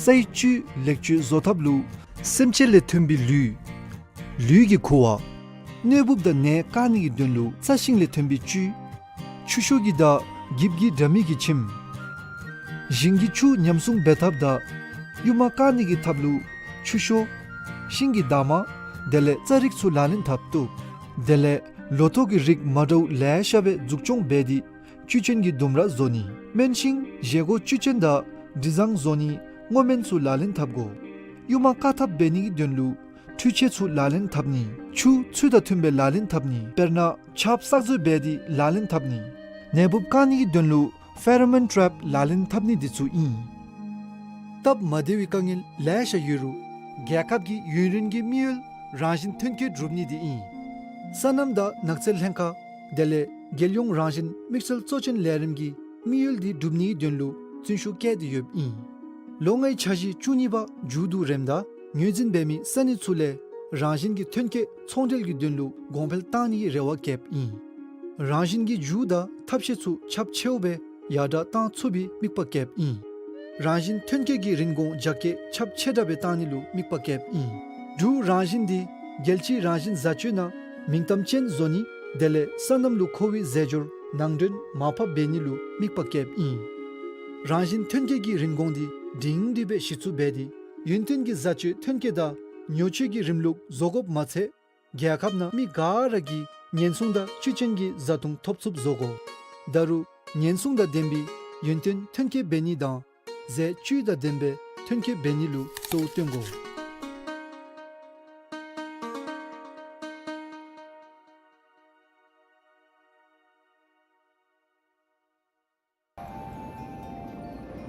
སའི་བཅུད་ལེགས་བཅོས་བཟོ་ཐབས་ལུ་སེམས་ཅན་ལས་ཐོན་པའི་ལུད། ལུད་ཀྱི་ཁུ་བ། གནོད་འབུཔ་དང་ནད་བཀག་ནི་གི་དོན་ལུ་རྩྭ་ཤིང་ལས་ཐོན་པའི་བཅུད། ཆུ་ཤོག་གི་དང་འགྱིབ་ཀྱི་དྲ་མིག་གི་ཁྱིམ། ཞིང་གི་ཆུ་ཉམས་སྲུང་འབད་ཐབས་དང་ཡུར་མ་བཀག་ནི་གི་ཐབས་ལུ་ཆུ་ཤོག། ཤིང་གི་འདབ་མ། དེ་ལས་རྩྭ་རིགས་ཚུ་ལག་ལེན་འཐབ་བཏུབ། དེ་ལས་ ལོ་ཐོག་གི་རིགས་མ་འདྲཝ་ལེ་ཤ་སྦེ་འཛུགས་སྐྱོང་འབད་དེ་བཅུད་ཅན་གྱི་ལྡུམ་ར་བཟོ་ནི། སྨན་ཤིང་བཞེས་སྒོ་བཅུད་ཅན་དང་དྲི་བཟང་བཟོ་ནིའི་སྔོ་སྨན་ཚུ་ལག་ལེན་འཐབ་དགོ། གཡུར་མ་བཀག་ཐབས་འབད་ནི་གི་དོན་ལུ་འཕྲུལ་ཆས་ཚུ་ལག་ལེན་འཐབ་ནི། ཆུ་ཚུལ་དང་མཐུན་པའི་ལག་ལེན་འཐབ་ནི། དཔེར་ན་ཆརཔ་བསགས་མཛོད་འབད་དེ་ལག་ལེན་འཐབ་ནི། ནད་འབུཔ་བཀག་ནི་གི་དོན་ལུ་ཕེ་རོ་མོན་ཊྲེབ་ལག་ལེན་འཐབ་ནི་འདི་ཚུ་ཨིན། སྟབས་མ་བདེ་བའི་དཀའ་ངལ་ལེ་ཤ་ཡོད་རུང་རྒྱལ་ཁབ་ཀྱི་ཡུན་རིང་གི་དམིགས་ཡུལ་རང་བཞིན་ཐོན་སྐྱེད་སྒྲུབ་ནི་འདི་ཨིན། སོ་ནམ་དང་ནགས་ཚལ་ལྷན་ཁག་དེ་ལས་རྒྱལ་ཡོངས་རང་བཞིན་དམིགས་བསལ་གཙོ་ཆེན་ལས་རིམ་གྱི་དམིགས་ཡུལ་འདི་སྒྲུབ་ནིའི་དོན་ལུ་བརྩོན་ཤུགས་བསྐྱེད་དེ་ཡོདཔ་ཨིན། ལོ་ལྔའི་འཆར་གཞི་བཅུ་གཉིས་པ་མཇུག་བསྡུ་རནམ་ད་ངོས་འཛིན་འབད་མི་ས་གནས་ཚུ་ལས་རང་བཞིན་གྱི་ཐོན་སྐྱེད་ཚོང་འབྲེལ་གྱི་དོན་ལུ་གོང་འཕེལ་བཏང་ནིའི་རེ་བ་བསྐྱེདཔ་ཨིན། རང་བཞིན་གྱི་རྒྱུ་དང་ཐབས་ཤེས་ཚུ་ཁྱབ་ཆེཝ་སྦེ་ཡར་དྲགས་བཏང་ཚུགས་པའི་དམིགས་པ་བསྐྱེདཔ་ཨིན། རང་བཞིན་ཐོན་སྐྱེད་ཀྱི་རིན་གོང་རྒྱ་སྐྱེད་ཁྱབ་ཆེ་དྲགས་སྦེ་བཏང་ནི་ལུ་དམིགས་པ་བསྐྱེདཔ་ཨིན། འབྲུག་རང་བཞིན་འདི་རྒྱལ་སྤྱིའི་རང་བཞིན་བཟའ་སྤྱོད་ནང་མིང་གཏམ་ཅན་བཟོ་ནི་དེ་ལས་སོ་ནམ་ལུ་མཁོ་བའི་རྫས་སྦྱོར་ནང་འདྲེན་མར་ཕབ་འབད་ནི་ལུ་དམིགས་པ་བསྐྱེདཔ་ཨིན། རང་བཞིན་ཐོན་སྐྱེད་ཀྱི་རིན་གོང་འདི་སྒྲིང་སྒྲི་སྦེ་གཞི་བཙུགས་འབད་དེ་ཡུན་བརྟན་གྱི་བཟའ་སྤྱོད་ཐོན་སྐྱེད་དང་ཉོ་སྤྱོད་ཀྱི་རིམ་ལུགས་བཟོ་དགོཔ་མ་ཚད་རྒྱལ་ཁབ་ནང་མི་ག་ར་གིས་ཉེན་སྲུང་དང་བཅུད་ཅན་གྱི་བཟའ་བཏུང་ཐོབ་ཚུགསཔ་བཟོ་དགོ། ད་རུང་ཉེན་སྲུང་དང་ལྡན་པའི་ཡུན་བརྟན་ཐོན་སྐྱེད་འབད་ནི་དང་ཟས་བཅུད་དང་ལྡན་པའི་ཐོན་སྐྱེད་འབད་ནི་ལུ་གཙོ་བོ་བཏོན་དགོ།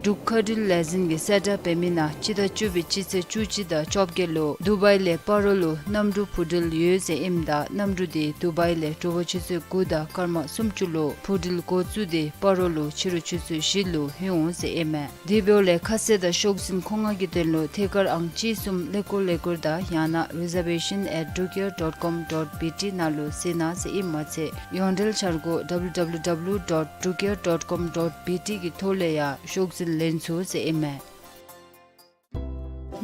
འབྲུག་མཁའ་འགྲུལ་ལས་འཛིན་གྱིས་གསལ་བསྒྲགས་འབད་མི་ནང་སྤྱི་ཟླ་བཅུ་པའི་སྤྱི་ཚེས་བཅུ་གཅིག་དང་བཅོ་བརྒྱད་ལུ་དུ་བའི་ལས་སྤ་རོ་ལུ་གནམ་གྲུ་འཕུར་འགྲུལ་ཡོད་ཟེར་ཨིནམ་ད་གནམ་གྲུ་དེ་དུ་བའི་ལས་དྲོ་པ་ཆུ་ཚོད་དགུ་དང་སྐར་མ་སུམ་ཅུ་ལུ་འཕུར་འགྲུལ་འགོ་བཙུགས་ཏེ་སྤ་རོ་ལུ་ཕྱི་རུ་ཆུ་ཚོད་བཞི་ལུ་ལྷོད་འོང་ཟེར་ཨིན་མས། དེ་འབདཝ་ལས་ཁ་གསལ་དང་ཤོག་འཛིན་མཁོ་མངགས་ཀྱི་དོན་ལུ་ཐད་ཀར་ཨང་གཅིག་གསུམ་ཀླད་ཀོར་ཀླད་ཀོར་དང་ཡང་ན་reservation at drukair dot com dot B T ནང་ལུ་གཟིགས་གནང་ཟེར་ཨིནམ་མ་ཚད་ཡོངས་འབྲེལ་འཆར་སྒོ་W W W dot drukair dot com dot B T གི་ཐོག་ལས་ཡང་ཤོག་འཛིན་ལེན་ཚུགས་ཟེར་ཨིན་མས།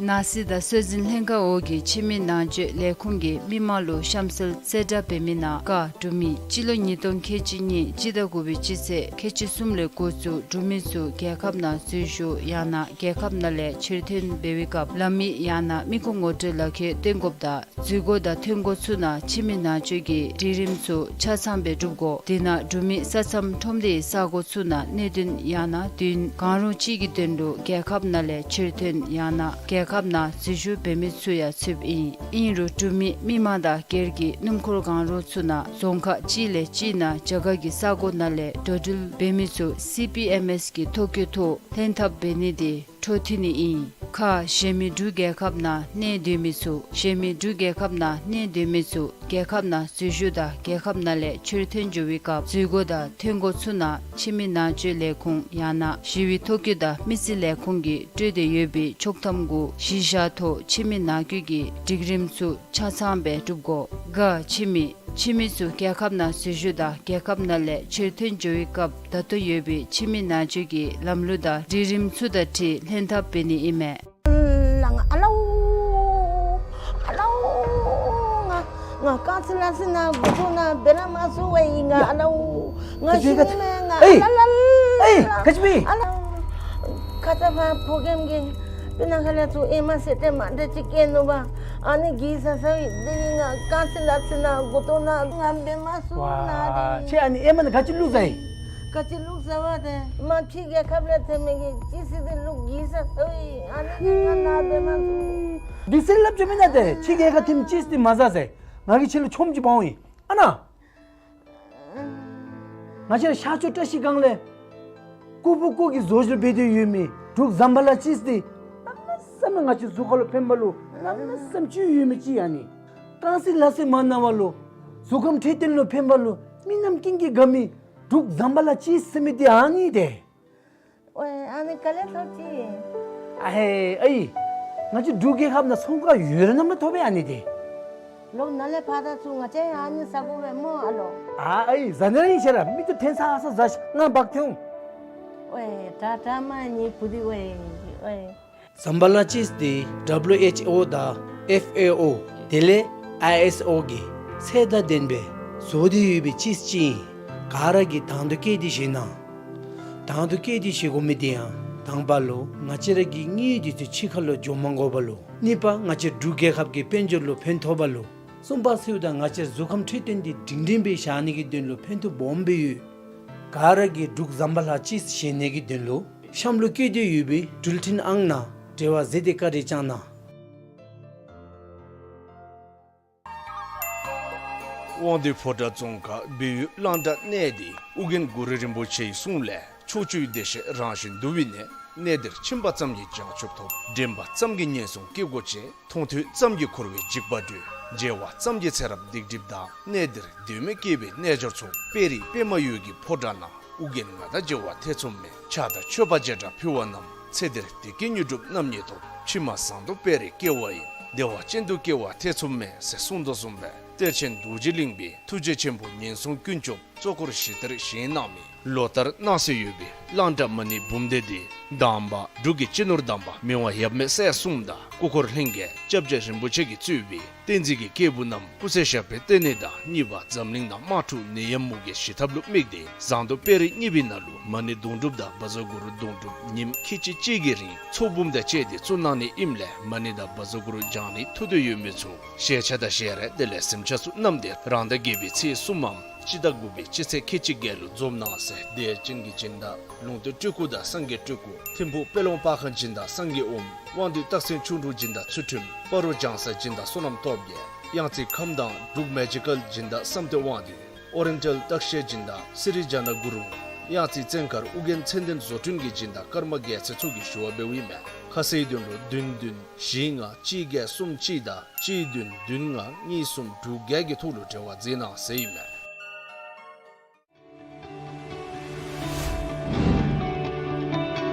ནང་སྲིད་དང་སྲོལ་འཛིན་ལྷན་ཁག་འོག་གི་ཕྱི་མི་ནང་སྤྱོད་ལས་ཁུངས་ཀྱིས་མི་མང་ལུ་གཤམ་གསལ་གསལ་བསྒྲགས་འབད་མི་ནང་ཀ་འབྲུག་མི་སྤྱི་ལོ་ཉིས་སྟོང་ཁལ་གཅིག་གཉིས་སྤྱི་ཟླ་དགུ་པའི་སྤྱི་ཚེས་ཁལ་གཅིག་གསུམ་ལས་འགོ་བཙུགས་འབྲུག་མི་ཚུ་རྒྱལ་ཁབ་ནང་འཛུལ་ཞུགས་ཡང་ན་རྒྱལ་ཁབ་ནང་ལས་ཕྱིར་ཐོན་འབད་བའི་སྐབས་ལམ་ཡིག་ཡང་ན་མི་ཁུངས་ངོ་སྤྲོད་ལག་ཁྱེར་སྟོན་དགོཔ་དང་འཛུལ་སྒོ་དང་ཐོན་སྒོ་ཚུ་ནང་ཕྱི་མི་ནང་སྤྱོད་ཀྱི་སྒྲིག་རིམ་ཚུ་ཆ་ཚང་སྦེ་སྒྲུབ་དགོ། དེ་ནང་འབྲུག་མི་ས་མཚམས་ཁྲོམ་སྡེའི་ས་གོ་ཚུ་ནང་གནད་དོན་ཡང་ན་དུས་ཡུན་གང་རུང་ཅིག་གི་དོན་ལུ་རྒྱལ་ཁབ་ནང་ལས་ཕྱིར་ཐོན་ཡང་ན་རྒྱལ་ཁབ་ནང་འཛུལ་ཞུགས་འབད་མི་ཚུ་ཡང་ཚུདཔ་ཨིན། ཨིན་རུང་འབྲུག་མི་མི་མང་དང་སྒེར་གྱི་སྣུམ་འཁོར་གང་རུང་ཚུ་ནང་རྫོང་ཁག་གཅིག་ལས་གཅིག་ནང་རྒྱ་གར་གྱི་ས་གོ་ནང་ལས་འགྲོ་འགྲུལ་འབད་མི་ཚུ་སི་པི་ཨེམ་ཨེས་ཀྱི་ཐོ་བཀོད་ཐོག་ལྷན་ཐབས་འབད་ནི་དེ་འཕྲོ་མཐུད་ནི་ཨིན། ཁ་གཞན་མི་འབྲུག་རྒྱལ་ཁབ་ནང་གནས་སྡོད་མི་ཚུ་གཞན་མི་འབྲུག་རྒྱལ་ཁབ་ནང་གནས་སྡོད་མི་ཚུ་རྒྱལ་ཁབ་ནང་འཛུལ་ཞུགས་དང་རྒྱལ་ཁབ་ནང་ལས་ཕྱིར་ཐོན་འགྱོ་བའི་སྐབས་འཛུལ་སྒོ་དང་ཐོན་སྒོ་ཚུ་ནང་ཕྱི་མི་ནང་སྤྱོད་ལས་ཁུངས་ཡང་ན་ཞི་བའི་ཐོ་བཀོད་དང་མི་རྩིས་ལས་ཁུངས་ཀྱིས་སྤྲོད་དེ་ཡོད་པའི་ཆོག་ཐམ་གུ་གཞི་བཞག་ཐོག་ཕྱི་མི་ནང་སྐྱོད་ཀྱི་སྒྲིག་རིམ་ཚུ་ཆ་ཚང་སྦེ་སྒྲུབ་དགོ། ག་ཕྱི་མི་ཕྱི་མི་ཚུ་རྒྱལ་ཁབ་ནང་འཛུལ་ཞུགས་དང་རྒྱལ་ཁབ་ནང་ལས་ཕྱིར་ཐོན་འགྱོ་བའི་སྐབས་ད་ལྟོ་ཡོད་པའི་ཕྱི་མི་ནང་སྤྱོད་ཀྱི་ལམ་ལུགས་དང་སྒྲིག་རིམ་ཚུ་དང་འཁྲིལ་ལྷན་ཐབས་འབད་ནི་ཨིན་མས། ལ་ང་ཨ་ལའུ་ཨ་ལའུ། ང་ང་རྐང་རྩེད་ལག་རྩེད་ནང་མགུ་ཏོ་ནང་འབད་ར་མ་ཚུགས་པས་ང་ཨ་ལའུ། ང་ཤི་ནི་མས་ང་ཨ་ལ་ལ་ལ། ཨེ་ག་ཅི་སྦེ། ཨ་ལའུ། ཁ་ཙ་ཕར་ཕོ་རྒནམ་གིས་སྤུ་ན་ཁ་ལས་ཚུར་ཨེ་མ་ཟེར་ཏེ་མ་འདྲ་ཅིག་སྐྱེས་ནུག་པ། ཨ་ནི་གིས་ས་ས་ཡི་དེ་ནི་ང་རྐང་རྩེད་ལག་རྩེད་ནང་མགུ་ཏོ་ནང་ང་འབད་མ་ཚུགས་ན་དེ་ནི། ཁྱོད་ཨ་ནི་ཨེ་མ་ནང་ག་ཅི་བླུགས་ཟ་ཡི། ག་ཅི་བླུགས་ཟ་བ་དེ་མ་ཕྱི་རྒྱལ་ཁབ་ལས་ཐོན་མི་གི་ཅི་སི་དེ་བླུགས་གིས་ས་ས་ཡི་ཨ་ནི་གིས་ང་ན་འབད་མ་ཚུགས། དེ་ཟེར་སླབ་ཅི་མེན་ན་དེ་ཕྱི་རྒྱལ་ཁབ་ཐོན་ཅི་སི་དེ་མ་ཟ་ཟེར། ང་གིས་ཁྱོད་ལུ་ཆོམ་ཅིག་འབག་འོང་ཡི། ཨ་ན། ང་བཅས་ར་ཤར་ཕྱོགས་བཀྲ་ཤིས་སྒང་ལས་ཀུ་ཕུ་ཀུ་གི་བཟོ་བཅོས་འབད་དེ་ཡོད་མི་འབྲུག་ཛམ་བྷ་ལ་ཅིས་དེ་གནམ་མེད་ས་མེད་ང་བཅས་གཟུགས་ཁར་ལུ་ཕན་པ་ལུ་གནམ་མེད་ས་མེད་ཅིག་ཡོད་མི་ཅིག་ཨ་ནི། རྐང་རྩེད་ལག་རྩེད་མ་གནང་བ་ལུ་གཟུགས་ཁམས་འཕྲོད་བསྟེན་ལུ་ཕན་པ་ལུ་མི་རྣམས་ཀུན་གྱིས་དགའ་མི་འབྲུག་ཛམ་བྷ་ལ་ཅིས་ཟེར་མི་དེ་ཨ་ནི་དེ། ཝེ་ཨ་ནི་ག་ལས་ཐོབ་ཅི། ཨ་ཧེ་ཨའི། ང་བཅས་འབྲུག་རྒྱལ་ཁབ་ནང་ཚོང་ཁང་ཡོད་ར་ནམ་ལས་ཐོབ་པས་ཨ་ནི་དེ། ལོག་ནཱ་ལས་ཕར་ད་ཚུར་ང་བཅས་ཡང་ཨ་ནི་ཟ་དགོ་པས་སྨོ་ཨ་ལོ། ཨ་ཨའི་ཟ་ནི་ར་ཨིན་ཤེས་ར་མིག་ཏོ་འཐེན་ས་ཨ་ས་ཟ་ཤིག་ང་འབག་འཐེན་འོང་། ཝེ་དྲག་དྲག་མ་ནི་བུ་དེ་ཝེ་ཝེ། ཛམ་བྷ་ལ་ཅིས་དེ་ཌབ་ལིའུ་ཨེཆ་ཨོ་དང་ཨེཕ་ཨེ་ཨོ་དེ་ལས་ཨའི་ཨེསི་ཨོ་གིས་ཚད་དང་ལྡན་པའི་བཟོ་སྟེ་ཡོད་པའི་ཅིས་ཅིག་ཨིན། ག་ར་གིས་དང་དུ་བཀོད་དེ་བཞེས་གནང་། དང་དུ་བཀོད་དེ་བཞེས་དགོ་མི་དེ་ཡང་དང་པ་ལུ་ང་བཅས་ར་གི་དངུལ་དེ་ཚུ་ཕྱི་ཁ་ལུ་འགྱོ་མ་དགོ་པ་ལུ། གཉིས་པ་ང་བཅས་འབྲུག་རྒྱལ་ཁབ་ཀྱི་དཔལ་འབྱོར་ལུ་ཕན་ཐོགས་པ་ལུ། གསུམ་པ་ཟེརཝ་ད་ང་བཅས་ར་གཟུགས་ཁམས་འཕྲོད་བསྟེན་འདི་སྒྲིང་སྒྲིང་སྦེ་བཞག་ནི་གི་དོན་ལུ་ཕན་ཐོགས་སྦོམ་སྦེ་ཡོད། ག་ར་གིས་འབྲུག་ཟམ་པ་ལྷག་ཅིག་བཞེས་ནི་གི་དོན་ལུ་གཤམ་ལུ་བཀོད་དེ་ཡོད་པའི་འགྲུལ་འཕྲིན་ཨང་ནང་འབྲེལ་བ་མཛད་དེ་བཀའ་དྲིན་བསྐྱང་གནང་། དབང་འདུས་ཕོ་བྲང་རྫོང་ཁག་སྦས་ཡུལ་གླང་བྲག་གནས་འདི་ཨོ་རྒྱན་གུ་རུ་རིན་པོ་ཆེའི་གསུང་ལས། ཕྱོགས་བཅུའི་བདེ་གཤེགས་རང་བཞིན་འདུ་བའི་གནས། གནས་འདིར་ཕྱིན་པ་ཙམ་གྱིས་བྱང་ཆུབ་ཐོབ། འདྲེན་པ་ཙམ་གྱིས་ངན་སོང་སྐྱེ་སྒོ་བཅད། མཐོང་ཐོས་ཙམ་གྱིས་འཁོར་བའི་འཇིགས་པ་སྒྲོལ། མཇལ་བ་ཙམ་གྱིས་ཚེ་རབས་སྡིག་སྒྲིབ་དག། གནས་འདིར་དོན་མེད་སྐྱེ་བའི་རྣལ་འབྱོར་ཚོགས། དཔལ་རི་པདྨ་འོད་ཀྱི་ཕོ་བྲང་ན། ཨོ་རྒྱན་ང་དང་མཇལ་བ་ཐེ་ཚོམ་མེད། ཕྱག་དང་མཆོད་པ་བྱེ་བྲག་ཕུལ་བ་རྣམས། ཚེ་འདིར་བདེ་སྐྱིད་མྱུར་འགྲུབ་རྣམ་གཉིས་ཐོབ། ཕྱི་མ་བཟང་དུ་སྤེལ་རེ་སྐྱེ་བ་ཡིན། བདེ་བ་ཅན་དུ་སྐྱེ་བ་ཐེ་ཚོམ་མེད། ཟེར་གསུངས་དོ་བཟུམ་སྦེ་གཏེར་ཆེན་རྡོ་རྗེ་གླིང་པའི་ཐུགས་རྗེ་ཆེན་པོ་ངན་སོང་ཀུན་སྐྱོབ་གཙོ་འཁོར་བཞི་དེར་བཞེངས་གནང་མི་ལོ་ལྟར་གནང་སྲོལ་ཡོད་པའི་གླང་བྲག་མ་ཎི་འབུམ་སྡེ་འདི་དང་པ་འབྲུག་གི་སྤྱི་ནོར་དམ་པ་མི་དབང་ཡབ་མེས་སྲས་གསུམ་དང་སྐུ་འཁོར་ལྷན་རྒྱས་སྐྱབས་རྗེ་རིན་པོ་ཆེ་གིས་གཙོས་པའི་བསྟན་འཛིན་གྱི་སྐྱེས་བུ་རྣམས་སྐུ་ཚེ་ཞབས་པད་བརྟན་ནི་དང་གཉིས་པ་འཛམ་གླིང་ནང་དམག་འཁྲུག་ནད་ཡམས་མུ་གེ་ཞི་ཐབས་ལུ་དམིགས་ཏེ་བཟང་དུ་སྤེལ་རེ་གཉིས་པའི་ནང་ལུ་མ་ཎི་དུང་སྒྲུབ་དང་བཛྲ་གུ་རུ་དུང་སྒྲུབ་ཉིནམ་ཁལ་གཅིག་གཅིག་གི་རིང་ཚོགས་འབུམ་དང་བཅས་ཏེ་བཙུགས་གནང་ནི་ཨིནམ་ལས་མ་ཎི་དང་བཛྲ་གུ་རུ་བགྱང་ནི་ཐུགས་འདོད་ཡོད་མི་ཚུ་ཞལ་ཆད་དང་ཞལ་རས་དེ་ལས་གཟིམ་ཆས་ཚུ་བསྣམས་ཏེ་རང་ཟླ་བརྒྱད་པའི་ཚེས་གསུམ་མམ་སྤྱི་ཟླ་དགུ་པའི་སྤྱི་ཚེས་ཁལ་གཅིག་བརྒྱད་ལུ་འཛོམས་གནང་ཟེར། བདེ་ཆེན་གྱི་སྦྱིན་བདག་ལུང་བསྟན་སྤྲུལ་སྐུ་དང་སངས་རྒྱས་སྤྲུལ་སྐུ། ཐིམ་ཕུག་དཔལ་ལུང་པར་ཁང་སྦྱིན་བདག་སངས་རྒྱས་ཨོཾ། དབང་འདུས་སྟག་སེང་ཁྱུང་འབྲུག་སྦྱིན་བདག་ཚུལ་ཁྲིམས། སྤ་རོ་ལྗང་གསལ་སྦྱིན་བདག་བསོད་ནམས་སྟོབས་རྒྱས། གཡང་རྩེ་ཁམས་དྭངས་འབྲུག་མེ་ཇི་ཀཱལ་སྦྱིན་བདག་བསམ་གཏན་དབང་འདུས། ཨོ་རི་ཡེན་ཊལ་སྟག་ཤད་སྦྱིན་བདག་སི་རི་ཛྙཱ་ན་གུ་རུ། གཡང་རྩེ་བཙན་མཁར་ཨོ་རྒྱན་མཚན་ལྡན་བཟོ་སྐྲུན་གྱི་སྦྱིན་བདག་ཀརྨ་རྒྱལ་མཚན་ཚུ་གིས་ཞུ་བ་འབདཝ་ཨིན་མས། ཁ་གསལ་དོན་ལུ་བདུན་བདུན་བཞི་ལྔ་གཅིག་བརྒྱད་གསུམ་གཅིག་དང་གཅིག་བདུན་བདུན་ལྔ་གཉིས་གསུམ་དྲུག་བརྒྱད་ཀྱི་ཐོག་ལུ་འབྲེལ་བ་མཛད་གནང་ཟེར་ཨིན་མས།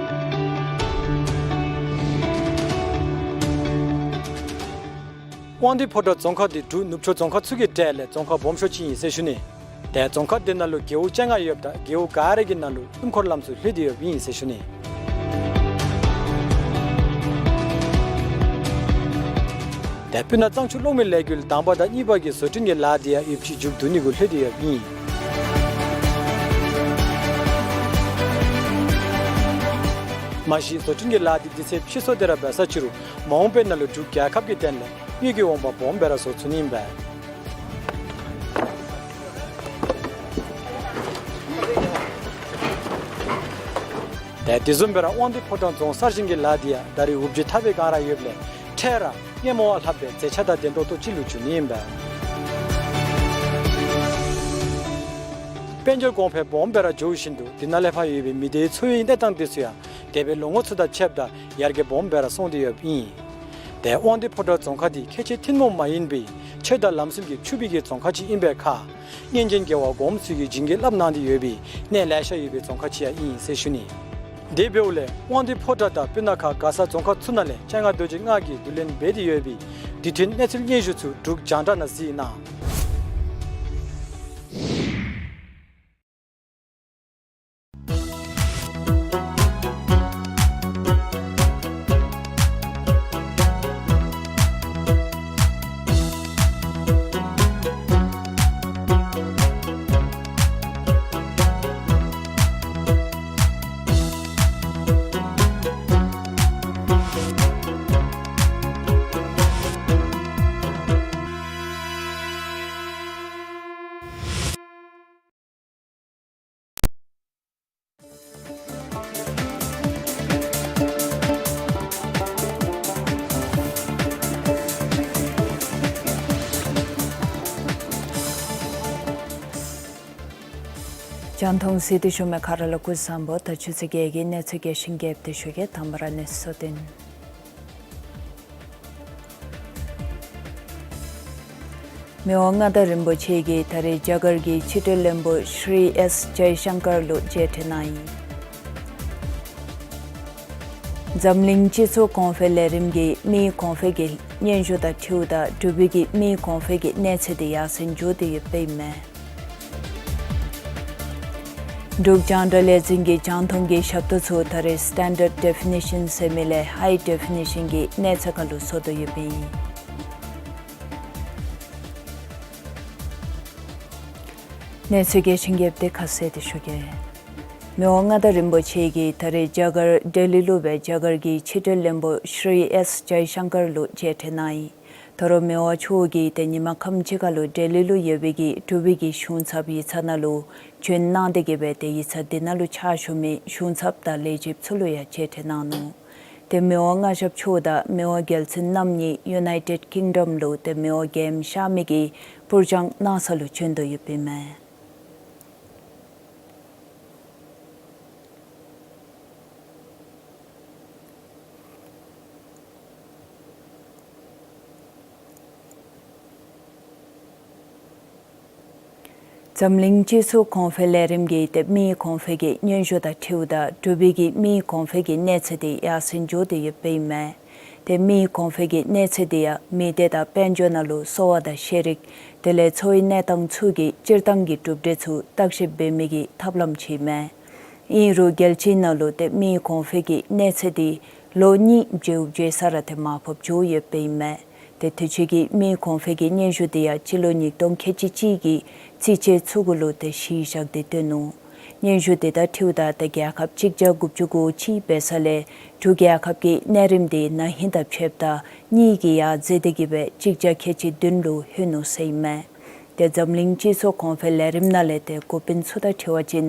དབང་འདུས་ཕོ་བྲང་རྫོང་ཁག་འདི་འབྲུག་ནུབ་ཕྱོགས་རྫོང་ཁག་ཚུ་གི་གྲས་ལས་རྫོང་ཁག་སྦོམ་ཤོས་ཅིག་ཨིན་ཟེར་ཞུ་ནི། ཏེ་རྫོང་ཁག་འདི་ནང་ལུ་རྒེད་འོག་བཅོ་ལྔ་ཡོདཔ་ད་རྒེད་འོག་ག་ར་གི་ནང་ལུ་སྣུམ་འཁོར་ལམ་ཚུ་ལྷོད་དེ་ཡོདཔ་ཨིན་ཟེར་ཞུ་ནི། ཏེ་སྤུ་ན་གཙང་ཆུ་གློག་མེ་ལས་འགུལ་དང་པ་དང་གཉིས་པ་གི་བཟོ་སྐྲུན་གྱི་ལཱ་འདི་ཡང་ཡོདཔ་ཅིག་མཇུག་བསྡུ་ནི་གུ་ལྷོད་དེ་ཡོདཔ་ཨིན། མ་གཞི་བཟོ་སྐྲུན་གྱི་ལཱ་འདི་དུས་ཚོད་ཕྱིས་སོང་སྟེ་ར་འབད་ས་ཅིག་རུང་མ་འོངས་པའི་ནང་ལུ་འབྲུག་རྒྱལ་ཁབ་ཀྱི་དོན་ལས་དངུལ་གྱི་འོང་འབབ་སྦོམ་སྦེ་ར་བཟོ་ཚུགས་ནི་ཨིན་པས། ཏེ་དེ་བཟུམ་སྦེ་ར་དབང་འདུས་ཕོ་བྲང་རྫོང་གསར་བཞེངས་ཀྱི་ལཱ་འདི་ཡང་ད་རེས་འུབ་ཇེ་ཐག་པའི་སྒང་ར་ཡོདཔ་ལས་འཕྲལ་ར་སྔོན་མ་བ་ལྷགཔ་སྦེ་མཛེས་ཆ་དང་ལྡན་ཏོག་ཏོ་ཅིག་ལུ་འགྱུར་ནི་ཨིན་པས། དཔལ་འབྱོར་གོང་འཕེལ་སྦོམ་སྦེ་ར་འགྱོ་བཞིན་དུ་དེ་ནང་ལས་ཕར་ཡོད་པའི་མི་སྡེའི་འཚོ་བའི་གནས་སྟངས་དེ་ཚུ་ཡང་འདས་པའི་ལོ་ངོ་ཚུ་དང་ཕྱདཔ་ད་ཡར་རྒྱས་སྦོམ་སྦེ་ར་སོང་སྟེ་ཡོདཔ་ཨིན། ཏེ་དབང་འདུས་ཕོ་བྲང་རྫོང་ཁག་འདི་ཁལ་གཅིག་ཐུན་མོང་མ་ཡིན་པའི་ཆོས་དང་ལམ་སྲོལ་གྱིས་ཕྱུག་པའི་གི་རྫོང་ཁག་ཅིག་ཨིན་པའི་ཁར་སྔོན་བྱོན་རྒྱལ་བ་གོངམ་ཚུ་གིས་བྱིན་གྱིས་བརླབས་གནང་སྟེ་ཡོད་པའི་གནས་ལེ་ཤ་ཡོད་པའི་རྫོང་ཁག་ཅིག་ཡང་ཨིན་ཟེར་ཞུ་ནི། དེ་འབདཝ་ལས་དབང་འདུས་ཕོ་བྲང་དང་སྤུ་ན་ཁ་མགར་ས་རྫོང་ཁག་ཚུ་ནང་ལས་སྤྱན་སྔ་རྡོ་རྗེ་ལྔ་གིས་བསྡུ་ལེན་འབད་དེ་ཡོད་པའི་དུས་མཐུན་གནས་ཚུལ་སྙན་ཞུ་ཚུ་འབྲུག་རྒྱང་བསྒྲགས་ནང་གཟིགས་གནང་། རྒྱང་མཐོང་གཟིགས་ཏེ་བཞུགས་མི་ག་ར་ལུ་སྐུ་གཟུགས་བཟང་པོ། ད་ཆུ་ཚོད་བརྒྱད་ཀྱི་གནས་ཚུལ་རྒྱས་ཤིང་རྒྱསཔ་སྦེ་ཞུ་གེ། དང་པ་ར་གནས་ཚུལ་སོ་བདུན། མི་དབང་མངའ་བདག་རིན་པོ་ཆེ་གིས་ད་རེས་རྒྱ་གར་གྱི་ཕྱི་འབྲེལ་བློན་པོ་ཤྲི་ཨེསི་ཇའི་ཤང་ཀར་ལུ་མཇལ་འཕྲད་གནང་ཡི། འཛམ་གླིང་སྤྱི་ཚོགས་གོང་འཕེལ་ལས་རིམ་གྱི་མིའི་གོང་འཕེལ་གྱི་སྙན་ཞུ་དང་འཁྲིལཝ་ད་འབྲུག་པའི་གི་མིའི་གོང་འཕེལ་གྱི་གནས་ཚད་དེ་ཡར་སེང་འགྱོ་སྟེ་ཡོདཔ་ཨིན་མས། འབྲུག་རྒྱང་བསྒྲགས་ལས་འཛིན་གྱི་རྒྱང་མཐོང་གི་ཞབས་ཏོག་ཚུ་ད་རེས་སི་ཊེན་ཌརཌ་ཌེ་ཕི་ནི་ཤཱན་ཟེར་མི་ལས་ཧའི་ཌེ་ཕི་ནི་ཤཱན་གྱི་གནས་ཚད་ཁར་ལུ་སོར་དོ་ཡོདཔ་ཨིན། གནས་ཚུལ་རྒྱས་ཤིང་རྒྱསཔ་དེ་ཁ་གསལ་ཏེ་ཞུ་གེ། མི་དབང་མངའ་བདག་རིན་པོ་ཆེ་གིས་ད་རེས་རྒྱ་གར་ལྡི་ལི་ལུ་སྦེ་རྒྱ་གར་གྱི་ཕྱི་འབྲེལ་བློན་པོ་ཤྲི་ཨེསི་ཇའི་ཤང་ཀར་ལུ་མཇལ་འཕྲད་གནང་ཡི། ད་རུང་མི་དབང་མཆོག་གིས་ཏེ་ཉིནམ་ཁམས་ཅིག་ཁར་ལུ་ལྡི་ལི་ལུ་ཡོད་པའི་གི་འབྲུག་པའི་གི་གཞུང་ཚབ་ཡིག་ཚང་ནང་ལུ་བྱོན་གནང་སྟེ་གི་སྦེ་ཏེ་ཡིག་ཚང་འདི་ནང་ལུ་ཕྱག་ཞུ་མི་གཞུང་ཚབ་དང་ལས་བྱེདཔ་ཚུ་ལུ་ཡང་མཇལ་འཕྲད་གནང་ནུག། ཏེ་མི་དབང་མངའ་ཞབས་མཆོག་དང་མི་དབང་རྒྱལ་བཙུན་རྣམ་གཉིས་ཡུ་ནའི་ཊེཌ་ཀིང་ཌམ་ལུ་ཏེ་མི་དབང་རྒྱལམོ་གཤགས་མི་གི་པུར་སྦྱང་གནང་ས་ལུ་བྱོན་དོ་ཡོདཔ་ཨིན་མས། འཛམ་གླིང་སྤྱི་ཚོགས་གོང་འཕེལ་ལས་རིམ་གྱིས་ཏེ་མིའི་གོང་འཕེལ་གྱི་སྙན་ཞུ་དང་འཁྲིལཝ་ད་འབྲུག་པའི་གི་མིའི་གོང་འཕེལ་གྱི་གནས་ཚད་དེ་ཡར་སེང་འགྱོ་སྟེ་ཡོདཔ་ཨིན་མས། ཏེ་མིའི་གོང་འཕེལ་གྱི་གནས་ཚད་དེ་ཡང་མི་སྡེ་དང་དཔལ་འབྱོར་ནང་ལུ་གསོ་བ་དང་ཤེས་རིག་དེ་ལས་འཚོ་བའི་གནས་སྟངས་ཚུ་གི་སྤྱིར་བཏང་གི་གྲུབ་འབྲས་ཚུ་བརྟག་ཞིབ་འབད་མི་གི་ཐབས་ལམ་ཅིག་ཨིན་མས། ཨིན་རུང་རྒྱལ་སྤྱིའི་ནང་ལུ་ཏེ་མིའི་གོང་འཕེལ་གྱི་གནས་ཚད་དེ་ལོ་གཉིས་བརྗེཝ་བརྗེ་ས་ར་ཏེ་མར་ཕབ་འགྱོ་ཡོདཔ་ཨིན་མས། ཏེ་དུས་ཅི་གི་མིའི་གོང་འཕེལ་གྱི་སྙན་ཞུ་དེ་ཡང་སྤྱི་ལོ་ཉིས་སྟོང་ཁལ་གཅིག་གཅིག་གི་རྩིས་ཆད་ཚུ་གུ་ལུ་ཏེ་གཞི་བཞག་སྟེ་སྟོན་ནུག། སྙན་ཞུ་དེ་དང་འཁྲིལཝ་ད་ཏེ་རྒྱལ་ཁབ་གཅིག་བརྒྱ་དགུ་བཅུ་གོ་གཅིག་འབད་ས་ལས་འབྲུག་རྒྱལ་ཁབ་ཀྱི་གནས་རིམ་དེ་ན་ཧིང་དང་ཕྱདཔ་ད་གཉིས་ཀྱིས་ཡར་འཛེགས་ཏེ་གི་སྦེ་གཅིག་བརྒྱ་ཁལ་གཅིག་བདུན་ལུ་ལྷོད་ནུག་ཟེར་ཨིན་མས། ཏེ་འཛམ་གླིང་སྤྱི་ཚོགས་གོང་འཕེལ་ལས་རིམ་ནང་ལས་ཏེ་འགོ་དཔོན་ཚུ་དང་འཁྲིལ་བ་ཅིན་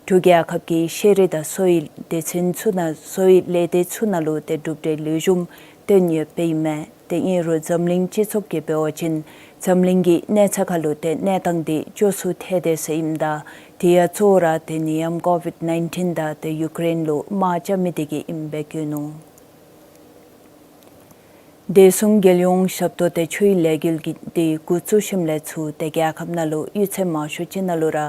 འབྲུག་རྒྱལ་ཁབ་ཀྱི་ཤེས་རིག་དང་གསོ་བའི་སྡེ་ཚན་ཚུ་ནང་གསོ་བའི་ལས་སྡེ་ཚུ་ནང་ལུ་ཏེ་གྲུབ་འབྲས་ལེགས་ཤོམ་སྟོན་ཡོདཔ་ཨིན་མས། ཏེ་ཨིན་རུང་འཛམ་གླིང་སྤྱི་ཚོགས་ཀྱིས་འབད་བ་ཅིན་འཛམ་གླིང་གི་གནས་ཚད་ཁར་ལུ་ཏེ་གནས་སྟངས་དེ་སྐྱོ་སུ་ཐལ་ཏེ་ཟེར་ཨིནམ་ད་དེ་ཡང་གཙོ་བོ་ར་ཏེ་ནད་ཡམས་ཀོ་ཝིཌ་ནའིན་ཊིན་དང་ཏེ་ཡུ་ཀེ་རེན་ལུ་དམག་རྐྱབ་མི་དེ་གིས་ཨིནམ་སྦེ་བཀོད་ནུག། བདེ་སྲུང་རྒྱལ་ཡོངས་ཞབས་ཏོག་ཏེ་ཆུའི་ལས་འགུལ་གྱི་དེ་འགོ་བཙུགས་ཞིནམ་ལས་ཚུར་ཏེ་རྒྱལ་ཁབ་ནང་ལུ་གཡུས་ཚན་མང་ཤོས་ཅིག་ནང་ལུ་ར་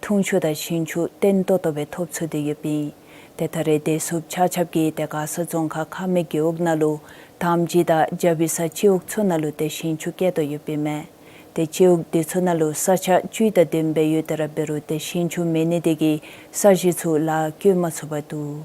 འཐུང་ཆུ་དང་ཞིང་ཆུ་བརྟན་ཏོག་ཏོ་སྦེ་ཐོབ་ཚུགས་ཏེ་ཡོདཔ་ཨིན། ཏེ་ད་རེས་བདེ་སྲུངཔ་ཆ་ཁྱབ་ཀྱིས་ཏེ་མགར་ས་རྫོང་ཁག་ཁ་མི་རྒེད་འོག་ནང་ལུ་དམ་སྦྱིས་དང་རྒྱ་བི་ས་སྤྱི་འོག་ཚུ་ནང་ལུ་ཏེ་ཞིང་ཆུ་བསྐྱལ་དོ་ཡོདཔ་ཨིན་མས། ཏེ་སྤྱི་འོག་དེ་ཚུ་ནང་ལུ་ས་ཆ་བཅུད་དང་ལྡནམ་སྦེ་ཡོད་དེ་ར་འབད་རུང་ཏེ་ཞིང་ཆུ་མེད་ནི་དེ་གིས་ས་གཞི་ཚུ་ལཱ་བཀོལ་མ་ཚུགས་པར་འདུག།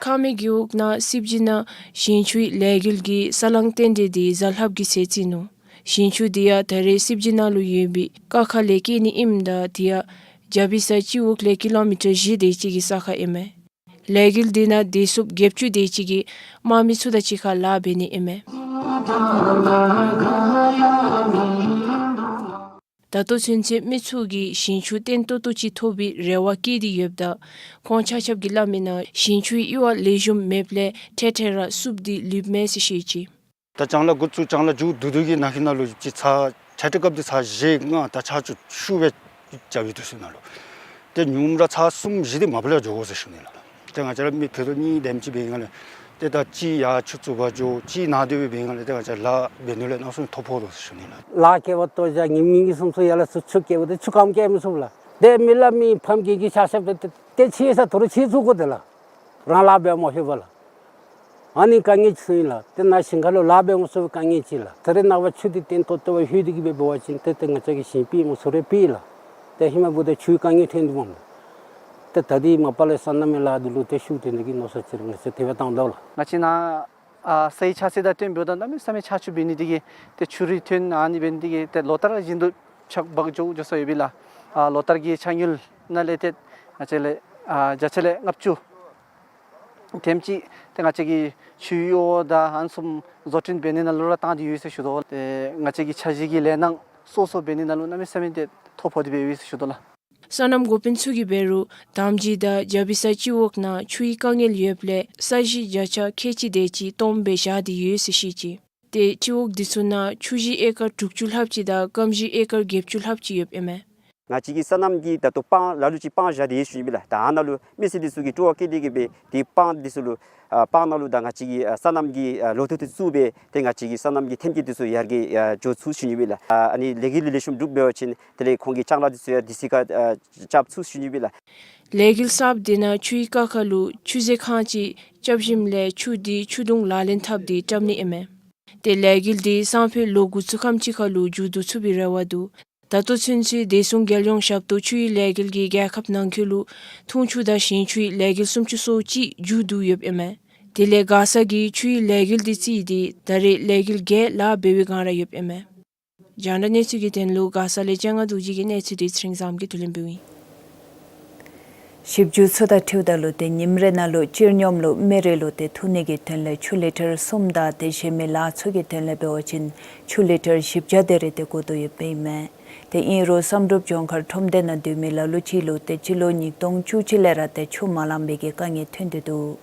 ཁ་མི་རྒེད་འོག་ནང་སྲིབ་ཇི་ནང་ཞིང་ཆུའི་ལས་འགུལ་གྱི་ས་བསླང་རྟེན་འབྲེལ་དེ་གཟའ་ལྷགཔ་གི་ཚེ་བརྩིས་ནུག། ཞིང་ཆུ་དེ་ཡང་ད་རེས་སྲིབ་ཇི་ནང་ལུ་ཡོད་པའི་ཀ་ཁ་ལས་བསྐྱལ་ནི་ཨིནམ་ད་དེ་ཡང་རྒྱ་བི་ས་སྤྱི་འོག་ལས་ཀི་ལོ་མི་ཊར་བཞི་དེ་ཅིག་གི་ས་ཁར་ཨིན་མས། ལས་འགུལ་དེ་ནང་བདེ་སྲུངཔ་བརྒྱད་ཅུ་དེ་ཅིག་གིས་དམག་མི་ཚུ་དང་གཅིག་ཁར་ལཱ་འབད་ནི་ཨིན་མས། ད་ལྟོ་ཚུན་ཚོད་མི་ཚུ་གིས་ཞིང་ཆུ་བརྟན་ཏོག་ཏོ་ཅིག་ཐོབ་པའི་རེ་བ་བསྐྱེད་དེ་ཡོདཔ་ད་ཁོང་ཆ་ཁྱབ་ཀྱིས་སླབ་མིའི་ནང་ཞིང་ཆུའི་གཡུར་བ་ལེགས་ཤོམ་མེདཔ་ལས་འཕྲལ་འཕྲལ་ར་བསུབ་སྟེ་ལུསཔ་མས་ཟེར་བཤད་ཅི། ད་ལྕང་ལཱ་འགོ་བཙུགས་ལྕང་ལཱ་མཇུག་བསྡུ་བསྡུ་གི་ནང་གི་ནང་ལུ་ཅིག་ཚར་ཆ་ཏེ་སྐབས་དེ་ཚར་བཞི་ལྔ་ད་ཆརཔ་ཚུ་ཤུགས་སྦེ་རྐྱབ་ཡོད་དུས་ཚུ་ནང་ལུ་ཏེ་ཉུངམ་ར་ཚར་གསུམ་བཞི་དེ་མ་པ་ལས་འགྱོ་དགོ་ཟེར་ཞུ་ནི་ལགས། ཏེ་ང་བཅས་ར་མི་ཕུད་རྡོག་གཉིས་དེམ་ཅིག་འབད་ནི་ལས་ཏེ་ད་ཅིག་ཡར་ཆུ་བཙུགས་པར་འགྱོ་ཅིག་ནཱ་སྡོད་པའི་འབད་ནི་ལས་ཏེ་ང་བཅས་ལཱ་འབད་ནི་ལས་གནམ་མེད་ས་མེད་ཐོ་ཕོག་དོ་ཟེར་ཞུ་ནི་ལགས། ལཱ་བཀལ་བར་ལྟོ་བཞག་ཉིནམ་གཉིས་གསུམ་ཚུ་ཡར་ལས་ཚུར་ཆུ་བཀལ་བ་ཏེ་ཆུ་སྐམ་བཀལ་མི་ཚུགས་ལགས། ཏེ་མི་ལ་མི་ཕམ་གྱི་གི་ཆ་ཤས་ཏེ་ཏེ་ཆེ་ས་ཐོ་རུ་ཆེ་ཚུགས་དགོ་དེ་ལགས། རང་ལཱ་འབད་མ་ཤེས་པར་ལགས། ཨ་ནི་དཀའ་ངལ་ཅིག་ཨིན་ལགས། ཏེ་ནཱ་ཞིང་ཁ་ལུ་ལཱ་འབད་མ་ཚུགས་པའི་དཀའ་ངལ་ཅིག་ལགས། ད་རེས་ནངས་པ་ཆུ་འདི་བརྟན་ཏོག་ཏོ་སྦེ་ལྷོད་དེ་གི་སྦེ་འབད་བ་ཅིན་ཏེ་ཏེ་ང་བཅས་ཀྱི་ཞིང་སྤེལ་མི་ཚུ་རེ་སྤེལ་ལགས། ཏེ་ཧེ་མ་བུ་ཏེ་ཆུའི་དཀའ་ངལ་འཕྲད་དོ་མས་ལགས། ཏེ་ད་འདི་མ་པ་ལས་སོ་ནམ་གྱི་ལཱ་འདི་ལུ་ཏེ་ཤུགས་བཏོན་ནི་གི་མནོ་བསམ་ཅིག་ར་ང་བཅས་དེ་སྦེ་བཏང་དོ་ལགས། ང་བཅས་ནཱ་ཨ་སའི་ཆགས་ཚུལ་དང་བསྟུན་འབདཝ་ད་གནམ་མེད་ས་མེད་ཆརཔ་ཚུ་འབད་ནི་དེ་གིས་ཏེ་ཆུ་རུད་ཐོན་ཨ་ནི་འབད་ནི་དེ་གིས་ཏེ་ལོ་ལྟར་བཞིན་དུ་ཆརཔ་འབག་འགྱོ་འགྱོ་ས་ཡོད་པས་ལགས། ཨ་ལོ་ལྟར་གྱི་ཆར་རྒྱུན་ནང་ལས་ཏེ་ང་བཅས་ལས་ཨ་བརྒྱ་ཆ་ལས་ལྔ་བཅུ་དེམ་ཅིག་ཏེ་ང་བཅས་ཀྱི་ཆུའི་གཡུར་བ་དང་ཨ་ནི་བཟུམ་བཟོ་སྐྲུན་འབད་ནི་ནང་ལུ་ར་བཏང་སྟེ་ཡོད་ཟེར་ཞུ་དོ། ཏེ་ང་བཅས་ཀྱི་འཆར་གཞི་གི་ལས་སྣ་སོ་སོ་འབད་ནི་ནང་ལུ་གནམ་མེད་ས་མེད་ཏེ་ཐོ་ཕོག་སྟེ་སྦེ་ཡོད་ཟེར་ཞུ་དོ་ལགས། སོ་ནམ་འགོ་དཔོན་ཚུ་གིས་འབད་རུང་དམ་སྦྱིས་དང་རྒྱ་བི་ས་སྤྱི་འོག་ནང་ཆུའི་དཀའ་ངལ་ཡོདཔ་ལས་ས་གཞི་བརྒྱ་ཆ་ཁལ་གཅིག་དེ་ཅིག་སྟོངམ་སྦེ་བཞག་སྟེ་ཡོད་ཟེར་བཤད་ཅི། ཏེ་སྤྱི་འོག་འདི་ཚུ་ནང་ཆུ་བཞི་ཨེ་ཀར་དྲུག་ཅུ་ལྷགཔ་ཅིག་དང་སྐམ་བཞི་ཨེ་ཀར་བརྒྱད་ཅུ་ལྷགཔ་ཅིག་ཡོདཔ་ཨིན་མས། ང་བཅས་ཀྱི་སོ་ནམ་གྱི་ད་ལྟོ་སྤང་ལ་ལུ་ཅིག་སྤང་བཞག་སྟེ་ཡོད་ཟེར་ཞུ་ནི་ཨིན་པས་ལགས། ད་ཨ་ནཱ་ལུ་མི་སེར་འདི་ཚུ་གིས་སྤྲོ་བ་བསྐྱེད་དེ་གི་སྦེ་ཏེ་སྤང་འདི་ཚུ་ལུ་ཨ་སྤང་ནང་ལུ་ད་ང་བཅས་ཀྱི་ཨ་སོ་ནམ་གྱི་ཨ་ལོ་ཐོག་འདི་བཙུགས་སྦེ་ཏེ་ང་བཅས་ཀྱི་སོ་ནམ་གྱི་ཐོན་སྐྱེད་འདི་ཚུ་ཡར་རྒྱས་ཨ་འགྱོ་ཚུགས་ཞུ་ནི་ཨིན་པས་ལགས། ཨ་ཨ་ནི་ལས་འགུལ་ལེགས་ཤོམ་གྲུབ་འབད་བ་ཅིན་དེ་ལས་ཁོང་གི་ལྕང་ལཱ་འདི་ཚུ་ཡང་དུས་ཅི་ཁར་ཨ་རྐྱབ་ཚུགས་ཞུ་ནི་ཨིན་པས་ལགས། ལས་འགུལ་གསརཔ་དེ་ནང་ཆུའི་ཀ་ཁ་ལུ་ཆུ་མཛོད་ཁང་ཅིག་རྐྱབ་ཞིནམ་ལས་ཆུ་དེ་ཆུ་དུང་ལག་ལེན་འཐབ་སྟེ་རྐྱབ་ནི་ཨིན་མས། ཏེ་ལས་འགུལ་དེ་སང་ཕོད་ལོ་འགོ་བཙུགས་ཁམས་ཅིག་ཁར་ལུ་མཇུག་བསྡུ་ཚུགས་པའི་རེ་བ་འདུག། ད་ལྟོ་ཚུན་ཚོད་བདེ་སྲུང་རྒྱལ་ཡོངས་ཞབས་ཏོག་ཆུའི་ལས་འགུལ་གྱིས་རྒྱལ་ཁབ་ནང་འཁོད་ལུ་འཐུང་ཆུ་དང་ཞིང་ཆུའི་ལས་འགུལ་སུམ་ཅུ་སོ་གཅིག་མཇུག་བསྡུ་ཡོདཔ་ཨིན་མས། དེ་ལས་མགར་ས་གི་ཆུའི་ལས་འགུལ་དེ་བརྩིས་ཏེ་ད་རེས་ལས་འགུལ་བརྒྱད་ལཱ་འབད་བའི་སྒང་ར་ཡོདཔ་ཨིན་མས། རྒྱང་བསྒྲགས་གནས་ཚུལ་གྱི་དོན་ལུ་མགར་ས་ལས་ལྕང་ང་རྡོ་རྗེ་གི་གནས་ཚུལ་དེ་ཚེ་རིང་བཟངམོ་གིས་བསྡུ་ལེན་འབདཝ་ཨིན། ཞིབ་འཇུག་ཚུ་དང་འཁྲིལཝ་ད་ལུ་ཏེ་ཉིནམ་རེ་ནང་ལུ་སྤྱིར་སྙོམས་ལུ་མི་རེ་ལུ་ཏེ་འཐུང་ནི་གི་དོན་ལས་ཆུ་ལི་ཊར་གསུམ་དང་དེ་བཟུམ་མའི་ལཱ་ཚུ་གི་དོན་ལས་འབད་བ་ཅིན་ཆུ་ལི་ཊར་བཞི་བརྒྱ་དེ་རེ་ཏེ་དགོ་དོ་ཡོདཔ་ཨིན་མས། ཏེ་ཨིན་རུང་བསམ་གྲུབ་ལྗོངས་མཁར་ཁྲོམ་སྡེ་ནང་སྡོད་མི་ལ་ལུ་ཅིག་ལུ་ཏེ་སྤྱི་ལོ་ཉིས་སྟོང་བཅུ་གཅིག་ལས་ར་ཏེ་ཆུ་མ་ལང་པའི་གི་དཀའ་ངལ་ཐོན་ཏེ་འདུག།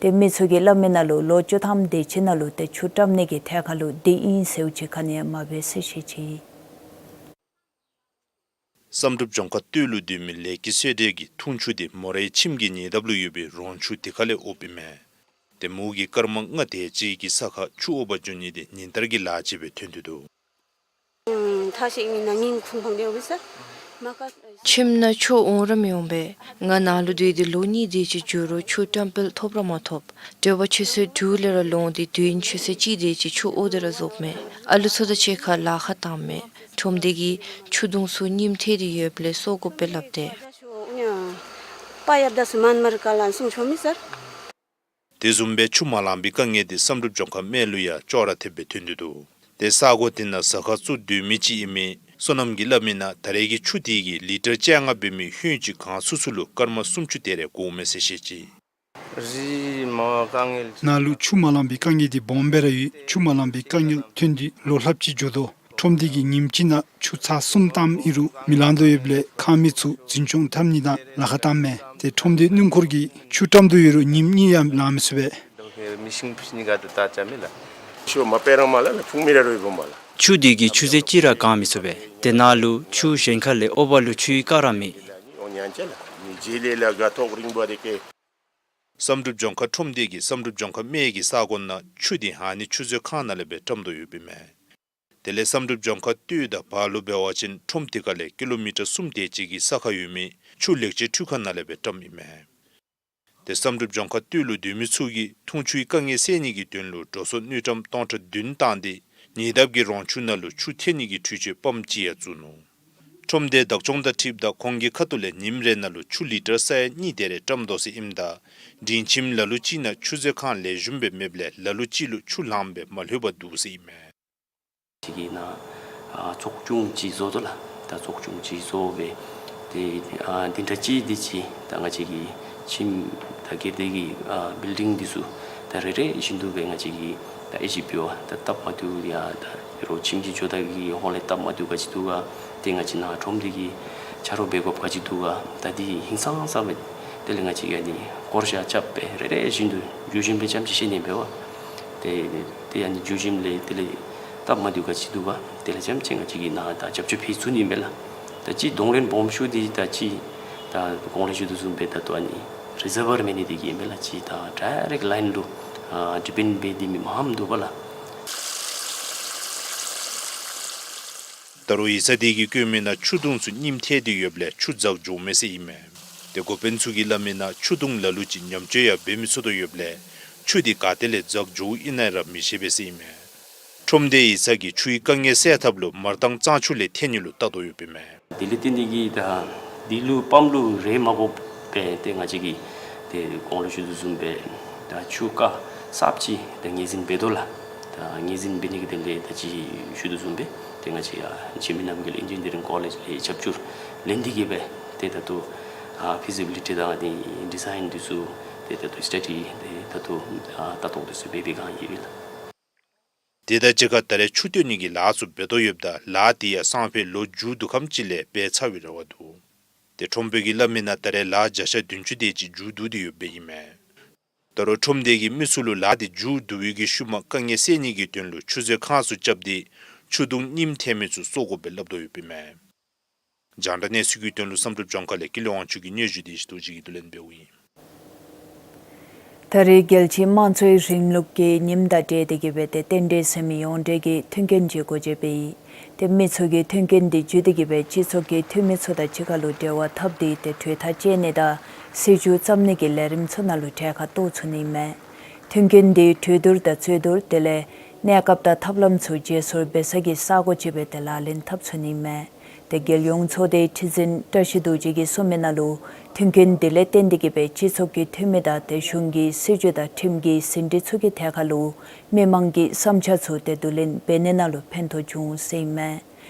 ཏེ་མི་ཚུ་གིས་སླབ་མི་ནང་ལུ་ལོ་བཅུ་ཐམ་དེ་ཅིག་ནང་ལུ་ཏེ་ཆུ་བཀྲམ་ནི་གི་ཐད་ཁར་ལུ་བདེ་ཨིན་ཟེརཝ་ཅིག་ག་ནི་ཡང་མ་འབད་ཟེར་བཤད་ཅི། བསམ་གྲུབ་ལྗོངས་མཁར་སྟོད་ལུ་སྡོད་མི་ལས་སྐྱིད་བསོད་བདེ་གིས་འཐུང་ཆུ་དེ་མོ་རའི་ཁྱིམ་གྱི་ཉེ་འདབས་ལུ་ཡོད་པའི་རོང་ཆུ་དེ་ཁ་ལས་དབོརཝ་ཨིན་མས། ཏེ་མོ་གིས་སྐར་མ་ལྔ་དེ་ཅིག་གི་ས་ཁར་ཆུ་དབོར་བར་འགྱོ་ནི་དེ་ཉིན་ལྟར་གྱི་ལཱ་ཅིག་སྦེ་ཐོན་ཏེ་འདུག། ཁྱིམ་ནང་ཆུ་འོང་ར་མི་འོང་པས། ང་ནཱ་ལུ་སྡོད་དེ་ལོ་གཉིས་དེ་ཅིག་འགྱོ་རུང་ཆུ་བཀྲམ་སྤེལ་ཐོབ་ར་མ་ཐོབ། དྲོ་པ་ཆུ་ཚོད་དྲུག་ལས་ར་ལོང་སྟེ་དུས་ཡུན་ཆུ་ཚོད་གཅིག་དེ་ཅིག་ཆུ་དབོར་ཏེ་ར་བཟོཝ་མས། ཨ་ལུ་ཚུ་དང་གཅིག་ཁར་ལཱ་ཁག་བཏངམ་མས། ཁྲོམ་སྡེ་གིས་ཆུ་དུང་ཚུ་རྙིངམ་ཐལ་ཏེ་ཡོདཔ་ལས་བཙོ་དགོ་པས་སླབ་སྟེ། དེ་བཟུམ་སྦེ་ཆུ་མ་ལང་པའི་དཀའ་ངལ་དེ་བསམ་གྲུབ་ལྗོངས་མཁར་སྨད་ལུ་ཡང་ཅོག་ར་འཐདཔ་སྦེ་ཐོན་ཏེ་འདུག། ཏེ་ས་གོ་དེ་ནང་ཟ་ཁང་བཙུགས་སྡོད་མི་ཅིག་ཨིན་མི་བསོད་ནམས་ཀྱིས་སླབ་མི་ནང་ད་རེས་ཀྱི་ཆུ་དེ་གིས་ལི་ཊར་བཅོ་ལྔ་འབད་མི་ཧོད་ཅིག་གང་སུ་སུ་ལུ་སྐར་མ་སུམ་ཅུ་དེ་རེ་དགོ་མས་ཟེར་བཤད་ཅི། ནཱ་ལུ་ཆུ་མ་ལང་པའི་དཀའ་ངལ་དེ་སྦོམ་སྦེ་ར་ཡོད། ཆུ་མ་ལང་པའི་དཀའ་ངལ་ཐོན་ཏེ་ལོ་ལྷགཔ་ཅིག་འགྱོ་དོ། ཁྲོམ་སྡེ་གིས་ཉིནམ་གཅིག་ནང་ཆུ་ཚར་གསུམ་བཏངམ་ཨིན་རུང་མི་ལང་དོ་ཡོདཔ་ལས་ཁང་མིག་ཚུ་འཛིན་སྐྱོང་འཐབ་ནི་དང་ལཱ་ཁག་བཏངམ་མས། ཏེ་ཁྲོམ་སྡེ་སྣུམ་འཁོར་གྱིས་ཆུ་བཀྲམ་དོ་ཡོད་རུང་ཉིནམ་གཉིས་ཡང་ལང་མི་ཚུགས་པས། ཆུ་མ་པ་རང་མ་ལ་ལ་ཕུང་མི་ར་རོ་ཡི་བོ་མ་ལ། ཆུ་དེ་གིས་ཆུ་ཚོད་གཅིག་ར་གང་མི་ཚུགས་པས། ཏེ་ནཱ་ལུ་ཆུ་གཞན་ཁ་ལས་དབོར་བ་ལུ་ཆུའི་ཀ་ར་མེད། བསམ་གྲུབ་ལྗོངས་མཁར་ཁྲོམ་སྡེ་གིས་བསམ་གྲུབ་ལྗོངས་མཁར་སྨད་ཀྱི་ས་གོ་ནང་ཆུ་དེ་ཨ་ནི་ཆུ་མཛོད་ཁང་ནང་ལས་སྦེ་བཀྲམ་དོ་ཡོདཔ་ཨིན་མས། དེ་ལས་བསམ་གྲུབ་ལྗོངས་མཁར་སྟོད་དང་བར་ལུ་འབད་བ་ཅིན་ཁྲོམ་དེ་ཁ་ལས་ཀི་ལོ་མི་ཊར་གསུམ་དེ་ཅིག་གི་ས་ཁར་ཡོད་མི་ཆུ་ལེགས་བཅོས་འཕྲུལ་ཁང་ནང་ལས་སྦེ་བཀྲམ་ཨིན་མས། ཏེ་བསམ་གྲུབ་ལྗོངས་མཁར་སྟོད་ལུ་སྡོད་མི་ཚུ་གིས་འཐུང་ཆུའི་དཀའ་ངལ་སེལ་ནི་གི་དོན་ལུ་འགྲོ་སོང་དངུལ་ཀྲམ་སྟོང་ཕྲག་བདུན་བཏང་སྟེ་ཉེ་འདབས་ཀྱི་རོང་ཆུ་ནང་ལུ་ཆུ་ཐོན་ནི་གི་འཕྲུལ་ཆས་པམཔ་ཅིག་ཡང་བཙུགས་ནུག། ཁྲོམ་སྡེའི་བདག་སྐྱོང་དང་འཁྲིལཝ་ད་ཁོང་གི་ཁ་ཐུག་ལས་ཉིནམ་རེ་ནང་ལུ་ཆུ་ལི་ཊར་ས་ཡ་གཉིས་དེ་རེ་བཀྲམ་དོ་ཟེར་ཨིནམ་ད་མགྲོན་ཁྱིམ་ལ་ལུ་ཅིག་ནང་ཆུ་མཛོད་ཁང་ལེགས་ཤོམ་སྦེ་མེདཔ་ལས་ལ་ལུ་ཅིག་ལུ་ཆུ་ལངམ་སྦེ་མ་ལྷོད་པར་འདུག་ཟེར་ཨིན་མས། ཅིག་གི་ནང་ཨ་ཚོགས་ཆུང་ཅིག་བཟོ་དོ་ལགས། ད་ཚོགས་ཆུང་ཅིག་བཟོ་སྦེ་ཏེ་ཨ་འདི་འདྲ་ཅིག་འདི་ཅིག་ད་ང་བཅས་ཀྱི་ཁྱིམ་ད་སྒེར་སྡེ་གི་ཨ་བིལ་ཌིང་འདི་ཚུ་ད་རེ་རེ་བཞིན་དུ་སྦེ་ང་བཅས་ཀྱིས་ད་ཨེ་ཅིག་འབད་བ་ད་སྟབས་མ་བདེཝ་ཡང་ད་རོགས་ཁྱིམ་གྱི་ཇོ་བདག་གི་ཧོངས་ལས་སྟབས་མ་བདེཝ་ག་ཅི་འདུག་ག། ཏེ་ང་བཅས་ནཱ་ཁྲོམ་སྡེ་གི་ཆ་རོགས་འབད་དགོཔ་ག་ཅི་འདུག་ག། ད་འདི་ཧིང་སངས་ས་སྦེ་དེ་ལས་ང་བཅས་ཀྱིས་ཨ་ནི་བསྐོར་བཞག་རྐྱབ་སྦེ་རེ་རེ་བཞིན་དུ་བརྒྱུད་བཞིན་སྦེ་རྐྱངམ་ཅིག་བཤད་ནི་འབད་བ། ཏེ་ཏེ་ཨ་ནི་བརྒྱུད་བཞིན་ལས་དེ་ལས་སྟབས་མ་བདེཝ་ག་ཅི་འདུག་ག། དེ་ལས་རྐྱངམ་ཅིག་ང་བཅས་ཀྱིས་ནཱ་ད་རྒྱབ་སྐྱོར་ཕུལ་ཚུགས་ནི་མས་ལགས། ད་ཅི་གདོང་ལེན་སྦོམ་ཤོས་འདི་ད་ཅི་ད་གོང་ལས་ཞུ་དོ་བཟུམ་སྦེ་ད་ལྟོ་ཨ་ནི་རི་ཛར་བར་མེད་ནི་དེ་གིས་མས་ལགས། ཅི་ད་ཌའི་རེཀཊ་ལའིན་ལུ་ཨ་ཌི་པེནཌ་འབད་དེ་མི་མངམ་འདུག་པ་ལགས། ད་རུང་ཡིག་ཚང་དེ་གིས་བཀོད་མི་ནང་ཆུ་དུང་ཚུ་རྙིངམ་ཐལ་ཏེ་ཡོདཔ་ལས་ཆུ་འཛག་འགྱོཝ་མས་ཟེར་ཨིན་མས། ཏེ་འགོ་དཔོན་ཚུ་གིས་སླབ་མི་ནང་ཆུ་དུང་ལ་ལུ་ཅིག་ཉམས་བཅོས་ཡང་འབད་མི་ཚུགས་དོ་ཡོདཔ་ལས་ཆུ་དེ་ག་ཏེ་ལས་འཛག་འགྱོཝ་ཨིན་ན་ར་མི་ཤེས་པས་ཟེར་ཨིན་མས། ཁྲོམ་སྡེ་ཡིག་ཚང་གིས་ཆུའི་དཀའ་ངལ་སེལ་ཐབས་ལུ་མར་ཐང་གཙང་ཆུ་ལས་ཐོན་ནི་ལུ་བལྟ་དོ་ཡོདཔ་ཨིན་མས། དེ་ལས་བརྟེན་ཏེ་གིས་ད་འདི་ལུ་པམཔ་ལུ་རེ་མ་དགོཔ་སྦེ་ཏེ་ང་བཅས་ཀྱིས་ཏེ་གོང་ལུ་ཞུ་དོ་བཟུམ་སྦེ་ད་ཆུ་རྐ་གསརཔ་ཅིག་ཏེ་ངོས་འཛིན་འབད་དོ་ལགས། ད་ངོས་འཛིན་འབད་ནི་གི་དོན་ལས་ད་ཅི་ཞུ་དོ་བཟུམ་སྦེ་ཏེ་ང་བཅས་ཨ་འཆི་མེད་རྣམ་རྒྱལ་ཨིན་ཇི་ནི་ཡ་རིང་ཀོ་ལེཇ་ལས་རྒྱབ་སྐྱོར་ལེན་ཏེ་གིས་སྦེ་ཏེ་ད་ལྟོ་ཨ་ཕི་ཛི་བི་ལི་ཊི་དང་ཏེ་ཌི་ཛའིན་འདི་ཚུ་ཏེ་ད་ལྟོ་སི་ཊ་ཌི་ཏེ་ད་ལྟོ་ཨ་ལྟ་རྟོག་འདི་ཚུ་འབད་འབད་གང་ཡོད་པས་ལགས། དེ་དང་གཅིག་ཁར་ད་རེས་ཆུ་བཏོན་ནི་གི་ལཱ་ཚུ་འབད་དོ་ཡོདཔ་ད་ལཱ་དེ་ཡང་སང་ཕོད་ལོ་མཇུག་བསྡུ་ཁམས་ཅིག་ལས་འབད་ཚར་བའི་རེ་བ་འདུག། ཏེ་ཁྲོམ་དཔོན་གྱིས་སླབ་མི་ནང་ད་རེས་ལཱ་བརྒྱ་ཆ་བདུན་ཅུ་དེ་ཅིག་མཇུག་བསྡུ་སྟེ་ཡོདཔ་ཨིན་མས། ད་རུང་ཁྲོམ་སྡེ་གིས་མི་ཚུ་ལུ་ལཱ་དེ་མཇུག་བསྡུ་བའི་གི་ཤུལ་མ་དཀའ་ངལ་སེལ་ནི་གི་དོན་ལུ་ཆུ་མཛོད་ཁང་ཚུ་རྐྱབ་སྟེ་ཆུ་དུང་རྙིངམ་ཐལ་མི་ཚུ་བཙོ་དགོ་པའི་སླབ་དོ་ཡོདཔ་ཨིན་མས། རྒྱང་བསྒྲགས་གནས་ཚུལ་གྱི་དོན་ལུ་བསམ་གྲུབ་ལྗོངས་མཁར་ལས་ཀུན་ལེགས་དབང་ཕྱུག་གི་སྙན་ཞུ་དེ་ཞིག་ཏུ་ཅིག་གིས་བསྡུ་ལེན་འབདཝ་ཨིན། ད་རེས་རྒྱལ་སྤྱིའི་དམངས་གཙོའི་རིང་ལུགས་ཀྱི་ཉིནམ་དང་འབྲེལ་ཏེ་གིས་སྦེ་ཏེ་རྟེན་འབྲེལ་ཟེར་མི་ཡོངས་འབྲེལ་གྱི་མཐུན་རྐྱེན་ཅིག་སྒོ་འབྱེད་འབད་ཡི། ཏེ་མི་ཚུ་གིས་མཐུན་རྐྱེན་འདི་བརྒྱུད་དེ་གིས་སྦེ་སྤྱི་ཚོགས་ཀྱི་འཐུས་མི་ཚུ་དང་གཅིག་ཁར་ལུ་འབྲེལ་བ་འཐབ་སྟེ་ཏེ་གྲོས་ཐག་བཅད་ནི་དང་སྲིད་བྱུས་བརྩམ་ནི་གི་ལས་རིམ་ཚུ་ནང་ལུ་གྲལ་ཁར་གཏོགས་ཚུགས་ནི་མས། མཐུན་རྐྱེན་འདི་གྲོས་བསྡུར་དང་རྩོད་བསྡུར་དེ་ལས་གནས་སྐབས་དང་ཐབས་ལམ་ཚུ་བརྗེ་སོར་འབད་ས་གི་ས་གོ་ཅིག་སྦེ་ཏེ་ལག་ལེན་འཐབ་ཚུགས་ནི་མས། ཏེ་རྒྱལ་ཡོངས་ཚོགས་སྡེའི་ཁྲི་འཛིན་བཀྲ་ཤིས་རྡོ་རྗེ་གིས་གསུངས་མི་ནང་ལུ་མཐུན་རྐྱེན་འདི་ལས་བརྟེན་ཏེ་གིས་སྦེ་སྤྱི་ཚོགས་ཀྱི་འཐུས་མི་དང་ཏེ་གཞུང་གི་སྲིད་བྱུས་དང་ཁྲིམས་ཀྱི་ཟིན་བྲིས་ཚུ་གི་ཐད་ཁར་ལུ་མི་མང་གི་བསམ་འཆར་ཚུ་ཏེ་བསྡུ་ལེན་འབད་ནི་ནང་ལུ་ཕན་ཐོགས་འབྱུང་ཟེར་ཨིན་མས།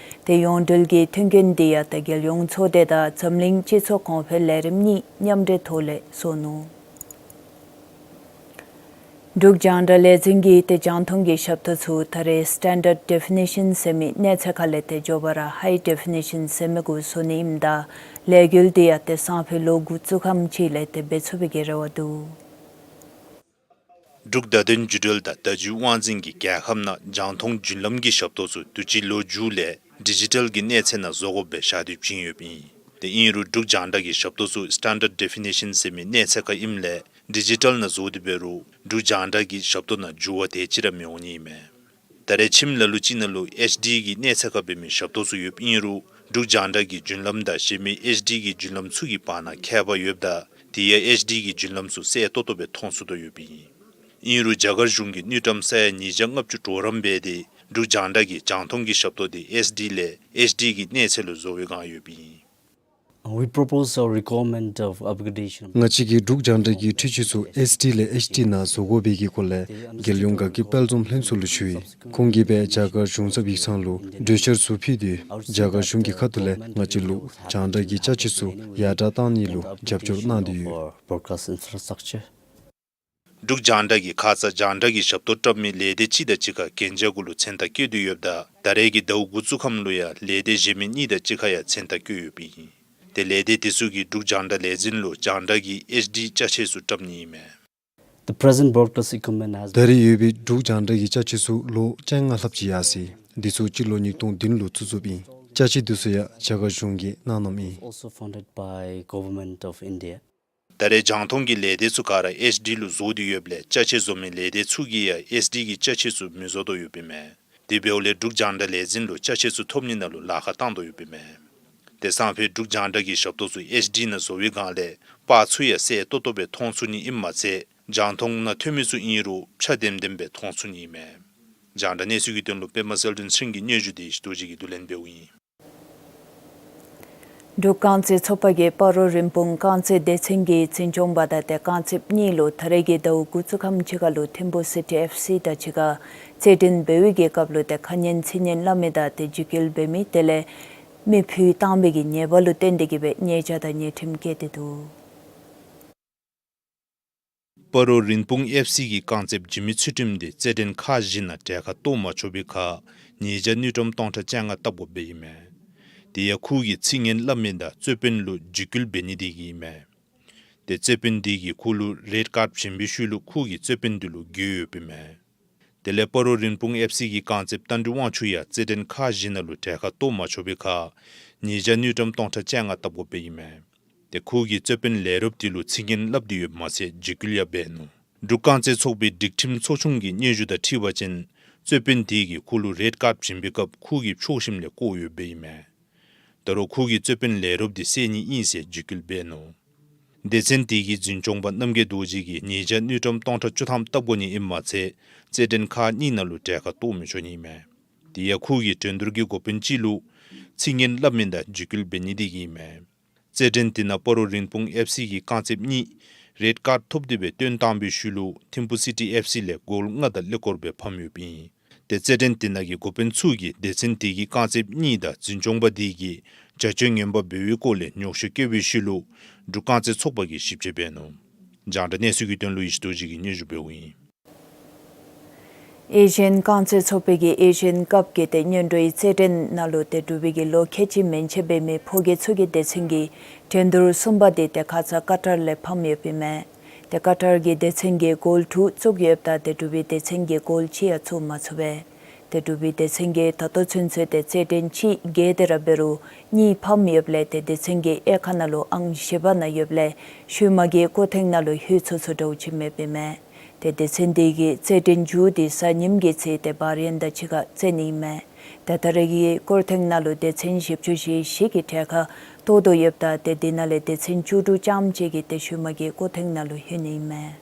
ཏེ་ཡོངས་འབྲེལ་གྱི་མཐུན་རྐྱེན་དེ་ཡང་ཏེ་རྒྱལ་ཡོངས་ཚོགས་སྡེ་དང་འཛམ་གླིང་སྤྱི་ཚོགས་གོང་འཕེལ་ལས་རིམ་གཉིས་མཉམ་འབྲེལ་ཐོག་ལས་བཟོ་ནུག། འབྲུག་རྒྱང་བསྒྲགས་ལས་འཛིན་གྱིས་ཏེ་རྒྱང་མཐོང་གི་ཞབས་ཏོག་ཚུ་ད་རེས་Standard Definition ཟེར་མི་གནས་ཚད་ཁ་ལས་ཏེ་མགྱོགས་པ་ར་High Definition ཟེར་མི་གུ་བཟོ་ནི་ཨིནམ་ད་ལས་འགུལ་དེ་ཡང་ཏེ་སང་ཕོད་ལོ་དགུ་བཅུ་ཁམས་ཅིག་ལས་ཏེ་འབད་ཚུགས་པའི་གི་རེ་བ་འདུག། འབྲུག་བརྡ་དོན་བརྒྱུད་འབྲེལ་དང་བརྡ་བརྒྱུད་དབང་འཛིན་གྱིས་རྒྱལ་ཁབ་ནང་རྒྱང་མཐོང་བརྒྱུད་ལམ་གྱི་ཞབས་ཏོག་ཚུ་དུས་ཅི་ལོ་མཇུག་ལས་ཌི་ཇི་ཊལ་གྱི་གནས་ཚད་ནང་བཟོ་དགོ་པའི་ཞལ་འདེབས་བྱིན་ཡོདཔ་ཨིན། ཏེ་ཨིན་རུང་འབྲུག་རྒྱང་བསྒྲགས་ཀྱི་ཞབས་ཏོག་ཚུ་Standard Definition ཟེར་མི་གནས་ཚད་ཁ་ཨིནམ་ལས་ཌི་ཇི་ཊལ་ནང་བཟོ་སྟེ་འབད་རུང་འབྲུག་རྒྱང་བསྒྲགས་ཀྱི་ཞབས་ཏོག་ནང་འགྱུར་བ་དེ་ཅིག་ར་མི་འོང་ནི་ཨིན་མས། ད་རེས་ཁྱིམ་ལ་ལུ་ཅིག་ནང་ལུ་ཨེཆ་ཌི་གི་གནས་ཚད་ཁ་འབད་མི་ཞབས་ཏོག་ཚུ་ཡོདཔ་ཨིན་རུང་འབྲུག་རྒྱང་བསྒྲགས་ཀྱི་བརྒྱུད་ལམ་དང་གཞན་མི་ཨེཆ་ཌི་གི་བརྒྱུད་ལམ་ཚུ་གི་བར་ན་ཁྱད་པར་ཡོདཔ་ད་དེ་ཡང་ཨེཆ་ཌི་གི་བརྒྱུད་ལམ་ཚུ་གསལ་ཏོག་ཏོ་སྦེ་མཐོང་ཚུགས་དོ་ཡོདཔ་ཨིན། ཨིན་རུང་རྒྱ་གར་གཞུང་གིས་དངུལ་ཀྲམ་ས་ཡ་ཉིས་བརྒྱ་ལྔ་བཅུ་གྲོགས་རམ་འབད་དེ་འབྲུག་རྒྱང་བསྒྲགས་ཀྱི་རྒྱང་མཐོང་གི་ཞབས་ཏོག་དེ་ཨེཆ་ཌི་ལས་ཨེཆ་ཌི་གི་གནས་ཚད་ལུ་བཟོ་བའི་བསྒང་ཡོདཔ་ཨིན། We propose a requirement of upgradation. ང་བཅས་ཀྱིས་འབྲུག་རྒྱང་བསྒྲགས་ཀྱི་འཕྲུལ་ཆས་ཚུ་ཨེཆ་ཌི་ལས་ཨེཆ་ཌི་ནང་བཟོ་དགོ་པའི་གི་སྐོར་ལས་རྒྱལ་ཡོངས་དགའ་སྐྱིད་དཔལ་འཛོམས་ལྷན་ཚོགས་ལུ་ཞུ་ཡི། ཁོང་གིས་སྦེ་རྒྱ་གར་གཞུང་ཚབ་ཡིག་ཚང་ལུ་གྲོས་འཆར་ཚུ་ཕུལ་ཏེ་རྒྱ་གར་གཞུང་གི་ཁ་ཐུག་ལས་ང་བཅས་ལུ་རྒྱང་བསྒྲགས་ཀྱི་ཅ་ཆས་ཚུ་ཡར་དྲག་གཏང་ནི་ལུ་རྒྱབ་སྐྱོར་གནང་སྟེ་ཡོད། For broadcast infrastructure. འབྲུག་རྒྱང་བསྒྲགས་ཀྱིས་ཁ་ཙ་རྒྱང་བསྒྲགས་ཀྱི་ཞབས་ཏོག་བཀྲམ་མི་ལས་སྡེ་གཅིག་དང་གཅིག་ཁར་གན་རྒྱ་གུ་ལུ་མཚན་རྟགས་བཀོད་དེ་ཡོདཔ་ད་ད་རེས་ཀྱི་ཟླཝ་དགུ་བཅུ་ཁམས་ལུ་ཡང་ལས་སྡེ་གཞན་མི་གཉིས་དང་གཅིག་ཁར་ཡང་མཚན་རྟགས་བཀོད་ཡོདཔ་ཨིན། ཏེ་ལས་སྡེ་དེ་ཚུ་གིས་འབྲུག་རྒྱང་བསྒྲགས་ལས་འཛིན་ལུ་རྒྱང་བསྒྲགས་ཀྱི་ཨེཆ་ཌི་ཅ་ཆས་ཚུ་བཀྲམ་ནི་ཨིན་མས། The present broadcast equipment has ད་རེས་ཡོད་པའི་འབྲུག་རྒྱང་བསྒྲགས་ཀྱི་ཅ་ཆས་ཚུ་ལོ་བཅོ་ལྔ་ལྷགཔ་ཅིག་ཡར་སོ་ཡི། འདི་ཚུ་སྤྱི་ལོ་ཉིས་སྟོང་བདུན་ལུ་བཙུགས་བཙུགསཔ་ཨིན། ཅ་ཆས་འདི་ཚུ་ཡང་རྒྱ་གར་གཞུང་གིས་གནང་གནངམ་ཨིན། Also funded by Government of India. ད་རེས་རྒྱང་མཐོང་གི་ལས་སྡེ་ཚུ་ག་ར་ཨེཆ་ཌི་ལུ་བཟོ་སྟེ་ཡོདཔ་ལས་ཅ་ཆས་བཟོ་མི་ལས་སྡེ་ཚུ་གིས་ཡང་ཨེཆ་ཌི་གི་ཅ་ཆས་ཚུ་མི་བཟོ་དོ་ཡོདཔ་ཨིན་མས། དེ་འབདཝ་ལས་འབྲུག་རྒྱང་བསྒྲགས་ལས་འཛིན་ལུ་ཅ་ཆས་ཚུ་ཐོབ་ནི་ནང་ལུ་ལཱ་ཁག་བཏང་དོ་ཡོདཔ་ཨིན་མས། ཏེ་སང་ཕོད་འབྲུག་རྒྱང་བསྒྲགས་ཀྱི་ཞབས་ཏོག་ཚུ་ཨེཆ་ཌི་ནང་བཟོ་བའི་བསྒང་ལས་པར་ཚུ་ཡང་གསལ་ཏོག་ཏོ་སྦེ་མཐོང་ཚུགས་ནི་ཨིནམ་མ་ཚད་རྒྱང་མཐོང་ནང་ཐོན་མི་ཚུ་ཨིན་རུང་ཕྱ་ལྡེམ་ལྡེམ་སྦེ་མཐོང་ཚུགས་ནི་ཨིན་མས། རྒྱང་བསྒྲགས་གནས་ཚུལ་གྱི་དོན་ལུ་པདྨ་གསལ་སྒྲོན་ཚེ་རིང་གི་སྙན་ཞུ་དེ་ཡེ་ཤེས་རྡོ་རྗེ་གིས་བསྡུ་ལེན་འབདཝ་ཨིན། འབྲུག་རྐང་རྩེད་ཚོགས་པ་གིས་སྤ་རོ་རིན་སྤུངས་རྐང་རྩེད་སྡེ་ཚན་གྱི་འཛིན་སྐྱོང་པ་དང་ཏེ་རྐང་རྩེདཔ་གཉིས་ལུ་ད་རེས་ཀྱི་ཟླཝ་དགུ་བཅུ་ཁམས་ཅིག་ཁར་ལུ་ཐིམ་ཕུ་སི་ཊི་ཨེཕ་སི་དང་གཅིག་ཁར་རྩེད་འགྲན་འབད་བའི་གི་སྐབས་ལུ་ཏེ་ཁ་ཉན་ཚིག་ཉན་སླབ་མི་དང་ཏེ་འཇིགས་སྐུལ་འབད་མི་དེ་ལས་མི་འཕུལ་བཏང་བའི་གི་ཉེས་པ་ལུ་བརྟེན་ཏེ་གིས་སྦེ་ཉེས་བྱ་དང་ཉེས་ཁྲིམས་བཀལ་ཏེ་འདུག། སྤ་རོ་རིན་སྤུངས་ཨེཕ་སི་གི་རྐང་རྩེདཔ་འཇིགས་མེད་ཚུལ་ཁྲིམས་དེ་རྩེད་འགྲན་ཁག་བཞི་ནང་གྲལ་ཁར་གཏོགས་མ་ཆོག་པའི་ཁར་ཉེས་བྱ་དངུལ་ཀྲམ་སྟོང་ཕྲག་བཅོ་ལྔ་བཏབ་དགོཔ་སྦེ་ཨིན་མས། དེ་ཡང་ཁོ་གིས་ཚིག་ངན་སླབ་མི་དང་རྩོད་དཔོན་ལུ་འཇིགས་སྐུལ་འབད་ནི་དེ་གིས་ཨིན་མས། ཏེ་རྩོད་དཔོན་དེ་གིས་ཁོ་ལུ་རེཌ་ཀཱརཌ་བྱིན་པའི་ཤུལ་ལུ་ཁོ་གིས་རྩོད་དཔོན་དེ་ལུ་རྒོལ་ཡོདཔ་ཨིན་མས། དེ་ལས་སྤ་རོ་རིན་སྤུངས་ཨེཕ་སི་གི་རྐང་རྩེདཔ་རྟ་མགྲིན་དབང་ཕྱུག་ཡང་རྩེད་འགྲན་ཁག་བཞི་ནང་ལུ་གྲལ་ཁར་གཏོགས་མ་ཆོག་པའི་ཁར་ཉེས་བྱ་དངུལ་ཀྲམ་སྟོང་ཕྲག་བཅོ་ལྔ་བཏབ་དགོཔ་སྦེ་ཨིན་མས། ཏེ་ཁོ་གིས་རྩོད་དཔོན་ལས་རོགསཔ་དེ་ལུ་ཚིག་ངན་སླབ་སྟེ་ཡོདཔ་མ་ཚད་འཇིགས་སྐུལ་ཡང་འབད་ནུག། འབྲུག་རྐང་རྩེད་ཚོགས་པའི་སྒྲིག་ཁྲིམས་ཚོགས་ཆུང་གི་སྙན་ཞུ་དང་འཁྲིལ་བ་ཅིན་རྩོད་དཔོན་དེ་གིས་ཁོ་ལུ་རེཌ་ཀཱརཌ་བྱིན་པའི་སྐབས་ཁོ་གིས་ཕྱོགས་ཞེནམ་ལས་བཀོག་ཡོདཔ་སྦེ་ཨིན་མས། ད་རུང་ཁོ་གིས་རྩོད་དཔོན་ལས་རོགསཔ་དེ་བསད་ནི་ཨིན་ཟེར་འཇིགས་སྐུལ་འབད་ནུག། སྡེ་ཚན་དེ་གི་འཛིན་སྐྱོང་པ་རྣམ་རྒྱལ་རྡོ་རྗེ་གིས་ཉེས་བྱ་དངུལ་ཀྲམ་སྟོང་ཕྲག་བཅུ་ཐམ་བཏབ་དགོ་ནི་ཨིནམ་མ་ཚད་རྩེད་འགྲན་ཁག་གཉིས་ནང་ལུ་གྲལ་ཁར་གཏོགས་མི་ཆོག་ནི་ཨིན་མས། དེ་ཡང་ཁོ་གིས་འགྲན་བསྡུར་གྱི་འགོ་དཔོན་ཅིག་ལུ་ཚིག་ངན་སླབ་མི་དང་འཇིགས་སྐུལ་འབད་ནི་དེ་གིས་ཨིན་མས། རྩེད་འགྲན་དེ་ནང་སྤ་རོ་རིན་སྤུངས་ཨེཕ་སི་གི་རྐང་རྩེདཔ་གཉིས་རེཌ་ཀཱརཌ་ཐོབ་སྟེ་སྦེ་བཏོན་བཏང་བའི་ཤུལ་ལུ་ཐིམ་ཕུ་སི་ཊི་ཨེཕ་སི་ལས་གོལ་ལྔ་དང་ཀླད་ཀོར་སྦེ་ཕམ་ཡོདཔ་ཨིན། ཏེ་རྩེད་འགྲན་དེ་ནང་གི་འགོ་དཔོན་ཚུ་གིས་སྡེ་ཚན་དེ་གི་རྐང་རྩེདཔ་གཉིས་དང་འཛིན་སྐྱོང་པ་དེ་གིས་བྱ་སྤྱོད་ངན་པ་འབད་བའི་སྐོར་ལས་ཉོགས་བཤད་བཀོད་པའི་ཤུལ་ལུ་འབྲུག་རྐང་རྩེད་ཚོགས་པ་གིས་ཞིབ་དཔྱད་འབད་ནུག། རྒྱང་བསྒྲགས་གནས་ཚུལ་གྱི་དོན་ལུ་ཡེ་ཤེས་རྡོ་རྗེ་གིས་སྙན་ཞུ་འབདཝ་ཨིན། ཨེ་ཤི་ཡན་རྐང་རྩེད་ཚོགས་པ་གིས་ཨེ་ཤི་ཡན་ཀབ་ཀྱི་ཏེ་སྙན་སྒྲོན་རྩེད་འགྲན་ནང་ལུ་ཏེ་འབྲུག་པའི་གི་ལོ་ཁལ་གཅིག་མན་ཆད་འབད་མི་ཕོ་སྐྱེས་ཚུ་གི་སྡེ་ཚན་གྱིས་འགྲན་བསྡུར་གསུམ་པ་དེ་ཏེ་ཁ་ཙ་ཀ་ཏར་ལས་ཕམ་ཡོདཔ་ཨིན་མས། ཏེ་ཀ་ཏར་གྱི་སྡེ་ཚན་གྱིས་གོལ་དྲུག་བཙུགས་ཡོདཔ་ད་ཏེ་འབྲུག་པའི་སྡེ་ཚན་གྱིས་གོལ་གཅིག་ཡང་བཙུགས་མ་ཚུགས་པས། ཏེ་འབྲུག་པའི་སྡེ་ཚན་གྱིས་ད་ལྟོ་ཚུན་ཚོད་ཏེ་རྩེད་འགྲན་གཅིག་རྒྱལ་ཏེ་ར་འབད་རུང་གཉིས་ཕམ་ཡོདཔ་ལས་ཏེ་སྡེ་ཚན་གྱི་དབྱེ་ཁག་ནང་ལུ་ཨང་བཞི་པ་ནང་ཡོདཔ་ལས་ཤུལ་མ་གི་སྐོར་ཐེངས་ནང་ལུ་ལྷོད་ཚུགས་ཚུགས་འདྲཝ་ཅིག་མེདཔ་ཨིན་མས། ཏེ་སྡེ་ཚན་དེ་གིས་རྩེད་འགྲན་མཇུག་དེ་གཟའ་ཉིམ་གྱི་ཚེ་ཏེ་བྷ་རེན་དང་གཅིག་ཁར་རྩེད་ནི་ཨིན་མས། ཏེ་ད་རེས་ཀྱི་སྐོར་ཐེངས་ནང་ལུ་སྡེ་ཚན་བཞི་བཅུ་ཞེ་བཞི་གི་གྲལ་ཁར་གཏོགས་དོ་ཡོདཔ་ད་ཏེ་དེ་ནང་ལས་སྡེ་ཚན་བཅུ་དྲུག་རྐྱངམ་གཅིག་གིས་ཏེ་ཤུལ་མ་གི་སྐོར་ཐེངས་ནང་ལུ་ལྷོད་ནི་ཨིན་མས།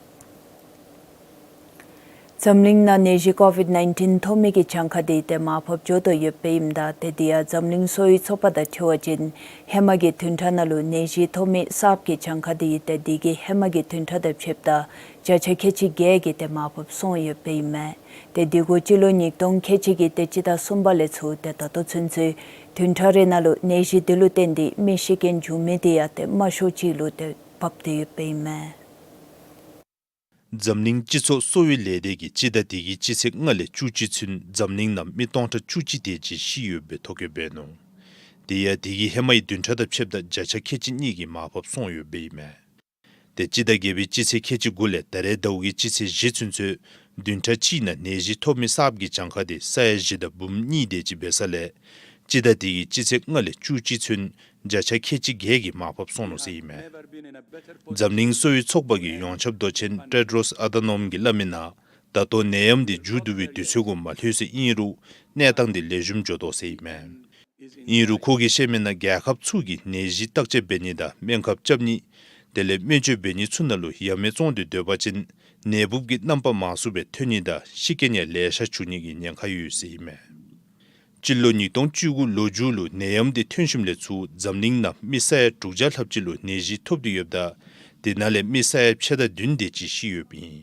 འཛམ་གླིང་ནང་ནད་གཞི་ཀོ་ཝིཌ་ནའིན་ཊིན་ཐོབ་མི་གི་གྱངས་ཁ་དེ་ཏེ་མར་ཕབ་འགྱོ་དོ་ཡོདཔ་ཨིནམ་ད་ཏེ་དེ་ཡང་འཛམ་གླིང་གསོ་བའི་ཚོགས་པ་དང་འཁྲིལ་བ་ཅིན་ཧེ་མ་གི་བདུན་ཕྲག་ནང་ལུ་ནད་གཞི་ཐོབ་མི་གསརཔ་གི་གྱངས་ཁ་དེ་ཏེ་དེ་གི་ཧེ་མ་གི་བདུན་ཕྲག་དང་ཕྱདཔ་ད་བརྒྱ་ཆ་ཁལ་གཅིག་བརྒྱད་ཀྱིས་ཏེ་མར་ཕབ་སོང་ཡོདཔ་ཨིན་མས། ཏེ་དེ་གུ་སྤྱི་ལོ་ཉིས་སྟོང་ཁལ་གཅིག་གི་ཏེ་སྤྱི་ཟླ་གསུམ་པ་ལས་ཚུར་ཏེ་ད་ལྟོ་ཚུན་ཚོད་བདུན་ཕྲག་རེ་ནང་ལུ་ནད་གཞི་དེ་ལུ་བརྟེན་ཏེ་མི་ཤི་རྐྱེན་བྱུང་མི་དེ་ཡང་ཏེ་དམའ་ཤོས་ཅིག་ལུ་ཏེ་བབས་ཏེ་ཡོདཔ་ཨིན་མས། འཛམ་གླིང་སྤྱི་ཚོགས་གསོ་བའི་ལས་སྡེ་གིས་སྤྱི་ཟླ་འདི་གི་སྤྱི་ཚེས་ལྔ་ལས་བཅུ་གཅིག་ཚུན་འཛམ་གླིང་ནང་མི་སྟོང་ཕྲག་བཅུ་གཅིག་དེ་ཅིག་ཤི་ཡོདཔ་སྦེ་ཐོ་བཀོད་འབད་ནུག། དེ་ཡང་དེ་གི་ཧེ་མའི་བདུན་ཕྲག་དང་ཕྱདཔ་ད་བརྒྱ་ཆ་ཁལ་གཅིག་གཉིས་ཀྱིས་མར་ཕབ་སོང་ཡོདཔ་ཨིན་མས། ཏེ་སྤྱི་ཟླ་བརྒྱད་པའི་སྤྱི་ཚེས་ཁལ་གཅིག་དགུ་ལས་ད་རེས་ཟླཝ་གི་སྤྱི་ཚེས་བཞི་ཚུན་ཚོད་བདུན་ཕྲག་གཅིག་ནང་ནད་གཞི་ཐོབ་མི་གསརཔ་གི་གྱངས་ཁ་དེ་ས་ཡ་བཞི་དང་འབུམ་གཉིས་དེ་ཅིག་འབད་ས་ལས་སྤྱི་ཟླ་འདི་གི་སྤྱི་ཚེས་ལྔ་ལས་བཅུ་གཅིག་ཚུན་བརྒྱ་ཆ་ཁལ་གཅིག་བརྒྱད་ཀྱིས་མར་ཕབ་སོང་ནུག་ཟེར་ཨིན་མས། འཛམ་གླིང་གསོ་བའི་ཚོགས་པ་གི་ཡོངས་ཁྱབ་མདོ་ཆེན་ཏེཌ་རོས་ཨ་དྷ་ནོམ་གྱིས་སླབ་མི་ནང་ད་ལྟོ་ནད་ཡམས་འདི་མཇུག་བསྡུ་བའི་དུས་ཚོད་གུ་མ་ལྷོད་ཟེར་ཨིན་རུང་གནས་སྟངས་འདི་ལེགས་ཤོམ་འགྱོ་དོ་ཟེར་ཨིན་མས། ཨིན་རུང་ཁོ་གིས་བཤད་མི་ནང་རྒྱལ་ཁབ་ཚུ་གིས་ནད་གཞི་བརྟག་དཔྱད་འབད་ནི་དང་སྨན་ཁབ་རྐྱབ་ནི་དེ་ལས་སྨན་བཅོས་འབད་ནི་ཚུ་ནང་ལུ་ཡ་མེད་བཙོང་སྟེ་སྡོད་པ་ཅིན་ནད་འབུབ་ཀྱི་རྣམ་པ་མང་སུ་སྦེ་ཐོན་ནི་དང་ཤི་རྐྱེན་ཡང་ལེ་ཤ་བྱུང་ནི་གི་ཉེན་ཁ་ཡོད་ཟེར་ཨིན་མས། སྤྱི་ལོ་ཉིས་སྟོང་བཅུ་དགུ་ལོ་མཇུག་ལུ་ནད་ཡམས་འདི་ཐོན་ཞིནམ་ལས་ཚུར་འཛམ་གླིང་ནང་མི་ས་ཡ་དྲུག་བརྒྱ་ལྷགཔ་ཅིག་ལུ་ནད་གཞི་ཐོབ་སྟེ་ཡོདཔ་ད་དེ་ནང་ལས་མི་ས་ཡ་ཕྱེད་དང་བདུན་དེ་ཅིག་ཤི་ཡོདཔ་ཨིན།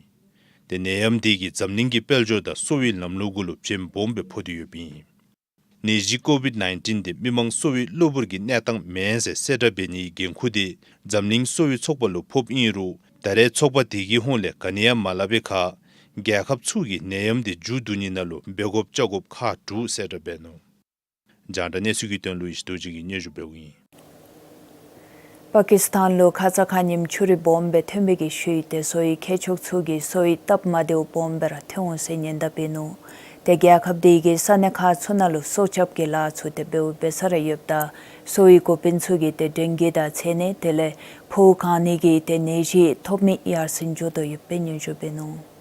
ཏེ་ནད་ཡམས་འདི་གིས་འཛམ་གླིང་གི་དཔལ་འབྱོར་དང་གསོ་བའི་ལམ་ལུགས་གུ་ལུ་བྱེམ་སྦོམ་སྦེ་ཕོག་སྟེ་ཡོདཔ་ཨིན། ནད་གཞི་ཀོ་ཝིཌ་ནའིན་ཊིན་འདི་མི་མང་གསོ་བའི་གློ་བུར་གྱི་གནས་སྟངས་མེན་ཟེར་གསལ་བསྒྲགས་འབད་ནིའི་འགན་ཁུར་དེ་འཛམ་གླིང་གསོ་བའི་ཚོགས་པ་ལུ་ཕོགཔ་ཨིན་རུང་ད་རེས་ཚོགས་པ་དེ་གི་ཧོངས་ལས་ག་ནི་ཡང་མ་སླབ་པའི་ཁར་རྒྱལ་ཁབ་ཚུ་གིས་ནད་ཡམས་འདི་མཇུག་བསྡུ་ནི་ནང་ལུ་འབད་དགོཔ་བཅའ་དགོཔ་ཁག་དྲུག་གསལ་བསྒྲགས་འབད་ནུག། རྒྱང་བསྒྲགས་གནས་ཚུལ་གྱི་དོན་ལུ་ཡེ་ཤེས་རྡོ་རྗེ་གིས་སྙན་ཞུ་འབདཝ་ཨིན། པ་ཀིས་ཐན་ལུ་ཁ་ཙ་ཁ་ཉིནམ་ཆུ་རུད་སྦོམ་སྦེ་ཐོན་པའི་གི་ཤུལ་ཏེ་གསོ་བའི་མཁས་མཆོག་ཚུ་གིས་གསོ་བའི་སྟབས་མ་བདེཝ་སྦོམ་སྦེ་ར་ཐོན་འོང་ཟེར་ཉེན་བརྡ་འབད་ནུག། ཏེ་རྒྱལ་ཁབ་དེ་གི་ས་གནས་ཁག་ཚུ་ནང་ལུ་སྲོག་སྐྱབས་ཀྱི་ལཱ་ཚུ་ཏེ་འབདཝ་འབད་ས་ར་ཡོདཔ་ད་གསོ་བའི་འགོ་དཔོན་ཚུ་གིས་ཏེ་ཌེང་གི་དང་ཚེ་ནད་དེ་ལས་ཕོཝ་གང་ནི་གི་ཏེ་ནད་གཞི་ཐོབ་མི་ཡར་སེང་འགྱོ་དོ་ཡོདཔ་སྦེ་སྙན་ཞུ་འབད་ནུག།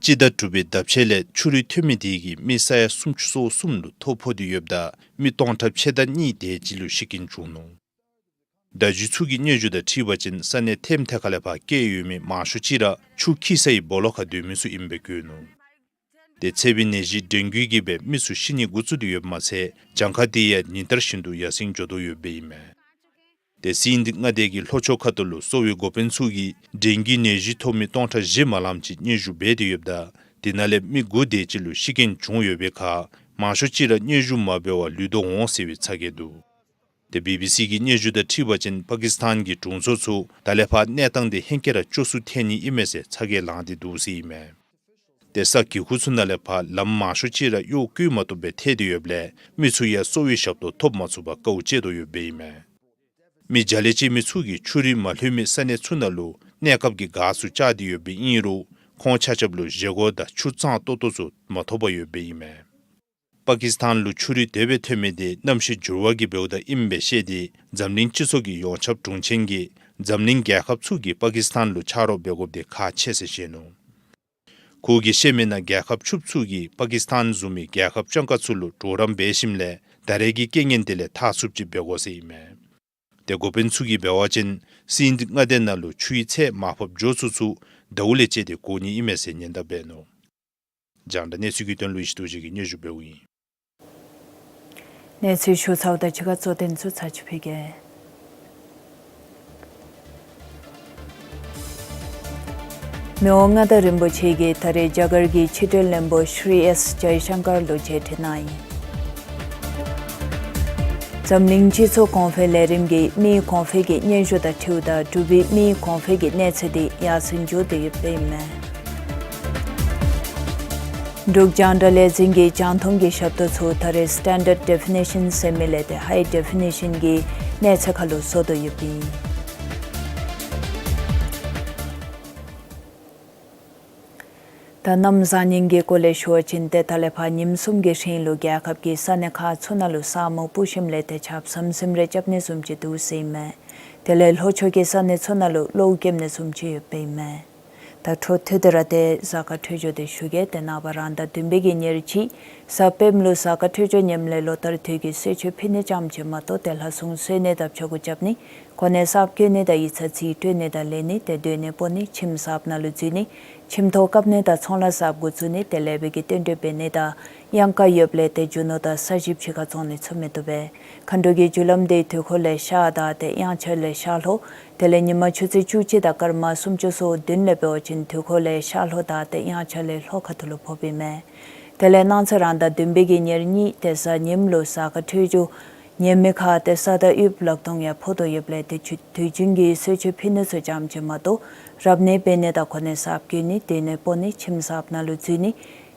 སྤྱི་ཟླ་དྲུག་པའི་ཟླཝ་ཕྱེད་ལས་ཆུ་རུད་ཐོན་མི་དེ་གིས་མི་ས་ཡ་སུམ་ཅུ་སོ་གསུམ་ལུ་ཐོ་ཕོག་སྟེ་ཡོདཔ་ད་མི་སྟོང་ཕྲག་ཕྱེད་དང་གཉིས་དེ་ཅིག་ལུ་ཤི་རྐྱེན་བྱུང་ནུག། བརྡ་བརྒྱུད་ཚུ་གི་སྙན་ཞུ་དང་འཁྲིལ་བ་ཅིན་ས་གནས་ཐེམ་ཐེ་ཁ་ལས་ཕར་བསྐྱལ་ཡོད་མི་མང་ཤོས་ཅིག་ར་ཆུ་འཁྱིལ་སའི་སྦོ་ལོགས་ཁར་སྡོད་མི་ཚུ་ཨིནམ་སྦེ་བཀོད་ནུག། ཏེ་ཚ་བའི་ནད་གཞི་ཌེང་གི་གིས་སྦེ་མི་ཚུ་ཤི་ནི་འགོ་བཙུགས་ཏེ་ཡོདཔ་མ་ཚད་གྱངས་ཁ་དེ་ཡང་ཉིན་ལྟར་བཞིན་དུ་ཡར་སེང་འགྱོ་དོ་ཡོདཔ་ཨིན་མས། ཏེ་སིནྡ་མངའ་སྡེ་གི་ལྷོ་ཕྱོགས་ཁ་ཐུག་ལུ་གསོ་བའི་འགོ་དཔོན་ཚུ་གིས་ཌེང་གི་ནད་གཞི་ཐོབ་མི་སྟོང་ཕྲག་བཞི་མ་ལངམ་ཅིག་སྙན་ཞུ་འབད་དེ་ཡོདཔ་ད་དེ་ནང་ལས་མི་དགུ་དེ་ཅིག་ལུ་ཤི་རྐྱེན་བྱུང་ཡོད་པའི་ཁར་མང་ཤོས་ཅིག་ར་སྙན་ཞུ་མ་འབད་བར་ལུས་ཐོབ་འོང་ཟེར་བའི་ཚ་གྱང་འདུག། ཏེ་བི་བི་སི་གི་སྙན་ཞུ་དང་འཁྲིལ་བ་ཅིན་པ་ཀིས་ཐན་གྱི་དྲུང་འཚོ་ཚུ་ད་ལས་ཕར་གནས་སྟངས་དེ་ཧེང་སྐལ་ར་སྐྱོ་སུ་ཐལ་ནི་ཨིན་མས་ཟེར་ཚ་གྱང་ལངས་ཏེ་འདུག་ཟེར་ཨིན་མས། ཏེ་ས་གི་ཁུག་ཚུ་ནང་ལས་ཕར་ལམ་མང་ཤོས་ཅིག་ར་གཡོག་བཀོལ་མ་བཏུབ་སྦེ་ཐལ་ཏེ་ཡོདཔ་ལས་མི་ཚུ་ཡང་གསོ་བའི་ཞབས་ཏོག་ཐོབ་མ་ཚུགས་པར་དཀའཝ་སྤྱད་དོ་ཡོདཔ་ཨིན་མས། མི་བརྒྱ་ལས་བཅད་མི་ཚུ་གིས་ཆུ་རུད་མ་ལྷོད་མི་ས་གནས་ཚུ་ནང་ལུ་གནས་སྐབས་ཀྱི་གཱ་ཚུ་བཅག་སྟེ་ཡོདཔ་ཨིན་རུང་ཁོང་ཆ་ཁྱབ་ལུ་བཞེས་སྒོ་དང་ཆུ་གཙང་ཏོག་ཏོ་ཚུ་མ་ཐོབ་པར་ཡོདཔ་ཨིན་མས། པ་ཀིས་ཐན་ལུ་ཆུ་རུད་དེ་སྦེ་ཐོན་མི་དེ་གནམ་གཤིས་འགྱུར་བ་གིས་འབདཝ་ད་ཨིནམ་སྦེ་བཤད་དེ་འཛམ་གླིང་སྤྱི་ཚོགས་ཀྱི་ཡོངས་ཁྱབ་དྲུང་ཆེན་གྱིས་འཛམ་གླིང་རྒྱལ་ཁབ་ཚུ་གིས་པ་ཀིས་ཐན་ལུ་ཕྱག་རོགས་འབད་དགོཔ་དེ་ཁག་ཆེ་ཟེར་བཤད་ནུག། ཁོ་གིས་བཤད་མི་ནང་རྒྱལ་ཁབ་ཕྱུགཔོ་ཚུ་གིས་པ་ཀིས་ཐན་བཟུམ་མའི་རྒྱལ་ཁབ་སྤྱང་ཀ་ཚུ་ལུ་གྲོགས་རམ་འབད་ཞིནམ་ལས་ད་རེས་ཀྱི་རྐྱེན་ངན་དེ་ལས་ཐར་ཚུགསཔ་ཅིག་འབད་དགོ་ཟེར་ཨིན་མས། ཏེ་འགོ་དཔོན་ཚུ་གིས་འབད་བ་ཅིན་སིནྡ་མངའ་སྡེ་ནང་ལུ་ཆུའི་ཚད་མར་ཕབ་འགྱོ་ཚུགས་ཚུགས་ཟླཝ་ལས་བཅད་དེ་འགོར་ནི་ཨིན་མས་ཟེར་ཉེན་བརྡ་འབད་ནུག། རྒྱང་བསྒྲགས་གནས་ཚུལ་གྱི་དོན་ལུ་ཡེ་ཤེས་རྡོ་རྗེ་གིས་སྙན་ཞུ་འབདཝ་ཨིན། གནས་ཚུལ་ཞུ་ཚརཝ་དང་གཅིག་ཁར་གཙོ་དོན་ཚུ་ཚར་ཅིག་ཕུལ་གེ། མི་དབང་མངའ་བདག་རིན་པོ་ཆེ་གིས་ད་རེས་རྒྱ་གར་གྱི་ཕྱི་འབྲེལ་བློན་པོ་ཤྲི་ཨེསི་ཇའི་ཤང་ཀར་ལུ་མཇལ་ཕྲད་གནང་ཡི། འཛམ་གླིང་སྤྱི་ཚོགས་གོང་འཕེལ་ལས་རིམ་གྱིས་མིའི་གོང་འཕེལ་གྱི་སྙན་ཞུ་དང་འཁྲིལཝ་ད་འབྲུག་པའི་མིའི་གོང་འཕེལ་གྱི་གནས་ཚད་དེ་ཡར་སེང་འགྱོ་སྟེ་ཡོདཔ་ཨིན་མས། འབྲུག་རྒྱང་བསྒྲགས་ལས་འཛིན་གྱིས་རྒྱང་མཐོང་གི་ཞབས་ཏོག་ཚུ་ད་རེས་སི་ཊེན་ཌརཌ་ཌེ་ཕི་ནི་ཤཱན་ཟེར་མི་ལས་ཏེ་ཧའི་ཌེ་ཕི་ནི་ཤཱན་གྱི་གནས་ཚད་ཁར་ལུ་བཟོ་དོ་ཡོདཔ་ཨིན། ད་གནམ་བཟང་ངན་གྱི་སྐོར་ལས་ཞུ་བ་ཅིན་ཏེ་ད་ལས་ཕར་ཉིནམ་གསུམ་གྱི་རིང་ལུ་རྒྱལ་ཁབ་ཀྱི་ས་གནས་ཁག་ཚུ་ནང་ལུ་ས་སྨུག་སྤུབས་ཞིནམ་ལས་ཏེ་ཆརཔ་ཟམ་ཟིམ་རེ་རྐྱབ་ནི་བཟུམ་ཅིག་འདུག་ཟེར་ཨིན་མས། དེ་ལས་ལྷོ་ཕྱོགས་ཀྱི་ས་གནས་ཚུ་ནང་ལུ་གློཝ་རྐྱབ་ནི་བཟུམ་ཅིག་ཡོདཔ་ཨིན་མས། ད་འཕྲོ་མཐུད་དེ་ར་ཏེ་གཟའ་སྐར་འཕྲོད་སྦྱོར་དེ་ཞུ་གེ། ཏེ་ནངས་པ་རང་ཟླ་བདུན་པའི་གི་ཉེར་གཅིག་ གཟའ་སྤེནམ་ལུ་གཟའ་སྐར་འཕྲོད་སྦྱོར་ངནམ་ལས་ལོ་ལྟར་དུས་ཀྱི་གསོལ་མཆོད་ཕུལ་ནི་ཙམ་ཅིག་མ་གཏོགས་ཏེ་ལྷ་སྲུང་གསོལ་ནི་དང་ཆོ་ག་རྐྱབ་ནི་གོ་གནས་གསརཔ་བསྐོ་ནི་དང་ཡིག་ཚང་རྩིས་སྤྲོད་ནི་དང་ལེན་ནི་ཏེ་སྡོད་གནས་སྤོ་ནི་ཁྱིམ་གསརཔ་ནང་ལུ་འཛུལ་ནི་ཁྱིམ་ཐོག་བཀབ་ནི་དང་ཚོང་ལཱ་གསརཔ་འགོ་བཙུགས་ནི་ཏེ་ལེགས་པའི་གི་རྟེན་འབྲེལ་འབད་ནི་དང་གཡང་ཀ་ཡོདཔ་ལས་ཏེ་རྒྱུ་ནོར་དང་ས་ཞབས་ཕྱི་ཁར་བཙོང་ནི་ཚུ་མི་བཏུབ་པས། མཁའ་འགྲོ་གི་རྒྱུ་ལམ་འདི་དུས་འཁོར་ལས་ཤར་དང་ཏེ་དབྱངས་འཆར་ལས་ཤར་ལྷོ། དེ་ལས་ཉིན་མ་ཆུ་ཚོད་བཅུ་གཅིག་དང་སྐར་མ་སུམ་ཅུ་སོ་བདུན་ལས་འབད་བ་ཅིན་དུས་འཁོར་ལས་ཤར་ལྷོ་དང་ཏེ་དབྱངས་འཆར་ལས་ལྷོ་ཁ་ཐུག་ལུ་ཕོགཔ་ཨིན་མས། དེ་ལས་གནངས་ཚེ་རང་ཟླ་བདུན་པའི་གི་ཉེར་གཉིས་ཏེ་གཟའ་ཉིམ་ལུ་གཟའ་སྐར་འཕྲོད་སྦྱོར་ངནམ་ཁར་ཏེ་ས་དང་དབུས་ལག་སྟོང་ཡང་ཕོག་དོ་ཡོདཔ་ལས་ཏེ་དུས་དུས་རྒྱུན་གྱི་གསོལ་མཆོད་ཕུལ་ནི་ཚུ་ཙམ་ཅིག་མ་གཏོགས་རབ་གནས་འབད་ནི་དང་གོ་གནས་གསརཔ་བསྐོ་ནི་སྡོད་གནས་སྤོ་ནི་ཁྱིམ་གསརཔ་ནང་ལུ་འཛུལ་ནི་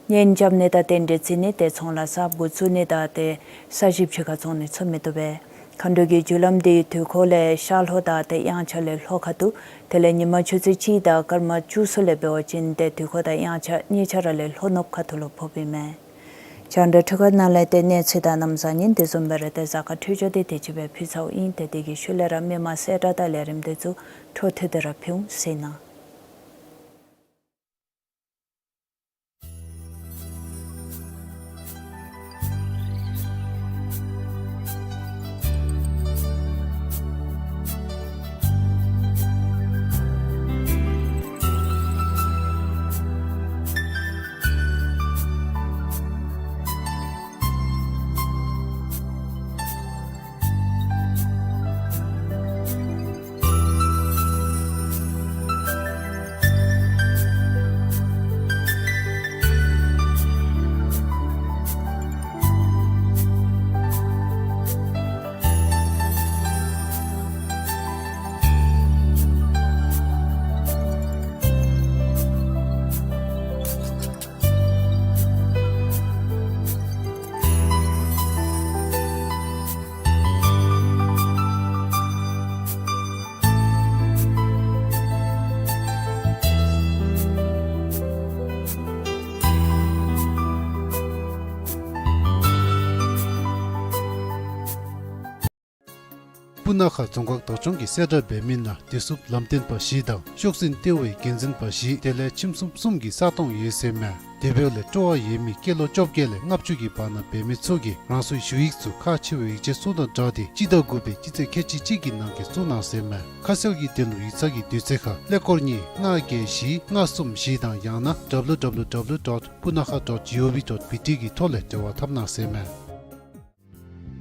གཉེན་རྐྱབ་ནི་དང་རྟེན་འབྲེལ་བརྩི་ནི་ཏེ་ཚོང་ལཱ་གསརཔ་འགོ་བཙུགས་ནི་དང་ཏེ་ས་ཞབས་ཕྱི་ཁར་བཙོང་ནི་ཚུ་མི་བཏུབ་པས། མཁའ་འགྲོ་གི་རྒྱུ་ལམ་འདི་དུས་འཁོར་ལས་ཤར་ལྷོ་དང་ཏེ་དབྱངས་འཆར་ལས་ལྷོ་ཁ་ཐུག། དེ་ལས་ཉིན་མ་ཆུ་ཚོད་གཅིག་དང་སྐར་མ་བཅུ་སོ་ལས་འབད་བ་ཅིན་ཏེ་དུས་འཁོར་དང་དབྱངས་འཆར་གཉིས་ཆ་ར་ལས་ལྷོ་ནུབ་ཁ་ཐུག་ལུ་ཕོགཔ་ཨིན་མས། རྒྱང་བསྒྲགས་འཕྲུལ་ཁང་ནང་ལས་ཏེ་གནས་ཚུལ་དང་གནམ་གཤིས་ཉིན་དེ་བཟུམ་སྦེ་ར་ཏེ་གཟའ་སྐར་འཕྲོད་སྦྱོར་འདི་དེ་ཅིག་སྦེ་ཕུལ་ཚརཝ་ཨིན། ཏེ་དེ་གི་ཤུལ་ལས་ར་མི་མང་གསལ་བསྒྲགས་དང་ལས་རིམ་དེ་ཚུ་འཕྲོ་མཐུད་དེ་ར་ཕུལ་འོང་ཟེར་ཨིན། སྤུ་ན་ཁ་རྫོང་ཁག་བདག་སྐྱོང་གིས་གསལ་བསྒྲགས་འབད་མི་ནང་བདེ་སྲུངཔ་ལམ་སྟོན་པ་བཞི་དང་ཤོག་འཛིན་ལྟེ་བའི་འགན་འཛིན་པ་བཞི་དེ་ལས་ཁྱིམ་གསུམ་གསུམ་གྱི་ས་སྟོང་ཡོད་ཟེར་མས། དེ་འབདཝ་ལས་སྤྲོ་བ་ཡོད་མི་སྐྱེས་ལོ་བཅོ་བརྒྱད་ལས་ལྔ་བཅུ་གི་བར་ན་འབད་མི་ཚུ་གིས་རང་སོའི་ཞུ་ཡིག་ཚུ་ཁག་ཆེ་བའི་ཡིག་ཆ་ཚུ་དང་སྦྲགས་ཏེ་སྤྱི་ཟླ་དགུ་པའི་སྤྱི་ཚེས་ཁལ་གཅིག་གཅིག་གི་ནང་འཁོད་བཙུགས་གནང་ཟེར་མས། ཁ་གསལ་གྱི་དོན་ལུ་ཡིག་ཚང་གི་དུས་ཚོད་ཁར་ཀླད་ཀོར་གཉིས་ལྔ་བརྒྱད་བཞི་ལྔ་གསུམ་བཞི་དང་ཡང་ན་W W W dot punakha dot gov dot B T གི་ཐོག་ལས་འབྲེལ་བ་འཐབ་གནང་ཟེར་མས།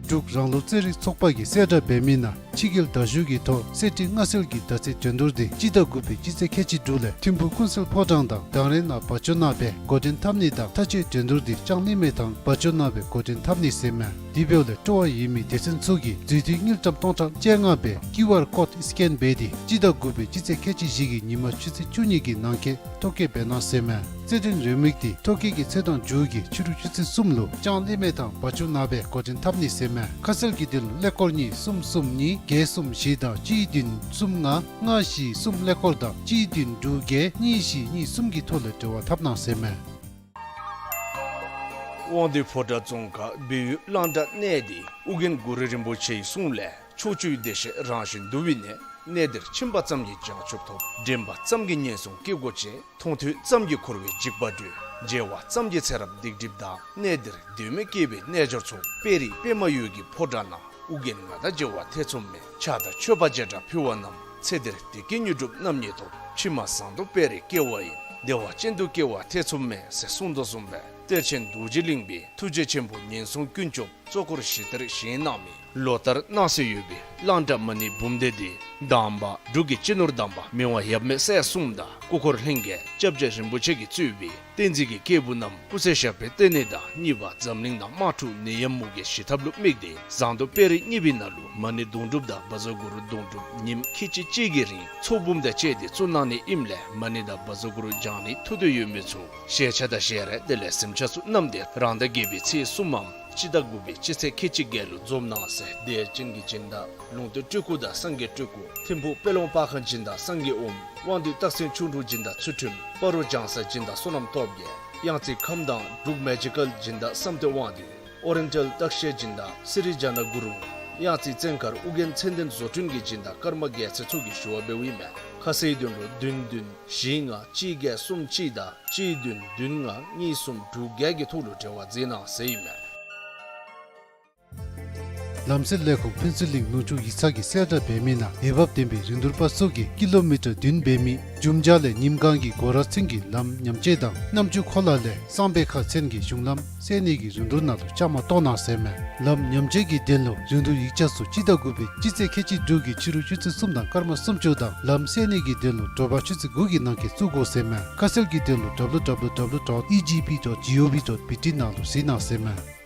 འབྲུག་རང་ལུགས་རྩེད་རིགས་ཚོགས་པ་གིས་གསལ་བསྒྲགས་འབད་མི་ནང་ཕྱི་རྒྱལ་དར་ཞུ་གི་ཐོག་གསེར་ཁྲི་མངའ་གསོལ་གྱི་མདའ་རྩེད་འགྲན་བསྡུར་འདི་སྤྱི་ཟླ་དགུ་པའི་སྤྱི་ཚེས་ཁལ་གཅིག་དྲུག་ལས་ཐིམ་ཕུག་ཀུན་གསལ་ཕོ་བྲང་དང་དང་རེ་ནང་བ་ཅོ་ནང་སྦེ་འགོ་འདྲེན་འཐབ་ནི་དང་མཐའ་དཔྱད་འགྲན་བསྡུར་འདི་ལྕང་གླིང་མའི་ཐང་བ་ཅོ་ནང་སྦེ་འགོ་འདྲེན་འཐབ་ནི་ཟེར་མས། དེ་འབདཝ་ལས་སྤྲོ་བ་ཡོད་མི་སྡེ་ཚན་ཚུ་གིས་འཛུལ་དུས་དངུལ་ཀྲམ་སྟོང་ཕྲག་བཅོ་ལྔ་སྦེ་ཀིའུ་ཨར་ཀོཌ་སི་ཀེན་འབད་དེ་སྤྱི་ཟླ་དགུ་པའི་སྤྱི་ཚེས་ཁལ་གཅིག་བཞི་གི་ཉིན་མ་ཆུ་ཚོད་བཅུ་གཉིས་ཀྱི་ནང་འཁོད་ཐོ་བཀོད་འབད་གནང་ཟེར་མས། རྩེད་འགྲན་རེའུ་མིག་འདི་ཐོ་བཀོད་ཀྱི་ཚེས་གྲངས་མཇུག་གི་ཕྱི་རུ་ཆུ་ཚོད་གསུམ་ལུ་ལྕང་གླིང་མའི་ཐང་བ་ཅོ་ནང་སྦེ་འགོ་འདྲེན་འཐབ་ནི་ཟེར་མས། ཁ་གསལ་གྱི་དོན་ལུ་ཀླད་ཀོར་གཉིས་གསུམ་གསུམ་གཉིས་བརྒྱད་གསུམ་བཞི་དང་གཅིག་བདུན་གསུམ་ལྔ་ལྔ་བཞི་གསུམ་ཀླད་ཀོར་དང་གཅིག་བདུན་དྲུག་བརྒྱད་གཉིས་བཞི་གཉིས་གསུམ་གྱི་ཐོག་ལས་འབྲེལ་བ་འཐབ་གནང་ཟེར་མས། དབང་འདུས་ཕོ་བྲང་རྫོང་ཁག་སྦས་ཡུལ་གླང་བྲག་གནས་འདི་ཨོ་རྒྱན་གུ་རུ་རིན་པོ་ཆེའི་གསུང་ལས། ཕྱོགས་བཅུའི་བདེ་གཤེགས་རང་བཞིན་འདུ་བའི་གནས། གནས་འདིར་ཕྱིན་པ་ཙམ་གྱིས་བྱང་ཆུབ་ཐོབ། འདྲེན་པ་ཙམ་གྱིས་ངན་སོང་སྐྱེ་སྒོ་བཅད། མཐོང་ཐོས་ཙམ་གྱིས་འཁོར་བའི་འཇིགས་པ་སྒྲོལ། མཇལ་བ་ཙམ་གྱིས་ཚེ་རབས་སྡིག་སྒྲིབ་འདག། གནས་འདིར་སྡོད་མི་སྐྱེ་བོའི་རྣལ་འབྱོར་ཚོགས། དཔལ་རི་པདྨ་འོད་ཀྱི་ཕོ་བྲང་ན། ཨོ་རྒྱན་ང་དང་མཇལ་བར་ཐེ་ཚོམ་མེད། ཕྱག་དང་མཆོད་པ་བརྒྱ་ཕྲག་ཕུལ་བ་རྣམས། ཚེ་འདིར་བདེ་སྐྱིད་དངོས་གྲུབ་རྣམ་གཉིས་ཐོབ། ཕྱི་མ་བཟང་དུ་སྤེལ་རེ་སྐྱེ་བ་ཡིན། བདེ་བ་ཅན་དུ་སྐྱེ་བར་ཐེ་ཚོམ་མེད། ཟེར་གསུངས་དོ་བཟུམ་སྦེ་གཏེར་ཆེན་རྡོ་རྗེ་གླིང་པའི་ཐུགས་རྗེ་ཆེན་པོ་ངན་སོང་ཀུན་སྐྱོབ་གཙོ་འཁོར་བཞི་ལྟར་བཞེངས་གནང་མི་ལོ་ལྟར་གནང་སྲོལ་ཡོད་པའི་གླང་བྲག་མ་ཎི་འབུམ་སྡེ་འདི་དང་པ་འབྲུག་གི་སྤྱི་ནོར་དམ་པ་མི་དབང་ཡབ་མེས་སྲས་གསུམ་དང་སྐུ་འཁོར་ལྷན་རྒྱས་སྐྱབས་རྗེ་རིན་པོ་ཆེ་གིས་གཙོས་པའི་བསྟན་འཛིན་གྱི་སྐྱེས་བུ་རྣམས་སྐུ་ཚེ་ཞབས་པད་བརྟན་ནི་དང་གཉིས་པ་འཛམ་གླིང་ནང་དམག་འཁྲུག་ནད་ཡམས་མུ་གེ་ཞི་ཐབས་ལུ་དམིགས་ཏེ་བཟང་དུ་སྤེལ་རེ་གཉིས་པའི་ནང་ལུ་མ་ཎི་དུང་སྒྲུབ་དང་བཛྲ་གུ་རུ་དུང་སྒྲུབ་ཉིནམ་ཁལ་གཅིག་གཅིག་གི་རིང་ཚོགས་འབུམ་དང་བཅས་ཏེ་བཙུགས་གནང་ནི་ཨིནམ་ལས་མ་ཎི་དང་བཛྲ་གུ་རུ་བགྱང་ནི་ཐུགས་འདོད་ཡོད་མི་ཚུ་ཞལ་ཆས་དང་ཞལ་རས་དེ་ལས་གཟིམ་ཆས་ཚུ་བསྣམས་ཏེ་རང་ཟླ་བརྒྱད་པའི་ཚེས་གསུམ་མམ་སྤྱི་ཟླ་དགུ་པའི་སྤྱི་ཚེས་ཁལ་གཅིག་བརྒྱད་ལུ་འཛོམས་གནང་ཟེར། དད་ཅན་གྱི་སྦྱིན་བདག་ལུང་བསྟན་སྤྲུལ་སྐུ་དང་སངས་རྒྱས་སྤྲུལ་སྐུ། ཐིམ་ཕུག་དཔལ་ལུང་པར་ཁང་སྦྱིན་བདག་སངས་རྒྱས་དབངམོ། དབང་འདུས་སྟག་སེང་ཁྱུང་འབྲུག་སྦྱིན་བདག་ཚུལ་ཁྲིམས། སྤ་རོ་ལྗང་ས་སྦྱིན་བདག་བསོད་ནམས་སྟོབས་རྒྱས། གཡང་རྩེ་ཁམས་དྭངས་འབྲུག་མེ་ཇི་ཀཱལ་སྦྱིན་བདག་བསམ་གཏན་དབང་འདུས། ཨོ་རེན་ཊལ་སྟག་ཤད་སྦྱིན་བདག་སི་རི་ཇ་ན་གུ་རུ། གཡང་རྩེ་བཙན་མཁར་ཨོ་རྒྱན་མཚན་ལྡན་བཟོ་སྐྲུན་གྱི་སྦྱིན་བདག་ཀརྨ་རྒྱལ་མཚན་ཚུ་གིས་ཞུ་བ་འབདཝ་ཨིན་མས། ཁ་གསལ་དོན་ལུ་བདུན་བདུན་བཞི་ལྔ་གཅིག་བརྒྱད་གསུམ་གཅིག་དང་གཅིག་བདུན་བདུན་ལྔ་གཉིས་གསུམ་དྲུག་བརྒྱད་ཀྱི་ཐོག་ལུ་འབྲེལ་བ་མཛད་གནང་ཟེར་ཨིན་མས། ལམ་སེལ་ལས་ཁུངས་ཕུན་ཚོགས་གླིང་ལུང་ཕྱོགས་ཡིག་ཚང་གིས་གསལ་བསྒྲགས་འབད་མི་ནང་འོས་འབབ་ལྡན་པའི་རིན་བསྡུར་པ་ཚུ་གིས་ཀི་ལོ་མི་ཊར་བདུན་འབད་མི་རྒྱུམ་ཇ་ལས་ཉིམ་སྒང་གི་སྒོ་ར་ཚུན་གྱི་ལམ་ཉམས་བཅོས་དང་གནམ་གྲུ་འཁོར་ལ་ལས་གསང་སྦས་ཁ་ཚུན་གྱི་གཞུང་ལམ་སེལ་ནི་གི་རིན་བསྡུར་ནང་ལུ་བཅའ་མར་གཏོགས་གནང་ཟེར་མས། ལམ་ཉམས་བཅོས་ཀྱི་དོན་ལུ་རིན་བསྡུར་ཡིག་ཆ་ཚུ་སྤྱི་ཟླ་དགུ་པའི་སྤྱི་ཚེས་ཁལ་གཅིག་དྲུག་གི་ཕྱི་རུ་ཆུ་ཚོད་གསུམ་དང་སྐར་མ་སུམ་ཅུ་དང་ལམ་སེལ་ནི་གི་དོན་ལུ་དྲོ་པ་ཆུ་ཚོད་དགུ་གི་ནང་འཁོད་བཙུགས་དགོ་ཟེར་མས། ཁ་གསལ་གྱི་དོན་ལུ་W W W dot E G P dot G O V dot B T ནང་ལུ་གཟིགས་གནང་ཟེར་མས།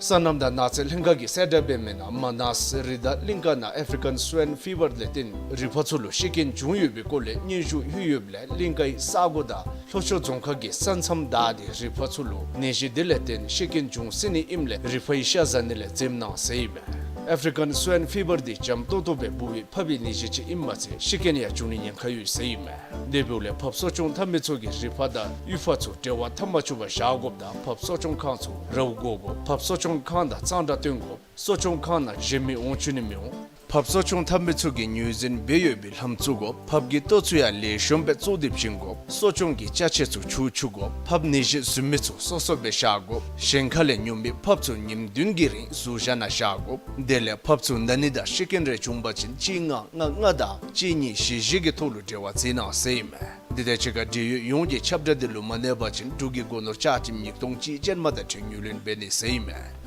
སོ་ནམ་དང་ནགས་ཚལ་ལྷན་ཁག་གིས་གསལ་བསྒྲགས་འབད་མི་ནང་མ་ནཱས་རི་དྭགས་གླིང་ག་ནང་ཨེཕ་རི་ཀཱན་སུའིན་ཕི་བར་ལས་བརྟེན་རི་ཕག་ཚུ་ལུ་ཤི་རྐྱེན་བྱུང་ཡོད་པའི་སྐོར་ལས་སྙན་ཞུ་ཡོད་ཡོདཔ་ལས་གླིང་གའི་ས་གོ་དང་ལྷོ་ཕྱོགས་རྫོང་ཁག་གི་ས་མཚམས་བདའ་སྟེ་རི་ཕག་ཚུ་ལུ་ནད་གཞི་དེ་ལས་བརྟེན་ཤི་རྐྱེན་བྱུང་སྲིད་ནི་ཨིནམ་ལས་རི་ཕག་གི་ཤ་བཟའ་ནི་ལས་འཛེམ་གནང་ཟེར་ཨིན་མས། ཨེཕ་རི་ཀཱན་སུའིན་ཕི་བར་འདི་འཇམ་ཏོང་ཏོ་སྦེ་འབུ་བའི་ཕགཔ་གི་ནད་གཞི་ཅིག་ཨིནམ་མ་ཚད་ཤི་རྐྱེན་ཡང་བྱུང་ནི་ཉེན་ཁ་ཡོད་ཟེར་ཨིན་མས། དེ་འབདཝ་ལས་ཕགཔ་གསོ་སྐྱོང་འཐབ་མི་ཚུ་གིས་རི་ཕག་དང་གཡུས་ཕག་ཚུ་འབྲེལ་བ་འཐབ་མ་བཅུག་པར་བཞག་དགོཔ་དང་ཕགཔ་གསོ་སྐྱོང་ཁང་ཚུ་རཝ་བཀོ་དགོཔ། ཕགཔ་གསོ་སྐྱོང་ཁང་དང་གཙང་སྦྲ་བསྟེན་དགོཔ། གསོ་སྐྱོང་ཁང་ནང་གཞན་མི་འོང་བཅུག་ནི་མི་འོང་། ཕགཔ་གསོ་སྐྱོང་འཐབ་མི་ཚུ་གིས་ངོས་འཛིན་འབད་ཡོད་པའི་ལྷམ་བཙུགས་དགོཔ། ཕགཔ་གི་ལྟོ་ཚུ་ཡང་ལེགས་ཤོམ་སྦེ་བཙོ་སྟེ་བྱིན་དགོཔ། གསོ་སྐྱོང་གི་ཅ་ཆས་ཚུ་འཁྱུ་བཅུག་དགོཔ། ཕགཔ་ནད་གཞི་ཟུན་མི་ཚུ་སོ་སོ་སྦེ་བཞག་དགོཔ། གཞན་ཁ་ལས་ཉོ་མི་ཕགཔ་ཚུ་ཉིནམ་བདུན་གྱི་རིང་ཟུར་བཞག་ནང་བཞག་དགོཔ། དེ་ལས་ཕགཔ་ཚུ་ན་ནི་དང་ཤི་རྐྱེན་རེ་བྱུང་པ་ཅིན་གཅིག་ལྔ་ལྔ་ལྔ་དང་གཅིག་གཉིས་བཞི་བཞི་གི་ཐོག་ལུ་འབྲེལ་བ་མཛད་གནང་ཟེར་ཨིན་མས། དེ་དང་གཅིག་ཁར་འབྲེལ་ཡོད་ཡོངས་ཀྱིས་ཁྱབ་བསྒྲགས་འདི་ལུ་མ་གནས་པ་ཅིན་འབྲུག་གི་སྒོ་ནོར་ཆ་ཁྱབ་ཉིས་སྟོང་གཅིག་ཅན་མ་དང་འཁྲིལ་ཉོ་ལེན་འབད་ནི་ཟེར་ཨིན་མས།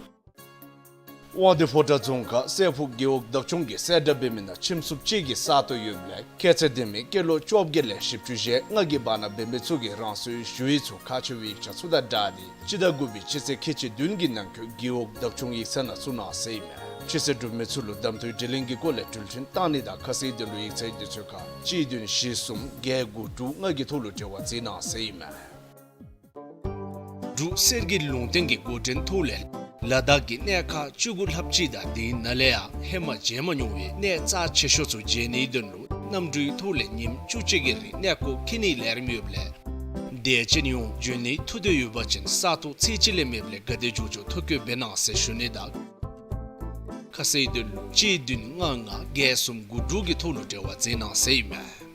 དབང་འདུས་ཕོ་བྲང་རྫོང་ཁག་སྲས་ཕུག་རྒེད་འོག་བདག་སྐྱོང་གིས་གསལ་བསྒྲགས་འབད་མི་ནང་ཁྱིམ་སུབ་ཅིག་གི་ས་སྟོང་ཡོདཔ་ལས་ཁྱད་ཚད་ལྡན་མི་སྐྱེས་ལོ་བཅོ་བརྒྱད་ལས་བཞི་བཅུ་ཞེ་ལྔ་གི་བར་ན་འབད་མི་ཚུ་གིས་རང་སོའི་ཞུ་ཡིག་ཚུ་ཁག་ཆེ་བའི་ཡིག་ཆ་ཚུ་དང་སྦྲགས་ཏེ་སྤྱི་ཟླ་དགུ་པའི་སྤྱི་ཚེས་ཁལ་གཅིག་བདུན་གྱི་ནང་འཁོད་རྒེད་འོག་བདག་སྐྱོང་ཡིག་ཚང་ནང་བཙུགས་གནང་ཟེར་ཨིན་མས། ཁྱད་ཚད་གྲུབ་མི་ཚུ་ལུ་གདམ་འཐུའི་དྲི་ལན་གྱི་སྐོར་ལས་འགྲུལ་འཕྲིན་བཏང་ནི་དང་ཁ་གསལ་དོན་ལུ་ཡིག་ཚང་དུས་ཚོད་ཁར་གཅིག་བདུན་བཞི་གསུམ་བརྒྱད་དགུ་དྲུག་ལྔ་གི་ཐོག་ལུ་འབྲེལ་བ་མཛད་གནང་ཟེར་ཨིན་མས། འབྲུག་གསེར་གྱི་ལུང་བསྟན་གྱི་འགོ་འདྲེན་ཐོག་ལས་ལ་དྭགས་ཀྱི་གནས་ཁག་བཅུ་དགུ་ལྷགཔ་ཅིག་དང་དེའི་ནང་ལས་ཡང་ཧེ་མ་མཇལ་མ་མྱོང་བའི་གནས་རྩ་ཆེ་ཤོས་ཚུ་མཇལ་ནིའི་དོན་ལུ་གནམ་གྲུའི་ཐོག་ལས་ཉིནམ་བཅུ་གཅིག་གི་རིང་གནས་སྐོར་འཁྱིད་ནིའི་ལས་རིམ་ཡོདཔ་ལས་དད་ཅན་ཡོངས་འབྱོན་ནིའི་ཐུགས་འདོད་ཡོད་པ་ཅིན་ས་སྟོང་ཚད་གཅིག་ལས་མེདཔ་ལས་ག་དེ་མགྱོགས་མགྱོགས་ཐོ་བཀོད་འབད་གནང་ཟེར་ཞུ་ནི་དང་ཁ་གསལ་དོན་ལུ་གཅིག་བདུན་ལྔ་ལྔ་བརྒྱད་གསུམ་དགུ་དྲུག་གི་ཐོག་ལུ་འབྲེལ་བ་མཛད་གནང་ཟེར་ཨིན་མས།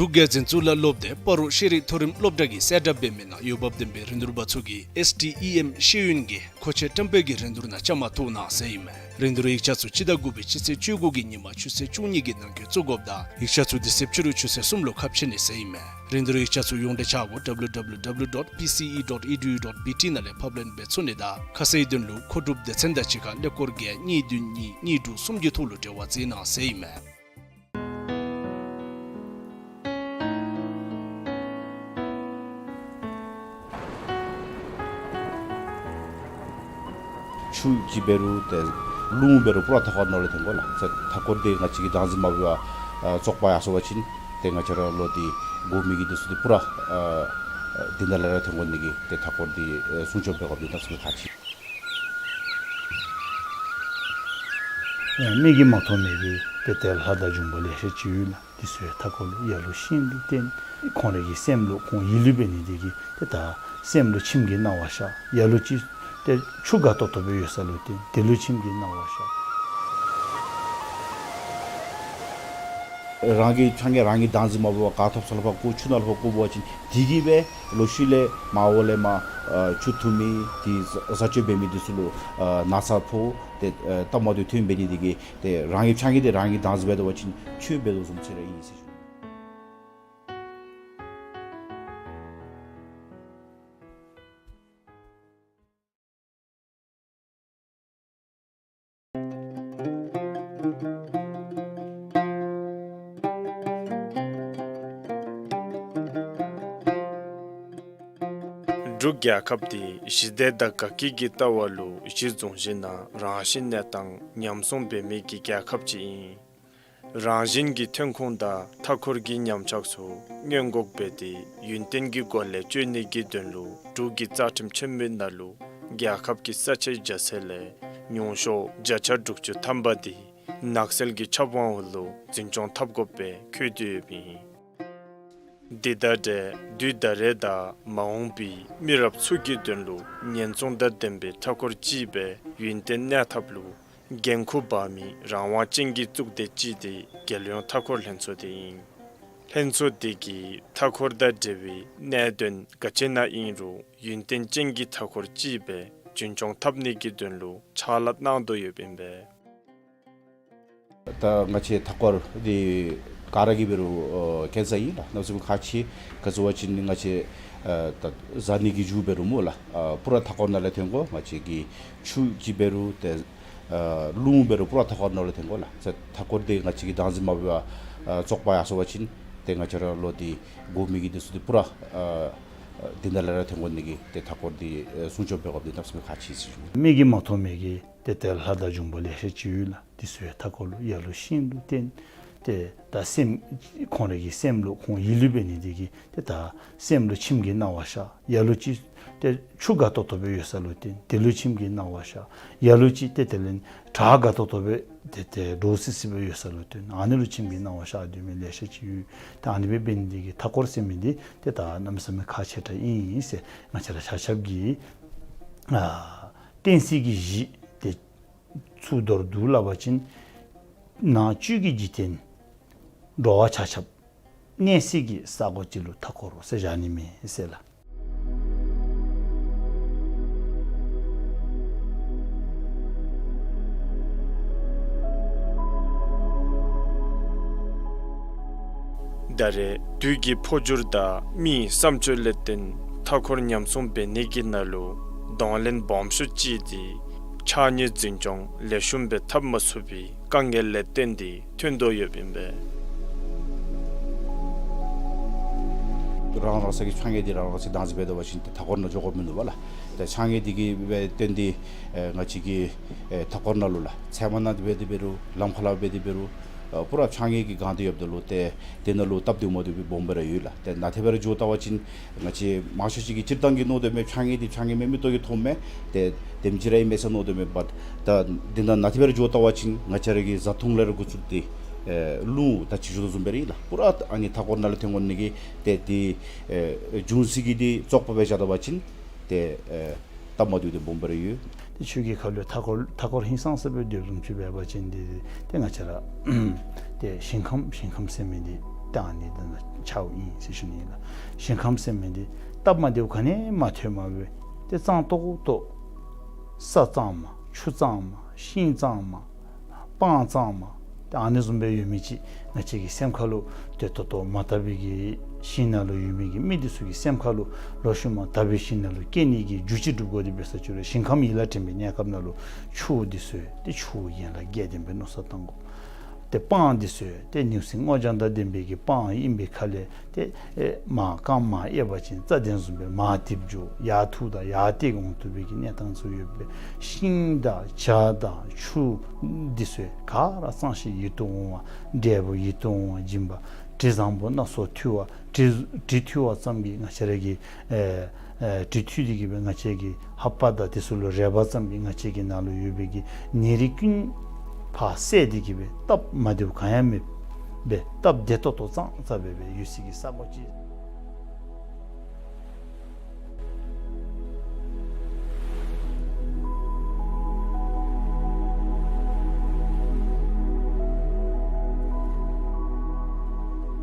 འབྲུག་རྒྱལ་འཛིན་གཙུག་ལག་སློབ་སྡེ་སྤ་རོ་ཤེས་རིག་མཐོ་རིམ་སློབ་གྲྭ་གིས་གསལ་བསྒྲགས་འབད་མི་ནང་འོས་འབབ་ལྡན་པའི་རིན་བསྡུར་པ་ཚུ་གིས་ཨེསི་ཊི་ཨི་ཨེམ་ཤེས་ཡོན་གྱི་མཁོ་ཆས་བཀྲམ་སྤེལ་གྱི་རིན་བསྡུར་ནང་བཅའ་མར་གཏོགས་གནང་ཟེར་ཨིན་མས། རིན་བསྡུར་ཡིག་ཆ་ཚུ་སྤྱི་ཟླ་དགུ་པའི་སྤྱི་ཚེས་བཅུ་དགུ་གི་ཉིན་མ་ཆུ་ཚོད་བཅུ་གཉིས་ཀྱི་ནང་འཁོད་བཙུགས་དགོཔ་དང་ཡིག་ཆ་ཚུ་དེ་ཚེ་ཕྱི་རུ་ཆུ་ཚོད་གསུམ་ལུ་ཁ་ཕྱེ་ནི་ཟེར་ཨིན་མས། རིན་བསྡུར་ཡིག་ཆ་ཚུ་ཡོངས་འབྲེལ་ཆ་སྒོ་W W W dot P C E dot E D U dot B T ནང་ལས་ཕབ་ལེན་འབད་ཚུགས་ནི་དང་ཁ་གསལ་དོན་ལུ་མཁོ་སྒྲུབ་སྡེ་ཚན་དང་གཅིག་ཁར་ཀླད་ཀོར་བརྒྱད་གཉིས་བདུན་གཉིས་གཉིས་དྲུག་གསུམ་གྱི་ཐོག་ལུ་འབྲེལ་བ་མཛད་གནང་ཟེར་ཨིན་མས། ཆུ་ཅིག་འབད་རུང་ཏེ་རླུང་འབད་རུང་པུ་ར་མཐའ་འཁོར་ནང་ལུ་ཐོན་དགོ་ལགས། ཏེ་མཐའ་འཁོར་འདི་ང་བཅས་ཀྱིས་བདག་འཛིན་མ་འབད་བར་ཨ་བཙོག་པ་ཡར་སོང་པ་ཅིན་ཏེ་ང་བཅས་ར་ལུ་འདི་དགོ་མི་གི་འདི་ཚུ་འདི་པུ་ར་ཨ་འདི་ནང་ལས་ར་ཐོན་དགོ་ནི་གི་ཏེ་མཐའ་འཁོར་འདི་ཨ་སྲུང་སྐྱོབ་འབད་དགོཔ་འདི་ནང་ཚུད་ཁག་ཆེ། ཡང་མིག་གིས་མ་མཐོང་མི་གི་དཔེ་དེ་ལྷ་དང་འབྱུང་པོ་ལེ་ཤ་ཅིག་ཡོད་ལགས། འདི་ཚུ་ཡང་མཐའ་འཁོར་ལུ་ཡར་ལུ་ཤིང་ལུ་བརྟེན་ཁོང་རའི་གི་སེམས་ལུ་ཁོང་ཡིད་བློ་འབད་ནི་འདི་གིས་ཏེ་ད་སེམས་ལུ་ཁྱིམ་གྱི་སྣང་བ་ཤར། ཡར་ལུ་ཅིག་ཏེ་ཆུ་དགའ་ཏོག་ཏོ་སྦེ་ཡོད་ས་ལུ་བརྟེན་དེ་ལུ་ཁྱིམ་གྱི་སྣང་བ་ཤར། རང་གིས་ཕྱགས་སྙིགས་རང་གིས་བདག་འཛིན་མ་འབད་བར་ག་ཐོབ་ས་ལུ་ཕར་བཀོ་ཆུ་ནང་ལུ་ཕར་བཀོ་འབད་བ་ཅིན་དེ་གིས་སྦེ་ལོག་ཤུལ་ལས་མར་འོག་ལས་མར་ཨ་ཆུ་འཐུང་མི་དེ་བཟའ་སྤྱོད་འབད་མི་འདི་ཚུ་ལུ་ཨ་ན་ཚ་ཕོག་སྟེ་ཨ་སྟབས་མ་བདེཝ་ཐོན་འབད་ནི་དེ་གིས་ཏེ་རང་གི་ཕྱགས་སྙིགས་དེ་རང་གིས་བདག་འཛིན་འབད་དོ་བ་ཅིན་ཆོས་འབད་དོ་བཟུམ་ཅིག་ར་ཨིན་ཟེར་ཞུ། འབྲུག་རྒྱལ་ཁབ་འདི་ཞི་བདེ་དང་དགའ་སྐྱིད་ཀྱི་ལྟ་བ་ལུ་གཞི་བཟུང་ཞིནམ་ལས་རང་བཞིན་གནས་སྟངས་ཉམས་སྲུང་འབད་མི་གི་རྒྱལ་ཁབ་ཅིག་ཨིན། རང་བཞིན་གྱི་ཐོན་ཁུངས་དང་མཐའ་འཁོར་གྱི་ཉམས་ཆག་ཚུ་སྔོན་འགོག་འབད་དེ་ཡུན་བརྟན་གྱི་སྒོ་ལས་སྤྱོད་ནི་གི་དོན་ལུ་འབྲུག་གི་རྩ་ཁྲིམས་ཆེན་མོའི་ནང་ལུ་རྒྱལ་ཁབ་ཀྱི་ས་ཆའི་རྒྱ་ཚད་ལས་ཉུང་ཤོས་བརྒྱ་ཆ་དྲུག་ཅུ་ཐམ་པ་འདི་ནགས་ཚལ་གྱི་ཆབ་དབང་འོག་ལུ་འཛིན་སྐྱོང་འཐབ་དགོཔ་སྦེ་འཁོད་དེ་ཡོདཔ་ཨིན། འདི་དང་འབྲེལ་དུས་ད་རེས་དང་མ་འོངས་པའི་མི་རབས་ཚུ་གི་དོན་ལུ་ཉེན་སྲུང་དང་ལྡན་པའི་མཐའ་འཁོར་ཅིག་སྦེ་ཡུན་བརྟན་གནས་ཐབས་ལུ་འགན་ཁུར་འབག་མི་རང་དབང་ཅན་གྱི་གཙུག་སྡེ་ཅིག་འདི་རྒྱལ་ཡོངས་མཐའ་འཁོར་ལྷན་ཚོགས་འདི་ཨིན། ལྷན་ཚོགས་འདི་གིས་མཐའ་འཁོར་དང་འབྲེལ་བའི་གནད་དོན་ག་ཅི་ནང་ཨིན་རུང་ཡུན་བརྟན་ཅན་གྱི་མཐའ་འཁོར་ཅིག་སྦེ་རྒྱུན་སྐྱོང་འཐབ་ནི་གི་དོན་ལུ་ཕྱག་ལཱ་གནང་དོ་ཡོདཔ་ཨིན་པས། ད་ང་བཅས་མཐའ་འཁོར་འདི་ག་ར་གིས་འབད་རུང་ཨོ་མཁྱེན་ས་ཨིན་ལགས། གནམ་མེད་ས་མེད་ཁག་ཆེ། ག་ཅི་སྨོ་ཟེར་བ་ཅིན་ང་བཅས་ཨ་ད་བཟའ་ནི་གི་རྒྱུ་འབད་རུང་སྨོ་ལགས། ཨ་པུ་ར་མཐའ་འཁོར་ནང་ལས་ཐོན་དགོ། ང་བཅས་ཀྱི་ཆུ་ཅིག་འབད་རུང་ཏེ་ཨ་རླུང་འབད་རུང་པུ་ར་མཐའ་འཁོར་ནང་ལས་ཐོན་དགོ་ལགས། ཟེར་མཐའ་འཁོར་འདི་ང་བཅས་ཀྱིས་བདག་འཛིན་མ་འབད་བར་ཨ་བཙོག་པ་ཡར་སོང་བ་ཅིན་ཏེ་ང་བཅས་ར་ལུ་འདི་དགོ་མི་གི་འདི་ཚུ་འདི་པུ་ར་ཨ་ཨ་འདི་ནང་ལས་ར་ཐོན་དགོ་ནི་གི་ཏེ་མཐའ་འཁོར་འདི་ཨ་སྲུང་སྐྱོབ་འབད་དགོཔ་འདི་གནམ་མེད་ས་མེད་ཁག་ཆེ་ཟེར་ཞུ་ནི། མིག་གིས་མ་མཐོང་མི་གི་ཏེ་ཏེ་ལྷ་དང་འབྱུང་པོ་ལེ་ཤ་ཅིག་ཡོད་ལགས། འདི་ཚུ་ཡང་མཐའ་འཁོར་ལུ་ཡར་ལུ་ཤིང་ལུ་བརྟེན་ཏེ་ད་སེམས་ཁོང་རའི་གི་སེམས་ལུ་ཁོང་ཡིད་ལུ་འབད་ནི་འདི་གིས་ཏེ་ད་སེམས་ལུ་ཁྱིམ་གྱི་སྣང་བ་ཤར། ཡར་ལུ་ཅིག་ཏེ་ཆུ་དགའ་ཏོག་ཏོ་སྦེ་ཡོད་ས་ལུ་བརྟེན་དེ་ལུ་ཁྱིམ་གྱི་སྣང་བ་ཤར། ཡར་ལུ་ཅིག་ཏེ་དེ་ལས་བྲག་དགའ་ཏོག་ཏོ་སྦེ་ཏེ་ཏེ་འདྲོག་སི་སི་སྦེ་ཡོད་ས་ལུ་བརྟེན་ཨ་ནི་ལུ་ཁྱིམ་གྱི་སྣང་བ་ཤར་སྡོད་མི་ལེ་ཤ་ཅིག་ཡོད། ཏེ་ཨ་ནི་སྦེ་འབད་ནི་འདི་གིས་མཐའ་འཁོར་ཟེར་མི་འདི་ཏེ་ད་གནམ་མེད་ས་མེད་ཁག་ཆེ་དྲགས་ཨིན་ཟེར་ང་བཅས་ར་ཆ་ཁྱབ་ཀྱིས་ཨ་བསྟན་སྲིད་ཀྱི་གཞི་ཏེ་ཚུ་མདོར་བསྡུ་སླབ་པ་ཅིན་ནང་བཅུད་ཀྱི་འཇིག་རྟེན་འགྲོ་བ་ཆ་ཁྱབ་གནས་སྲིད་ཀྱི་ས་གོ་ཅིག་ལུ་མཐའ་འཁོར་ཟེར་བཞག་ནི་མས་ཟེར་ལགས། ད་རེས་དུས་ཀྱི་འཕོ་འགྱུར་དང་མིའི་བསམ་སྤྱོད་ལས་བརྟེན་མཐའ་འཁོར་ཉམས་སྲུང་འབད་ནི་གི་ནང་ལུ་གདོང་ལེན་སྦོམ་ཤོས་ཅིག་འདི་ཕྱགས་སྙིགས་འཛིན་སྐྱོང་ལེགས་ཤོམ་སྦེ་འཐབ་མ་ཚུགས་པའི་དཀའ་ངལ་ལས་བརྟེན་ཏེ་ཐོན་དོ་ཡོདཔ་ཨིན་པས། རང་རང་སོའི་ཕྱགས་སྙིགས་འདི་རང་རང་སོའི་བདག་འཛིན་འབད་དོ་བ་ཅིན་ཏེ་མཐའ་འཁོར་ནང་འགྱོ་དགོཔ་མིན་འདུག་པ་ལགས། ཏེ་ཕྱགས་སྙིགས་འདི་གིས་སྦེ་བརྟེན་ཏེ་ཨེ་ང་བཅས་ཀྱི་ཨེ་མཐའ་འཁོར་ནང་ལུ་ལགས་ཚལ་མ་ནང་འབད་དེ་འབད་རུང་ལམ་ཁ་ལུ་འབད་དེ་འབད་རུང་ཨ་པུ་ར་ཕྱགས་སྙིགས་ཀྱིས་གང་སྟེ་ཡོདཔ་ད་ལུ་ཏེ་དེ་ནང་ལུ་སྟབས་བདེཝ་མ་བདེཝ་སྦེ་སྦོམ་སྦེ་ར་ཡོད་ལགས། ཏེ་ནཱ་ཏེ་འབད་རུང་འགྱོ་བལྟ་བ་ཅིན་ང་བཅས་མང་ཤོས་ཅིག་གིས་སྤྱིར་བཏང་གི་མནོ་དོ་མས་ཕྱགས་སྙིགས་འདི་ཕྱགས་སྙིགས་མེན་མི་ཏོག་གི་ཐོབ་མས། ཏེ་དེམ་ཅིག་ར་ཨིན་མས་ཟེར་མནོ་དོ་མས། བཊ་ད་འདི་ནང་ནཱ་ཏེ་འབད་རུང་འགྱོ་བལྟ་བ་ཅིན་ང་བཅས་ར་གི་བཟའ་འཐུང་ལས་ར་འགོ་བཙུགས་ཏེ་ཨེ་རླུང་ད་ཅི་ཞུ་དོ་བཟུམ་སྦེ་ར་ཨིན་ལགས། པུ་ར་ཨ་ནི་མཐའ་འཁོར་ནང་ལུ་ཐོན་དགོ་ནི་གི་ཏེ་འདི་ཨེ་འབྱུང་སྲིད་ཀྱི་འདི་བཙོག་པ་སྦེ་བཞག་ད་བ་ཅིན་ཏེ་ཨེ་སྟབས་མ་བདེཝ་འདི་སྦོམ་སྦེ་ར་ཡོད། ཏེ་ཆོས་ཀྱི་ཁ་ལུ་མཐའ་འཁོར་མཐའ་འཁོར་ཧིང་སངས་ས་སྦེ་སྡོད་བཟུམ་ཅིག་འབད་བ་ཅིན་འདི་ཏེ་ང་བཅས་ར་ཏེ་ཞིང་ཁམས་ཞིང་ཁམས་ཟེར་མི་འདི་ཏེ་ཨ་ནི་འདི་ནང་ཆགསཔ་ཨིན་ཟེར་ཞུ་ནི་ཨིན་ལགས། ཞིང་ཁམས་ཟེར་མི་འདི་སྟབས་མ་བདེཝ་ག་ནི་མ་ཐོནམ་སྦེ་ཏེ་གཙང་ཏོག་ཏོ་ས་གཙང་མ་ཆུ་གཙང་མ་ཤིང་གཙང་མ་སྤང་གཙང་མ་ཏེ་ཨ་ནི་བཟུམ་སྦེ་ཡོད་མི་ཅིག་ང་བཅས་ཀྱི་སེམས་ཁ་ལུ་ཏེ་ད་ལྟོ་མ་དག་པའི་གི་ཞིང་ནང་ལུ་ཡོད་མི་གི་མི་འདི་ཚུ་གི་སེམས་ཁ་ལུ་ལོག་ཤུལ་མ་དག་པའི་ཞིང་ནང་ལུ་སྐྱེ་ནི་གི་རྒྱུ་ཅིག་སྒྲུབ་དགོ། དེ་འབད་ས་ཅིག་རུང་ཞིང་ཁམས་ཡིད་ལ་དྲན་པའི་གནས་སྐབས་ནང་ལུ་ཆུ་འདི་ཚུ་ཏེ་ཆུ་ཡན་ལག་བརྒྱད་ལྡན་པའི་མནོ་བསམ་བཏང་དགོ། ཏེ་སྤང་འདི་ཚུ་ཏེ་ནེའུ་གསིང་སྔོ་ལྗང་དང་ལྡན་པའི་གི་སྤང་ཨིན་པའི་ཁ་ལས་ཏེ་ཨེ་མར་རྐངམ་མར་གཡས་པ་ཅིན་རྩྭ་གདན་བཟུམ་སྦེ་མར་འཐིབས་འགྱོ། ཡར་འཐུ་ད་ཡར་བཏེག་འོང་བཏུབ་པའི་གི་གནས་སྟངས་ཚུ་ཡོད་པས། ཤིང་དང་བྱ་དང་ཆུ་འདི་ཚུ་ག་ར་གཙང་ཞིང་ཡིད་དུ་འོང་བ་འབྲས་བུ་ཡིད་དུ་འོང་བ་སྦྱིན་པ་དྲི་བཟང་པོ་སྣ་ཚོགས་འཐུལ་བ་དྲི་དྲི་འཐུལ་བ་ཙམ་གྱིས་ང་བཅས་ར་གི་ཨེ་ཨེ་དྲི་འཐུལ་ཏེ་གི་སྦེ་ང་བཅས་ཀྱི་ལྷ་པ་དང་དེ་ཚུ་ལུ་རེག་པ་ཙམ་གྱིས་ང་བཅས་ཀྱི་ནང་ལུ་ཡོད་པའི་གི་ནད་རིགས་ཀུན་ཕར་བསལ་ཏེ་གི་སྦེ་སྟབས་མ་བདེཝ་གང་ཡང་མེདཔ་སྦེ་སྟབས་བདེ་ཏོག་ཏོ་གཙང་སྦེ་སྦེ་ཡོད་སའི་གི་ས་གོ་ཅིག།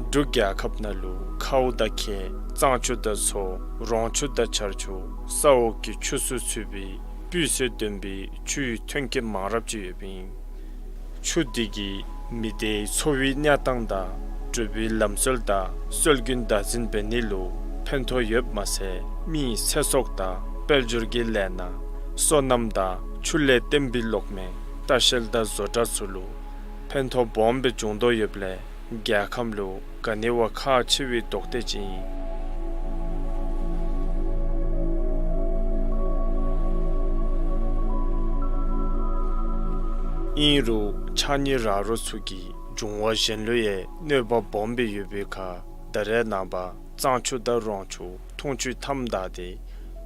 འབྲུག་རྒྱལ་ཁབ་ནང་ལུ་ཁཝ་དང་ཁྱེགས་གཙང་ཆུ་དང་མཚོ་རོང་ཆུ་དང་ཆར་ཆུ་ས་འོག་གི་ཆུ་ཚུ་ཚུད་པའི་སྤུས་ཚད་ལྡན་པའི་ཆུའི་ཐོན་སྐྱེད་མང་རབས་ཅིག་ཡོདཔ་ཨིན། ཆུ་འདི་གིས་མི་སྡེའི་འཚོ་བའི་གནས་སྟངས་དང་འགྲུལ་པའི་ལམ་སྲོལ་དང་སྲོལ་རྒྱུན་བདག་འཛིན་འབད་ནི་ལུ་ཕན་ཐོགས་ཡོདཔ་མ་ཚད་མིའི་ཚེ་སྲོག་དང་དཔལ་འབྱོར་གྱི་ལས་སྣ་སོ་ནམ་དང་ཆུ་ལས་བརྟེན་པའི་གློག་མེ་ལྟ་བཤལ་དང་བཟོ་གྲྭ་ཚུ་ལུ་ཕན་ཐོགས་སྦོམ་སྦེ་འབྱུང་དོ་ཡོདཔ་ལས་རྒྱལ་ཁམས་ལུ་ག་ནི་བ་ཁག་ཆེ་བའི་ལྡོག་སྟེ་ཅིག་ཨིན། ཨིན་རུང་ཕྱགས་སྙིགས་ར་རོ་ཚུ་གིས་འབྱུང་བ་གཞན་ལུ་ཡང་གནོད་པ་སྦོམ་སྦེ་ཡོད་པའི་ཁར་ད་རེས་ནངས་པ་གཙང་ཆུ་དང་རོང་ཆུ་འཐུང་ཆུའི་མཐའམ་བདའ་སྟེ་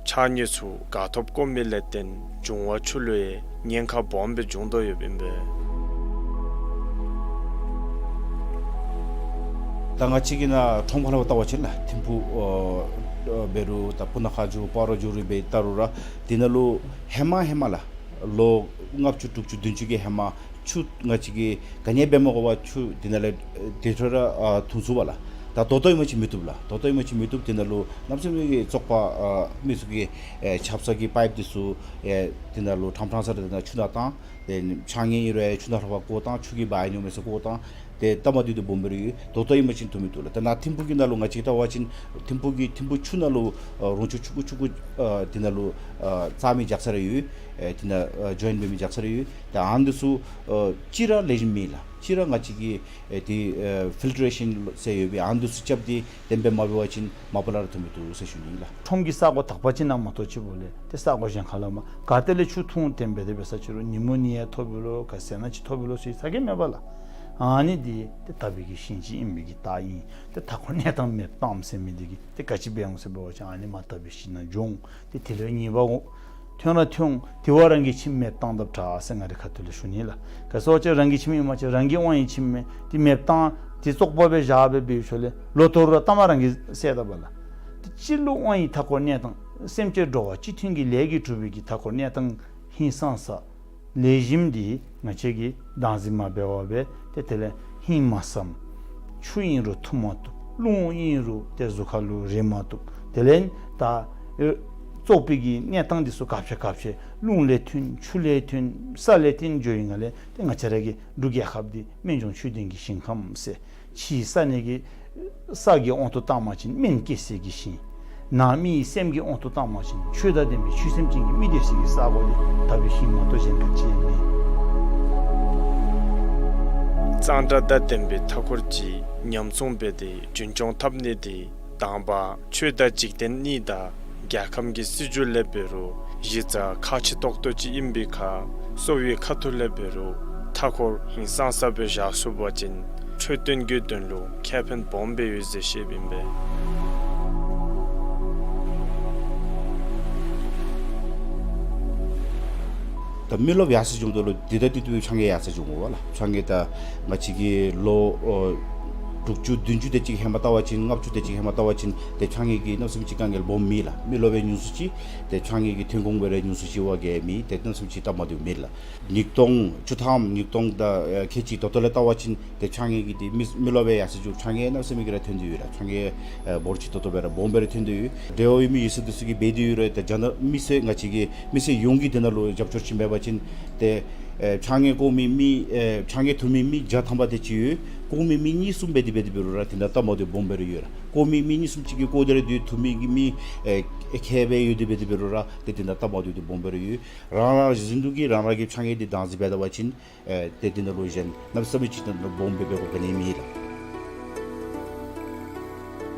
ཕྱགས་སྙིགས་ཚུ་ག་ཐོབ་བཀོ་མི་ལས་བརྟེན་འབྱུང་བ་ཆུ་ལུ་ཡང་ཉེན་ཁ་སྦོམ་སྦེ་འབྱུང་དོ་ཡོདཔ་ཨིན་པས། ད་ང་བཅས་ཀྱི་ནཱ་ཁྲོམ་ཁ་ལུ་བལྟ་བ་ཅིན་ལགས་ཐིམ་ཕུག་ཨ་ཨ་འབད་རུང་ད་སྤུ་ན་ཁ་འགྱོ་སྤ་རོ་འགྱོ་རུང་འབད་ད་རུང་ར་དེ་ནང་ལུ་ཧེ་མ་ཧེ་མ་ལགས་ལོ་ལྔ་བཅུ་དྲུག་ཅུ་བདུན་ཅུ་གི་ཧེ་མ་ཆུ་ང་བཅས་ཀྱིས་ག་ནི་འབད་མ་དགོ་པར་ཆུ་དེ་ནང་ལས་དེ་འཕྲོ་ར་ཨ་འཐུང་ཚུགས་པས་ལགས། ད་ད་ལྟོ་ཨིན་པ་ཅིན་མི་བཏུབ་ལགས། ད་ལྟོ་ཨིན་པ་ཅིན་མི་བཏུབ། དེ་ནང་ལུ་གནམ་མེད་ས་མེད་ཀྱི་བཙོག་པ་ཨ་མི་ཚུ་གིས་ཨེ་ཆབ་གསང་གི་པའིཔ་འདི་ཚུ་ཨེ་དེ་ནང་ལུ་ཕྲང་ཕྲང་ས་ར་དེ་ནང་ཆུ་ནང་བཏང་། ཏེ་ཕྱགས་སྙིགས་ཨིན་རུང་ཡང་ཆུ་ནང་ལྷག་པར་བཀོ་བཏང་། ཆུ་གིས་འབག་ཡར་འགྱོ་མས་ཟེར་བཀོ་བཏང་། ཏེ་སྟབས་མ་བདེཝ་འདི་སྦོམ་སྦེ་ར་ཡོད། ད་ལྟོ་ཨིན་པ་ཅིན་འཐུང་མི་བཏུབ་ལགས། ད་ནཱ་ཐིམ་ཕུག་གི་ནང་ལུ་ང་བཅས་བལྟ་བ་ཅིན་ཐིམ་ཕུག་གི་ཐིམ་ཕུག་ཆུ་ནང་ལུ་ཨ་རོང་ཆུ་ཆུང་ཀུ་ཆུང་ཀུ་ཨ་དེ་ནང་ལུ་ཨ་བཙག་མི་རྐྱབ་ས་ར་ཡོད། ཨེ་དེ་ནང་ཨ་ཇོའིན་འབད་མི་རྐྱབ་ས་ར་ཡོད། ད་ཨ་ནི་འདི་ཚུ་ཨ་གཅིག་ར་ལེགས་ཤོམ་མེད་ལགས། གཅིག་ར་ང་བཅས་ཀྱིས་ཨེ་དེ་ཨེ་ཕིལ་ཊ་རེ་ཤཱན་ཟེར་ཡོད་པའི་ཨ་ནི་འདི་ཚུ་རྐྱབ་སྟེ་གཏན་འབེབས་མ་འབད་བ་ཅིན་མ་པ་ལས་ར་འཐུང་མི་བཏུབ་ཟེར་ཞུ་ནི་ལགས། ཁྲོམ་གྱི་ས་གོ་དག་པ་ཅིག་ནང་མ་གཏོགས་ཅིག་པོ་ལས་ཏེ་ས་གོ་གཞན་ཁ་ལུ་མ་ག་ཏེ་ལས་ཆུ་འཐུང་སྟེ་འབད་དེ་འབད་ས་ཅིག་རུང་ཉིམ་ནི་ཡང་ཐོབ་པས་ལོ་ག་ཟེར་ན་ཅིག་ཐོབ་པས་ལོ་ཟེར་ས་གི་མེད་པས་ལགས། ཨ་ནི་འདི་ཏེ་དག་པའི་གི་ཤིང་ཅིག་ཨིན་པའི་གི་རྟགས་ཨིན། ཏེ་མཐའ་འཁོར་གནས་སྟངས་མེདཔ་བཏངམ་ཟེར་མི་འདི་གིས་ཏེ་ག་ཅི་འབད་འོང་ཟེར་འབད་བ་ཅིན་ཨ་ནི་མར་དག་པའི་ཤིང་ནང་འགྱོ་འོང་། ཏེ་དེ་ལས་ཉེས་པ་འོང་། ཐོན་ར་ཐོན། དེ་བ་རང་གི་ཁྱིམ་མེདཔ་བཏངམ་ད་དྲག་ཟེར་ང་རའི་ཁ་ཐུག་ལས་ཞུ་ནི་ལགས། ག་ཟེར་བ་ཅིན་རང་གི་ཁྱིམ་ཨིན་པ་ཅིན་རང་གི་དབང་ཡོད་ཁྱིམ་མེད་དེ་མེདཔ་བཏང་དེ་བཙོག་པ་སྦེ་བཞག་སྦེ་འབད་ཞིནམ་ལས་ལོ་ཐོ་རུང་ར་ལྟ་མ་རང་གིས་བསད་ད་པས་ལགས། དེ་སྤྱིར་ལུ་དབང་ཡོད་མཐའ་འཁོར་གནས་སྟངས་སེམས་ཅན་འགྲོ་བ་སྤྱི་མཐུན་གྱི་ལས་ཀྱིས་གྲུབ་པའི་གི་མཐའ་འཁོར་གནས་སྟངས་ཧིང་སངས་ས་ལེགས་ཤོམ་འདི་ང་བཅས་ཀྱིས་བདག་འཛིན་མ་འབད་བར་སྦེ་ཏེ་དེ་ལས་ཧིང་མ་སངས། ཆུ་ཨིན་རུང་འཐུང་མ་བཏུབ། རླུང་ཨིན་རུང་ཏེ་གཟུགས་ཁ་ལུ་རེག་མ་བཏུབ། དེ་ལས་ད་ཨེ་བཙོག་པའི་གི་གནས་སྟངས་འདི་ཚུ་ག་ཅི་ག་ཅི་རླུང་ལས་ཐོན་ཆུ་ལས་ཐོན་ས་ལས་ཐོན་འགྱོ་ཡི་ང་ལས་ཏེ་ང་བཅས་ར་གི་འབྲུག་རྒྱལ་ཁབ་འདི་སྨན་ལྗོངས་ཆོས་ལྡན་གྱི་ཞིང་ཁམས་ཟེར། ཕྱི་ས་གནས་ཀྱི་ས་གི་དབང་དུ་བཏང་པ་ཅིན་སྨན་སྐྱེ་སའི་གི་ཞིང་། ནང་མི་སེམས་ཀྱི་དབང་དུ་བཏང་པ་ཅིན་ཆོས་དང་ལྡན་པའི་ཆོས་སེམས་ཅན་གྱི་མི་སྡོད་སའི་གི་ས་གོ་འདི་དག་པའི་ཞིང་མ་གཏོགས་གཞན་ག་ཅི་ཡང་མེད། གཙང་སྦྲ་དང་ལྡན་པའི་མཐའ་འཁོར་ཅིག་ཉམས་སྲུང་འབད་དེ་རྒྱུན་སྐྱོང་འཐབ་ནི་འདི་དང་པ་ཆོས་དང་འཇིག་རྟེན་གཉིས་དང་རྒྱལ་ཁམས་ཀྱི་སྲིད་བྱུས་ལས་འབད་རུང་གཞི་རྩ་ཁག་ཆེ་ཏོག་ཏོ་ཅིག་ཨིན་པའི་ཁར་གསོ་བའི་ཁ་ཐུག་ལས་འབད་རུང་མཐའ་འཁོར་ཧིང་སངས་ས་སྦེ་བཞག་ཚུགས་པ་ཅིན་འཕྲོད་བསྟེན་གྱི་དོན་ལུ་ཁེ་ཕན་སྦོམ་སྦེ་ཡོད་ཟེར་བཤདཔ་ཨིན་པས། ད་མི་རློབས་ཡར་སེང་འགྱོཝ་ད་ལུ་དེ་དང་དེ་བསྟུན་ཕྱགས་སྙིགས་ཡར་སེང་འགྱོ་འོང་པས་ལགས། ཕྱགས་སྙིགས་ད་ང་བཅས་ཀྱིས་ལོ་ཨོ་དྲུག་ཅུ་བདུན་ཅུ་དེ་ཅིག་ཧེ་མ་བལྟ་བ་ཅིན་ལྔ་བཅུ་དེ་ཅིག་ཧེ་མ་བལྟ་བ་ཅིན་ཏེ་ཕྱགས་སྙིགས་ཀྱི་གནམ་མེད་ས་མེད་ཅིག་དཀའ་ངལ་སྦོམ་མེད་ལགས། མི་རློབས་སྦེ་ཉུང་སུ་ཅིག་ཏེ་ཕྱགས་སྙིགས་ཀྱི་ཐོན་ཁུངས་སྦེ་ར་ཉུང་སུ་ཅིག་བ་གིས་མེད། ཏེ་གནམ་མེད་ས་མེད་ཅིག་སྟབས་མ་བདེཝ་མེད་ལགས། ཉིས་སྟོང་བཅུ་ཐམ་ཉིས་སྟོང་དང་ཨེ་ཁལ་གཅིག་ད་ལྟོ་ལས་བལྟ་བ་ཅིན་ཏེ་ཕྱགས་སྙིགས་ཀྱི་ཏེ་མི་མི་རློབས་སྦེ་ཡར་སེང་འགྱོ་ཕྱགས་སྙིགས་གནམ་མེད་ས་མེད་ཀྱི་ར་ཐོན་ཏེ་ཡོད་ལགས། ཕྱགས་སྙིགས་ཨེ་འབོར་ཆེ་ཏོག་ཏོ་སྦེ་ར་སྦོམ་སྦེ་ར་ཐོན་ཏེ་ཡོད། འབྲེལ་བ་ཡོད་མི་ཡོད་ཚད་འདི་ཚུ་གིས་འབད་དེ་ཡོད་རུང་ཏེ་རྒྱ་ནག་མི་སེར་ང་བཅས་ཀྱི་མི་སེར་ཡོངས་ཀྱིས་དེ་ནང་ལུ་རྒྱབ་སྐྱོར་ཅིག་མེད་པ་ཅིན་ཏེ་ཨེ་ཕྱགས་སྙིགས་བཀོ་མི་མི་ཨེ་ཕྱགས་སྙིགས་འཐུ་མི་མི་བརྒྱ་ཐམ་པ་དེ་ཅིག་ཡོད། བཀོ་མི་མི་གཉིས་གསུམ་འབད་དེ་འབད་དེ་འབད་རུང་ར་དེ་ནང་སྟབས་མ་བདེཝ་སྦོམ་སྦེ་ར་ཡོད་ལགས། བཀོ་མི་མི་གཉིས་གསུམ་ཅིག་གིས་བཀོ་སྟེ་ར་སྡོད། འཐུ་མི་གི་མི་ཨེ་ཁལ་སྦེ་ཡོད་དེ་འབད་དེ་འབད་རུང་ར་ཏེ་དེ་ནང་སྟབས་མ་བདེཝ་འདི་སྦོམ་སྦེ་ར་ཡོད། རང་རང་བཞིན་དུ་གིས་རང་རང་གི་ཕྱགས་སྙིགས་འདི་བདག་འཛིན་འབད་ད་པ་ཅིན་ཨེ་ཏེ་དེ་ནང་ལུ་གཞན་གནམ་མེད་ས་མེད་ཅིག་དང་སྦོམ་སྦེ་འབད་དགོཔ་ག་ནི་མེད་ལགས།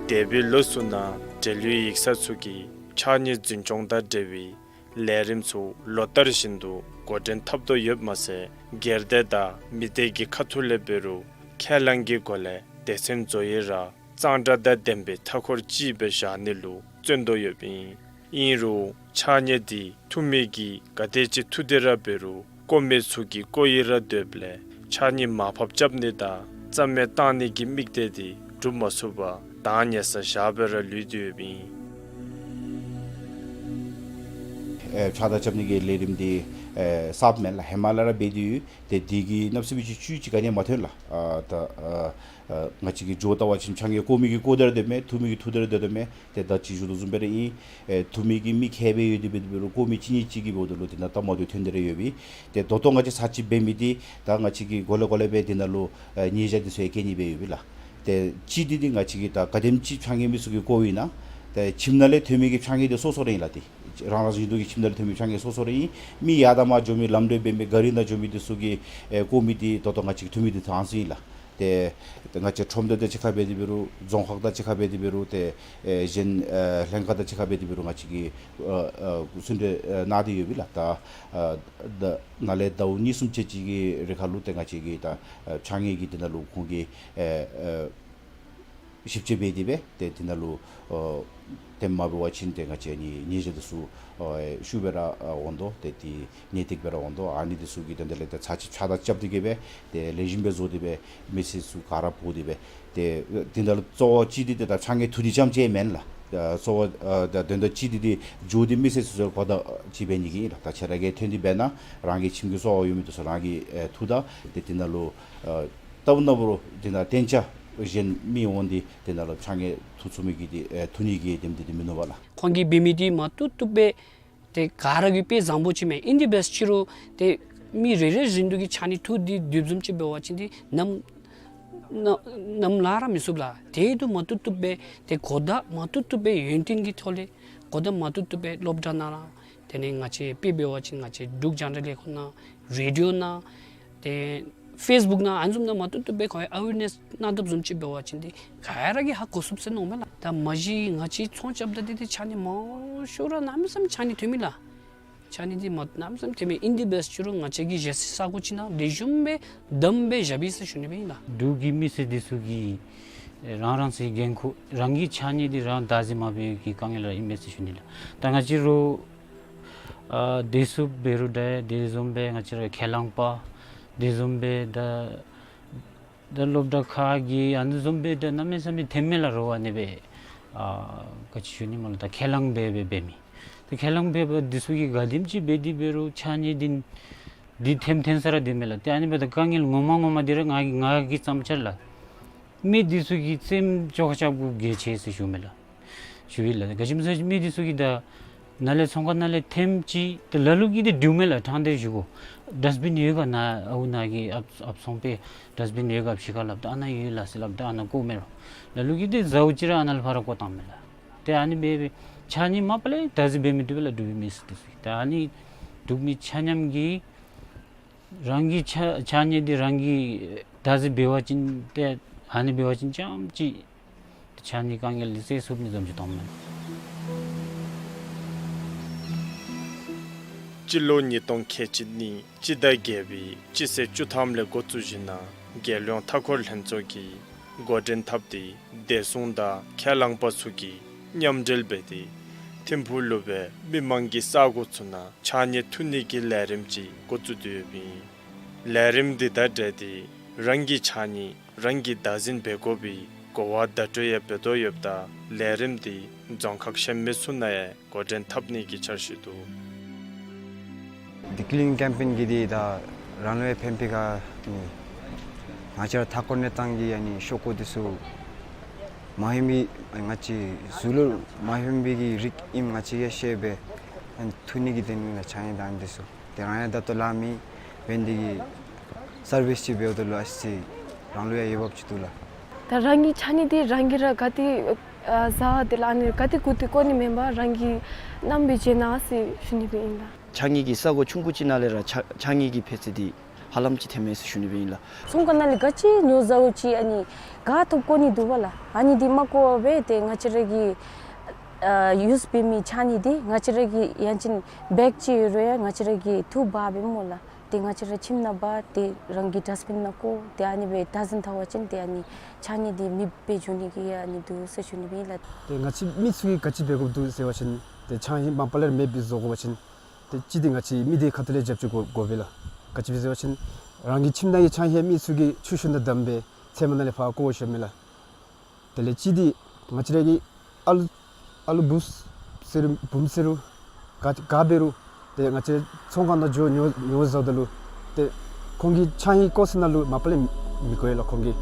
འདས་པའི་ལོ་ཚུ་ནང་འབྲེལ་ཡོད་ཡིག་ཚང་ཚུ་གིས་ཕྱགས་སྙིགས་འཛིན་སྐྱོང་དང་འབྲེལ་བའི་ལས་རིམ་ཚུ་ལོ་ལྟར་བཞིན་དུ་འགོ་འདྲེན་འཐབ་དོ་ཡོདཔ་མ་ཚད་སྒེར་སྡེ་དང་མི་སྡེ་གི་ཁ་ཐུག་ལས་འབད་རུང་ཁས་བླངས་ཀྱི་སྒོ་ལས་སྡེ་ཚན་རྫོགས་ཡི་ར་གཙང་སྦྲ་དང་ལྡན་པའི་མཐའ་འཁོར་ཅིག་སྦེ་བཞག་ནི་ལུ་བརྩོན་དོ་ཡོདཔ་ཨིན། ཨིན་རུང་ཕྱགས་སྙིགས་འདི་འཐུ་མི་གིས་ག་དེ་ཅིག་འཐུ་སྟེ་ར་འབད་རུང་བཀོ་མི་ཚུ་གིས་བཀོ་ཡི་ར་སྡོདཔ་ལས་ཕྱགས་སྙིགས་མར་ཕབ་རྐྱབ་ནི་དང་རྩ་མེད་བཏང་ནི་གི་དམིགས་གཏད་འདི་འགྲུབ་མ་ཚུགས་པར་གདངས་ཉེ་སར་བཞག་སྦེ་ར་ལུས་ཏེ་ཡོདཔ་ཨིན། ཨེ་ཕྱགས་བདར་རྐྱབ་ནི་གི་ལས་རིམ་འདི་ཨེ་གསརཔ་མེན་ལགས། ཧེ་མ་ལས་ར་འབད་དེ་ཡོད། ཏེ་འདི་གིས་གནམ་མེད་ས་མེད་ཅིག་བཅུད་ཅིག་ག་ནི་ཡང་མ་ཐོན་ལགས། ཨ་ད་ཨ་ཨ་ང་བཅས་ཀྱིས་འགྱོ་བལྟ་བ་ཅིན་ཕྱགས་སྙིགས་བཀོ་མི་གིས་བཀོ་སྟེ་ར་སྡོད་མས། འཐུ་མི་གིས་འཐུ་སྟེ་ར་སྡོད་མས། ཏེ་ད་ཅི་ཞུ་དོ་བཟུམ་སྦེ་ར་ཨིན། ཨེ་འཐུ་མི་གི་མི་ཁལ་སྦེ་ཡོད་དེ་འབད་དེ་འབད་རུང་བཀོ་མི་གཅིག་གཉིས་ཅིག་གིས་འབདཝ་ད་ལུ་དེ་ནང་སྟབས་མ་བདེཝ་ཐོན་ཏེ་ར་ཡོད་པས། ཏེ་ད་ལྟོ་ང་བཅས་ཚར་གཅིག་འབད་མི་འདི་ད་ང་བཅས་ཀྱིས་གོ་ལེ་གོ་ལེ་སྦེ་དེ་ནང་ལུ་ཨེ་ཉེས་བྱ་འདི་ཚུ་ཡང་བཀལ་ནི་སྦེ་ཡོད་པས་ལགས། ཏེ་གཅིག་འདི་འདི་ང་བཅས་ཀྱིས་ད་ག་དེམ་ཅིག་ཕྱགས་སྙིགས་མི་ཚུ་གིས་བཀོཝ་ཨིན་ན་ཏེ་ཁྱིམ་ནང་ལས་ཐོན་མི་གི་ཕྱགས་སྙིགས་འདི་སོ་སོ་ར་ཨིན་ལགས། ཏེ་རང་རང་བཞིན་དུ་གིས་ཁྱིམ་ནང་ལས་ཐོན་མི་ཕྱགས་སྙིགས་སོ་སོ་ར་ཨིན། མི་ཡར་དང་མར་འགྱོ་མི་ལམ་འགྲོ་འབད་མི་གཱ་རི་ནང་འགྱོ་མི་འདི་ཚུ་གིས་ཨེ་བཀོ་མི་འདི་ད་ལྟོ་ང་བཅས་ཀྱིས་འཐུ་མི་འདི་ད་ཨ་ནི་ཚུ་ཨིན་ལགས། ཏེ་ཏེ་ང་བཅས་ཁྲོམ་སྡེ་དང་གཅིག་ཁར་འབད་དེ་འབད་རུང་རྫོང་ཁག་དང་གཅིག་ཁར་འབད་དེ་འབད་རུང་ཏེ་ཨེ་གཞན་ཨེ་ལྷན་ཁག་དང་གཅིག་ཁར་འབད་དེ་འབད་རུང་ང་བཅས་ཀྱིས་ཨ་ཨ་གསུང་གྲོས་ཨེ་གནང་སྟེ་ཡོད་པས་ལགས། ད་ཨ་ད་ནཱ་ལས་ཟླཝ་གཉིས་གསུམ་ཅིག་ཅིག་གི་རིང་ཁར་ལུ་ཏེ་ང་བཅས་ཀྱིས་ད་ཨ་ཕྱགས་སྙིགས་ཀྱི་དེ་ནང་ལུ་ཁོང་གིས་ཨེ་ཨེ་ ཞིབ་དཔྱད་འབད་དེ་སྦེ་ཏེ་དེ་ནང་ལུ་ཨ་ཏེ་མ་འབད་བ་ཅིན་ཏེ་ང་བཅས་ཨ་ནི་ཉེས་བྱ་འདི་ཚུ་ཨ་ཤུགས་སྦེ་ར་ཨ་འོང་དོ། ཏེ་ཏེ་ཉེས་སྟེགས་སྦེ་ར་འོང་དོ། ཨ་ནི་འདི་ཚུ་གི་དོན་དག་ལས་ཏེ་ཚར་གཅིག་ཕྱག་བརྡ་རྐྱབ་སྟེ་གི་སྦེ་ཏེ་ལེགས་ཤོམ་སྦེ་བཟོ་སྟེ་སྦེ་མི་སེར་ཚུ་ག་ར་འབོ་སྟེ་སྦེ་ཏེ་དེ་ནང་ལུ་གཙོ་བོ་ཅིག་འདི་ཏེ་ད་ཕྱགས་སྙིགས་འཐུ་ནི་རྐྱངམ་ཅིག་མེན་ལགས། ཨ་གཙོ་བོ་ཨ་ད་དོན་དག་ཅིག་འདི་ཏེ་འགྱོ་སྟེ་མི་སེར་ཚུ་ཚུར་གོ་བརྡ་ཅིག་འབད་ནི་གི་ཨིན་ལགས། ད་ཁྱེད་ར་གིས་ཐོན་ཏེ་འབད་ན་རང་གི་ཁྱིམ་གྱི་བཟོ་བ་ཡོད་མི་འདི་ཚུ་རང་གིས་ཨེ་འཐུ་ད་ཏེ་དེ་ནང་ལུ་ཨ་ལྟ་བུ་ན་འབད་རུང་དེ་ནང་གཏན་འཇགས་གཞན་མི་འོང་སྟེ་དེ་ནང་ལུ་ཕྱགས་སྙིགས་འཐུ་ཚུགས་མི་གི་ཏེ་ཨེ་འཐུ་ནི་གི་དེམ་འདི་ཏེ་མིན་ནུག་པ་ལགས། ཁོང་གིས་འབད་མི་འདི་མ་བཏུབ་བཏུབ་སྦེ་ཏེ་ག་ར་གིས་དཔེ་བཟང་པོ་ཅིག་མས། ཨིན་ཏེ་འབད་ཅི་རུང་ཏེ་མི་རེ་རེ་བཞིན་དུ་གིས་ཕྱགས་སྙིགས་འཐུ་སྟེ་སྡོདཔ་བཟུམ་ཅིག་འབད་བ་ཅིན་ཏེ་ནམ་ནམ་ནམ་ལངས་ར་མི་ཚུགས་ལགས། དེ་འདི་མ་བཏུབ་བཏུབ་སྦེ་ཏེ་གོ་བརྡ་མ་བཏུབ་བཏུབ་སྦེ་ཡུན་བརྟན་གྱི་ཐོག་ལས་གོ་བརྡ་མ་བཏུབ་བཏུབ་སྦེ་སློབ་གྲྭ་ནང་ར་དེ་ལས་ང་བཅས་དཔེ་འབད་བ་ཅིན་ང་བཅས་འབྲུག་རྒྱང་བསྒྲགས་ལས་ཁུངས་ནང་རེ་ཌི་ཡོ་ནང་ཏེ་ཕེསི་བུཀ་ནང་ཨ་ནི་བཟུམ་ནང་མ་བཏུབ་བཏུབ་སྦེ་ཁོང་ཨ་ཝེར་ནེསི་གནང་དོ་བཟུམ་ཅིག་འབད་བ་ཅིན་ཏེ་ག་ར་གིས་ཧ་གོ་ཚུགས་ཟེར་མནོཝ་མས་ལགས། ད་མ་གཞི་ང་བཅས་ཚོང་རྐྱབ་ད་འདི་ཏེ་ཕྱགས་སྙིགས་མང་ཤོས་ར་གནམ་མེད་ས་མེད་ཕྱགས་སྙིགས་ཐོན་མས་ལགས། ཕྱགས་སྙིགས་འདི་མ་གནམ་མེད་ས་མེད་ཐོན་མས། ཨིན་ཏེ་འབད་ཅི་རུང་ང་བཅས་ཀྱི་གཞན་སའི་ས་གོ་ཅིག་ནང་ལེགས་ཤོམ་སྦེ་བསྡམས་སྦེ་བཞག་པས་ཟེར་ཞུ་ནི་སྦེ་ཨིན་ལགས། འབྲུག་གི་མི་སེར་འདི་ཚུ་གིས་རང་རང་སོའི་འགན་ཁུར་རང་གི་ཕྱགས་སྙིགས་འདི་རང་བདག་འཛིན་མ་འབད་བའི་གི་དཀའ་ངལ་ར་ཨིན་པས་ཟེར་ཞུ་ནི་ལགས། ད་ང་བཅས་ར་ཨ་དེ་ཚུ་འབད་རུང་འདྲ་དེ་བཟུམ་སྦེ་ང་བཅས་ར་ཁས་བླངས་པ་དེ་བཟུམ་སྦེ་ད་ད་སློབ་གྲྭ་ཁག་གི་ཨ་ནི་བཟུམ་སྦེ་ད་གནམ་མེད་ས་མེད་ཐོན་མས་ལགས། རོགས་ཨ་ནི་སྦེ་ཨ་ག་ཅི་ཞུ་ནི་སྨོ་ལགས། ད་ཁས་བླངས་འབད་འབད་འབད་མི་ད་ཁས་བླངས་འབད་འབད་འདི་ཚུ་གིས་ག་དེམ་ཅིག་འབད་དེ་འབད་རུང་ཕྱགས་སྙིགས་འདི་འདི་ཐོནམ་ཐོན་ས་ར་འདི་མས་ལགས། ཏེ་ཨ་ནི་འབདཝ་ད་དཀའ་ངལ་ངོ་མ་ངོ་མ་འདི་ར་ང་གིས་ང་གིས་བརྩམས་ཅི་ལགས། མི་འདི་ཚུ་གིས་བཙེམ་བཅོ་ཁ་རྐྱབ་དགོཔ་གལ་ཆེ་ཟེར་ཞུཝ་མས་ལགས། ཞུ་ཡི་ལགས། ག་ཅི་སྨོ་ཟེར་མི་འདི་ཚུ་གིས་ད་ནཱ་ལས་ཚོང་ཁང་ནང་ལས་ཐོནམ་ཅིག་ཏེ་ལ་ལུ་གིས་ཏེ་འདྲིཝ་མས་ལགས། ཕྲང་སྟེ་ཞུ་དགོ། ཌསཊ་བིན་ཡོད་ག་ནཱ་ཨའུ་ནཱ་གི་ཨཔ་ཨཔ་ཚོང་པའི་ཌསཊ་བིན་ཡོད་ག་ཕྱི་ཁར་སླབ་ད་ཨ་ནཱ་ཡོད་ལགས་ཟེར་སླབ་ད་ཨ་ནཱ་བཀོཝ་མས་ལགས། ལ་ལུ་གིས་ཏེ་ཟཝ་ཅིག་ར་ཨ་ནཱ་ལས་ཕར་ར་བཀོ་བཏངམ་མས་ལགས། ཏེ་ཨ་ནི་སྦེ་སྦེ་ཕྱགས་སྙིགས་མ་པ་ལས་བདག་འཛིན་འབད་མི་བཏུབ་པས་ལགས། འབྲུག་པའི་མི་སེར་འདི་ཚུ་ད་ཨ་ནི་འབྲུག་མི་ཆ་མཉམ་གྱིས་རང་གི་ཕྱགས་ཕྱགས་སྙིགས་འདི་རང་གིས་བདག་འཛིན་འབད་བ་ཅིན་ཏེ་ཨ་ནི་འབད་བ་ཅིན་རྐྱངམ་ཅིག་ཕྱགས་སྙིགས་དཀའ་ངལ་འདི་སེལ་ཚུགས་ནི་བཟུམ་ཅིག་མཐོངམ་མས། སྤྱི་ལོ་ཉིས་སྟོང་ཁལ་གཅིག་གཉིས་སྤྱི་ཟླ་བརྒྱད་པའི་སྤྱི་ཚེས་བཅུ་ཐམ་ལས་འགོ་བཙུགས་ཞིནམ་ལས་རྒྱལ་ཡོངས་མཐའ་འཁོར་ལྷན་ཚོགས་ཀྱིས་འགོ་འདྲེན་འཐབ་སྟེ་བདེ་སྲུང་དང་ཁས་བླངས་པ་ཚུ་གིས་མཉམ་འབྲེལ་འབད་དེ་ཐིམ་ཕུག་ལུ་སྦེ་མི་མང་གི་ས་གོ་ཚུ་ནང་ཕྱགས་སྙིགས་འཐུ་ནི་གི་ལས་རིམ་ཅིག་འགོ་བཙུགས་ཏེ་ཡོདཔ་ཨིན། ལས་རིམ་འདི་དང་འབྲེལ་ཏེ་རང་གི་ཕྱགས་སྙིགས་རང་གིས་བདག་འཛིན་འབད་དགོ་པའི་གོ་བ་བརྡ་སྤྲོད་ཡང་འབད་དོ་ཡོདཔ་ད་ལས་རིམ་འདི་རྫོང་ཁག་གཞན་མི་ཚུ་ནང་ཡང་འགོ་འདྲེན་འཐབ་ནི་གི་འཆར་གཞི་འདུག། འདི་ཀི་ལིན་ཀེམ་པེན་གྱི་འདི་ད་རང་ལུ་ཡང་ཕན་པའི་ཁར་ནི་ང་བཅས་ར་མཐའ་འཁོར་གནས་སྟངས་ཀྱི་ཨ་ནི་ཤོག་གུ་འདི་ཚུ་མ་ཧོན་པའི་ང་བཅས་གཟུགས་ལུ་མ་ཧོན་པའི་གི་རིགས་ཨིནམ་ང་བཅས་ཡང་ཤེས་པས་ཨ་ནི་འཐུ་ནི་གི་དོན་ལུ་ཕྱགས་སྙིགས་དང་འདི་ཚུ་ཏེ་རང་ཡང་ད་ལྟོ་ལཱ་མེད་འབད་ནི་དེ་གིས་སར་བིསི་ཅིག་འབདཝ་ད་ལུ་ཨ་ཙི་རང་ལུ་ཡང་འོས་འབབ་ཅིག་འདུག་ལགས། ད་རང་གི་ཕྱགས་སྙིགས་འདི་རང་གིས་ར་ག་ཏེ་ཨ་བཟའ་དེ་ལས་ཨ་ནི་ག་ཏེ་བཀོ་སྟེ་བཀོ་ནི་མེན་པར་རང་གིས་བསྣམས་སྦེ་བྱིན་གནང་ཟེར་ཞུ་ནི་སྦེ་ཨིན་ལགས། ཕྱགས་སྙིགས་ཀྱི་ས་གོ་ཆུང་ཀུ་ཅིག་ནང་ལས་ར་ཕྱགས་ཕྱགས་སྙིགས་ཀྱི་འཕེལ་ཚད་འདི་ཧ་ལམ་ཅིག་ཐོནམ་མས་ཟེར་ཞུ་ནི་སྦེ་ཨིན་ལགས། ཚོང་ཁང་ནང་ལས་ག་ཅི་ཉོ་བཟའཝ་ཅིག་ཨ་ནི་ག་ཐོབ་བཀོ་ནི་འདུག་པ་ལགས། ཨ་ནི་འདི་མ་བཀོ་བར་སྦེ་ཏེ་ང་བཅས་ར་གི་ཨ་ཡུསི་འབད་མི་ཕྱགས་སྙིགས་འདི་ང་བཅས་ར་གི་ཡང་ཅིན་བེག་ཅིག་ཡོད་རུང་ཡང་ང་བཅས་ར་གིས་འཐུ་འབག་འབདཝ་སྨོ་ལགས། ཏེ་ང་བཅས་ར་ཁྱིམ་ནང་འབག་ཏེ་རང་གི་ཌསཊ་བིན་ནང་བཀོ་ཏེ་ཨ་ནི་སྦེ་བདག་འཛིན་འཐབ་པ་ཅིན་ཏེ་ཨ་ནི་ཕྱགས་སྙིགས་འདི་མེདཔ་སྦེ་འགྱོ་ནི་གི་ཨ་ནི་འདུག་ཟེར་ཞུ་ནི་སྦེ་ཨིན་ལགས། ཏེ་ང་བཅས་མི་ཚུ་གིས་ག་ཅི་འབད་དགོཔ་འདུག་ཟེར་བ་ཅིན་ཏེ་ཕྱགས་སྙིགས་མ་པ་ལས་མེདཔ་སྦེ་བཟོ་དགོ་པ་ཅིན་ཏེ་གཅིག་འདི་ང་བཅས་མི་སྡེ་ཁ་ཐུག་ལས་རྒྱབ་སྐྱོར་དགོ་དགོ་པས་ལགས། ག་ཅི་སྦེ་ཟེར་བ་ཅིན་རང་གི་ཁྱིམ་ནང་གི་ཕྱགས་སྙིགས་མི་ཚུ་གིས་ཆུ་ཤུགས་ནང་བསྡམས་སྦེ་ཚལ་མ་ནང་ལས་ཕར་བཀོ་བཞགཔ་མས་ལགས། དེ་ལས་གཅིག་འདི་ང་བཅས་ར་གི་ཨ་ལུ་ཨ་ལུ་བུཚ་ཟེར་རུང་བུམོ་ཟེར་རུང་ག་ག་འབད་རུང་ཏེ་ང་བཅས་ཚོང་ཁང་ནང་འགྱོ་ཉོ་ཉོ་བཟའཝ་ད་ལུ་ཏེ་ཁོང་གི་ཕྱགས་སྙིགས་བཀོ་ས་ནང་ལུ་མ་པ་ལས་མི་བཀོ་ཡི་ལགས། ཁོང་གིས་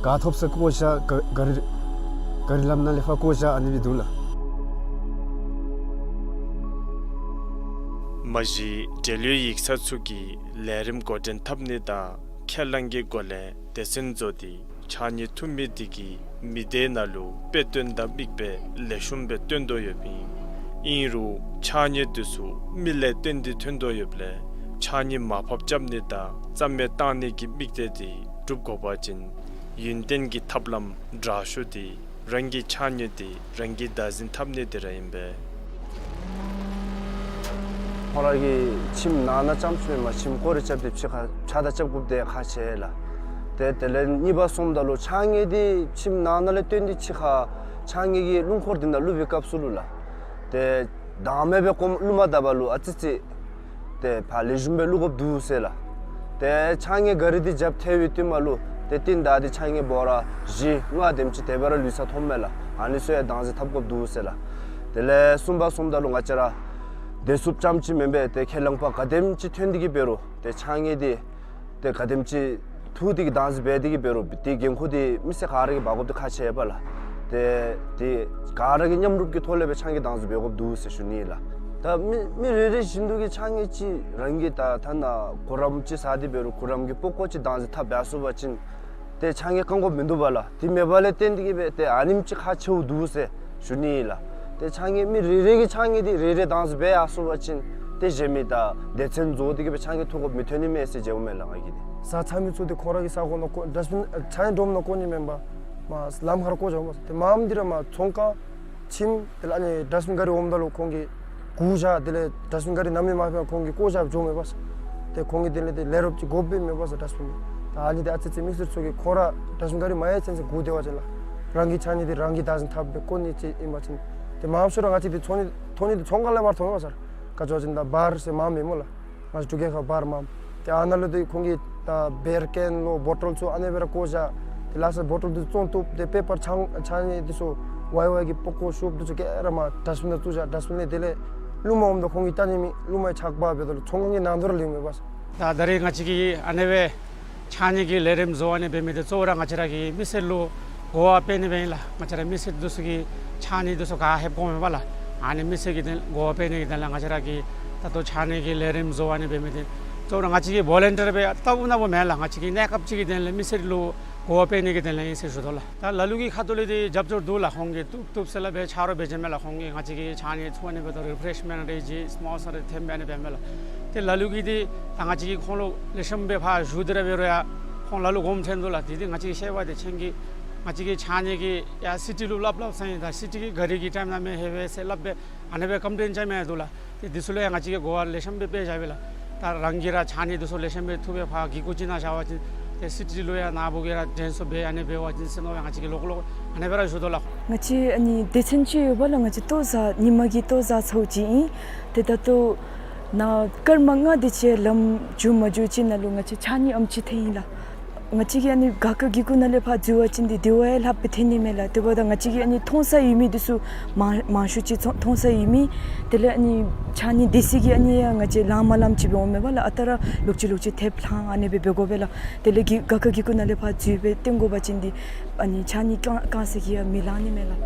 ག་ཐོབ་ས་བཀོ་བཞག་ག་ག་རི་ག་རི་ལམ་ནང་ལས་ཕར་བཀོ་བཞག་ཨ་ནི་སྦེ་འདུག་ལགས། མ་གཞི་འབྲེལ་ཡོད་ཡིག་ཚང་ཚུ་གིས་ལས་རིམ་འགོ་འདྲེན་འཐབ་ནི་དང་ཁས་བླངས་ཀྱི་སྒོ་ལས་སྡེ་ཚན་བཟོ་སྟེ་ཕྱགས་སྙིགས་འཐུ་མི་དེ་གིས་མི་སྡེ་ནང་ལུ་དཔེ་སྟོན་དང་མིག་དཔེ་ལེགས་ཤོམ་སྦེ་སྟོན་དོ་ཡོདཔ་ཨིན། ཨིན་རུང་ཕྱགས་སྙིགས་དེ་ཚུ་མི་ལས་བརྟེན་ཏེ་ཐོན་དོ་ཡོདཔ་ལས་ཕྱགས་སྙིགས་མར་ཕབ་རྐྱབ་ནི་དང་རྩ་མེད་བཏང་ནི་གི་དམིགས་གཏད་དེ་སྒྲུབ་དགོ་པ་ཅིན་ཡུན་བརྟན་གྱི་ཐབས་ལམ་དྲག་ཤོས་དེ་རང་གི་ཕྱགས་སྙིགས་དེ་རང་གིས་བདག་འཛིན་འཐབ་ནི་དེ་ར་ཨིན་པས། ཁོང་ར་གི་ཁྱིམ་ནང་ན་རྐྱངམ་ཅིག་མེན་པར་ཁྱིམ་སྐོར་ར་རྐྱབ་སྟེ་ཕྱི་ཁར་ཕྱགས་བདའ་རྐྱབ་དགོཔ་དེ་ཁག་ཆེ་ལགས། ཏེ་དེ་ལས་གཉིས་པ་སོངམ་ད་ལུ་ཕྱགས་སྙིགས་འདི་ཁྱིམ་ནང་ན་ལས་བཏོན་ཏེ་ཕྱི་ཁར་ཕྱགས་སྙིགས་ཀྱི་རླུང་འཁོར་འདི་ནང་བླུག་པའི་སྐབས་སུ་ལུ་ལགས། ཏེ་དྭངས་མེད་པའི་སྐོམ་རླུང་མ་བཏབ་པ་ལུ་ཨ་ཙི་ཙི་ཏེ་ཕར་ལེགས་ཤོམ་སྦེ་བླུག་དགོཔ་འདུག་ཟེར་ལགས། ཏེ་ཕྱགས་སྙིགས་ག་ར་འདི་རྒྱབ་ཐལ་བའི་བསྟུད་མ་ལུ་ཏེ་རྟིང་བདའ་སྟེ་ཕྱགས་སྙིགས་འབོ་ར་བཞི་ལྔ་དེམ་ཅིག་དེ་སྦེ་ར་ལུས་ས་མཐོངམ་མས་ལགས། ཨ་ནི་ཚུ་ཡང་བདག་འཛིན་འཐབ་དགོཔ་འདུག་ཟེར་ལགས། དེ་ལས་གསུམ་པ་སོངམ་ད་ལུ་ང་བཅས་ར་བདེ་སྲུངཔ་རྐྱངམ་ཅིག་མེན་པར་ཏེ་ཁས་བླངས་པ་ག་དེམ་ཅིག་ཐོན་ཏེ་གིས་འབད་རུང་ཏེ་ཕྱགས་སྙིགས་འདི་ཏེ་ག་དེམ་ཅིག་འཐུ་སྟེ་གིས་བདག་འཛིན་འབད་དེ་གིས་འབད་རུང་ཏེ་འགན་ཁུར་འདི་མི་སེར་ག་ར་གིས་འབག་དགོཔ་འདི་ཁག་ཆེ་བས་ལགས། ཏེ་ཏེ་ག་ར་གིས་མཉམ་རུབ་ཀྱི་ཐོག་ལས་སྦེ་ཕྱགས་སྙིགས་བདག་འཛིན་འབད་དགོཔ་འདུག་ཟེར་ཞུ་ནི་ལགས། ད་མི་མི་རེ་རེ་བཞིན་དུ་གིས་ཕྱགས་སྙིགས་ཅིག་རང་གིས་ད་ཐ་ན་གུ་རམ་ཅིག་ཟ་སྟེ་འབད་རུང་གུ་རམ་གྱི་པགས་ཀོ་ཅིག་བདག་འཛིན་འཐབ་འབད་ཚུགས་པ་ཅིན་ཏེ་ཕྱགས་སྙིགས་བཀང་དགོཔ་མིན་འདུག་པ་ལགས། དེ་མེད་པ་ལས་བརྟེན་ཏེ་གིས་སྦེ་ཏེ་ཨ་ནེམ་ཅིག་ཁག་ཆེཝ་འདུག་ཟེར་ཞུ་ནི་ཨིན་ལགས། ཏེ་ཕྱགས་སྙིགས་མི་རེ་རེ་གིས་ཕྱགས་སྙིགས་འདི་རེ་རེ་བདག་འཛིན་འབད་ཡར་སོང་པ་ཅིན་ཏེ་གཞན་མི་དང་སྡེ་ཚན་རྫོགས་ཏེ་གིས་སྦེ་ཕྱགས་སྙིགས་འཐུ་དགོཔ་མི་ཐོན་ནི་མས་ཟེར་བརྗོདཔ་མས་ལགས་ང་གིས་ཏེ། བཟའ་ཚང་མི་ཚུ་འདི་ཁོང་ར་གི་ས་གོ་ནང་བཀོ་ཌསཊ་བིན་ཨ་ཕྱགས་སྙིགས་སྒྲོམ་ནང་བཀོ་ནི་མེན་པར་མར་ལམ་ཁར་བཀོ་བཞགཔ་མས། ཏེ་མངམ་འདི་ར་མར་ཚོང་ཁང་ཁྱིམ་དེ་ལས་ཨ་ནི་ཌསཊ་བིན་ག་རི་འོངམ་ད་ལུ་ཁོང་གིས་སྒུར་བཞག། དེ་ལས་ཌསཊ་བིན་ག་རི་ནམ་ཡང་མ་ཕེབས་ཁོང་གིས་བཀོ་བཞག་འགྱོཝ་མས་པ་ས། ཏེ་ཁོང་གིས་དེ་ལས་ཏེ་ལས་རོགསཔ་ཅིག་དགོཔ་སྦེ་མས་པ་ས་ཌསཊ་བིན་འདི། ད་ཨ་ནི་འདི་ཨ་ཙི་ཙི་མི་སེར་ཚུ་གིས་ཁོང་ར་ཌསཊ་བིན་ག་རི་མ་ཡལ་ཚུན་ཚོད་སྒུར་སྡོད་པ་ཅིན་ལགས་རང་གི་ཕྱགས་སྙིགས་འདི་རང་གིས་བདག་འཛིན་འཐབ་སྦེ་བཀོ་ནི་ཅིག་ཨིན་པ་ཅིན་ཏེ་མང་ཤོས་ར་ང་བཅས་འདི་ཚོང་ནི་ཐོན་ནི་འདི་ཚོང་ཁང་ལས་མར་ཐོན་པ་ས། ག་ཅི་ཟེར་བ་ཅིན་ད་བར་ཟེར་མངམ་མེན་སྨོ་ལགས། ང་བཅས་འབྲུག་རྒྱལ་ཁབ་བར་མངམ། ཏེ་ཨ་ནཱ་ལུ་ཏེ་ཁོང་གིས་ད་བེར་ཀེན་ལོ་བོ་ཊོལ་ཚུ་ཨ་ནི་སྦེ་ར་བཀོ་བཞག། ཏེ་ལ་སོགས་བོ་ཊོལ་འདི་བཙོང་བཏུབ། ཏེ་པེ་པར་ཕྱགས་ཕྱགས་སྙིགས་འདི་ཚུ་ཝའི་ཝའི་གི་པགས་ཀོ་ཤོབ་འདི་ཚུ་ག་ར་མར་ཌསཊ་བིན་ནང་བཙུགས་བཞག། ཌསཊ་བིན་ལས་དེ་ལས་རླུང་མ་འོངམ་ད་ཁོང་གིས་བལྟ་ནི་མེད། རླུང་མ་ཆག་པར་འབད་དོ་ལགས་ཚོང་ཁང་གི་ནང་དུ་ར་ལུས་མས་པ་ས། ད་ད་རེས་ང་བཅས་ཀྱིས་ཨ་ནི་སྦེ་ཕྱགས་སྙིགས་ཀྱི་ལས་རིམ་བཟོ་ཨ་ནི་འབད་མི་འདི་གཙོ་བོ་ར་ང་བཅས་ར་གིས་མི་སེར་ལུ་གོ་བ་སྤེལ་ནི་སྦེ་ཨིན་ལགས། ང་བཅས་ར་མི་སེར་འདི་ཚུ་གིས་ཕྱགས་སྙིགས་འདི་ཚུ་ག་ལྷོདཔ་གོཝ་མས་པ་ལགས། ཨ་ནི་མི་སེར་གྱི་དོན་གོ་བ་སྤེལ་ནི་གི་དོན་ལས་ང་བཅས་ར་གིས་ད་ལྟོ་ཕྱགས་སྙིགས་ཀྱི་ལས་རིམ་བཟོ་ཨ་ནི་འབད་མི་འདི་གཙོ་བོ་ར་ང་བཅས་ཀྱིས་བོ་ལན་ཊིར་སྦེ་ལྟ་བུ་ན་བུ་མེན་ལགས། ང་བཅས་ཀྱི་གནས་སྐབས་ཅིག་གི་དོན་ལས་མི་སེར་ལུ་གོ་བ་སྤེལ་ནི་གི་དོན་ལས་ཨིན་ཟེར་ཞུ་དོ་ལགས། ད་ལ་ལུ་གི་ཁ་ཐུག་ལས་འདི་རྒྱབ་སྐྱོར་འདུག་ལགས། ཁོང་གིས་བཏུབ་བཏུབ་ཟེར་སླབ་སྦེ་ཆ་རོགས་འབད་བྱིན་མས་ལགས། ཁོང་གིས་ང་བཅས་ཀྱི་ཕྱགས་སྙིགས་འཐུ་ཨ་ནི་འབད་དོ་རི་ཕྲེཤི་མེནཊ་རེ་བྱིན་སི་མོ་ས་རེ་འཐེན་སྦེ་ཨ་ནི་འབད་མས་ལགས། ཏེ་ལ་ལུ་གིས་འདི་ད་ང་བཅས་ཀྱིས་ཁོང་ལུ་ལེགས་ཤོམ་སྦེ་ཕར་ཞུ་སྟེ་ར་འབད་རུང་ཡང་ཁོང་ལ་ལུ་དགོངསམ་ཁྲེལ་འདུག་ལགས། དེ་འདི་ང་བཅས་ཀྱིས་ཤེས་པ་འདི་ཁྱེད་ཀྱིས་ང་བཅས་ཀྱི་ཕྱགས་སྙིགས་ཀྱི་ཡར་སི་ཊི་ལུ་སླབ་སླབ་ས་ཨིན། ད་སི་ཊི་གི་ག་རི་གི་ཊའིམ་ནང་མེན་ལྷོད་པས་ཟེར་སླབ་སྦེ་ཨ་ནི་སྦེ་ཀམ་པི་ལེན་རྐྱབ་མི་འདུག་ལགས། ཏེ་འདི་ཚུ་ལུ་ཡང་ང་བཅས་ཀྱིས་གོ་བ་ལེགས་ཤོམ་སྦེ་སྤེལ་བཞག་པས་ལགས། ད་རང་གིས་ར་ཕྱགས་སྙིགས་འདི་ཚུ་ལེགས་ཤོམ་སྦེ་འཐུ་སྦེ་ཕར་གི་ཀུ་ཅིག་ནང་བཞག་པ་ཅིན་ཏེ་སི་ཊི་ལུ་ཡང་ནཱ་བུ་གིས་ར་དྲན་གསོ་འབད་ཨ་ནི་འབད་བ་ཅིན་ཟེར་མནོ་སྦེ་ང་བཅས་ཀྱིས་ལོག་ལོག་ཨ་ནི་སྦེ་ར་ཞུ་དོ་ལགས། ང་བཅས་ཨ་ནི་སྡེ་ཚན་ཅིག་ཡོད་པ་ལགས། ང་བཅས་ལྟོ་བཟའ་ཉིན་མ་གི་ལྟོ་བཟའ་ཚུ་ཅིག་ཨིན། ཏེ་ད་ལྟོ་ནཱ་སྐར་མ་ལྔ་དེ་ཅིག་ལམ་འགྱོ་མ་འགྱོ་ཅིག་ནང་ལུ་ང་བཅས་ཕྱགས་སྙིགས་ཨམ་ཅིག་ཐོན་ཡི་ལགས། ང་བཅས་ཀྱིས་ཨ་ནི་སྒར་ཁ་གི་གུ་ནང་ལས་ཕར་འཛུལ་བ་ཅིན་འདི་དེ་བ་ཡང་ལྷགཔ་སྦེ་ཐོན་ནི་མས་ལགས། དེ་འབདཝ་ད་ང་བཅས་ཀྱིས་ཨ་ནི་མཐོང་ས་ཡོད་མི་འདི་ཚུ་མང་མང་ཤོས་ཅིག་མཐོང་མཐོང་ས་ཡོད་མི། དེ་ལས་ཨ་ནི་ཕྱགས་སྙིགས་སྡེ་ཚན་གྱིས་ཨ་ནི་ཡང་ང་བཅས་ལངམ་ལངམ་ཅིག་སྦེ་འོང་མས་པ་ལགས། ཨ་རྟག་ར་ལོག་ཅི་ལོག་ཅི་ཐེབས་ལྷང་ཨ་ནི་སྦེ་འབད་དགོ་པས་ལགས། དེ་ལས་གི་སྒར་ཁ་གི་གུ་ནང་ལས་ཕར་འཛུལ་སྦེ་བཏོན་དགོ་པ་ཅིན་འདི་ཨ་ནི་ཕྱགས་སྙིགས་བཀང་བཀང་ས་གིས་ཡང་མི་ལང་ནི་མས་ལགས།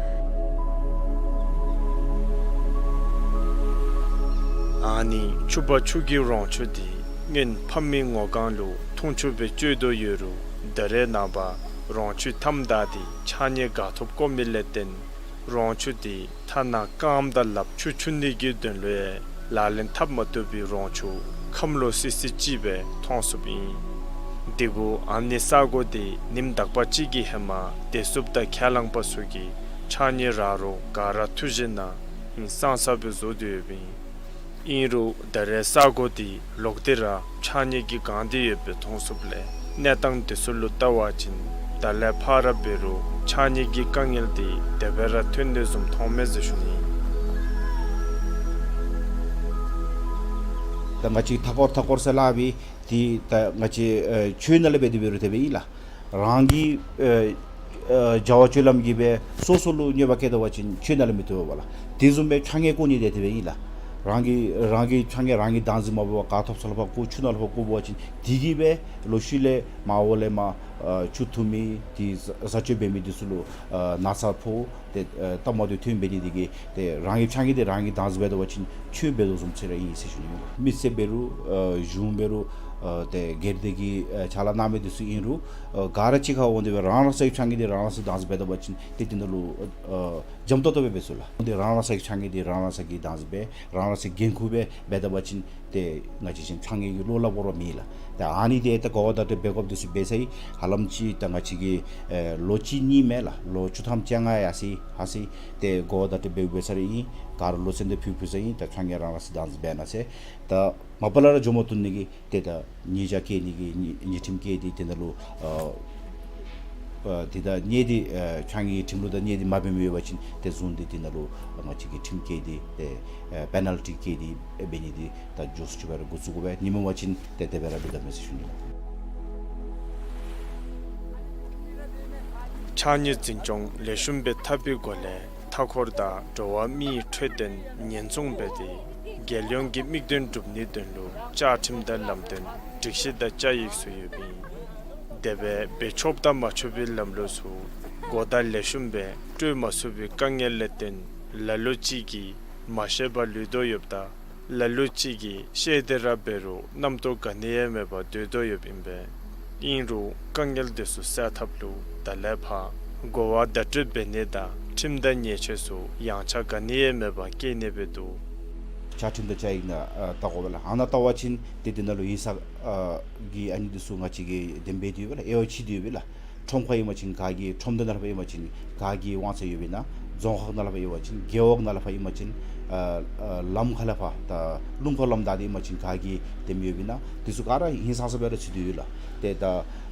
ཨ་ནི་ཕྱུ་པ་ཕྱུགས་ཀྱི་རོང་ཆུ་འདི་སྔོན་ཕ་མེས་ངོ་གང་ལུ་འཐུང་ཆུ་སྦེ་སྤྱོད་དོ་ཡོད་རུང་ད་རེས་ནངས་པ་རོང་ཆུ་མཐའམ་བདའ་སྟེ་ཕྱགས་སྙིགས་ག་ཐོབ་བཀོ་མི་ལས་བརྟེན་རོང་ཆུ་འདི་ཐ་ན་རྐངམ་དང་ལགཔ་ཆུ་འཁྱུ་ནི་གི་དོན་ལུ་ཡང་ལག་ལེན་འཐབ་མ་བཏུབ་པའི་རོང་ཆུ་ཁམས་ལོག་སི་སི་ཅིག་སྦེ་མཐོང་ཚུགསཔ་ཨིན། དེ་གུ་ཨ་ནི་ས་གོ་འདི་ཉིནམ་དག་པ་ཅིག་གི་ཧེ་མ་བདེ་སྲུངཔ་དང་ཁས་བླངས་པ་ཚུ་གིས་ཕྱགས་སྙིགས་རག་རོག་ག་ར་འཐུ་བཞིན་ན་ཧིང་སངས་ས་སྦེ་བཟོ་སྡོད་ཡོདཔ་ཨིན། ཨིན་རུང་ད་རེས་ས་གོ་འདི་ལོག་སྟེ་ར་ཕྱགས་སྙིགས་ཀྱིས་གང་སྟེ་ཡོདཔ་སྦེ་མཐོང་ཚུགསཔ་ལས་གནས་སྟངས་འདི་ཚུ་ལུ་བལྟ་བ་ཅིན་ད་ལས་ཕར་འབད་རུང་ཕྱགས་སྙིགས་ཀྱི་དཀའ་ངལ་འདི་དེ་སྦེ་ར་ཐོན་དོ་བཟུམ་མཐོངམ་མས་ཟེར་ཞུ་ནི། ད་ང་བཅས་མཐའ་འཁོར་མཐའ་འཁོར་ཟེར་སླབ་པའི་འདི་ད་ང་བཅས་ཨེ་ཆོས་ནང་ལས་འབད་དེ་འབད་རུང་དེ་སྦེ་ཨིན་ལགས། རང་གི་ཨེ་ཨེ་བྱ་བ་སྤྱོད་ལམ་གྱིས་སྦེ་སོ་སོ་ལུ་གནོད་པ་བཀལ་ད་པ་ཅིན་ཆོས་ནང་ལས་མི་བཏུབ་པས་ལགས། དེ་བཟུམ་སྦེ་ཕྱགས་སྙིགས་བཀོ་ནི་འདི་དེ་སྦེ་ཨིན་ལགས། རང་གི་རང་གི་ཕྱགས་སྙིགས་རང་གིས་བདག་འཛིན་མ་འབད་བར་ག་ཐོབ་ས་ལུ་ཕར་བཀོ་ཆུ་ནང་ལུ་ཕར་བཀོ་བ་ཅིན་དེ་གིས་སྦེ་ལོག་ཤུལ་ལས་མར་འོག་ལས་མར་ཨེ་ཆུ་འཐུང་མི་དེ་བཟའ་བཟའ་སྤྱོད་འབད་མི་དེ་ཚུ་ལུ་ཨེ་ན་ཚ་ཕོག་སྟེ་ཨེ་སྟབས་མ་བདེཝ་ཐོན་འབད་ནི་དེ་གིས་ཏེ་རང་གི་ཕྱགས་སྙིགས་འདི་རང་གིས་བདག་འཛིན་འབད་ད་པ་ཅིན་ཆོས་འབད་དོ་བཟུམ་ཅིག་ར་ཨིན་ཟེར་ཞུ་ནི། མི་སེར་འབད་རུང་ཨེ་གཞུང་འབད་རུང་ཨེ་ཏེ་སྒེར་སྡེ་གི་ཨེ་ཕྱག་ལཱ་གནང་མི་དེ་ཚུ་ཨིན་རུང་ཨེ་ག་ར་གཅིག་ཁར་འོང་སྟེ་སྦེ་རང་རང་སོའི་ཕྱགས་སྙིགས་འདི་རང་རང་སོས་བདག་འཛིན་འབད་ད་པ་ཅིན་ཏེ་དེ་ནང་ལུ་ཨེ་འཇམ་ཏོག་ཏོ་སྦེ་འབད་ཚུགས་ལགས། འདི་རང་རང་སོའི་ཕྱགས་སྙིགས་འདི་རང་རང་སོ་གིས་བདག་འཛིན་འབད་རང་རང་སོ་གིས་འགན་ཁུར་སྦེ་འབད་ད་པ་ཅིན་ཏེ་ང་བཅས་བཞིན་ཕྱགས་སྙིགས་ཀྱི་བློ་སླབ་དགོཔ་ར་མེད་ལགས། ཏེ་ཨ་ནི་འདི་ད་གོ་བ་བརྡ་སྤྲོད་འབད་དགོཔ་འདི་ཚུ་འབད་ཚར་ཡི། ཧ་ལམ་ཅིག་ད་ང་བཅས་ཀྱིས་ཨེ་ལོ་གཅིག་གཉིས་མེན་ལགས། ལོ་བཅུ་ཐམ་བཅོ་ལྔ་ཡར་སོ་ཡི་ཧ་སོ་ཡི། ཏེ་གོ་བ་བརྡ་སྤྲོད་འབད་འབད་ཚར་ཡི། ག་ར་ལུ་སེམས་འདི་ཕུལ་ཕུལ་ཚར་ཡི། ད་ཕྱགས་སྙིགས་རང་རང་སོས་བདག་འཛིན་འབད་གནང་ཟེར། ད་ མ་པ་ལས་ར་འགྱོ་མ་བཏུབ་ནི་གི་ཏེ་ད་ཉེས་བྱ་བཀལ་ནི་གི་ཉེས་ཉེས་ཁྲིམས་བཀལ་ཏེ་དེ་ནང་ལུ་ཨ་ཨ་དེ་ད་གནས་དེ་ཨ་ཕྱགས་སྙིགས་ཁྲིམས་ལུགས་དང་གནས་དེ་མ་འབད་མི་ཡོད་པ་ཅིན་དེ་བཟུང་སྟེ་དེ་ནང་ལུ་ང་བཅས་ཀྱིས་ཁྲིམས་བཀལ་ཏེ་ཏེ་ཨ་པེ་ནཱལ་ཊི་བཀལ་ཏེ་འབད་ནི་དེ་ད་མགྱོགས་སུ་ཅིག་སྦེ་ར་འགོ་བཙུགས་དགོ་པས། ཉིནམ་མ་ཅིན་ཏེ་དེ་སྦེ་ར་འབད་དོ་མས་ཟེར་ཞུ་ནི་ལགས། ཕྱགས་སྙིགས་འཛིན་སྐྱོང་ལེགས་ཤོམ་སྦེ་འཐབ་པའི་སྒོ་ལས་མཐའ་འཁོར་དང་འགྲོ་བ་མིའི་འཕྲོད་བསྟེན་ཉེན་སྲུང་འབད་དེ་རྒྱལ་ཡོངས་ཀྱི་དམིགས་དོན་སྒྲུབ་ནིའི་དོན་ལུ་བཅའ་ཁྲིམས་དང་ལམ་སྟོན་སྒྲིག་གཞི་དང་བཅའ་ཡིག་ཚུ་ཡོདཔ་ཨིན། དེ་སྦེ་འབད་ཆོགཔ་དང་མ་ཆོག་པའི་ལམ་ལུགས་ཚུ་གོ་བརྡ་ལེགས་ཤོམ་སྦེ་སྤྲོད་མ་ཚུགས་པའི་དཀའ་ངལ་ལས་བརྟེན་ལ་ལུ་ཅིག་གིས་མ་ཤེས་པར་ལུས་དོ་ཡོདཔ་ད་ལ་ལུ་ཅིག་གིས་ཤེས་ཏེ་ར་འབད་རུང་རྣམ་རྟོག་ག་ནི་ཡང་མེད་པར་སྡོད་དོ་ཡོདཔ་ཨིན་པས། ཨིན་རུང་དཀའ་ངལ་དེ་ཚུ་སེལ་ཐབས་ལུ་ད་ལས་ཕར་གོ་བ་བརྡ་སྤྲོད་འབད་ནི་དང་ཁྲིམས་དང་ཉེས་ཆད་ཚུ་ཡངས་ཆག་ག་ནི་ཡང་མེད་པར་བཀལ་ནི་སྦེ་འདུག། བཅའ་ཁྲིམས་དང་བཅའ་ཡིག་ནང་ཨ་བལྟ་དགོ་པས་ལགས། ཨ་ནཱ་བལྟ་བ་ཅིན་ཏེ་དེ་ནང་ལུ་ཡིག་ཚང་ཨ་གི་ཨ་ནི་དེ་ཚུ་ང་བཅས་ཀྱིས་གདམ་འབད་དེ་ཡོད་པས་ལགས། དབྱེ་བ་ཕྱེ་སྟེ་ཡོད་པས་ལགས། ཁྲོམ་ཁར་ཨིན་པ་ཅིན་ག་གི་ཁྲོམ་སྡེ་ནང་ལུ་ཨིན་པ་ཅིན་ག་གི་དབང་ཚད་ཡོདཔ་ཨིན་ན། རྫོང་ཁག་ནང་ལུ་ཕར་ཨིན་པ་ཅིན་རྒེད་འོག་ནང་ལུ་ཕར་ཨིན་པ་ཅིན་ཨ་ཨ་ལམ་ཁ་ལུ་ཕར་ད་ལུང་ཁ་ལམ་བདའ་སྟེ་ཨིན་པ་ཅིན་ག་གི་དེམ་ཡོདཔ་ཨིན་ན། དེ་ཚུ་ག་ར་ཧིང་སངས་ས་སྦེ་ར་ཚུད་དེ་ཡོད་ལགས། ཏེ་ད་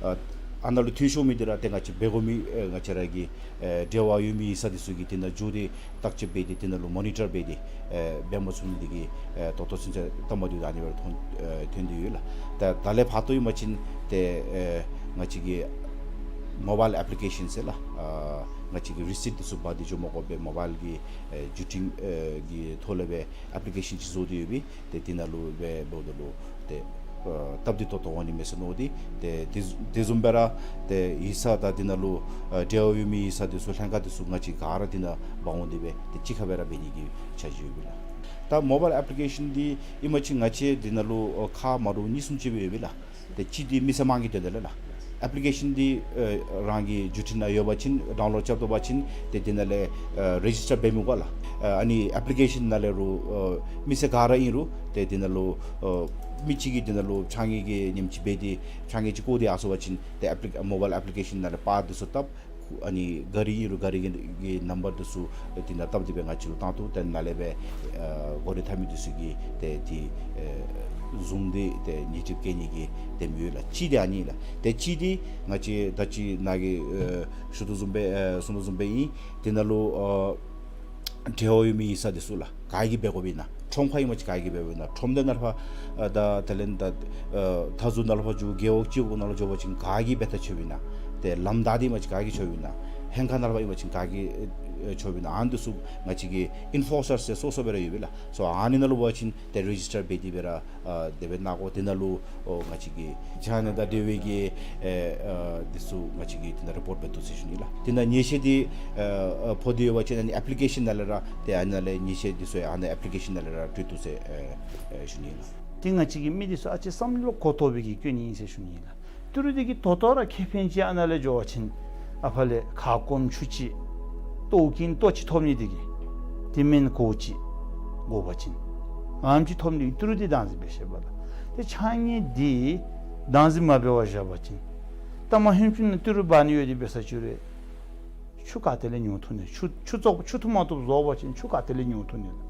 ཨ་ཨ་ནཱ་ལུ་འཐུས་ཤོར་མི་དེ་ར་ཏེ་ང་བཅས་འབད་དགོ་མི་ཨེ་ང་བཅས་ར་གི་ཨེ་འབྲེལ་བ་ཡོད་མི་ཡིག་ཚང་དེ་ཚུ་གིས་དེ་ནང་འགྱོ་སྟེ་བརྟག་དཔྱད་འབད་དེ་དེ་ནང་ལུ་མོ་ནི་ཊར་འབད་དེ་ཨེ་འབད་མ་ཚུགས་ནི་དེ་གིས་ཨེ་ད་ལྟོ་ཚུན་ཚོད་སྟབས་མ་བདེཝ་ཨ་ནི་སྦེ་ཐོན་ཨེ་ཐོན་ཏེ་ཡོད་ལགས། ད་ད་ལས་ཕར་ཏོ་ཨིན་པ་ཅིན་ཏེ་ཨེ་ང་བཅས་ཀྱི་མོ་བཱའིལ་ཨེཔ་ལི་ཀེ་ཤཱན་ཟེར་ལགས། ཨ་ང་བཅས་ཀྱིས་རི་སིཊ་དེ་ཚུ་འབག་སྟེ་འགྱོ་མ་དགོ་པར་མོ་བཱའིལ་གྱི་ཨེ་བརྒྱུད་འཕྲིན་ཨེ་གྱི་ཐོག་ལས་སྦེ་ཨེཔ་ལི་ཀེ་ཤཱན་ཅིག་བཟོ་སྟེ་ཡོད་པས། ཏེ་དེ་ནང་ལུ་སྦེ་འབདཝ་ད་ལུ་ཏེ་ཨ་སྟབས་བདེ་ཏོག་ཏོ་འོང་ནི་མས་ཟེར་མནོ་སྟེ། ཏེ་དེ་དེ་བཟུམ་སྦེ་ར་ཏེ་ཡིག་ཚང་དང་དེ་ནང་ལུ་ཨ་འབྲེལ་བ་ཡོད་མི་ཡིག་ཚང་དེ་ཚུ་ལྷན་ཁག་དེ་ཚུ་ང་བཅས་ག་ར་དེ་ནང་འབག་འོང་སྟེ་སྦེ་ཏེ་གཅིག་ཁར་སྦེ་ར་འབད་ནི་གི་འཆར་གཞི་ཡོད་པས་ལགས། ད་མོ་བཱའིལ་ཨེཔ་ལི་ཀེ་ཤཱན་འདི་ཨིན་པ་ཅིན་ང་བཅས་དེ་ནང་ལུ་ཨ་ཁག་མ་འདྲཝ་གཉིས་གསུམ་ཅིག་སྦེ་ཡོད་པས་ལགས། ཏེ་གཅིག་འདི་མི་སེར་དམངས་ཀྱི་དོན་དག་ལས་ལགས། ཨེཔ་ལི་ཀེ་ཤཱན་འདི་ཨ་རང་གི་བརྒྱུད་འཕྲིན་ནང་ཡོད་པ་ཅིན་ཌའུན་ལོཌ་རྐྱབ་ད་པ་ཅིན་ཏེ་དེ་ནང་ལས་ཨ་རེ་ཇིསི་ཊར་འབད་མི་དགོ་ལགས། ཨ་ཨ་ནི་ཨེཔ་ལི་ཀེ་ཤཱན་ནང་ལས་རུང་ཨ་མི་སེར་ག་ར་ཨིན་རུང་ཏེ་དེ་ནང་ལུ་ཨ་མི་གཅིག་གིས་དེ་ནང་ལུ་ཕྱགས་སྙིགས་ཀྱི་ཉེནམ་ཅིག་འབད་དེ་ཕྱགས་སྙིགས་ཅིག་བཀོ་སྟེ་ཡར་སོང་པ་ཅིན་ཏེ་ཨེཔ་ལི་མོ་བཱའིལ་ཨེཔ་ལི་ཀེ་ཤཱན་ནང་ལས་པར་དེ་ཚུ་བཏབ། ཨ་ནི་གཱ་རི་ཨིན་རུང་གཱ་རི་གི་གི་ནམ་བར་དེ་ཚུ་དེ་ནང་བཏབ་སྟེ་སྦེ་ང་བཅས་ལུ་བཏང་ཐོག་ཏེ་ནཱ་ལས་སྦེ་ཨ་འགོ་ཁྲིད་འཐབ་མི་དེ་ཚུ་གིས་ཏེ་དེ་ཨ་བཟུང་སྟེ་ཏེ་ཉེས་ཁྲིམས་བཀལ་ནི་གི་དེམ་ཡོད་ལགས། གཅིག་དེ་ཨ་ནི་ལགས། ཏེ་གཅིག་དེ་ང་བཅས་ད་ཅི་ནཱ་གིས་ཨ་ཞུ་དོ་བཟུམ་སྦེ་ཨ་གསུང་དོ་བཟུམ་སྦེ་ཨིན། དེ་ནང་ལུ་ཨ་འབྲེལ་བ་ཡོད་མི་ཡིག་ཚང་དེ་ཚུ་ལགས། ག་གིས་འབད་དགོཔ་ཨིན་ན། ཁྲོམ་ཁར་ཨིན་པ་ཅིན་ག་གིས་འབད་དགོཔ་ཨིན་ན། ཁྲོམ་སྡེ་ནང་ལུ་ཕར་ཨ་ད་དེ་ལས་ད་ཨ་མཐའ་ཟུར་ནང་ལུ་ཕར་འགྱོ་རྒེད་འོག་སྤྱི་འོག་ནང་ལུ་འགྱོ་བ་ཅིན་ག་གིས་འབད་ད་ཆོགཔ་ཨིན་ན། ཏེ་ལམ་བདའ་སྟེ་ཨིན་པ་ཅིན་ག་གིས་ཆོགཔ་ཨིན་ན། ལྷན་ཁག་ནང་ལུ་ཕར་ཨིན་པ་ཅིན་ག་གིས་ཨེ་ཆོགཔ་ཨིན་ན། ཨ་ནི་དེ་ཚུ་ང་བཅས་ཀྱི་ཨིན་ཕོར་སར་ཟེར་སོ་སོ་སྦེ་ར་ཡོད་པས་ལགས། སོ་ཨ་ནི་ནང་ལུ་འབད་བ་ཅིན་ཏེ་རེ་ཇིསི་ཊར་འབད་དེ་སྦེ་ར་ཨ་དེ་སྦེ་ནང་འགོ་དེ་ནང་ལུ་ཨོ་ང་བཅས་ཀྱི་ཕྱགས་སྙིགས་དང་འབྲེལ་བའི་གི་ཨེ་ཨ་དེ་ཚུ་ང་བཅས་ཀྱིས་དེ་ནང་རི་པོརཊ་འབད་དོ་ཟེར་ཞུ་ནི་ལགས། དེ་ནང་ཉེས་ཆད་དེ་ཨ་ཨ་ཕོག་སྟེ་ཡོད་པ་ཅིན་ཨ་ནི་ཨེཔ་ལི་ཀེ་ཤཱན་ནང་ལས་ར་ཏེ་ཨ་ནཱ་ལས་ཉེས་ཆད་དེ་ཚུ་ཨ་ནི་ཨེཔ་ལི་ཀེ་ཤཱན་ནང་ལས་ར་སྤྲོད་དོ་ཟེར་ཨེ་ཨེ་ཞུ་ནི་ལགས། ཏེ་ང་བཅས་ཀྱི་མི་དེ་ཚུ་ཨ་ཙི་བསམ་བློ་གོ་ཐོབ་པའི་གི་སྐྱོན་ཨིན་ཟེར་ཞུ་ནི་ལགས། ཏི་རུ་འདི་གིས་ད་ལྟོ་ར་ཁེ་ཕན་ཅིག་ཨ་ནཱ་ལས་འགྱོ་བ་ཅིན་ཨ་ཕར་ལས་ཁ་སྐོམ་ཆུ་ཅིག་ལྟོཝ་བཀྱེས་ལྟོ་ཅིག་ཐོབ་ནི་དེ་གིས་དེ་མེན་གོ་ཅིག་དགོ་པ་ཅིན་ཨ་ནེམ་ཅིག་ཐོབ་ནི་དེ་གིས་ཏི་རུ་འདི་བདག་འཛིན་འབད་ཤེས་པ་ལགས། ཏེ་ཕྱགས་སྙིགས་འདི་བདག་འཛིན་མ་འབད་བར་བཞག་པ་ཅིན་ད་མ་ཧེམ་ཅུང་ནང་ཏི་རུ་འབག་ནི་ཡོད་དེ་འབད་ས་ཅིག་རུང་ཆུ་ག་ཏེ་ལས་ཉོ་བཏུབ་ནི། ཆུ་ཆུ་བཙོག་ཆུ་འཐུང་མ་བཏུབ་བཟོ་བ་ཅིན་ཆུ་ག་ཏེ་ལས་ཉོ་བཏུབ་ནི་ལགས།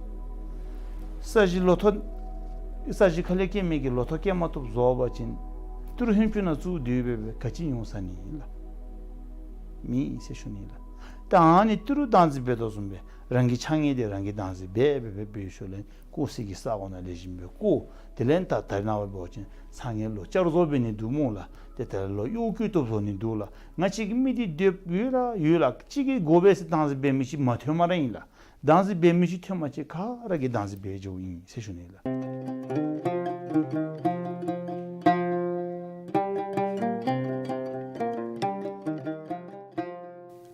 ས་གཞི་ལོ་ཐོག་ས་གཞི་ཁ་ལས་སྐྱེ་མི་གི་ལོ་ཐོག་སྐྱེ་མ་བཏུབ་བཟོ་བ་ཅིན་ཏི་རུ་ཧེམ་ཅུང་ནང་བཙུགས་ཏེ་འབད་སྦེ་ག་ཅི་ཉོ་ཟ་ནི་ཨིན་ལགས། མེད་ཟེར་ཞུ་ནི་ལགས། ད་ཨ་ནི་ཏི་རུ་བདག་འཛིན་འབད་དོ་བཟུམ་སྦེ་རང་གི་ཕྱགས་སྙིགས་དེ་རང་གིས་བདག་འཛིན་འབད་འབད་འབད་འབད་ཞིནམ་ལས་བཀོ་ས་གི་ས་གོ་ནང་ལེགས་ཤོམ་སྦེ་བཀོ། དེ་ལས་ད་ད་རེས་ནངས་པ་འབད་བ་ཅིན་ཚ་གྱང་ལོག་བསྐྱར་བཟོ་འབད་ནི་འདུག་སྨོ་ལགས། ཏེ་ད་ལོག་གཡོག་བཀོལ་ཏོག་བཟོ་ནི་འདུག་ལགས། ང་བཅས་ཀྱི་མི་འདི་སྡོདཔ་ཡོད་ལགས་ཡོད་ལགས། གཅིག་གིས་དགོ་པས་ཟེར་བདག་འཛིན་འབད་མི་ཅིག་མ་ཐོན་སྨ་རེ་ཨིན་ལགས། བདག་འཛིན་འབད་མི་ཅིག་ཐོན་པ་ཅིན་ག་ར་གིས་བདག་འཛིན་འབད་འགྱོཝ་ཨིན་ཟེར་ཞུ་ནི་ལགས།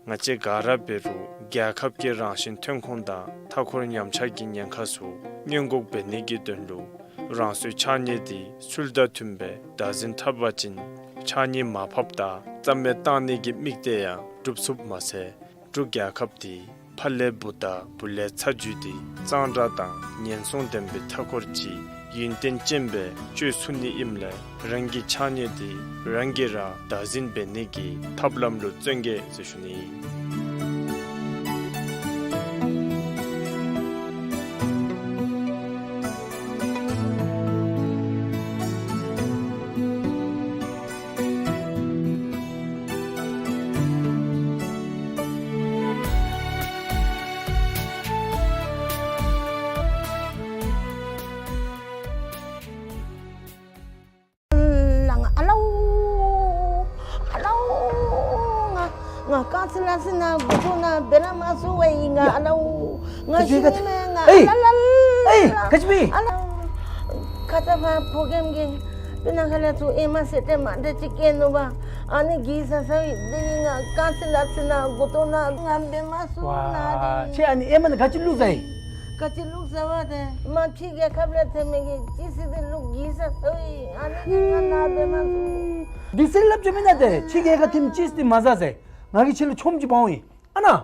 ང་བཅས་ག་ར་འབད་རུང་རྒྱལ་ཁབ་ཀྱི་རང་བཞིན་ཐོན་ཁུངས་དང་མཐའ་འཁོར་ཉམས་ཆག་གི་ཉེན་ཁ་ཚུ་སྔོན་འགོག་འབད་ནི་གི་དོན་ལུ་རང་སོའི་ཕྱགས་སྙིགས་འདི་ཚུལ་དང་མཐུན་པའི་བདག་འཛིན་འཐབ་པ་ཅིན་ཕྱགས་སྙིགས་མར་ཕབ་དང་རྩ་མེད་བཏང་ནི་གི་དམིགས་གཏད་ཡང་འགྲུབ་ཚུགསཔ་མ་ཚད་འབྲུག་རྒྱལ་ཁབ་འདི་ཕ་ལས་བུ་དང་བུ་ལས་ཚ་བརྒྱུད་དེ་གཙང་སྦྲ་དང་ཉེན་སྲུང་ལྡན་པའི་མཐའ་འཁོར་ཅིག་ཡུན་བརྟན་ཅན་སྦེ་སྤྱོད་ཚུགས་ནི་ཨིནམ་ལས་རང་གི་ཕྱགས་སྙིགས་འདི་རང་གིས་ར་བདག་འཛིན་འབད་ནི་གི་ཐབས་ལམ་ལུ་བརྩོན་གེ་ཟེར་ཞུ་ནི་ཨིན། རྐང་རྩེད་ལག་རྩེད་ནང་མགུ་ཏོ་ནང་འབད་ར་མ་ཚུགས་པས་ཨིན་ང་། ཡ། ཨ་ལའོ། ང་ཨེ་ཤི་ནི་མས་ང་། ཨེ། ཨ་ལ་ལ་ལ། ཨེ། ག་ཅི་སྦེ། ཨ་ལ། ཁ་ཙ་ཕར་ཕོ་རྒནམ་གིས་སྤུ་ན་ཁ་ལས་ཚུར་ཨེ་མ་ཟེར་ཏེ་མ་འདྲ་ཅིག་སྐྱེས་ནུག་པ། ཨ་ནི་གིས་ས་ས་བའི་དེ་ནི་ང་རྐང་རྩེད་ལག་རྩེད་ནང་མགུ་ཏོ་ནང་ང་འབད་མ་ཚུགས་ན་ཝ། དེ། ཁྱོད་ཨ་ནི་ཨེ་མ་ནང་ག་ཅི་བླུགས་ཟ་ཡི། ག་ཅི་བླུགས་ཟ་བ་དེ་མ་ཕྱི་རྒྱལ་ཁབ་ལས་ཐོན་མི་གི་ཅིས་དེ་བླུགས་གིས་ས་ས་བའི་ཨ་ནི་ང་ང་འབད་མ་ཚུགས། དེ་ཟེར་སླབ་ཅི་མེན་ན་དེ། ཕྱི་རྒྱལ་ཁབ་ཐོན་ཅིས་དེ་མ་ཟ་ཟེར། ང་གིས་ཁྱོད་ལུ་ཆོམ་ཅིག་འབག་འོང་ཡི། ཨ་ནཱ།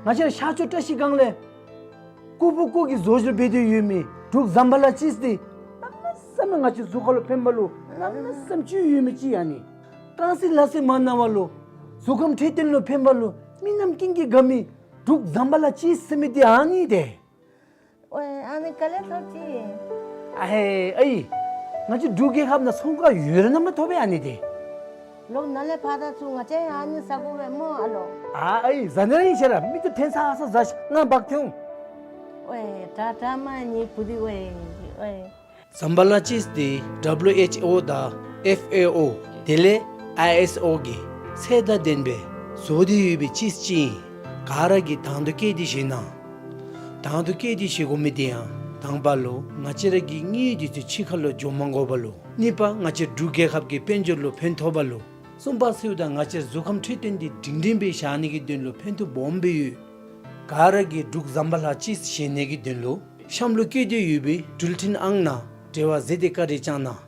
ང་བཅས་ར་ཤར་ཕྱོགས་བཀྲ་ཤིས་སྒང་ལས་ཀུ་ཕུ་ཀུ་གིས་བཟོ་བཟོཝ་འབད་དེ་ཡོད་མི་འབྲུག་ཛམ་བྷ་ལ་ཅིས་དེ་གནམ་མེད་ས་མེད་ང་བཅས་གཟུགས་ཁར་ལུ་ཕན་པ་ལུ་གནམ་མེད་ས་མེད་ཅིག་ཡོད་མི་ཅིག་ཨ་ནི། རྐང་རྩེད་ལག་རྩེད་མ་གནང་བ་ལུ་གཟུགས་ཁམས་འཕྲོད་བསྟེན་ལུ་ཕན་པ་ལུ་མི་རྣམས་ཀུན་གྱིས་དགའ་མི་འབྲུག་ཛམ་བྷ་ལ་ཅིས་ཟེར་མི་དེ་ཨ་ནི་དེ། ཝའེ་ཨ་ནི་ག་ལས་ཐོབ་ཅི། ཨ་ཧེ་ཨའི། ང་བཅས་འབྲུག་རྒྱལ་ཁབ་ནང་ཚོང་ཁང་ཡོད་ར་ནམ་ཐོབ་པས་ཨ་ནི་དེ། ལོག་ནཱ་ལས་ཕར་ད་ཚུར་ང་བཅས་ཡང་ཨ་ནི་ཟ་དགོ་པས་སྨོ་ཨ་ལོ། ཨ་ཨའི་ཟ་ནི་ར་ཨིན་ཤེས་ར་མི་ཚུ་ཐོན་ས་ཨ་ས་ཟ་ཤིག་ང་འབག་སྟེ་འོང་། ཝའེ་དྲག་དྲག་མ་ནི་བུ་དེ་ཝའེ་ཝའེ། ཛམ་བྷ་ལ་ཅིས་དེ་ཌབ་ལུ་ཨེཆ་ཨོ་དང་ཨེཕ་ཨེ་ཨོ་དེ་ལས་ཨའི་ཨེསི་ཨོ་གིས་ཚད་དང་ལྡན་པའི་བཟོ་སྟེ་ཡོད་པའི་ཅིས་ཅིག་ཨིན། ག་ར་གིས་དང་དུ་བཀོད་དེ་བཞེས་གནང་། དང་དུ་བཀོད་དེ་བཞེས་དགོ་མི་དེ་ཡང་དང་པ་ལུ་ང་བཅས་ར་གི་དངུལ་དེ་ཚུ་ཕྱི་ཁར་ལུ་འགྱོ་མ་དགོ་པ་ལུ། གཉིས་པ་ང་བཅས་འབྲུག་རྒྱལ་ཁབ་ཀྱི་དཔལ་འབྱོར་ལུ་ཕན་ཐོགས་པ་ལུ། གསུམ་པ་ཟེརཝ་ད་ང་བཅས་གཟུགས་ཁམས་འཕྲོད་བསྟེན་དེ་སྒྲིང་སྒྲིང་སྦེ་བཞག་ནི་གི་དོན་ལུ་ཕན་ཐོགས་སྦོམ་སྦེ་ཡོད། ག་ར་གིས་འབྲུག་ཛམ་བྷ་ལ་ཅིས་བཞེས་ནི་གི་དོན་ལུ་གཤམ་ལུ་བཀོད་དེ་ཡོད་པའི་འགྲུལ་འཕྲིན་ཨང་ནང་འབྲེལ་བ་མཛད་དེ་བཀའ་དྲིན་བསྐྱང་གནང་།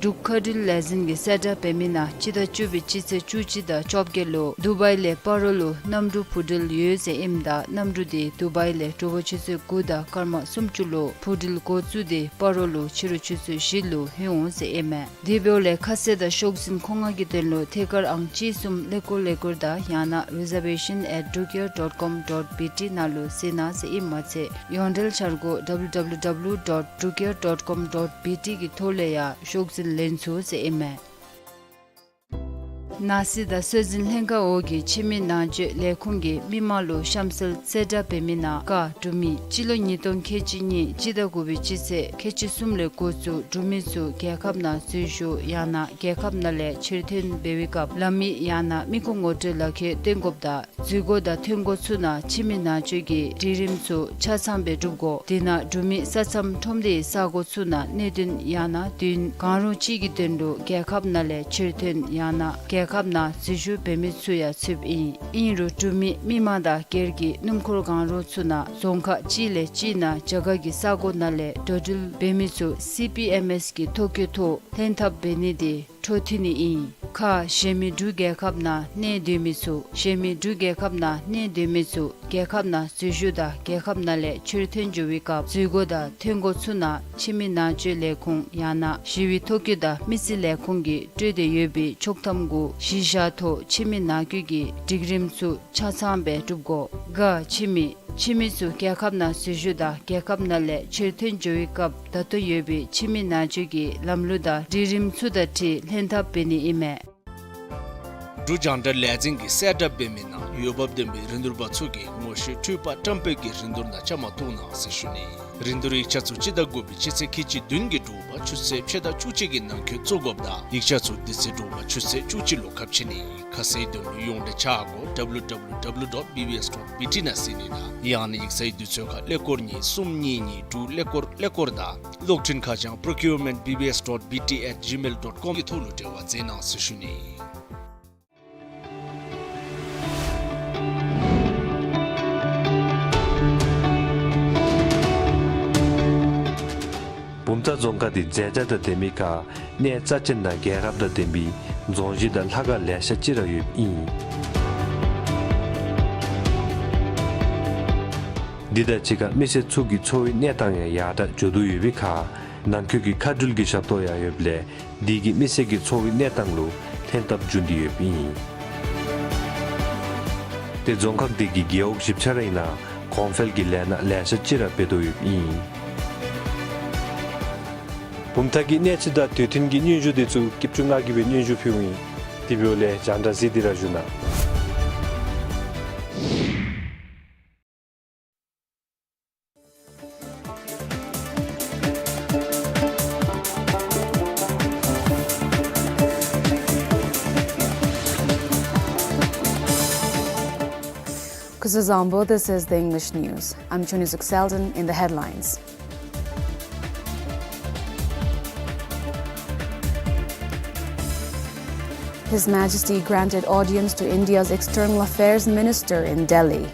འབྲུག་མཁའ་འགྲུལ་ལས་འཛིན་གྱིས་གསལ་བསྒྲགས་འབད་མི་ནང་སྤྱི་ཟླ་བཅུ་པའི་སྤྱི་ཚེས་བཅུ་གཅིག་དང་བཅོ་བརྒྱད་ལུ་དུ་བའི་ལས་སྤ་རོ་ལུ་གནམ་གྲུ་འཕུར་འགྲུལ་ཡོད་ཟེར་ཨིནམ་ད་གནམ་གྲུ་དེ་དུ་བའི་ལས་དྲོ་པ་ཆུ་ཚོད་དགུ་དང་སྐར་མ་སུམ་ཅུ་ལུ་འཕུར་འགྲུལ་འགོ་བཙུགས་ཏེ་སྤ་རོ་ལུ་ཕྱི་རུ་ཆུ་ཚོད་བཞི་ལུ་ལྷོད་འོང་ཟེར་ཨིན་མས། དེ་འབདཝ་ལས་ཁ་གསལ་དང་ཤོག་འཛིན་མཁོ་མངགས་ཀྱི་དོན་ལུ་ཐད་ཀར་ཨང་གཅིག་གསུམ་ཀླད་ཀོར་ཀླད་ཀོར་དང་ཡང་ན་reservation at drukair dot com dot B T ནང་ལུ་གཟིགས་གནང་ཟེར་ཨིནམ་མ་ཚད་ཡོངས་འབྲེལ་འཆར་སྒོ་W W W dot drukair dot com dot B T གི་ཐོག་ལས་ཡང་ཤོག་འཛིན་ལེན་ཚུགས་ཟེར་ཨིན་མས། ནང་སྲིད་དང་སྲོལ་འཛིན་ལྷན་ཁག་འོག་གི་ཕྱི་མི་ནང་འཛུལ་ལས་ཁུངས་ཀྱིས་མི་མང་ལུ་གཤམ་གསལ་གསལ་བསྒྲགས་འབད་མི་ནང་ཀ་འབྲུག་མི་སྤྱི་ལོ་ཉིས་སྟོང་ཁལ་གཅིག་གཉིས་སྤྱི་ཟླ་དགུ་པའི་སྤྱི་ཚེས་ཁལ་གཅིག་གསུམ་ལས་འགོ་བཙུགས་འབྲུག་མི་ཚུ་རྒྱལ་ཁབ་ནང་འཛུལ་ཞུགས་ཡང་ན་རྒྱལ་ཁབ་ནང་ལས་ཕྱིར་ཐོན་འབད་བའི་སྐབས་ལམ་ཡིག་ཡང་ན་མི་ཁུངས་ངོ་སྤྲོད་ལག་ཁྱེར་སྟོན་དགོཔ་དང་འཛུལ་སྒོ་དང་ཐོན་སྒོ་ཚུ་ནང་ཕྱི་མི་ནང་འཛུལ་གྱི་སྒྲིག་རིམ་ཚུ་ཆ་ཚང་སྦེ་སྒྲུབ་དགོ། དེ་ནང་འབྲུག་མི་ས་མཚམས་ཁྲོམ་སྡེའི་ས་གོ་ཚུ་ནང་གནད་དོན་ཡང་ན་དུས་ཡུན་གང་རུང་ཅིག་གི་དོན་ལུ་རྒྱལ་ཁབ་ནང་ལས་ཕྱིར་ཐོན་ཡང་ན་རྒྱལ་ཁབ་ནང་འཛུལ་ཞུགས་འབད་མི་ཚུ་ཡང་ཚུདཔ་ཨིན། ཨིན་རུང་འབྲུག་མི་མི་མང་དང་སྒེར་གྱི་སྣུམ་འཁོར་གང་རུང་ཚུ་ནང་རྫོང་ཁག་གཅིག་ལས་གཅིག་ནང་རྒྱ་གར་གྱི་ས་གོ་ནང་ལས་འགྲོ་འགྲུལ་འབད་མི་ཚུ་སི་པི་ཨེམ་ཨེས་ཀྱི་ཐོ་བཀོད་ཐོག་ལྷན་ཐབས་འབད་ནི་དེ་འཕྲོ་མཐུད་ནི་ཨིན། ཁ་གཞན་མི་འབྲུག་རྒྱལ་ཁབ་ནང་གནས་སྡོད་མི་ཚུ། གཞན་མི་འབྲུག་རྒྱལ་ཁབ་ནང་གནས་སྡོད་མི་ཚུ་རྒྱལ་ཁབ་ནང་འཛུལ་ཞུགས་དང་རྒྱལ་ཁབ་ནང་ལས་ཕྱིར་ཐོན་འགྱོ་བའི་སྐབས་འཛུལ་སྒོ་དང་ཐོན་སྒོ་ཚུ་ནང་ཕྱི་མི་ནང་འཛུལ་ལས་ཁུངས་ཡང་ན་ཞི་བའི་ཐོ་བཀོད་དང་མི་རྩིས་ལས་ཁུངས་ཀྱིས་སྤྲོད་དེ་ཡོད་པའི་ཆོག་ཐམ་གུ་གཞི་བཞག་ཐོག་ཕྱི་མི་ནང་འཛུལ་གྱི་སྒྲིག་རིམ་ཚུ་ཆ་ཚང་སྦེ་སྒྲུབ་དགོ། ག་ཕྱི་མི། ཕྱི་མི་ཚུ་རྒྱལ་ཁབ་ནང་འཛུལ་ཞུགས་དང་རྒྱལ་ཁབ་ནང་ལས་ཕྱིར་ཐོན་འགྱོ་བའི་སྐབས་ད་ལྟོ་ཡོད་པའི་ཕྱི་མི་ནང་འཛུལ་གྱི་ལམ་ལུགས་དང་སྒྲིག་རིམ་ཚུ་དང་འཁྲིལ་ལྷན་ཐབས་འབད་ནི་ཨིན་མས། འབྲུག་རྒྱང་བསྒྲགས་ལས་འཛིན་གྱིས་གསལ་བསྒྲགས་འབད་མི་ནང་འོས་འབབ་ལྡན་པའི་རིན་བསྡུར་པ་ཚུ་གིས་ངོ་ཤེས་འཕྲུལ་པ་བཀྲམ་སྤེལ་གྱི་རིན་བསྡུར་ནང་བཅའ་མར་གཏོགས་གནང་ཟེར་ཞུ་ནི། རིན་བསྡུར་ཡིག་ཆ་ཚུ་སྤྱི་ཟླ་དགུ་པའི་སྤྱི་ཚེས་ཁལ་གཅིག་བདུན་གྱི་དྲོ་པ་ཆུ་ཚོད་ཕྱེད་དང་བཅུ་གཅིག་གི་ནང་འཁོད་བཙུགས་དགོཔ་དང་ཡིག་ཆ་ཚུ་དེ་ཚེ་དྲོ་པ་ཆུ་ཚོད་བཅུ་གཅིག་ལུ་ཁ་ཕྱེ་ནི། ཁ་གསལ་དོན་ལུ་ཡོངས་འབྲེལ་འཆར་སྒོ་W W W dot B B S dot B T ནང་གཟིགས་ནི་དང་ཡང་ན་ཡིག་ཚང་གི་དུས་ཚོད་ཁར་ཀླད་ཀོར་གཉིས་གསུམ་གཉིས་གཉིས་དྲུག་ཀླད་ཀོར་ཀླད་ཀོར་དང་གློག་འཕྲིན་ཁ་བྱང་procurement B B S dot B T at gmail dot com གི་ཐོག་ལུ་འབྲེལ་བ་མཛད་གནང་ཟེར་ཞུ་ནི། བུམ་ཐང་རྫོང་ཁག་འདི་མཛེས་ཆ་དང་ལྡན་མི་ཁར་གནས་རྩ་ཅན་དང་རྒྱལ་རབས་དང་ལྡན་པའི་རྫོང་གཞི་དང་ལྷ་ཁང་ལེ་ཤ་ཅིག་ར་ཡོདཔ་ཨིན། འདི་དང་གཅིག་ཁར་མི་སེར་ཚུ་གི་འཚོ་བའི་གནས་སྟངས་ཡང་ཡར་དྲག་འགྱོ་དོ་ཡོད་པའི་ཁར་ནང་འཁོད་ཀྱི་མཁའ་འགྲུལ་གྱི་ཞབས་ཏོག་ཡང་ཡོདཔ་ལས་འདི་གིས་མི་སེར་གྱི་འཚོ་བའི་གནས་སྟངས་ལུ་ལྷན་ཐབས་འབྱུང་སྟེ་ཡོདཔ་ཨིན། ཏེ་རྫོང་ཁག་འདི་གི་རྒེད་འོག་བཞི་ཆ་ར་ཨིན་ན་གོང་འཕེལ་གྱི་ལས་སྣ་ལེ་ཤ་ཅིག་ར་འབད་དོ་ཡོདཔ་ཨིན། བུམ་ཐང་གི་གནས་ཚུལ་དང་དུས་མཐུན་གྱི་སྙན་ཞུ་འདི་ཚུ་སྐྱིད་ཆུ་ང་གིས་སྦེ་སྙན་ཞུ་ཕུལཝ་ཨིན། དེ་འབདཝ་ལས་རྒྱང་བསྒྲགས་གཟིགས་ཏེ་ར་བཞུགས་གནང་། Zozambo, this is the English news. I'm Chunizuk Selden. In the headlines. His Majesty granted audience to India's External Affairs Minister in Delhi.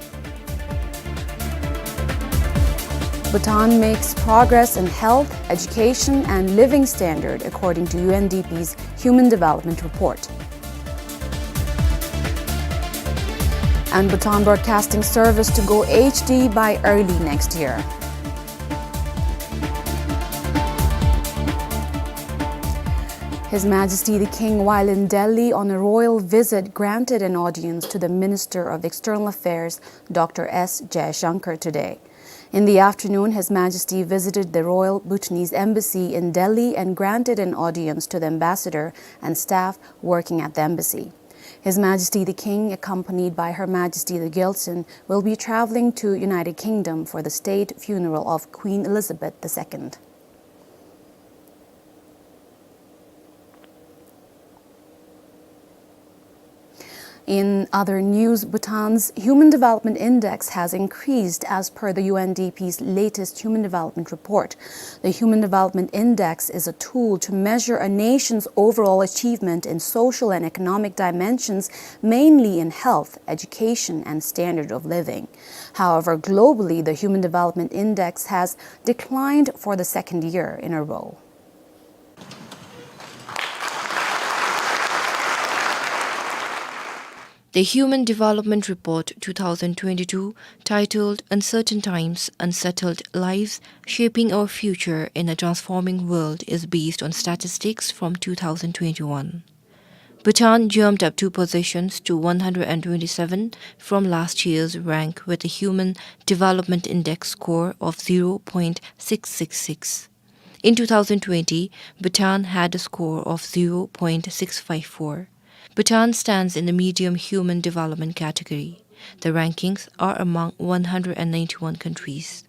Bhutan makes progress in health, education, and living standard, according to U N D P's Human Development Report. And Bhutan Broadcasting Service to go H D by early next year. His Majesty the King, while in Delhi on a royal visit, granted an audience to the Minister of External Affairs, Doctor S Jaishankar, today. In the afternoon, His Majesty visited the Royal Bhutanese Embassy in Delhi and granted an audience to the ambassador and staff working at the embassy. His Majesty the King, accompanied by Her Majesty the Gyaltsuen, will be traveling to United Kingdom for the state funeral of Queen Elizabeth the Second. In other news, Bhutan's Human Development Index has increased as per the U N D P's latest Human Development Report. The Human Development Index is a tool to measure a nation's overall achievement in social and economic dimensions, mainly in health, education, and standard of living. However, globally, the Human Development Index has declined for the second year in a row. The Human Development Report two thousand twenty-two, titled Uncertain Times, Unsettled Lives, Shaping Our Future in a Transforming World, is based on statistics from two thousand twenty-one. Bhutan jumped up two positions to one hundred twenty-seven from last year's rank, with a Human Development Index score of zero point six six six. In two thousand twenty, Bhutan had a score of zero point six five four. Bhutan stands in the medium human development category. The rankings are among one hundred ninety-one countries.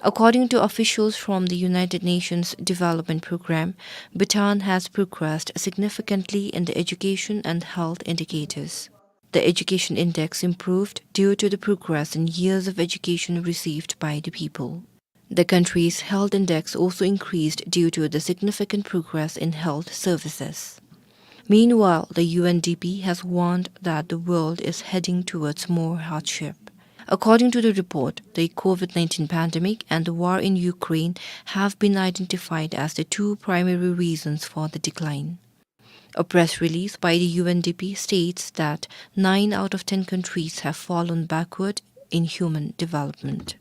According to officials from the United Nations Development Programme, Bhutan has progressed significantly in the education and health indicators. The education index improved due to the progress in years of education received by the people. The country's health index also increased due to the significant progress in health services. Meanwhile, the U N D P has warned that the world is heading towards more hardship. According to the report, the COVID nineteen pandemic and the war in Ukraine have been identified as the two primary reasons for the decline. A press release by the U N D P states that nine out of ten countries have fallen backward in human development.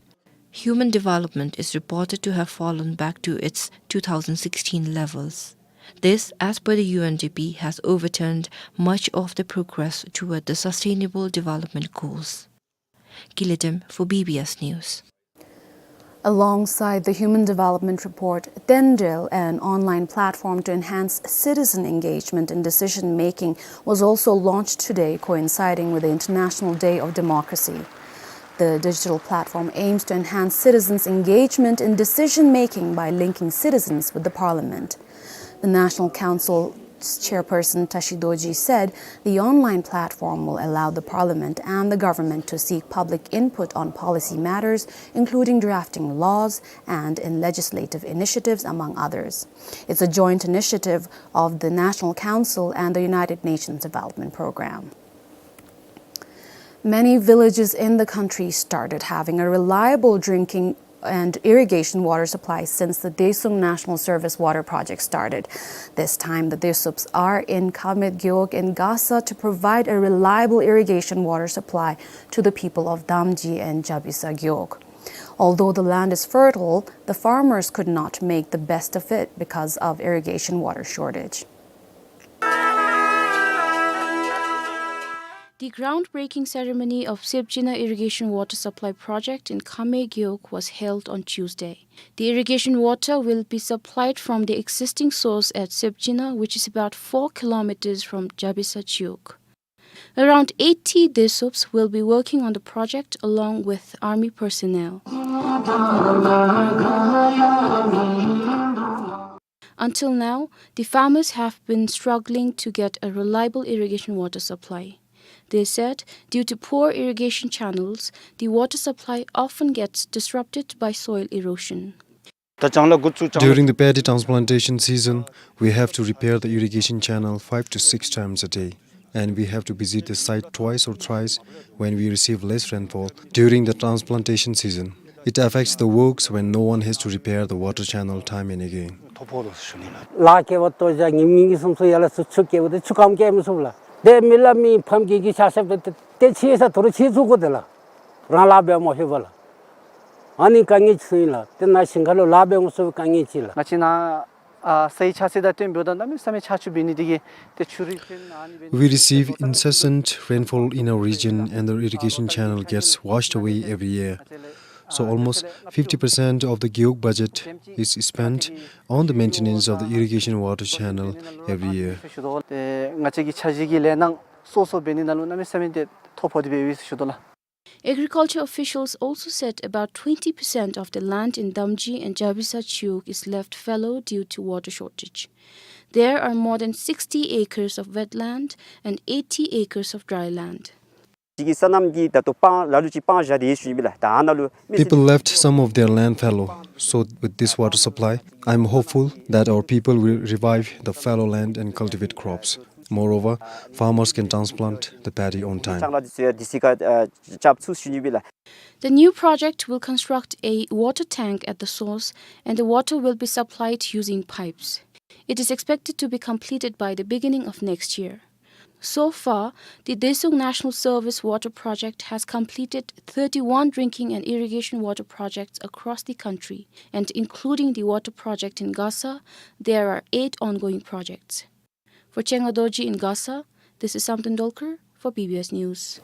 Human development is reported to have fallen back to its two thousand sixteen levels. This, as per the U N D P, has overturned much of the progress toward the Sustainable Development Goals. Kiledem for B B S News. Alongside the Human Development Report, Tendrel, an online platform to enhance citizen engagement in decision-making, was also launched today, coinciding with the International Day of Democracy. The digital platform aims to enhance citizens' engagement in decision-making by linking citizens with the parliament. The National Council's chairperson Tashi Dorji said the online platform will allow the parliament and the government to seek public input on policy matters, including drafting laws and in legislative initiatives, among others. It's a joint initiative of the National Council and the United Nations Development Programme. Many villages in the country started having a reliable drinking and irrigation water supply since the Desum National Service Water Project started. This time, the Desups are in Kame Gewog in Gasa to provide a reliable irrigation water supply to the people of Damji and Jabisa Gewog. Although the land is fertile, the farmers could not make the best of it because of irrigation water shortage. The groundbreaking ceremony of Sepjina Irrigation Water Supply Project in Kame Gewog was held on Tuesday. The irrigation water will be supplied from the existing source at Sepjina, which is about four kilometers from Jabisa Gewog. Around eighty Desups will be working on the project along with army personnel. Until now, the farmers have been struggling to get a reliable irrigation water supply. They said due to poor irrigation channels, the water supply often gets disrupted by soil erosion. ད་ཅང་ལ་འགོ་བཙུགས་ཅང་ལ། During the paddy transplantation season, we have to repair the irrigation channel five to six times a day, and we have to visit the site twice or thrice when we receive less rainfall during the transplantation season. It affects the works when no one has to repair the water channel time and again. ཐོ་ཕོག་དོ་ཟེར་ཞུ་ནི་ལགས། ལཱ་བཀལ་བ་ལྟོ་བཞག་ཉིནམ་གཉིས་གསུམ་ཚུ་ཡར་ལ་ཚུར་ཆུ་བཀལཝ་ད་ཆུ་སྐམ་བཀལ་མི་ཚུགས་ལགས། ཏེ་མི་ལ་མི་ཕམ་གྱི་གི་ཆ་ཤ་བེ་ཏེ་ཏེ་ཆེ་ས་དོ་རུང་ཆེ་བཙུགས་དགོ་དེ་ལགས། རང་ལཱ་འབད་མ་ཤེས་པ་ལགས། ཨ་ནི་དཀའ་ངལ་ཚུ་ཨིན་ལགས། ཏེ་ནཱ་ཞིང་ཁ་ལུ་ལཱ་འབད་མི་ཚུགས་པའི་དཀའ་ངལ་ཅིག་ལགས། ང་བཅས་ནཱ་ཨ་སའི་ཆགས་ཚད་དང་བསྟུན་འབདཝ་ད་གནམ་མེད་ས་མེད་ཆར་ཆུ་འབད་ནི་དེ་གིས་ཏེ་ཆུ་རུད་ཕན་ཨ་ནི་འབད་ནི། We receive incessant rainfall in our region and the irrigation channel gets washed away every year. So almost fifty percent of the gewog budget is spent on the maintenance of the irrigation water channel every year. ཏེ་ང་བཅས་ཀྱི་འཆར་གཞི་གི་ལས་སྣ་སོ་སོ་འབད་ནི་ནང་ལུ་གནམ་མེད་ས་མེད་ཏེ་ཐོ་ཕོག་སྟེ་འབད་ཡོད་ཟེར་ཞུ་དོ་ལགས། Agriculture officials also said about twenty percent of the land in Damji and Jabisa Chiwog is left fallow due to water shortage. There are more than sixty acres of wetland and eighty acres of dry land. ཅིག་གི་སོ་ནམ་གྱི་ད་ལྟོ་སྤང་ལ་ལུ་ཅིག་སྤང་བཞག་སྟེ་ཡོད་ཞུ་ནི་ཨིན་པས་ལགས། ད་ཨ་ནཱ་ལུ་མི་སེར། People left some of their land fallow, so with this water supply, I'm hopeful that our people will revive the fallow land and cultivate crops. Moreover, farmers can transplant the paddy on time. ཅང་ལ་འདི་ཚུ་ཡང་འདི་ཚུ་ག་ཨ་རྐྱབ་ཚུགས་ཞུ་ནི་ཨིན་པས་ལགས། The new project will construct a water tank at the source, and the water will be supplied using pipes. It is expected to be completed by the beginning of next year. So far, the Dessung National Service Water Project has completed thirty-one drinking and irrigation water projects across the country, and including the water project in Gasa, there are eight ongoing projects. For Chenga Dorji in Gasa, this is Samten Dolkar for B B S News.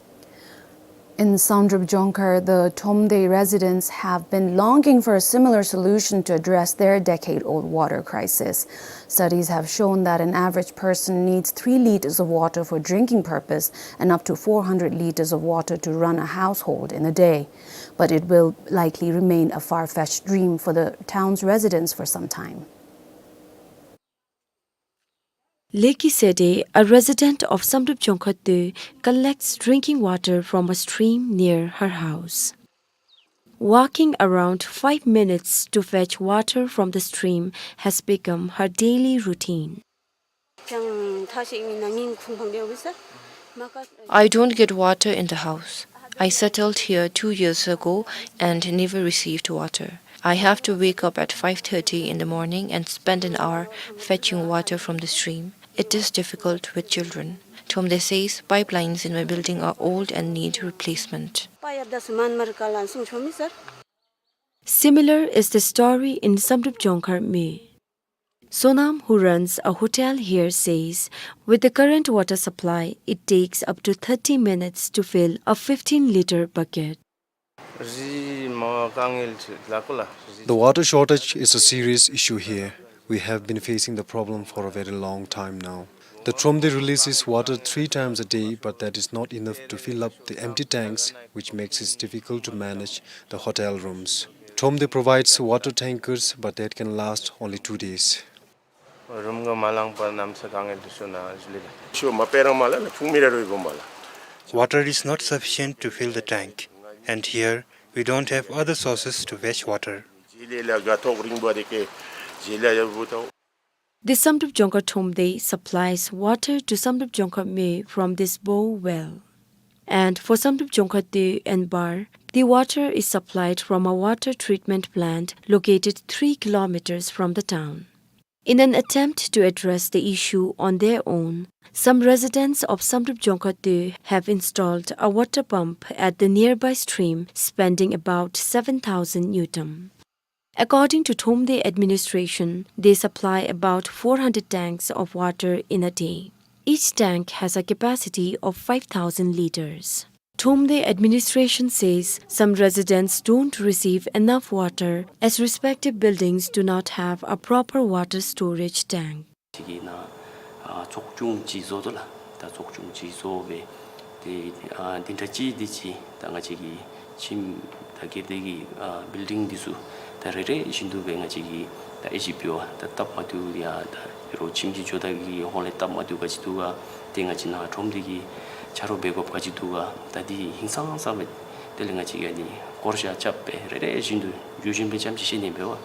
In Samdrup Jongkhar, the Thomde residents have been longing for a similar solution to address their decade-old water crisis. Studies have shown that an average person needs three liters of water for drinking purpose and up to four hundred liters of water to run a household in a day. But it will likely remain a far-fetched dream for the town's residents for some time. Leki Sede, a resident of Samdrup Jongkhar two, collects drinking water from a stream near her house. Walking around five minutes to fetch water from the stream has become her daily routine. I don't get water in the house. I settled here two years ago and never received water. I have to wake up at five thirty in the morning and spend an hour fetching water from the stream. It is difficult with children. Thomde says pipelines in my building are old and need replacement. Similar is the story in Samdrup Jongkhar Mwe. Sonam, who runs a hotel here, says with the current water supply, it takes up to thirty minutes to fill a fifteen litre bucket. The water shortage is a serious issue here. We have been facing the problem for a very long time now. The Thromde releases water three times a day, but that is not enough to fill up the empty tanks, which makes it difficult to manage the hotel rooms. Thromde provides water tankers, but that can last only two days. རུམ་ག་མ་ལང་པར་གནམ་ས་དཀའ་ངལ་དུ་སོང་ན་ཟེར་ལེ་ལགས། ཤོ་མ་པེ་རང་མ་ལ་ལ་ཕུང་མི་ར་རུ་བོ་མ་ལ། Water is not sufficient to fill the tank, and here we don't have other sources to fetch water. ཇི་ལེ་ལ་ག་ཐོག་རིང་བ་དེ་ཀེ་ཇི་ལེ་ཡ་བུ་ཐོག། The Samdrup Jongkhar Thomde supplies water to Samdrup Jongkhar Mwe from this bore well. And for Samdrup Jongkhar two and Bar, the water is supplied from a water treatment plant located three kilometers from the town. In an attempt to address the issue on their own, some residents of Samdrup Jongkhar two have installed a water pump at the nearby stream, spending about seven thousand ngultrum. According to Thomde administration, they supply about four hundred tanks of water in a day. Each tank has a capacity of five thousand liters. Thomde administration says some residents don't receive enough water as respective buildings do not have a proper water storage tank. ཅིག་གི་ནང་ཨ་ཚོགས་ཆུང་ཅིག་བཟོ་དོ་ལགས། ད་ཚོགས་ཆུང་ཅིག་བཟོ་སྦེ་ཏེ་ཨ་འདི་འདྲ་ཅིག་འདི་ཅིག་ད་ང་བཅས་ཀྱི་ཁྱིམ་ད་གི་དེ་གི་ཨ་བིལ་ཌིང་འདི་ཚུ་ད་རེ་རེ་བཞིན་དུ་སྦེ་ང་བཅས་ཀྱིས་ད་ཨེ་ཅིག་འབད་བ་ད་སྟབས་མ་བདེཝ་ཡང་ད་ རོགས་ཁྱིམ་གྱི་ཇོ་བདག་གི་ཧོངས་ལས་སྟབས་མ་བདེཝ་ག་ཅི་འདུག་ག། ཏེ་ང་བཅས་ནཱ་ཁྲོམ་སྡེ་གི་ཆ་རོགས་འབད་དགོཔ་ག་ཅི་འདུག་ག། ད་འདི་ཧིང་སངས་ས་སྦེ་དེ་ལས་ང་བཅས་ཀྱིས་ཨ་ནི་སྐོར་ར་རྐྱབ་སྦེ་རེ་རེ་བཞིན་དུ་ཡུན་རིངམོ་སྦེ་རྐྱངམ་ཅིག་བཤད་ནི་འབད་བ།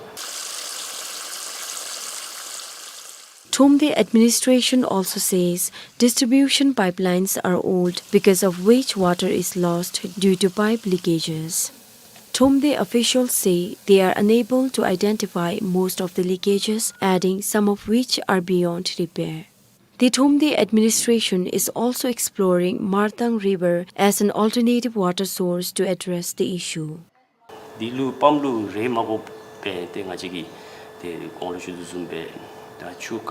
Thromde administration also says distribution pipelines are old, because of which water is lost due to pipe leakages. Thromde officials say they are unable to identify most of the leakages, adding some of which are beyond repair. The Thromde administration is also exploring Martang River as an alternative water source to address the issue. འདི་ལུ་པམཔ་ལུ་རེག་མ་དགོཔ་སྦེ་ཏེ་ང་བཅས་ཀྱིས་ཏེ་གོང་ལུ་ཞུ་དོ་བཟུམ་སྦེ་ད་ཆུ་རྐ་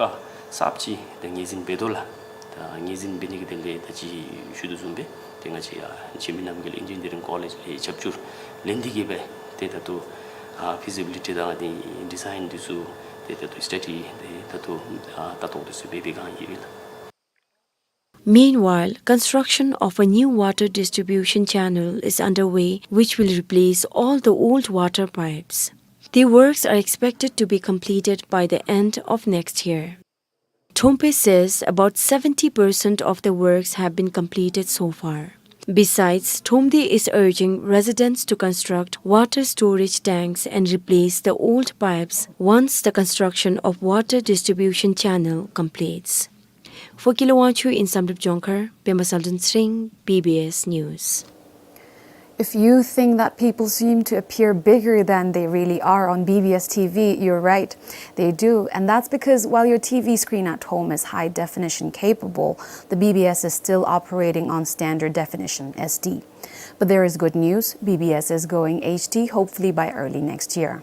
གསརཔ་ཅིག་ཏེ་ངོས་འཛིན་འབད་དོ་ལགས། ད་ངོས་འཛིན་འབད་ནི་གི་དོན་ལས་ད་ཅི་ཞུ་དོ་བཟུམ་སྦེ་ཏེ་ང་བཅས་ཡར་འཇིགས་མེད་རྣམ་རྒྱལ་ཨིན་ཇི་ནི་ཡ་རིང་ཀོ་ལེཇ་ལས་རྒྱབ་སྐྱོར་ལེན་ཏེ་གིས་སྦེ་ཏེ་ད་ལྟོ་ཨ་ཕི་ཟི་བི་ལི་ཊི་དང་ཏེ་ཌི་ཛའིན་འདི་ཚུ་ཏེ་ད་ལྟོ་སི་ཊ་ཌི་ཏེ་ད་ལྟོ་ཨ་ལྟ་རྟོག་འདི་ཚུ་འབད་བའི་སྒང་ཨིན་པས་ལགས། Meanwhile, construction of a new water distribution channel is underway, which will replace all the old water pipes. The works are expected to be completed by the end of next year. Thromde says about seventy percent of the works have been completed so far. Besides, Thromde is urging residents to construct water storage tanks and replace the old pipes once the construction of water distribution channel completes. For Kilowachu in Samdrup Jongkhar, Pema Saldun Sring, B B S News. If you think that people seem to appear bigger than they really are on B B S T V, you're right, they do. And that's because while your T V screen at home is high definition capable, the B B S is still operating on standard definition, S D. But there is good news, B B S is going H D, hopefully by early next year.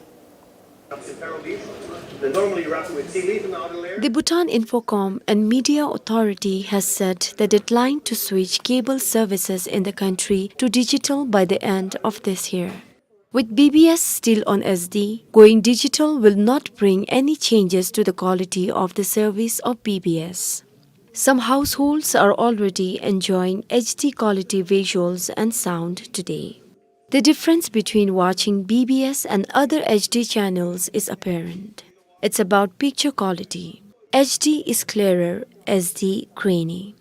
The Bhutan Infocom and Media Authority has set the deadline to switch cable services in the country to digital by the end of this year. With B B S still on S D, going digital will not bring any changes to the quality of the service of B B S. Some households are already enjoying H D quality visuals and sound today. The difference between watching B B S and other H D channels is apparent. It's about picture quality. H D is clearer, S D grainy.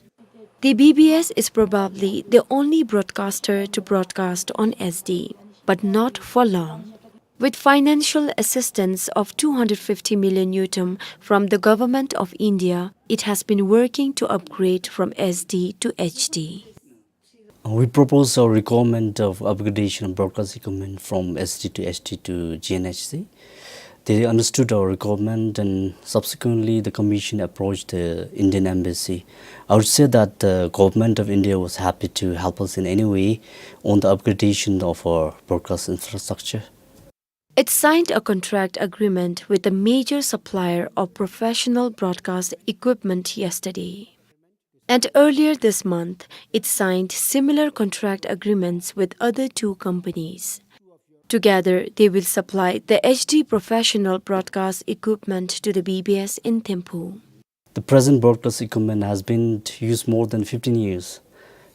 The B B S is probably the only broadcaster to broadcast on S D, but not for long. With financial assistance of two hundred fifty million ngultrum from the Government of India, it has been working to upgrade from S D to H D. We propose our requirement of upgradation of broadcast equipment from S D to H D to G N H C. They understood our requirement and subsequently the commission approached the Indian embassy. I would say that the government of India was happy to help us in any way on the upgradation of our broadcast infrastructure. It signed a contract agreement with a major supplier of professional broadcast equipment yesterday. And earlier this month, it signed similar contract agreements with other two companies. Together, they will supply the H D professional broadcast equipment to the B B S in Thimphu. The present broadcast equipment has been used more than fifteen years.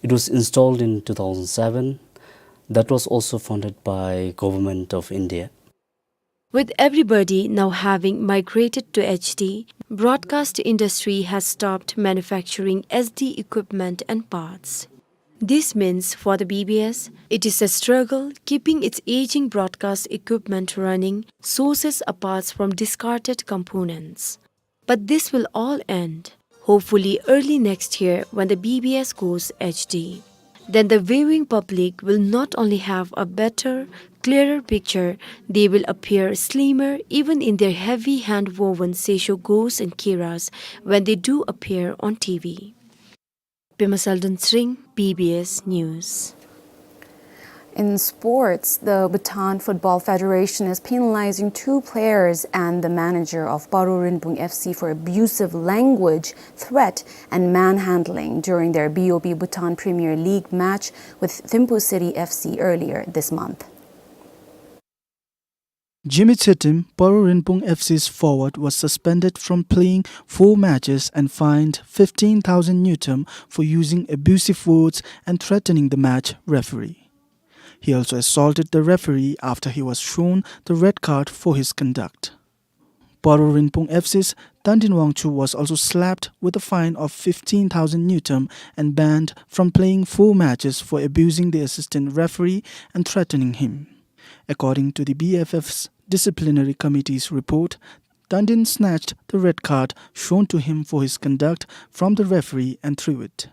It was installed in two thousand seven. That was also funded by Government of India. With everybody now having migrated to H D, broadcast industry has stopped manufacturing S D equipment and parts. This means for the B B S, it is a struggle keeping its aging broadcast equipment running, sources of parts from discarded components. But this will all end, hopefully early next year when the B B S goes H D. Then the viewing public will not only have a better, clearer picture, they will appear slimmer even in their heavy hand-woven Seisho Gos and Kiras when they do appear on T V. Pema Saldun Sring, B B S News. In sports, the Bhutan Football Federation is penalizing two players and the manager of Paro Rinpung F C for abusive language, threat, and manhandling during their B O B Bhutan Premier League match with Thimphu City F C earlier this month. Jimmy Tsetim, Paro Rinpung F C's forward, was suspended from playing four matches and fined fifteen thousand ngultrum for using abusive words and threatening the match referee. He also assaulted the referee after he was shown the red card for his conduct. Paro Rinpung F C's Tandin Wangchuk was also slapped with a fine of fifteen thousand ngultrum and banned from playing four matches for abusing the assistant referee and threatening him. According to the B F F's disciplinary committee's report, Tandin snatched the red card shown to him for his conduct from the referee and threw it.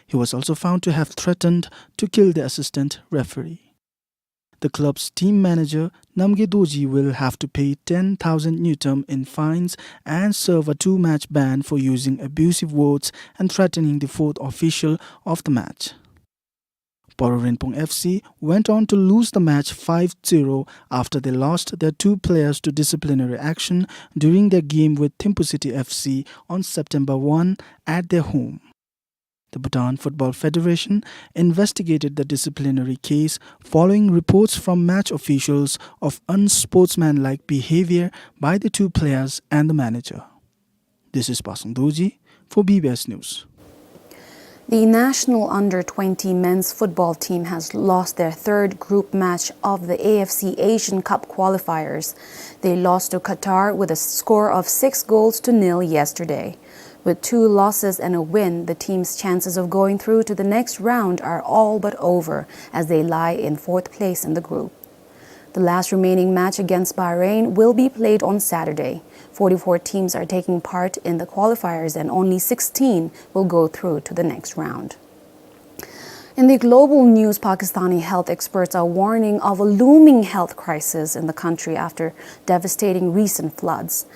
He was also found to have threatened to kill the assistant referee. The club's team manager, Namgay Dorji, will have to pay ten thousand ngultrum in fines and serve a two-match ban for using abusive words and threatening the fourth official of the match. Paro Rinpung F C went on to lose the match five zero after they lost their two players to disciplinary action during their game with Thimphu City F C on September one at their home. The Bhutan Football Federation investigated the disciplinary case following reports from match officials of unsportsmanlike behavior by the two players and the manager. This is Pasang Dorji for B B S News. The national under twenty men's football team has lost their third group match of the A F C Asian Cup qualifiers. They lost to Qatar with a score of six goals to nil yesterday. With two losses and a win, the team's chances of going through to the next round are all but over, as they lie in fourth place in the group. The last remaining match against Bahrain will be played on Saturday. Forty-four teams are taking part in the qualifiers, and only sixteen will go through to the next round. In the global news, Pakistani health experts are warning of a looming health crisis in the country after devastating recent floods.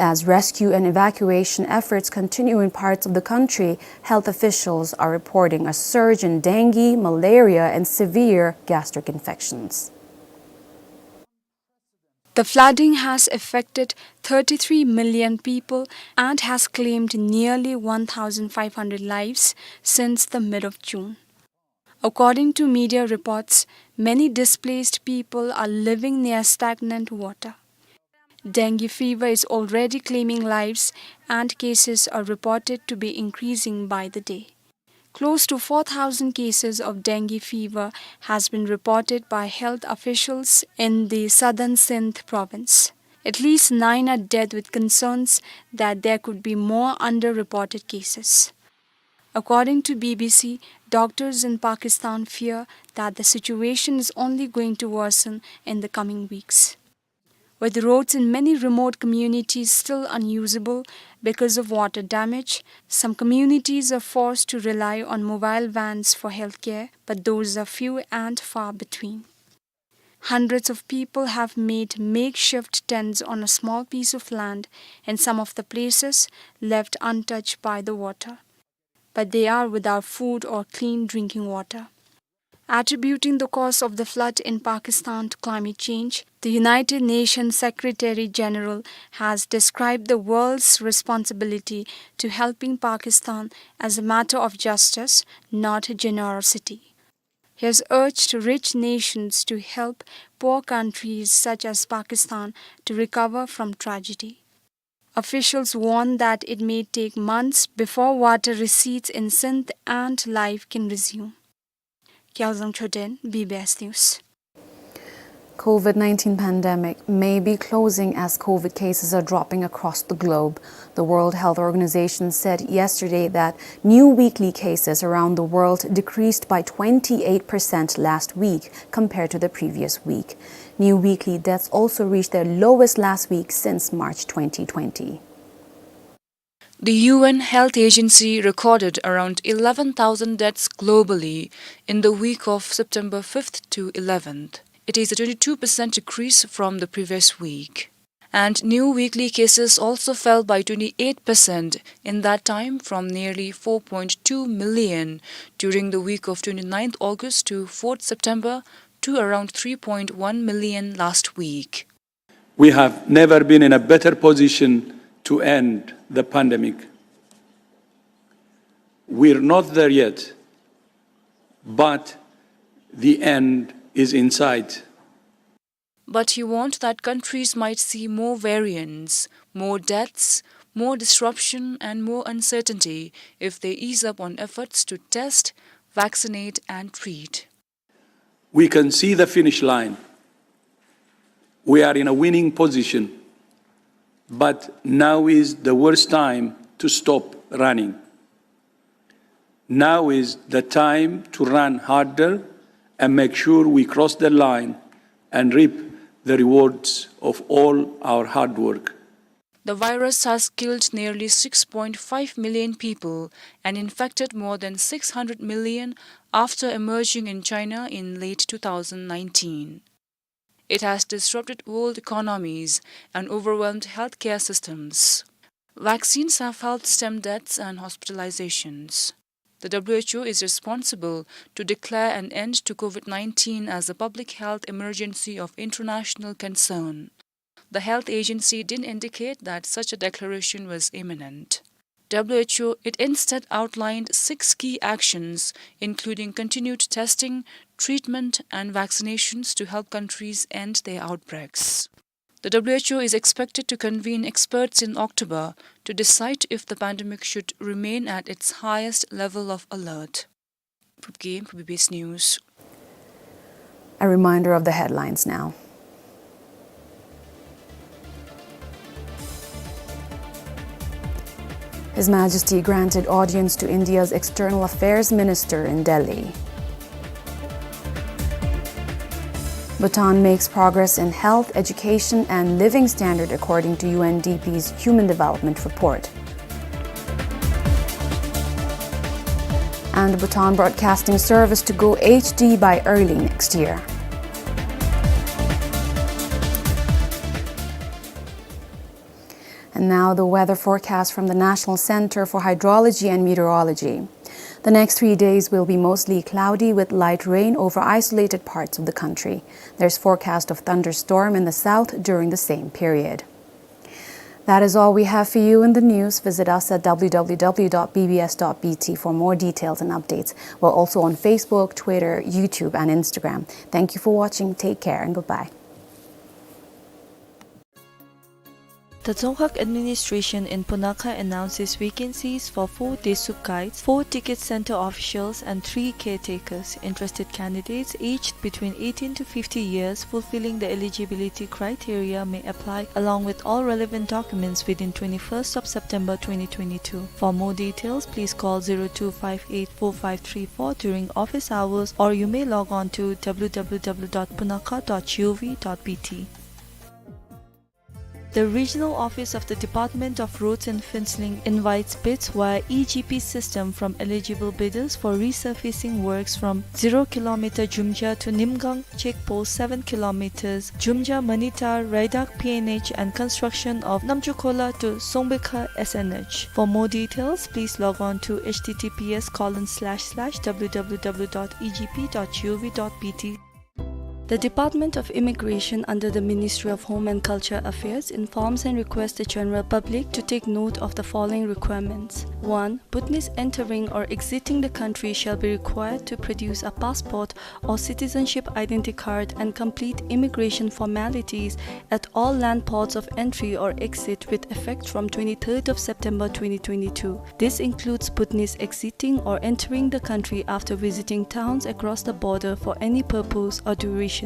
As rescue and evacuation efforts continue in parts of the country, health officials are reporting a surge in dengue, malaria, and severe gastric infections. The flooding has affected thirty-three million people and has claimed nearly one thousand five hundred lives since the mid of June. According to media reports, many displaced people are living near stagnant water. Dengue fever is already claiming lives, and cases are reported to be increasing by the day. Close to four thousand cases of dengue fever has been reported by health officials in the southern Sindh province. At least nine are dead, with concerns that there could be more underreported cases. According to B B C, doctors in Pakistan fear that the situation is only going to worsen in the coming weeks. With roads in many remote communities still unusable because of water damage, some communities are forced to rely on mobile vans for healthcare, but those are few and far between. Hundreds of people have made makeshift tents on a small piece of land in some of the places left untouched by the water, but they are without food or clean drinking water. Attributing the cause of the flood in Pakistan to climate change, the United Nations Secretary General has described the world's responsibility to helping Pakistan as a matter of justice, not generosity. He has urged rich nations to help poor countries such as Pakistan to recover from tragedy. Officials warn that it may take months before water recedes in Sindh and life can resume. Kyaljang Choden, B B S News. COVID nineteen pandemic may be closing as COVID cases are dropping across the globe. The World Health Organization said yesterday that new weekly cases around the world decreased by twenty-eight percent last week compared to the previous week. New weekly deaths also reached their lowest last week since March twenty twenty. The U N Health Agency recorded around eleven thousand deaths globally in the week of September fifth to eleventh. It is a twenty-two percent decrease from the previous week. And new weekly cases also fell by twenty-eight percent in that time, from nearly four point two million during the week of twenty-ninth August to fourth September to around three point one million last week. We have never been in a better position to end the pandemic. We're not there yet, but the end is in sight. But he warned that countries might see more variants, more deaths, more disruption, and more uncertainty if they ease up on efforts to test, vaccinate, and treat. We can see the finish line. We are in a winning position. But now is the worst time to stop running. Now is the time to run harder and make sure we cross the line and reap the rewards of all our hard work. The virus has killed nearly six point five million people and infected more than six hundred million after emerging in China in late two thousand nineteen. It has disrupted world economies and overwhelmed healthcare systems. Vaccines have helped stem deaths and hospitalizations. The W H O is responsible to declare an end to COVID nineteen as a public health emergency of international concern. The health agency didn't indicate that such a declaration was imminent. W H O, it instead outlined six key actions, including continued testing, treatment, and vaccinations to help countries end their outbreaks. The W H O is expected to convene experts in October to decide if the pandemic should remain at its highest level of alert. Phup Gyem, Phup B B S News. A reminder of the headlines now. His Majesty granted audience to India's External Affairs Minister in Delhi. Bhutan makes progress in health, education, and living standard according to U N D P's Human Development Report. And Bhutan Broadcasting Service to go H D by early next year. And now the weather forecast from the National Center for Hydrology and Meteorology. The next three days will be mostly cloudy with light rain over isolated parts of the country. There's forecast of thunderstorm in the south during the same period. That is all we have for you in the news. Visit us at W W W dot B B S dot B T for more details and updates. We're also on Facebook, Twitter, YouTube, and Instagram. Thank you for watching. Take care and goodbye. The Dzongkhag Administration in Punakha announces vacancies for four Desup guides, four ticket center officials, and three caretakers. Interested candidates aged between eighteen to fifty years fulfilling the eligibility criteria may apply along with all relevant documents within twenty-first of September twenty twenty-two. For more details, please call zero two five eight four five three four during office hours, or you may log on to W W W dot punakha dot G O V dot B T. The Regional Office of the Department of Roads and Fencing invites bids via E G P system from eligible bidders for resurfacing works from zero kilometer Jumja to Nimgang check post, seven kilometers Jumja Manitar Raidak P N H, and construction of Namchukhola to Songbekha S N H. For more details, please log on to H T T P S colon slash slash W W W dot E G P dot G O V dot B T. The Department of Immigration under the Ministry of Home and Culture Affairs informs and requests the general public to take note of the following requirements. One, Bhutanese entering or exiting the country shall be required to produce a passport or citizenship identity card and complete immigration formalities at all land ports of entry or exit with effect from twenty-third of September twenty twenty-two. This includes Bhutanese exiting or entering the country after visiting towns across the border for any purpose or duration.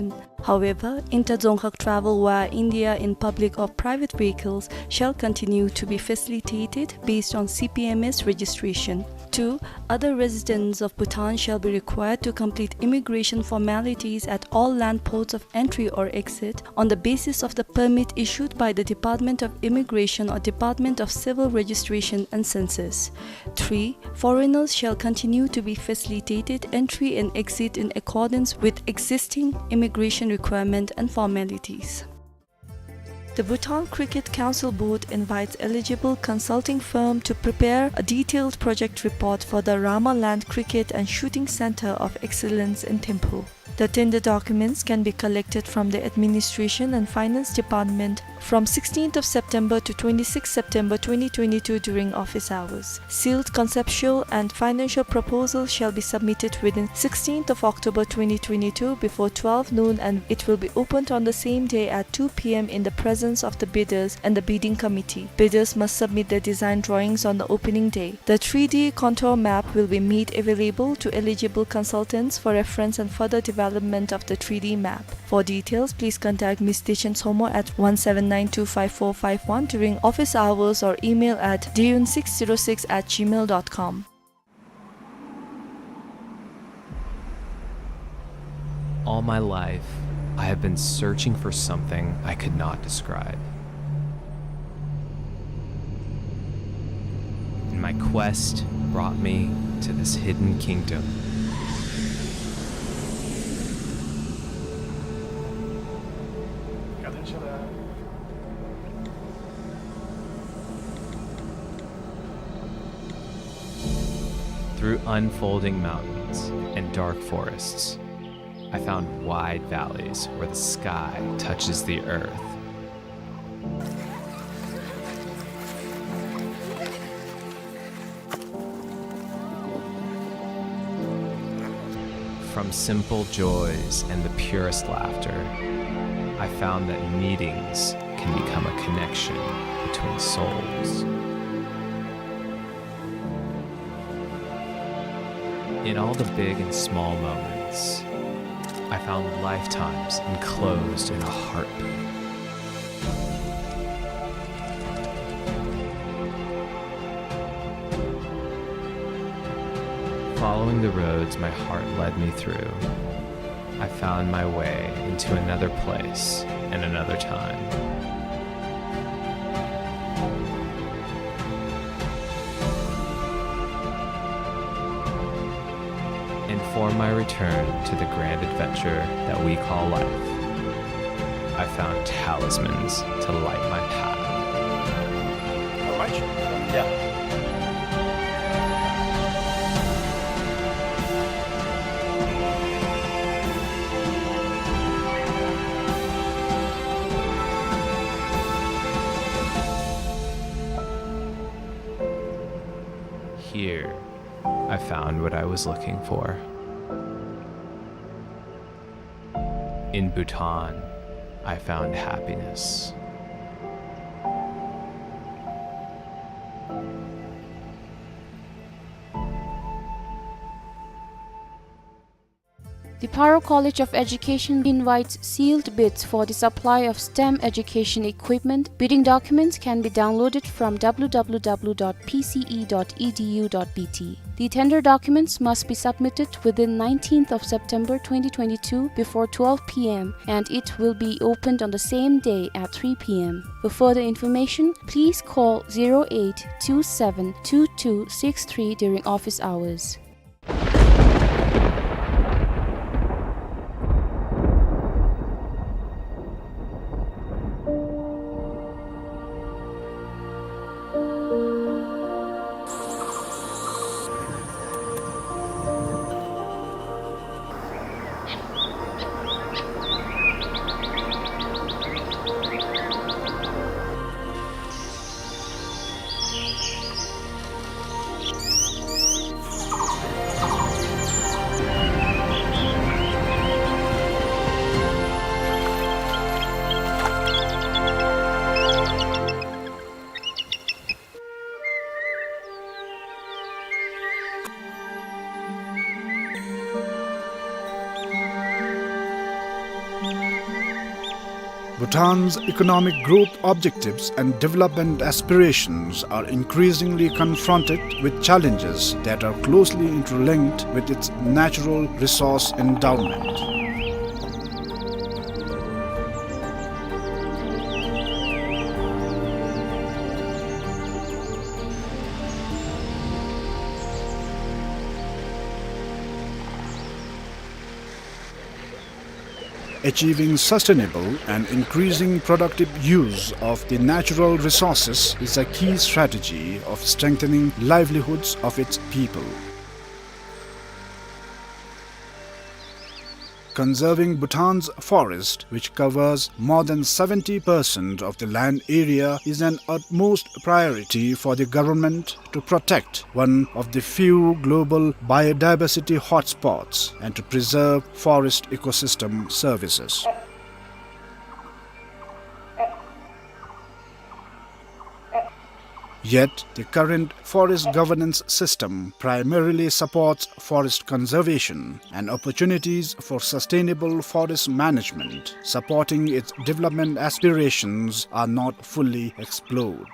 However, inter-Dzongkhag travel via India in public or private vehicles shall continue to be facilitated based on C P M S registration. Two, other residents of Bhutan shall be required to complete immigration formalities at all land ports of entry or exit on the basis of the permit issued by the Department of Immigration or Department of Civil Registration and Census. Three, foreigners shall continue to be facilitated entry and exit in accordance with existing immigration requirement and formalities. The Bhutan Cricket Council Board invites eligible consulting firm to prepare a detailed project report for the Ramaland Cricket and Shooting Centre of Excellence in Thimphu. The tender documents can be collected from the Administration and Finance Department from sixteenth of September to twenty-sixth September twenty twenty-two during office hours. Sealed conceptual and financial proposals shall be submitted within sixteenth of October twenty twenty-two before twelve noon, and it will be opened on the same day at two P M in the presence of the bidders and the bidding committee. Bidders must submit their design drawings on the opening day. The three D contour map will be made available to eligible consultants for reference and further development of the three D map. For details, please contact Mister Dechen Somo at one seven nine two five four five one during office hours or email at diyun six zero six at gmail dot com. All my life, I have been searching for something I could not describe. And my quest brought me to this hidden kingdom. Through unfolding mountains and dark forests, I found wide valleys where the sky touches the earth. From simple joys and the purest laughter, I found that meetings can become a connection between souls. In all the big and small moments, I found lifetimes enclosed in a heartbeat. Following the roads my heart led me through, I found my way into another place and another time. And for my return to the grand adventure that we call life, I found talismans to light my path. How much? Yeah. Here, I found what I was looking for. In Bhutan, I found happiness. The Paro College of Education invites sealed bids for the supply of STEM education equipment. Bidding documents can be downloaded from W W W dot P C E dot E D U dot B T. The tender documents must be submitted within nineteenth of September twenty twenty-two before twelve P M, and it will be opened on the same day at three P M. For further information, please call zero eight two seven two two six three during office hours. Bhutan's economic growth objectives and development aspirations are increasingly confronted with challenges that are closely interlinked with its natural resource endowment. Achieving sustainable and increasing productive use of the natural resources is a key strategy of strengthening livelihoods of its people. Conserving Bhutan's forest, which covers more than seventy percent of the land area, is an utmost priority for the government to protect one of the few global biodiversity hotspots and to preserve forest ecosystem services. Yet, the current forest governance system primarily supports forest conservation, and opportunities for sustainable forest management supporting its development aspirations are not fully explored.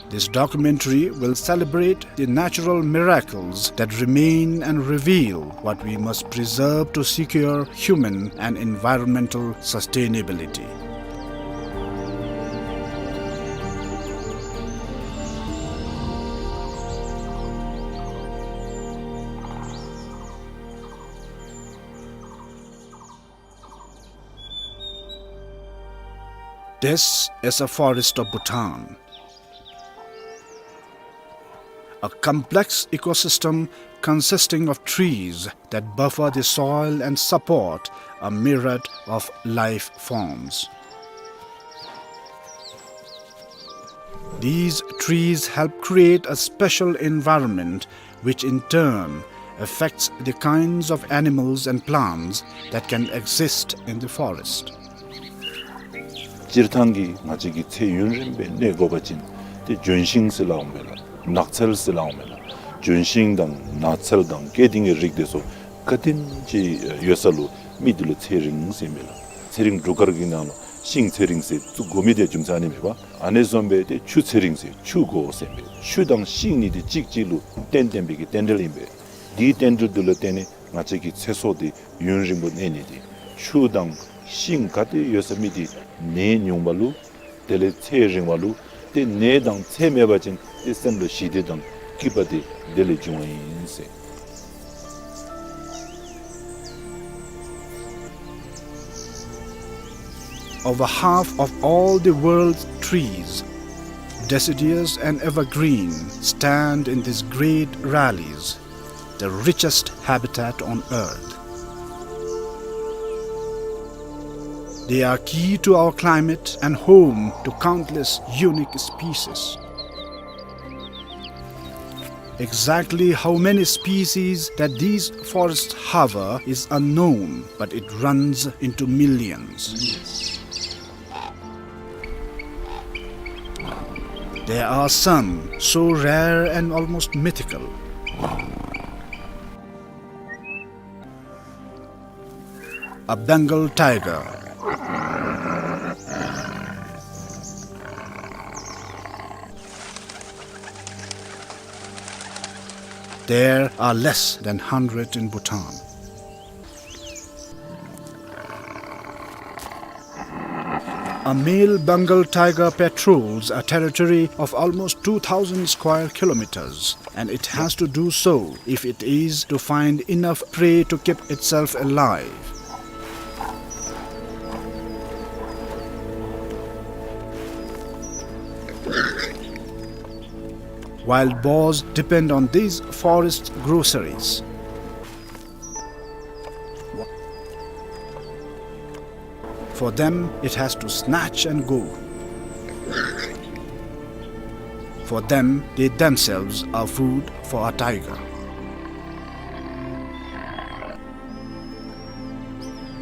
This documentary will celebrate the natural miracles that remain and reveal what we must preserve to secure human and environmental sustainability. This is a forest of Bhutan, a complex ecosystem consisting of trees that buffer the soil and support a myriad of life forms. These trees help create a special environment, which in turn affects the kinds of animals and plants that can exist in the forest. སྤྱིར་བཏང་གི་ང་བཅས་ཀྱི་ཚེ་ཡུན་རིང་པོ་གནས་དགོ་པ་ཅིན་ཏེ་ལྗོན་ཤིང་ཟེར་སླབ་འོང་མས་ལགས། ནགས་ཚལ་ཟེར་སླབ་འོང་མས་ལགས། ལྗོན་ཤིང་དང་ནགས་ཚལ་དང་སྐྱེ་ལྡན་གྱི་རིགས་དེ་ཚུ་ག་དེམ་ཅིག་ཡོད་ས་ལུ་མི་དེ་ལུ་ཚེ་རིང་ཟེར་མས་ལགས། ཚེ་རིང་འབྲུག་སྐར་གྱི་ནང་ལུ་ཤིང་ཚེ་རིང་ཟེར་བཙུགས་དགོ་མི་དེ་རྒྱུ་མཚན་ཨ་ནི་མས་པ། ཨ་ནི་བཟུམ་སྦེ་ཏེ་ཆུ་ཚེ་རིང་ཟེར་ཆུ་དགོ་ཟེར་མས། ཆུ་དང་ཤིང་གཉིས་དེ་གཅིག་གཅིག་ལུ་བརྟེན་བརྟེན་པའི་གི་རྟེན་འབྲེལ་ཨིན་པས། དེའི་རྟེན་འབྲེལ་དེ་ལུ་བརྟེན་ནས་ང་བཅས་ཀྱི་ཚེ་སྲོག་དེ་ཡུན་རིང་པོ་གནས་ནི་དེ། ཆུ་དང་ཤིང་ག་ཏེ་ཡོད་ས་མི་དེ་ནད་ཉུང་བ་ལུ་དེ་ལས་ཚེ་རིང་བ་ལུ། ཏེ་ནད་དང་ཚེ་མེད་པ་ཅིན་ཏེ་སེམས་ལུ་ཞི་བདེ་དང་སྐྱིད་པ་དེ་དེ་ལས་འབྱུང་བ་ཨིན་ཟེར། Over half of all the world's trees, deciduous and evergreen, stand in these great valleys, the richest habitat on earth. They are key to our climate and home to countless unique species. Exactly how many species that these forests harbor is unknown, but it runs into millions. There are some so rare and almost mythical. A Bengal tiger. There are less than hundred in Bhutan. A male Bengal tiger patrols a territory of almost two thousand square kilometers, and it has to do so if it is to find enough prey to keep itself alive. Wild boars depend on these forest groceries. For them, it has to snatch and go. For them, they themselves are food for a tiger.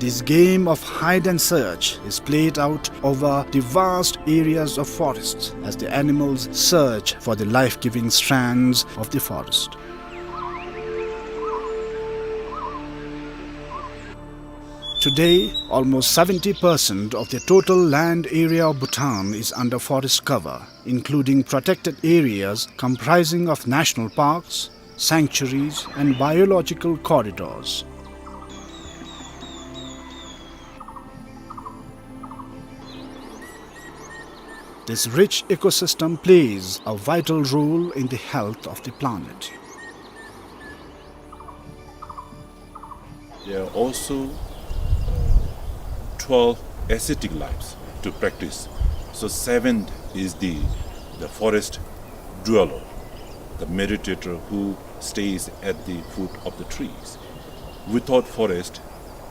This game of hide and search is played out over the vast areas of forests as the animals search for the life-giving strands of the forest. Today, almost seventy percent of the total land area of Bhutan is under forest cover, including protected areas comprising of national parks, sanctuaries, and biological corridors. This rich ecosystem plays a vital role in the health of the planet. There are also, uh, twelve ascetic lives to practice. So seventh is the, the forest dweller, the meditator who stays at the foot of the trees. Without forest,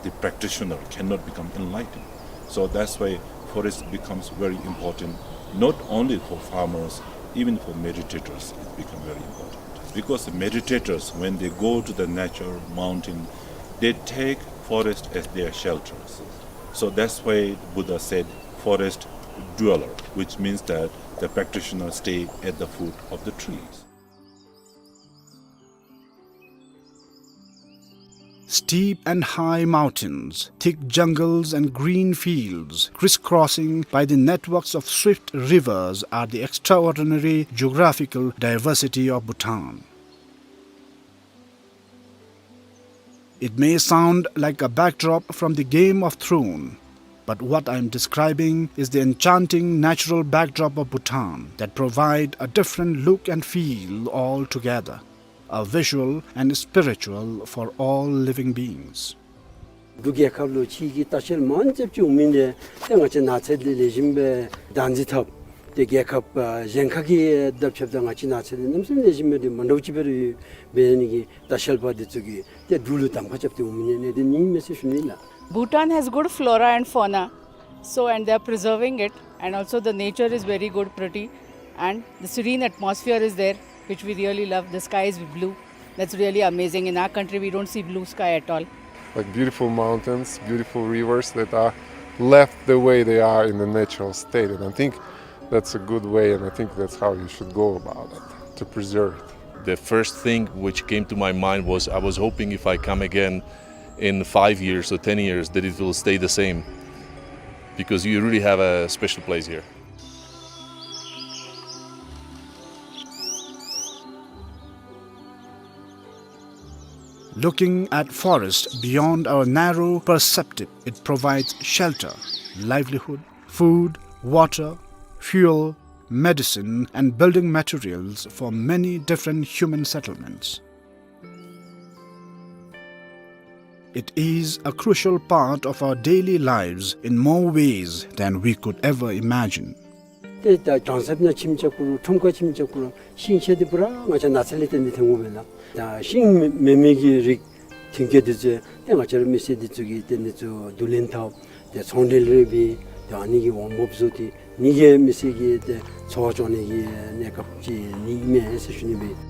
the practitioner cannot become enlightened. So that's why forest becomes very important, not only for farmers, even for meditators, it becomes very important. Because the meditators, when they go to the nature, mountain, they take forest as their shelters. So that's why Buddha said, "Forest dweller, which means that the practitioners stay at the foot of the trees. Steep and high mountains, thick jungles and green fields, crisscrossing by the networks of swift rivers, are the extraordinary geographical diversity of Bhutan. It may sound like a backdrop from the Game of Thrones, but what I am describing is the enchanting natural backdrop of Bhutan that provide a different look and feel altogether, a visual and spiritual for all living beings. འབྲུག་རྒྱལ་ཁབ་ལུ་ཕྱི་གི་ལྟ་བཤལ་མང་ཆེ་བྱུང་མི་འདི་ཏེ་ང་བཅས་ནགས་ཚལ་འདི་ལེགས་ཤོམ་སྦེ་བདག་འཛིན་འཐབ་སྟེ་རྒྱལ་ཁབ་ཨ་གཞན་ཁ་གི་དང་ཕྱདཔ་ད་ང་བཅས་ནགས་ཚལ་འདི་གནམ་མེད་ས་མེད་ལེགས་ཤོམ་སྦེ་འདི་མ་འདྲཝ་ཅིག་སྦེ་ར་ཡོད། འབད་ནི་གི་ལྟ་བཤལ་པ་འདི་ཚུ་གིས་ཏེ་འབྲུག་ལུ་གདམ་ཁ་རྐྱབ་སྟེ་འོང་མི་འདི་ནི་འདི་ཨིན་མས་ཟེར་ཞུ་ནི་ལགས། Bhutan has good flora and fauna, so, and they are preserving it, and also the nature is very good, pretty, and the serene atmosphere is there, which we really love. The sky is blue. That's really amazing. In our country, we don't see blue sky at all. Like beautiful mountains, beautiful rivers that are left the way they are in the natural state. And I think that's a good way, and I think that's how you should go about it, to preserve it. The first thing which came to my mind was, I was hoping if I come again in five years or ten years that it will stay the same, because you really have a special place here. Looking at forest beyond our narrow perspective, it provides shelter, livelihood, food, water, fuel, medicine, and building materials for many different human settlements. It is a crucial part of our daily lives in more ways than we could ever imagine. ཏེ་ད་གྲང་ཟམ་ནང་ཁྱིམ་རྐྱབ་དགོ་རུང་ཁྲོམ་ཁར་ཁྱིམ་རྐྱབ་དགོ་རུང་ཤིང་ཆས་འདི་པུ་ར་ང་བཅས་ནགས་ཚལ་ལས་བརྟེན་ཏེ་ཐོན་དགོ་པས་ལགས། ད་ཤིང་མེན་མེན་མི་གི་རིགས་མཐུན་རྐྱེན་འདི་ཚུ་ཏེ་ང་བཅས་ར་མི་སེར་འདི་ཚུ་གིས་ཏེ་འདི་ཚུ་བསྡུ་ལེན་འཐབ་སྟེ་ཚོང་འབྲེལ་རེ་འབད་ཏེ་ཨ་ནི་གི་འོང་འབབ་བཟོ་སྟེ་ནི་གིས་མི་སེར་གྱི་ཏེ་འཚོ་བ་སྐྱོང་ནི་གི་གནས་སྐབས་ཅིག་ཨིན་མས་ཟེར་ཞུ་ནི་ཨིན་པས།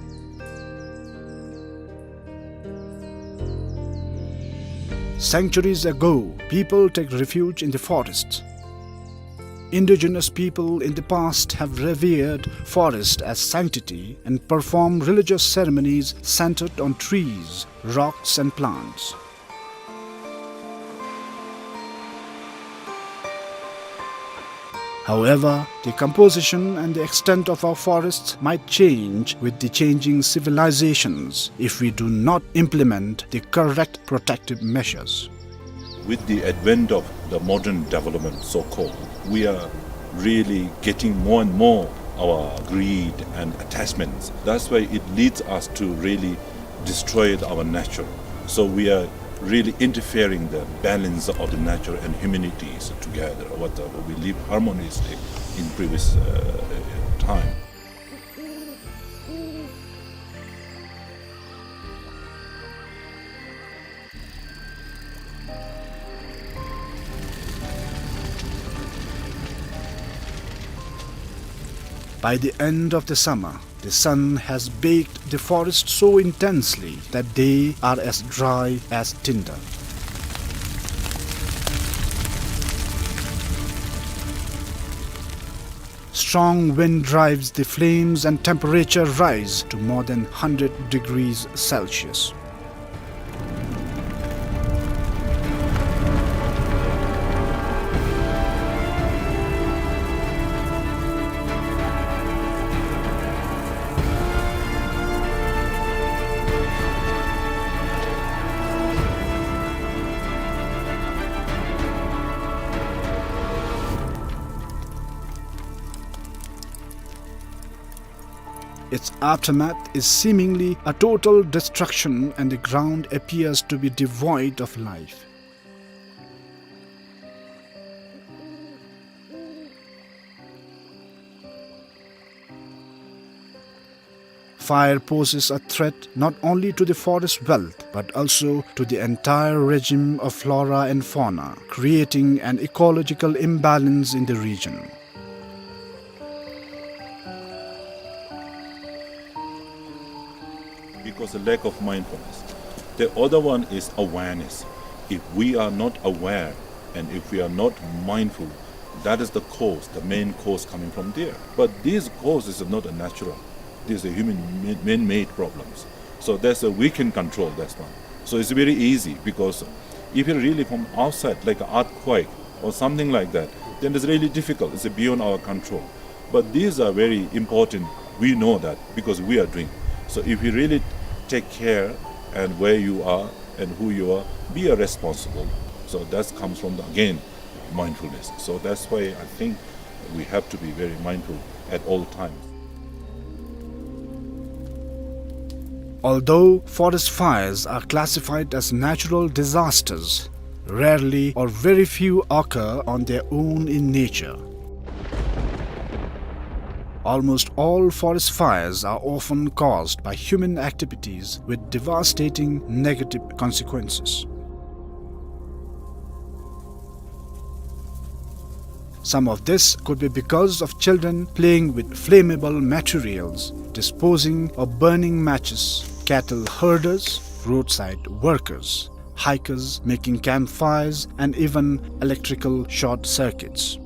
Centuries ago, people take refuge in the forest. Indigenous people in the past have revered forest as sanctity and performed religious ceremonies centered on trees, rocks, and plants. However, the composition and the extent of our forests might change with the changing civilizations if we do not implement the correct protective measures. With the advent of the modern development, so-called, we are really getting more and more our greed and attachments. That's why it leads us to really destroy our nature. So we are really interfering the balance of the nature and humanities together. What, uh, we live harmoniously in previous, uh, time. By the end of the summer, the sun has baked the forest so intensely that they are as dry as tinder. Strong wind drives the flames and temperature rise to more than hundred degrees Celsius. Its aftermath is seemingly a total destruction, and the ground appears to be devoid of life. Fire poses a threat not only to the forest wealth, but also to the entire regime of flora and fauna, creating an ecological imbalance in the region. Because the lack of mindfulness. The other one is awareness. If we are not aware and if we are not mindful, That is the cause, the main cause coming from there. But these causes are not a natural. These are human ma-, man-made problems. So that's a, we can control that one. So it's very easy, because if you're really from outside, like an earthquake or something like that, then it's really difficult. It's beyond our control. But these are very important. We know that because we are doing. So if you really take care and where you are and who you are, be a responsible. So that comes from the, again, mindfulness. So that's why I think we have to be very mindful at all times. Although forest fires are classified as natural disasters, rarely or very few occur on their own in nature. Almost all forest fires are often caused by human activities with devastating negative consequences. Some of this could be because of children playing with flammable materials, disposing or burning matches, cattle herders, roadside workers, hikers making campfires, and even electrical short circuits.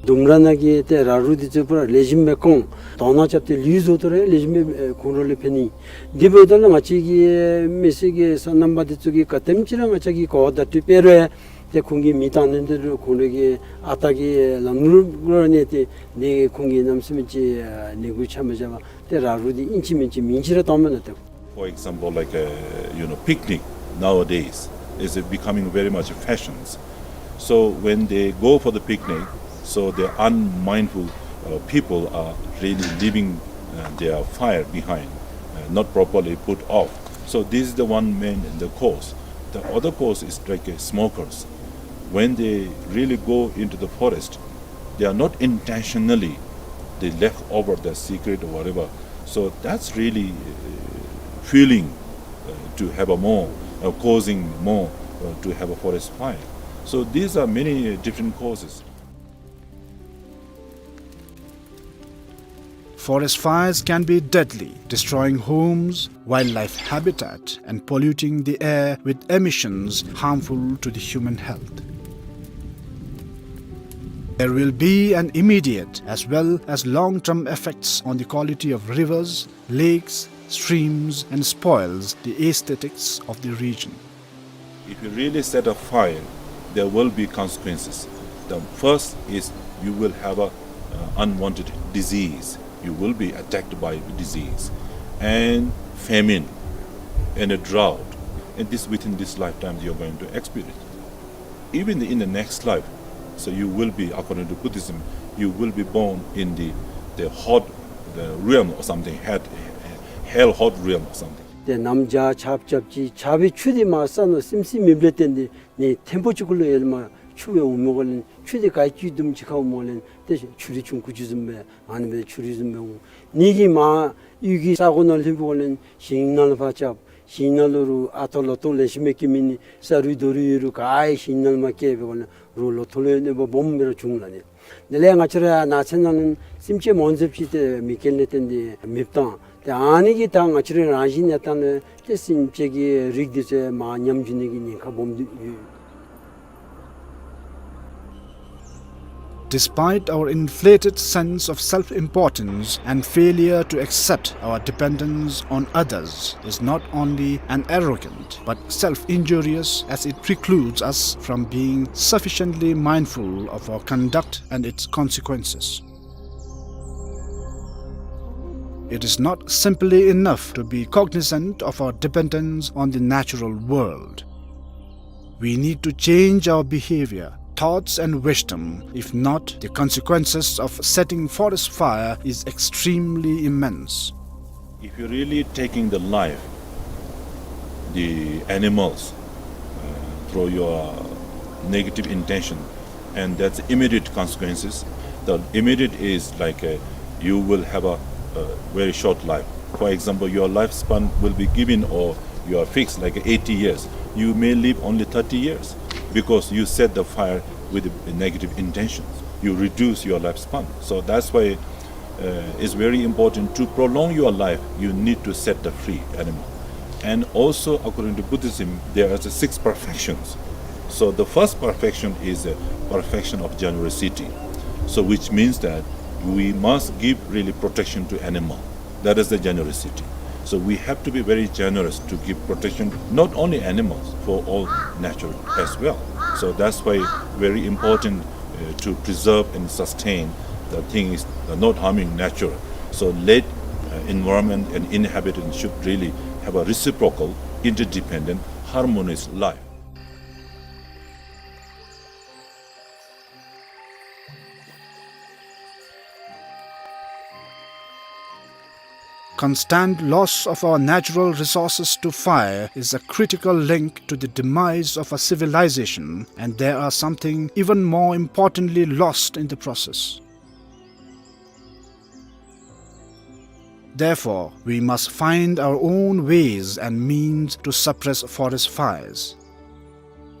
ལྡུམ་ར་ནང་གི་ཏེ་ར་རུ་འདི་ཚུ་པུ་ར་ལེགས་ཤོམ་སྦེ་སྐོང་དོ་ནང་རྐྱབ་སྟེ་ལུད་བཟོ་སྟེ་ར་ལེགས་ཤོམ་སྦེ་ཁོང་ར་ལུ་ཕན་ནི། དེ་འབདཝ་ད་ལུ་ང་བཅས་ཀྱི་མི་སེར་གྱི་སོ་ནམ་པ་འདི་ཚུ་གིས་ག་དེམ་ཅིག་ར་ང་བཅས་ཀྱིས་གོ་བ་བརྡ་སྤྲོད་འབད་རུང་ཏེ་ཁོང་གིས་མེ་བཏང་ནི་འདི་རུང་ཁོང་ར་གི་ཨ་རྟག་གི་ལམ་ལུགས་ལུ་གནས་ཏེ་ནི་ཁོང་གིས་གནམ་མེད་ས་མེད་ཅིག་ནད་འབུ་ཆ་མ་བཞག་པར་ཏེ་ར་རུ་འདི་ཨིན་ཅི་མིན་ཅི་མིང་ཅིག་ར་བཏངམ་མས་ལགས་ཏེ། For example, like, uh, you know, picnic nowadays is becoming very much fashions. So when they go for the picnic, so the unmindful, uh, people are really leaving, uh, their fire behind, uh, not properly put off. So this is the one main, the cause. The other cause is like, uh, smokers. When they really go into the forest, they are not intentionally, they left over the cigarette or whatever. So that's really, uh, fueling, uh, to have a more, uh, causing more, uh, to have a forest fire. So these are many different causes. Forest fires can be deadly, destroying homes, wildlife habitat, and polluting the air with emissions harmful to the human health. There will be an immediate as well as long-term effects on the quality of rivers, lakes, streams, and spoils the aesthetics of the region. If you really set a fire, there will be consequences. The first is you will have a, uh, unwanted disease. You will be attacked by disease and famine and a drought. And this, within this lifetime, you're going to experience. Even in the next life, so you will be, according to Buddhism, you will be born in the, the hot, the realm or something, hell, hell hot realm or something. ཏེ་གནམ་བྱཱར་ཆརཔ་རྐྱབ་ཅི། ཆར་པའི་ཆུ་འདི་མར་ས་ནང་སིམ་སིམ་མེདཔ་ལས་བརྟེན་ཏེ་ནི་ཐེམ་པོ་ཅིག་གུ་ལུ་ཡར་ལས་མར་ཆུ་སྦེ་འོངམ་འོང་ལས་ཆུ་འདི་ག་ཅི་དུམ་ཅིག་ཁར་འོངམ་འོང་ལས་ཏེ་ཆུ་རུད་ཆུང་ཀུ་ཅིག་བཟུམ་སྦེ་ཨ་ནི་སྦེ་ཆུ་རུད་བཟུམ་སྦེ་འོང་། ནི་གིས་མར་གཡུས་ཀྱི་ས་གོ་ནང་ལྷོདཔ་འོང་ལས་ཞིང་ནང་ལུ་ཕར་རྐྱབ། ཞིང་ནང་ལུ་རུང་ཨ་ཐོ་ལོ་ཐོ་ལེགས་ཤོམ་སྦེ་སྐྱེ་མི་ནི་ས་རུད་རྡོ་རུད་ཡོད་རུང་ག་ཡང་ཞིང་ནང་ལུ་མར་སྐྱེ་འབད་འོང་ལས་རུང་ལོ་ཐོག་ལུ་ཡང་གནོད་པ་སྦོམ་སྦེ་ར་འབྱུང་ལགས་ནི། དེ་ལས་ང་བཅས་ར་ནགས་ཚལ་ནང་ལུ་སེམས་ཅན་མང་ཙམ་ཅིག་ཏེ་མེ་རྐྱེན་ལས་བརྟེན་ཏེ་མེདཔ་བཏང་། ཏེ་ཨ་ནི་གིས་ད་ང་བཅས་ར་རང་བཞིན་གནས་སྟངས་ལུ་ཏེ་སེམས་ཅན་གྱི་རིགས་འདི་ཚུ་མར་ཉམས་འགྱོ་ནི་གི་ཉེན་ཁ་སྦོམ་འདུག་ཡོད། Despite our inflated sense of self-importance and failure to accept our dependence on others is not only an arrogant but self-injurious, as it precludes us from being sufficiently mindful of our conduct and its consequences. It is not simply enough to be cognizant of our dependence on the natural world. We need to change our behavior, thoughts and wisdom. If not, the consequences of setting forest fire is extremely immense. If you're really taking the life, the animals, uh, through your negative intention, and that's immediate consequences. The immediate is like, uh, you will have a, a very short life. For example, your lifespan will be given or you are fixed like eighty years. You may live only thirty years because you set the fire with the negative intentions. You reduce your lifespan. So that's why, uh, it's very important to prolong your life. You need to set the free animal. And also, according to Buddhism, there are the six perfections. So the first perfection is a perfection of generosity. So which means that we must give really protection to animal. That is the generosity. So we have to be very generous to give protection, not only animals, for all nature as well. So that's why very important uh, to preserve and sustain the thing is uh, not harming nature. So let uh, environment and inhabitants should really have a reciprocal, interdependent, harmonious life. Constant loss of our natural resources to fire is a critical link to the demise of a civilization, and there are something even more importantly lost in the process. Therefore, we must find our own ways and means to suppress forest fires.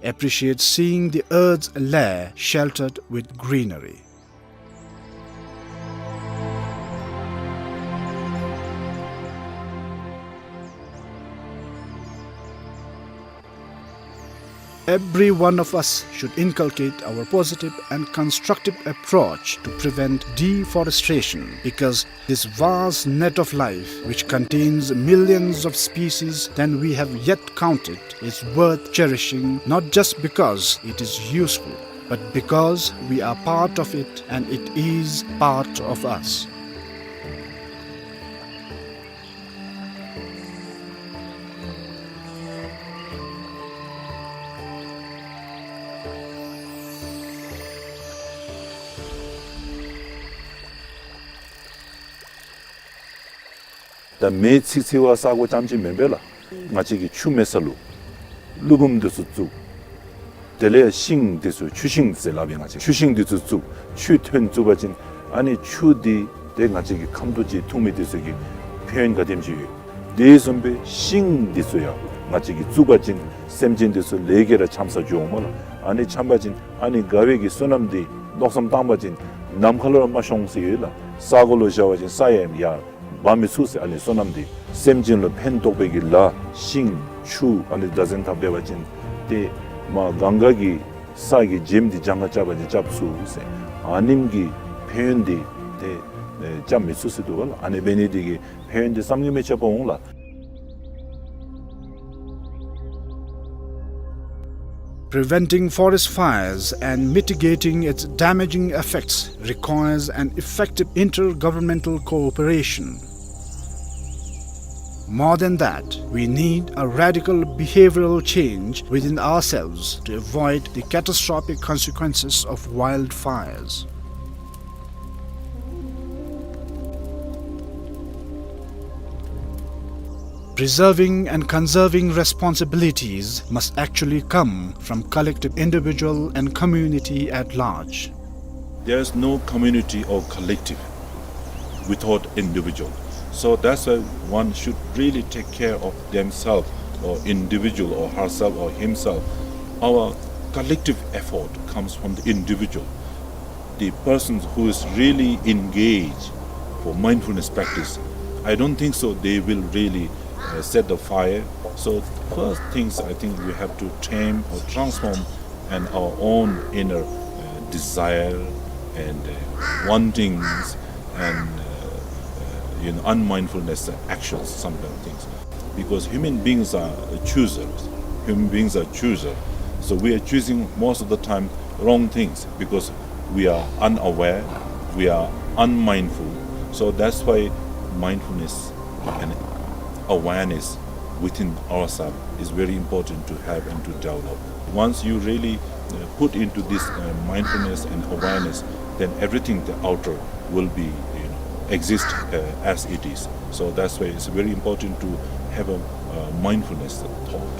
Appreciate seeing the earth's lair sheltered with greenery. Every one of us should inculcate our positive and constructive approach to prevent deforestation, because this vast net of life, which contains millions of species than we have yet counted, is worth cherishing, not just because it is useful, but because we are part of it and it is part of us. ད་མེ་འཚིག་འཚིག་པ་ས་གོ་རྐྱངམ་ཅིག་མེན་པས་ལགས། ང་བཅས་ཀྱིས་ཆུ་མེད་ས་ལུ་ཀླུ་འབུམ་འདི་ཚུ་བཙུགས། དེ་ལས་ཤིང་འདི་ཚུ་ཆུ་ཤིང་ཟེར་སླབ་ཨིན། ང་བཅས་ཆུ་ཤིང་འདི་ཚུ་བཙུགས། ཆུ་ཐོན་བཙུགས་པ་ཅིན་ཨ་ནི་ཆུ་འདི་ཏེ་ང་བཅས་ཀྱི་ཁམ་ཏོ་ཅིག་འཐུང་མི་འདི་ཚུ་གི་ཕན་ཡོན་ག་དེམ་ཅིག་ཡོད། དེ་བཟུམ་སྦེ་ཤིང་འདི་ཚུ་ཡང་ང་བཅས་ཀྱིས་བཙུགས་པ་ཅིན་སེམས་ཅན་འདི་ཚུ་ལས་ཀྱི་ར་འཁྱམས་ས་འགྱོཝ་མས་ལགས། ཨ་ནི་འཁྱམས་པ་ཅིན་ཨ་ནི་དགའ་བའི་གི་བསོད་ནམས་འདི་མནོ་བསམ་བཏང་པ་ཅིན་ནམ་མཁའ་ལུ་ར་མ་ཤོང་ཟེར་ཡོད་ལགས། ས་གོ་ལུ་བཞག་པ་ཅིན་ས་ཡང་ཡར་འབག་མི་ཚུགས་ཟེར། ཨ་ནི་བསོད་ནམས་འདི་སེམས་ཅན་ལུ་ཕན་ཐོགས་པའི་གི་ལཱ་ཤིང་ཆུ་ཨ་ནི་བདག་འཛིན་འཐབ་སྡོད་པ་ཅིན་ཏེ་མར་གངྒཱ་གི་ས་གི་བྱེམ་འདི་གྱངས་ཁ་རྐྱབ་པ་ཅིན་རྐྱབ་ཚུགས་ཟེར། ཨ་ནེམ་གི་ཕན་ཡོན་འདི་ཏེ་ཨེ་རྐྱབ་མི་ཚུགས་ཟེར་འདུག་པ་ལགས། ཨ་ནི་འབད་ནི་འདི་གིས་ཕན་ཡོན་འདི་བསམ་གྱིས་མི་ཁྱབ་པ་འོང་ལགས། Preventing forest fires and mitigating its damaging effects requires an effective intergovernmental cooperation. More than that, we need a radical behavioral change within ourselves to avoid the catastrophic consequences of wildfires. Preserving and conserving responsibilities must actually come from collective, individual and community at large. There is no community or collective without individual. So that's why one should really take care of themselves or individual or herself or himself. Our collective effort comes from the individual. The persons who is really engaged for mindfulness practice, I don't think so they will really uh, set the fire. So first things I think we have to tame or transform and our own inner uh, desire and uh, wantings and uh, uh, you know, unmindfulness actions, some kind of things. Because human beings are choosers. Human beings are choosers. So we are choosing most of the time wrong things because we are unaware, we are unmindful. So that's why mindfulness and awareness within ourselves is very important to have and to develop. Once you really uh, put into this uh, mindfulness and awareness, then everything the outer will be, you know, exist uh, as it is. So that's why it's very important to have a uh, mindfulness thought.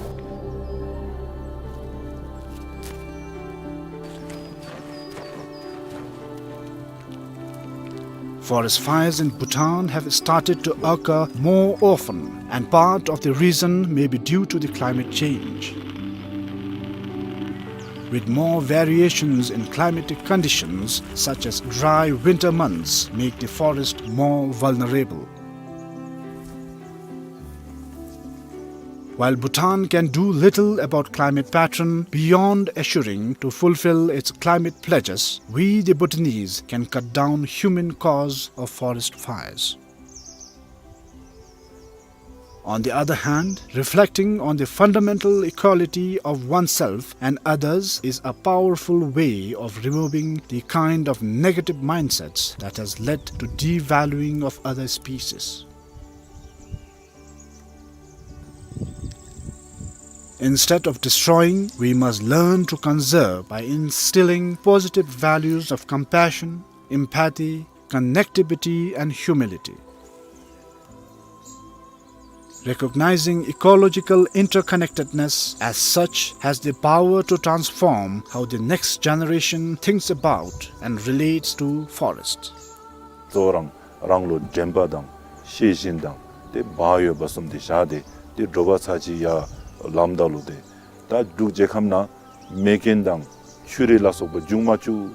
Forest fires in Bhutan have started to occur more often, and part of the reason may be due to the climate change. With more variations in climatic conditions, such as dry winter months make the forest more vulnerable. While Bhutan can do little about climate pattern beyond assuring to fulfill its climate pledges, we the Bhutanese can cut down human cause of forest fires. On the other hand, reflecting on the fundamental equality of oneself and others is a powerful way of removing the kind of negative mindsets that has led to devaluing of other species. Instead of destroying, we must learn to conserve by instilling positive values of compassion, empathy, connectivity, and humility. Recognizing ecological interconnectedness as such has the power to transform how the next generation thinks about and relates to forests. གཙོ་བོ་རང་རང་ལུ་དྲན་པ་དང་ཤེས་བཞིན་དང་ཏེ་བག་ཡོད་པ་བཟུམ་དེ་བཞག་སྟེ་ཏེ་དྲོ་པ་ཚར་གཅིག་ཡར་ལངམ་ད་ལུ་ཏེ་ད་འབྲུག་རྒྱལ་ཁབ་ནང་མེ་རྐྱེན་དང་ཆུ་རུད་ལ་སོགས་པ་འབྱུང་མ་བཅུག་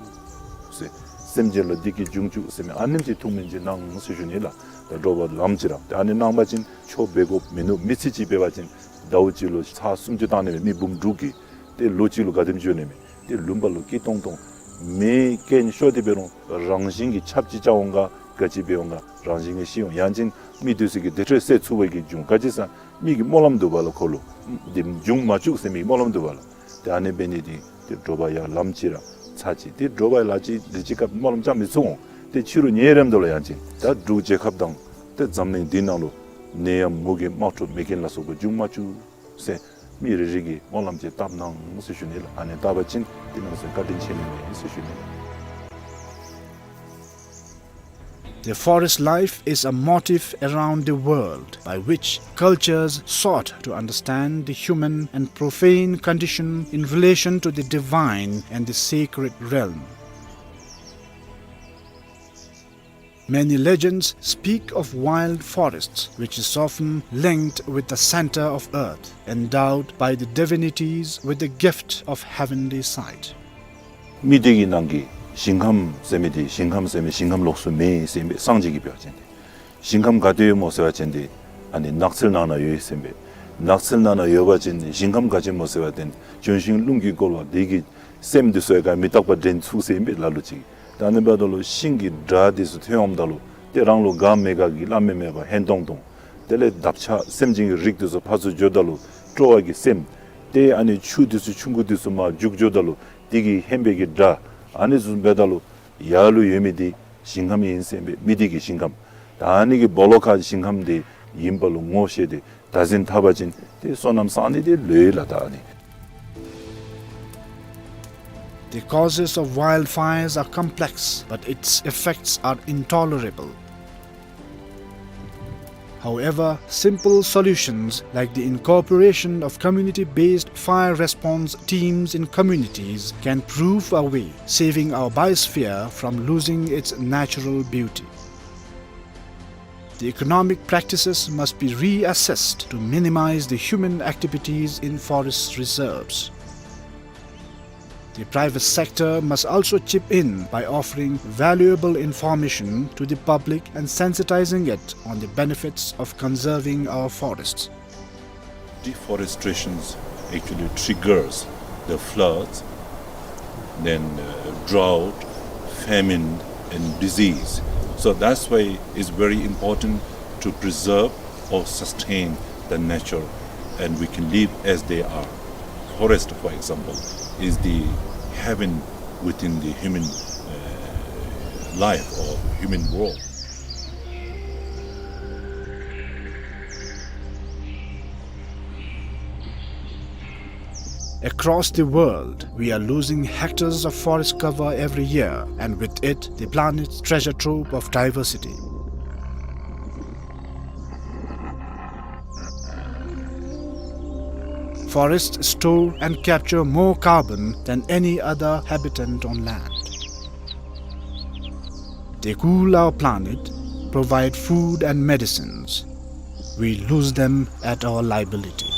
ཟེར། སེམས་ཅན་ལུ་བདེ་སྐྱིད་འབྱུང་བཅུག་ཟེར་མི་ཨ་ནེམ་ཅིག་ཐུགས་སྨོན་ཅིག་གནང་ཟེར་ཞུ་ནི་ལགས། ད་དྲོ་པ་ལངམ་ཅིག་ར་ཏེ་ཨ་ནི་གནང་པ་ཅིན་ཆོ་འབད་དགོཔ་མིན་ནུག། མི་ཚེ་གཅིག་འབད་བ་ཅིན་ཟླཝ་གཅིག་ལུ་ཚར་སུམ་ཅུ་བཏང་ནི་མས། མི་འབུམ་དྲུག་གིས་ཏེ་ལོ་གཅིག་ལུ་ག་དེམ་འགྱོ་ནི་མས། ཏེ་ལུང་པ་ལུ་སྐྱིད་ཏོང་ཏོ་མེ་རྐྱེན་ཤོར་ཏེ་འབད་རུང་རང་བཞིན་གྱིས་ཆརཔ་ཅིག་རྐྱབ་འོང་ག་ག་ཅི་འབད་འོང་ག་རང་བཞིན་གྱིས་ཤི་འོང་། ཡང་ཅིན་མི་དེ་ཚུ་གི་བདེ་འཕྲོག་སེལ་ཚུགས་པའི་གི་འབྱུང་། ག་ཅི་ཟེར་མི་གི་སྨོན་ལམ་འདུག་པ་ལགས། ཁོ་ལུ་དེ་འབྱུང་མ་བཅུག་ཟེར་མི་གི་སྨོན་ལམ་འདུག་པ་ལགས། ཏེ་ཨ་ནི་འབད་ནི་དེ་ཏེ་དྲོ་པ་ཡར་ལངམ་ཅིག་ར་ཚར་གཅིག་ཏེ་དྲོ་པ་ལ་ཅིག་དེ་ཅིག་སྐབས་སྨོན་ལམ་རྐྱབ་མི་ཚུགས་འོང་། ཏེ་ཕྱི་རུ་ཉལ་རནམ་ད་ལུ་ཡང་ཅིན་ད་འབྲུག་རྒྱལ་ཁབ་དང་ཏེ་འཛམ་གླིང་འདི་ནང་ལུ་ནད་ཡམས་མུ་གེ་དམག་འཁྲུག་མེ་རྐྱེན་ལ་སོགས་པ་འབྱུང་མ་བཅུག་ཟེར་མི་རེ་རེ་གིས་སྨོན་ལམ་ཅིག་བཏབ་གནང་ཟེར་ཞུ་ནི་ལགས། ཨ་ནི་བཏབ་པ་ཅིན་ཏེ་ནང་སེམས་བཀའ་དྲིན་ཆེ་ནི་མས་ཟེར་ཞུ་ནི་ལགས། The forest life is a motif around the world by which cultures sought to understand the human and profane condition in relation to the divine and the sacred realm. Many legends speak of wild forests, which is often linked with the center of earth, endowed by the divinities with the gift of heavenly sight. མི་སྡེ་གི་ནང་གི་ཞིང་ཁམས་ཟེར་མི་དེ་ཞིང་ཁམས་ཟེར་མི་ཞིང་ཁམས་ལོགས་སུ་མེད་ཟེར་ཨིན་པས། སངས་རྒྱས་ཀྱིས་འབད་བ་ཅིན་ཏེ་ཞིང་ཁམས་ག་ཏེ་ཡོད་སྨོ་ཟེར་བ་ཅིན་ཏེ་ཨ་ནི་ནགས་ཚལ་ནང་ན་ཡོད་ཟེར་ཨིན་པས། ནགས་ཚལ་ནང་ན་ཡོད་པ་ཅིན་ཞིང་ཁམས་ག་ཅི་སྨོ་ཟེར་བ་ཅིན་ལྗོན་ཤིང་རླུང་གིས་བསྐོལ་བ་དེ་གིས་སེམས་དེ་ཚུ་ཡང་ག་མི་རྟག་པ་འདྲེན་ཚུགས་ཟེར་ཨིན་པས་ལ་ལུ་ཅིག། ད་ཨ་ནི་འབདཝ་ད་ལུ་ཤིང་གི་སྒྲ་དེ་ཚུ་ཐོན་འོངམ་ད་ལུ་ཏེ་རང་ལུ་དགའ་མི་དགའ་གི་སླབ་མི་མེད་པར་ཧན་ཏོང་ཏོ། དེ་ལས་འདབ་ཆགས་སེམས་ཅན་གྱི་རིགས་དེ་ཚུ་ཕར་ཚུར་འགྱོཝ་ད་ལུ་སྤྲོ་བ་གི་སེམས། ཏེ་ཨ་ནི་ཆུ་དེ་ཚུ་ཆུང་ཀུ་དེ་ཚུ་མར་རྒྱུག་འགྱོཝ་ད་ལུ་དེ་གི་ཧན་པའི་གི་སྒྲ། ཨ་ནི་ཚུ་འབདཝ་ད་ལུ་ཡར་ལུ་ཡོད་མི་དེ་ཞིང་ཁམས་ཨིན་ཟེར་ཨིན་པས། མི་སྡེ་གི་ཞིང་ཁམས། ད་ཨ་ནི་གི་སྦོ་ལོགས་ཁར་ཞིང་ཁམས་དེ་ཨིན་པ་ལུ་ངོ་ཤེས་ཏེ་བདག་འཛིན་འཐབ་པ་ཅིན་ཏེ་བསོད་ནམས་བསག་ནི་དེ་ལོས་ལགས། ད་ཨ་ནི། The causes of wildfires are complex, but its effects are intolerable. However, simple solutions like the incorporation of community-based fire response teams in communities can prove a way, saving our biosphere from losing its natural beauty. The economic practices must be reassessed to minimize the human activities in forest reserves. The private sector must also chip in by offering valuable information to the public and sensitizing it on the benefits of conserving our forests. Deforestation actually triggers the floods, then, uh, drought, famine, and disease. So that's why it's very important to preserve or sustain the nature, and we can live as they are. Forest, for example, is the heaven within the human, uh, life or human world. Across the world, we are losing hectares of forest cover every year, and with it, the planet's treasure trove of diversity. Forests store and capture more carbon than any other habitant on land. They cool our planet, provide food and medicines. We lose them at our liability.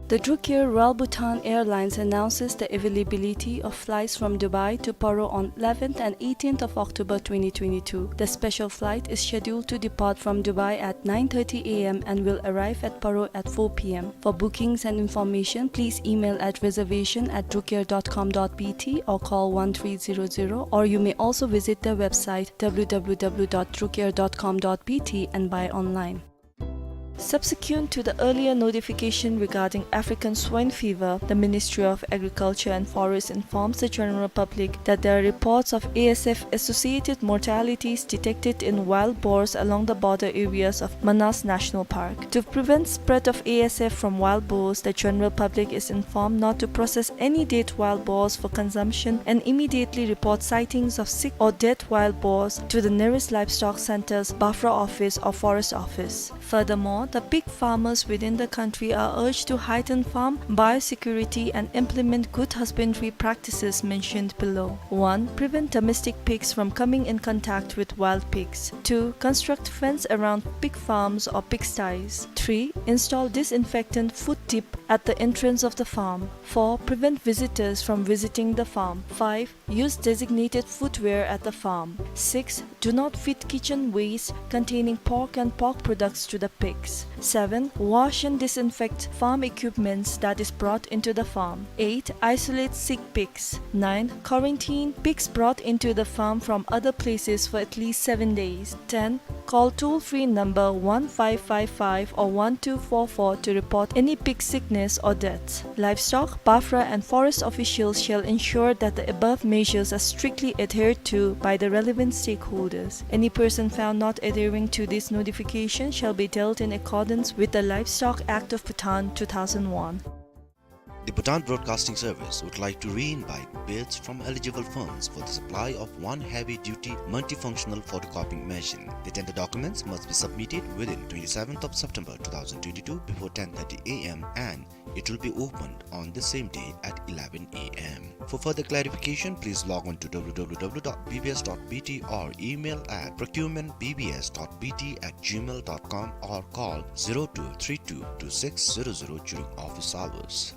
The Druk Air Royal Bhutan Airlines announces the availability of flights from Dubai to Paro on eleventh and eighteenth of October twenty twenty-two. The special flight is scheduled to depart from Dubai at nine thirty A M and will arrive at Paro at four P M. For bookings and information, please email at reservation at drukair dot com dot B T or call one three zero zero, or you may also visit their website W W W dot drukair dot com dot B T and buy online. Subsequent to the earlier notification regarding African swine fever, the Ministry of Agriculture and Forest informs the general public that there are reports of A S F-associated mortalities detected in wild boars along the border areas of Manas National Park. To prevent spread of A S F from wild boars, the general public is informed not to process any dead wild boars for consumption and immediately report sightings of sick or dead wild boars to the nearest livestock centers, BAFRA office or forest office. Furthermore, the pig farmers within the country are urged to heighten farm biosecurity and implement good husbandry practices mentioned below. One, prevent domestic pigs from coming in contact with wild pigs. Two, construct fence around pig farms or pigsties. Three, install disinfectant foot tip at the entrance of the farm. Four, prevent visitors from visiting the farm. Five, use designated footwear at the farm. Six, do not feed kitchen waste containing pork and pork products to the pigs. Seven, wash and disinfect farm equipments that is brought into the farm. Eight, isolate sick pigs. Nine, quarantine pigs brought into the farm from other places for at least seven days. Ten, call toll-free number one five five five or one two four four to report any pig sickness or deaths. Livestock, BAFRA and forest officials shall ensure that the above measures are strictly adhered to by the relevant stakeholders. Any person found not adhering to this notification shall be dealt in accordance with the Livestock Act of Bhutan two thousand one. The Bhutan Broadcasting Service would like to re-invite bids from eligible firms for the supply of one heavy-duty multifunctional photocopying machine. The tender documents must be submitted within twenty-seventh of September two thousand twenty-two before ten thirty A M and it will be opened on the same day at eleven A M. For further clarification, please log on to W W W dot B B S dot B T or email at procurement B B S dot B T at gmail dot com or call zero two three two two six zero zero during office hours.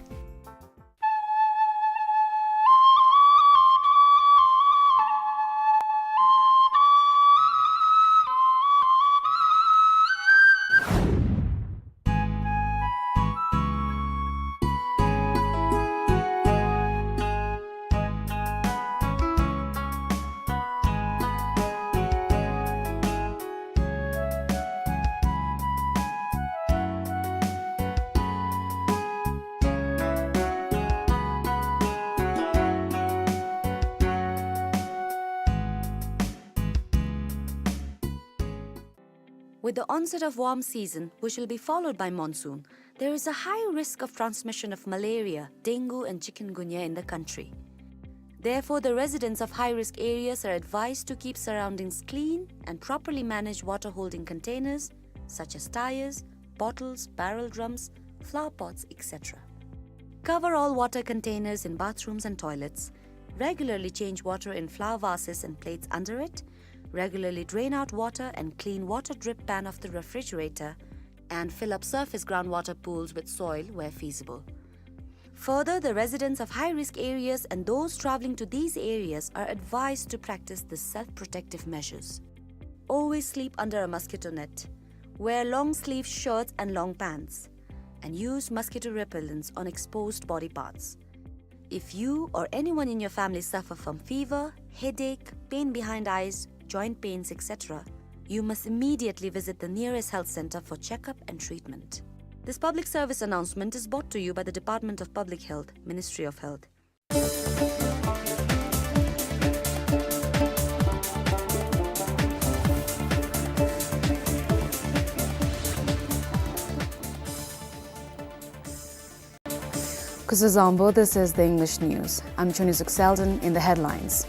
With the onset of warm season, which will be followed by monsoon, there is a high risk of transmission of malaria, dengue and chikungunya in the country. Therefore, the residents of high-risk areas are advised to keep surroundings clean and properly manage water-holding containers such as tires, bottles, barrel drums, flower pots, et cetera. Cover all water containers in bathrooms and toilets. Regularly change water in flower vases and plates under it. Regularly drain out water and clean water drip pan of the refrigerator, and fill up surface groundwater pools with soil where feasible. Further, the residents of high-risk areas and those traveling to these areas are advised to practice the self-protective measures. Always sleep under a mosquito net. Wear long-sleeve shirts and long pants. And use mosquito repellents on exposed body parts. If you or anyone in your family suffer from fever, headache, pain behind eyes, joint pains, et cetera, you must immediately visit the nearest health center for checkup and treatment. This public service announcement is brought to you by the Department of Public Health, Ministry of Health. Kuzuzangpo, this is the English news. I'm Chonizuk Selden in the headlines.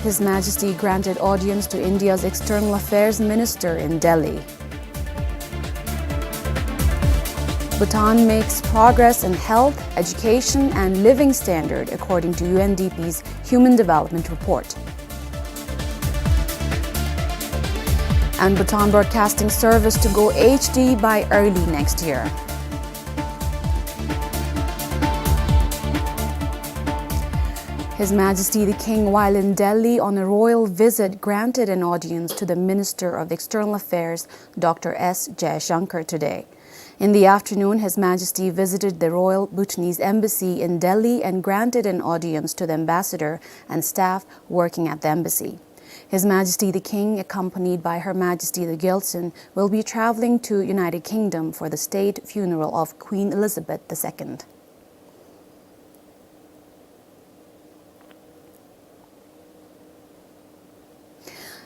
His Majesty granted audience to India's External Affairs Minister in Delhi. Bhutan makes progress in health, education, and living standard, according to U N D P's Human Development Report. And Bhutan Broadcasting Service to go H D by early next year. His Majesty the King, while in Delhi on a royal visit, granted an audience to the Minister of External Affairs, Doctor S Jaishankar, today. In the afternoon, His Majesty visited the Royal Bhutanese Embassy in Delhi and granted an audience to the ambassador and staff working at the embassy. His Majesty the King, accompanied by Her Majesty the Gyaltsuen, will be traveling to United Kingdom for the state funeral of Queen Elizabeth the Second.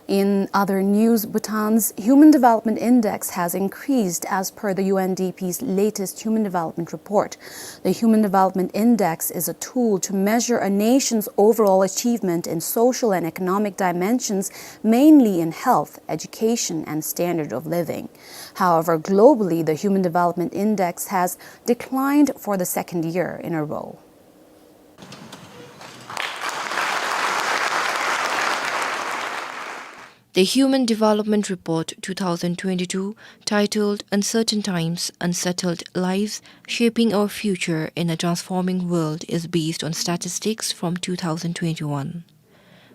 In other news, Bhutan's Human Development Index has increased as per the U N D P's latest Human Development Report. The Human Development Index is a tool to measure a nation's overall achievement in social and economic dimensions, mainly in health, education, and standard of living. However, globally, the Human Development Index has declined for the second year in a row. The Human Development Report two thousand twenty-two, titled Uncertain Times, Unsettled Lives, Shaping Our Future in a Transforming World, is based on statistics from two thousand twenty-one.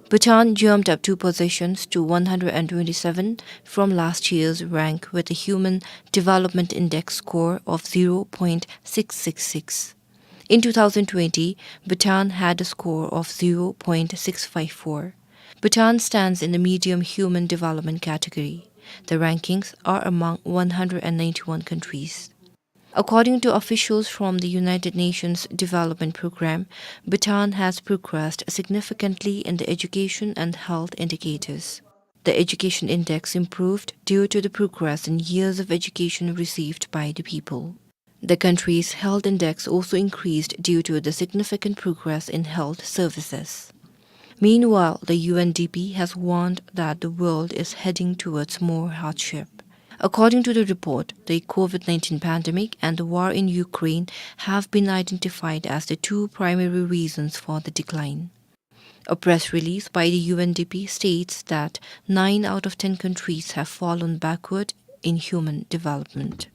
Bhutan jumped up two positions to one hundred twenty-seven from last year's rank, with a Human Development Index score of zero point six six six. In two thousand twenty, Bhutan had a score of zero point six five four. Bhutan stands in the medium human development category. The rankings are among one hundred ninety-one countries. According to officials from the United Nations Development Programme, Bhutan has progressed significantly in the education and health indicators. The education index improved due to the progress in years of education received by the people. The country's health index also increased due to the significant progress in health services. Meanwhile, the U N D P has warned that the world is heading towards more hardship. According to the report, the COVID nineteen pandemic and the war in Ukraine have been identified as the two primary reasons for the decline. A press release by the U N D P states that nine out of ten countries have fallen backward in human development.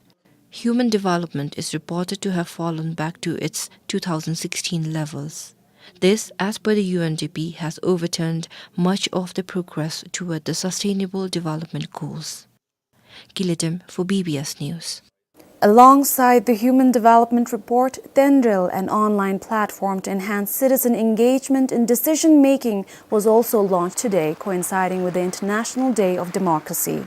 Human development is reported to have fallen back to its two thousand sixteen levels. This, as per the U N D P, has overturned much of the progress toward the Sustainable Development Goals. Kiletem for B B S News. Alongside the Human Development Report, Tendril, an online platform to enhance citizen engagement in decision-making, was also launched today, coinciding with the International Day of Democracy.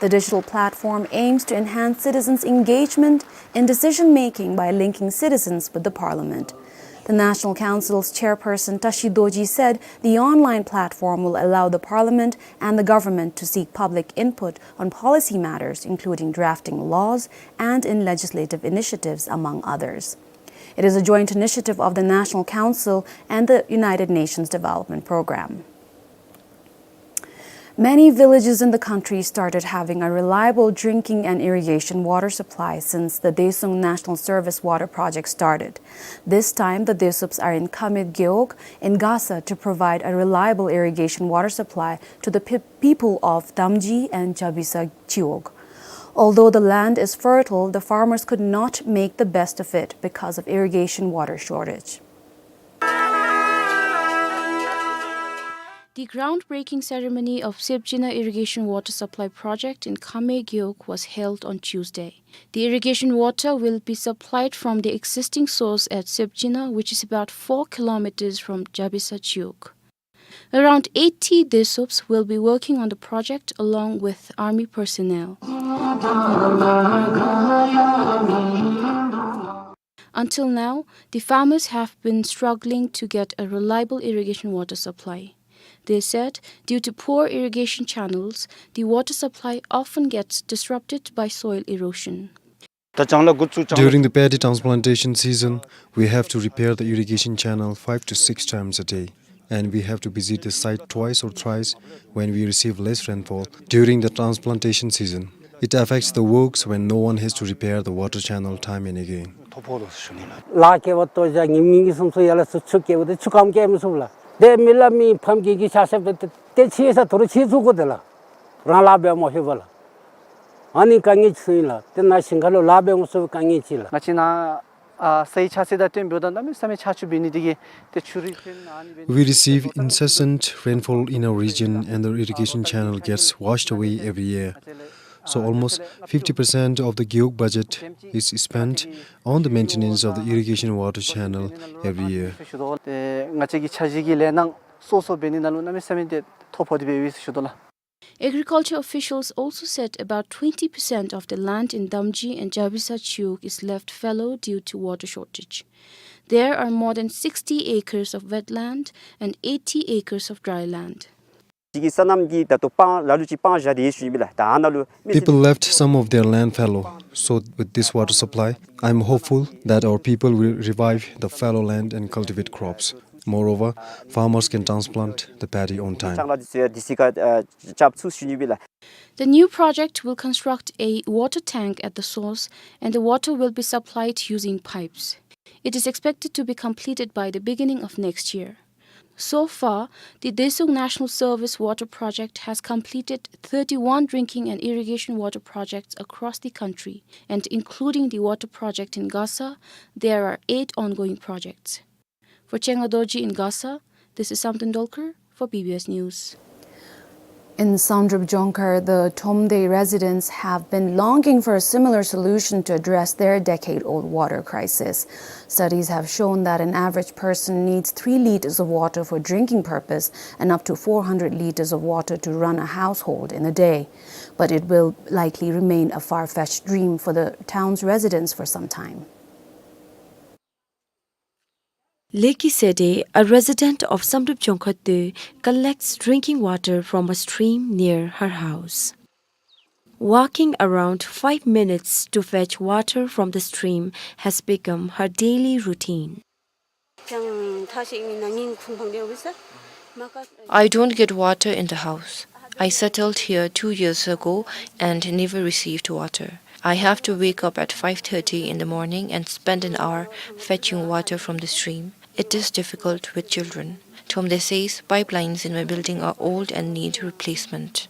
The digital platform aims to enhance citizens' engagement in decision-making by linking citizens with the parliament. The National Council's chairperson, Tashi Dorji, said the online platform will allow the parliament and the government to seek public input on policy matters, including drafting laws and in legislative initiatives, among others. It is a joint initiative of the National Council and the United Nations Development Programme. Many villages in the country started having a reliable drinking and irrigation water supply since the Desung National Service Water Project started. This time, the Desups are in Kame Gewog in Gasa to provide a reliable irrigation water supply to the pe-, people of Damji and Jabisa Chiwog. Although the land is fertile, the farmers could not make the best of it because of irrigation water shortage. The groundbreaking ceremony of Sepjina Irrigation Water Supply Project in Kame Gewog was held on Tuesday. The irrigation water will be supplied from the existing source at Sepjina, which is about four kilometers from Jabisa Chiwog. Around eighty Desups will be working on the project along with army personnel. Until now, the farmers have been struggling to get a reliable irrigation water supply. They said, due to poor irrigation channels, the water supply often gets disrupted by soil erosion. During the paddy transplantation season, we have to repair the irrigation channel five to six times a day. and we have to visit the site twice or thrice when we receive less rainfall during the transplantation season. It affects the works when no one has to repair the water channel time and again. ལཱ་བཀལ་བ་ལྟོ་བཞག་ཉིནམ་གཉིས་གསུམ་ཚུ་ཡར་ལས་ཚུར་ཆུ་བཀལ་བ་ཏེ་ཆུ་སྐམ་བཀལ་མི་ཚུགས་ལགས། ཏེ་མི་ལ་མི་ཕམ་གྱི་གི་ཆ་ཤས་ཏེ་ཏེ་ཕྱེ་ས་དོ་རུང་ཕྱེ་ཚུགས་དགོ་དེ་ལགས། རང་ལཱ་འབད་མ་ཤེས་པ་ལགས། ཨ་ནི་དཀའ་ངལ་ཅིག་ཨིན་ལགས། ཏེ་ནཱ་ཞིང་ཁ་ལུ་ལཱ་འབད་མ་ཚུགས་པའི་དཀའ་ངལ་ཅིག་ལགས། ང་བཅས་ནཱ་ཨ་སའི་ཆ་ཚད་དང་བསྟུན་འབདཝ་ད་གནམ་མེད་ས་མེད་ཆར་ཆུ་འབད་ནི་དེ་གིས་ཏེ་ཆུ་རུད་ཅན་ཨ་ནི་འབད་ནི། We receive incessant rainfall in our region and the irrigation channel gets washed away every year. So almost fifty percent of the Gewog budget is spent on the maintenance of the irrigation water channel every year. ཏེ་ང་བཅས་ཀྱི་འཆར་གཞི་གི་ལས་སྣ་སོ་སོ་འབད་ནི་ནང་ལུ་གནམ་མེད་ས་མེད་ཏེ་ཐོ་ཕོག་སྟེ་འབད་ཡོད་ཟེར་ཞུ་དོ་ལགས། Agriculture officials also said about twenty percent of the land in Damji and Jabisa Chiwog is left fallow due to water shortage. There are more than sixty acres of wetland and eighty acres of dry land. ཅིག་གི་སོ་ནམ་གྱི་ད་ལྟོ་སྤང་ལ་ལུ་ཅིག་སྤང་བཞག་སྟེ་ཡོད་ཞུ་ཡི་ལགས། ད་ཨ་ནཱ་ལུ་མི་People left some of their land fallow, so with this water supply, I'm hopeful that our people will revive the fallow land and cultivate crops. Moreover, farmers can transplant the paddy on time. ལྕང་ལ་འདི་ཚུ་ཡང་དུས་ཅི་ཁར་ཨ་རྐྱབ་ཚུགས་ཞུ་ནི་ཨིན་ལགས། The new project will construct a water tank at the source, and the water will be supplied using pipes. It is expected to be completed by the beginning of next year. So far, the Dessung National Service Water Project has completed thirty-one drinking and irrigation water projects across the country, and including the water project in Gasa, there are eight ongoing projects. For Chenga Dorji in Gasa, this is Samten Dolkar for B B S News. In Samdrup Jongkhar, the Thomde residents have been longing for a similar solution to address their decade-old water crisis. Studies have shown that an average person needs three liters of water for drinking purpose and up to four hundred liters of water to run a household in a day. But it will likely remain a far-fetched dream for the town's residents for some time. Leki Sede, a resident of Samdrup Jongkhar Toe, collects drinking water from a stream near her house. Walking around five minutes to fetch water from the stream has become her daily routine. I don't get water in the house. I settled here two years ago and never received water. I have to wake up at five thirty in the morning and spend an hour fetching water from the stream. It is difficult with children. Thomde says pipelines in my building are old and need replacement.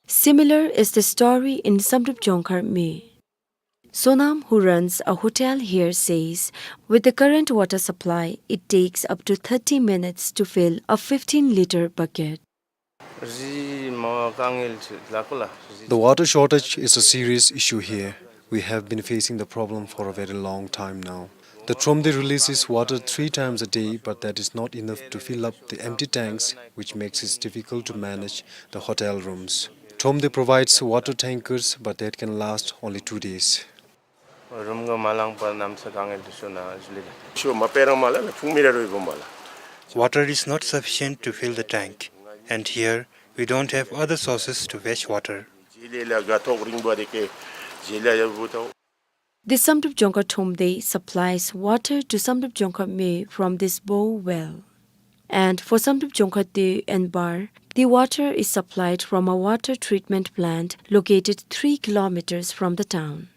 Similar is the story in Samdrup Jongkhar Mey. Sonam, who runs a hotel here, says with the current water supply, it takes up to thirty minutes to fill a fifteen litre bucket. The water shortage is a serious issue here. We have been facing the problem for a very long time now. The Thomde releases water three times a day, but that is not enough to fill up the empty tanks, which makes it difficult to manage the hotel rooms. Thomde provides water tankers, but that can last only two days. རུམ་གྱི་མ་ལང་པར་གནམ་ས་དཀའ་ངལ་དུ་སོང་ན་ཞུ་ལེ། ཤོ་མ་པེ་རང་མ་ལ་ལ་ཕུང་མི་ར་རོ་བུ་མ་ལ། Water is not sufficient to fill the tank, and here we don't have other sources to fetch water. ཇེ་ལེ་ལ་ག་ཐོག་རིང་བ་དེ་ཀེ་ཇེ་ལེ་ཡ་བུ་ཐོག The Samdrup Jongkhar Thomde supplies water to Samdrup Jongkhar Mey from this bore well. And for Samdrup Jongkhar Toe and Bar, the water is supplied from a water treatment plant located three kilometers from the town.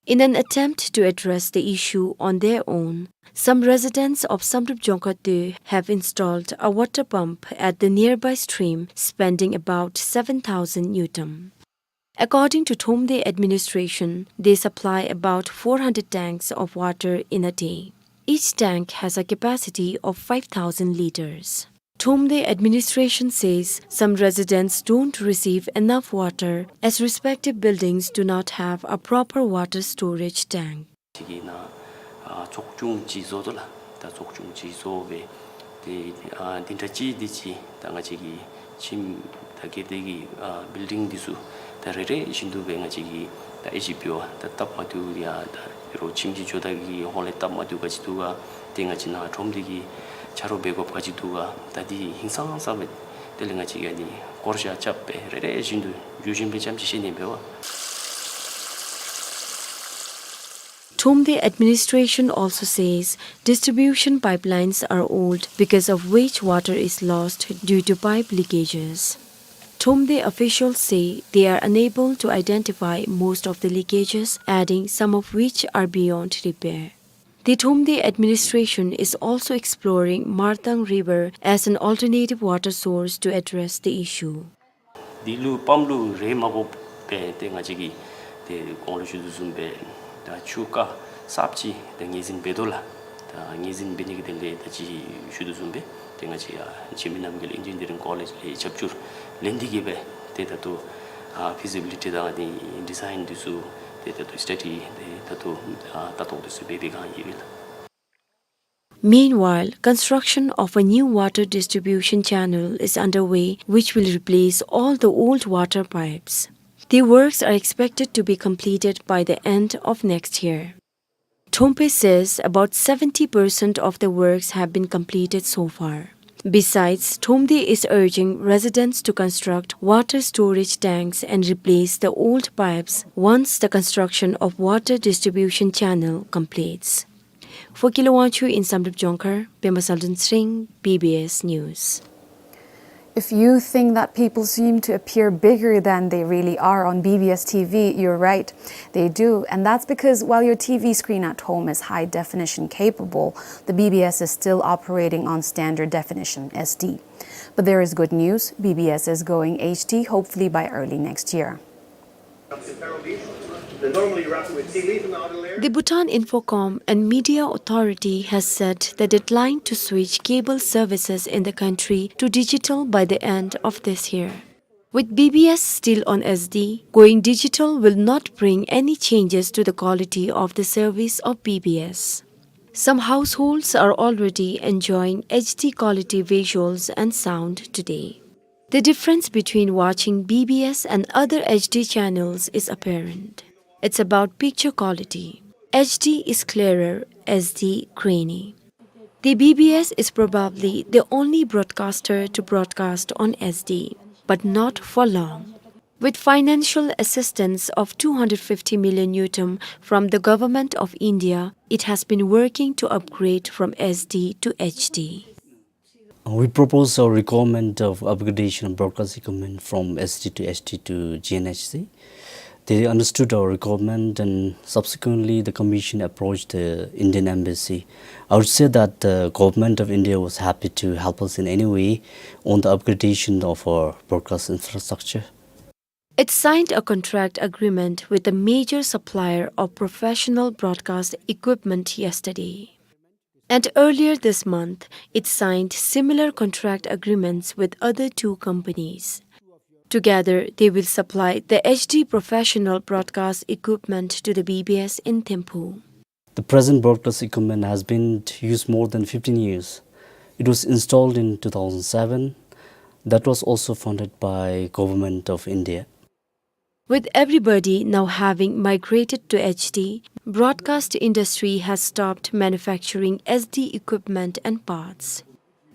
In an attempt to address the issue on their own, some residents of Samdrup Jongkhar Toe have installed a water pump at the nearby stream, spending about seven thousand ngultrum. According to Thomde administration, they supply about four hundred tanks of water in a day. Each tank has a capacity of five thousand litres. Thomde administration says some residents don't receive enough water as respective buildings do not have a proper water storage tank. ཅིག་གི་ནང་ཨ་ཚོགས་ཆུང་ཅིག་བཟོ་དོ་ལགས། ད་ཚོགས་ཆུང་ཅིག་བཟོ་སྦེ་ཏེ་ཨ་འདི་འདྲ་ཅིག་འདི་ཅིག་ད་ང་བཅས་ཀྱི་ཁྱིམ་ད་ག་དེ་གི་ཨ་བིལ་ཌིང་འདི་ཚུ་ད་རེ་རེ་བཞིན་དུ་སྦེ་ང་བཅས་ཀྱིས་ད་ཨེ་ཅིག་འབདཝ་ད་སྟབས་མ་བདེཝ་ཡང་ད་རོགས་ཁྱིམ་གྱི་ཇོ་བདག་གི་ཧོང་ལས་སྟབས་མ་བདེཝ་ག་ཅི་འདུག་ག། ཏེ་ང་བཅས་ནཱ་ཁྲོམ་སྡེ་གི་ཆ་རོགས་འབད་དགོཔ་ག་ཅི་འདུག་ག། ད་འདི་ཧིང་སངས་ས་སྦེ་དེ་ལས་ང་བཅས་ཀྱིས་ཨ་ནི་བསྐོར་བཞག་རྐྱབ་སྦེ་རེ་རེ་བཞིན་དུ་རྒྱུ་ཞིང་སྦེ་ཙམ་ཅིག་བཤད་ནི་འབདཝ། Thromde administration also says distribution pipelines are old, because of which water is lost due to pipe leakages. Thromde officials say they are unable to identify most of the leakages, adding some of which are beyond repair. The Thromde administration is also exploring Martang River as an alternative water source to address the issue. འདི་ལུ་པམཔ་ལུ་རེག་མ་ཕོགཔ་སྦེ་ཏེ་ང་བཅས་ཀྱིས་ཏེ་གོང་ལུ་ཞུ་དོ་བཟུམ་སྦེ་ད་ཆུ་རྐ་གསརཔ་ཅིག་ཏེ་ངོས་འཛིན་འབད་དོ་ལགས། ད་ངོས་འཛིན་འབད་ནི་གི་དོན་ལས་ད་ཅི་ཞུ་དོ་བཟུམ་སྦེ་ཏེ་ང་བཅས་ཡ་འཇིགས་མེད་རྣམ་རྒྱལ་ཨིན་ཇི་ནི་ཡ་རིང་ཀོ་ལེཇ་ལས་རྒྱབ་སྐྱོར་ལེན་ཏེ་གིས་སྦེ་ཏེ་ད་ལྟོ་ཨ་ཕི་ཛི་བི་ལི་ཊི་དང་ཏེ་ཌི་ཛའིན་འདི་ཚུ་ཏེ་ད་ལྟོ་སི་ཊ་ཌི་ཏེ་ད་ལྟོ་ཨ་ལྟ་རྟོག་འདི་ཚུ་འབད་འབད་བའི་སྒང་ཨིན་པས་ལགས། Meanwhile, construction of a new water distribution channel is underway, which will replace all the old water pipes. The works are expected to be completed by the end of next year. Thromde says about seventy percent of the works have been completed so far. Besides, Thromde is urging residents to construct water storage tanks and replace the old pipes once the construction of water distribution channel completes. For Kilo Wangchuk in Samdrup Jongkhar, Pema Saldun Tsering, B B S News. If you think that people seem to appear bigger than they really are on B B S T V, you're right. They do. And that's because while your T V screen at home is high definition capable, the B B S is still operating on standard definition, S D. But there is good news. B B S is going H D, hopefully by early next year. The Bhutan Infocom and Media Authority has set the deadline to switch cable services in the country to digital by the end of this year. With B B S still on S D, going digital will not bring any changes to the quality of the service of B B S. Some households are already enjoying H D quality visuals and sound today. The difference between watching B B S and other H D channels is apparent. It's about picture quality. H D is clearer, S D grainy. The B B S is probably the only broadcaster to broadcast on S D, but not for long. With financial assistance of two hundred fifty million ngultrum from the Government of India, it has been working to upgrade from S D to H D. Uh, we propose a requirement of upgradation of broadcast equipment from S D to H D to G N H C. They understood our requirement, and subsequently the commission approached the Indian embassy. I would say that the government of India was happy to help us in any way on the upgradation of our broadcast infrastructure. It signed a contract agreement with a major supplier of professional broadcast equipment yesterday. And earlier this month, it signed similar contract agreements with other two companies. Together, they will supply the H D professional broadcast equipment to the B B S in Thimphu. The present broadcast equipment has been used more than fifteen years. It was installed in two thousand seven. That was also funded by Government of India. With everybody now having migrated to H D, broadcast industry has stopped manufacturing S D equipment and parts.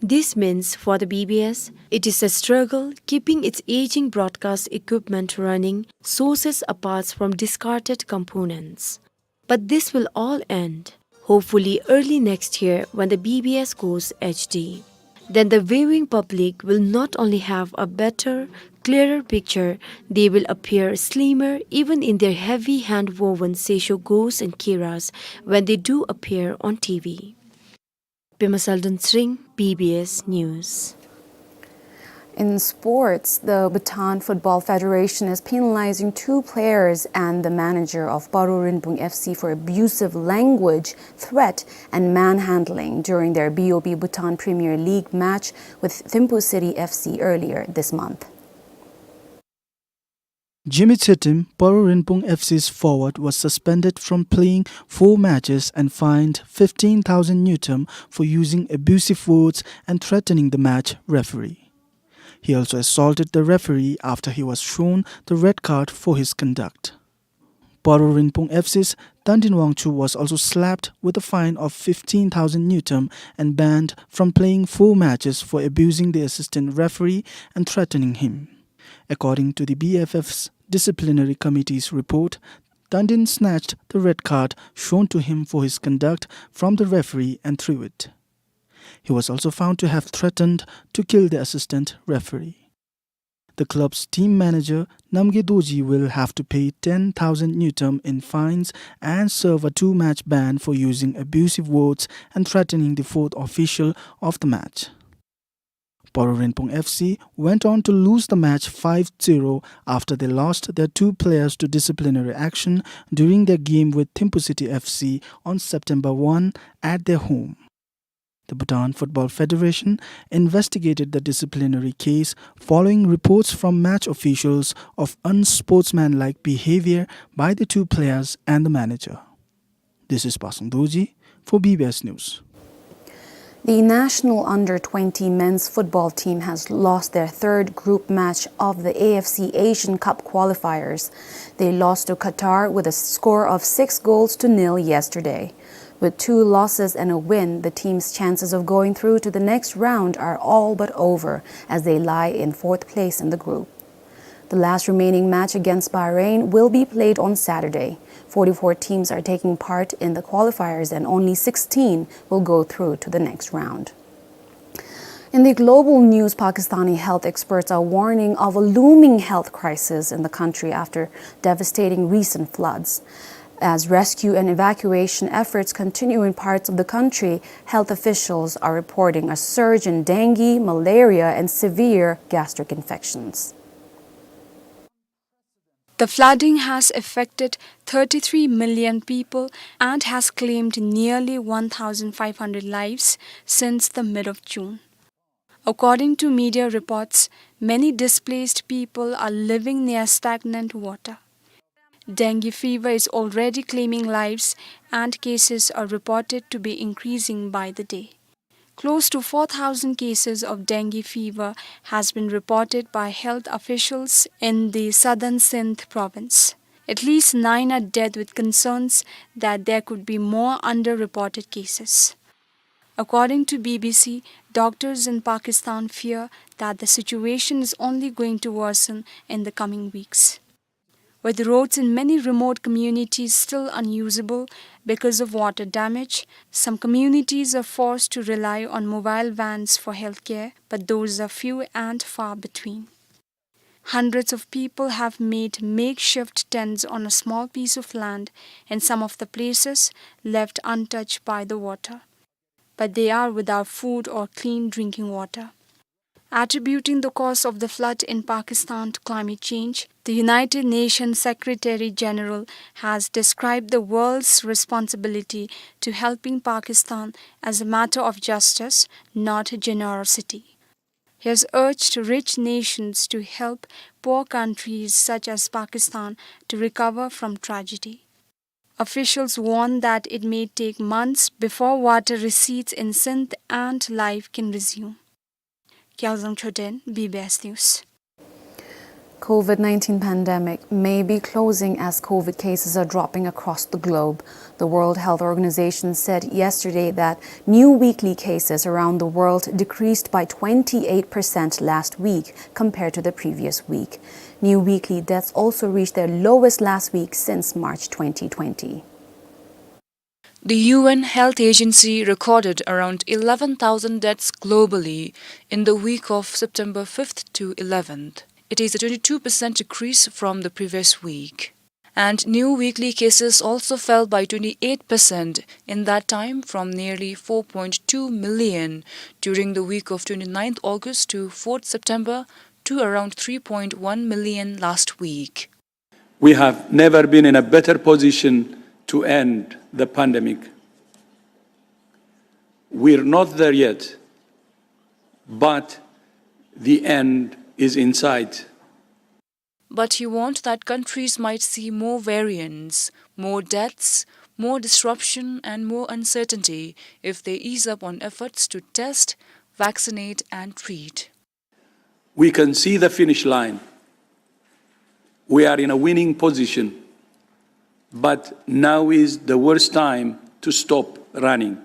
This means for the B B S, it is a struggle keeping its aging broadcast equipment running, sources or parts from discarded components. But this will all end, hopefully early next year when the B B S goes H D. Then the viewing public will not only have a better, clearer picture, they will appear slimmer even in their heavy hand-woven seisho gos and kiras when they do appear on T V. Pema Saldun Tsering, B B S News. In sports, the Bhutan Football Federation is penalizing two players and the manager of Paro Rinpung F C for abusive language, threat, and manhandling during their B O B Bhutan Premier League match with Thimphu City F C earlier this month. Jimmy Chetim, Paro Rinpung F C's forward, was suspended from playing four matches and fined fifteen thousand ngultrum for using abusive words and threatening the match referee. He also assaulted the referee after he was shown the red card for his conduct. Paro Rinpung F C's Tandin Wangchuk was also slapped with a fine of fifteen thousand ngultrum and banned from playing four matches for abusing the assistant referee and threatening him. According to the B F F's disciplinary committee's report, Tandin snatched the red card shown to him for his conduct from the referee and threw it. He was also found to have threatened to kill the assistant referee. The club's team manager, Namgay Dorji, will have to pay ten thousand ngultrum in fines and serve a two-match ban for using abusive words and threatening the fourth official of the match. Poro Rengpong F C went on to lose the match five zero after they lost their two players to disciplinary action during their game with Thimphu City F C on September one at their home. The Bhutan Football Federation investigated the disciplinary case following reports from match officials of unsportsmanlike behavior by the two players and the manager. This is Pasang Dorji for B B S News. The national under twenty men's football team has lost their third group match of the A F C Asian Cup qualifiers. They lost to Qatar with a score of six goals to nil yesterday. With two losses and a win, the team's chances of going through to the next round are all but over, as they lie in fourth place in the group. The last remaining match against Bahrain will be played on Saturday. Forty-four teams are taking part in the qualifiers and only sixteen will go through to the next round. In the global news, Pakistani health experts are warning of a looming health crisis in the country after devastating recent floods. As rescue and evacuation efforts continue in parts of the country, health officials are reporting a surge in dengue, malaria, and severe gastric infections. The flooding has affected thirty-three million people and has claimed nearly one thousand five hundred lives since the mid of June. According to media reports, many displaced people are living near stagnant water. Dengue fever is already claiming lives, and cases are reported to be increasing by the day. Close to four thousand cases of dengue fever has been reported by health officials in the southern Sindh province. At least nine are dead, with concerns that there could be more underreported cases. According to B B C, doctors in Pakistan fear that the situation is only going to worsen in the coming weeks. With roads in many remote communities still unusable because of water damage, some communities are forced to rely on mobile vans for healthcare, but those are few and far between. Hundreds of people have made makeshift tents on a small piece of land in some of the places left untouched by the water, but they are without food or clean drinking water. Attributing the cause of the flood in Pakistan to climate change, the United Nations Secretary General has described the world's responsibility to helping Pakistan as a matter of justice, not generosity. He has urged rich nations to help poor countries such as Pakistan to recover from tragedy. Officials warn that it may take months before water recedes in Sindh and life can resume. Kyaljang Choden, B B S News. COVID nineteen pandemic may be closing as COVID cases are dropping across the globe. The World Health Organization said yesterday that new weekly cases around the world decreased by twenty-eight percent last week compared to the previous week. New weekly deaths also reached their lowest last week since March twenty twenty. The U N Health Agency recorded around eleven thousand deaths globally in the week of September fifth to eleventh. It is a twenty-two percent decrease from the previous week. And new weekly cases also fell by twenty-eight percent in that time, from nearly four point two million during the week of twenty-ninth August to fourth September to around three point one million last week. We have never been in a better position to end the pandemic. We're not there yet, but the end is in sight. But he warned that countries might see more variants, more deaths, more disruption, and more uncertainty if they ease up on efforts to test, vaccinate, and treat. We can see the finish line. We are in a winning position, but now is the worst time to stop running.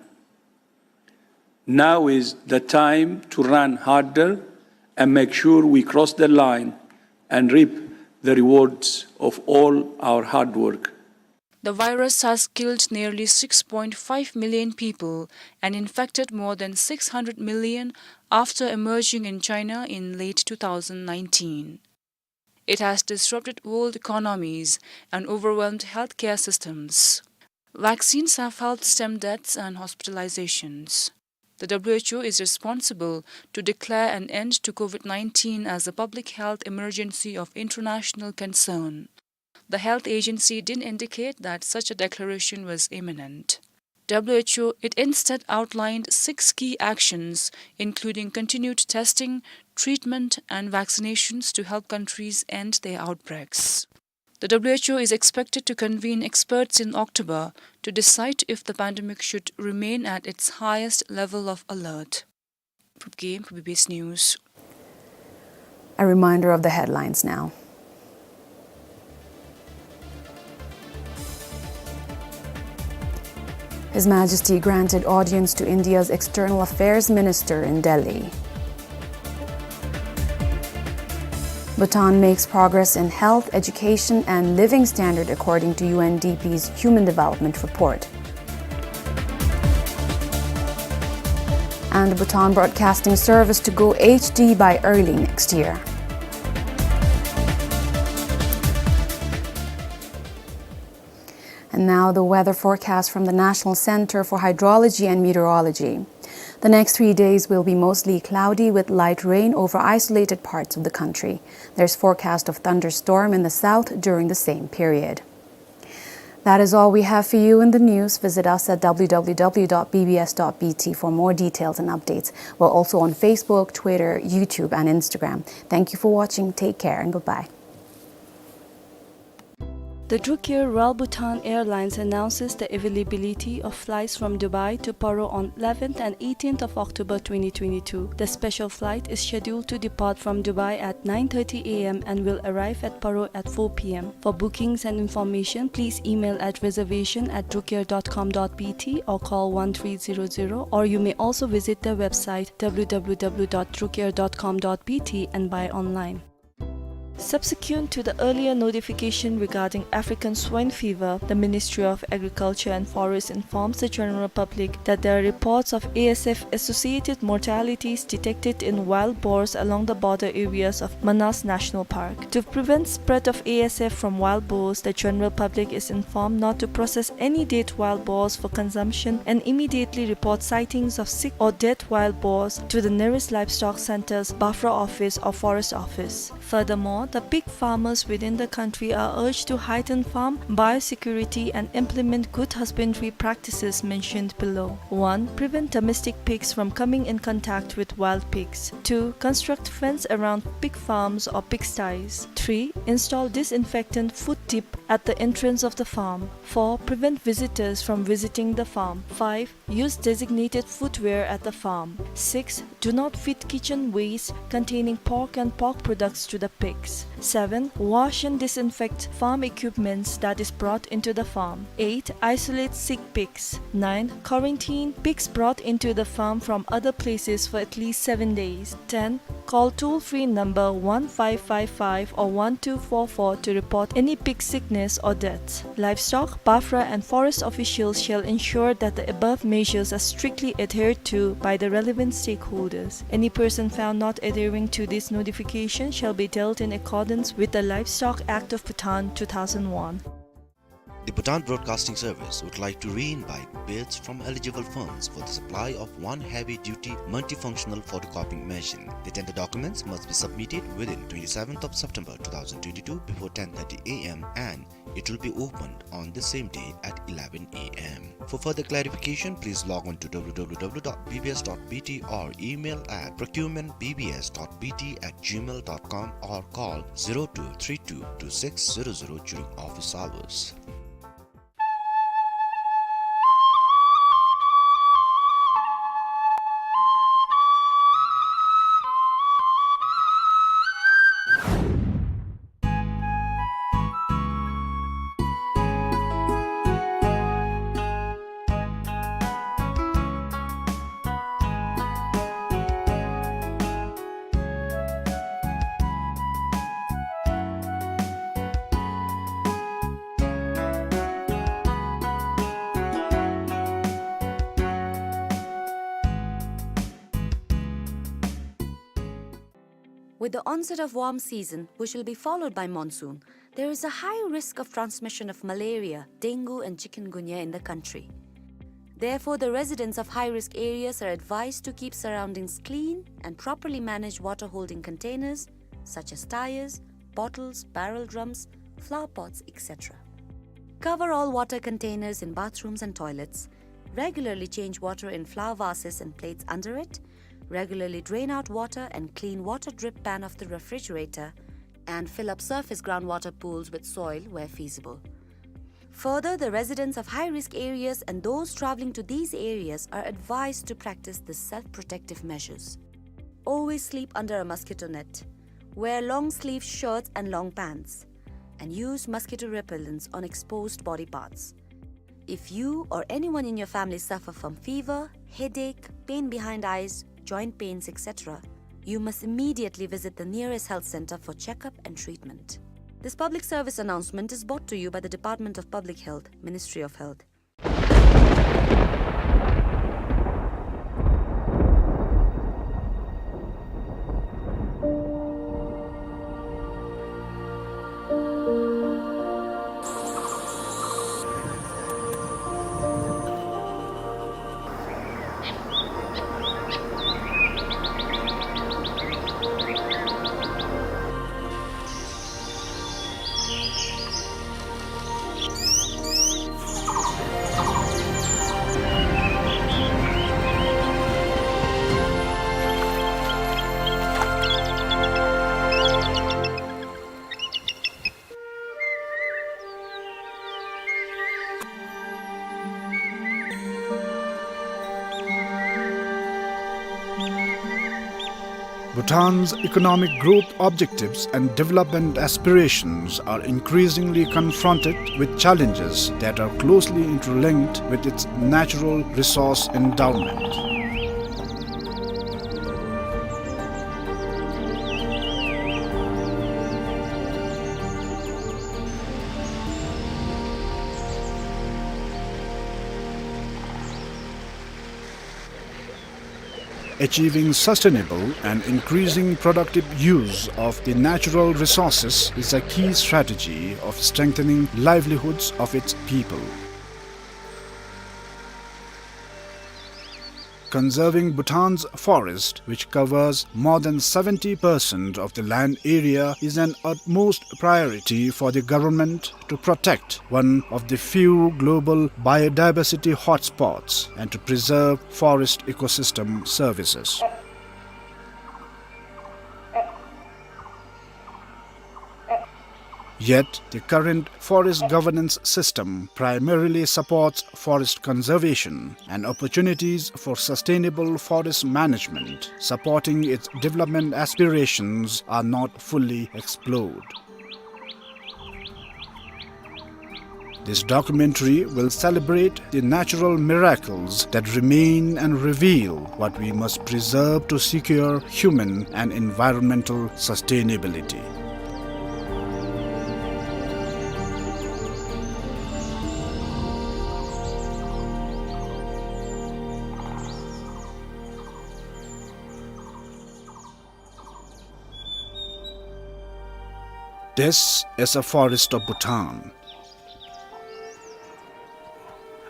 Now is the time to run harder and make sure we cross the line and reap the rewards of all our hard work. The virus has killed nearly six point five million people and infected more than six hundred million after emerging in China in late two thousand nineteen. It has disrupted world economies and overwhelmed healthcare systems. Vaccines have helped stem deaths and hospitalizations. The W H O is responsible to declare an end to COVID nineteen as a public health emergency of international concern. The health agency didn't indicate that such a declaration was imminent. W H O, it instead outlined six key actions, including continued testing, treatment, and vaccinations to help countries end their outbreaks. The W H O is expected to convene experts in October to decide if the pandemic should remain at its highest level of alert. Phubgim, B B S News. A reminder of the headlines now. His Majesty granted audience to India's External Affairs Minister in Delhi. Bhutan makes progress in health, education, and living standard according to U N D P's Human Development Report. And Bhutan Broadcasting Service to go H D by early next year. And now the weather forecast from the National Center for Hydrology and Meteorology. The next three days will be mostly cloudy with light rain over isolated parts of the country. There's forecast of thunderstorm in the south during the same period. That is all we have for you in the news. Visit us at W W W dot B B S dot B T for more details and updates. We're also on Facebook, Twitter, YouTube, and Instagram. Thank you for watching. Take care and goodbye. The Druk Air Royal Bhutan Airlines announces the availability of flights from Dubai to Paro on eleventh and eighteenth of October twenty twenty-two. The special flight is scheduled to depart from Dubai at nine thirty A M and will arrive at Paro at four P M. For bookings and information, please email at reservation at drukair dot com dot B T or call one three zero zero, or you may also visit their website W W W dot drukair dot com dot B T and buy online. Subsequent to the earlier notification regarding African swine fever, the Ministry of Agriculture and Forest informs the general public that there are reports of A S F-associated mortalities detected in wild boars along the border areas of Manas National Park. To prevent spread of A S F from wild boars, the general public is informed not to process any dead wild boars for consumption and immediately report sightings of sick or dead wild boars to the nearest livestock centers, BAFRA office or forest office. Furthermore, the pig farmers within the country are urged to heighten farm biosecurity and implement good husbandry practices mentioned below. One, prevent domestic pigs from coming in contact with wild pigs. Two, construct fence around pig farms or pigsties. Three, install disinfectant foot dip at the entrance of the farm. Four, prevent visitors from visiting the farm. Five, use designated footwear at the farm. Six, do not feed kitchen waste containing pork and pork products to the pigs. Seven, wash and disinfect farm equipments that is brought into the farm. Eight, isolate sick pigs. Nine, quarantine pigs brought into the farm from other places for at least seven days. Ten, call toll-free number one five five five or one two four four to report any pig sickness or deaths. Livestock, BAFRA and forest officials shall ensure that the above measures are strictly adhered to by the relevant stakeholders. Any person found not adhering to this notification shall be dealt in accordance with the Livestock Act of Bhutan two thousand one. The Bhutan Broadcasting Service would like to re-invite bids from eligible firms for the supply of one heavy-duty multifunctional photocopying machine. The tender documents must be submitted within twenty-seventh of September two thousand twenty-two before ten thirty A M and it will be opened on the same day at eleven A M. For further clarification, please log on to W W W dot B B S dot B T or email at procurement B B S dot B T at gmail dot com or call zero two three two two six zero zero during office hours. With the onset of warm season, which will be followed by monsoon, there is a high risk of transmission of malaria, dengue, and chikungunya in the country. Therefore, the residents of high-risk areas are advised to keep surroundings clean and properly manage water-holding containers such as tires, bottles, barrel drums, flower pots, et cetera. Cover all water containers in bathrooms and toilets. Regularly change water in flower vases and plates under it. Regularly drain out water and clean water drip pan of the refrigerator, and fill up surface groundwater pools with soil where feasible. Further, the residents of high-risk areas and those traveling to these areas are advised to practice the self-protective measures. Always sleep under a mosquito net. Wear long-sleeve shirts and long pants. And use mosquito repellents on exposed body parts. If you or anyone in your family suffer from fever, headache, pain behind eyes, joint pains, et cetera, you must immediately visit the nearest health center for checkup and treatment. This public service announcement is brought to you by the Department of Public Health, Ministry of Health. Bhutan's economic growth objectives and development aspirations are increasingly confronted with challenges that are closely interlinked with its natural resource endowment. Achieving sustainable and increasing productive use of the natural resources is a key strategy of strengthening livelihoods of its people. Conserving Bhutan's forest, which covers more than seventy percent of the land area, is an utmost priority for the government to protect one of the few global biodiversity hotspots and to preserve forest ecosystem services. Yet, the current forest governance system primarily supports forest conservation, and opportunities for sustainable forest management supporting its development aspirations are not fully explored. This documentary will celebrate the natural miracles that remain and reveal what we must preserve to secure human and environmental sustainability. This is a forest of Bhutan,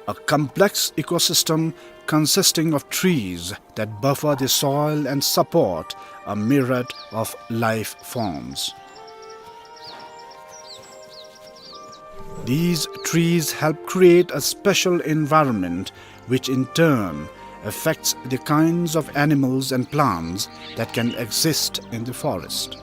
a complex ecosystem consisting of trees that buffer the soil and support a myriad of life forms. These trees help create a special environment which in turn affects the kinds of animals and plants that can exist in the forest.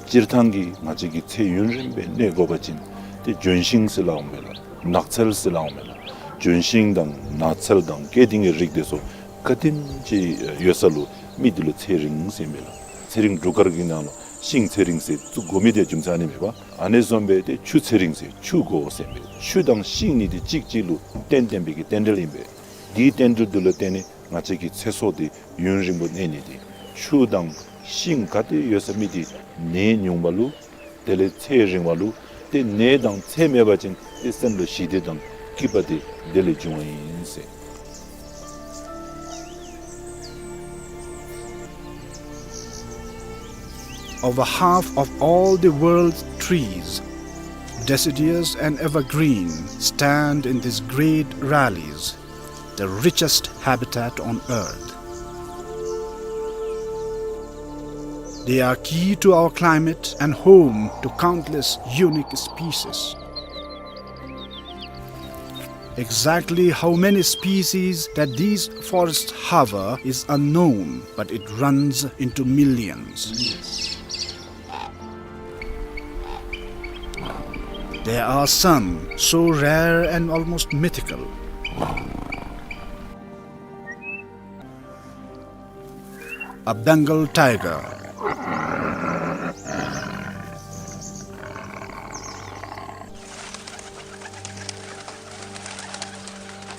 སྤྱིར་བཏང་གི་ང་བཅས་ཀྱི་ཚེ་ཡུན་རིང་པོ་གནས་དགོ་པ་ཅིན་ཏེ་ལྗོན་ཤིང་ཟེར་སླབ་འོང་མས་ལགས། ནགས་ཚལ་ཟེར་སླབ་འོང་མས་ལགས། ལྗོན་ཤིང་དང་ནགས་ཚལ་དང་སྐྱེ་ལྡན་གྱི་རིགས་དེ་ཚུ་ག་དེམ་ཅིག་ཡོད་ས་ལུ་མི་དེ་ལུ་ཚེ་རིང་ཟེར་མས་ལགས། ཚེ་རིང་སྒྲུབ་སྐར་གྱི་ནང་ལུ་ཤིང་ཚེ་རིང་ཟེར་བཙུགས་དགོ་མི་དེ་རྒྱུ་མཚན་ཨ་ནི་མས་པ། ཨ་ནི་བཟུམ་སྦེ་ཏེ་ཆུ་ཚེ་རིང་ཟེར་ཆུ་དགོ་ཟེར་མས། ཆུ་དང་ཤིང་གཉིས་དེ་གཅིག་གཅིག་ལུ་རྟེན་བརྟེན་པའི་གི་རྟེན་འབྲེལ་ཨིན་པས། དེའི་རྟེན་འབྲེལ་དེ་ལུ་བརྟེན་ནས་ང་བཅས་ཀྱི་ཚེ་སྲོག་དེ་ཡུན་རིང་པོ་གནས་ནི་དེ། ཆུ་དང་ཤིང་ག་ཏེ་ཡོད་ས་མི་དེ་ནད་ཉུང་བ་ལུ་དེ་ལས་ཚེ་རིང་བ་ལུ་ཏེ་ནད་དང་ཚེ་མེད་པ་ཅིན་ཏེ་སེམས་ལུ་ཞི་བདེ་དང་སྐྱིད་པ་དེ་དེ་ལས་འབྱུང་བ་ཨིན་ཟེར། Over half of all the world's trees, deciduous and evergreen, stand in these great rallies, the richest habitat on earth. They are key to our climate and home to countless unique species. Exactly how many species that these forests harbor is unknown, but it runs into millions. There are some so rare and almost mythical. A Bengal tiger.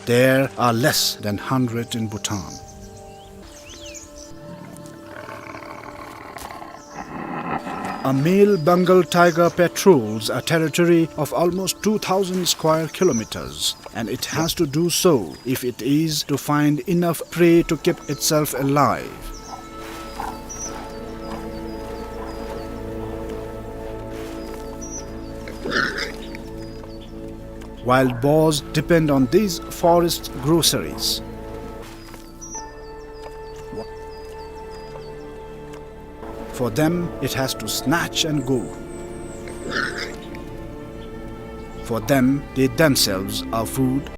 There are less than hundred in Bhutan. A male Bengal tiger patrols a territory of almost two thousand square kilometers, and it has to do so if it is to find enough prey to keep itself alive. Wild boars depend on these forest groceries. For them, it has to snatch and go. For them, they themselves are food